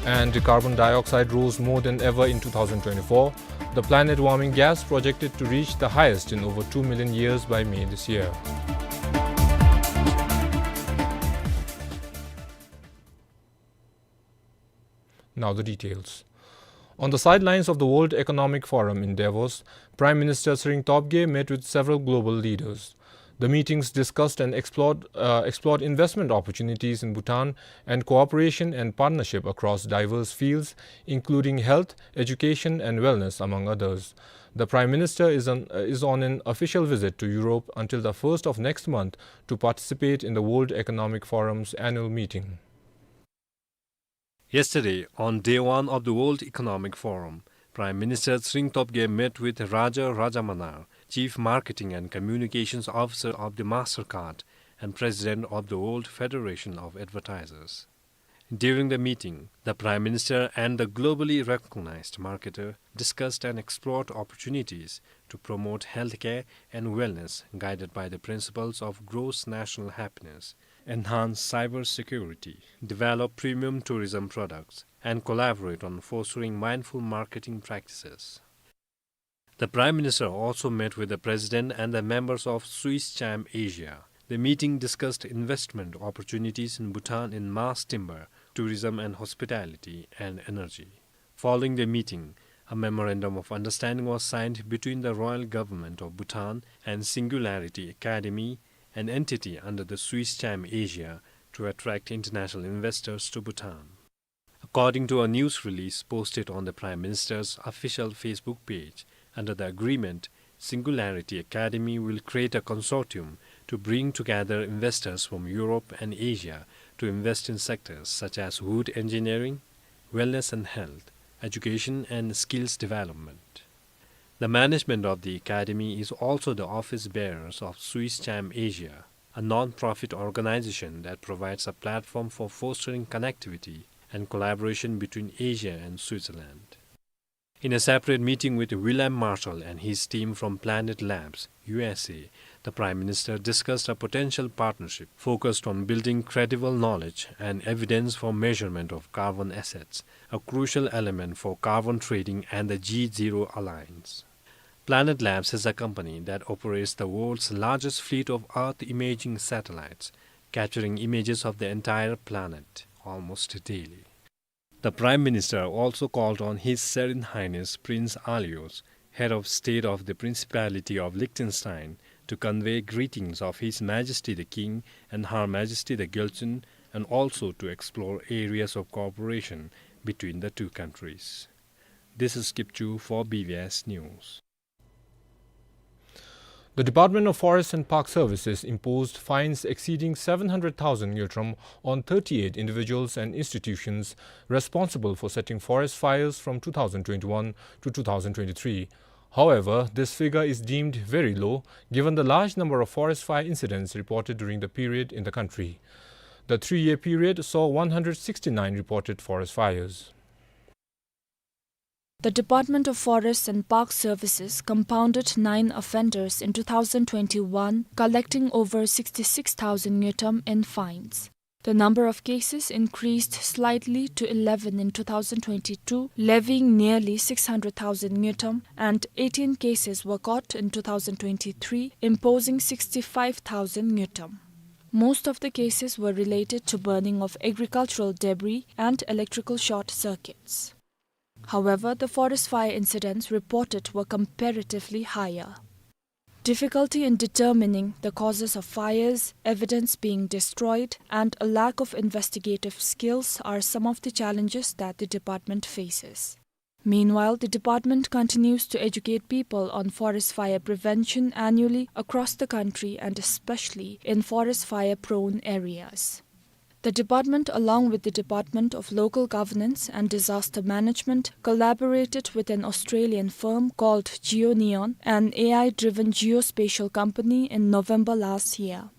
And carbon dioxide rose more than ever in two thousand twenty-four, the planet warming gas projected to reach the highest in over two million years by May this year. Now the details. On the sidelines of the World Economic Forum in Davos, Prime Minister Tshering Tobgay met with several global leaders. The meetings discussed and explored, uh, explored investment opportunities in Bhutan and cooperation and partnership across diverse fields, including health, education, and wellness, among others. The Prime Minister is on, uh, is on an official visit to Europe until the first of next month to participate in the World Economic Forum's annual meeting. Yesterday, on day one of the World Economic Forum, Prime Minister Tshering Tobgay met with Raja Rajamanar, Chief Marketing and Communications Officer of the Mastercard and President of the World Federation of Advertisers. During the meeting, the Prime Minister and the globally recognized marketer discussed and explored opportunities to promote healthcare and wellness guided by the principles of gross national happiness, enhance cybersecurity, develop premium tourism products, and collaborate on fostering mindful marketing practices. The Prime Minister also met with the President and the members of Swiss Cham Asia. The meeting discussed investment opportunities in Bhutan in mass timber, tourism and hospitality, and energy. Following the meeting, a memorandum of understanding was signed between the Royal Government of Bhutan and Singularity Academy, an entity under the Swiss Cham Asia, to attract international investors to Bhutan. According to a news release posted on the Prime Minister's official Facebook page, under the agreement, Singularity Academy will create a consortium to bring together investors from Europe and Asia to invest in sectors such as wood engineering, wellness and health, education and skills development. The management of the academy is also the office bearers of Swiss Cham Asia. a non-profit organization that provides a platform for fostering connectivity and collaboration between Asia and Switzerland. In a separate meeting with William Marshall and his team from Planet Labs, U S A, the Prime Minister discussed a potential partnership focused on building credible knowledge and evidence for measurement of carbon assets, a crucial element for carbon trading and the G Zero Alliance. Planet Labs is a company that operates the world's largest fleet of Earth imaging satellites, capturing images of the entire planet almost daily. The Prime Minister also called on His Serene Highness Prince Aloysius, Head of State of the Principality of Liechtenstein, to convey greetings of His Majesty the King and Her Majesty the Gyeolzun, and also to explore areas of cooperation between the two countries. This is Kipchu for B B S News. The Department of Forest and Park Services imposed fines exceeding seven hundred thousand ngultrum on thirty-eight individuals and institutions responsible for setting forest fires from two thousand twenty-one to two thousand twenty-three. However, this figure is deemed very low given the large number of forest fire incidents reported during the period in the country. The three-year period saw one hundred sixty-nine reported forest fires. The Department of Forest and Park Services compounded nine offenders in two thousand twenty-one, collecting over sixty-six thousand ngultrum in fines. The number of cases increased slightly to eleven in two thousand twenty-two, levying nearly six hundred thousand ngultrum, and eighteen cases were caught in two thousand twenty-three, imposing sixty-five thousand ngultrum. Most of the cases were related to burning of agricultural debris and electrical short circuits. However, the forest fire incidents reported were comparatively higher. Difficulty in determining the causes of fires, evidence being destroyed, and a lack of investigative skills are some of the challenges that the department faces. Meanwhile, the department continues to educate people on forest fire prevention annually across the country and especially in forest fire-prone areas. The department, along with the Department of Local Governance and Disaster Management, collaborated with an Australian firm called GeoNeon, an A I-driven geospatial company, in November last year.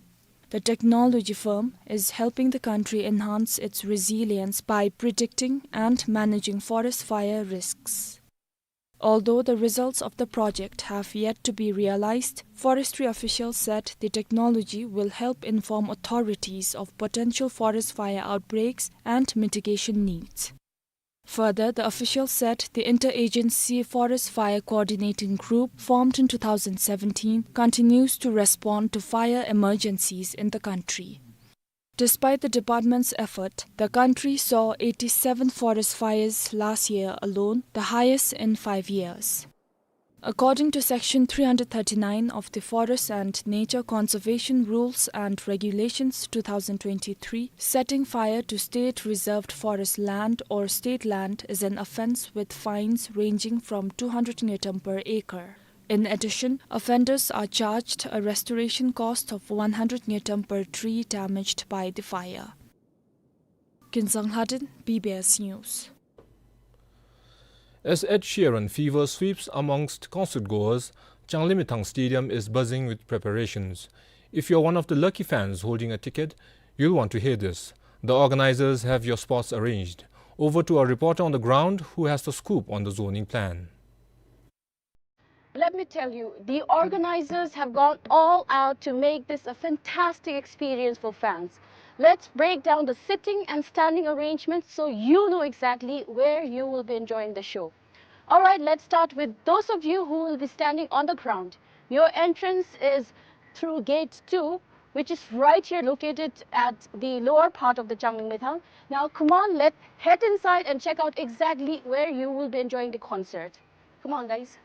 The technology firm is helping the country enhance its resilience by predicting and managing forest fire risks. Although the results of the project have yet to be realized, forestry officials said the technology will help inform authorities of potential forest fire outbreaks and mitigation needs. Further, the officials said the Interagency Forest Fire Coordinating Group, formed in two thousand seventeen, continues to respond to fire emergencies in the country. Despite the department's effort, the country saw eighty-seven forest fires last year alone, the highest in five years. According to Section three hundred thirty-nine of the Forest and Nature Conservation Rules and Regulations two thousand twenty-three, setting fire to state reserved forest land or state land is an offence with fines ranging from two hundred ngultrum per acre. In addition, offenders are charged a restoration cost of one hundred ngultrum per tree damaged by the fire. Kinsang Lhaden, B B S News. As Ed Sheeran fever sweeps amongst concert goers, Changlimithang Stadium is buzzing with preparations. If you're one of the lucky fans holding a ticket, you'll want to hear this. The organizers have your spots arranged. Over to our reporter on the ground who has the scoop on the zoning plan. Let me tell you, the organizers have gone all out to make this a fantastic experience for fans. Let's break down the sitting and standing arrangements so you know exactly where you will be enjoying the show. All right, let's start with those of you who will be standing on the ground. Your entrance is through gate two, which is right here located at the lower part of the Changlimithang. Now, come on, let's head inside and check out exactly where you will be enjoying the concert. Come on, guys.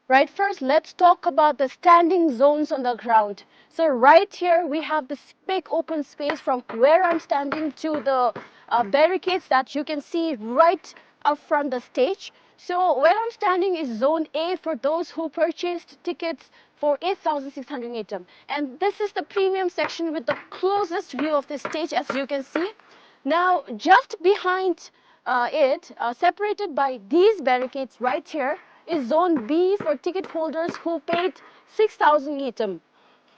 Right, first, let's talk about the standing zones on the ground. So right here, we have this big open space from where I'm standing to the, uh, barricades that you can see right up front the stage. So where I'm standing is Zone A for those who purchased tickets for eight thousand six hundred ngultrum. And this is the premium section with the closest view of the stage, as you can see. Now, just behind, uh, it, uh, separated by these barricades right here, is Zone B for ticket holders who paid six thousand ngultrum.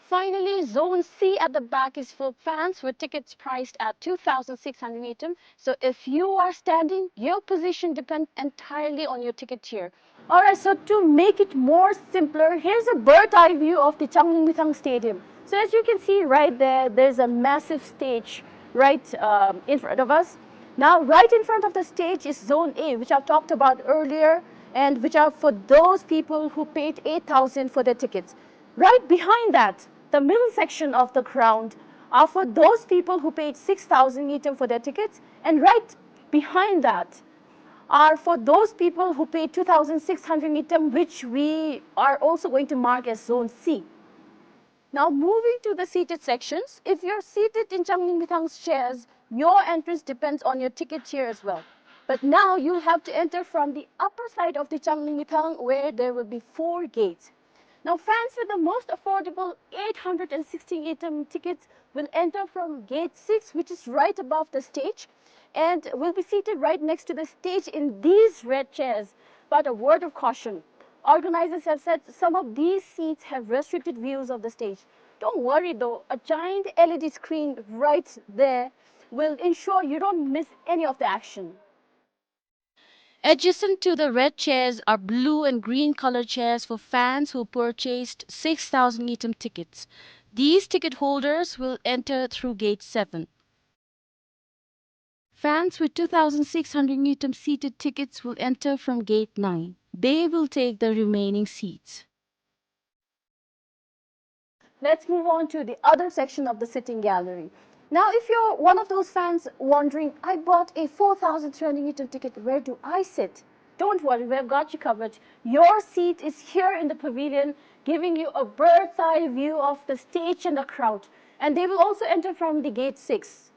Finally, Zone C at the back is for fans with tickets priced at two thousand six hundred ngultrum. So if you are standing, your position depends entirely on your ticket tier. Alright, so to make it more simpler, here's a bird's eye view of the Changlimithang Stadium. So as you can see right there, there's a massive stage right, um, in front of us. Now, right in front of the stage is Zone A, which I've talked about earlier, and which are for those people who paid eight thousand for their tickets. Right behind that, the middle section of the ground are for those people who paid six thousand ngultrum for their tickets, and right behind that are for those people who paid two thousand six hundred ngultrum, which we are also going to mark as Zone C. Now, moving to the seated sections, if you're seated in Changlimithang's chairs, your entrance depends on your ticket tier as well. But now you'll have to enter from the upper side of the Changlimithang, where there will be four gates. Now, fans with the most affordable eight hundred and sixty ngultrum tickets will enter from gate six, which is right above the stage, and will be seated right next to the stage in these red chairs. But a word of caution, organizers have said some of these seats have restricted views of the stage. Don't worry though, a giant L E D screen right there will ensure you don't miss any of the action. Adjacent to the red chairs are blue and green colored chairs for fans who purchased six thousand ngultrum tickets. These ticket holders will enter through gate seven. Fans with two thousand six hundred ngultrum seated tickets will enter from gate nine. They will take the remaining seats. Let's move on to the other section of the sitting gallery. Now, if you're one of those fans wondering, "I bought a four thousand three hundred ngultrum ticket, where do I sit?" Don't worry, we've got you covered. Your seat is here in the pavilion, giving you a bird's eye view of the stage and the crowd. And they will also enter from the gate six.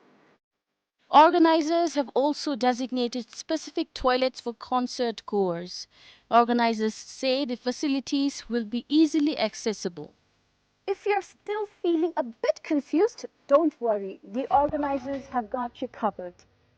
Organizers have also designated specific toilets for concert goers. Organizers say the facilities will be easily accessible. If you're still feeling a bit confused, don't worry. The organizers have got you covered.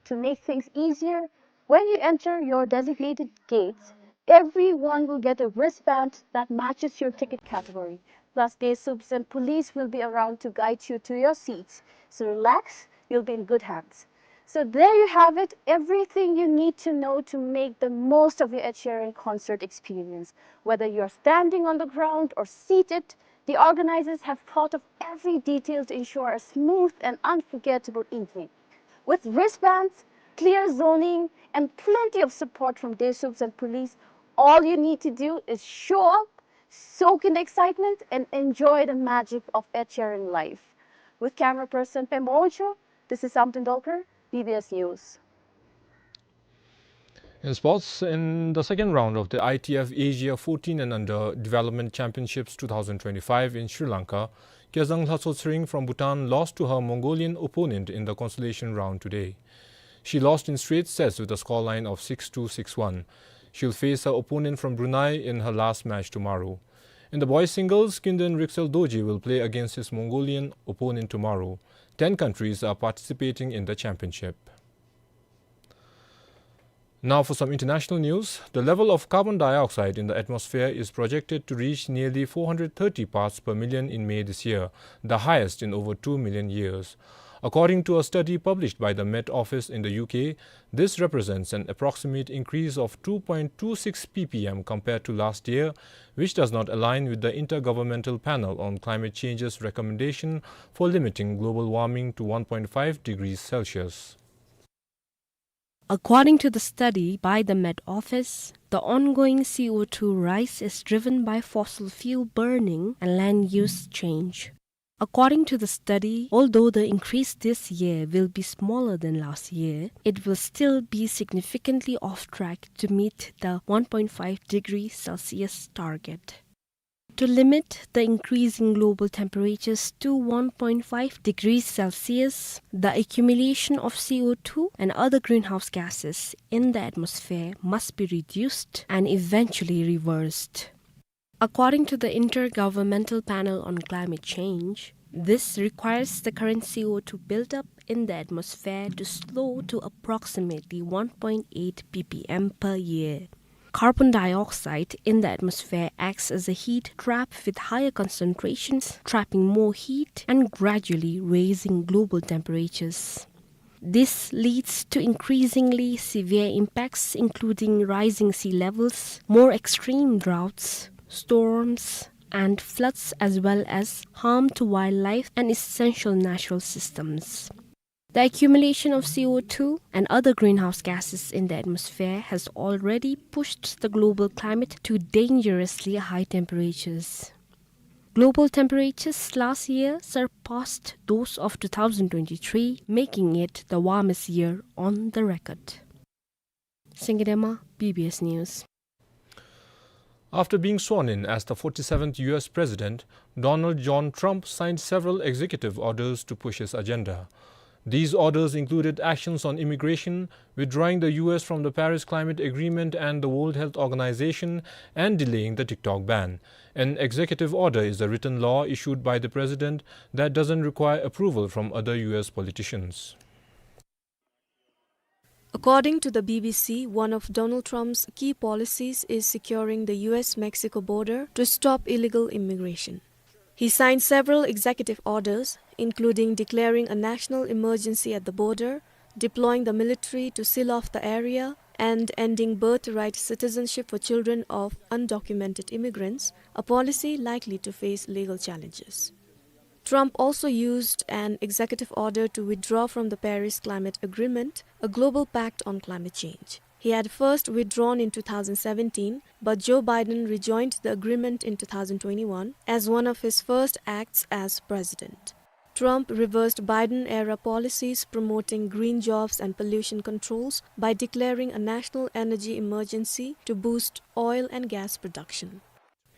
To make things easier, when you enter your designated gates, everyone will get a wristband that matches your ticket category. Plus, day subs and police will be around to guide you to your seats. So relax, you'll be in good hands. So there you have it, everything you need to know to make the most of your Ed Sheeran concert experience. Whether you're standing on the ground or seated, the organizers have thought of every detail to ensure a smooth and unforgettable evening. With wristbands, clear zoning, and plenty of support from day subs and police, all you need to do is show up, soak in the excitement, and enjoy the magic of Ed Sheeran live. With camera person Pemba Wangchuk, this is Samten Dolkar, B B S News. In sports, in the second round of the I T F Asia fourteen and Under Development Championships two thousand twenty-five in Sri Lanka, Kezang Lhatsotsring from Bhutan lost to her Mongolian opponent in the consolation round today. She lost in straight sets with a scoreline of six two, six one. She'll face her opponent from Brunei in her last match tomorrow. In the boys singles, Kynden Rikseldoji will play against his Mongolian opponent tomorrow. Ten countries are participating in the championship. Now for some international news. The level of carbon dioxide in the atmosphere is projected to reach nearly four hundred thirty parts per million in May this year, the highest in over two million years. According to a study published by the Met Office in the U K, this represents an approximate increase of two point two six P P M compared to last year, which does not align with the Intergovernmental Panel on Climate Change's recommendation for limiting global warming to one point five degrees Celsius. According to the study by the Met Office, the ongoing C O two rise is driven by fossil fuel burning and land use change. According to the study, although the increase this year will be smaller than last year, it will still be significantly off track to meet the one point five degree Celsius target. To limit the increasing global temperatures to one point five degrees Celsius, the accumulation of C O two and other greenhouse gases in the atmosphere must be reduced and eventually reversed. According to the Intergovernmental Panel on Climate Change, this requires the current C O two buildup in the atmosphere to slow to approximately one point eight P P M per year. Carbon dioxide in the atmosphere acts as a heat trap with higher concentrations, trapping more heat and gradually raising global temperatures. This leads to increasingly severe impacts, including rising sea levels, more extreme droughts, storms, and floods, as well as harm to wildlife and essential natural systems. The accumulation of C O two and other greenhouse gases in the atmosphere has already pushed the global climate to dangerously high temperatures. Global temperatures last year surpassed those of two thousand twenty-three, making it the warmest year on the record. Sengedema, B B S News. After being sworn in as the forty-seventh U S president, Donald John Trump signed several executive orders to push his agenda. These orders included actions on immigration, withdrawing the U S from the Paris Climate Agreement and the World Health Organization, and delaying the TikTok ban. An executive order is a written law issued by the president that doesn't require approval from other U S politicians. According to the B B C, one of Donald Trump's key policies is securing the U S Mexico border to stop illegal immigration. He signed several executive orders, including declaring a national emergency at the border, deploying the military to seal off the area, and ending birthright citizenship for children of undocumented immigrants, a policy likely to face legal challenges. Trump also used an executive order to withdraw from the Paris Climate Agreement, a global pact on climate change. He had first withdrawn in two thousand seventeen, but Joe Biden rejoined the agreement in two thousand twenty-one as one of his first acts as president. Trump reversed Biden-era policies promoting green jobs and pollution controls by declaring a national energy emergency to boost oil and gas production.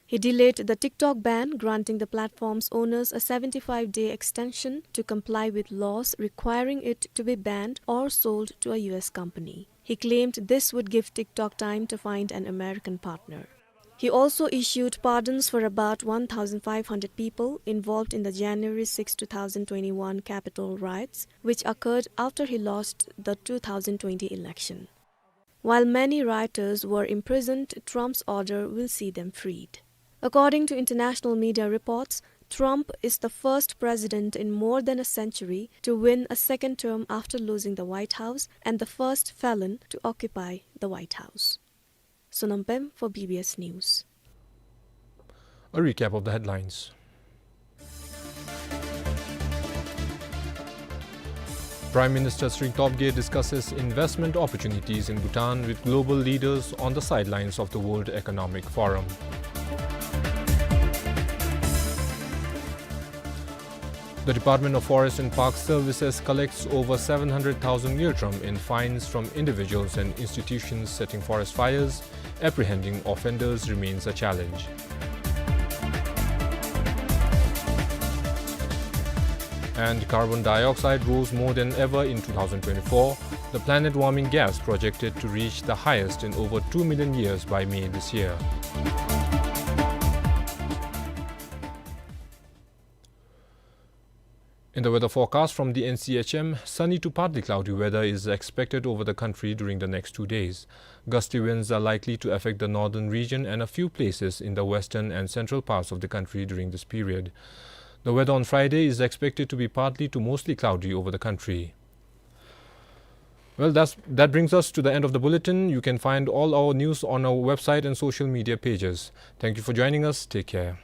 He delayed the TikTok ban, granting the platform's owners a seventy-five-day extension to comply with laws requiring it to be banned or sold to a U S company. He claimed this would give TikTok time to find an American partner. He also issued pardons for about one thousand five hundred people involved in the January sixth, two thousand twenty-one Capitol riots, which occurred after he lost the two thousand twenty election. While many rioters were imprisoned, Trump's order will see them freed. According to international media reports, Trump is the first president in more than a century to win a second term after losing the White House and the first felon to occupy the White House. Sonam Pem for B B S News. A recap of the headlines. Prime Minister Tshering Tobgay discusses investment opportunities in Bhutan with global leaders on the sidelines of the World Economic Forum. The Department of Forest and Park Services collects over seven hundred thousand ngultrum in fines from individuals and institutions setting forest fires. Apprehending offenders remains a challenge. And carbon dioxide rose more than ever in two thousand twenty-four, the planet-warming gas projected to reach the highest in over two million years by May this year. In the weather forecast from the N C H M, sunny to partly cloudy weather is expected over the country during the next two days. Gusty winds are likely to affect the northern region and a few places in the western and central parts of the country during this period. The weather on Friday is expected to be partly to mostly cloudy over the country. Well, that's, that brings us to the end of the bulletin. You can find all our news on our website and social media pages. Thank you for joining us. Take care.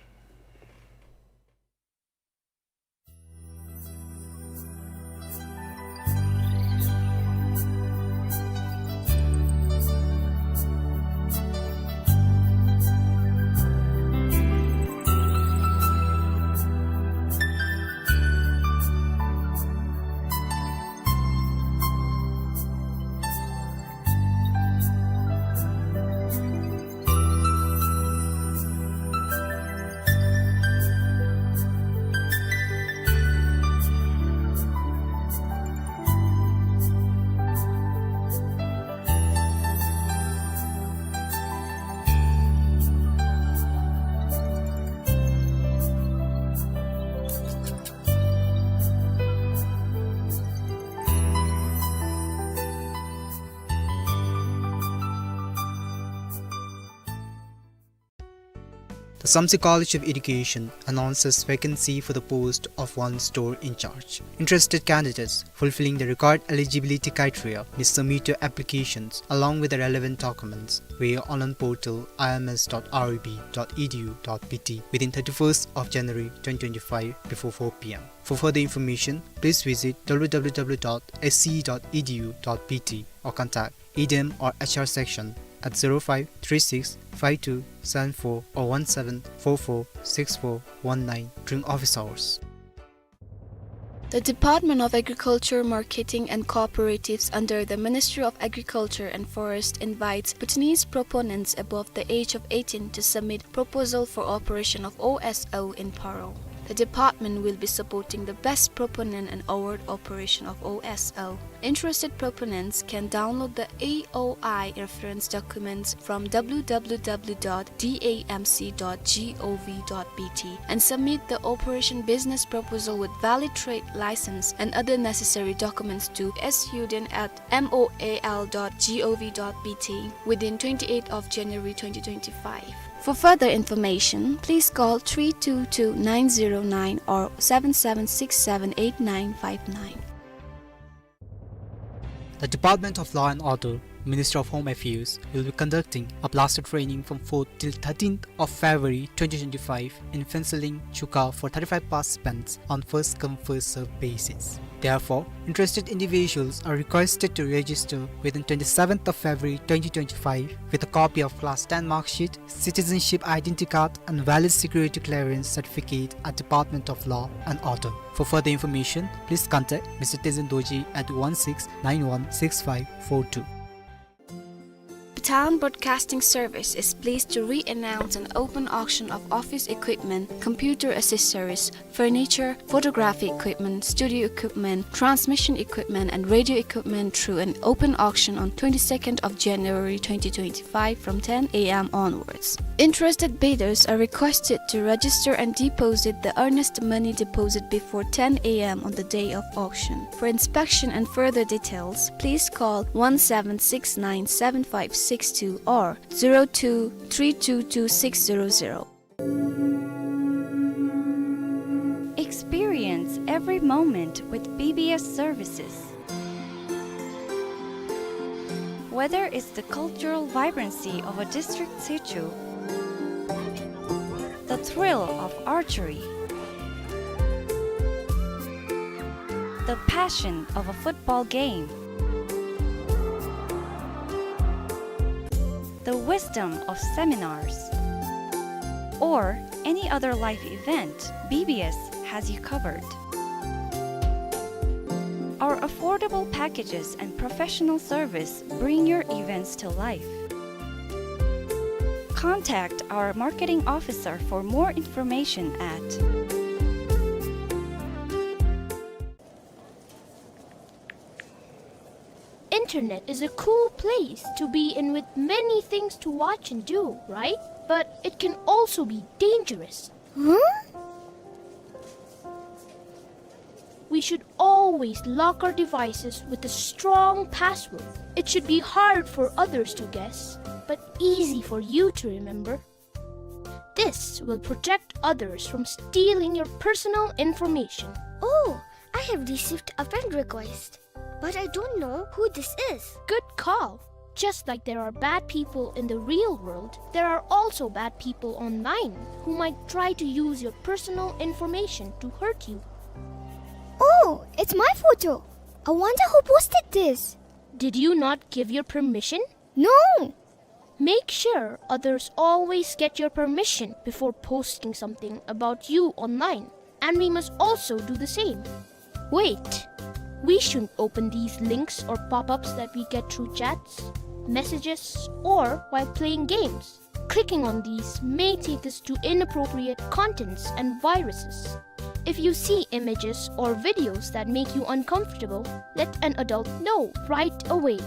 Samtse College of Education announces vacancy for the post of one store in charge. Interested candidates fulfilling the required eligibility criteria may submit your applications along with the relevant documents via online portal I M S dot R E B dot E D U dot B T within thirty-first of January twenty twenty-five before four P M. For further information, please visit W W W dot S C E dot E D U dot B T or contact E D M or H R section at zero five three six five two seven four or one seven four four six four one nine during office hours. The Department of Agriculture, Marketing and Cooperatives under the Ministry of Agriculture and Forest invites Bhutanese proponents above the age of eighteen to submit proposal for operation of O S L in Paro. The department will be supporting the best proponent and award operation of O S L. Interested proponents can download the A O I reference documents from W W W dot D A M C dot G O V dot B T and submit the operation business proposal with valid trade license and other necessary documents to S U D N at M O A L dot G O V dot B T within twenty-eighth of January twenty twenty-five. For further information, please call three two two nine zero nine or seven seven six seven eight nine five nine. The Department of Law and Order, Ministry of Home Affairs, will be conducting a blaster training from fourth till thirteenth of February twenty twenty-five in Phuentsholing, Chukha for thirty-five participants on first come, first serve basis. Therefore, interested individuals are requested to register within twenty-seventh of February twenty twenty-five with a copy of class ten mark sheet, citizenship identity card and valid security clearance certificate at Department of Law and Order. For further information, please contact Mister Tenzin Dorji at one six nine one six five four two. Bhutan Broadcasting Service is pleased to re-announce an open auction of office equipment, computer accessories, furniture, photography equipment, studio equipment, transmission equipment, and radio equipment through an open auction on twenty-second of January twenty twenty-five from ten A M onwards. Interested bidders are requested to register and deposit the earnest money deposit before ten A M on the day of auction. For inspection and further details, please call one seven six nine seven five six two or zero two three two two six zero zero. Experience every moment with B B S services. Whether it's the cultural vibrancy of a district situ, the thrill of archery, the passion of a football game, the wisdom of seminars, or any other life event, B B S has you covered. Our affordable packages and professional service bring your events to life. Contact our marketing officer for more information at Internet is a cool place to be in with many things to watch and do, right? But it can also be dangerous. Huh? We should always lock our devices with a strong password. It should be hard for others to guess, but easy for you to remember. This will protect others from stealing your personal information. Oh, I have received a friend request, but I don't know who this is. Good call. Just like there are bad people in the real world, there are also bad people online who might try to use your personal information to hurt you. Oh, it's my photo. I wonder who posted this. Did you not give your permission? No. Make sure others always get your permission before posting something about you online, and we must also do the same. Wait, we shouldn't open these links or pop-ups that we get through chats, messages, or while playing games. Clicking on these may take us to inappropriate contents and viruses. If you see images or videos that make you uncomfortable, let an adult know right away.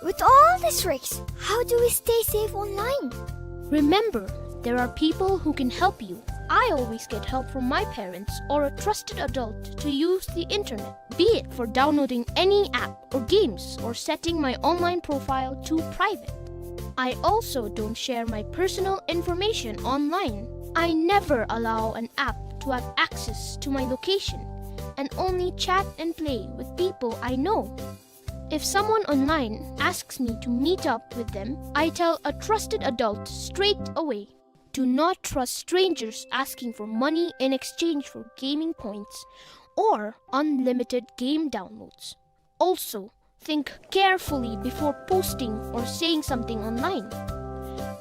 With all these risks, how do we stay safe online? Remember, there are people who can help you. I always get help from my parents or a trusted adult to use the internet, be it for downloading any app or games or setting my online profile to private. I also don't share my personal information online. I never allow an app to have access to my location and only chat and play with people I know. If someone online asks me to meet up with them, I tell a trusted adult straight away. Do not trust strangers asking for money in exchange for gaming points or unlimited game downloads. Also, think carefully before posting or saying something online.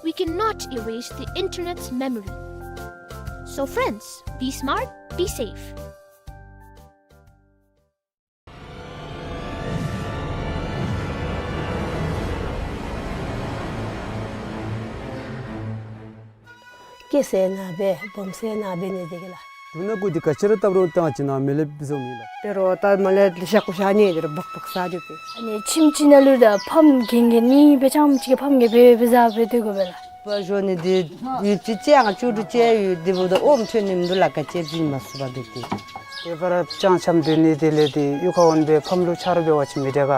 We cannot erase the internet's memory. So friends, be smart, be safe. སྐྱེས་ས་ནང་སྦེ་སྦོམ་ས་ནང་སྦེ་ནི་འདི་གི་ལགས། དུག་སྣ་གུ་འདི་ག་ཅི་ར་བཏབ་རུང་བཏང་ཅི་ན་མེ་ལེབ་བཟོ་མི་ལགས། དེ་རུང་ད་མ་ལེ་ལེ་ཤ་ཀུ་ཤ་ནི་དེ་རུང་སྦག་སྦག་ཟ་རུང་པས། ཨ་ནི་ཁྱིམ་གཅིག་ནང་ལུ་ར་ཕམ་རྒན་རྒན་ནི་སྦེ་ཙམ་ཅིག་གི་ཕམ་རྒན་སྦེ་སྦེ་ཟ་སྦེ་སྡོད་དགོ་པས་ལགས། པ་ཞོ་ནི་འདི་ཡུད་ཅིག་ཅིག་ཡང་ཅུ་རུ་ཅིག་ཡུད་འདི་འབདཝ་ད་ཨོམ་ཐོན་ནི་མིན་འདུག་ལགས། ག་ཅི་བྱིན་མ་ཚུགས་པར་སྡོད་དེ། དེ་བར་ཅང་འཆམ་སྡོད་ནི་དེ་ལས་དེ་གཡུས་ཁར་འོང་སྦེ་ཕམ་ལུ་ཆ་རོགས་འབད་བ་ཅིན་མི་དྲག་ག་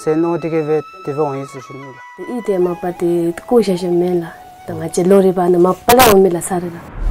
ཟེར་མནོ་སྟེ་གིས་སྦེ་དེ་སྦེ་འོང་ཡི་ཟེར་ཞུ་ནི་ལགས། དེ་ཨི་དེ་མ་པ་དེ་བཀོ་བཞག་བཞགཔ་མེན་ལགས། ད་ང་བཅས་ལོ་རེ་བ་ནི་མ་པ་ལས་འོང་མི་ལགས་ས་རེ་ལགས།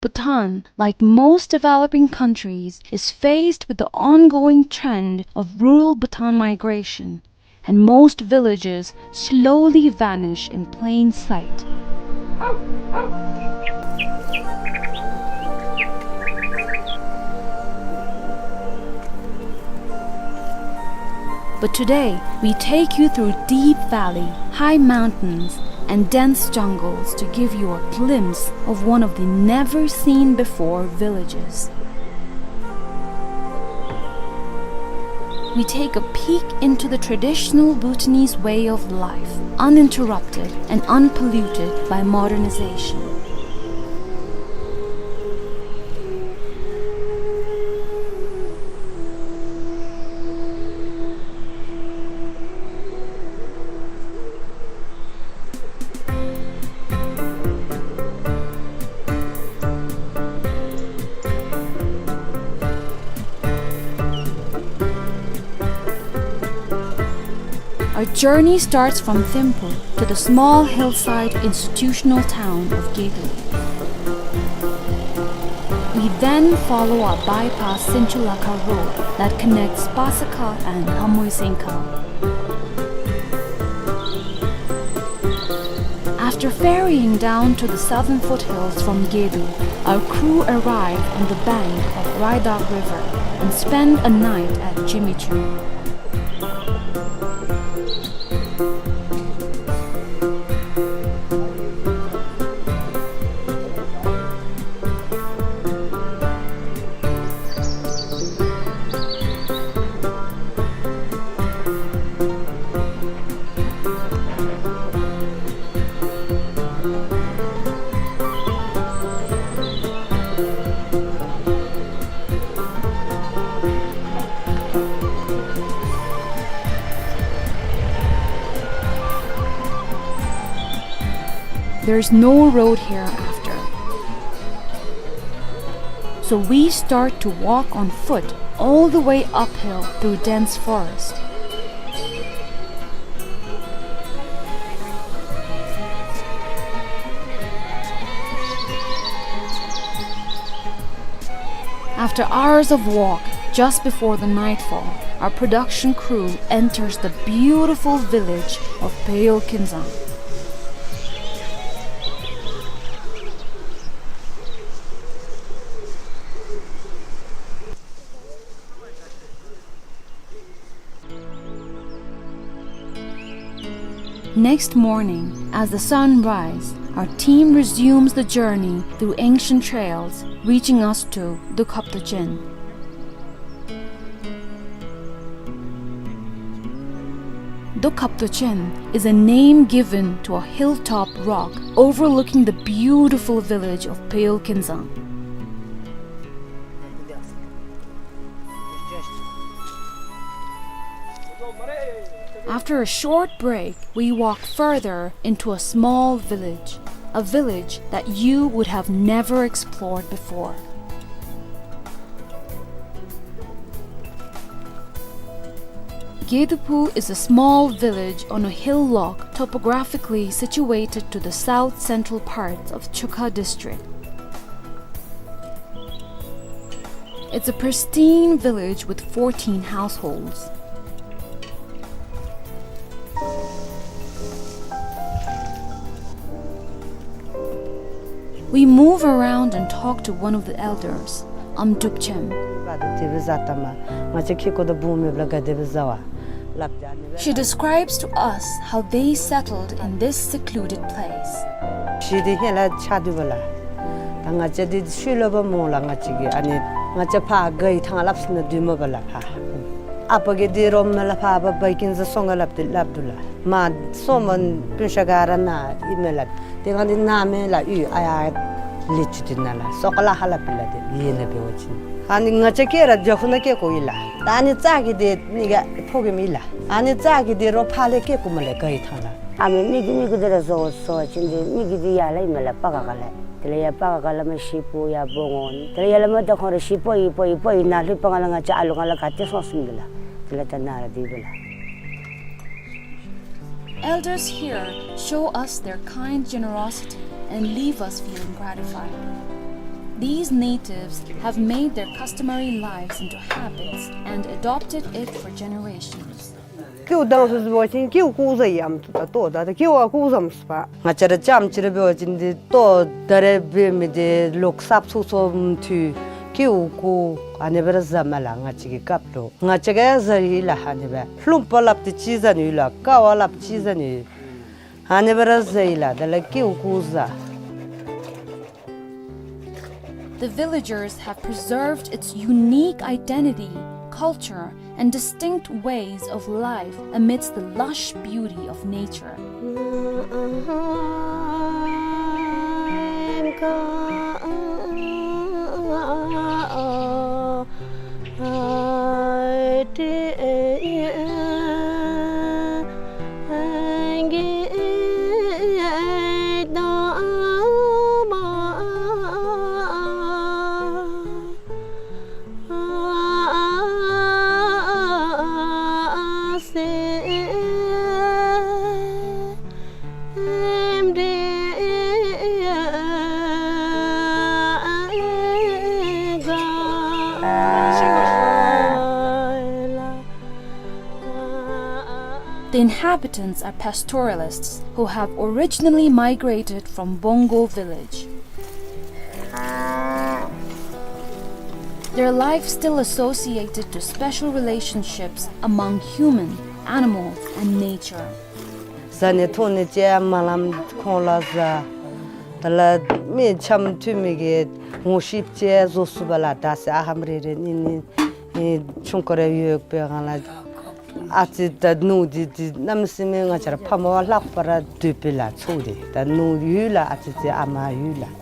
Bhutan, like most developing countries, is faced with the ongoing trend of rural Bhutan migration, and most villages slowly vanish in plain sight. But today, we take you through deep valley, high mountains, and dense jungles to give you a glimpse of one of the never-seen-before villages. We take a peek into the traditional Bhutanese way of life, uninterrupted and unpolluted by modernization. Our journey starts from Thimphu to the small hillside institutional town of Gedu. We then follow a bypass Sinchulakha road that connects Pasakha and Hamoisengkha. After ferrying down to the southern foothills from Gedu, our crew arrive on the bank of Raidak River and spend a night at Jimmy Choo. There's no road hereafter. So we start to walk on foot all the way uphill through dense forest. After hours of walk, just before the nightfall, our production crew enters the beautiful village of Peyo Kinzang. Next morning, as the sun rise, Our team resumes the journey through ancient trails, reaching us to Dokhaptochen. Dokhaptochen is a name given to a hilltop rock overlooking the beautiful village of Peyol Kinzang. After a short break, we walk further into a small village, a village that you would have never explored before. Gedaphu is a small village on a hillock topographically situated to the south-central parts of Chukha district. It's a pristine village with fourteen households. We move around and talk to one of the elders, Amdrupchem. She describes to us how they settled in this secluded place. གཞིས་འདི་ཧེ་ལས་ཆགས་དོ་བ་ལགས། ད་ང་བཅས་འདི་ཤུལ་ལས་འབད་མོ་ལགས། ང་བཅས་ཀྱི་ཨ་ནི་ང་བཅས་ཕར་ག་ཡི་ཐང་ལྷབ་སི་ནང་སྡོད་མོ་བ་ལགས་ཕར། ཨ་པ་གིས་འདི་རོ་མེ་ལགས་ཕར་བ་བའི་ཀིན་ཟ་སོང་ག་ལགས་ཏེ་སླབ་དོ་ལགས། མ་སོང་མ་སྤུན་ཤ་ག་ར་ན་ཨིན་མས་ལགས། ཏེ་ང་འདི་ན་མེ་ལགས་ཡུལ་ཨ་ཡ་ལས་ཅི་ཏེ་ན་ལགས་སོ་ག་ལགས་ཧ་ལ་པི་ལགས་ཏེ་ཡེ་ན་འབད་བ་ཅིན། ཨ་ནི་ང་བཅས་ཀྱི་ར་ཇ་ཧུ་ན་སྐྱེ་ཀོ་ཡི་ལགས། ད་ཨ་ནི་ཙ་གི་འདི་ནི་ག་ཕོ་གི་མི་ལགས། ཨ་ནི་ཙ་གི་འདི་རོ་ཕར་ལས་སྐྱེ་ཀོ་མ་ལགས་ག་ཡི་ཐང་ལགས། ཨ་མི་མི་གི་མི་གི་འདི་ར་བཟོ་བཟོ་བ་ཅིན་འདི་མི་གི་འདི་ཡར་ལས་ཨིན་མས་ལགས་པ་ག་ག་ལས། དེ་ལས་ཡར་པ་ག་ག་ལས་མ་ཤི་པོ་ཡར་བོ་ངོ་ནི། དེ་ལས་ཡར་ལས་མ་ད་ཁོང་ར་ཤི་པོ་ཡི་པོ་ཡི་པོ་ཡི་ན་ལྷོད་པ་ག་ལས་ང་བཅས་ཨ་ལུ་ག་ལས་ག་ཏེ་སོང་སི་མི་གི་ལགས། དེ་ལས་ད་ན་ར་འདི་བ་ལགས། Elders here show us their kind generosity and leave us feeling gratified. These natives have made their customary lives into habits and adopted it for generations. ཀེའུ་དང་སུ་སུ་བ་ཅིན་ཀེའུ་ཀུ་ཟ་ཡམ་ཏོ་ད་ཏོ་ད་ད་ཀེའུ་ཨ་ཀུ་ཟམ་སུ་པ། ང་བཅས་ར་ལྕམ་ཅིག་ར་འབད་བ་ཅིན་འདི་ལྟོ་ད་རེས་འབད་མི་འདི་ལོག་སབ་སུ་སོ་མཐུ་ཀེའུ་ཀུ་ཨ་ནི་སྦེ་ར་ཟ་མས་ལགས། ང་བཅས་ཀྱི་སྐབས་ལུ་ང་བཅས་ཀྱིས་ཟ་ཡི་ལགས། ཨ་ནི་སྦེ་ལྷུམ་པ་སླབ་སྟེ་ཅིག་ཟ་ནི་ཡོད་ལགས། ཀ་བ་སླབ་ཅིག་ཟ་ནི་ཡོད། ཨ་ནི་སྦེ་ར་ཟ་ཡི་ལགས། དེ་ལས་ཀེའུ་ཀུ་ཟ། The villagers have preserved its unique identity, culture, and distinct ways of life amidst the lush beauty of nature. The inhabitants are pastoralists who have originally migrated from Bongo village. Their life still associated to special relationships among human, animals, and nature. ཟ་ནི་འཐུང་ནི་ཅིག་མ་ལམ་ཁོང་ལུ་ཟ། དེ་ལས་མི་འཆམ་མཐུན་མི་གི་ངོ་ཤེས་ཅིག་བཟོ་ཚུགས་པ་ལགས། ད་ཟེར་ཨ་ཧམ་རེ་རེ་ནི་ནི་ཨེ་ཆུང་ཀུ་རེ་ཡོད་པའི་སྒང་ལགས། ཨ་ཙི་ད་ནུ་འདི་འདི་གནམ་མེད་ས་མེད་ང་བཅས་ར་ཕ་མ་བ་ལྷག་པར་འདོད་པས་ལགས། ཚུ་འདི་ད་ནུ་ཡོད་ལགས། ཨ་ཙི་ཙི་ཨ་མ་ཡོད་ལགས།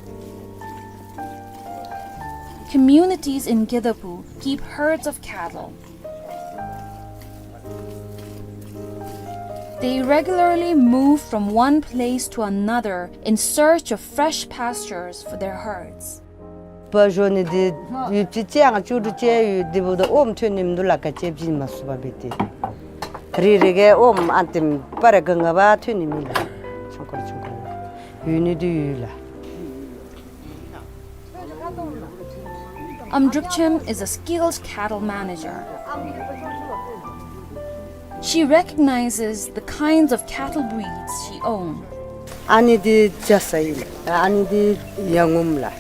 Communities in Gedaphu keep herds of cattle. They regularly move from one place to another in search of fresh pastures for their herds. བ་ཞོ་ནི་འདི་ཡུད་ཅིག་ཅིག་ཨང་བཅུ་དྲུག་ཅིག་ཡོད། འདི་བུ་ད་ཨོམ་ཐོན་ནི་མིན་འདུག་ལགས། ག་ཅི་བྱིན་མ་ཚུགས་པ་འབད་དེ། རེ་རེ་གིས་ཨོམ་ཨ་ཏིམ་པ་རེ་ག་ང་བ་ཐོན་ནི་མེད་ལགས། ཆུང་ཀུ་ཆུང་ཀུ་ཡོད་ནི་འདི་ཡོད་ལགས། Amdrupchem is a skilled cattle manager. She recognizes the kinds of cattle breeds she owns. ཨ་ནི་འདི་རྒྱ་ཚ་ཨིན་ལགས། ཨ་ནི་འདི་ཡ་ངོམ་ལགས།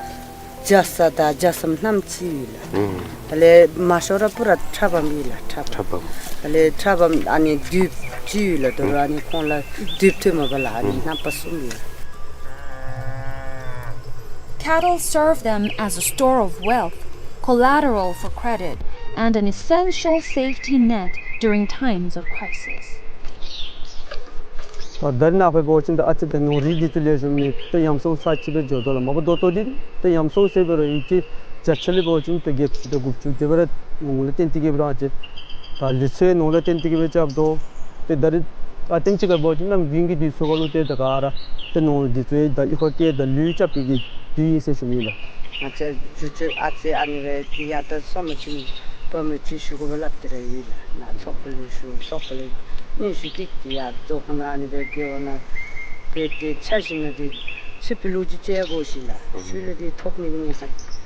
རྒྱ་ཚ་དང་རྒྱ་ཚམ་རྣམ་ཅིག་ཡོད་ལགས། ཨུམ། དེ་ལས་མ་ཤོར་ར་པུ་ར་ཁྲ་བམ་ཨིན་ལགས། ཁྲ་བམ། ཁྲ་བམ། དེ་ལས་ཁྲ་བམ་ཨ་ནི་དུཔ་ཅིག་ཡོད་ལགས། དོ་རུང་ཨ་ནི་ཁོང་ལུ་དུཔ་ཐོན་མ་པ་ལགས། ཨ་ནི་ཨུམ་རྣམ་པ་གསུམ་ཡོད། Cattle serve them as a store of wealth, collateral for credit, and an essential safety net during times of crisis. ད་ད་རེས་ནངས་པ་འབད་བ་ཅིན་ད་ཨ་ཙི་ད་ནོར་རིགས་འདི་ཚུ་ལེགས་ཤོམ་མེད། ད་ཡམ་སྲུང་ས་ཅིག་སྦེ་འགྱོ་དོ་ལགས། མ་པ་ད་ལྟོ་འདི་ད་ཡམ་སྲུང་ཟེར་འབད་རུང་ཡུལ་གྱི་བརྒྱ་ཆ་ལས་འབད་བ་ཅིན་ད་བརྒྱད་ཅུ་དང་དགུ་བཅུ་དེ་སྦེ་ར་ནོར་ལུ་བརྟེན་ཏེ་གིས་སྦེ་ར་ཨ་ཙི་ད་ལུས་ཚེ་ནོར་ལུ་བརྟེན་ཏེ་གིས་སྦེ་རྐྱབ་དོ། ཏེ་ད་རེས་ཨ་ཐེངས་ཅིག་ཁར་འབད་བ་ཅིན་གནམ་དགུན་གྱི་དུས་ཚོད་ཁར་ལུ་ཏེ་ད་ག་ར་ཏེ་ནོར་འདི་ཚུ་ད་གཡུས་ཁར་བསྐྱལ་ད་ལུད་རྐྱབ་པའི་གི་དུས་ཨིན་ཟེར་ཞུ་ནི་ལགས། ང་བཅས་རྒྱུ་ཆ་ཨ་ཙི་ཨ་ནི་སྦེ་ཏེ་ཡར་ད་སོང་པ་ཅིན་བུམོ་ཅིག་ཞུ་དགོ་པས་སླབ་སྟེ་ར་ཡོད་ལགས། ནཱ་ཚོགས་པ་ལུ་ཞུ་ཚོགས་པ་ལུ་སྙན་ཞུ་ཏེ་ཏེ་ཡར་རྫོང་ཁོངས་ནང་ཨ་ནི་སྦེ་འགྱོ་ནི་སྦེ་ཏེ་ཆ་བཞག་ན་ཏེ་ཚེ་འཕེལ་ལོ་རྒྱུས་ཅིག་ཡང་དགོ་ཤེས་ལགས། ཚུལ་ལས་ཏེ་ཐོབ་ནི་མེད་ས་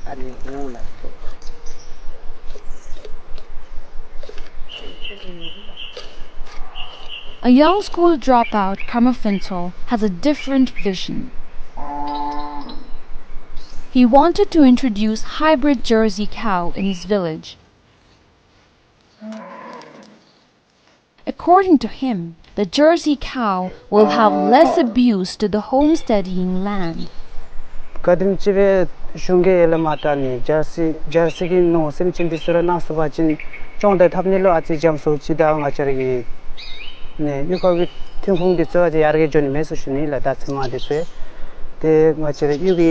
ཨ་ནི་འོང་ལགས། A young school dropout, Karma Phuntsho, has a different vision. He wanted to introduce hybrid Jersey cow in his village. According to him, the Jersey cow will have less abuse to the homesteading land. ག་དེམ་ཅིག་སྦེ་གཞུང་གིས་ཡར་ལས་མར་ད་ནི་ཇར་སི་ཇར་སི་གི་ནོར་སེམས་ཅན་འདི་ཚུ་ར་གནང་ཚུགས་པ་ཅིན་སྐྱོང་དང་འཐབ་ནི་ལུ་ཨ་ཙི་འཇམ་སུ་ཅིག་དང་ང་བཅས་ར་གི་ནི་གཡུས་ཁ་གི་ཐོན་ཁུངས་འདི་ཚུ་ཨ་ཙི་ཡར་རྒྱས་འགྱོ་ནི་མས་ཟེར་ཞུ་ནི་ལགས། ད་ཚོད་མ་འདི་ཚུ་ཏེ་ང་བཅས་ར་གཡུས་ཀྱི་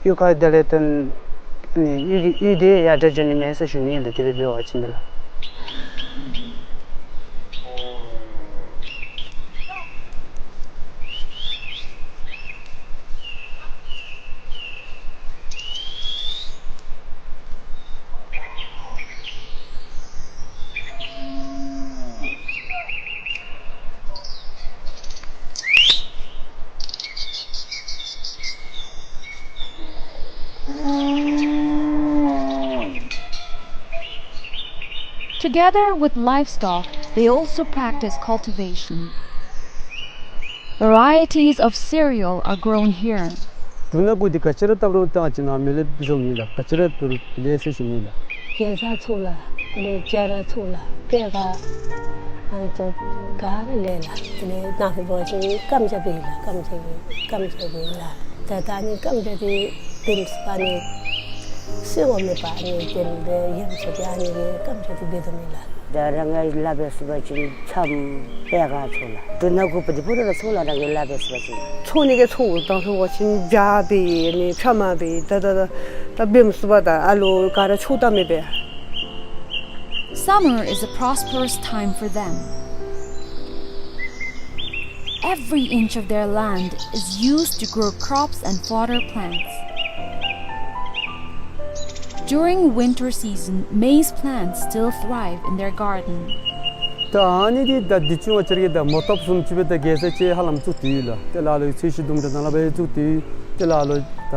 གཡུས་ཁ་དེ་ལས་ཏེ་ནི་གཡུས་ཀྱི་གཡུས་འདི་ཡར་དྲག་འགྱོ་ནི་མས་ཟེར་ཞུ་ནི་ལགས། དེ་སྦེ་འབད་བ་ཅིན་ལགས། Together with livestock, they also practice cultivation. Varieties of cereal are grown here. འབྲུ་སྣ་དགུ་འདི་ག་ཅི་ར་བཏབ་རུང་ད་ཅི་ན་མི་ལེགས་བཟོ་ནི་ལགས། ག་ཅི་ར་བཏབ་རུང་ལེགས་ཟེར་ཞུ་ནི་ལགས། གེ་སར་ཚུ་ལགས། དེ་ལས་སྤྱ་ར་ཚུ་ལགས། པད་དཀར་ཨ་ནི་ཚུ་ག་ར་ལེགས་ལགས། དེ་ལས་ནཱ་ལུ་འབད་བ་ཅིན་སྐམ་ཇ་འབད་ལགས། སྐམ་ཇ་འབད་སྐམ་ཇ་འབད་ལགས། ད་ད་ཨ་ནི་སྐམ་ཇ་འདི་འབད་མི་ཚུགས་པར་ཨ་ནི་སོ་ངོ་མེད་པར་ཨ་ནི་དེ་ལས་ཡང་ཅིན་ཨ་ནི་གི་སྐམ་ཇ་འདི་འབད་དོ་མས་ལགས། ད་རང་ལཱ་འབད་ཚུགས་པ་ཅིན་ཆམ་པད་དཀར་ཚུ་ལགས། འབྲུ་སྣ་དགུ་པོ་འདི་ཕུད་ར་ཚུགས་ལགས། རང་གིས་ལཱ་འབད་ཚུགས་པ་ཅིན། འཚོ་ནི་གི་འཚོ་དང་འཚོ་བ་ཅིན་ཇ་འབད་ནི་ཕྱེ་མར་འབད་ད་ད་ད་ད་འབད་མི་ཚུགས་པར་ད་ཨ་ལོ་ག་ར་ཆུ་བཏབ་མི་འབད། Summer is a prosperous time for them. Every inch of their land is used to grow crops and fodder plants. During winter season, maize plants still thrive in their garden. ད་ཨ་ནི་འདི་ད་འདི་ཚུ་ང་བཅས་ར་གིས་ད་མོ་ཐོབ་བཟུམ་ཅིག་སྦེ་ད་གེ་སར་ཅིག་ཧ་ལམ་བཙུགས་ཏེ་ཡོད་ལགས། ཏེ་ལ་ལུ་ཚོས་གཞི་དུམ་གྲ་ནང་ལུ་སྦེ་བཙུགས་ཏེ་ཡོད། ཏེ་ལ་ལུ་ད་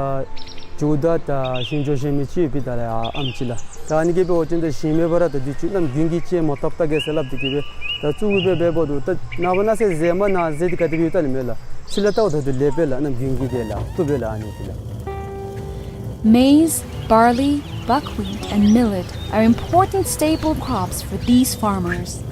ཇོ་བདག་དང་ཞིང་ཇོ་ཞིང་མི་ཅིག་ཡོད་པའི་ད་ལས་ཨ་ཨམ་ཅིག་ལགས། ད་ཨ་ནི་གིས་འབད་བ་ཅིན་ད་ཞིང་མེད་པར་ད་འདི་ཚུ་གནམ་དགུན་གྱི་ཅིག་མོ་ཐོབ་ད་གེ་སར་སླབ་སྟེ་གིས་སྦེ་ད་བཙུགས་སྦེ་འབདཝ་ད་ད་ནངས་པ་གནངས་ཚེ་ཟེར་མ་གནང་ཟེར་འདི་ག་དེ་སྦེ་ཡོད་ད་ནི་མེད་ལགས། ཕྱི་ལས་བལྟཝ་ད་ད་ལེགས་པས་ལགས། གནམ་དགུན་གྱི་དེ་ལགས། བཏུབ་པས་ལགས་ཨ་ནི་འདི་ལགས། Maize, barley, buckwheat, and millet are important staple crops for these farmers.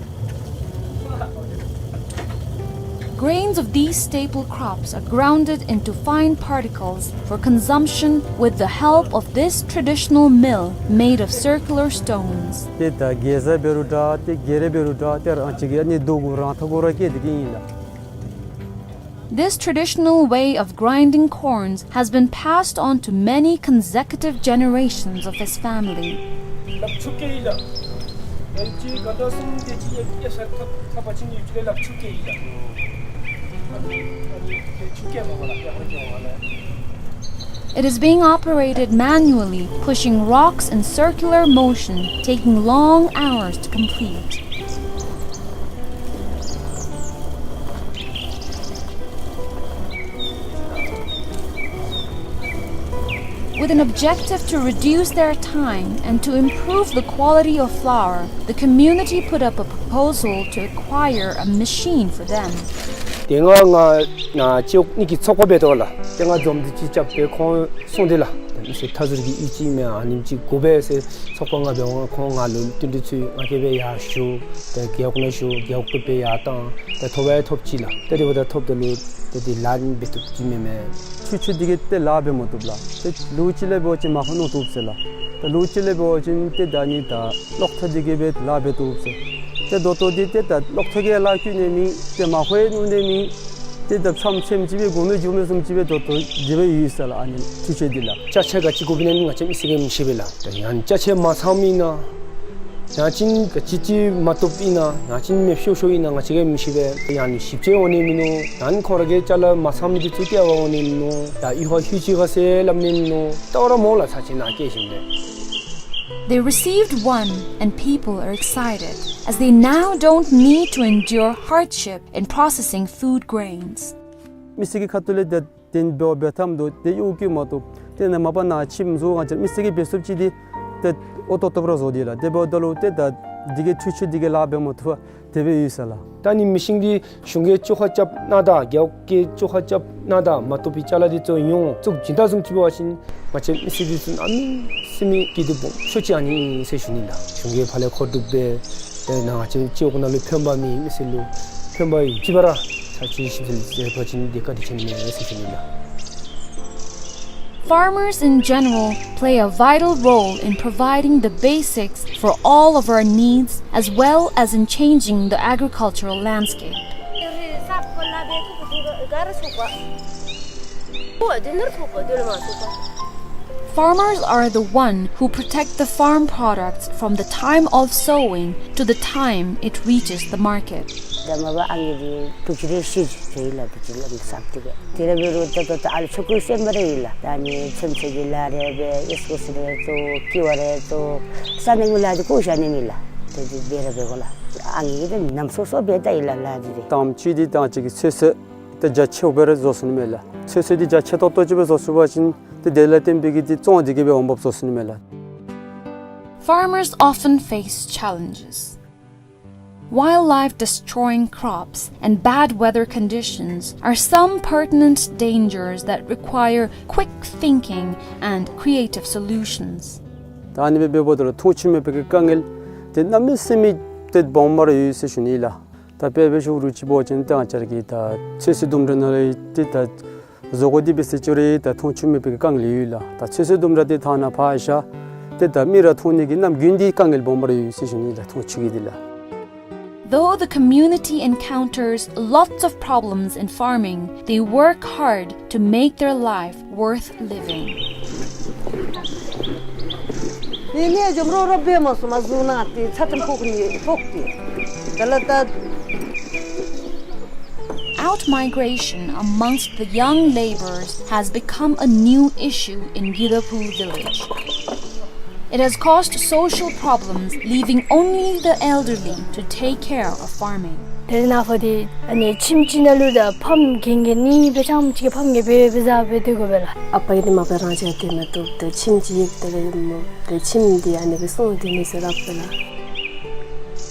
Grains of these staple crops are grounded into fine particles for consumption with the help of this traditional mill made of circular stones. ཏེ་ད་གེ་སར་འབད་རུང་འདྲ་ཏེ་གེ་རེ་འབད་རུང་འདྲ་ཏེ་རང་ཅིག་གི་ཨ་ནི་རྡོ་གུ་རང་ཐག་གུ་ར་བཀལ་ཏེ་གི་ཨིན་ལགས། This traditional way of grinding corns has been passed on to many consecutive generations of his family. It is being operated manually, pushing rocks in circular motion, taking long hours to complete. With an objective to reduce their time and to improve the quality of flour, the community put up a proposal to acquire a machine for them. ཏེ་ང་ང་ང་ཅིག་ནི་གི་ཚོགས་པ་འབད་དོ་ལགས། ཏེ་ང་འཛོམས་འདུ་ཅིག་རྐྱབ་སྟེ་ཁོང་གསུངས་ཏེ་ལགས། ཟེར་མཐའ་ཟུར་གྱི་གཡུས་ཅིག་མས། ཨ་ནེམ་ཅིག་དགོ་པས་ཟེར་ཚོགས་པ་ང་འབད་འོང་ཁོང་ང་ལུ་བསྟུན་གྲོས་ཚུ་ང་གིས་སྦེ་ཡར་ཞུ། ཏེ་རྒེད་འོག་ནང་ཞུ། རྒེད་འོག་གིས་སྦེ་ཡར་བཏང་། ཏེ་ཐོབ་ཡང་ཐོབ་ཅི་ལགས། ཏེ་དེ་འབདཝ་ད་ཐོབ་ད་ལུ་ཏེ་དེ་ལཱ་འབད་བཏུབ་ཅི་མེན་མས། འཕྲུལ་ཆས་འདི་གིས་ཏེ་ལཱ་འབད་མ་བཏུབ་ལགས། ཏེ་ལོ་གཅིག་ལས་འབད་བ་ཅིན་མར་ཁུ་རྣོ་བཏུབ་ཟེར་ལགས། ཏེ་ལོ་གཅིག་ལས་འབད་བ་ཅིན་ཏེ་ད་ཨ་ནི་ད་གློག་ཐག་འདི་གིས་སྦེ་ལཱ་འབད་བཏུབ་ཟེར། ཏེ་ད་ལྟོ་འདི་ཏེ་ད་གློག་ཐག་གིས་ལཱ་བཀོལ་ནི་མེད། ཏེ་མར་ཁུ་ཡང་རྣོ་ནི་མེད། ཏེ་ད་ཆམ་ཆེམ་ཅིག་སྦེ་དགོ་མི་འགྱོ་མི་བཟུམ་ཅིག་སྦེ་ད་ལྟོ་དེ་སྦེ་ཡོད་ཟེར་ལགས། ཨ་ནི་འཕྲུལ་ཆས་འདི་ལགས། ཅ་ཆས་ག་ཅི་དགོཔ་ཨིན་ན་ང་བཅས་མི་སེར་གྱིས་མི་ཤེས་པས་ལགས། ད་ཡང་ཅ་ཆས་མ་ཚངམ་ཨིན་ན་ཡང་ཅིན་ག་ཅི་ཅིག་མ་བཏུབ་ཨིན་ན་ཡང་ཅིན་མེདཔ་ཤོར་ཤོརཝ་ཨིན་ན་ང་བཅས་ཀྱིས་མི་ཤེས་པས། ཡང་ཞིབ་དཔྱད་འོང་ནི་མིན་ནུག། ཡང་ཁོང་ར་གི་ཅ་ལ་མ་ཚང་མི་འདི་ཚུ་སྐྱེལ་བར་འོང་ནི་མིན་ནུག། ཡང་ཡུལ་ཁར་ལྷོད་ཅི་ག་ཟེར་སླབ་ནི་མིན་ནུག། ད་ར་མོ་ལ་ཚར་ཅིག་ནཱ་སྐྱེལ་ཞིནམ་ལས། They received one, and people are excited, as they now don't need to endure hardship in processing food grains. མི་སེར་གྱི་ཁ་ཐུག་ལས་ཏེ་དེ་འབད་འབད་ཐངས་འདི་ཏེ་གཡོག་བཀོལ་མ་བཏུབ། ཏེ་ནཱ་མ་པ་ནཱ་ཁྱིམ་བཟོ་ང་བཅས་མི་སེར་གྱིས་འབད་ཚུགསཔ་ཅིག་འདི་ཏེ་ཨོ་ཏོག་ཏོ་སྦེ་ར་བཟོ་དེས་ལགས། དེ་འབདཝ་ད་ལུ་ཏེ་ད་འདི་གིས་འཕྲུལ་ཆས་འདི་གིས་ལཱ་འབད་མ་བཏུབ་པར་དེ་སྦེ་ཡོད་ཟེར་ལགས། ད་ཨ་ནི་མི་ཤིང་འདི་གཞུང་གིས་བཅོ་ཁ་རྐྱབ་གནང་ད་རྒེད་འོག་གིས་བཅོ་ཁ་རྐྱབ་གནང་ད་མ་བཏུབ་པའི་ཅ་ལ་འདི་ཚུ་ཡོངས་བཙུགས་བྱིན་ད་བཟུམ་ཅིག་འབད་བ་ཅིན་ང་བཅས་མི་སེར་འདི་ཚུ་གནམ་མེད་ས་མེད་སྐྱིད་སྡུག་སྦོམ་ཤོས་ཅིག་ཨ་ནི་ཨིན་ཟེར་ཞུ་ནི་ལགས། གཞུང་གིས་ཕར་ལས་མཁོ་སྒྲུབ་འབད་ཏེ་ནཱ་ང་བཅས་སྤྱི་འོག་ནང་ལུ་ཕན་པ་མེད། མི་སེར་ལུ་ཕན་པ་ཡོད་ཅི་པ་ར་ཚར་ཅིག་ཞིབ་འཚོལ་མཛད་པ་ཅིན་འདི་བཀའ་དྲིན་ཆེ་ནི་མས་ཟེར་ཞུ་ནི་ལགས། Farmers in general play a vital role in providing the basics for all of our needs, as well as in changing the agricultural landscape. Farmers are the one who protect the farm products from the time of sowing to the time it reaches the market. ད་མ་པ་ཨ་ནི་འདི་དུག་ཅི་རེ་ཤི་ཅི་ལགས། དུག་ཅི་ལམ་སབ་ཏེ་སྦེ་དེ་ར་འབད་རུང་ད་ད་ད་ཨ་ལུ་ཆོ་ག་སེམས་པ་རེ་ཡོད་ལགས། ད་ཨ་ནི་ཚོད་བསྲེ་གི་ལཱ་རེ་འབད། ཨིས་ཀུ་སི་རེ་བཙུགས། ཀི་བ་རེ་བཙུགས། ས་གནས་ཀྱི་ལཱ་འདི་གོ་ཤ་ནི་མེད་ལགས། དེ་འདི་འབད་ར་འབད་དགོ་ལགས། ཨ་ནི་འདི་ནམ་སོ་སོ་འབད་ད་ཡི་ལགས་ལཱ་འདི་ཏེ། དང་པ་ཅིག་འདི་ད་ཅིག་གི་ཚོད་བསྲེ་ཏེ་རྒྱ་ཆེཝ་སྦེ་ར་བཟོ་ཚུགས་ནི་མས་ལགས། ཚོད་བསྲེ་འདི་རྒྱ་ཆེ་ཏོག་ཏོ་ཅིག་སྦེ་བཟོ་ཚུགས་པ་ཅིན་ཏེ་དེ་ལས་བརྟེན་པའི་གི་ཏེ་བཙོང་འདི་གིས་སྦེ་འོང་འབབ་བཟོ་ཚུགས་ནི་མས་ལགས། Farmers often face challenges. Wildlife destroying crops and bad weather conditions are some pertinent dangers that require quick thinking and creative solutions. ད་ཨ་ནི་སྦེ་འབདཝ་ད་ལུ་མཐོང་ཆོས་མེད་པའི་གི་དཀའ་ངལ་འདི་གནམ་མེད་ས་མེད་ཏེ་སྦོམ་སྦེ་ར་ཡོད་ཟེར་ཞུ་ནི་ལགས། ད་དཔེ་འབད་ཞུ་རུང་ཅིག་འབད་བ་ཅིན་ད་ང་བཅས་ར་གི་ད་ཚོད་བསྲེ་ལྡུམ་ར་ནང་ལུ་ཏེ་ད་བཟོ་བཀོད་འདི་འབད་ཟེར་ཅི་རུང་ད་མཐོང་ཆོས་མེད་པའི་གི་དཀའ་ངལ་ཡོད་ལགས། ད་ཚོད་བསྲེ་ལྡུམ་ར་འདི་ཐང་ནང་ཕར་བཞག་ཏེ་ད་མི་ར་མཐོང་ནི་གི་གནམ་དགུན་འདི་དཀའ་ངལ་སྦོམ་སྦེ་ར་ཡོད་ཟེར་ཞུ་ནི་ལགས། མཐོང་ཆོས་ཀྱི་འདི་ལགས། Though the community encounters lots of problems in farming, they work hard to make their life worth living. ནི་ནི་ཇོམ་རོ་རོ་འབད་མ་སོང་མ་བཟུང་ན་ཏེ་ཚ་ཏམ་ཕོག་ནི་ཕོག་སྟེ། ད་ལ་ད། Outmigration amongst the young laborers has become a new issue in Gidaphu village. It has caused social problems, leaving only the elderly to take care of farming. དེ་ནང་ཕར་འདི་ཨ་ནི་ཁྱིམ་གཅིག་ནང་ལུ་ད་ཕམ་རྒན་རྒས་གཉིས་སྦེ་ཙམ་ཅིག་ཕམ་རྒས་སྦེ་སྦེ་བཟའ་སྦེ་སྡོད་དགོ་པས་ལགས། ཨ་པ་གིས་འདི་མ་པ་རང་བཞག་སྡོད་མི་བཏུབ། ཏེ་ཁྱིམ་གཅིག་ཏེ་ལས་མོ་ཏེ་ཁྱིམ་འདི་ཨ་ནི་སྦེ་སོང་སྡོད་ནི་ཟེར་སླབ་པས་ལགས།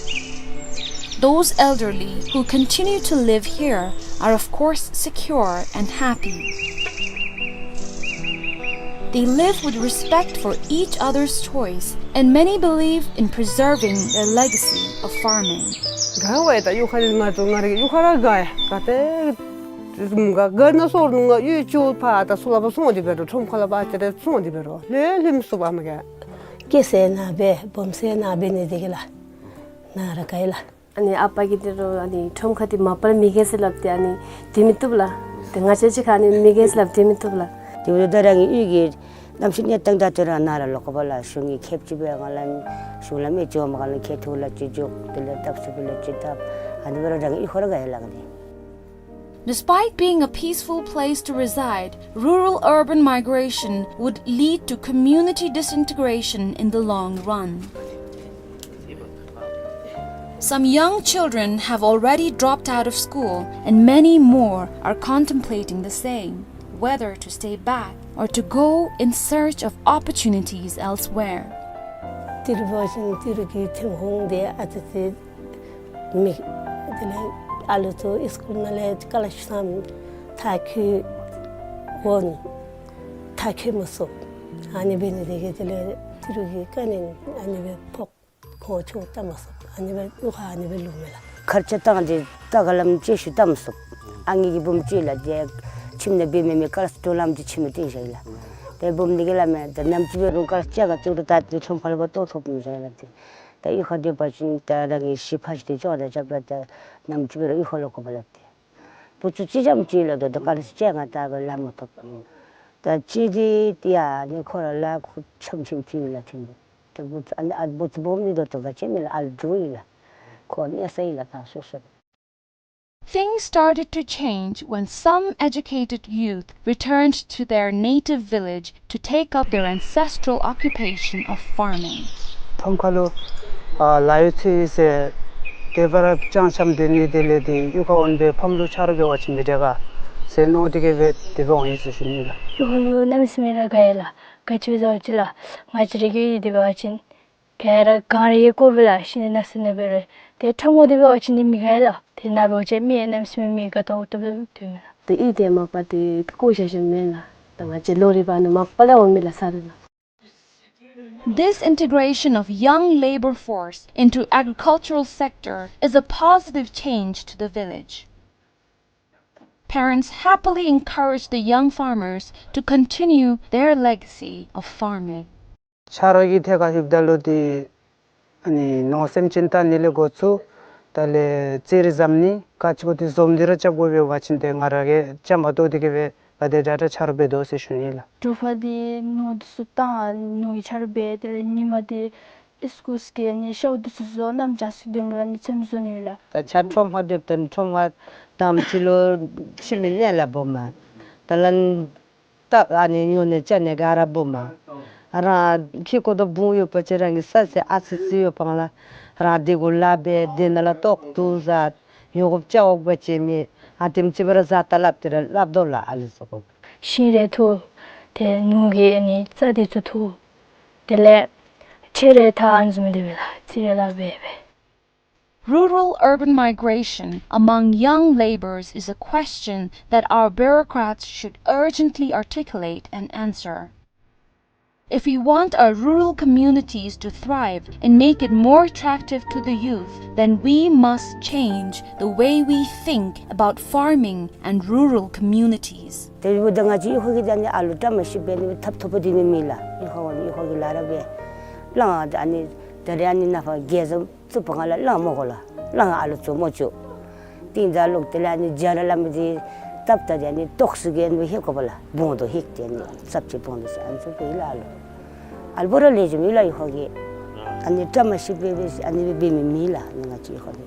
Those elderly who continue to live here are, of course, secure and happy. They live with respect for each other's choice, and many believe in preserving their legacy of farming. དགའ་བས། ད་གཡུས་ཁ་ལས་ང་ཚུ་ང་རའི་གཡུས་ཁར་ར་དགའ་ཡ། ག་ཏེ་དགའ་ན་སོར་ནུ་ང་གཡུས་ཅིག་ཕར་ད་ཚུར་ལ་ཕར་སོང་སྟེ་འབད་རུང་ཁྲོམ་ཁ་ལ་ཕར་ཅིག་རེ་སོང་སྟེ་འབད་རུང་ལྷོད་ལྷོད་མི་ཚུགས་པས་མ་ག། སྐྱེས་ས་ནཱ་འབད་སྦོམ་ས་ནཱ་འབད་ནི་འདི་གིས་ལགས། ནཱ་ར་དགའ་ཡི་ལགས། ཨ་ནི་ཨ་པ་གིས་འདི་རུང་ཨ་ནི་ཁྲོམ་ཁ་འདི་མ་པ་ལས་མི་རྒས་ཟེར་སླབ་སྟེ་ཨ་ནི་སྡོད་མི་བཏུབ་ལགས། ཏེ་ང་བཅས་ཅིག་ཁར་ཨ་ནི་མི་རྒས་ཟེར་སླབ་སྟེ་སྡོད་མི་བཏུབ་ལགས། དེ་འབདཝ་ད་རང་གི་གཡུས་ཀྱི་གནམ་གཤིས་གནས་སྟངས་ད་ལྟོ་ར་ནཱ་ར་ལོག་དགོ་པས་ལགས། གཞུང་གིས་ཁེབ་ཅིག་སྦེ་ང་ལུ་གཞུང་ལམ་ཨེ་འགྱོ་མ་ག་ལུ་ཁྱེད་ཐུགས་ལ་ཅིག་འཇུག། དེ་ལས་སྟབས་ཚུ་གུ་ལུ་ཅིག་བཏབ། ཨ་ནི་སྦེ་ར་རང་གི་གཡུས་ཁར་ར་དགའ་ཡི་ལགས་ནི། Despite being a peaceful place to reside, rural-urban migration would lead to community disintegration in the long run. Some young children have already dropped out of school, and many more are contemplating the same, whether to stay back or to go in search of opportunities elsewhere. ཏི་རུ་བོ་ཤིང་ཏི་རུ་གི་ཐིམ་ཧོང་དེ་ཨ་ཙི་ཙི་མི་དེ་ལས་ཨ་ལུ་ཚུ་ཨིས་ཀུལ་ནང་ལས་ཀ་ལ་ཤུ་སམ་ཐག་ཁུ་འོང་། ཐག་ཁུ་མི་ཚུགས། ཨ་ནི་འབད་ནི་དེ་གིས་དེ་ལས་ཏི་རུ་གི་ཀ་ནི་ཨ་ནི་སྦེ་ཕོག། ཁོང་ཆོས་བཏང་མ་ཚུགས། ཨ་ནི་སྦེ་གཡུས་ཁར་ཨ་ནི་སྦེ་ལུས་མས་ལགས། ཁར་ཆ་བཏང་སྟེ་ད་ག་ལམ་ཅིག་ཞུ་བཏང་མ་ཚུགས། ཨ་ནི་གི་བུམོ་ཅིག་ལགས། ཏེ་ཁྱིམ་ནང་འབད་མི་མེད་ཁར་སྟོང་ལམ་གྱི་ཁྱིམ་སྟེང་བཞག་ཡི་ལགས། ཏེ་བུམོ་འདི་གིས་སླབ་མས། ད་ནམ་ཅིག་འབད་རུང་ཁར་ཆ་ག་ཚུད་རུང་ད་ཏེ་ཁྲོམ་ཁར་ལུ་ཕར་གཏོགས་ཐོབ་མི་ཟེར་ལགས། ཏེ་ད་གཡུས་ཁར་སྡོད་པ་ཅིན་ད་རང་གི་གཞི་ཕ་གཞི་དེ་ཅོག་ར་རྐྱབ་ལགས། ད་ནམ་ཅིག་འབད་རུང་གཡུས་ཁར་ལུ་དགོ་པས་ལགས། ཏེ་བུ་ཚུ་གཅིག་རྐྱངམ་ཅིག་ལགས། ད་ད་ག་ར་ཅིག་ང་ད་ག་ལཱ་མ་ཐོབ། ད་གཅིག་འདི་ཏེ་ཨ་ནི་ཁོ་ར་ལཱ་ཁུ་འཆམ་འཆམ་ཅིག་ལགས། ཐོན་ཏེ་ད་བུ་ཚུ་ཨ་ནི་ཨ་བུ་ཚུ་སྦོམ་འདི་ད་ད་ག་ཅི་མེད་ལགས། ཨ་ལུ་འགྱོ་ཡི་ལགས། ཁོ་གནས་ས་ཡི་ལགས། ད་སོ་སོ། Things started to change when some educated youth returned to their native village to take up their ancestral occupation of farming. ཁྲོམ་ཁ་ལུ་ཨ་ལཱ་གཡོག་འཚོལ་ཡི་ཟེར་དེ་སྦེ་ར་རྐྱངམ་རྐྱངམ་སྡོད་ནི་དེ་ལས་ཏེ་གཡུས་ཁར་འོང་སྦེ་ཕམ་ལུ་ཆ་རོགས་འབད་བ་ཅིན་མི་དྲག་ག་ཟེར་མནོ་སྟེ་གིས་སྦེ་དེ་སྦེ་འོང་ཡི་ཟེར་ཞུ་ནི་ལགས། གཡུས་ཁར་ལུ་གནམ་མེད་ས་མེད་ར་དགའ་ཡི་ལགས། ག་ཅི་སྦེ་ཟེར་བ་ཅིན་ལགས། ང་བཅས་ར་གི་དེ་འབད་བ་ཅིན་ག་ར་གངས་རི་ཡང་དགོ་པས་ལགས། ཤིང་ནགས་ནང་ན་འབད་རུང་། ཏེ་ཁྲོམ་ཁར་དེ་འབད་བ་ཅིན་ནི་མི་དགའ་ལགས། ཏེ་ནཱ་འབད་བ་ཅིན་མི་གནམ་མེད་ས་མེད་མི་དགའ་ཏོག་ཏོ་སྦེ་སྡོད་མས་ལགས། ཏེ་གཡུས་དེ་མ་པ་ཏེ་བཀོ་བཞག་བཞགཔ་མེན་ལགས། ད་ང་བཅས་ལོ་རེ་བ་ནི་མ་པ་ལས་འོང་མི་ལགས་ས་རུ་ལགས། This integration of young labor force into agricultural sector is a positive change to the village. Parents happily encourage the young farmers to continue their legacy of farming. ཆ་རོགས་ཀྱི་ཐད་ཁར་ལྷོདཔ་ད་ལུ་ཏེ་ཨ་ནི་ནོར་སེམས་ཅན་བལྟ་ནི་ལས་འགོ་བཙུགས། དེ་ལས་རྩིས་རིག་འཛམ་ནི་ག་ཅི་གོ་ཏེ་འཛོམས་ཏེ་ར་རྐྱབ་དགོ་པས། འབད་བ་ཅིན་ཏེ་ང་ར་གིས་རྐྱངམ་གཏོགས་ཏེ་གིས་སྦེ་ག་དེ་དྲག་དྲག་ཆ་རོགས་འབད་དོ་ཟེར་ཞུ་ནི་ལགས། དྲོ་པ་འདི་ནོར་འདི་ཚུ་བཏང་ནོར་གྱི་ཆ་རོགས་འབད། དེ་ལས་ཉིནམ་འདི་ཨིས་ཀུལ་གི་ཨ་ནི་ཤོག་འདི་ཚུ་བཟོ་གནམ་ལྕགས་སུ་དེ་མ་ལ་ནི་ཚེམ་བཟོ་ནི་ལགས། ད་ཆ་ཁྲོམ་ཁར་སྡོདཔ་ད་ཁྲོམ་ཁར་དང་པ་ཅིག་ལུ་ཁྱིམ་གྱི་གནས་ལ་སྦོམ་མས། དེ་ལས་ད་ཨ་ནི་ཉོ་ནི་བཅའ་ནི་ག་ར་སྦོམ་མས། རང་ཁྱིམ་གྱི་ཁོག་ཏུ་བུ་ཡོད་པ་ཅིན་རང་གི་ས་ཚིགས་ཨ་ཙི་ཙི་ཡོདཔ་ལས་རང་དེ་གུ་ལཱ་འབད། དེ་ནང་ལས་ལྟོ་བཀྲུ་བཟའ་ཡོད་དགོཔ་བཅའ་འོག་པ་ཅིན་མི་ཨ་དེམ་ཅིག་སྦེ་ར་བཟའ་ད་སླབ་སྟེ་ར་སླབ་དོ་ལགས། ཨ་ལུ་ཚུ་གུ་ཤིང་རེ་འཐུ། ཏེ་ནོར་གྱི་ཨ་ནི་རྩྭ་འདི་ཚུ་འཐུ། དེ་ལས་ཁྲལ་རེ་ད་ཨ་ནི་བཟུམ་སྦེ་འབད་ལགས། རྩིས་རིག་ལཱ་འབད་འབད། Rural-urban migration among young labourers is a question that our bureaucrats should urgently articulate and answer. If we want our rural communities to thrive and make it more attractive to the youth, then we must change the way we think about farming and rural communities. དེ་འབདཝ་ད་ང་བཅས་གཡུས་ཁ་གི་ད་ཨ་ནི་ཨ་ལུ་བཀྲ་མ་ཤིས་པའི་ནི་ཐབ་ཐོབ་པ་འདི་མེད་མེད་ལགས། གཡུས་ཁ་འོང་གཡུས་ཁ་གི་ལཱ་ར་འབད། ལང་ད་ཨ་ནི་ད་རེས་ཨ་ནི་ནང་ཕར་རྒྱལ་ཚབ་བཙུགས་པའི་སྒང་ལས་ལང་མི་དགོ་ལགས། ལང་ཨ་ལུ་བཙུགས་མི་བཅུག། ཏེ་ད་ལོག་དེ་ལས་ཨ་ནི་རྒྱ་ར་ལ་མི་འདི་བཏབ་ད་ཨ་ནི་ཏོག་སུ་གི་ཨ་ནི་ཧེ་གོ་བ་ལགས། བོང་དོ་ཧེ་ཏེ་ཨ་ནི་ཙབ་ཅིག་བོང་དོ་ཟེར་ཨ་ནི་ཚུ་འབད་ཡི་ལགས། ཨ་ལུ་ཨ་ལུ་བོ་ར་ལེགས་ཤོམ་ཡོད་ལགས། གཡུས་ཁ་གི་ཨ་ནི་བཀྲ་མ་ཤིས་པའི་སྦེ་ཨ་ནི་སྦེ་འབད་མི་མེད་ལགས། ཨ་ནི་ང་བཅས་གཡུས་ཁ་གི།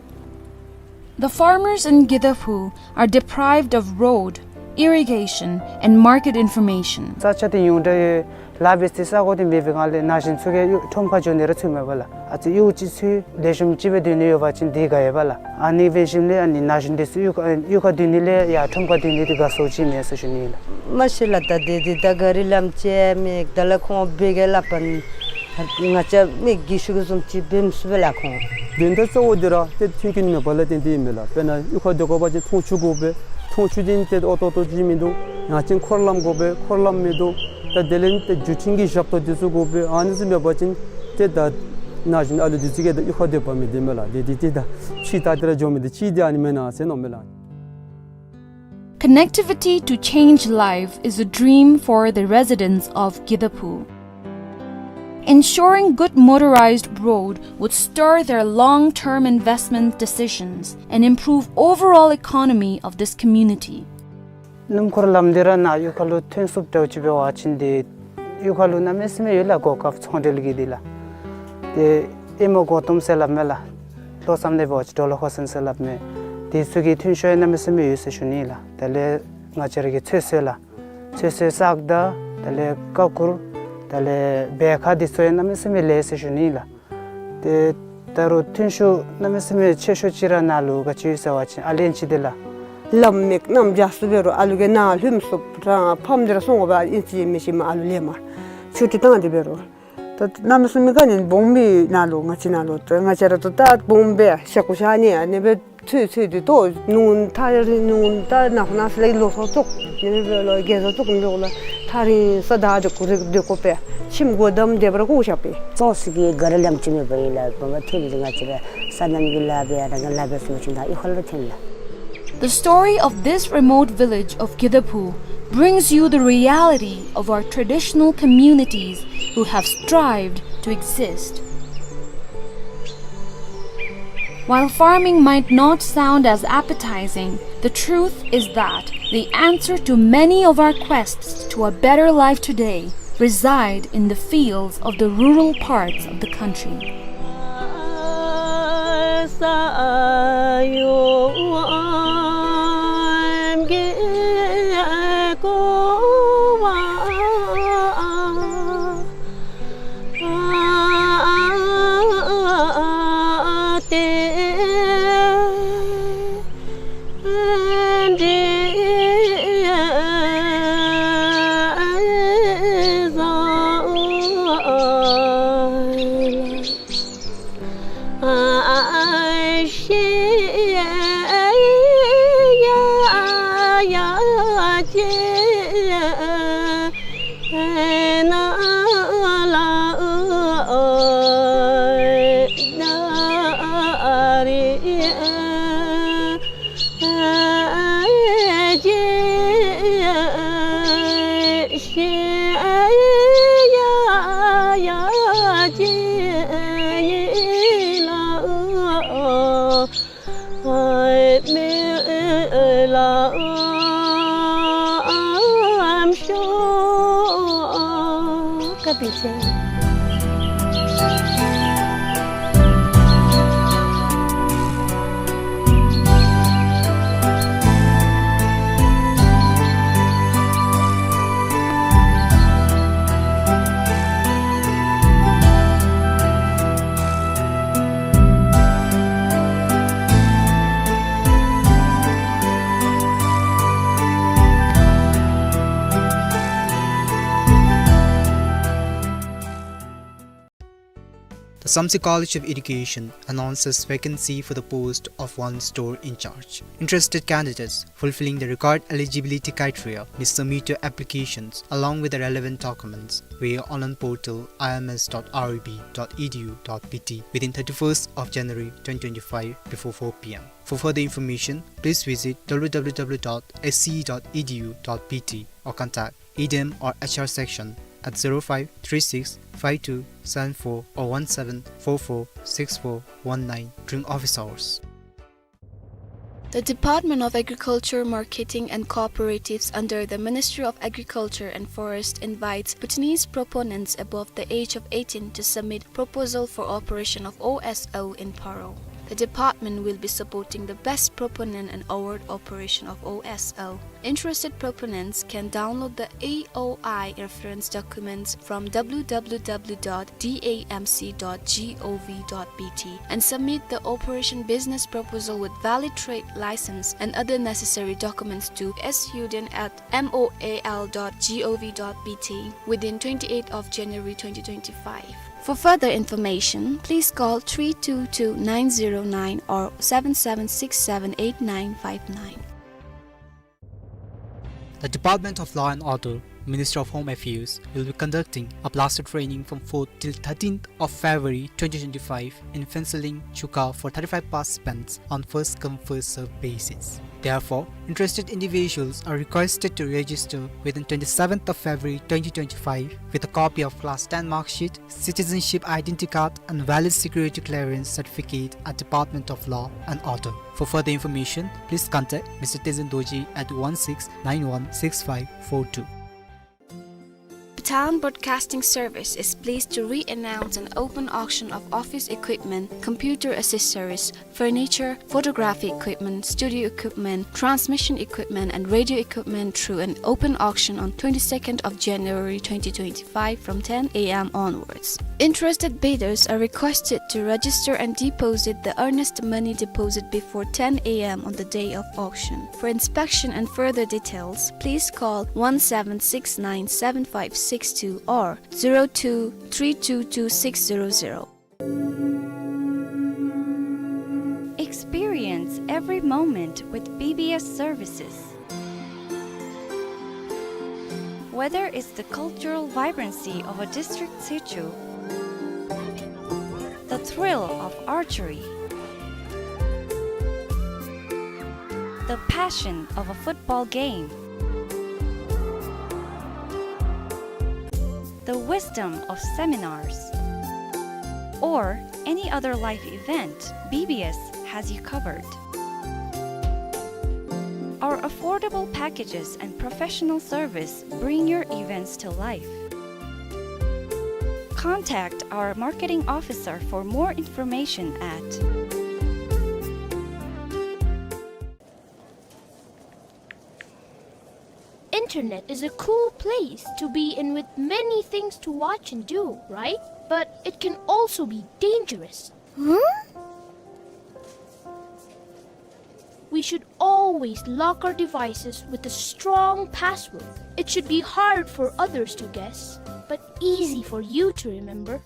The farmers in Gidaphu are deprived of road, irrigation, and market information. ས་ཆ་འདི་ཉུང་དྲགས་ཡོད། ལཱ་འབད་སའི་ས་གོ་འདི་མེད་པའི་སྒང་ལས་ན་གཞོན་ཚུ་གིས་གཡུས་ཁྲོམ་ཁར་འགྱོ་ནི་ར་ཚུགས་མས་པ་ལགས། ཨ་ཙི་གཡུས་ཅིག་ཚུ་ལེགས་ཤོམ་ཅིག་སྦེ་སྡོད་ནི་ཡོད་པ་ཅིན་འདི་དགའ་ཡོད་པ་ལགས། ཨ་ནི་འབད་ཞིནམ་ལས་ཨ་ནི་ན་གཞོན་འདི་ཚུ་གཡུས་ཁ་གཡུས་ཁར་སྡོད་ནི་ལས་ཡར་ཁྲོམ་ཁར་སྡོད་ནི་འདི་དགའ་སོ་ཅིག་མེད་ཟེར་ཞུ་ནི་ལགས། མ་གཞི་ལགས་ད་འདི་འདི་ད་ག་རི་ལམ་ཅིག་མེད། དེ་ལས་ཁོང་འབད་གེ་སླབ་པ་ནི་ང་བཅས་མི་རྒས་ཤོས་ཀྱིས་བཟུམ་ཅིག་འབད་མི་ཚུགས་པས་ལགས་ཁོང་། དོན་དག་གཙོ་བོ་འདི་ར་ཏེ་མཐུན་རྐྱེན་མེད་པ་ལས་བརྟེན་ཏེ་ཨིན་མས་ལགས། དཔེར་ན་གཡུས་ཁར་སྡོད་དགོ་པ་ཅིན་འཐུང་ཆུ་དགོ་པས། འཐུང་ཆུ་འདི་ཏེ་ཨོ་ཏོག་ཏོ་ཅིག་མིན་འདུག། ཡང་ཅིན་འཁོར་ལམ་དགོ་པས། འཁོར་ལམ་མིན་འདུག། ད་དེ་ལས་ཏེ་བརྒྱུད་འཕྲིན་གྱི་ཞབས་ཏོག་འདི་ཚུ་དགོ་པས། ཨ་ནི་ཚུ་མེད་པ་ཅིན་ཏེ་ད་ན་གཞོན་ཨ་ལུ་འདི་ཚུ་གིས་ད་གཡུས་ཁར་སྡོད་པ་མི་བདེ་མས་ལགས། འདི་འདི་ཏེ་ད་ཕྱི་ད་འདི་ར་འགྱོ་མི་འདི་ཅིག་འདི་ཨ་ནི་མེན་ན་ཟེར་མནོཝ་མས་ལགས། Connectivity to change life is a dream for the residents of Gidaphu. Ensuring good motorized road would stir their long-term investment decisions and improve overall economy of this community. སྣུམ་འཁོར་ལམ་འདི་ར་ནཱ་གཡུས་ཁ་ལུ་ཐོན་ཚུགསཔ་འདྲཝ་ཅིག་འབད་བ་ཅིན་འདི་གཡུས་ཁ་ལུ་གནམ་མེད་ས་མེད་ཡོད་ལགས། གོ་སྐབས་ཚོང་འབྲེལ་གྱི་འདི་ལགས། ཏེ་ཨེ་མ་གོ་ཏོམ་ཟེར་སླབ་མས་ལགས། ལྷོ་མཚམས་ནང་འབད་བ་ཅིན་ཌོ་ལ་ཧོ་སན་ཟེར་སླབ་མས། དེ་ཚུ་གི་ཐོན་ཤུགས་ཡང་གནམ་མེད་ས་མེད་ཡོད་ཟེར་ཞུ་ནི་ལགས། དེ་ལས་ང་བཅས་ར་གི་ཚོད་བསྲེ་ལགས། ཚོད་བསྲེ་སག་དང་དེ་ལས་ཀ་ཀུར་དེ་ལས་བེ་ཁ་འདི་ཚུ་ཡང་གནམ་མེད་ས་མེད་ལེགས་ཟེར་ཞུ་ནི་ལགས། ཏེ་ད་རུང་ཐོན་ཤུགས་གནམ་མེད་ས་མེད་ཆེ་ཤོས་ཅིག་ར་ནཱ་ལུ་ག་ཅི་ཡོད་ཟེར་བ་ཅིན་ཨ་ལན་ཅིག་འདི་ལགས། ལམ་མི་གནམ་རྒྱ་སུ་འབད་རུང་ཨ་ལུ་གིས་ནཱ་ལྷོད་མི་ཚུགས། རང་ཕམ་འདི་ར་སོང་དགོ་པས། ཨིན་ཅི་མིན་ཅི་མ་ཨ་ལུ་ལེན་མ་ཆུ་ཊི་བཏང་སྟེ་འབད་རུང་། ད་གནམ་མེད་ས་མེད་ག་ནི་སྦོམ་སྦེ་ནཱ་ལུ་ང་བཅས་ནཱ་ལུ་ད་ང་བཅས་ར་ད་ད་སྦོམ་སྦེ་ཤ་ཁུ་ཤ་ནི་ཨ་ནི་སྦེ་ ཚུད་ཚུད་དེ་ཏོ་ནུ་ཐག་རིང་ནུ་ད་ནག་ན་སི་ལེ་ལོ་སོ་ཙོག་ནི་རེ་ལོ་རྒྱལ་སོ་ཙོག་ནི་རེ་ལོ་ཐག་རིང་ས་ད་དེ་ཀུ་རེ་དེ་ཀོ་པེ་ཁྱིམ་གོ་དམ་དེ་བར་ཀུ་ཤ་པེ། ཙོག་སི་གི་ག་ར་ལམ་ཅི་མེད་པ་ཡིན་ལ་བ་མ་ཐེ་ལི་ང་ཅི་ར་ས་ནམ་གི་ལ་བེ་ཡ་ར་ང་ལ་བེ་སུ་ཅི་ད་ཨི་ཧོ་ལ་ཐེ་ལ། The story of this remote village of Gidaphu brings you the reality of our traditional communities who have strived to exist. While farming might not sound as appetizing, the truth is that the answer to many of our quests to a better life today reside in the fields of the rural parts of the country. The Samtse College of Education announces vacancy for the post of one store in charge. Interested candidates fulfilling the required eligibility criteria may submit your applications along with the relevant documents via online portal I M S dot R I B dot E D U dot B T within thirty-first of January twenty twenty-five before four P M. For further information, please visit W W W dot S C E dot E D U dot B T or contact E D M or H R section at zero five three six five two seven four or one seven four four six four one nine during office hours. The Department of Agriculture, Marketing and Cooperatives under the Ministry of Agriculture and Forest invites Bhutanese proponents above the age of eighteen to submit proposal for operation of O S L in Paro. The department will be supporting the best proponent and award operation of O S L. Interested proponents can download the A O I reference documents from W W W dot D A M C dot G O V dot B T and submit the operation business proposal with valid trade license and other necessary documents to S U D N at M O A L dot G O V dot B T within twenty-eighth of January twenty twenty-five. For further information, please call three two two nine zero nine or seven seven six seven eight nine five nine. The Department of Law and Order, Ministry of Home Affairs, will be conducting a blaster training from fourth till thirteenth of February twenty twenty-five in Phuentsholing, Chuka for thirty-five participants on first come, first serve basis. Therefore, interested individuals are requested to register within twenty-seventh of February twenty twenty-five with a copy of class ten mark sheet, citizenship identity card and valid security clearance certificate at Department of Law and Order. For further information, please contact Mister Tezen Dorji at one six nine one six five four two. Bhutan Broadcasting Service is pleased to re-announce an open auction of office equipment, computer accessories, furniture, photography equipment, studio equipment, transmission equipment, and radio equipment through an open auction on twenty-second of January twenty twenty-five from ten A M onwards. Interested bidders are requested to register and deposit the earnest money deposit before ten A M on the day of auction. For inspection and further details, please call one seven six nine seven five six two or zero two three two two six zero zero. Experience every moment with B B S services. Whether it's the cultural vibrancy of a district situ, the thrill of archery, the passion of a football game, the wisdom of seminars, or any other life event, B B S has you covered. Our affordable packages and professional service bring your events to life. Contact our marketing officer for more information at Internet is a cool place to be in with many things to watch and do, right? But it can also be dangerous. Huh? We should always lock our devices with a strong password. It should be hard for others to guess, but easy for you to remember.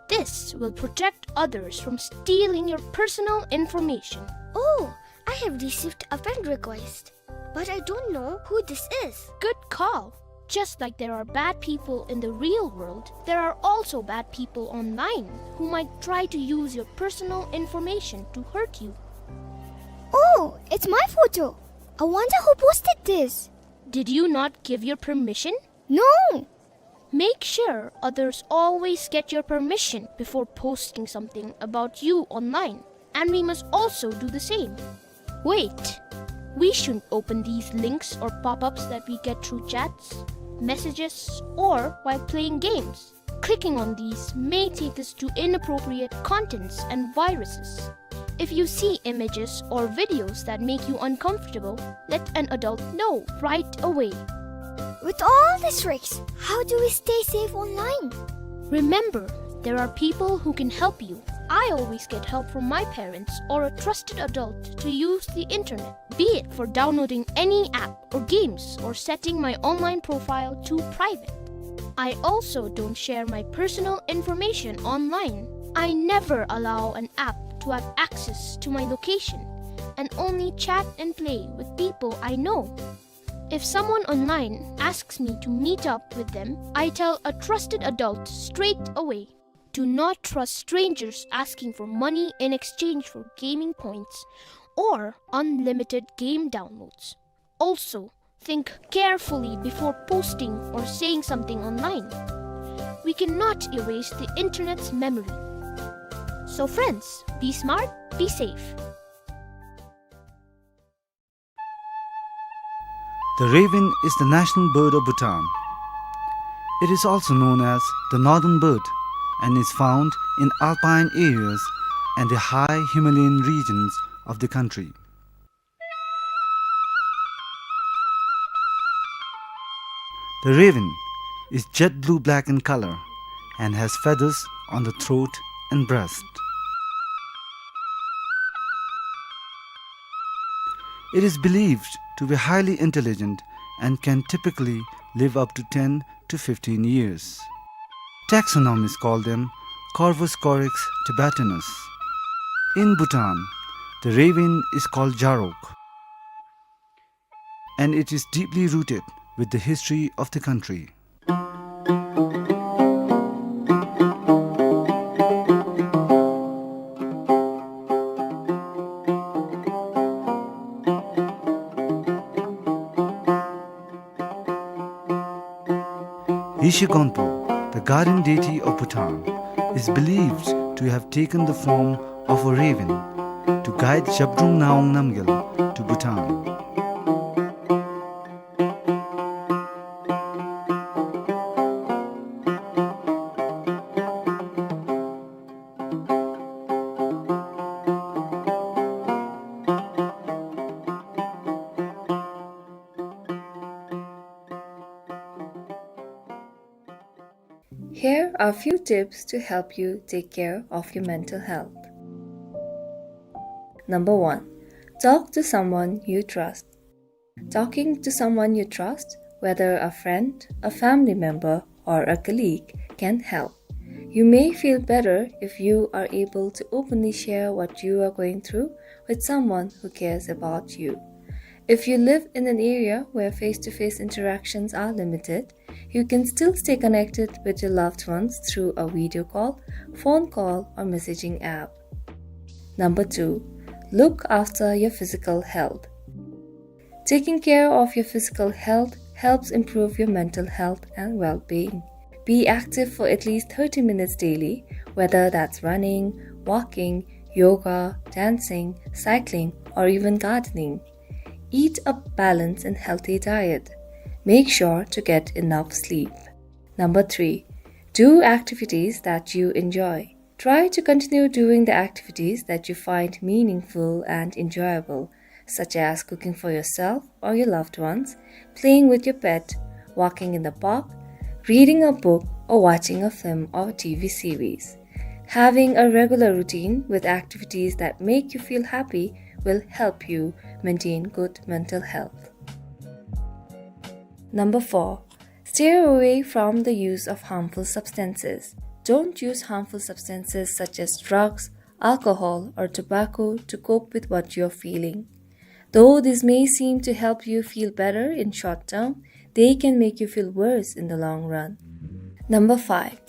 This will protect others from stealing your personal information. Oh, I have received a friend request, but I don't know who this is. Good call. Just like there are bad people in the real world, there are also bad people online who might try to use your personal information to hurt you. Oh, it's my photo. I wonder who posted this. Did you not give your permission? No. Make sure others always get your permission before posting something about you online, and we must also do the same. Wait, we shouldn't open these links or pop-ups that we get through chats, messages, or while playing games. Clicking on these may take us to inappropriate contents and viruses. If you see images or videos that make you uncomfortable, let an adult know right away. With all these risks, how do we stay safe online? Remember, there are people who can help you. I always get help from my parents or a trusted adult to use the internet, be it for downloading any app or games or setting my online profile to private. I also don't share my personal information online. I never allow an app to have access to my location and only chat and play with people I know. If someone online asks me to meet up with them, I tell a trusted adult straight away. Do not trust strangers asking for money in exchange for gaming points or unlimited game downloads. Also, think carefully before posting or saying something online. We cannot erase the internet's memory. So friends, be smart, be safe. The raven is the national bird of Bhutan. It is also known as the northern bird and is found in alpine areas and the high Himalayan regions of the country. The raven is jet blue-black in color and has feathers on the throat and breast. It is believed to be highly intelligent and can typically live up to ten to fifteen years. Taxonomists call them Corvus corax tibetanus. In Bhutan, the raven is called Jarok, and it is deeply rooted with the history of the country. Yeshe Gonpo, the guardian deity of Bhutan, is believed to have taken the form of a raven to guide Zhabdrung Ngawang Namgyal to Bhutan. Here are a few tips to help you take care of your mental health. Number one, talk to someone you trust. Talking to someone you trust, whether a friend, a family member, or a colleague, can help. You may feel better if you are able to openly share what you are going through with someone who cares about you. If you live in an area where face-to-face interactions are limited, you can still stay connected with your loved ones through a video call, phone call, or messaging app. Number two, look after your physical health. Taking care of your physical health helps improve your mental health and well-being. Be active for at least thirty minutes daily, whether that's running, walking, yoga, dancing, cycling, or even gardening. Eat a balanced and healthy diet. Make sure to get enough sleep. Number three, do activities that you enjoy. Try to continue doing the activities that you find meaningful and enjoyable, such as cooking for yourself or your loved ones, playing with your pet, walking in the park, reading a book, or watching a film or T V series. Having a regular routine with activities that make you feel happy will help you maintain good mental health. Number four, steer away from the use of harmful substances. Don't use harmful substances such as drugs, alcohol, or tobacco to cope with what you're feeling. Though this may seem to help you feel better in short term, they can make you feel worse in the long run. Number five,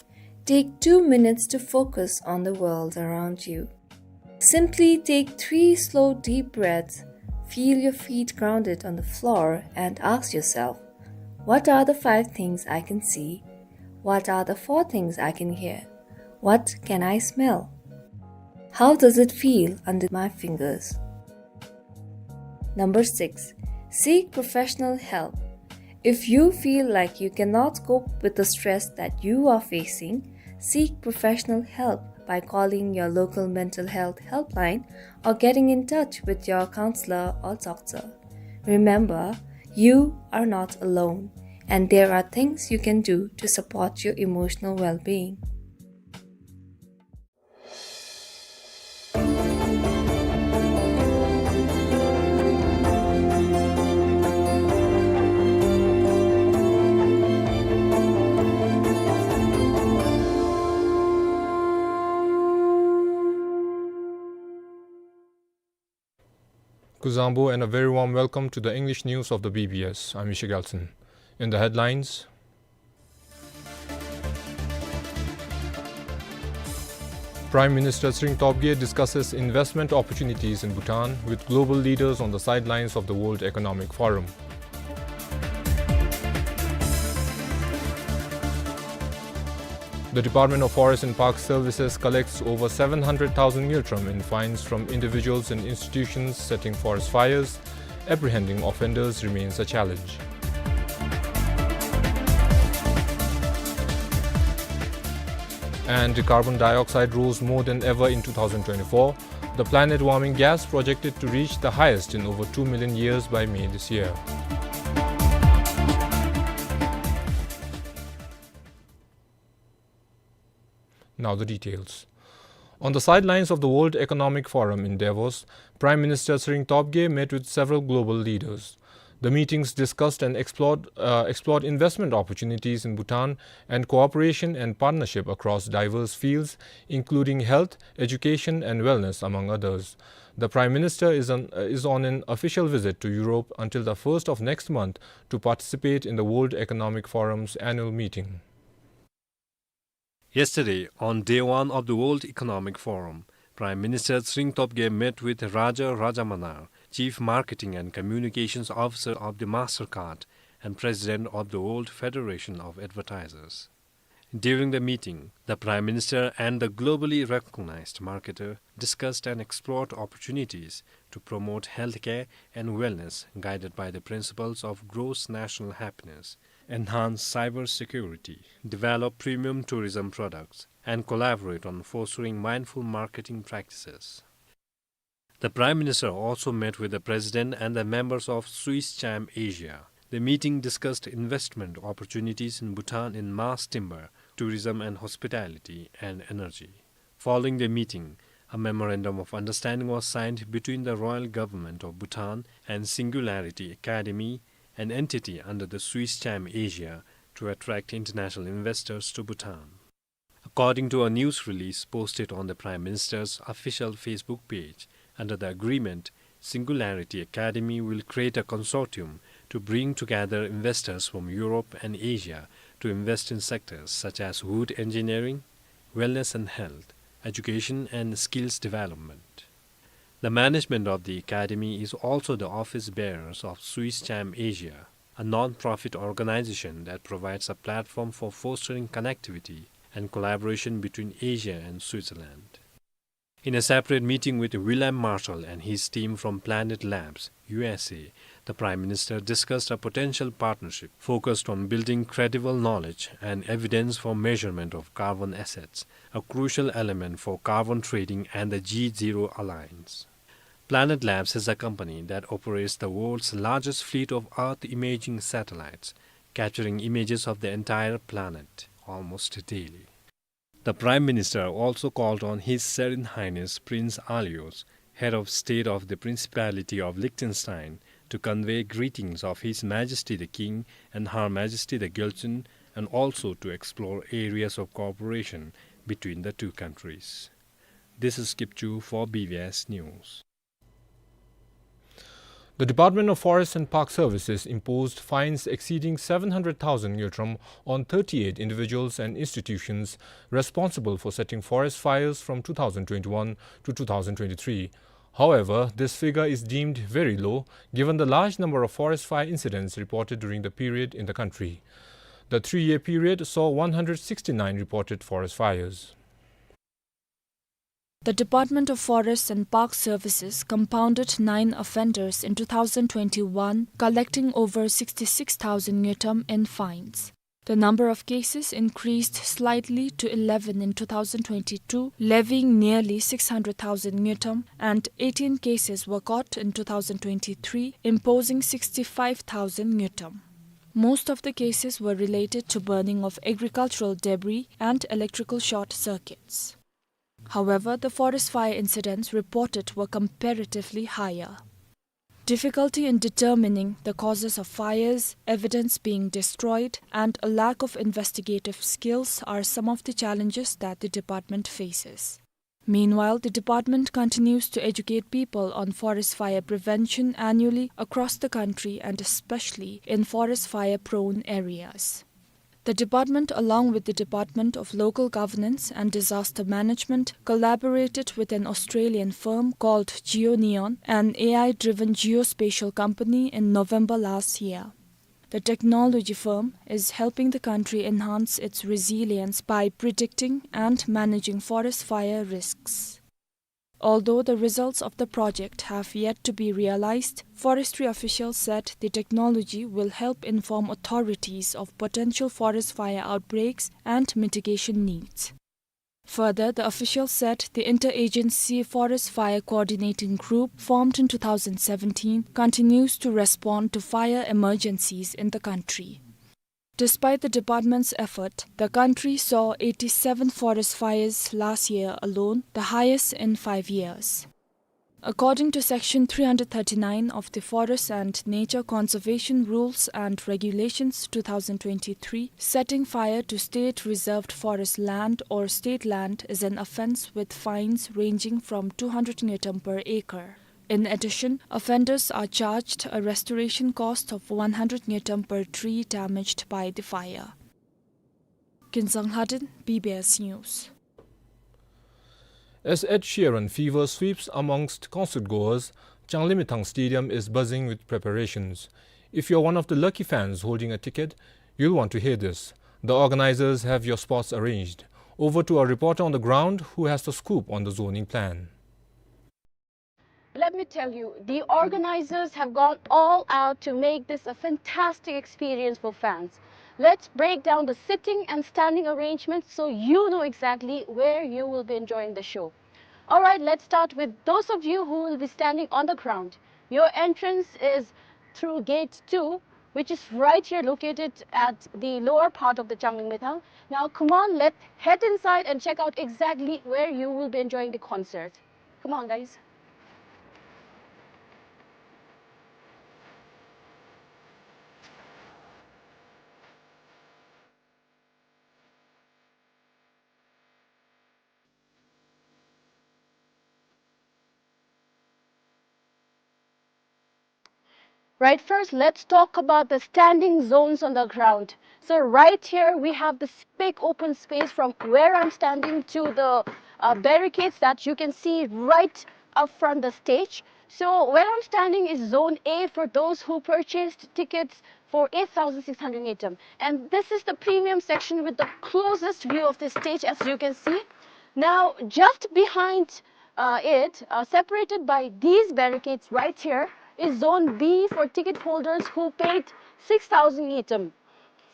take two minutes to focus on the world around you. Simply take three slow, deep breaths, feel your feet grounded on the floor, and ask yourself, "What are the five things I can see? What are the four things I can hear? What can I smell? How does it feel under my fingers?" Number six, seek professional help. If you feel like you cannot cope with the stress that you are facing, seek professional help by calling your local mental health helpline or getting in touch with your counselor or doctor. Remember, you are not alone, and there are things you can do to support your emotional well-being. Kuzuzangpo and a very warm welcome to the English news of the B B S. I'm Ishak Elson. In the headlines, Prime Minister Tshering Tobgay discusses investment opportunities in Bhutan with global leaders on the sidelines of the World Economic Forum. The Department of Forest and Park Services collects over seven hundred thousand ngultrum in fines from individuals and institutions setting forest fires. Apprehending offenders remains a challenge. And carbon dioxide rose more than ever in two thousand twenty-four, the planet warming gas projected to reach the highest in over two million years by May this year. Now the details. On the sidelines of the World Economic Forum in Davos, Prime Minister Tshering Tobgay met with several global leaders. The meetings discussed and explored, uh, explored investment opportunities in Bhutan and cooperation and partnership across diverse fields, including health, education, and wellness, among others. The Prime Minister is on, uh, is on an official visit to Europe until the first of next month to participate in the World Economic Forum's annual meeting. Yesterday, on day one of the World Economic Forum, Prime Minister Tshering Tobgay met with Raja Rajamanar, Chief Marketing and Communications Officer of the Mastercard and President of the World Federation of Advertisers. During the meeting, the Prime Minister and the globally recognized marketer discussed and explored opportunities to promote healthcare and wellness guided by the principles of gross national happiness, enhance cybersecurity, develop premium tourism products, and collaborate on fostering mindful marketing practices. The Prime Minister also met with the President and the members of Swiss Cham Asia. The meeting discussed investment opportunities in Bhutan in mass timber, tourism and hospitality, and energy. Following the meeting, a memorandum of understanding was signed between the Royal Government of Bhutan and Singularity Academy, an entity under the Swiss Cham Asia, to attract international investors to Bhutan. According to a news release posted on the Prime Minister's official Facebook page, Under the agreement, Singularity Academy will create a consortium to bring together investors from Europe and Asia to invest in sectors such as wood engineering, wellness and health, education and skills development. The management of the academy is also the office bearers of Swiss Cham Asia, a non-profit organization that provides a platform for fostering connectivity and collaboration between Asia and Switzerland. In a separate meeting with William Marshall and his team from Planet Labs, U S A, the Prime Minister discussed a potential partnership focused on building credible knowledge and evidence for measurement of carbon assets, a crucial element for carbon trading and the G Zero Alliance. Planet Labs is a company that operates the world's largest fleet of Earth imaging satellites, capturing images of the entire planet almost daily. The Prime Minister also called on His Serene Highness Prince Alois, Head of State of the Principality of Liechtenstein, to convey greetings of His Majesty the King and Her Majesty the Gyaltsuen, and also to explore areas of cooperation between the two countries. This is Kipchu for B B S News. The Department of Forest and Park Services imposed fines exceeding seven hundred thousand ngultrum on thirty-eight individuals and institutions responsible for setting forest fires from two thousand twenty-one to two thousand twenty-three. However, this figure is deemed very low given the large number of forest fire incidents reported during the period in the country. The three-year period saw one hundred sixty-nine reported forest fires. The Department of Forest and Park Services compounded nine offenders in two thousand twenty-one, collecting over sixty-six thousand ngultrum in fines. The number of cases increased slightly to eleven in two thousand twenty-two, levying nearly six hundred thousand ngultrum, and eighteen cases were caught in two thousand twenty-three, imposing sixty-five thousand ngultrum. Most of the cases were related to burning of agricultural debris and electrical short circuits. However, the forest fire incidents reported were comparatively higher. Difficulty in determining the causes of fires, evidence being destroyed, and a lack of investigative skills are some of the challenges that the department faces. Meanwhile, the department continues to educate people on forest fire prevention annually across the country and especially in forest fire-prone areas. The department, along with the Department of Local Governance and Disaster Management, collaborated with an Australian firm called GeoNeon, an A I-driven geospatial company, in November last year. The technology firm is helping the country enhance its resilience by predicting and managing forest fire risks. Although the results of the project have yet to be realized, forestry officials said the technology will help inform authorities of potential forest fire outbreaks and mitigation needs. Further, the officials said the Interagency Forest Fire Coordinating Group, formed in two thousand seventeen, continues to respond to fire emergencies in the country. Despite the department's effort, the country saw eighty-seven forest fires last year alone, the highest in five years. According to Section three hundred thirty-nine of the Forest and Nature Conservation Rules and Regulations two thousand twenty-three, setting fire to state reserved forest land or state land is an offence with fines ranging from two hundred ngultrum per acre. In addition, offenders are charged a restoration cost of one hundred ngultrum per tree damaged by the fire. Kinzang Lhaden, B B S News. As Ed Sheeran fever sweeps amongst concert goers, Changlimithang Stadium is buzzing with preparations. If you're one of the lucky fans holding a ticket, you'll want to hear this. The organizers have your spots arranged. Over to our reporter on the ground who has the scoop on the zoning plan. Let me tell you, the organizers have gone all out to make this a fantastic experience for fans. Let's break down the sitting and standing arrangements so you know exactly where you will be enjoying the show. All right, let's start with those of you who will be standing on the ground. Your entrance is through gate two, which is right here located at the lower part of the Changlimithang. Now, come on, let's head inside and check out exactly where you will be enjoying the concert. Come on, guys. Right, first, let's talk about the standing zones on the ground. So right here, we have this big open space from where I'm standing to the, uh, barricades that you can see right up front the stage. So where I'm standing is Zone A for those who purchased tickets for eight thousand six hundred ngultrum. And this is the premium section with the closest view of the stage, as you can see. Now, just behind, uh, it, uh, separated by these barricades right here, is Zone B for ticket holders who paid six thousand ngultrum.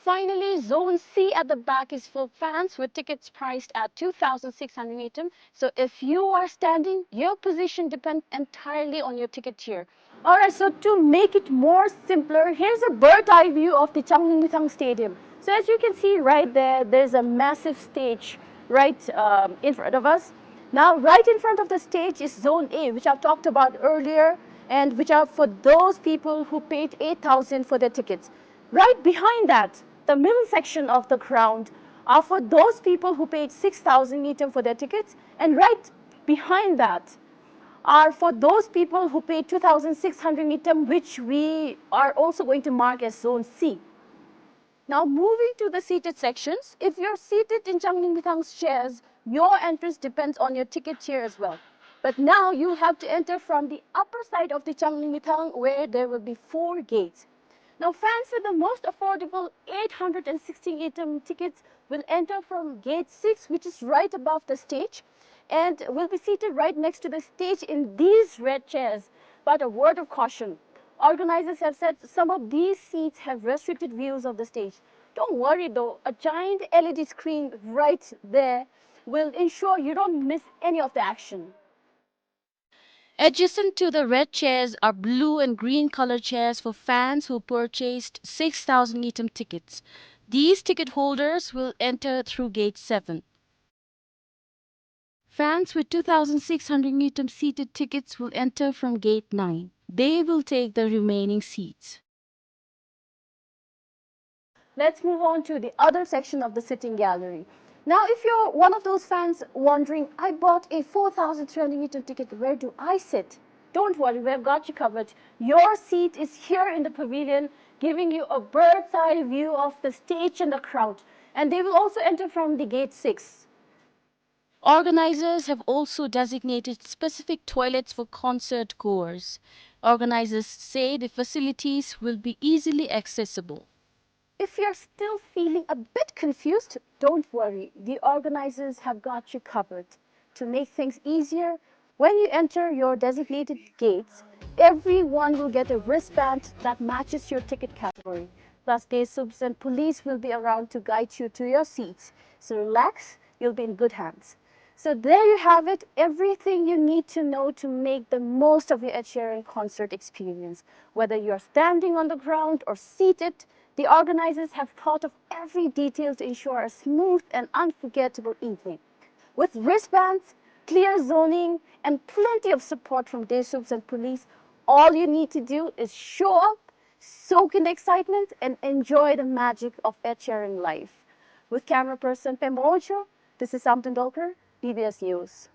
Finally, Zone C at the back is for fans with tickets priced at two thousand six hundred ngultrum. So if you are standing, your position depends entirely on your ticket tier. Alright, so to make it more simpler, here's a bird eye view of the Changlimithang Stadium. So as you can see right there, there's a massive stage right, um, in front of us. Now, right in front of the stage is Zone A, which I've talked about earlier, and which are for those people who paid eight thousand for their tickets. Right behind that, the middle section of the ground are for those people who paid six thousand ngultrum for their tickets, and right behind that are for those people who paid two thousand six hundred ngultrum, which we are also going to mark as Zone C. Now, moving to the seated sections, if you're seated in Changlimithang's chairs, your entrance depends on your ticket tier as well. But now you have to enter from the upper side of the Changlimithang, where there will be four gates. Now, fans with the most affordable eight hundred and sixty ngultrum tickets will enter from gate six, which is right above the stage, and will be seated right next to the stage in these red chairs. But a word of caution, organizers have said some of these seats have restricted views of the stage. Don't worry though, a giant L E D screen right there will ensure you don't miss any of the action. Adjacent to the red chairs are blue and green color chairs for fans who purchased six thousand ngultrum tickets. These ticket holders will enter through gate seven. Fans with two thousand six hundred ngultrum seated tickets will enter from gate nine. They will take the remaining seats. Let's move on to the other section of the sitting gallery. Now, if you're one of those fans wondering, "I bought a four thousand three hundred ngultrum ticket, where do I sit?" Don't worry, we've got you covered. Your seat is here in the pavilion, giving you a bird's eye view of the stage and the crowd. And they will also enter from the gate six. Organizers have also designated specific toilets for concert goers. Organizers say the facilities will be easily accessible. If you're still feeling a bit confused, don't worry. The organizers have got you covered. To make things easier, when you enter your designated gates, everyone will get a wristband that matches your ticket category. Plus, day subs and police will be around to guide you to your seats. So relax, you'll be in good hands. So there you have it, everything you need to know to make the most of your Ed Sheeran concert experience. Whether you're standing on the ground or seated, the organizers have thought of every detail to ensure a smooth and unforgettable evening. With wristbands, clear zoning, and plenty of support from day subs and police, all you need to do is show up, soak in the excitement, and enjoy the magic of Ed Sheeran live. With camera person Pemba Wangchuk, this is Samten Dolkar, B B S News.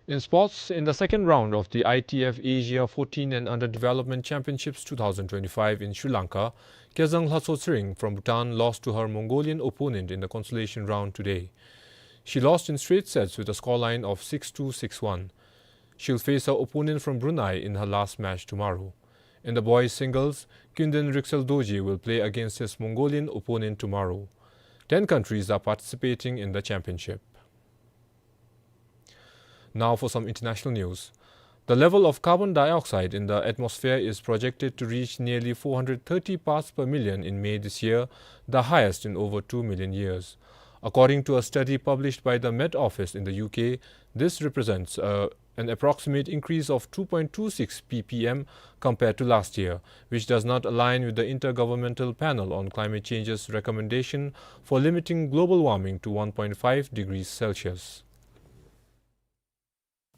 In sports, in the second round of the I T F Asia fourteen and Under Development Championships two thousand twenty-five in Sri Lanka, Kezang Lhatso Tshering from Bhutan lost to her Mongolian opponent in the consolation round today. She lost in straight sets with a scoreline of six two, six one. She'll face her opponent from Brunei in her last match tomorrow. In the boys' singles, Kyunden Rikseldorji will play against his Mongolian opponent tomorrow. Ten countries are participating in the championship. Now for some international news. The level of carbon dioxide in the atmosphere is projected to reach nearly four hundred thirty parts per million in May this year, the highest in over two million years. According to a study published by the Met Office in the U K, this represents a, an approximate increase of two point two six P P M compared to last year, which does not align with the Intergovernmental Panel on Climate Change's recommendation for limiting global warming to one point five degrees Celsius.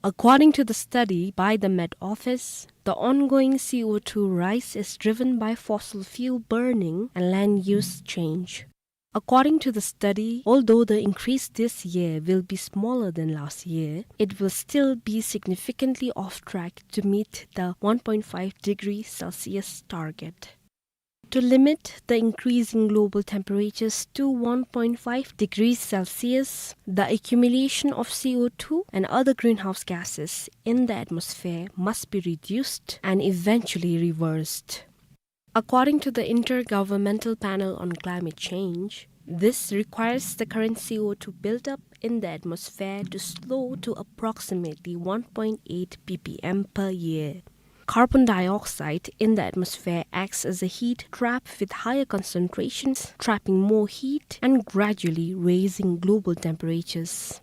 According to the study by the Met Office, the ongoing C O two rise is driven by fossil fuel burning and land use change. According to the study, although the increase this year will be smaller than last year, it will still be significantly off track to meet the one point five degrees Celsius target. To limit the increasing global temperatures to one point five degrees Celsius, the accumulation of C O two and other greenhouse gases in the atmosphere must be reduced and eventually reversed. According to the Intergovernmental Panel on Climate Change, this requires the current C O two buildup in the atmosphere to slow to approximately one point eight P P M per year. Carbon dioxide in the atmosphere acts as a heat trap with higher concentrations, trapping more heat and gradually raising global temperatures.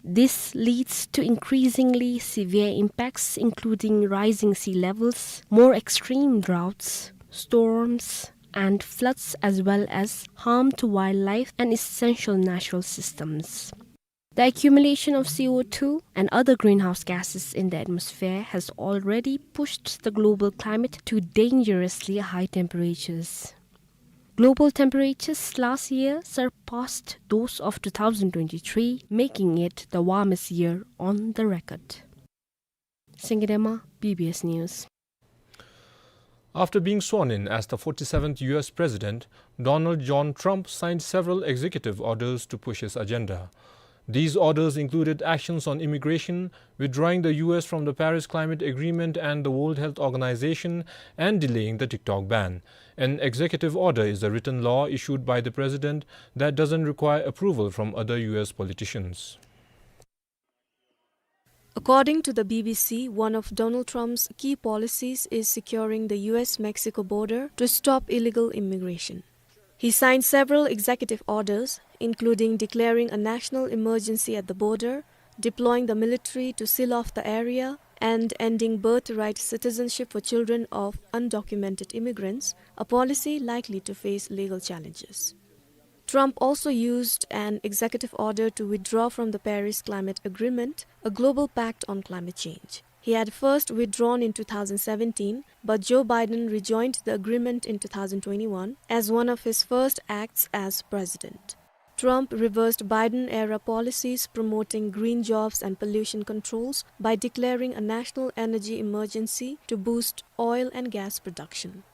This leads to increasingly severe impacts, including rising sea levels, more extreme droughts, storms, and floods, as well as harm to wildlife and essential natural systems. The accumulation of C O two and other greenhouse gases in the atmosphere has already pushed the global climate to dangerously high temperatures. Global temperatures last year surpassed those of two thousand twenty-three, making it the warmest year on the record. Singidema, B B S News. After being sworn in as the forty-seventh U S president, Donald John Trump signed several executive orders to push his agenda. These orders included actions on immigration, withdrawing the U S from the Paris Climate Agreement and the World Health Organization, and delaying the TikTok ban. An executive order is a written law issued by the president that doesn't require approval from other U S politicians. According to the B B C, one of Donald Trump's key policies is securing the U S Mexico border to stop illegal immigration. He signed several executive orders, including declaring a national emergency at the border, deploying the military to seal off the area, and ending birthright citizenship for children of undocumented immigrants, a policy likely to face legal challenges. Trump also used an executive order to withdraw from the Paris Climate Agreement, a global pact on climate change. He had first withdrawn in two thousand seventeen, but Joe Biden rejoined the agreement in two thousand twenty-one as one of his first acts as president. Trump reversed Biden-era policies promoting green jobs and pollution controls by declaring a national energy emergency to boost oil and gas production.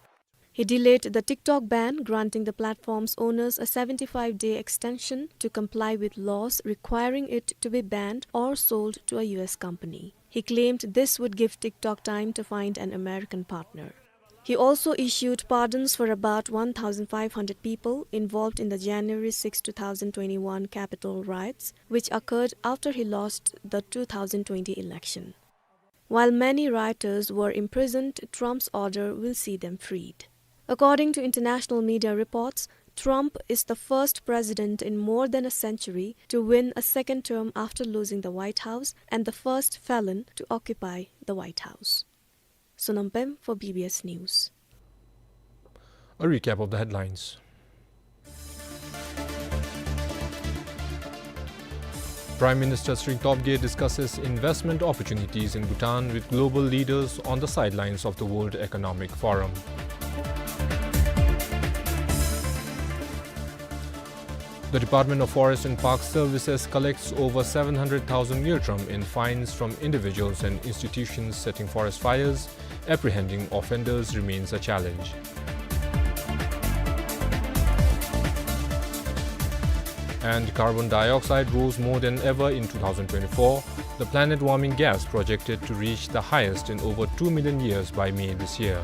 He delayed the TikTok ban, granting the platform's owners a seventy-five-day extension to comply with laws requiring it to be banned or sold to a U S company. He claimed this would give TikTok time to find an American partner. He also issued pardons for about one thousand five hundred people involved in the January sixth, two thousand twenty-one Capitol riots, which occurred after he lost the two thousand twenty election. While many rioters were imprisoned, Trump's order will see them freed. According to international media reports, Trump is the first president in more than a century to win a second term after losing the White House and the first felon to occupy the White House. Sonam Pem for B B S News. A recap of the headlines. Prime Minister Tshering Tobgay discusses investment opportunities in Bhutan with global leaders on the sidelines of the World Economic Forum. The Department of Forest and Park Services collects over seven hundred thousand ngultrum in fines from individuals and institutions setting forest fires. Apprehending offenders remains a challenge. And carbon dioxide rose more than ever in two thousand twenty-four, the planet-warming gas projected to reach the highest in over two million years by May this year.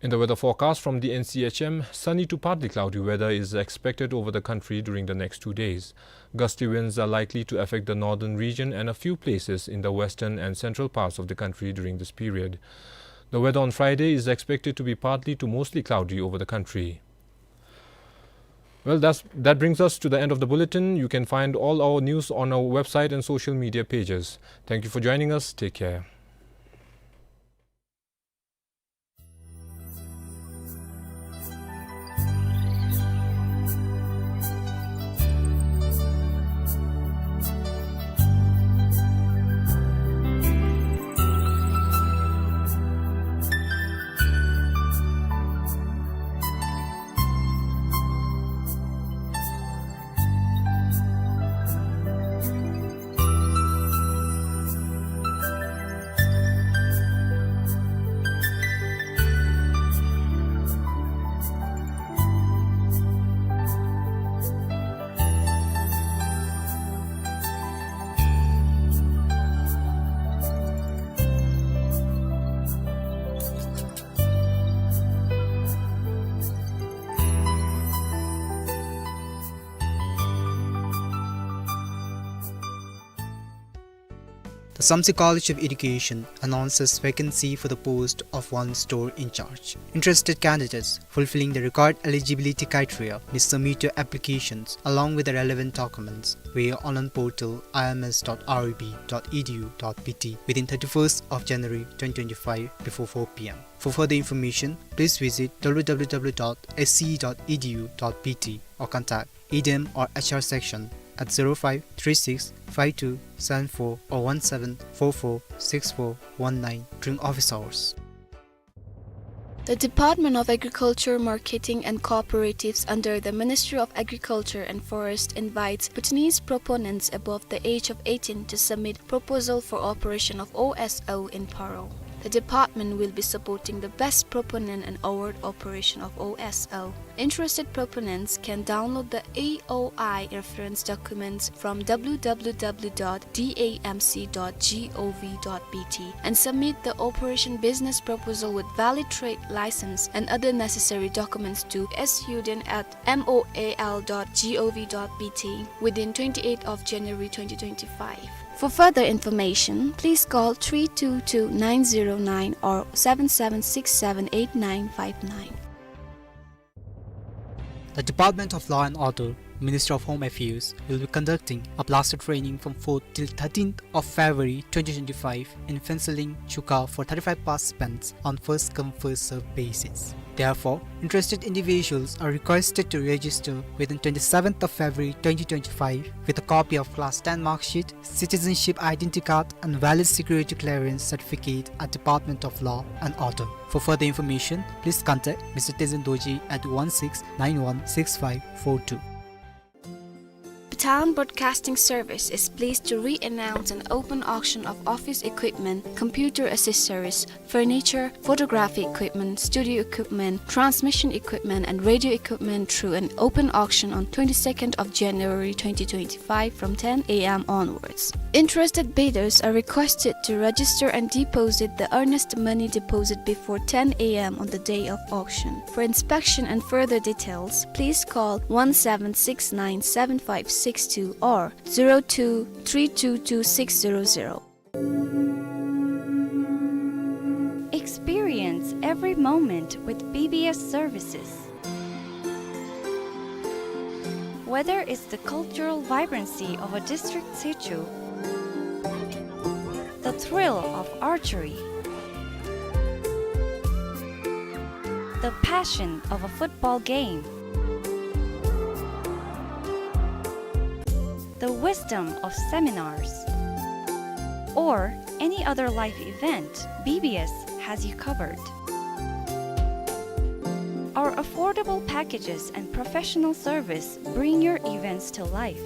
In the weather forecast from the N C H M, sunny to partly cloudy weather is expected over the country during the next two days. Gusty winds are likely to affect the northern region and a few places in the western and central parts of the country during this period. The weather on Friday is expected to be partly to mostly cloudy over the country. Well, that's, that brings us to the end of the bulletin. You can find all our news on our website and social media pages. Thank you for joining us. Take care. Samtse College of Education announces vacancy for the post of one store in charge. Interested candidates fulfilling the required eligibility criteria may submit your applications along with the relevant documents via online portal I M S dot R E B dot E D U dot B T within thirty-first of January twenty twenty-five before four P M. For further information, please visit W W W dot S C E dot E D U dot B T or contact E D M or H R section at zero five three six five two seven four or one seven four four six four one nine during office hours. The Department of Agriculture, Marketing and Cooperatives under the Ministry of Agriculture and Forest invites Bhutanese proponents above the age of eighteen to submit proposal for operation of O S L in Paro. The department will be supporting the best proponent and award operation of O S L. Interested proponents can download the A O I reference documents from W W W dot D A M C dot G O V dot B T and submit the operation business proposal with valid trade license and other necessary documents to S U D N at M O A L dot G O V dot B T within twenty-eighth of January twenty twenty-five. For further information, please call three two two nine zero nine or seven seven six seven eight nine five nine. The Department of Law and Order, Ministry of Home Affairs, will be conducting a blaster training from fourth till thirteenth of February twenty twenty-five in Phuentsholing, Chukha for thirty-five participants on first come, first serve basis. Therefore, interested individuals are requested to register within twenty-seventh of February twenty twenty-five with a copy of class ten mark sheet, citizenship identity card and valid security clearance certificate at Department of Law and Order. For further information, please contact Mister Tezen Dorji at one six nine one six five four two. Bhutan Broadcasting Service is pleased to re-announce an open auction of office equipment, computer accessories, furniture, photography equipment, studio equipment, transmission equipment, and radio equipment through an open auction on twenty-second of January twenty twenty-five from ten A M onwards. Interested bidders are requested to register and deposit the earnest money deposit before ten A M on the day of auction. For inspection and further details, please call one seven six nine seven five six two or zero two three two two six zero zero. Experience every moment with B B S services. Whether it's the cultural vibrancy of a district situ, the thrill of archery, the passion of a football game, the wisdom of seminars, or any other life event, B B S has you covered. Our affordable packages and professional service bring your events to life.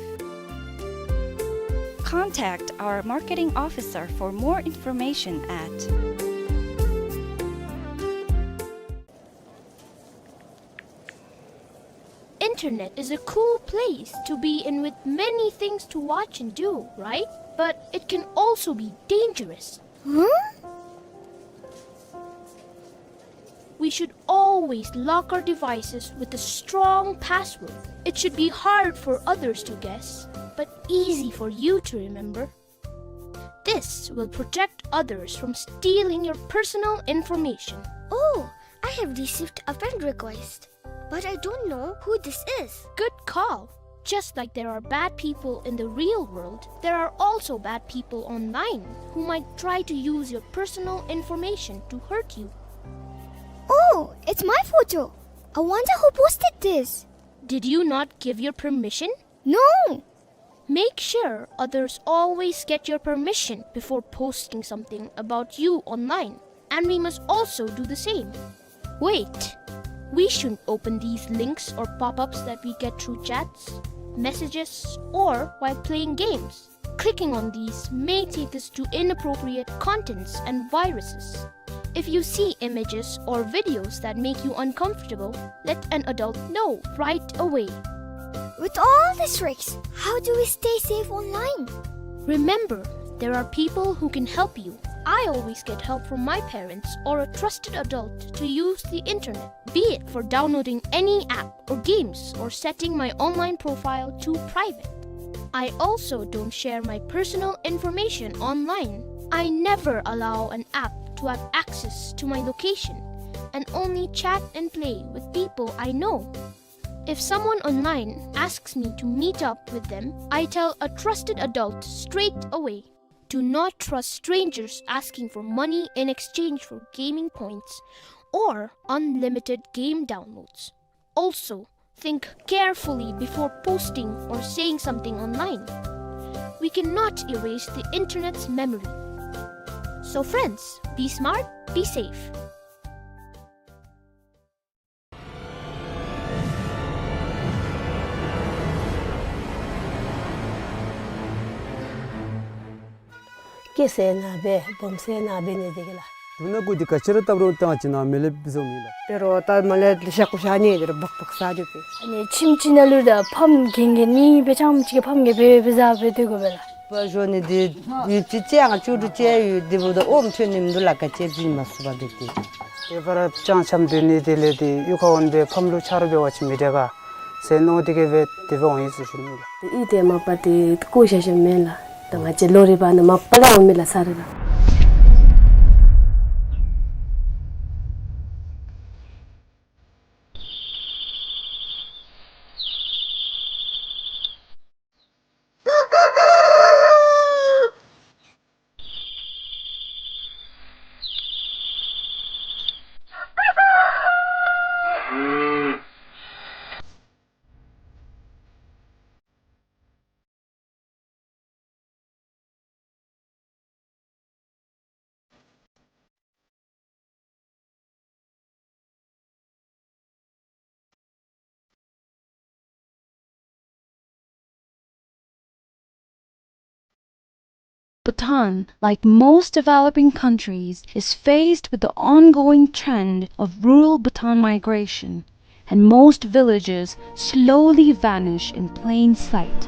Contact our marketing officer for more information at Internet is a cool place to be in with many things to watch and do, right? But it can also be dangerous. Huh? We should always lock our devices with a strong password. It should be hard for others to guess, but easy for you to remember. This will protect others from stealing your personal information. Oh, I have received a friend request, but I don't know who this is. Good call. Just like there are bad people in the real world, there are also bad people online who might try to use your personal information to hurt you. Oh, it's my photo. I wonder who posted this. Did you not give your permission? No. Make sure others always get your permission before posting something about you online, and we must also do the same. Wait, we shouldn't open these links or pop-ups that we get through chats, messages, or while playing games. Clicking on these may take us to inappropriate contents and viruses. If you see images or videos that make you uncomfortable, let an adult know right away. With all these tricks, how do we stay safe online? Remember, there are people who can help you. I always get help from my parents or a trusted adult to use the internet, be it for downloading any app or games or setting my online profile to private. I also don't share my personal information online. I never allow an app to have access to my location and only chat and play with people I know. If someone online asks me to meet up with them, I tell a trusted adult straight away. Do not trust strangers asking for money in exchange for gaming points or unlimited game downloads. Also, think carefully before posting or saying something online. We cannot erase the internet's memory. So friends, be smart, be safe. སྐྱེས་ཟེར་ན་སྦེ་སྦོམ་ཟེར་ན་སྦེ་ནི་དེ་གི་ལགས། དུག་སྣ་གུ་འདི་ག་ཅི་ར་བཏབ་རུང་བཏང་ཅི་ན་མེ་ལེབ་བཟོ་མི་ལགས། དེ་རུང་ད་མེ་ལེབ་ལེ་ཤ་ཀུ་ཤ་ནི་དེ་རུང་སྦག་སྦག་ཟ་རུང་པས། ཨ་ནི་ཁྱིམ་ཅིག་ནང་ལུ་ར་ཕམ་རྒན་རྒས་ནི་སྦེ་ཅང་ཅིག་གི་ཕམ་རྒན་སྦེ་སྦེ་ཟ་སྦེ་སྡོད་དགོ་པས་ལགས། པ་ཞོ་ནི་དེ་ཡུད་ཅིག་ཅང་བཅུ་དྲུག་ཅིག་ཡོད། དེ་འབདཝ་ད་ཨོམ་ཐོན་ནི་མིན་འདུག་ལགས། ག་ཅི་བྱིན་མ་ཚུགས་པ་འདུག་དེ། དེ་བར་ཅང་ཆམ་སྡོད་ནི་དེ་ལས་དེ་གཡུས་ཁར་འོང་སྦེ་ཕམ་ལུ་ཆ་རོགས་འབད་བ་ཅིན་མི་དྲག་ག་ཟེར་མནོ་སྟེ་གི་སྦེ་དེ་སྦེ་འོང་ཡི་ཟེར་ཞུ་ནི་ལགས། དེ་གཡུས་དེ་མ་པ་དེ་བཀོ་བཞག་བཞགཔ་མེན་ལགས། ད་ང་བཅས་ལོ་རེ་བ་ནི་མ་པ་ལས་འོང་མི་ལགས་ས་རེ་ལགས། Bhutan, like most developing countries, is faced with the ongoing trend of rural Bhutan migration, and most villages slowly vanish in plain sight.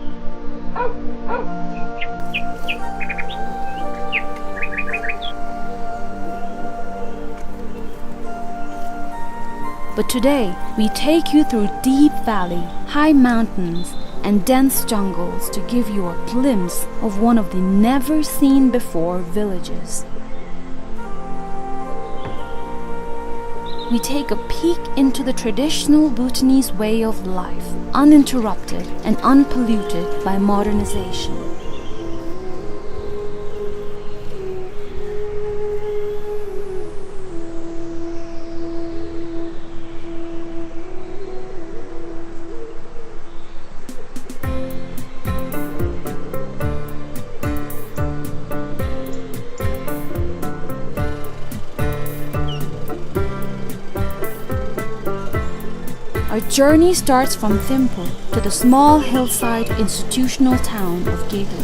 But today, we take you through deep valley, high mountains, and dense jungles to give you a glimpse of one of the never-seen-before villages. We take a peek into the traditional Bhutanese way of life, uninterrupted and unpolluted by modernization. Our journey starts from Thimphu to the small hillside institutional town of Gedu.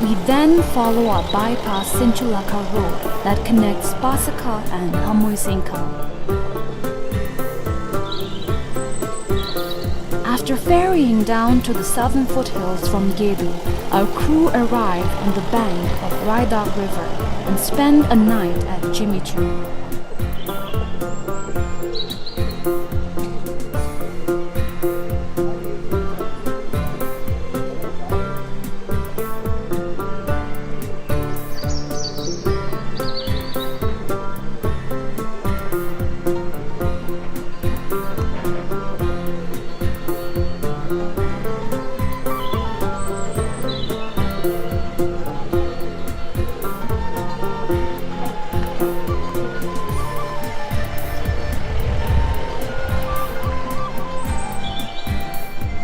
We then follow a bypass Sinchulakha road that connects Pasakha and Hamoisenkha. After ferrying down to the southern foothills from Gedu, our crew arrive on the bank of Raidak River and spend a night at Jimmy Choo.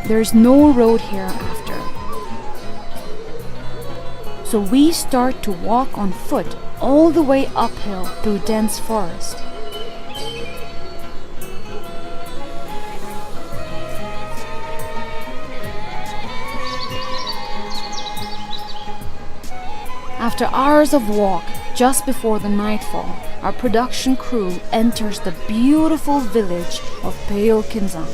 There's no road hereafter. So we start to walk on foot all the way uphill through dense forest. After hours of walk, just before the nightfall, our production crew enters the beautiful village of Peyo Kinzang.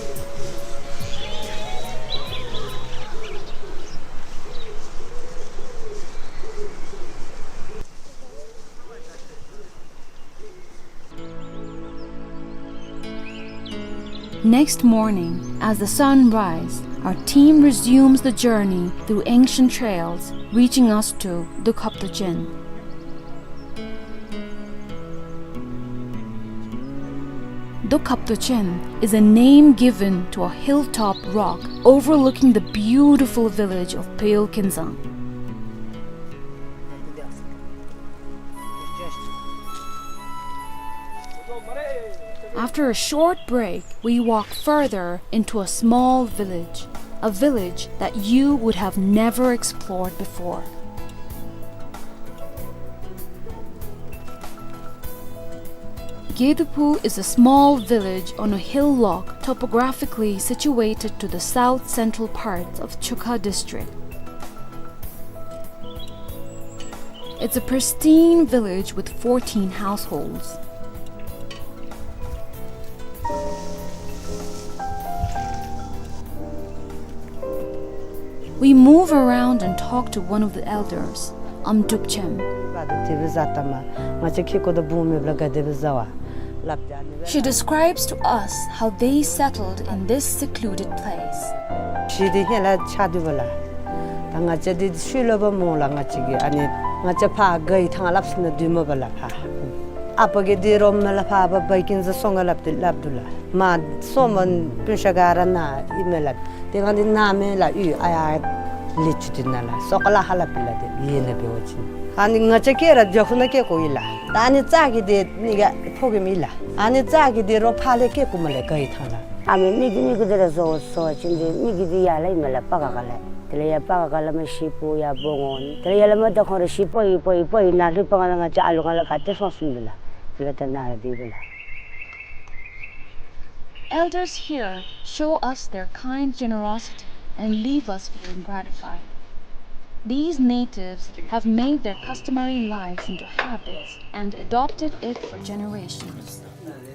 Next morning, as the sun rise, Our team resumes the journey through ancient trails, reaching us to Dokhaptochen. Dokhaptochen is a name given to a hilltop rock overlooking the beautiful village of Peyol Kenzang. After a short break, we walk further into a small village, a village that you would have never explored before. Gedapu is a small village on a hillock topographically situated to the south-central parts of Chukha district. It's a pristine village with fourteen households. We move around and talk to one of the elders, Amdrupchem. བ་དེ་དེ་སྦེ་བཟའ་ད་མ། ང་བཅས་ཁྱེད་ཀོ་དང་བུ་མེད་པ་ལ་ག་དེ་སྦེ་བཟའ་བ་ལབ་སྟེ་ཨ་ནི་སྦེ། She describes to us how they settled in this secluded place. གཞིས་དེ་ཧེ་ལ་ཆགས་དོ་བ་ལགས། ད་ང་བཅས་དེ་ཤུལ་ལུ་འབག་སྨོ་ལགས། ང་བཅས་ཀྱི་ཨ་ནི་ང་བཅས་ཕར་ག་ཡི་ཐང་ལྷབ་སི་ནང་སྡོདཔ་མས་པ་ལགས་ཕར། ཨ་པ་གིས་དེ་རོགས་མེད་ལགས། ཕར་བ་བའི་ཀིན་ཟ་སོང་ག་ལབ་སྟེ་སླབ་དོ་ལགས། མ་སོང་མ་སྤུན་ཆ་ག་ར་ནཱ་ཨིན་མས་ལགས། དེ་སྒང་འདི་ནཱ་མེན་ལགས། ཡུལ་ཨ་ཡར་ལས་ཅི་དེ་ནང་ལགས། སོ་ཀ་ལ་ཧ་ལ་པི་ལ་དེ་ཡེ་ནེ་འབད་བ་ཅིན། ཨ་ནི་ང་བཅས་སྐྱེ་ར་རྒྱ་ཁུ་ནང་སྐྱེ་ཀོ་ཡི་ལགས། ད་ཨ་ནི་ཙ་གི་དེ་ནི་ག་ཕོ་གི་མི་ལགས། ཨ་ནི་ཙ་གི་དེ་རོགས་ཕར་ལས་སྐྱེ་ཀོ་མས་ལགས། ག་ཡི་ཐང་ལགས། ཨ་མི་མི་གི་མི་གི་དེ་ར་བཟོ་བཟོ་བ་ཅིན་དེ་མི་གི་དེ་ཡར་ལས་ཨིན་མས་ལགས། པ་ག་ག་ལས། དེ་ལས་ཡར་པ་ག་ག་ལས་མར་ཤི་པོ་ཡར་བོ་ངོ་ནི། དེ་ལས་ཡར་ལས་མར་ད་ཁོང་ར་ཤི་པོ་ཡི་པོ་ཡི་པོ་ཡི་ནཱ་ལྷོད་པ་ག་ལས་ང་བཅས་ཨ་ལུ་ག་ལས་ག་ཏེ་སོང་སོང་མས་ལགས། དེ་ལས་ད་ནཱ་ར་དེ་སྦེ་ལགས། Elders here show us their kind generosity and leave us feeling gratified. These natives have made their customary lives into habits and adopted it for generations.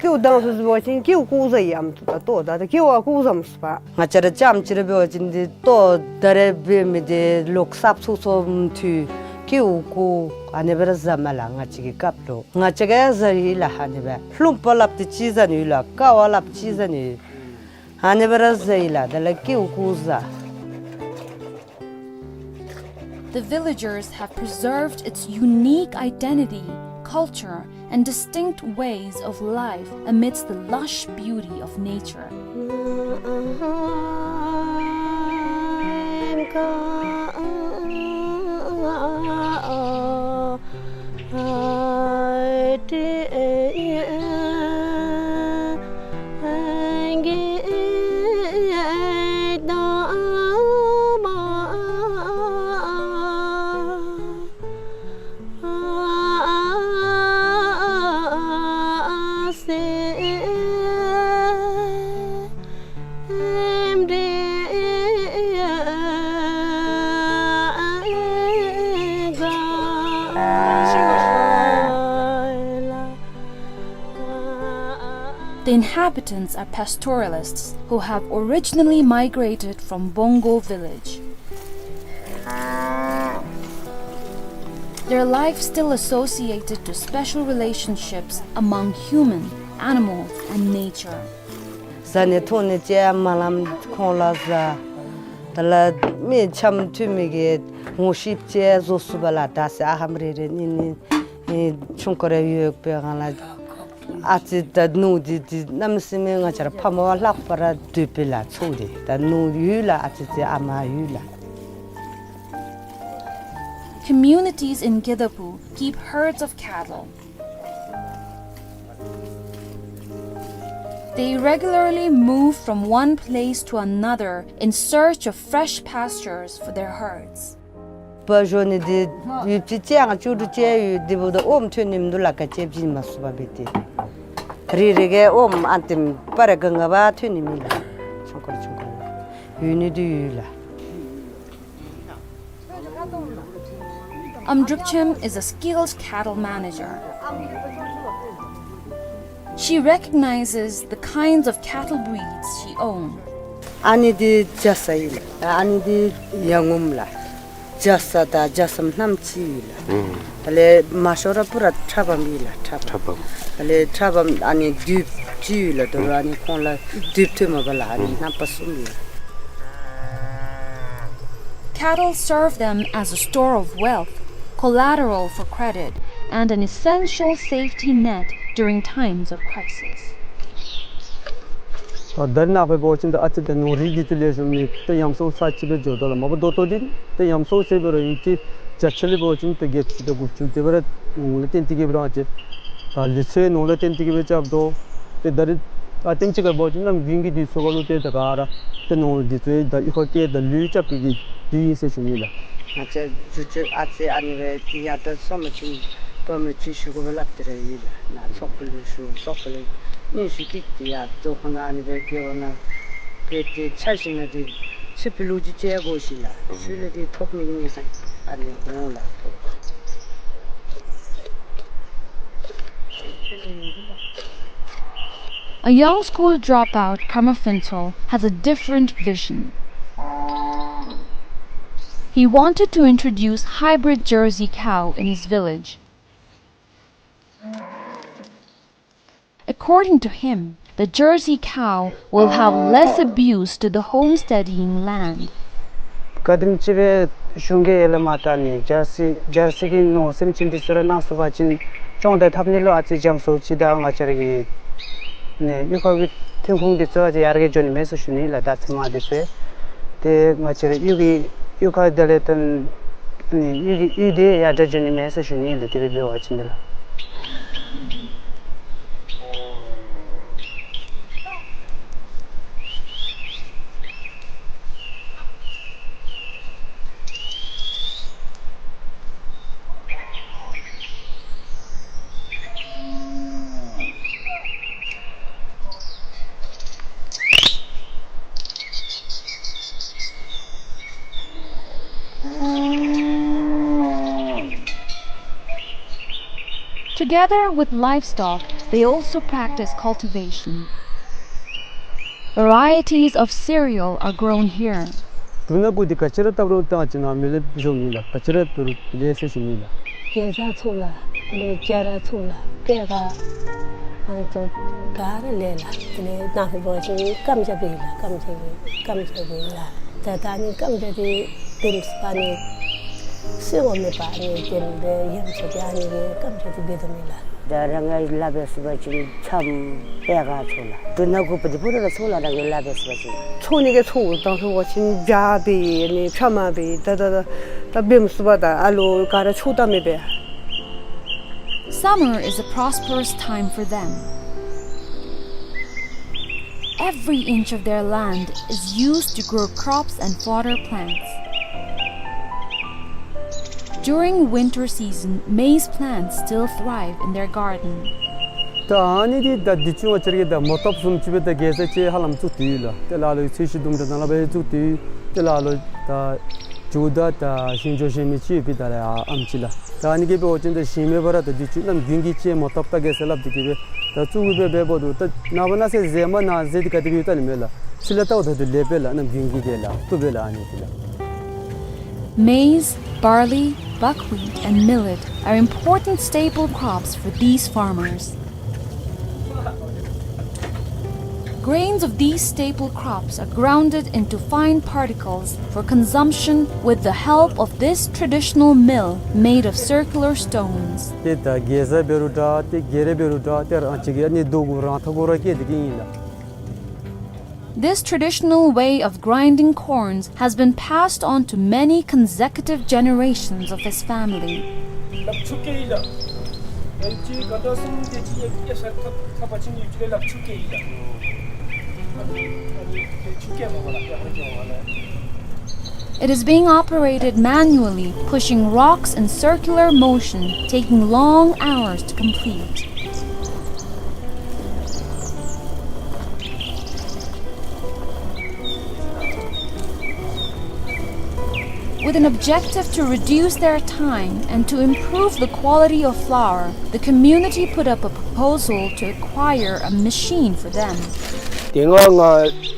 ཀེའུ་དང་སུ་སུ་འབད་བ་ཅིན་ཀེའུ་ཀུ་བཟའ་ཡི་ཨམ་སྟོད་ད་ད་ཀེའུ་ཨ་ཀུ་བཟའ་མས་པ། ང་བཅས་ར་རྐྱངམ་ཅིག་ར་འབད་བ་ཅིན་དེ་ལྟོ་ད་རེས་འབད་མི་དེ་ལོག་སྲབ་ཚུགས་ཚུགས་མཐུད་ཀེའུ་ཀུ་ཨ་ནི་སྦེ་ར་བཟའ་མས་ལགས། ང་བཅས་ཀྱི་སྐབས་ལུ་ང་བཅས་ཀྱིས་བཟའ་ཡི་ལགས། ཨ་ནི་སྦེ་ལྷུམ་པ་སླབ་སྟེ་ཅིག་བཟའ་ནི་ཡོད་ལགས། ཀ་བ་སླབ་ཅིག་བཟའ་ནི་ཡོད། ཨ་ནི་སྦེ་ར་བཟའ་ཡི་ལགས། དེ་ལས་ཀེའུ་ཀུ་བཟའ། The villagers have preserved its unique identity, culture, and distinct ways of life amidst the lush beauty of nature. The inhabitants are pastoralists who have originally migrated from Bongo village. Their life still associated to special relationships among human, animals, and nature. བཟའ་ནི་འཐུང་ནི་ཅིག་མ་ལངམ་ཁོང་ལུ་བཟའ། དེ་ལས་མི་འཆམ་མཐུན་མི་གི་ངོ་ཤེསཔ་ཅིག་བཟོ་ཚུགས་པས་ལགས། ད་ཟེར་ཨ་ཧམ་རེ་རེ་ནི་ནི་ཨེ་ཆུང་ཀུ་རེ་ཡོད་པའི་སྒང་ལས་ཨ་ཙི་ད་ནུ་འདི་འདི་གནམ་མེད་ས་མེད་ང་བཅས་ར་ཕ་མ་བ་ལྷག་པར་འདོད་པས་ལགས། ཚུ་འདི་ད་ནུ་ཡོད་ལགས། ཨ་ཙི་ཙི་ཨ་མ་ཡོད་ལགས། Communities in Gedapu keep herds of cattle. They regularly move from one place to another in search of fresh pastures for their herds. བ་ཞོ་ནི་འདི་ཡུདཔ་ཅིག་བཅོ་ལྔ་བཅུ་དྲུག་ཅིག་ཡོད། དེ་འབདཝ་ད་ཨོམ་ཐོན་ནི་མིན་འདུག་ལགས། ག་ཅི་བྱིན་མ་ཚུགས་པ་འབད་དེ། རེ་རེ་གིས་ཨོམ་ཨ་ཏེམ་པ་རེ་ག་ལྔ་བ་ཐོན་ནི་མས་ལགས། ཆུང་ཀུ་རེ་ཆུང་ཀུ་རེ་ཡོད་ནི་འདི་ཡོད་ལགས། Amdrupchem is a skilled cattle manager. She recognizes the kinds of cattle breeds she owns. ཨ་ནི་འདི་རྒྱ་ཚ་ཨིན་ལགས། ཨ་ནི་འདི་ཡ་ངོམ་ལགས། རྒྱ་ཚ་དང་རྒྱ་ཚམ་རྣམ་ཅིག་ཡོད་ལགས། ཨུམ། དེ་ལས་མ་ཤོར་ར་པུ་ར་ཁྲ་བམ་ཨིན་ལགས། ཁྲ་བམ། ཁྲ་བམ། དེ་ལས་ཁྲ་བམ་ཨ་ནི་དུཔ་ཅིག་ཡོད་ལགས། དོ་རུང་ཨུམ་ཨ་ནི་ཁོང་ལུ་དུཔ་ཐོན་མ་པ་ལགས། ཨ་ནི་ཨུམ་རྣམ་པ་གསུམ་ཡོད་ལགས། Cattle serve them as a store of wealth, collateral for credit, and an essential safety net during times of crisis. ད་ད་རེས་ནངས་པ་འབད་བ་ཅིན་ད་ཨ་ཙི་ད་ནོར་རིགས་འདི་ཚུ་ལེགས་ཤོམ་ནི་ད་ཡམ་སྲོ་ཚར་གཅིག་སྦེ་འགྱོ་དོ་ལགས། མ་པ་ད་ལྟོ་འདི་ད་ཡམ་སྲོ་ཟེར་བ་ར་ཡུལ་གྱི་བརྒྱ་ཆ་ལས་འབད་བ་ཅིན་ད་བརྒྱད་ཅུ་དང་དགུ་བཅུ་དེ་སྦེ་ར་ནོར་ལུ་བརྟེན་ཏེ་གི་སྦེ་ར་ཅིག་ད་ལུད་ཚོད་ནོར་ལུ་བརྟེན་ཏེ་གི་སྦེ་རྐྱབ་དོ། ཏེ་ད་རེས་ཨ་ཐེངས་ཅིག་ཁར་འབད་བ་ཅིན་གནམ་དགུན་གྱི་དུས་ཚོད་ཁར་ལུ་ཏེ་ད་ག་ར་ཏེ་ནོར་འདི་ཚུ་ད་གཡུས་ཁར་སྐྱེལ་ད་ལུད་རྐྱབ་པའི་གི་དུས་ཨིན་ཟེར་ཞུ་ནི་ལགས། ང་བཅས་འཛུལ་ཞུགས་ཨ་ཙི་ཨ་ནི་སྦེ་ཏེ་ཡར་ད་སོང་པ་ཅིན་བུམོ་ཅིག་ཞུ་དགོ་པས་སླབ་སྟེ་ར་ཡོད་ལགས། ནཱ་ཚོགས་པ་ལུ་ཞུ་ཚོགས་པ་ལས་སྙན་ཞུ་བཀོད་དེ་ཡར་ཚོགས་པ་ནང་ཨ་ནི་སྦེ་འགྱོ་ནི་འབད་དེ་ཆ་བཞག་ན་ཏེ་ཚེ་འཕེལ་ལུ་ཅིག་བཅད་དགོ་ཞིནམ་ལས་ཚུར་ལས་ཏེ་ཐོབ་མི་ཨིན་ཟེར་ཨ་ནི་འོང་ལགས། A young school dropout, Karma Phuntsho, has a different vision. He wanted to introduce hybrid Jersey cow in his village. According to him, the Jersey cow will have less abuse to the homesteading land. ག་དེམ་ཅིག་སྦེ་གཞུང་གིས་ཡར་ལས་མར་ད་ནི་ཇར་སི་ཇར་སི་གི་ནོར་སེམས་ཅན་འདི་ཚུ་ར་གནང་ཚུགས་པ་ཅིན་སྐྱོང་དང་འཐབ་ནི་ལུ་ཨ་ཙི་འཇམ་སུ་ཅིག་དང་ང་བཅས་ར་གི་ནི་གཡུས་ཁ་གི་ཐོན་ཁུངས་འདི་ཚུ་ཨ་ཙི་ཡར་རྒྱས་འགྱོ་ནི་མས་ཟེར་ཞུ་ནི་ལགས། ད་ཚེར་མ་འདི་ཚུ་ཏེ་ང་བཅས་ར་གཡུས་ཀྱི་གཡུས་ཁ་དེ་ལས་ཏེ་ནི་གཡུས་ཀྱི་གཡུས་འདི་ཡར་དྲག་འགྱོ་ནི་མས་ཟེར་ཞུ་ནི་ལགས། དེ་སྦེ་འབད་བ་ཅིན་འདི་ལགས། Together with livestock, they also practice cultivation. Varieties of cereal are grown here. དུག་སྣ་གུ་འདི་ག་ཅི་ར་བཏབ་རུང་ད་ཅི་ནཱ་མི་ལས་བཟུམ་ཨིན་ལགས། ག་ཅི་ར་བཏབ་རུང་ལེགས་ཟེར་ཞུ་ནི་ལགས། གེ་ཛ་ཚུ་ལགས། དེ་ལས་སྐྱ་ར་ཚུ་ལགས། པད་དཀར་ཨ་ནི་ཚུ་ག་ར་ལེགས་ལགས། དེ་ལས་ནཱ་ལུ་འབད་བ་ཅིན་སྐམ་ཇ་འབད་ལགས། སྐམ་ཇ་འབད་སྐམ་ཇ་འབད་ལགས། ད་ད་ཨ་ནི་སྐམ་ཇ་འདི་བེམ་སྦེ་ཨ་ནི་སོ་ངོ་མེད་པར་ཨ་ནི་བེམ་སྦེ་ཡམ་ཚུ་གིས་ཨ་ནི་གི་སྐམ་ཇ་འདི་འབད་དོ་མས་ལགས། ད་རང་གི་ལཱ་འབད་ཚུགས་པ་ཅིན་ཆམ་པད་དཀར་ཚུ་ལགས། དུག་སྣ་གུ་འབད་དེ་བུ་ར་ཚུ་ལགས། རང་གི་ལཱ་འབད་ཚུགས་པ་ཅིན་འཚོ་ནི་གི་འཚོ་དང་ལྷོ་བ་ཅིན་ཇ་འབད་ནི་ཕྱེ་མར་འབད་ད་ད་ད་ད་བེམ་སྦེ་ད་ཨ་ལོ་ག་ར་ཆུ་བཏབ་མི་འབད། Summer is a prosperous time for them. Every inch of their land is used to grow crops and fodder plants. During winter season, maize plants still thrive in their garden. ད་ཨ་ནི་འདི་ད་འདི་ཚུ་ང་བཅས་ར་གིས་ད་མོ་ཐོབ་བཟུམ་ཅིག་སྦེ་ད་གེ་ཛ་ཅིག་ཧ་ལམ་བཙུགས་ཏེ་ཡོད་ལགས། དེ་ལས་ཨ་ལོ་ཚོས་གཞི་དུམ་གྲ་ནང་ལས་སྦེ་བཙུགས་ཏེ་ཡོད། དེ་ལས་ཨ་ལོ་ད་ཇུ་ད་ད་ཞིང་འཇོག་ཞིང་མི་ཅིག་ཡོད་པའི་ད་ལས་ཨ་ཨམ་ཅིག་ལགས། ད་ཨ་ནི་གིས་འབད་བ་ཅིན་ད་ཞིང་མེད་པར་ད་འདི་ཚུ་གནམ་དགུན་གྱི་ཅིག་མོ་ཐོབ་ད་གེ་ཟེར་སླབ་སྟེ་གི་སྦེ་ད་བཙུགས་སྦེ་འབདཝ་ད་ད་ནངས་པ་གནངས་ཚེ་ཟེར་མ་གནང་ཟེར་འདི་ག་དེ་སྦེ་ཡོད་ད་ནི་མེད་ལགས། ཕྱི་ལས་བལྟཝ་ད་ད་ལེགས་པས་ལགས། གནམ་དགུན་གྱི་དེ་ལགས་བཏུབ་པས་ལགས། ཨ་ནི་འདི་ལགས། Maize, barley, buckwheat, and millet are important staple crops for these farmers. Grains of these staple crops are grounded into fine particles for consumption with the help of this traditional mill made of circular stones. ཏེ་ད་གེ་ཛ་འབད་རུང་འདྲ་ཏེ་གེ་རེ་འབད་རུང་འདྲ་ཏེ་རང་ཅིག་གི་ཨ་ནི་རྡོ་གུ་རང་ཐག་གུ་ར་སྐྱེལ་ཏེ་གི་ཨིན་ལགས། This traditional way of grinding corns has been passed on to many consecutive generations of his family. It is being operated manually, pushing rocks in circular motion, taking long hours to complete. With an objective to reduce their time and to improve the quality of flour, the community put up a proposal to acquire a machine for them. ཏེ་ང་ང་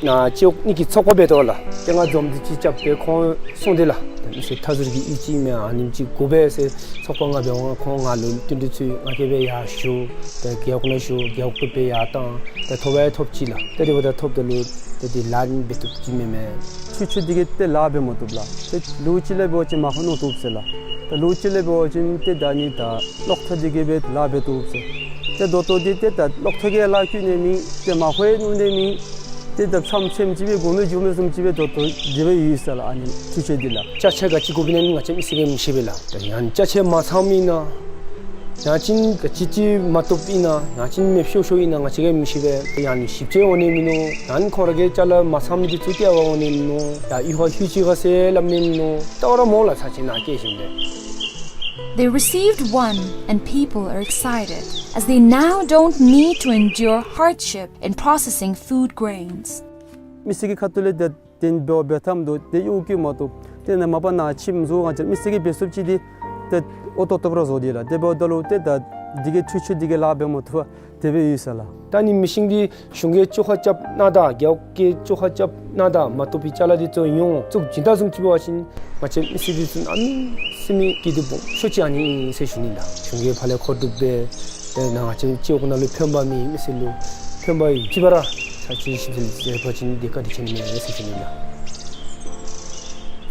ན་ཅོག་ནི་གི་ཚོགས་པ་འབད་དོ་ལགས། ཏེ་ང་འཛོམས་འདུ་ཅིག་རྐྱབ་སྦེ་ཁོང་སོང་སྟེ་ལགས། ཏེ་མི་སེར་མཐའ་ཟུར་གྱི་ཨིན་ཅི་མེན་ཨ་ནེམ་ཅིག་དགོ་པས་ཟེར་ཚོགས་པ་ང་འབད་འོང་ཁོང་ང་ལུ་བསྟུན་གྲོས་ཚུ་ང་གིས་སྦེ་ཡར་ཞུ། ཏེ་རྒེད་འོག་ནང་ཞུ། རྒེད་འོག་ཐོབ་སྦེ་ཡར་བཏང་། ཏེ་ཐོབ་ཡང་ཐོབ་ཅི་ལགས། ཏེ་དེ་འབདཝ་ད་ཐོབ་ད་ལུ་ཏེ་དེ་ལཱ་འབད་བཏུབ་ཅི་མེན་མས། འཕྲུལ་ཆས་འདི་གིས་ཏེ་ལཱ་འབད་མ་བཏུབ་ལགས། ཏེ་ལུག་ཅིག་ལས་འབད་བ་ཅིན་མ་ཁོ་ནོར་བཏུབ་ཟེར་ལགས། ཏེ་ལུག་ཅིག་ལས་འབད་བ་ཅིན་ཏེ་ད་ནི་ད་གློག་ཐག་འདི་གིས་སྦེ་ལཱ་འབད་བཏུབ་ཟེར། ཏེ་ད་ལྟོ་འདི་ཏེ་ད་གློག་ཐག་གིས་ལཱ་བཀོལ་ནི་མེད། ཏེ་མ་ཁོ་ཡང་ནོར་ནི་མེད། ཏེ་ད་ཆམ་ཆེམ་ཅིག་སྦེ་གོ་མི་འགྱོ་མི་བཟུམ་ཅིག་སྦེ་ད་ལྟོ་དེ་སྦེ་ཡོད་ས་ལགས། ཨ་ནི་འཕྲུལ་ཆས་འདི་ལགས། ཅ་ཆས་ག་ཅི་དགོཔ་ཨིན་ན་ང་བཅས་མི་སེར་གྱིས་མི་ཤེས་པས་ལགས། ད་ཡང་ཅ་ཆས་མ་ཚངམ་ཨིན་ན། ཡང་ཅིན་ག་ཅི་ཅིག་མ་བཏུབ་ཨིན་ན། ཡང་ཅིན་མེདཔ་ཤོར་ཤོརཝ་ཨིན་ན་ང་བཅས་ཀྱིས་མི་ཤེས་པས། ཡང་ནི་ཞིབ་དཔྱད་འོང་ནི་མིན་ནུག། ཡང་ཁོང་ར་གི་ཅ་ལ་མ་ཚངམ་འདི་ཚུ་ལྟ་བར་འོང་ནི་མིན་ནུག། ཡང་གཡུས་ཁར་ལྷོད་ཅི་ག་ཟེར་སླབ་ནི་མིན་ནུག། ལྟ་བར་མ་འོང་ལགས། ཚར་ཅིག་ནཱ་སྐྱེལ་ཞིནམ་ལས། They received one, and people are excited, as they now don't need to endure hardship in processing food grains. མི་སེར་གྱི་ཁ་ཐུག་ལས་ཏེ་དེ་འབད་འབད་ཐངས་འདུག། ཏེ་གཡོག་བཀོལ་མ་བཏུབ། ཏེ་ནཱ་མ་པ་ནཱ་ཁྱིམ་བཟོ་ང་བཅས་མི་སེར་གྱིས་འབད་ཚུགསཔ་ཅིག་འདི་ཏེ་ཨོ་ཏོག་ཏོ་སྦེ་ར་བཟོ་སྟེ་ལགས། དེ་འབདཝ་ད་ལུ་ཏེ་ད་འདི་གིས་འཕྲུལ་ཆས་འདི་གིས་ལཱ་འབད་མ་བཏུབ་པར་དེ་སྦེ་ཡོད་ས་ལགས། ད་ནི་མི་ཤིང་འདི་གཞུང་གིས་བཅོ་ཁ་རྐྱབ་གནང་ད་རྒེད་འོག་གིས་བཅོ་ཁ་རྐྱབ་གནང་ད་མ་བཏུབ་པའི་ཅ་ལ་འདི་ཚུ་ཡོངས་བཙུགས་བྱིན་ད་བཟུམ་ཅིག་འབད་བ་ཅིན་ང་བཅས་མི་སེར་འདི་ཚུ་གནམ་མེད་ས་མེད་སྐྱིད་སྡུག་སྦོམ་ཤོས་ཅིག་ཨ་ནི་ཨིན་ཟེར་ཞུ་ནི་ལགས། གཞུང་གིས་ཕར་ལས་མཁོ་སྒྲུབ་འབད་དེ་ནཱ་ང་བཅས་སྤྱི་འོག་ནང་ལུ་ཕན་པ་མེད། མི་སེར་ལུ་ཕན་པ་ཡོད་ཅི་པ་ར་ཚར་ཅིག་ཞིབ་འཚོལ་མཛད་པ་ཅིན་དེ་བཀའ་དྲིན་ཆེ་ནི་མས་ཟེར་ཞུ་ནི་ལགས།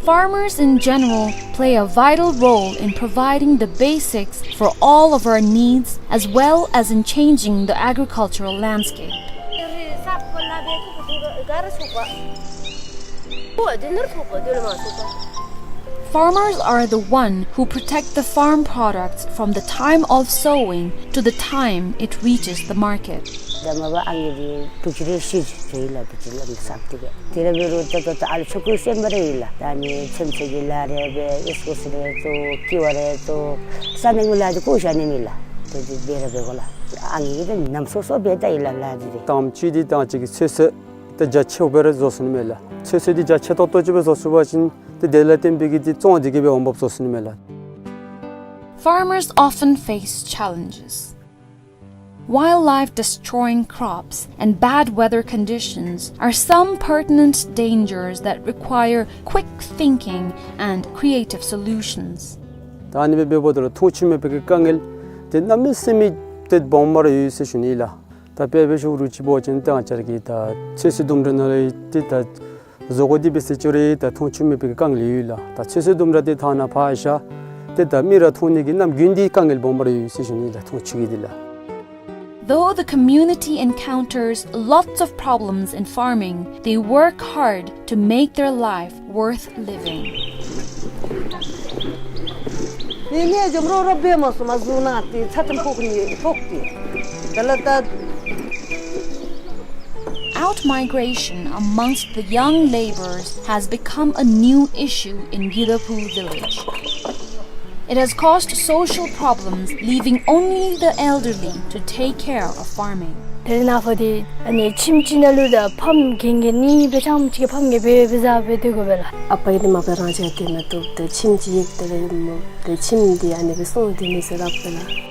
Farmers in general play a vital role in providing the basics for all of our needs, as well as in changing the agricultural landscape. Farmers are the one who protect the farm products from the time of sowing to the time it reaches the market. ད་མ་པ་ཨ་ནི་འདི་དུག་ཅི་རེ་ཤི་ཅི་ལ་དུག་ཅི་ལ་མི་སབ་ཏེ་སྦེ། དེ་ར་འབད་རུང་ད་ལྟོ་ད་ཨ་ལུ་ཆོ་ག་སེམས་པ་རེ་ཡོད་ལགས། ད་ནི་ཚོད་བསྲེ་གི་ལཱ་རེ་འབད། ཨིས་ཀོ་སི་རེ་བཙོ། ཀི་ཝ་རེ་བཙོ། ས་ནང་གི་ལཱ་འདི་བཀོ་བཞག་ནི་མེད་ལགས། ཏེ་འདི་འབད་ར་འབད་དགོ་ལགས། ཨ་ནི་འདི་ནམ་སོ་སོ་འབད་ད་ཡི་ལགས་ལཱ་འདི་རེ། དང་པ་ཅིག་འདི་ད་ཅིག་གི་ཚོད་བསྲེ་ད་རྒྱ་ཆེཝ་སྦེ་ར་བཟོ་ཚུགས་ནི་མས་ལགས། ཚོད་བསྲེ་འདི་རྒྱ་ཆེ་ཏོག་ཏོ་ཅིག་སྦེ་བཟོ་ཚུགས་པ་ཅིན་ཏེ་དེ་ལས་བརྟེན་པའི་གི་འདི་བཙོང་འདི་གིས་སྦེ་འོང་འབབ་བཟོ་ཚུགས་ནི་མས་ལགས། Farmers often face challenges. Wildlife destroying crops and bad weather conditions are some pertinent dangers that require quick thinking and creative solutions. ད་ཨ་ནི་སྦེ་འབདཝ་ད་ལུ་མཐོང་ཆུང་མེད་པའི་གི་དཀའ་ངལ་འདི་གནམ་མེད་ས་མེད་ཏེ་སྦོམ་སྦེ་ར་ཡོད་ཟེར་ཞུ་ནི་ལགས། ད་དཔེ་འབད་ཞུ་རུང་ཅིག་འབད་བ་ཅིན་ཏེ་ང་བཅས་ར་གི་ད་ཚོད་བསྲེ་ལྡུམ་ར་ནང་ལུ་ཏེ་ད་བཟོ་བཀོད་འདི་འབད་ཟེར་ཅི་རུང་ད་མཐོང་ཆུང་མེད་པའི་གི་དཀའ་ངལ་ཡོད་ལགས། ད་ཚོད་བསྲེ་ལྡུམ་ར་འདི་ཐང་ནང་ཕར་བཞག་ཏེ་ད་མི་ར་མཐོང་ནི་གི་གནམ་དགུན་འདི་དཀའ་ངལ་སྦོམ་སྦེ་ར་ཡོད་ཟེར་ཞུ་ནི་ལགས། མཐོང་ཆུང་གི་འདི་ལགས། Though the community encounters lots of problems in farming, they work hard to make their life worth living. ཨེ་ནི་འཇམ་རོ་རོ་འབད་མ་སོང་མ་བཟུང་ན་ཏེ་ཚ་ཏམ་ཕོག་ནི་ཕོག་སྟེ། དེ་ལས་ད། Outmigration amongst the young labourers has become a new issue in Gidaphu village. It has caused social problems, leaving only the elderly to take care of farming. དེ་ནང་ཕར་འདི་ཨ་ནི་ཁྱིམ་གཅིག་ནང་ལུ་ད་ཕམ་གྱོན་གྱོན་ནི་སྦེ་ཆམ་ཅིག་ཕམ་གྱོན་སྦེ་སྦེ་བཟའ་སྦེ་སྡོད་དགོ་པས་ལགས། ཨ་པ་གིས་འདི་མ་པ་རང་བྱས་སྡོད་མི་བཏུབ། ཏེ་ཁྱིམ་ཅིག་ཡོད་དེ་ལས་མོ་ཏེ་ཁྱིམ་འདི་ཨ་ནི་སྦེ་བཙོང་སྡོད་ནི་ཟེར་སླབ་པས་ལགས།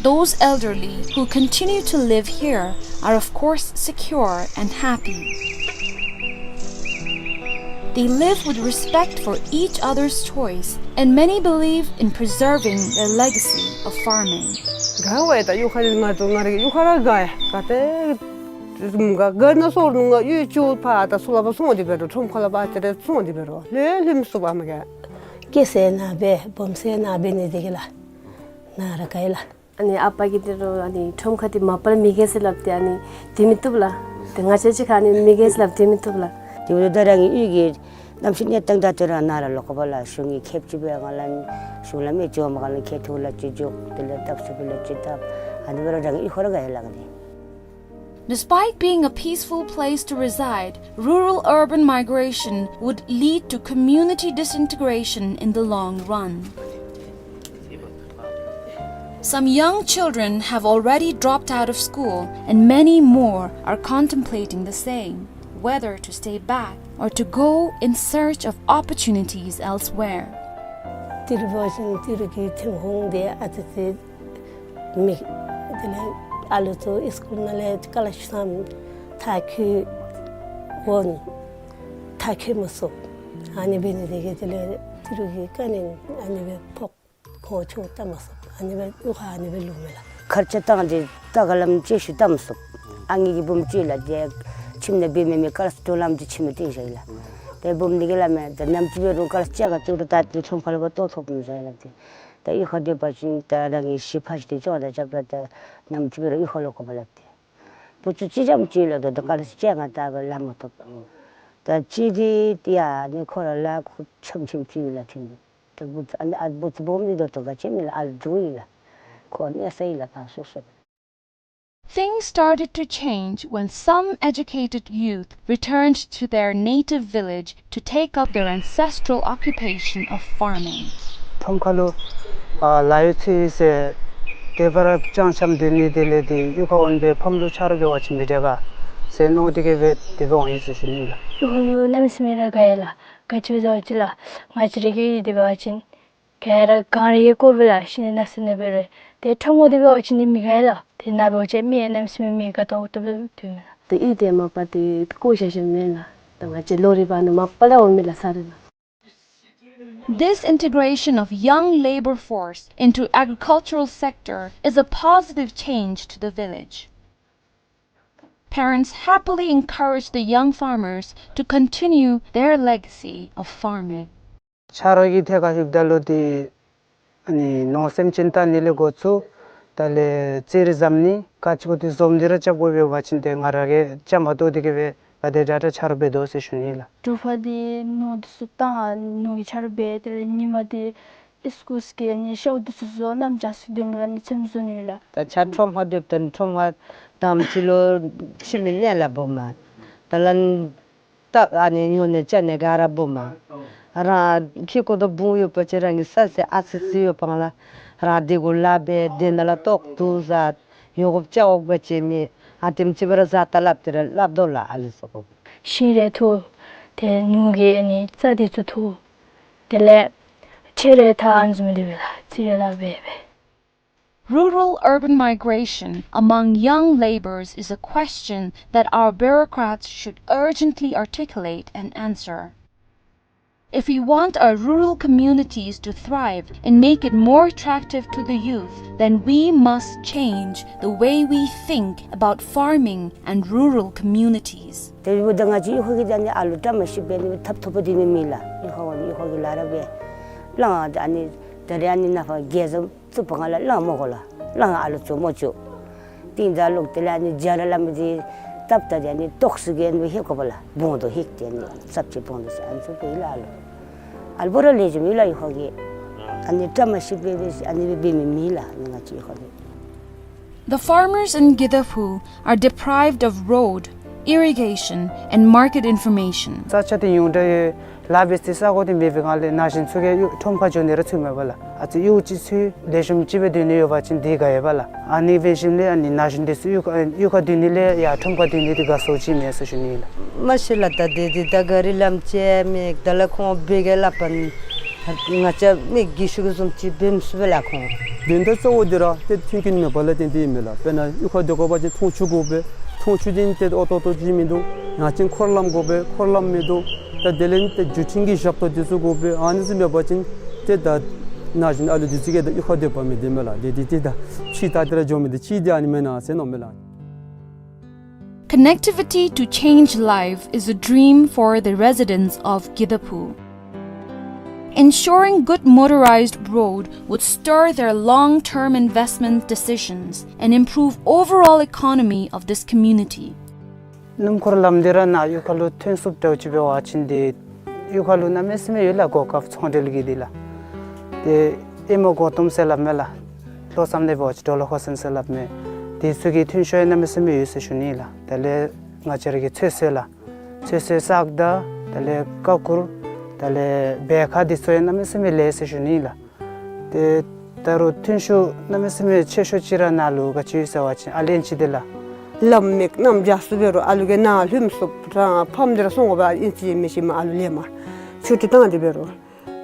Those elderly who continue to live here are, of course, secure and happy. They live with respect for each other's choice, and many believe in preserving their legacy of farming. དགའ་བས། ད་གཡུས་ཁ་ལས་ང་ཚུ་ང་རའི་གཡུས་ཁར་ར་དགའ་ཡ། ག་ཏེ་དགའ་དགའ་ན་སོར་ནུ་ང་གཡུས་ཅུ་ཕར་ད་ཚུར་ལ་བ་སོང་སྟེ་འབད་རུང་ཁྲོམ་ཁ་ལ་བ་ཅིག་རེ་སོང་སྟེ་འབད་རུང་ལྷོད་ལྷོདཔ་མི་ཚུགས་པས་མ་ག། སྐྱེས་ས་ནཱ་འབད་སྦོམ་ས་ནཱ་འབད་ནི་དེ་གིས་ལགས། ནཱ་ར་དགའ་ཡི་ལགས། ཨ་ནི་ཨ་པ་གིས་འདི་རུང་ཨ་ནི་ཁྲོམ་ཁ་འདི་མ་པ་ལས་མི་རྒས་ཟེར་སླབ་སྟེ་ཨ་ནི་སྡོད་མི་བཏུབ་ལགས། ཏེ་ང་བཅས་ཅིག་ཁར་ཨ་ནི་མི་རྒས་ཟེར་སླབ་སྡོད་མི་བཏུབ་ལགས། དེ་འབདཝ་ད་རང་གི་གཡུས་ཀྱི་གནམ་གཤིས་གནས་སྟངས་དང་དེ་ར་ནཱ་ར་ལོག་དགོ་པས་ལགས། གཞུང་གིས་ཁེབ་ཅིག་སྦེ་ང་ལུ་གཞུང་ལམ་ཨེ་འགྱོ་མ་ག་ལས་ཁེབ་ཐོག་ལས་ཅིག་འགྱོ། དེ་ལས་བཏབ་ཚུགས་པ་ལས་ཅིག་བཏབ། ཨ་ནི་སྦེ་ར་རང་གི་གཡུས་ཁར་ར་དགའ་ཡི་ལགས་ནི། Despite being a peaceful place to reside, rural-urban migration would lead to community disintegration in the long run. Some young children have already dropped out of school, and many more are contemplating the same, whether to stay back or to go in search of opportunities elsewhere. ཏི་རུ་བ་ཅིན་ཏི་རུ་གི་ཐོན་ཁུངས་འདི་ཨ་ཙི་ཅིག་མི་དེ་ལས་ ཨ་ལུ་ཚུ་སི་ཀུལ་ནང་ལས་ཀ་ལ་ཤུ་སམ་མཐར་འཁྱོལ་འོང་། མཐར་འཁྱོལ་མ་ཚུགས། ཨ་ནི་འབད་ནི་དེ་གིས་དེ་ལས་ཏི་རུ་གི་ཀ་ནི་ཨ་ནི་སྦེ་ཕོག། ཁོང་ཆོས་བལྟ་མ་ཚུགས། ཨ་ནི་སྦེ་གཡུས་ཁར་ཨ་ནི་སྦེ་ལུས་མས་ལགས། ཁར་ཆ་བཏང་སྟེ་ད་ག་ལམ་ཅིག་ཤུལ་བལྟ་མ་ཚུགས། ཨ་ངེ་གི་བུམོ་ཅིག་ལགས་ཏེ་ཁྱིམ་ནང་འབད་མི་མེད། ཀ་ལ་སྤྲོ་ལམ་ཅིག་ཁྱིམ་ནང་སྟོན་བཞག་ཡི་ལགས། ཏེ་བུམོ་འདི་གིས་སླབ་མས། ད་ནམ་ཅིག་འབད་རུང་ཀ་ལ་ཅིག་ག་བཏུབ་རུང་ད་ཏེ་ཁྲོམ་ཁ་ལུ་འབག་བཏོག་ཐོབ་མི་ཟེར་ལགས་ཏེ། ད་གཡུས་ཁར་སྡོད་པ་ཅིན་ད་རང་གི་གཞི་ཕ་གཞིས་དེ་ཅིག་ད་རྐྱབ་ད་ད་ནམ་ཅིག་འབད་རུང་གཡུས་ཁ་ལུ་དགོ་པས་ལགས་ཏེ། བུ་ཚུ་གཅིག་རྐྱངམ་ཅིག་ལགས། ད་ད་ཀ་ལ་ཅིག་ག་ད་སྦེ་ལཱ་མ་ཐོབ། ད་གཅིག་འདི་ཏེ་ཨ་ནི་ཁོ་ར་ལཱ་ཁུ་ཆམ་ཆིམ་ཅིག་ལགས་ཏེ། ད་བུ་ཚུ་ཨ་ནི་ཨ་བུ་ཚུ་སྦོམ་འདི་ད་ལྟོ་ག་ཅི་མེད་ལགས། ཨ་ལུ་འགྱོ་ཡི་ལགས། ཁོ་གནས་ས་ཡི་ལགས་ད་སོ་སོ། Things started to change when some educated youth returned to their native village to take up their ancestral occupation of farming. ཁྲོམ་ཁ་ལུ་ཨ་ལཱ་གཡོག་འཚོལ་ཟེར་དེ་སྦེ་ར་ཅང་ཅང་སྡོད་ནི་དེ་ལས་ཏེ་གཡུས་ཁར་འོང་སྦེ་ཕམ་ལུ་ཆ་རོགས་འབད་བ་ཅིན་མི་དྲག་ག་ཟེར་མནོ་སྟེ་གིས་སྦེ་དེ་སྦེ་འོང་ཡི་ཟེར་ཞུ་ནི་ལགས། གཡུས་ཁ་ལུ་གནམ་མེད་ས་མེད་ར་དགའ་ཡི་ལགས། ག་ཅི་སྦེ་ཟེར་བ་ཅིན་ལགས། ང་བཅས་ར་གི་དེ་འབད་བ་ཅིན་ག་ར་གངས་རི་གི་སྐོར་སྦེ་ལགས། ཤིང་ནགས་ས་ནང་འབད་རུང་ཏེ་ཁྲོམ་ཁ་དེ་འབད་བ་ཅིན་ནི་མི་དགའ་ལགས། དེ་ནང་འབད་བ་ཅིན་མི་གནམ་མེད་ས་མེད་མི་དགའ་ཏོག་ཏོ་སྦེ་སྡོད་མས་ལགས། ཏེ་གཡུས་དེ་མ་པ་ཏེ་བཀོ་བཞག་བཞགཔ་མེན་ལགས། ད་ང་བཅས་ལོ་རེ་བ་ནི་མ་པ་ལས་འོང་མི་ལགས་ས་རེ་ལགས། This integration of young labor force into agricultural sector is a positive change to the village. Parents happily encourage the young farmers to continue their legacy of farming. ཆ་རོགས་ཀྱིས་ཐད་ཁར་ཞུཝ་ད་ལུ་ཏེ་ཨ་ནི་ནོར་སེམས་ཅན་བལྟ་ནི་ལས་འགོ་བཙུགས་ད་ལས་ཙི་རི་བཟོ་ནི་ག་ཅི་གོ་དེ་བཟོ་སྟེ་ར་རྐྱབ་དགོ་པས། འབད་བ་ཅིན་ཏེ་ང་ར་གིས་རྐྱབ་མ་བཏུབ་དེ་གིས་སྦེ་ག་དེ་དྲག་དྲག་ཆ་རོགས་འབད་དོ་ཟེར་ཞུ་ནི་ལགས། དྲོ་པ་དེ་ནོར་དེ་ཚུ་བཏང་ནོར་གྱི་ཆ་རོགས་འབད། དེ་ལས་ཉིན་མ་དེ་སི་ཀུལ་གི་ཨ་ནི་ཤོག་དེ་ཚུ་བཟོ་གནམ་བྱཱར་ཚུ་སྡོད་མི་ལགས། ཨ་ནི་ཚེམ་བཟོ་ནི་ལགས། ད་ཆ་ཁྲོམ་ཁར་སྡོདཔ་ད་ཁྲོམ་ཁར་དང་པ་ཅིག་ལུ་ཁྱིམ་གྱི་གནས་ལ་སྦོམ་མས། ད་ལན་ད་ཨ་ནི་ཉོ་ནི་བཅའ་ནི་ག་ར་སྦོམ་མས། རང་ཁྱིམ་གུ་ད་བུམོ་ཡོད་པ་ཅིན་རང་གི་ས་ཟེར་ཨ་ཙི་ཙི་ཡོད་པ་ལགས། རང་དེ་གུ་ལཱ་འབད། དེ་ནང་ལས་ཏོག་ཏོ་བཟའ་ཡོད་དགོཔ་བཅའ་འོང་པ་ཅིན་མི་ཨ་དེམ་ཅིག་སྦེ་ར་བཟའ་ད་སླབ་སྟེ་ར་སླབ་དོ་ལགས། ཨ་ལུ་ཚུ་གུ་ཤིང་རེ་འཐུ། ཏེ་ནོར་གྱི་ཨ་ནི་རྩྭ་དེ་ཚུ་འཐུ། དེ་ལས་ཁྱེགས་རེ་འཐག། ཨ་ནི་བཟུམ་སྦེ་ལགས། ཙི་རེ་ལཱ་འབད་འབད། Rural-urban migration among young labourers is a question that our bureaucrats should urgently articulate and answer. If we want our rural communities to thrive and make it more attractive to the youth, then we must change the way we think about farming and rural communities. དེ་འབདཝ་ད་ང་བཅས་གཡུས་ཁ་གི་ད་ཨ་ནི་ཨ་ལུ་བཀྲ་མ་ཤིསཔ་སྦེ་ནི་ཐབ་ཐོབ་པ་དེ་མེད་མེད་ལགས། གཡུས་ཁ་འོང་གཡུས་ཁ་གི་ལཱ་ར་འབད། ལཱ་ད་ཨ་ནི་ད་རེས་ཨ་ནི་ནངས་པ་རྒྱལ་བཙུགས་པ་ང་ལགས་ལཱ་མ་དགོ་ལགས། ལཱ་ཨ་ལུ་ཚུ་མ་བཅུག། ཏིང་ད་ལོག་དེ་ལས་ཨ་ནི་རྒྱ་ར་ལ་མི་དེ་སྟབས་ད་དེ་ཨ་ནི་ཏོག་སུ་གི་ཨ་ནི་ཧེ་གོ་པ་ལགས། བོང་དོ་ཧེ་དེ་ཨ་ནི་ཙབ་ཅིག་བོང་དོ་ཟེར་ཨ་ནི་ཚུ་འབད་ཡི་ལགས། ཨ་ལུ་ཨ་ལུ་བོ་ར་ལེགས་ཤོམ་ཡོད་ལགས། གཡུས་ཁ་གི་ཨ་ནི་བཀྲ་མ་ཤིསཔ་སྦེ་ཨ་ནི་སྦེ་འབད་མི་མེད་ལགས། ཨ་ནི་ང་བཅས་གཡུས་ཁ་གི། The farmers in Gidaphu are deprived of road, irrigation, and market information. ས་ཆ་དེ་ཡོངས་གྲགས་ཡོད། ལཱ་འབད་སའི་ས་གོ་དེ་མེད་པའི་སྒང་ལས་ན་གཞོན་ཚུ་གིས་གཡུས་ཁྲོམ་ཁར་འགྱོ་ནི་ར་ཚུགས་མེད་པས་ལགས། ཨ་ཙི་གཡུས་ཅིག་ཚུ་ལེགས་ཤོམ་ཅིག་སྦེ་སྡོད་ནི་ཡོད་པ་ཅིན་དེ་དགའ་ཡོདཔ་ལགས། ཨ་ནི་འབད་ཞིནམ་ལས་ཨ་ནི་ན་གཞོན་དེ་ཚུ་གཡུས་ཁ་གཡུས་ཁར་སྡོད་ནི་ལས་ཡར་ཁྲོམ་ཁར་སྡོད་ནི་དེ་དགའ་སོ་ཅིག་མས་ཟེར་ཞུ་ནི་ལགས། མ་ཤེས་ལགས། ད་དེ་དེ་ད་ག་རི་ལམ་ཅིག་མེད། ད་ལགས་ཁོང་འབད་གེ་སླབ་པ་ནི་ང་བཅས་མི་རྒས་ཤོས་ཀྱིས་བཟུམ་ཅིག་འབད་མི་ཚུགས་པས་ལགས་ཁོང་། དོན་དག་གཙོ་བོ་འདི་ར་ཏེ་མཐུན་རྐྱེན་མེད་པ་ལས་བརྟེན་ཏེ་ཨིན་མས་ལགས། དཔེར་ན་གཡུས་ཁར་སྡོད་དགོ་པ་ཅིན་འཐུང་ཆུ་དགོ་པས། འཐུང་ཆུ་དེ་ཏེ་ཨོ་ཏོག་ཏོ་ཅིག་མིན་འདུག། ཡང་ཅིན་འཁོར་ལམ་དགོ་པས། འཁོར་ལམ་མིན་འདུག། ད་དེ་ལས་ཏེ་བརྒྱུད་འཕྲིན་གྱི་ཞབས་ཏོག་དེ་ཚུ་དགོ་པས། ཨ་ནི་ཚུ་མེད་པ་ཅིན་ཏེ་ད་ན་གཞོན་ཨ་ལུ་དེ་ཚུ་གིས་ད་གཡུས་ཁར་སྡོད་པ་མི་བདེ་མས་ལགས། དེ་དེ་ཏེ་ད་ཕྱི་ད་དེ་ར་འགྱོ་མི་བདེ། ཅིག་དེ་ཨ་ནི་མེན་ན་ཟེར་མནོཝ་མས་ལགས། Connectivity to change life is a dream for the residents of Gidaphu. Ensuring good motorized road would stir their long-term investment decisions and improve overall economy of this community. སྣུམ་འཁོར་ལམ་འདི་ར་ནཱ་གཡུས་ཁ་ལུ་ཐོན་ཚུགསཔ་འདྲཝ་ཅིག་འབད་བ་ཅིན་དེ་གཡུས་ཁ་ལུ་གནམ་མེད་ས་མེད་ཡོད་ལགས། གོ་སྐབས་ཚོང་འབྲེལ་གྱི་དེ་ལགས། ཏེ་ཨེ་མ་གོ་ཏོམ་ཟེར་སླབ་མས་ལགས། ལྷོ་མཚམས་ལས་འབད་བ་ཅིན་ཌོ་ལ་ཧོ་སན་ཟེར་སླབ་མས། དེ་ཚུ་གི་ཐོན་ཤུགས་ཡང་གནམ་མེད་ས་མེད་ཡོད་ཟེར་ཞུ་ནི་ལགས། དེ་ལས་ང་བཅས་ར་གི་ཚོད་བསྲེ་ལགས། ཚོད་བསྲེ་སག་དང་དེ་ལས་ཀ་ཁུ་དེ་ལས་བལ་ཁ་དེ་ཚུ་ཡང་གནམ་མེད་ས་མེད་ལེགས་ཟེར་ཞུ་ནི་ལགས། ཏེ་ད་རུང་ཐོན་ཤུགས་གནམ་མེད་ས་མེད་ཆེ་ཤོས་ཅིག་ར་ནཱ་ལུ་ག་ཅི་ཡོད་ཟེར་བ་ཅིན་ཨ་ལན་ཅིག་དེ་ལགས། ལམ་མེད་གནམ་རྒྱ་སུ་འབད་རུང་ཨ་ལུ་གིས་ནཱ་ལྷོད་མི་ཚུགས། རང་ཕམ་དེ་ར་སོང་དགོ་པས། ཨིན་ཅི་མིན་ཅི་མར་ཨ་ལུ་ལེན་མར་ཆུ་ཏི་བཏང་སྟེ་འབད་རུང་།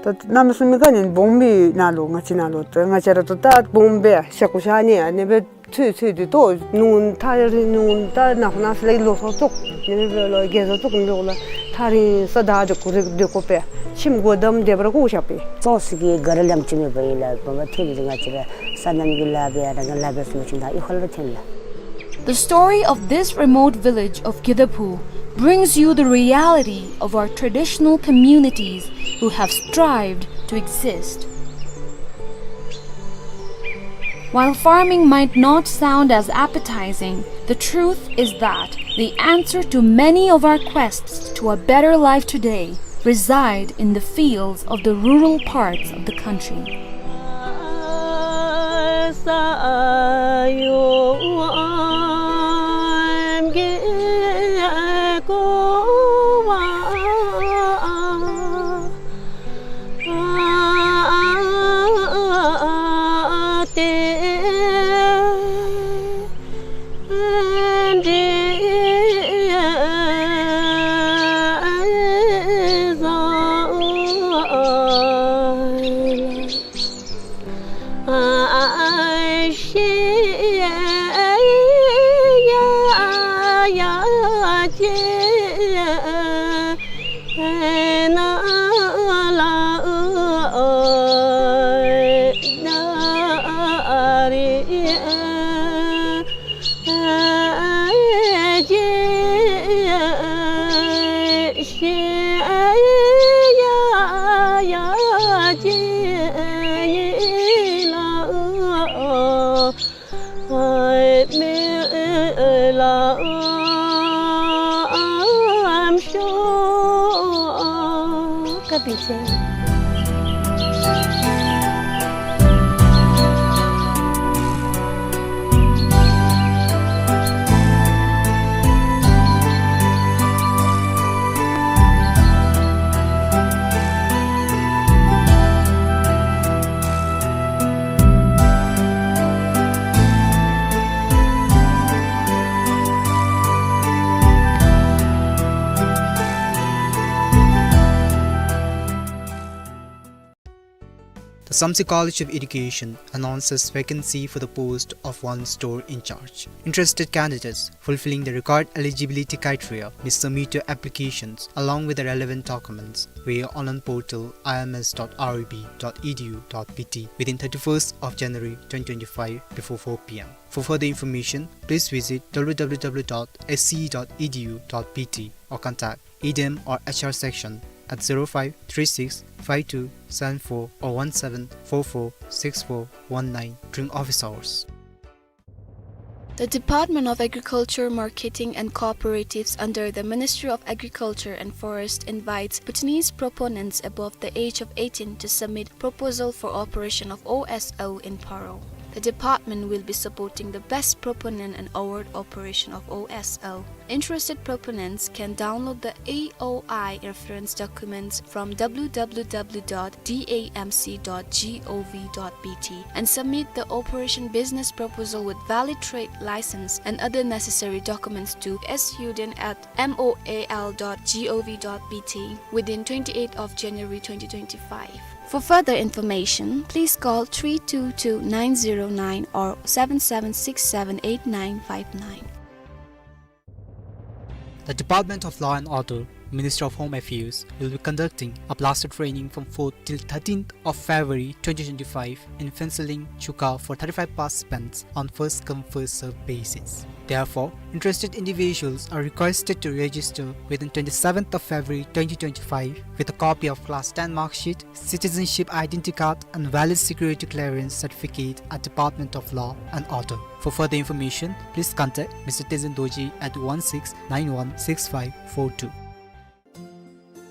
ད་གནམ་མེད་ས་མེད་ག་ནི་སྦོམ་སྦེ་ནཱ་ལུ་ང་བཅས་ནཱ་ལུ་ད་ང་བཅས་ར་ད་ད་སྦོམ་སྦེ་ཤ་ཁུ་ཤ་ནི་ཨ་ནི་སྦེ་ ཚོད་ཚོད་དེ་ཏོ་ནུ་ཐག་རིང་ནུ་ད་ནག་ན་སི་ལེ་ལོ་སོ་ཙོག་ནི་བེ་ལོ་གེ་ཟོ་ཙོག་ནི་ལོ་ལ་ཐག་རིང་ས་ད་དེ་ཀོ་རེ་དེ་ཀོ་པེ་ཁྱིམ་གོ་དམ་དེ་བར་ཀོ་ཤ་པེ། ཙོག་སི་གི་ག་ར་ལམ་ཅི་མེད་པ་ཡིན་ལ་བ་བ་ཐེ་ནི་ང་ཅི་ར་ས་ནམ་གི་ལ་བེ་ཡ་ར་ང་ལ་བེ་སུ་ཅི་ད་ཨི་ཧོ་ལ་ཐེ་ལ། The story of this remote village of Gidaphu brings you the reality of our traditional communities who have strived to exist. While farming might not sound as appetizing, the truth is that the answer to many of our quests to a better life today reside in the fields of the rural parts of the country. The Samtse College of Education announces vacancy for the post of one store in charge. Interested candidates fulfilling the required eligibility criteria may submit your applications along with the relevant documents via online portal I M S dot R I B dot E D U dot B T within thirty-first of January twenty twenty-five before four P M. For further information, please visit W W W dot S C E dot E D U dot B T or contact E D M or H R section at zero five three six five two seven four or one seven four four six four one nine during office hours. The Department of Agriculture, Marketing and Cooperatives under the Ministry of Agriculture and Forest invites Bhutanese proponents above the age of eighteen to submit proposal for operation of O S L in Paro. The department will be supporting the best proponent and award operation of O S L. Interested proponents can download the A O I reference documents from W W W dot D A M C dot G O V dot B T and submit the operation business proposal with valid trade license and other necessary documents to S U D N at M O A L dot G O V dot B T within twenty-eighth of January twenty twenty-five. For further information, please call three two two nine zero nine or seven seven six seven eight nine five nine. The Department of Law and Order, Ministry of Home Affairs, will be conducting a blaster training from fourth till thirteenth of February twenty twenty-five in Phuentsholing, Chuka for thirty-five participants on first come, first serve basis. Therefore, interested individuals are requested to register within twenty-seventh of February twenty twenty-five with a copy of class ten mark sheet, citizenship identity card and valid security clearance certificate at Department of Law and Order. For further information, please contact Mister Tezen Dorji at one six nine one six five four two.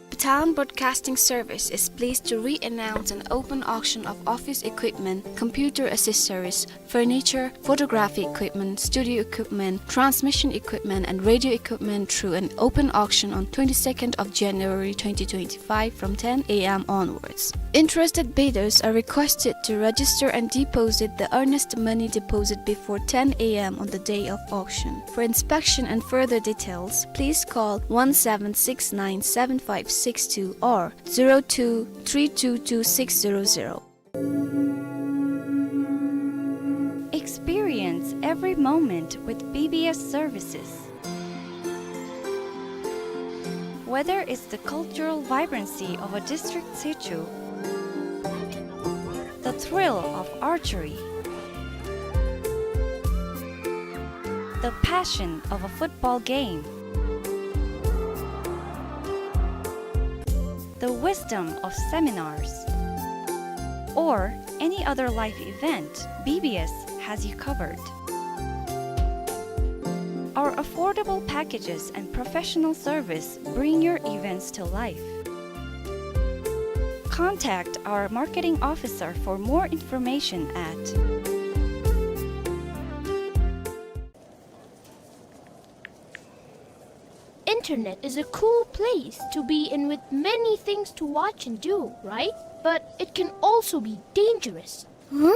Bhutan Broadcasting Service is pleased to re-announce an open auction of office equipment, computer accessories, furniture, photography equipment, studio equipment, transmission equipment, and radio equipment through an open auction on twenty-second of January twenty twenty-five from ten A M onwards. Interested bidders are requested to register and deposit the earnest money deposit before ten A M on the day of auction. For inspection and further details, please call one seven six nine seven five six two or zero two three two two six zero zero. Experience every moment with B B S services. Whether it's the cultural vibrancy of a district situ, the thrill of archery, the passion of a football game, the wisdom of seminars, or any other life event, B B S has you covered. Our affordable packages and professional service bring your events to life. Contact our marketing officer for more information at Internet is a cool place to be in with many things to watch and do, right? But it can also be dangerous. Huh?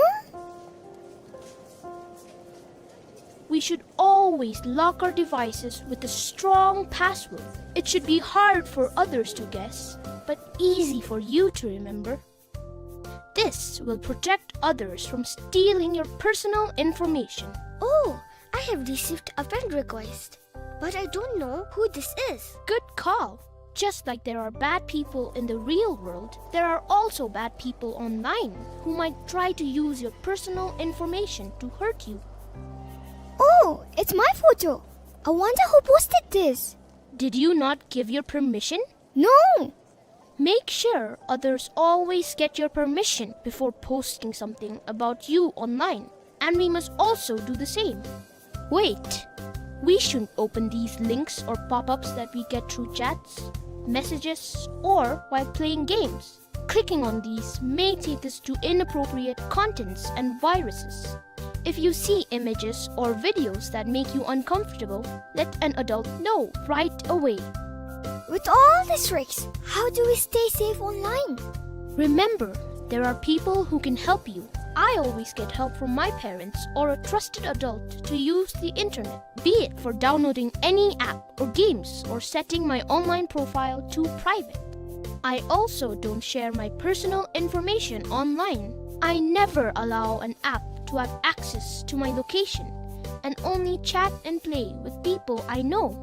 We should always lock our devices with a strong password. It should be hard for others to guess, but easy for you to remember. This will protect others from stealing your personal information. Oh, I have received a friend request, but I don't know who this is. Good call. Just like there are bad people in the real world, there are also bad people online who might try to use your personal information to hurt you. Oh, it's my photo. I wonder who posted this. Did you not give your permission? No. Make sure others always get your permission before posting something about you online, and we must also do the same. Wait, we shouldn't open these links or pop-ups that we get through chats, messages, or while playing games. Clicking on these may take us to inappropriate contents and viruses. If you see images or videos that make you uncomfortable, let an adult know right away. With all these risks, how do we stay safe online? Remember, there are people who can help you. I always get help from my parents or a trusted adult to use the internet, be it for downloading any app or games or setting my online profile to private. I also don't share my personal information online. I never allow an app to have access to my location and only chat and play with people I know.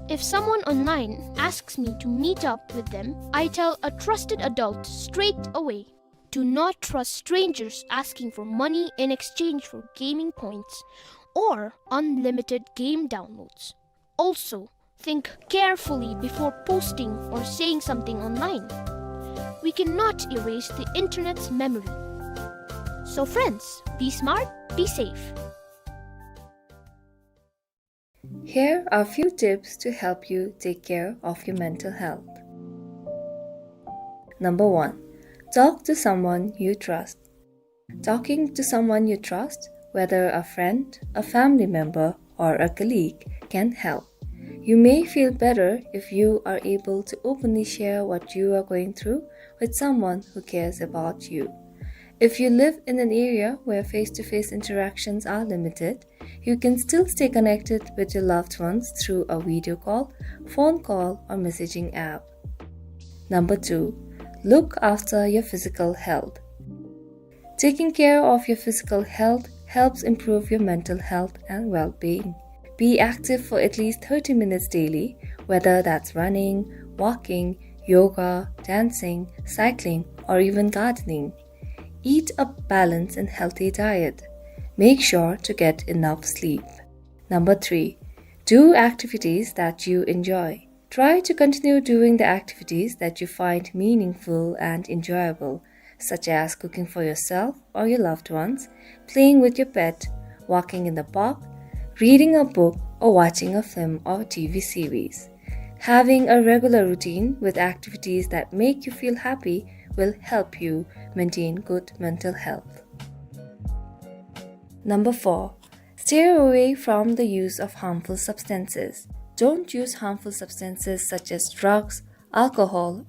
If someone online asks me to meet up with them, I tell a trusted adult straight away. Do not trust strangers asking for money in exchange for gaming points or unlimited game downloads. Also, think carefully before posting or saying something online. We cannot erase the internet's memory. So friends, be smart, be safe. Here are a few tips to help you take care of your mental health. Number one, talk to someone you trust. Talking to someone you trust, whether a friend, a family member, or a colleague, can help. You may feel better if you are able to openly share what you are going through with someone who cares about you. If you live in an area where face-to-face interactions are limited, you can still stay connected with your loved ones through a video call, phone call, or messaging app. Number two, look after your physical health. Taking care of your physical health helps improve your mental health and well-being. Be active for at least thirty minutes daily, whether that's running, walking, yoga, dancing, cycling, or even gardening. Eat a balanced and healthy diet. Make sure to get enough sleep. Number three, do activities that you enjoy. Try to continue doing the activities that you find meaningful and enjoyable, such as cooking for yourself or your loved ones, playing with your pet, walking in the park, reading a book, or watching a film or T V series. Having a regular routine with activities that make you feel happy will help you maintain good mental health. Number four, steer away from the use of harmful substances. Don't use harmful substances such as drugs, alcohol,